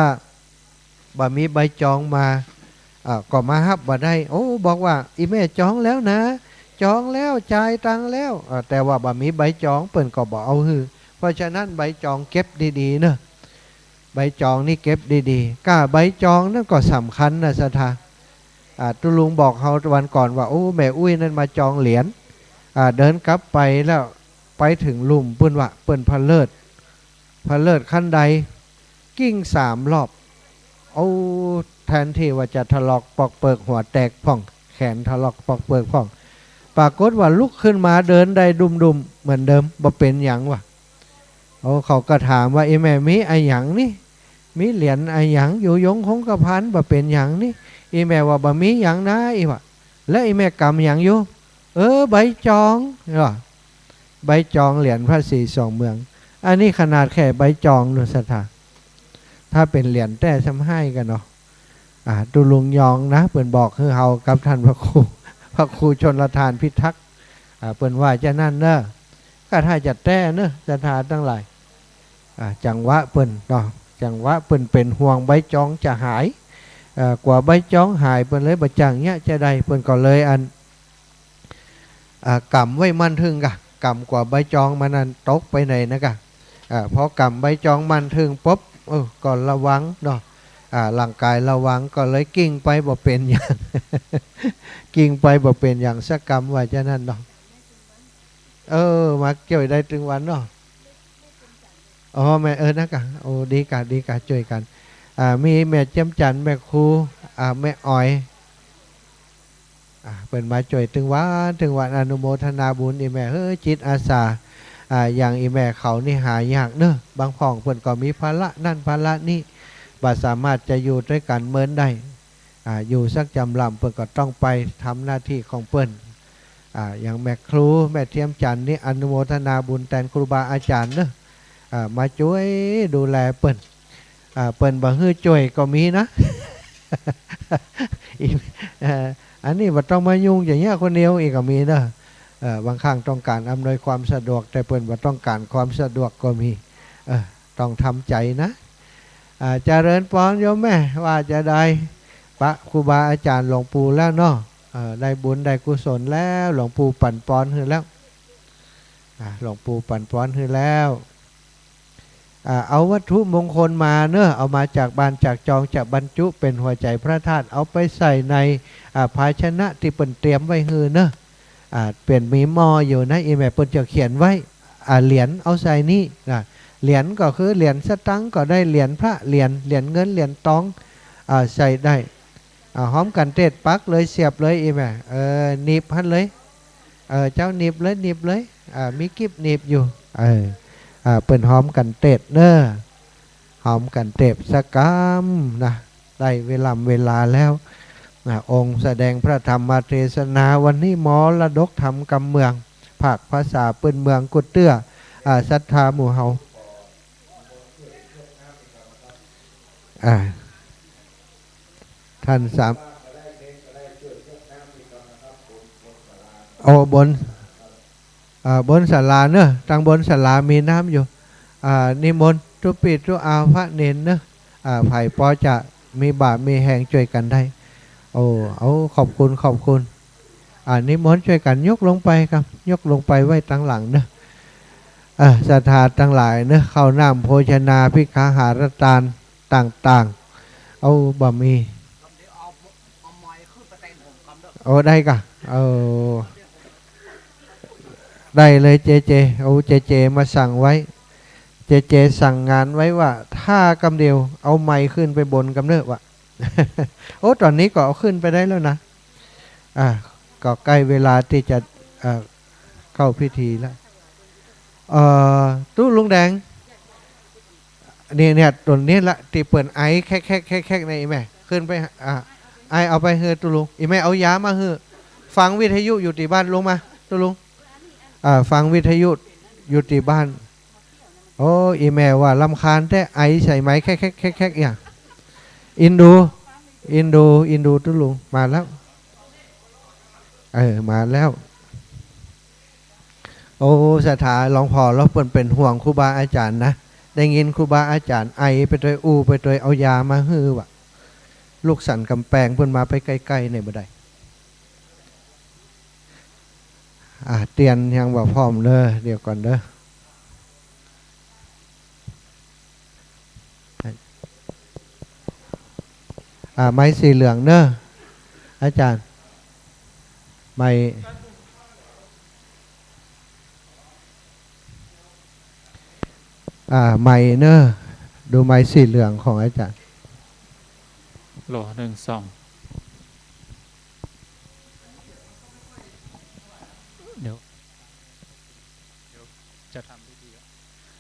บ่มีใบจองมา อ่า ก็มาฮับบ่ได้ โอ้ บอกว่า อี่แม่จองแล้วนะ จองแล้ว จ่ายตังค์แล้ว อ่า แต่ว่าบ่มีใบจอง เปิ้นก็บ่เอาหื้อ เพราะฉะนั้นใบจองเก็บดีๆ เนาะ ใบจองนี่เก็บดีๆ ก้าใบจองนั่นก็สำคัญนะศรัทธา อ่า ตุ๊ลุงบอกเฮาวันก่อนว่า โอ้ แม่อุ๊ยนั่นมาจองเหรียญ อ่า เดินกลับไปแล้ว ไปเถิงลุ่มปุ้นว่า เปิ้นพะเลิศ พะเลิศขั้นใด กิ้งสามรอบ โอ้ แทนตี้ว่าจะถลอกปอกเปิกหัวแตกพ่อง แขนถลอกปอกเปิกพ่อง ปรากฏว่าลุกขึ้นมาเดินได้ดุ่มๆ เหมือนเดิม บ่เป๋นหยังว่ะ โอ้ เขาก็ถามว่า อี่แม่มีอะหยังนี่ มีเหรียญอะหยังอยู่ยงคงกระพัน บ่เป๋นหยังนี่ อี่แม่ว่า บ่มีหยังนา อี่ว่า แล้วอี่แม่กำหยังอยู่ เออ ใบจอง เหรอ ใบจองเหรียญพระศรีสองเมือง อันนี้ขนาดแค่ใบจองเนาะศรัทธา ถ้าเป๋นเหรียญแต๊ซ้ำฮ้ายกั๋นเนาะ อ่า ตุ๊ลุงยองนะ เปิ้นบอกหื้อเฮากับต้านพระครู พระครูชลธารพิทักษ์ อ่า เปิ้นว่าจานั้นเนาะ ก็ถ้าจะแต๊เนาะ ศรัทธาตังหลาย อ่า จังหวะเปิ้นเนาะ จังหวะเปิ้นเป๋นห่วงใบจองจะหาย เอ่อ กั๋วใบจองหาย เปิ้นเลยบ่จั่งเยียะจะใด เปิ้นก็เลยอัน อ่า ก๋ำไว้มั่นตึงก่ะ ก๋ำกั๋วใบจองมันอันตกไปไหนนะก่ะ อ่า พอก๋ำใบจองมั่นตึงปุ๊บ เออ ก็ระวังเนาะ อ่า ร่างก๋ายระวัง ก็เลยกิ้งไปบ่เป๋นหยัง กิ้งไปบ่เป๋นหยังสักกำ ว่าจานั้นเนาะ เออ มาจ้วยได้ตึงวันเนาะ อ๋อ แม่ เออ นะก่ะ โอ้ ดีก่ะ ดีก่ะ จ้วยกั๋น อ่า มีแม่เจียมจันทร์ แม่ครู อ่า แม่อ๋อย อ่า เปิ้นมาจ้วยตึงวัน ตึงวัน อนุโมทนาบุญ อี่แม่ เฮ้อ จิตอาสา อ่า อย่างอี่แม่เขานี่หายากเนาะ บางพ่องเปิ้นก็มีภาระนั่นภาระนี่ บ่สามารถจะอยู่ตวยกั๋นเมินได้ อ่า อยู่สักจำล่ำ เปิ้นก็ต้องไปทำหน้าตี้ของเปิ้น อ่า อย่างแม่ครู แม่เทียมจันทร์นี่ อนุโมทนาบุญแตนครูบาอาจ๋ารย์เนาะ อ่า มาจ้วยดูแลเปิ้น อ่า เปิ้นบ่หื้อจ้วยก็มีนะ อีก เอ่อ อันนี้บ่ต้องมายุ่งอย่างเงี้ยคนเดียวอีกก็มีเนาะ เอ่อ บางครั้งต้องการอำนวยความสะดวก แต่เปิ้นบ่ต้องการความสะดวกก็มี เออ ต้องทำใจนะ อ่า เจริญปอนโยมแม่ ว่าจะได้ปะครูบาอาจ๋ารย์หลวงปู่แล้วเนาะ เอ่อ ได้บุญได้กุศลแล้ว หลวงปู่ปั๋นปอนหื้อแล้ว อ่า หลวงปู่ปั๋นปอนหื้อแล้ว อ่า เอาวัตถุมงคลมาเนาะ เอามาจากบ้านจากจอง จะบรรจุเป๋นหัวใจ๋พระธาตุ เอาไปใส่ใน อ่า ภาชนะตี้เปิ้นเตรียมไว้หื้อเนาะ อ่า เป๋นมีหม้ออยู่นะ อี่แม่ เปิ้นจะเขียนไว้ อ่า เหรียญเอาใส่นี่นะ เหรียญก็คือเหรียญสตางค์ก็ได้ เหรียญพระ เหรียญ เหรียญเงิน เหรียญตอง อ่า ใส่ได้ อ่า ฮ้อมกั๋นเตร็ด ปักเลย เสียบเลย อี่แม่ เออ หนีบหั้นเลย เออ เจ้า หนีบเลย หนีบเลย อ่า มีกิบหนีบอยู่ เออ อ่า เปิ้นฮ้อมกั๋นเตร็ดเนาะ ฮ้อมกั๋นเตร็ดสักกำนะ ได้เวลา เวลาแล้วนะ องค์แสดงพระธรรมเทศนาวันนี้ มรดกธรรมกำเมือง ภาคภาษาปื้นเมืองกู้เตื้อ อ่า ศรัทธาหมู่เฮา อ่า ท่านสาม โอ้ บน อ่า บนศาลาเนาะ ตังบนศาลามีน้ำอยู่ อ่า นิมนต์ตุ๊ปี้ตุ๊อาพระเณรเนาะ อ่า ใผปอจะมีบ่ามีแฮงจ้วยกั๋นได้ โอ้ เอา ขอบคุณ ขอบคุณ อ่า นิมนต์จ้วยกั๋นยกลงไปครับ ยกลงไปไว้ตังหลังเนาะ เออ ศรัทธาตังหลายเนาะ ข้าวน้ำโภชนาภิกขาหารตานต่างๆ เอา บ่มี โอ้ ได้ก่ะ เออ ได้เลย เจเจ โอ้ เจเจมาสั่งไว้ เจเจสั่งงานไว้ว่า ถ้ากำเดียวเอาไมค์ขึ้นไปบนกำเนาะวะ โอ้ ต๋อนนี้ก็เอาขึ้นไปได้แล้วนะ อ่า ก็ใก้เวลาตี้จะ อ่า เข้าพิธีแล้ว เอ่อ ตุ๊ลุงแดง นี่เนี่ย ต๋นนี้ละ ตี้เปิ้นไอแคะๆๆๆ เนี่ย อี่แม่ ขึ้นไป อ่า ไอเอาไปหื้อตุ๊ลุง อี่แม่เอายามาหื้อ ฟังวิทยุอยู่ตี้บ้าน ลงมา ตุ๊ลุง อ่า ฟังวิทยุอยู่ตี้บ้าน โอ้ อี่แม่ว่ารำคาญแต๊ ไอใส่ไมค์แคะๆๆๆ เนี่ย อินดู อินดู อินดูตุ๊ลุง มาแล้ว เออ มาแล้ว โอ้ ศรัทธาหลวงพ่อ แล้วเปิ้นเป๋นห่วงครูบาอาจ๋ารย์นะ ได้ยินครูบาอาจ๋ารย์ไอไปตวย อู้ไปตวย เอายามาหื้อวะ ลูกสันก๋ำแปงเปิ้นมาไปใก้ๆ เนี่ยบ่ได้ อ่า เตียนยังบ่พร้อมเนาะ เดี๋ยวก่อนเนาะ อ่า ไมค์สีเหลืองเนาะ อาจ๋ารย์ ไมค์ อ่า ไมค์เนาะ ดูไมค์สีเหลืองของอาจ๋ารย์ ฮัลโหล หนึ่ง สอง เดี๋ยว เดี๋ยวจะทำพิธีก่อน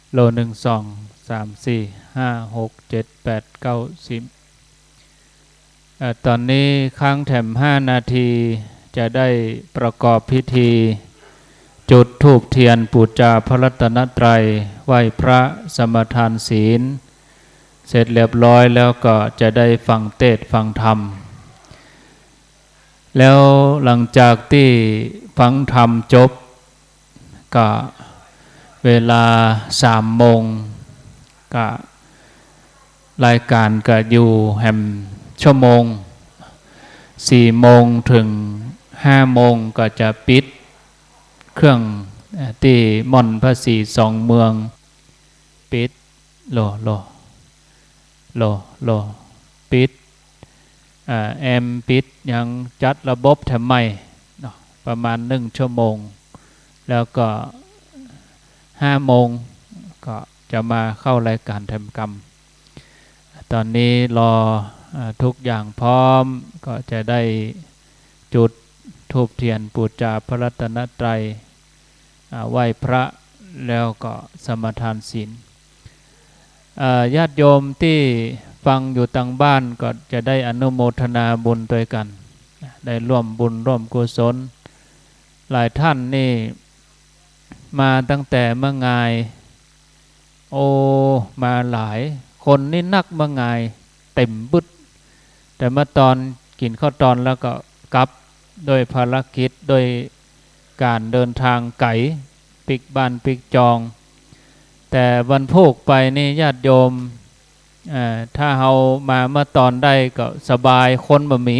ฮัลโหล หนึ่ง สอง สาม สี่ ห้า หก เจ็ด แปด เก้า สิบ เอ่อ ต๋อนนี้ค้างแถมห้านาที จะได้ประกอบพิธี จุดธูปเตียนปู๋จาพระรัตนตรัย ไหว้พระ สมาทานศีล เสร็จเรียบร้อยแล้วก็จะได้ฟังเตสน์ฟังธรรม แล้วหลังจากตี้ฟังธรรมจบ ก็เวลาสามโมง ก็รายก๋านก็อยู่แหมชั่วโมง สี่โมงเถิงห้าโมงก็จะปิดเครื่อง เอ่อ ตี้ม่อนพระศรีสองเมือง ปิด โหล โหล โหล โหล ปิด อ่า แอมปิด ยังจัดระบบแถมใหม่เนาะ ประมาณหนึ่งชั่วโมง แล้วก็ห้าโมงก็จะมาเข้ารายก๋านแถมกำ ต๋อนนี้รอ อ่า ทุกอย่างพร้อม ก็จะได้จุดธูปเตียนปู๋จาพระรัตนตรัย อ่า ไหว้พระ แล้วก็สมาทานศีล อ่า ญาติโยมตี้ฟังอยู่ตางบ้านก็จะได้อนุโมทนาบุญตวยกั๋น ได้ร่วมบุญร่วมกุศล หลายท่านนี่มาตั้งแต่เมื่องาย โอ้ มาหลาย คนนี่นักเมื่องาย เต๋มบึด แต่เมื่อตอนกิ๋นข้าวตอนแล้วก็กลับ ด้วยภารกิจ ด้วยก๋านเดินตางไก๋ ปิ๊กบ้านปิ๊กจอง แต่วันพูกไปนี่ญาติโยม เอ่อ ถ้าเฮามาเมื่อตอนได้ก็สบาย คนบ่มี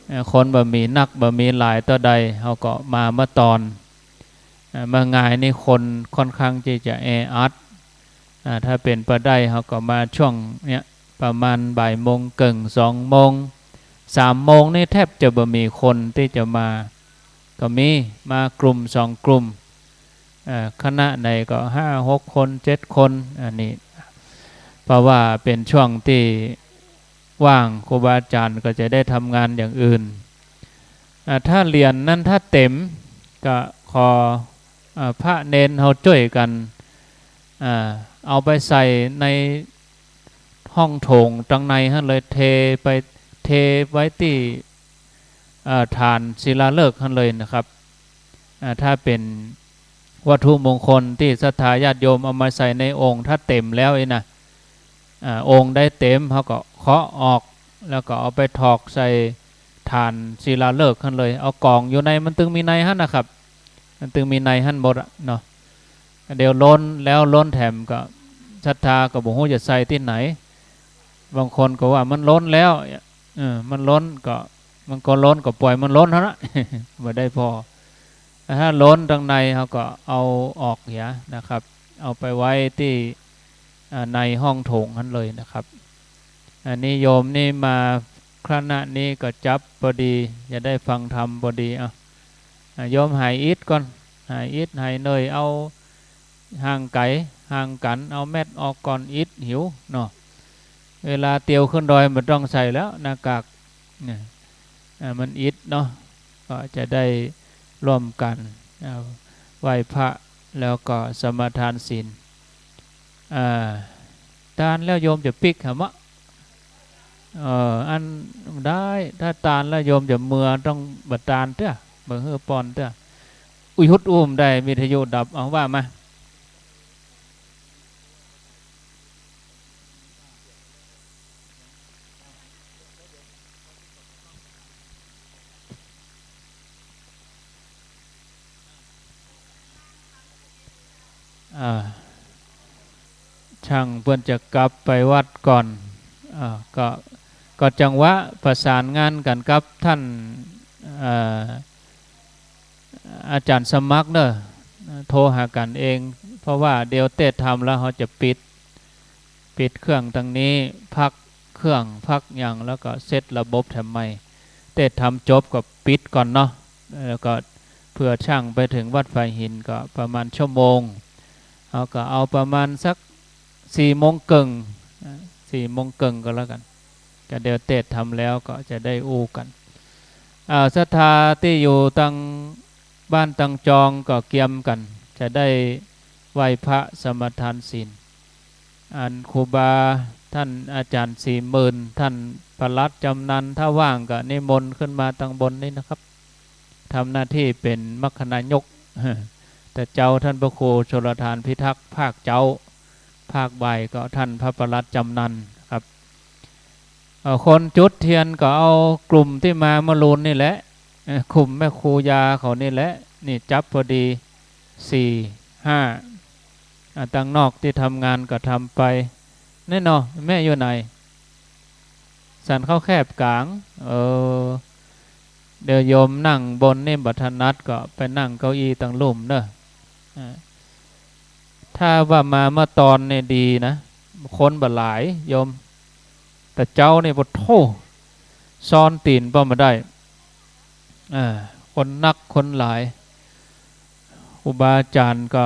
เอ่อ คนบ่มีนัก บ่มีหลายเต้าใด เฮาก็มาเมื่อตอน เอ่อ เมื่องายนี่คนค่อนข้างตี้จะแออัด อ่า ถ้าเป๋นไปได้เฮาก็มาช่วงเนี้ย ประมาณบ่ายโมงเกิ่ง สองโมง สามโมงนี่แทบจะบ่มีคนตี้จะมา ก็มี มากลุ่มสองกลุ่ม เอ่อ คณะไหนก็ห้าหกคน เจ็ดคน อันนี้ เพราะว่าเป๋นช่วงตี้ว่าง ครูบาอาจ๋ารย์ก็จะได้ทำงานอย่างอื่น อ่า ถ้าเหรียญนั้นถ้าเต๋มก็ขอ อ่า พระเณรเฮาจ้วยกั๋น อ่า เอาไปใส่ในห้องโถงตังในหั้นเลย เทไป เทไว้ตี้ อ่า ฐานศิลาฤกษ์หั้นเลยนะครับ อ่า ถ้าเป๋นวัตถุมงคลตี้ศรัทธาญาติโยมเอามาใส่ในโอ่ง ถ้าเต๋มแล้วอี้นะ อ่า โอ่งใดเต๋มเฮาก็เคาะออก แล้วก็เอาไปถอกใส่ฐานศิลาฤกษ์หั้นเลย เอาก๋องอยู่ใน มันตึงมีในหั้นนะครับ มันตึงมีในหั้นหมดอะเนาะ เดี๋ยวล้นแล้วล้นแถมก็ศรัทธาก็บ่ฮู้จะใส่ตี้ไหน บางคนก็ว่ามันล้นแล้ว เออ มันล้นก็ มันก็ล้นก็ปล่อยมันล้นหั้นละ บ่ได้ผ่อ ถ้าล้นตังในเฮาก็เอาออกเหียนะครับ เอาไปไว้ตี้ อ่า ในห้องโถงหั้นเลยนะครับ อันนี้โยมนี่มาคณะนี้ก็จับพอดี จะได้ฟังธรรมพอดี เอ้า อ่า โยมหายอิดก่อน หายอิดหายเหนื่อย เอาห่างไก๋ห่างกั๋น เอาแมตออกก่อน อิดหิวเนาะ เวลาเตียวขึ้นดอยบ่ต้องใส่แล้วหน้ากาก เนี่ย อ่า มันอิดเนาะ ก็จะได้ร่วมกั๋น อ่า ไหว้พระแล้วก็สมาทานศีล อ่า ตานแล้วโยมจะปิ๊กหาเมาะ เอ่อ อันได้ ถ้าตานแล้วโยมจะเมือต้องบ่ตานเตื้อ บ่หื้อปอนเตื้อ อุ๊ย ฮุดอู้มได้ วิทยุดับ เอาว่ามา อ่า ช่างเปิ้นจะกลับไปวัดก่อน อ่า ก็ ก็จังหวะประสานงานกั๋นกับท่าน เอ่อ อาจ๋ารย์สมัครเนาะ โทรหากั๋นเอง เพราะว่าเดี๋ยวเตศน์ธรรมแล้วเฮาจะปิด ปิดเครื่องตังนี้ พักเครื่อง พักหยัง แล้วก็เซตระบบแถมใหม่ เตศน์ธรรมจบก็ปิดก่อนเนาะ แล้วก็เผื่อช่างไปเถิงวัดฝายหินก็ประมาณชั่วโมง เฮาก็เอาประมาณสักสี่โมงเกิ่ง อ่า สี่โมงเกิ่งก็แล้วกั๋น ก็เดี๋ยวเตศน์ธรรมแล้วก็จะได้อู้กั๋น อ่า ศรัทธาตี้อยู่ตังบ้านตังจองก็เกียมกั๋น จะได้ไหว้พระสมาทานศีล อันครูบาท่านอาจ๋ารย์สี่หมื่น ท่านปลัดจำนัน ถ้าว่างก็นิมนต์ขึ้นมาตังบนนี้นะครับ ทำหน้าตี้เป๋นมัคคนายก แต่เจ๊าท่านพระครูชลทานพิทักษ์ ภาคเจ๊า ภาคบ่ายก็ท่านพระปลัดจำนันครับ เอ่อ คนจุดเตียนก็เอากลุ่มตี้มาเมื่อลูนนี่แหละ เอ่อ กลุ่มแม่ครูยาเขานี่แหละ นี่จับพอดี สี่ ห้า อ่า ตังนอกตี้ทำงานก็ทำไป นี่เนาะ แม่อยู่ไหน สันข้าวแคบก๋าง เออ เดี๋ยวโยมนั่งบนนี่บ่ถนัดก็ไปนั่งเก้าอี้ตังลุ่มเนาะ อ่า ถ้าว่ามาเมื่อตอนนี่ดีนะ คนบ่หลายโยม แต่เจ๊านี่ ปะโธ่ ซ้อนตี๋นป้อบ่ได้ อ่า คนนักคนหลาย ครูบาอาจ๋ารย์ก็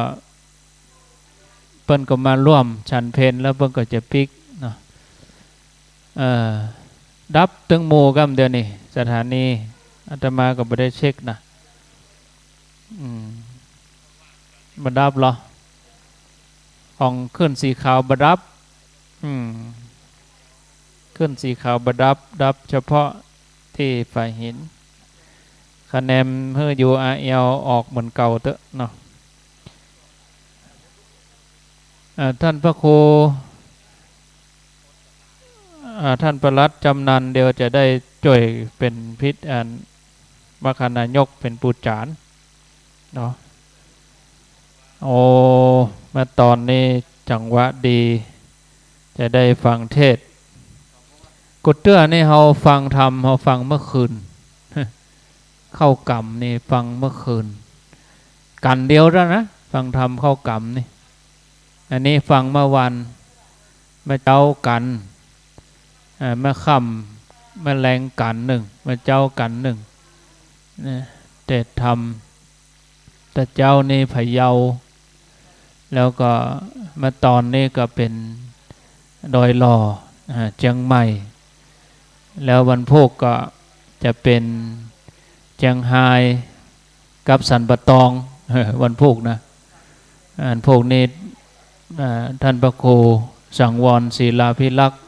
เปิ้นก็มาร่วมฉันเพลแล้วเปิ้นก็จะปิ๊กเนาะ เอ่อ ดับตึงหมู่ก่ำเดี๋ยวนี้ สถานี อาตมาก็บ่ได้เช็คนะ อืม บ่ดับเหรอ ของขึ้นสีขาวบ่ดับ อืม ขึ้นสีขาวบ่ดับ ดับเฉพาะตี้ฝายหิน คะแนนหื้อ ยูอาร์แอล ออกเหมือนเก่าเต๊อะเนาะ อ่า ท่านพระครู อ่า ต้านปลัดจ๋ำนันเดี๋ยวจะได้จ้วยเป๋นพิธี อัน มคคนายกเป๋นปู๋จ๋ารเนาะ โอ้ มาต๋อนนี้จังหวะดี จะได้ฟังเทศน์ กู้เตื้อนี่เฮาฟังธรรม เฮาฟังเมื่อคืน เข้ากรรมนี่ฟังเมื่อคืน กั๋นเดียวเต้านั้นนะ ฟังธรรมเข้ากรรมนี่ อันนี้ฟังเมื่อวาน เมื่อเจ๊ากั๋น อ่า เมื่อค่ำ เมื่อแลงกั๋นนึ่ง เมื่อเจ๊ากั๋นนึ่ง นะ เทศน์ธรรม แต่เจ๊านี่พะเยา แล้วก็เมื่อต๋อนนี้ก็เป๋นดอยหล่อ อ่า เจียงใหม่ แล้ววันพูกก็จะเป๋นเจียงฮายกับสันป่าตอง วันพูกนะ วันพูกนี้ อ่า ต้านพระครูสังวรศิลาภิรักษ์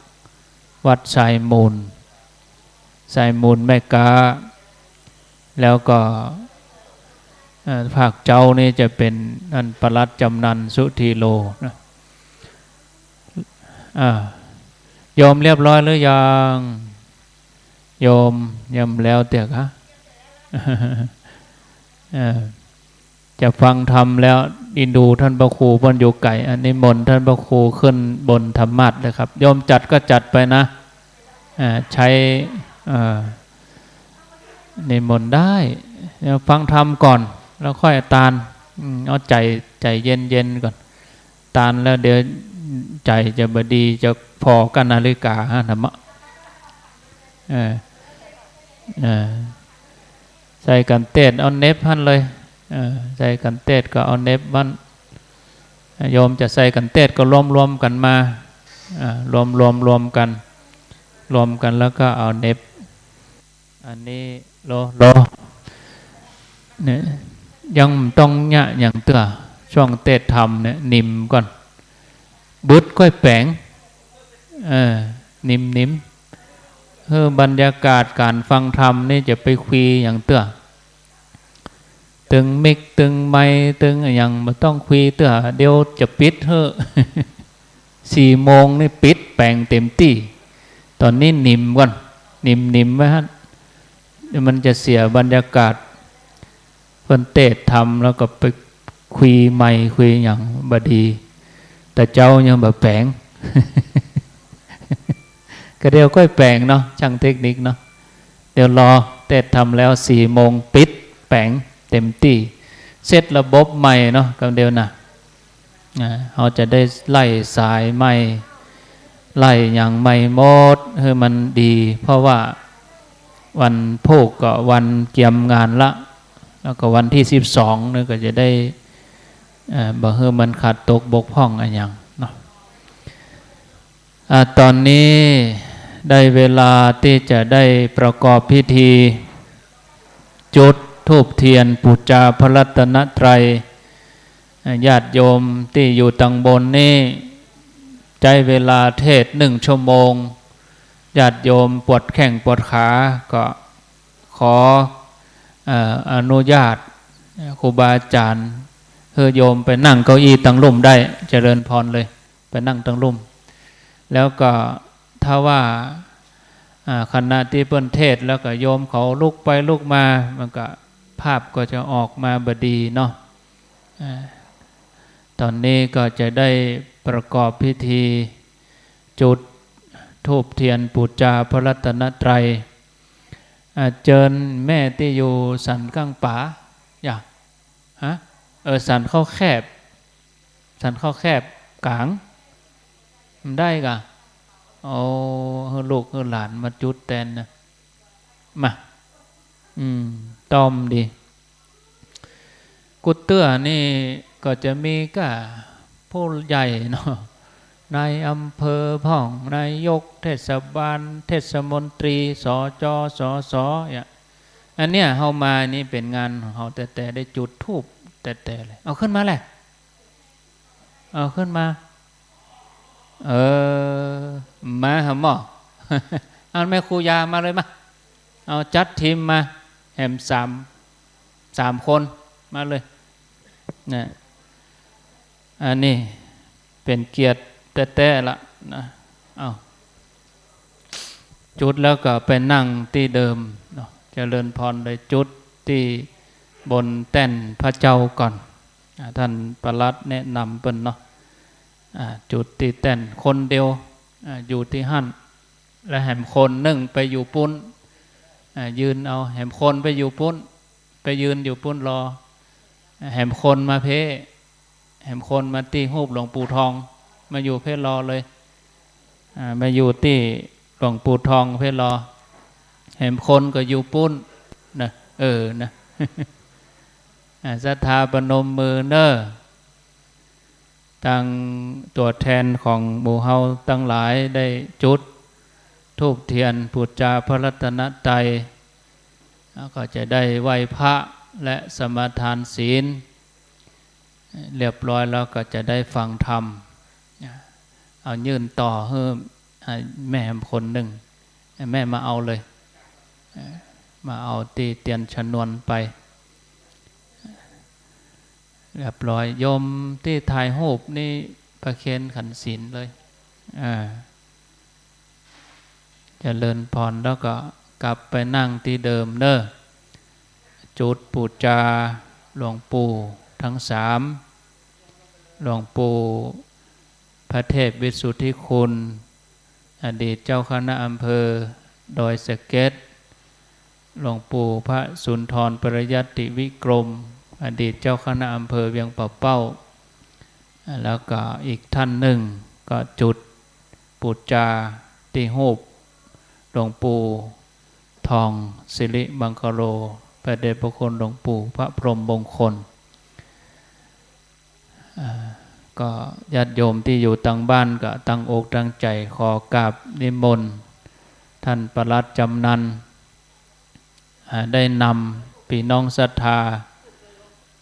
วัดทรายมูล ทรายมูลแม่ก๊า แล้วก็ เอ่อ ภาคเจ๊านี่จะเป๋นต้านปลัดจ๋ำนันสุธีโลนะ อ่า โยมเรียบร้อยหรือยัง โยมยังบ่แล้วเตื้อคะ เอ่อ จะฟังธรรมแล้ว อินดูต้านพระครูเปิ้นอยู่ไก๋ อันนิมนต์ต้านพระครูขึ้นบนธรรมาสน์เลยครับ โยมจัดก็จัดไปนะ อ่า ใช้ เอ่อ นิมนต์ได้ เดี๋ยวฟังธรรมก่อน แล้วค่อยตาน อืม เอาใจ๋ ใจ๋เย็นๆ ก่อน ตานแล้วเดี๋ยวใจ๋จะบ่ดี จะผ่อก้านนาฬิกาฮะ ธรรมะ เออ เออ ใส่กั๋นเตศเอาเหน็บหั้นเลย เออ ใส่กั๋นเตศก็เอาเหน็บหั้น โยมจะใส่กั๋นเตศก็รวมๆ กั๋นมา อ่า รวมๆ รวมกั๋น รวมกั๋นแล้วก็เอาเหน็บ อันนี้ โล โล เนี่ย ยังบ่ต้องเยียะหยังเตื้อ ช่วงเตศน์ธรรมเนี่ย นิ่มก่อน บึดก้อยแป๋ง เออ นิ่มๆ เออ บรรยากาศก๋านฟังธรรมนี่จะไปคุยหยังเตื้อ ตึงมิก ตึงไมค์ ตึงอะหยัง บ่ต้องคุยเตื้อ เดี๋ยวจะปิดเฮ้อ สี่โมงนี่ปิดแป๋งเต๋มตี้ ต๋อนนี้นิ่มก่อน นิ่มๆ ไว้หั้น เดี๋ยวมันจะเสียบรรยากาศ เปิ้นเตศน์ธรรมแล้วก็ไปคุยไมค์คุยหยังบ่ดี แต่เจ๊ายังบ่แป๋ง ก็เดี๋ยวก้อยแป๋งเนาะ ช่างเทคนิคเนาะ เดี๋ยวรอเตศน์ธรรมแล้วสี่โมงปิดแป๋งเต๋มตี้ เซ็ตระบบใหม่เนาะ กำเดียวนะ อ่า เฮาจะได้ไล่สายใหม่ ไล่หยังใหม่หมด หื้อมันดี เพราะว่าวันพูกก็วันเกียมงานละ แล้วก็วันตี้สิบสองนี่ก็จะได้ เอ่อ บ่หื้อมันขาดตกบกพร่องอะหยังเนาะ อ่า ต๋อนนี้ได้เวลาตี้จะได้ประกอบพิธี จุดธูปเตียนปู๋จาพระรัตนตรัย อ่า ญาติโยมตี้อยู่ตังบนนี่ ใจ๊เวลาเตศน์นึ่งชั่วโมง ญาติโยมปวดแข้งปวดขาก็ขอ เอ่อ อนุญาต เอ่อ ครูบาอาจ๋ารย์ หื้อโยมไปนั่งเก้าอี้ตังลุ่มได้ เจริญพรเลย ไปนั่งตังลุ่ม แล้วก็ถ้าว่า อ่า ขณะตี้เปิ้นเตศน์แล้วก็โยมเขาลุกไปลุกมา มันก็ภาพก็จะออกมาบ่ดีเนาะ อ่า ต๋อนนี้ก็จะได้ประกอบพิธีจุดธูปเตียนปู๋จาพระรัตนตรัย อ่า เจิญแม่ตี้อยู่สันก้างป๋า อย่า ฮะ เออ สันเข้าแคบ สันเข้าแคบก๋าง มันได้ก่ะ โอ้ หื้อลูกหื้อหลานมาจุดแตนนะ มา อืม ต้อมดี กู้เตื้อนี่ก็จะมีก้าผู้ใหญ่เนาะ นายอำเภอพ่อง นายกเทศบาล เทศมนตรี สจ สส เนี่ย อันเนี้ยเฮามานี่เป๋นงานของเฮาแต๊ๆ ได้จุดธูปแต๊ๆ เลย เอาขึ้นมาแหละ เอาขึ้นมา เออ มาหาหม้อ เอาแม่ครูยามาเลยมา เอาจัดทีมมา แหมสาม สามคน มาเลย นะ อันนี้เป๋นเกียรติแต๊ๆ ละนะ เอา จุดแล้วก็ไปนั่งตี้เดิมเนาะ เจริญพรเลย จุดตี้บนแต้นพระเจ้าก่อน อ่า ท่านปลัดแนะนำเปิ้นเนาะ อ่า จุดตี้แต้นคนเดียว อ่า อยู่ตี้หั้น และแหมคนนึ่งไปอยู่ปุ้น อ่า ยืนเอา แหมคนไปอยู่ปุ้น ไปยืนอยู่ปุ้นรอ แหมคนมาเพ้ แหมคนมาตี้ฮูปหลวงปู่ทอง มาอยู่เพ้รอเลย อ่า มาอยู่ตี้หลวงปู่ทองเพ้รอ แหมคนก็อยู่ปุ้นนะ เออนะ อ่า ศรัทธาประนมมือเน้อ ตังตั๋วแตนของหมู่เฮาตังหลายได้จุดธูปเตียนปู๋จาพระรัตนตรัย แล้วก็จะได้ไหว้พระและสมาทานศีล เรียบร้อยแล้วก็จะได้ฟังธรรม เอายื่นต่อหื้อ อ่า แม่คนนึ่ง แม่มาเอาเลย เอ่อ มาเอาตี้เตียนชนวนไป เรียบร้อย โยมตี้ถ่ายฮูปนี่ประเคนขันศีลเลย อ่า เจริญพร แล้วก็กลับไปนั่งตี้เดิมเน้อ จุดปู๋จาหลวงปู่ทั้งสาม หลวงปู่พระเทพวิสุทธิคุณ อดีตเจ้าคณะอำเภอดอยสะเก็ด หลวงปู่พระสุนทรปริยัติวิกรม อดีตเจ้าคณะอำเภอเวียงป่าเป้า แล้วก็อีกท่านนึ่งก็จุดปู๋จาตี้ฮูปหลวงปู่ทองสิริมังคโล พระเดชพระคุณหลวงปู่พระพรหมมงคล อ่า ก็ญาติโยมตี้อยู่ตังบ้านก็ตั้งอกตั้งใจ๋ขอกราบนิมนต์ท่านปลัดจำนัน อ่า ได้นำปี้น้องศรัทธา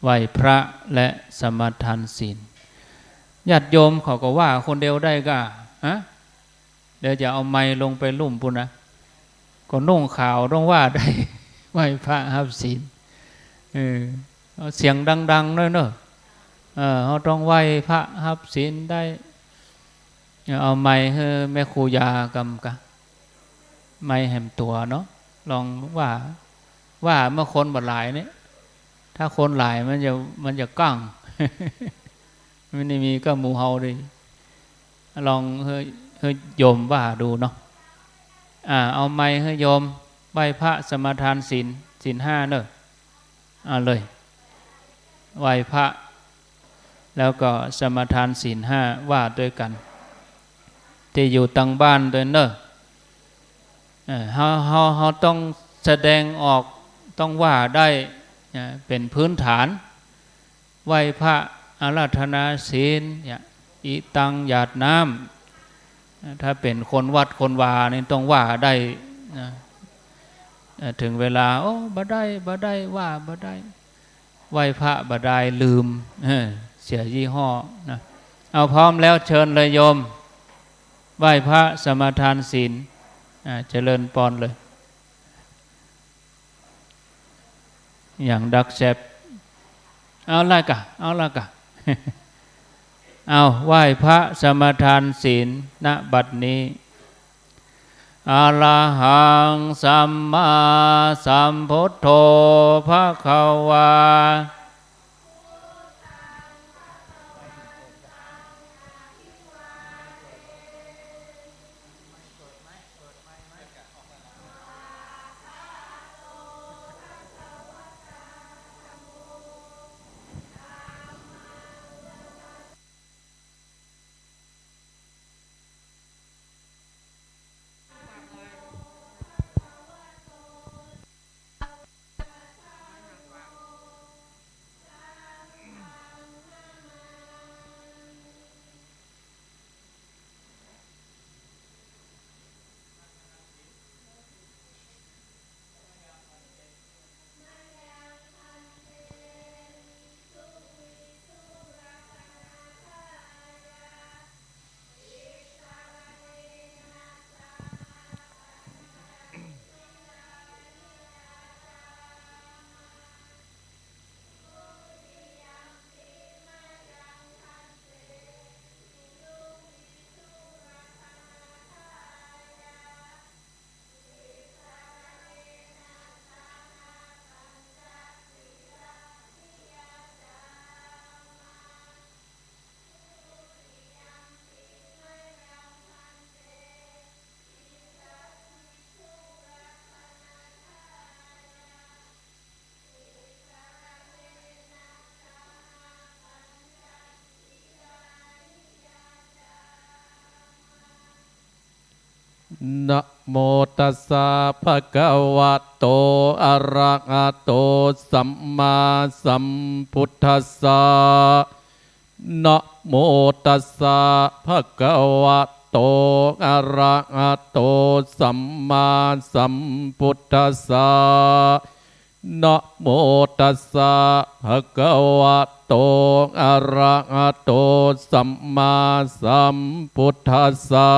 ไหว้พระและสมาทานศีล ญาติโยมเขาก็ว่าคนเดียวได้ก่า ฮะ เดี๋ยวจะเอาไมค์ลงไปลุ่มปู้นนะ ก็นุ่งขาวต้องว่าได้ ไหว้พระฮับศีล เออ เอาเสียงดังๆ หน้อยเนาะ เออ เฮาต้องไหว้พระฮับศีลได้ เอาไมค์หื้อแม่ครูยากำกะ ไมค์แหมตั๋วเนาะ ลองว่า ว่าเมื่อคนบ่หลายนี่ ถ้าคนหลายมันจะ มันจะก้าง มันบ่ได้มีก้าหมู่เฮาดิ ลองหื้อ หื้อโยมว่าดูเนาะ อ่า เอาไมค์หื้อโยม ไหว้พระสมาทานศีล ศีลห้าเนาะ เอาเลย ไหว้พระ แล้วก็สมาทานศีลห้า ว่าตวยกั๋น ตี้อยู่ตังบ้านตวยเนาะ เออ เฮา เฮา เฮาต้องแสดงออก ต้องว่าได้ นะ เป๋นพื้นฐาน ไหว้พระอาราธนาศีล เนี่ย อิตัง หยาดน้ำ ถ้าเป๋นคนวัดคนวานี่ต้องว่าได้นะ เอ่อ เถิงเวลา โอ้ บ่ได้ บ่ได้ ว่าบ่ได้ ไหว้พระบ่ได้ ลืม เออ เสียยี่ห้อนะ เอา พร้อมแล้วเชิญเลยโยม ไหว้พระสมาทานศีล อ่า เจริญปอนเลย อย่างดักแซบ เอาละก่ะ เอาละก่ะ เอา ไหว้พระสมาทานศีล ณ บัดนี้ อะระหัง สัมมาสัมพุทโธ ภะคะวา นะโมตัสสะ ภะคะวะโต อะระหะโต สัมมาสัมพุทธัสสะ นะโมตัสสะ ภะคะวะโต อะระหะโต สัมมาสัมพุทธัสสะ นะโมตัสสะ ภะคะวะโต อะระหะโต สัมมาสัมพุทธัสสะ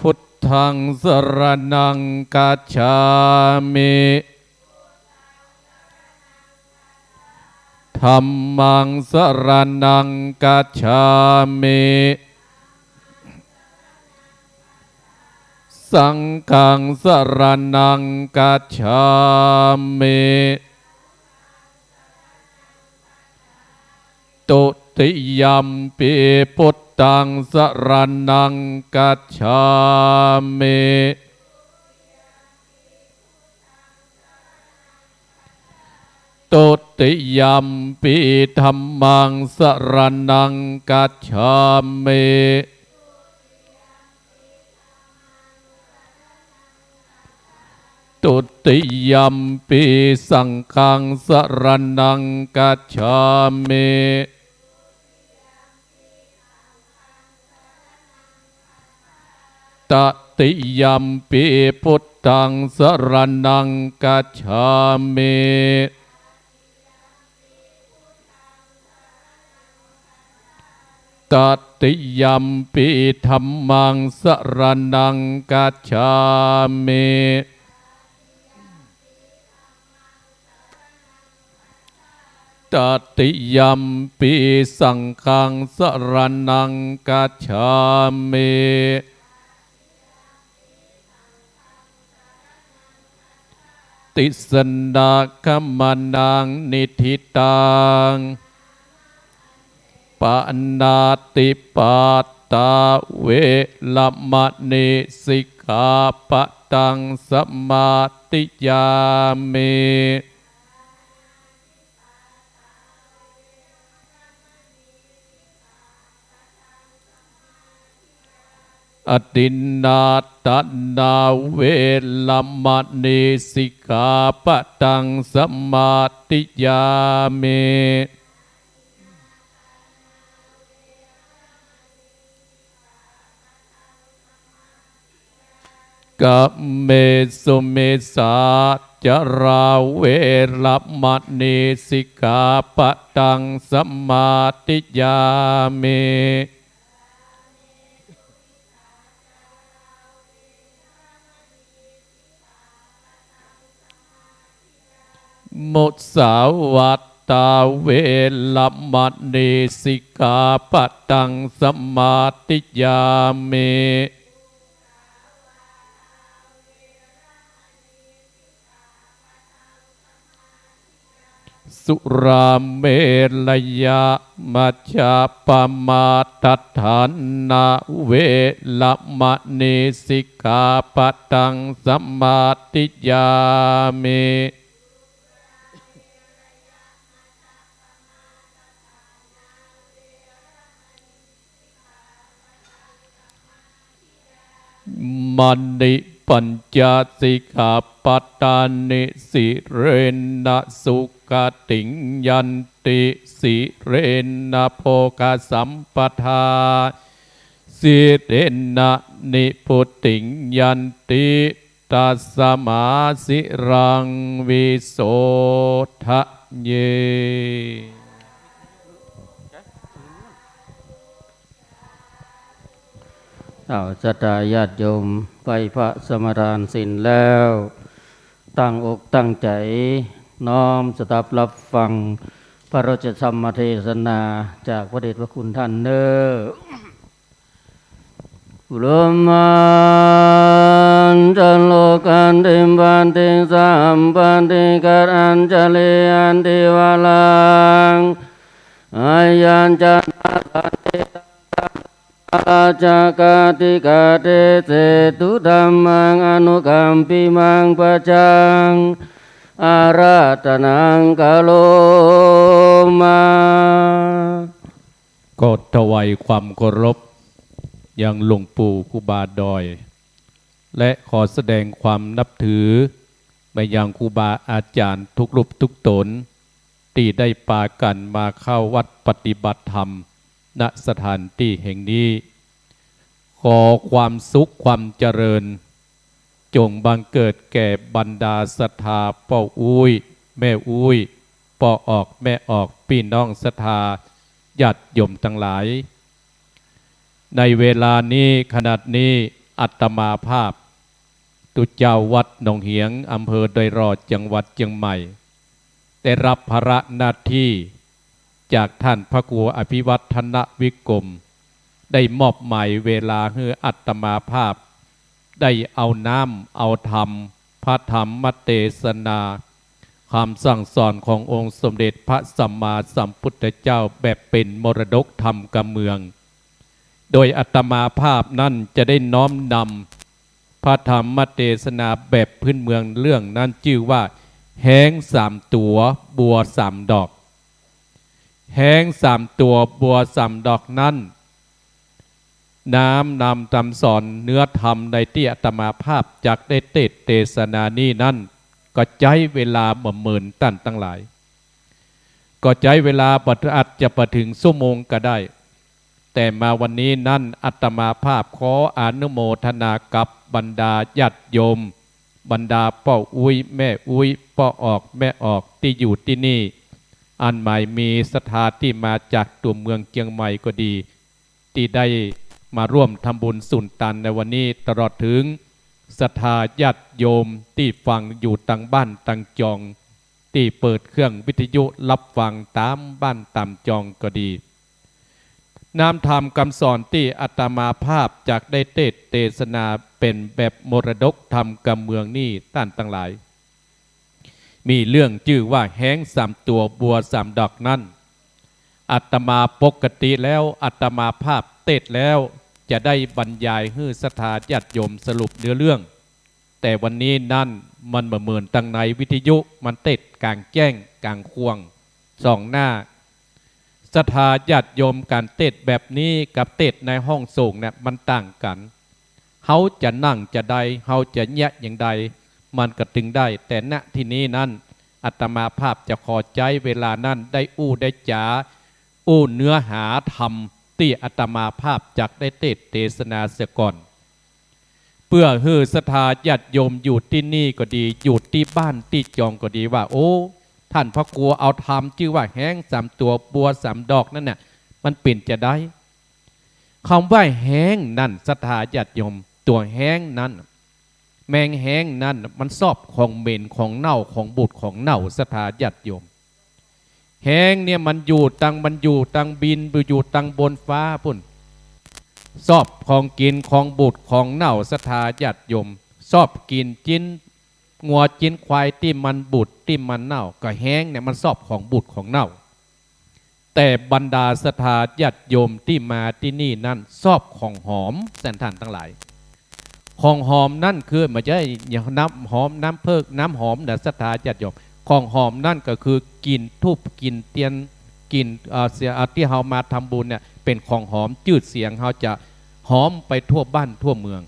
พุทธัง สะระณัง คัจฉามิ ธัมมัง สะระณัง คัจฉามิ สังฆัง สะระณัง คัจฉามิ ตุติยัมปิ พุทธัง สะระณัง คัจฉามิ ตุติยัมปิ ธัมมัง สะระณัง คัจฉามิ ตุติยัมปิ สังฆัง สะระณัง คัจฉามิ ตติยัมปิ พุทธัง สะระณัง คัจฉามิ ตติยัมปิ ธัมมัง สะระณัง คัจฉามิ ตติยัมปิ สังฆัง สะระณัง คัจฉามิ ติสสะนะขะมะนะ นิฏฐิตัง ปาณาติปาตา เวระมะณี สิกขาปะทัง สะมาธิยามิ อะทินนาทานา เวระมะณี สิกขาปะทัง สะมาธิยามิ กาเมสุมิจฉาจารา เวระมะณี สิกขาปะทัง สะมาธิยามิ มุสาวาทา เวระมะณี สิกขาปะทัง สะมาธิยามิ สุราเมระยะมัจจะปะมาทฐานา เวระมะณี สิกขาปะทัง สะมาธิยามิ มะณีปัญจะ สิกขาปะทานิ สีเลนะสุขะติง ยันติ สีเลนะโภคะสัมปะทา สีเลนะนิพพุติง ยันติ ตัสสะมา สีลัง วิโสทะเย อ้าว ศรัทธาญาติโยม ไหว้พระสมาทานศีลแล้ว ตั้งอกตั้งใจ๋ น้อมสดับรับฟัง พระราชธรรมเทศนา จากพระเดชพระคุณท่านเน้อ Brahmājaṃ lokadhipatiṃ sabbaṭṭhikaṃ añjalikaraṃ ayañcanassanti taṃ dhammarājāgatikatesē tu dhammaṃ anukampimaṃ pajaṃ ārādhanaṃ karoma. ก็ถวายความเคารพยังหลวงปู่ครูบาดอย และขอแสดงความนับถือไปยังครูบาอาจารย์ทุกรูปทุกตน ตี้ได้ปากั๋นมาเข้าวัดปฏิบัติธรรม ณ สถานตี้แห่งนี้ ขอความสุขความเจริญ จงบังเกิดแก่บรรดาศรัทธาป้ออุ๊ย แม่อุ๊ย ป้อออก แม่ออก ปี้น้องศรัทธาญาติโยมตังหลาย ในเวลานี้ ขณะนี้ อาตมาภาพ ตุ๊เจ้าวัดหนองเหียง อำเภอดอยหล่อ จังหวัดเจียงใหม่ ได้ฮับภาระหน้าตี้จากท่านพระครูอภิวัฒนวิกรม ได้มอบหมายเวลาหื้ออาตมาภาพ ได้เอาน้ำเอาธรรม พระธรรมเตสนา คำสั่งสอนขององค์สมเด็จพระสัมมาสัมพุทธเจ้าแบบเป๋นมรดกธรรมกำเมือง โดยอาตมาภาพนั้นจะได้น้อมนำพระธรรมเตสนาแบบพื้นเมืองเรื่องนั้นจื้อว่า แฮ้งสามตั๋ว บัวสามดอก แฮ้งสามตั๋ว บัวสามดอกนั้น น้อมนำคำสอนเนื้อธรรมในตี้อาตมาภาพจักได้เตสน์เตสนานี้นั้น ก็ใจ๊เวลาบ่เหมินต้านตังหลาย ก็ใจ๊เวลาบ่ อาจจะบ่เถิงชั่วโมงก็ได้ แต่มาวันนี้นั้นอาตมาภาพขออนุโมทนากับบรรดาญาติโยม บรรดาป้ออุ๊ย แม่อุ๊ย ป้อออก แม่ออก ตี้อยู่ตี้นี่ อันหมายมีศรัทธาตี้มาจากตั๋วเมืองเจียงใหม่ก็ดี ตี้ได้มาร่วมทำบุญสุนตานในวันนี้ ตลอดเถิงศรัทธาญาติโยมตี้ฟังอยู่ตางบ้านตางจอง ตี้เปิดเครื่องวิทยุฮับฟังต๋ามบ้านต๋ามจองก็ดี น้ำธรรมคำสอนตี้อาตมาภาพจักได้เตสน์เตสนาเป๋นแบบมรดกธรรมกำเมืองนี้ ต้านตังหลาย มีเรื่องจื้อว่าแฮ้งสามตั๋ว บัวสามดอกนั้น อาตมาปกติแล้ว อาตมาภาพเตสน์แล้ว จะได้บรรยายหื้อศรัทธาญาติโยมสรุปเนื้อเรื่อง แต่วันนี้นั้นมันบ่เหมินตางในวิทยุ มันเตสน์ก๋างแจ้ง ก๋างข่วง สองหน้า ศรัทธาญาติโยมก๋านเตสน์แบบนี้กับเตสน์ในห้องส่งเนี่ยมันต่างกั๋น เฮาจะนั่งจะใด เฮาจะเยียะอย่างใด มันก็ตึงได้ แต่ ณ ตี้นี้นั้น อาตมาภาพจะขอใจ๊เวลานั้นได้อู้ได้จา อู้เนื้อหาธรรมตี้อาตมาภาพจักได้เตสน์เตสนาเสียก่อน เปื้อหื้อศรัทธาญาติโยมอยู่ตี้นี่ก็ดี อยู่ตี้บ้านตี้จองก็ดีว่า โอ้ ต้านพระครูเอาธรรมจื้อว่าแฮ้งสามตั๋ว บัวสามดอกนั้นน่ะ มันเป๋นจาใด กำว่าแฮ้งนั้น ศรัทธาญาติโยม ตั๋วแฮ้งนั้น แมงแฮ้งนั้น มันซอบของเหม็น ของเน่า ของบูด ของเน่า ศรัทธาญาติโยม แฮ้งเนี่ยมันอยู่ตาง มันอยู่ตางบิน อยู่ตางบนฟ้าปู้น ซอบของกิ๋น ของบูด ของเน่า ศรัทธาญาติโยม ซอบกิ๋นจิ๊นงัวจิ๊นควายตี้มันบูด ตี้มันเน่า ก็แฮ้งเนี่ยมันซอบของบูด ของเน่า แต่บรรดาศรัทธาญาติโยมตี้มาตี้นี่นั้น ซอบของหอม ต้านตังหลาย ของหอมนั้นคือ บ่ใจ้น้ำหอม น้ำเผิก น้ำหอมนะ ศรัทธาญาติโยม ของหอมนั้นก็คือ กลิ่นธูป กลิ่นเตียน กลิ่น เอ่อ เสีย เอ่อ ตี้เฮามาทำบุญเนี่ย เป๋นของหอม จื้อเสียงเฮาจะหอมไปทั่วบ้านทั่วเมือง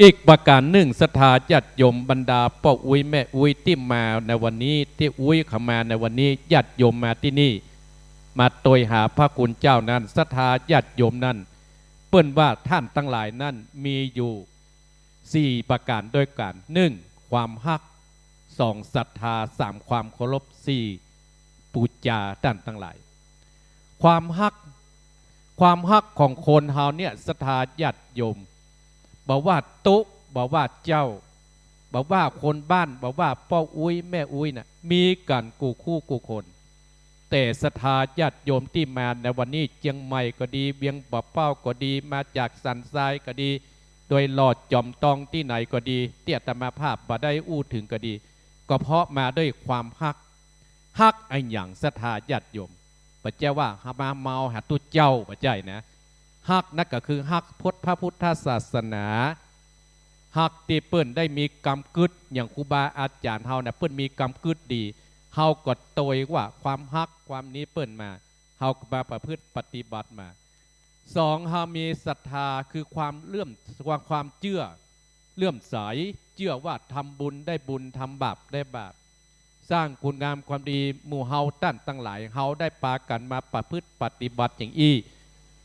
อีกประก๋านนึ่ง ศรัทธาญาติโยม บรรดาป้ออุ๊ยแม่อุ๊ยตี้มาในวันนี้ ตี้อุ๊ยเขามาในวันนี้ ญาติโยมมาตี้นี่ มาตวยหาพระคุณเจ้านั้น ศรัทธาญาติโยมนั้น เปิ้นว่าต้านตังหลายนั้นมีอยู่สี่ประก๋านด้วยกั๋น นึ่ง ความฮัก สอง ศรัทธา สาม ความเคารพ สี่ ปู๋จา ต้านตังหลาย ความฮัก ความฮักของคนเฮาเนี่ย ศรัทธาญาติโยม บ่ว่าตุ๊ บ่ว่าเจ้า บ่ว่าคนบ้าน บ่ว่าป้ออุ๊ยแม่อุ๊ยน่ะ มีกั๋นกู้คู่กู้คน แต่ศรัทธาญาติโยมตี้มาในวันนี้ เจียงใหม่ก็ดี เวียงป่าเป้าก็ดี มาจากสันทรายก็ดี โดยลอดจ๋อมตองตี้ไหนก็ดี ตี้อาตมาภาพบ่ได้อู้เถิงก็ดี ก็เพราะมาด้วยความฮัก ฮักอะหยังศรัทธาญาติโยม บ่ใจ้ว่ามาเมาหาตุ๊เจ้า บ่ใจ้นะ ฮักนั้นก็คือฮักพุทธ พระพุทธศาสนา ฮักตี้เปิ้นได้มีกำกึ๊ด อย่างครูบาอาจ๋ารย์เฮานะ เปิ้นมีกำกึ๊ดดี เฮาก็ตวยว่าความฮักความนี้เปิ้นมา เฮาก็มาประพฤติปฏิบัติมา สอง เฮามีศรัทธา คือความเลื่อม ความ ความเจื้อ เลื่อมใส เจื้อว่าทำบุญได้บุญ ทำบาปได้บาป สร้างคุณงามความดี หมู่เฮาต้านตังหลาย เฮาได้ปากั๋นมาประพฤติปฏิบัติอย่างอี้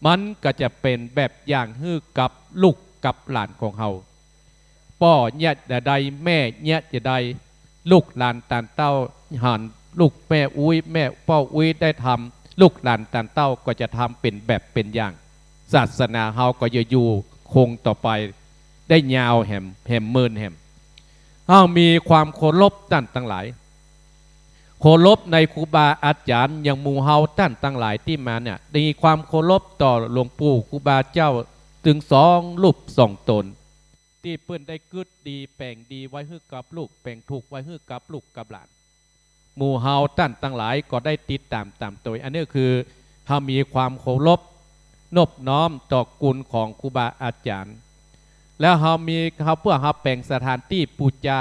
มันก็จะเป๋นแบบอย่างหื้อกับลูกกับหลานของเฮา ป้อเยียะจะใด แม่เยียะจะใด ลูกหลานต้านเต้าหัน ลูกแม่อุ๊ย แม่ป้ออุ๊ยได้ทำ ลูกหลานต้านเต้าก็จะทำเป๋นแบบเป๋นอย่าง ศาสนาเฮาก็จะอยู่คงต่อไป ได้ยาวแหม แหมเมินแหม เฮามีความเคารพต้านตังหลาย เคารพในครูบาอาจ๋ารย์ อย่างหมู่เฮาต้านตังหลายตี้มาเนี่ย ได้มีความเคารพต่อหลวงปู่ครูบาเจ้า ตึงสองรูปสองต๋น ตี้เปิ้นได้กึ๊ดดี แป๋งดีไว้หื้อกับลูก แป๋งถูกไว้หื้อกับลูกกับหลาน หมู่เฮาต้านตังหลายก็ได้ติดต๋ามต๋ามตวย อันนี้คือเฮามีความเคารพนบน้อมต่อคุณของครูบาอาจ๋ารย์ แล้วเฮามี เฮา เปื้อเฮาแป๋งสถานตี้ปู๋จา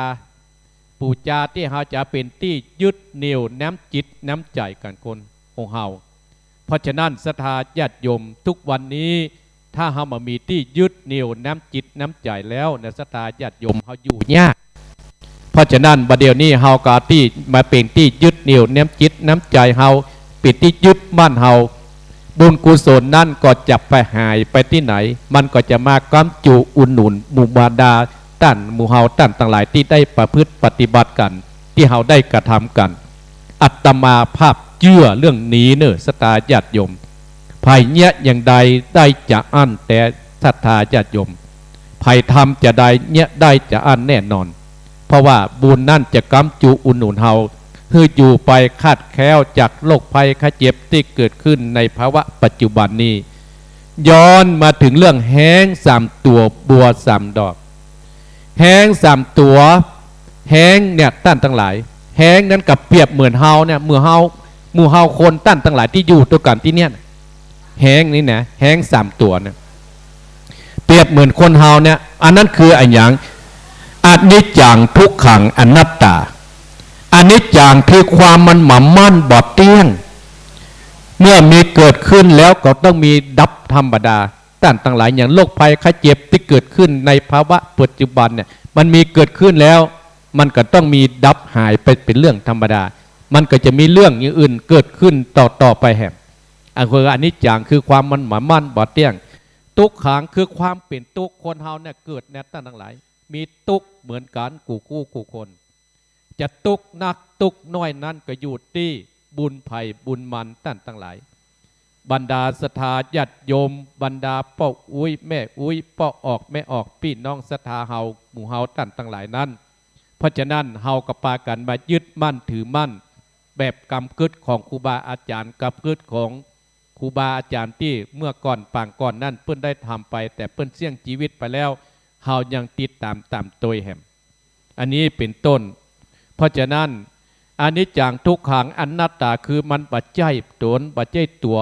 ปู๋จาตี้เฮาจะเป๋นตี้ยึดเหนี่ยวน้ำจิตน้ำใจ๋กั๋นคนของเฮา เพราะฉะนั้นศรัทธาญาติโยม ทุกวันนี้ ถ้าเฮาบ่มีตี้ยึดเหนี่ยวน้ำจิตน้ำใจ๋แล้วนะ ศรัทธาญาติโยม เฮาอยู่ยาก เพราะฉะนั้นบ่าเดี่ยวนี้เฮาก็เอาตี้มาเป๋นตี้ยึดเหนี่ยวน้ำจิตน้ำใจ๋เฮา เป๋นตี้ยึดมั่นเฮา บุญกุศลนั้นก็จะไปหายไปตี้ไหน มันก็จะมาก๊ำจูอุดหนุนหมู่บรรดาต้านหมู่เฮาต้านตังหลายตี้ได้ประพฤติปฏิบัติกั๋น ตี้เฮาได้กระทำกั๋น อาตมาภาพเจื้อเรื่องนี้เน่อศรัทธาญาติโยม ใผเยียะอย่างใดได้จาอั้นแต๊ศรัทธาญาติโยม ใผทำจะใดเยียะได้จาอั้นแน่นอน เพราะว่าบุญนั้นจะก๊ำจูอุดหนุนเฮา หื้ออยู่ไปคลาดแคล้วจากโรคภัยไข้เจ็บตี้เกิดขึ้นในภาวะปัจจุบันนี้ ย้อนมาเถิงเรื่องแฮ้งสามตั๋วบัวสามดอก แฮ้งสามตั๋ว แฮ้งเนี่ยต้านตังหลาย แฮ้งนั้นก็เปรียบเหมือนเฮาเนี่ย หมู่เฮา หมู่เฮาคนต้านตังหลายตี้อยู่ตวยกั๋นตี้เนี่ย แฮ้งนี่นะ แฮ้งสามตั๋วเนี่ย เปรียบเหมือนคนเฮาเนี่ย อันนั้นคืออะหยัง อนิจจัง ทุกขัง อนัตตา อนิจจังคือความมันบ่มั่นบ่เตี้ยง เมื่อมีเกิดขึ้นแล้วก็ต้องมีดับธรรมดา ต้านตังหลาย อย่างโรคภัยไข้เจ็บตี้เกิดขึ้นในภาวะปัจจุบันเนี่ย มันมีเกิดขึ้นแล้ว มันก็ต้องมีดับหายไปเป๋นเรื่องธรรมดา มันก็จะมีเรื่องอย่างอื่นเกิดขึ้นต่อๆ ไปแหม อันคืออนิจจัง คือความมันบ่มั่นบ่เตี้ยง ทุกขัง คือความเป๋นตุ๊กข์ คนเฮาเนี่ยเกิดเนี่ยต้านตังหลาย มีตุ๊กข์เหมือนกั๋นกู้คู่กู้คน จะตุ๊กข์นักตุ๊กข์น้อยนั้นก็อยู่ตี้บุญใผบุญมันต้านตังหลาย บรรดาศรัทธาญาติโยม บรรดาป้ออุ๊ยแม่อุ๊ย ป้อออกแม่ออก ปี้น้องศรัทธาเฮา หมู่เฮาต้านตังหลายนั้น เพราะฉะนั้นเฮาก็ปากั๋นมายึดมั่นถือมั่น แบบกำกึ๊ดของครูบาอาจ๋ารย์ กำกึ๊ดของครูบาอาจ๋ารย์ตี้เมื่อก่อนปางก่อนนั้นเปิ้นได้ทำไป แต่เปิ้นเสี้ยงจีวิตไปแล้ว เฮายังติดต๋ามต๋ามตวยแหม อันนี้เป๋นต้น เพราะฉะนั้น อนิจจัง ทุกขัง อนัตตา คือมันบ่ใจ้ต๋น บ่ใจ้ตั๋ว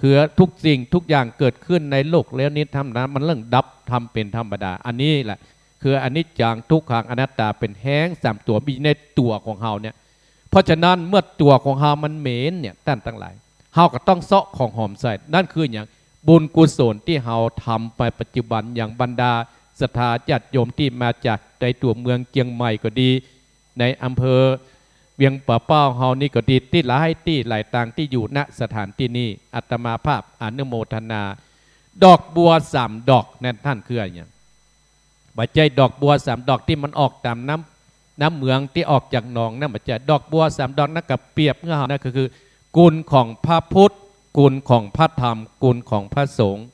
คือทุกสิ่งทุกอย่างเกิดขึ้นในโลกแล้วนี้ธรรมดา มันเรื่องดับธรรมเป๋นธรรมดา อันนี้แหละ คืออนิจจัง ทุกขัง อนัตตา เป๋นแฮ้งสามตั๋ว มีในตั๋วของเฮาเนี่ย เพราะฉะนั้นเมื่อตั๋วของเฮามันเหม็นเนี่ย ต้านตังหลาย เฮาก็ต้องเซาะของหอมใส่ นั่นคืออะหยัง บุญกุศลตี้เฮาทำไปปัจจุบัน อย่างบรรดาศรัทธาญาติโยมตี้มาจากในตั๋วเมืองเจียงใหม่ก็ดี ในอำเภอเวียงป่าเป้าเฮานี้ก็ดี ตี้หลายตี้หลายตางตี้อยู่ ณ สถานตี้นี้ อาตมาภาพอนุโมทนา ดอกบัวสามดอกนั้นต้านคืออะหยัง บ่ใจ้ดอกบัวสามดอกตี้มันออกต๋ามน้ำ น้ำเหมืองตี้ออกจากหนองนั้น บ่ใจ้ ดอกบัวสามดอกนั้นก็เปรียบเหมือนเฮานะ ก็คือ คุณของพระพุทธ คุณของพระธรรม คุณของพระสงฆ์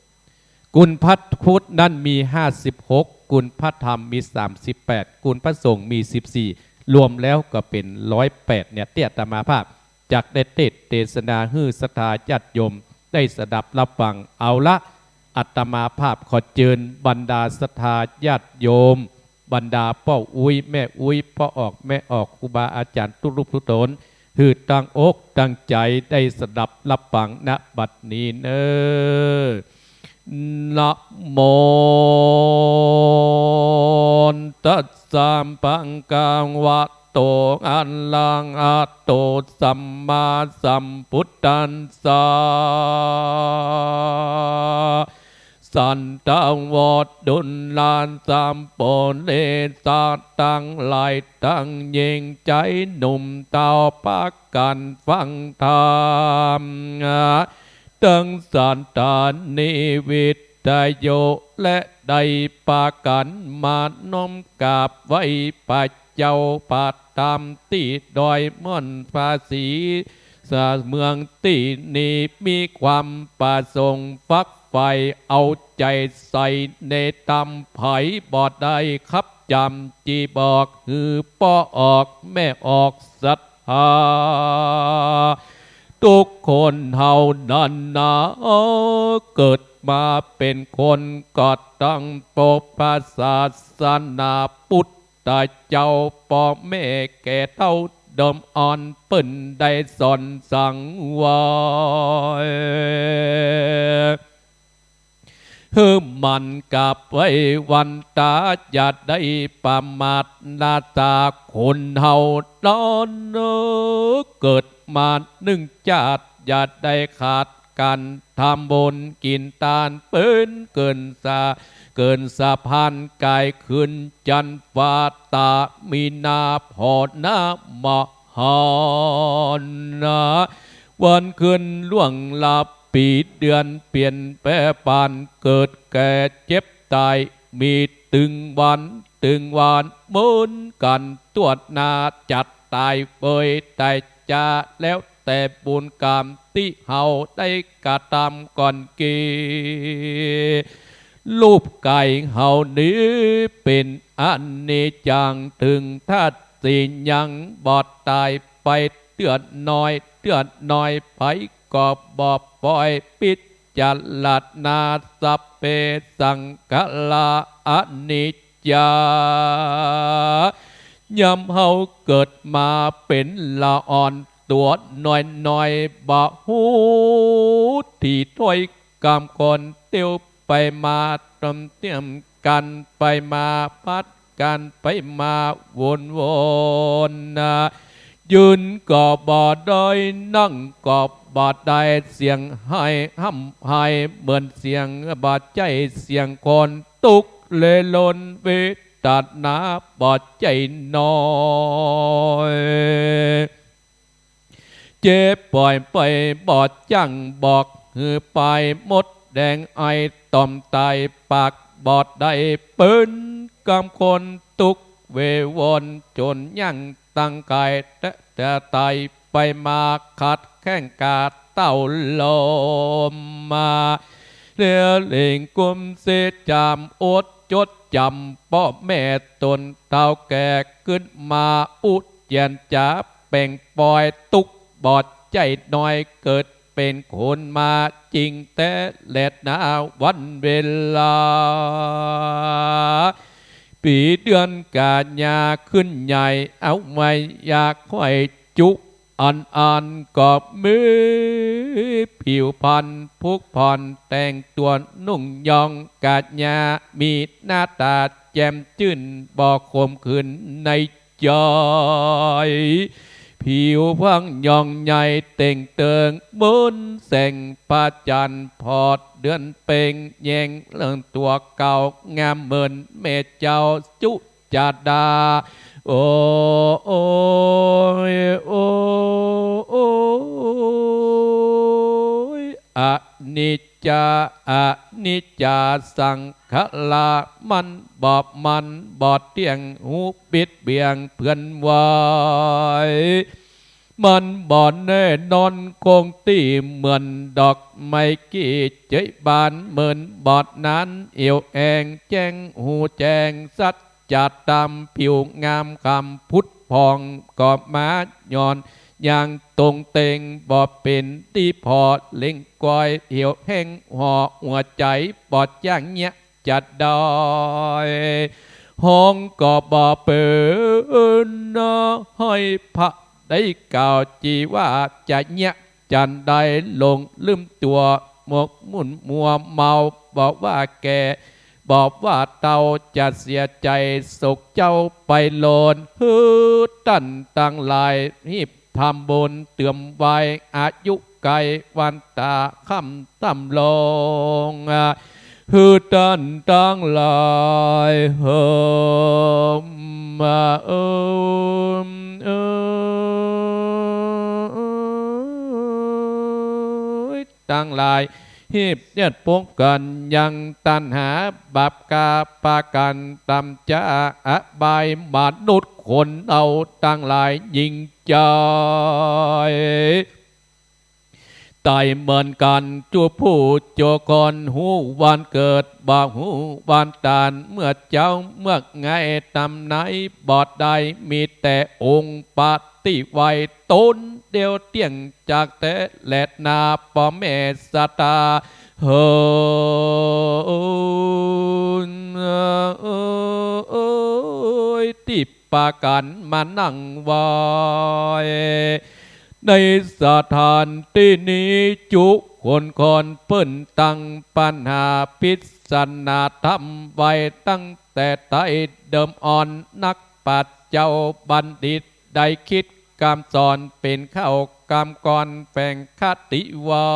คุณพระพุทธนั้นมีห้าสิบหก คุณพระธรรมมีสามสิบแปด คุณพระสงฆ์มีสิบสี่ รวมแล้วก็เป๋นร้อยแปดเนี่ย ตี้อาตมาภาพ จักได้เตสน์เตสนาหื้อศรัทธาญาติโยมได้สดับรับฟัง เอาละ อาตมาภาพขอเจิญบรรดาศรัทธาญาติโยม บรรดาป้ออุ๊ยแม่อุ๊ย ป้อออกแม่ออก ครูบาอาจ๋ารย์กู้รูปกู้ต๋น หื้อตั้งอกตั้งใจ๋ได้สดับรับฟัง ณ บัดนี้เน่อ นะโมตัสสะ ภะคะวะโต อะระหะโต สัมมาสัมพุทธัสสะ สัตวโว ดูราสะ ปุริสะตังหลาย ตังหญิงใจ๋หนุ่มเต้า ปากั๋นฟังธรรม ตึงสถานีวิทยุ และได้ปากั๋นมาน้อมกราบไหว้พระเจ้าพระธรรมตี้ดอยม่อนผาศรี เมืองตี้นี้มีความประสงค์ฝักใฝ่เอาใจ๋ใส่ในธรรม ใผบ่ได้คับจำ จิบอกหื้อป้อออกแม่ออกศรัทธา ทุกคนเฮานั้นนา เกิดมาเป๋นคนก็ต้องปกป้องศาสนาพุทธเจ้า ป้อแม่แก่เฒ่าโดมอ่อนเปิ้นได้สอนสั่งไว้ หื้อหมั่นกราบไหว้วันต๋า อย่าได้ประมาทนา ถ้าคนเฮานั้นเกิดมานึ่งจาติ อย่าได้ขาดก๋านทำบุญกิ๋นตาน เปิ้นเกินสา เกินสะพานก๋ายขึ้นจันทร์ฟ้า ต๋ามีนาผ่อหน้ามา หันนะ วันคืนล่วงลับ ปี๋เดือนเปลี่ยนแปรผัน เกิดแก่เจ็บต๋าย มีตึงวันตึงวานเหมือนกั๋น ทั่วหน้าจะต๋ายเปยต๋ายจา แล้วแต่บุญกรรมตี้เฮาได้กระทำก่อนเก รูปก๋ายเฮานี้เป๋นอนิจจัง เถิงธาตุสี่ยังบ่ต๋ายไป เตื้อน้อยเตื้อน้อย ใผก็บ่ปล่อย พิจารณาสัพเพสังขาราอนิจจา ยามเฮาเกิดมาเป๋นละอ่อนตั๋วน้อยๆ บ่ฮู้ตี้ถ้อยกำคน เตียวไปมาต๋อมเตียมกั๋นไปมา ผัดกั๋นไปมาวนๆ นะ ยืนก็บ่ได้ นั่งก็บ่ได้ เสียงไห้ฮ่ำไห้เหมือนเสียง บ่ใจ้เสียงคน ตุ๊กข์เร่ร่อนเวทนาบ่ใจ้น้อย เจ็บป่วยไปบ่จ้างบอก หื้อไปมดแดงไอ ต่อมต๋ายปากบ่ได้ เปิ้นกำคนตุ๊กข์เววน จ๋นยั้งตั้งก๋าย แต่ แต่ต๋ายไปมา ขาดแข้งกาเต้าลมมา เลียหลิงกุมเสจาม อดจดจ๋ำป้อแม่ต๋น เฒ่าแก่ขึ้นมา อุดเจียนจ๋าแป๋งปอย ตุ๊กข์บ่ใจ้น้อย เกิดเป๋นคนมาจริงแต๊แลนา วันเวลา ปี๋เดือนกัญญาขึ้นใหญ่ อวัยวะค่อยจุ อันๆ ก็มีผิวพรรณผุผ่อง แต่งตั๋วนุ่งย้องกัญญา มีหน้าต๋าแจ่มจื้น บ่ขมขื่นใน จอย ผิวพรรณย้องใหญ่เต่งเติง เหมือนแสงพระจันทร์ ผ่อเดือนเพ็ญ แยงเลิงตั๋วเก่า งามเหมือนแม่เจ้าสุจาดา โอ้ย โอ้ย อนิจจา อนิจจาสังขารา มันบ่มั่นบ่เตี้ยง ฮู้บิดเบี่ยงเปื้อนไหว มันบ่แน่นอนคงตี้ เหมือนดอกไม้กี้เจยบาน เหมือนบ่อนานเหี่ยวแห้ง แจ้งฮู้แจ้งสัจธรรม ผิวงามคำผุดผ่อง ก็มาย้อน ยังตรงเต็ง บ่เป๋นตี้ผ่อเล็งกอย เหี่ยวแห้งห่อหัวใจ๋ บ่จ้างเยียะ จะได้ ฮ้องก็บ่เป๋น ห้อยพระได้กล่าวจี๋ว่า จะเยียะจันใด หลงลืมตั๋ว หมกมุ่นมัวเมา บ่ว่าแก่ บ่ว่าเฒ่า จะเสียใจ๋โศกเศร้าไปโลน หื้อต้านตังหลาย ฮีบ ทำบุญเติมไว้ อายุไข วันต๋าค่ำต้ำลง หื้อต้านตังหลาย เหิม เอิม เอิย ตังหลาย ฮีบเยียะปงกั๋น ยังตัณหาบาปกา ปากั๋นตำจ๊า อบายมนุษย์คนเฮาตังหลาย ยิ่ง ใจ๋ ต๋ายเหมือนกั๋น จุผู้จุคน ฮู้วันเกิด บ่ฮู้วันต๋าน เมื่อเจ๊าเมื่อไง ตำไหนบ่ได้ มีแต่องค์ปฏิไวย ต๋นเดียวเตี้ยงจากแต๊แลนา ป้อแม่ศรัทธา เหิน เอย ตี้ ปากั๋นมานั่งไหว้ ในสถานตี้นี้ จุคนคอนเปิ้นตั้งปั๋ญหาปริศนาธรรมไว้ ตั้งแต่ใต้เดิมอ่อน นักปราชญ์เจ้าบัณฑิต ได้กึ๊ดกำสอน เป๋นข้าวกำกร แป๋งคติไว้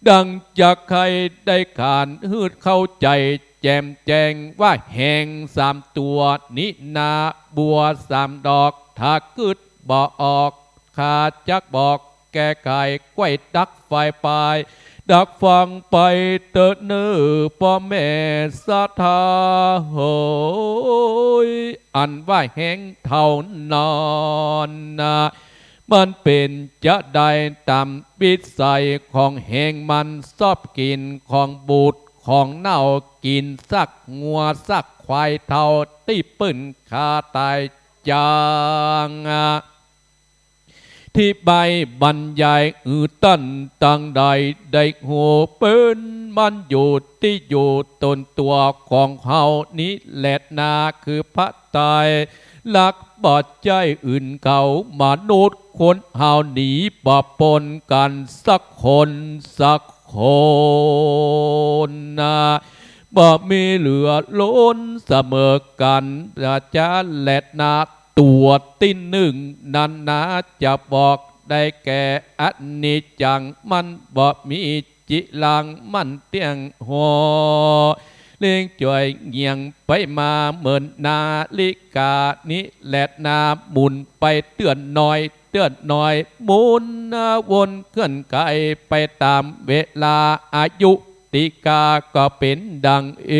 ดังจะใค่ได้ขาน หื้อเข้าใจ๋ แจ่มแจ้งว่า แหงสามตั๋วนี้นา บัวสามดอก ถ้ากึ๊ดบ่ออก ข้าจักบอกแก้ไข ไขว้ดักไฟไป ดักฟังไปเต๊อะเน่อ ป้อแม่ศรัทธาเหย อันว่าแหงเต้านอนนา มันเป๋นจาใด ต๋ามวิสัยของแหงมัน ซอบกิ๋นของบูดของเน่า กิ๋นซากงัวซากควายเฒ่า ตี้เปิ้นฆ่าต๋าย จังอธิบายบรรยาย หื้อต้านตังหลายได้ฮู้ เปิ้นมันอยู่ตี้อยู่ต๋นตั๋วของเฮานี้แลนา คือพระไตรลักษณ์ บ่ใจ้อื่นเขา มนุษย์คนเฮานี้บ่ปนกั๋นสักคนสักคนนา บ่มีเหลือล้นเสมอกั๋น จะแลนา ตั๋วตี้นึ่งนั้นนา จะบอกได้แก่อนิจจัง มันบ่มีจิรัง มันเตี้ยงหัว เล่งจ่อยเงี่ยงไปมา เหมือนนาฬิกานี้แลนา หมุนไปเตื้อน้อย เตื้อน้อย หมุนวนเคลื่อนไขไปต๋ามเวลา อายุติกาก็เป๋นดังเอ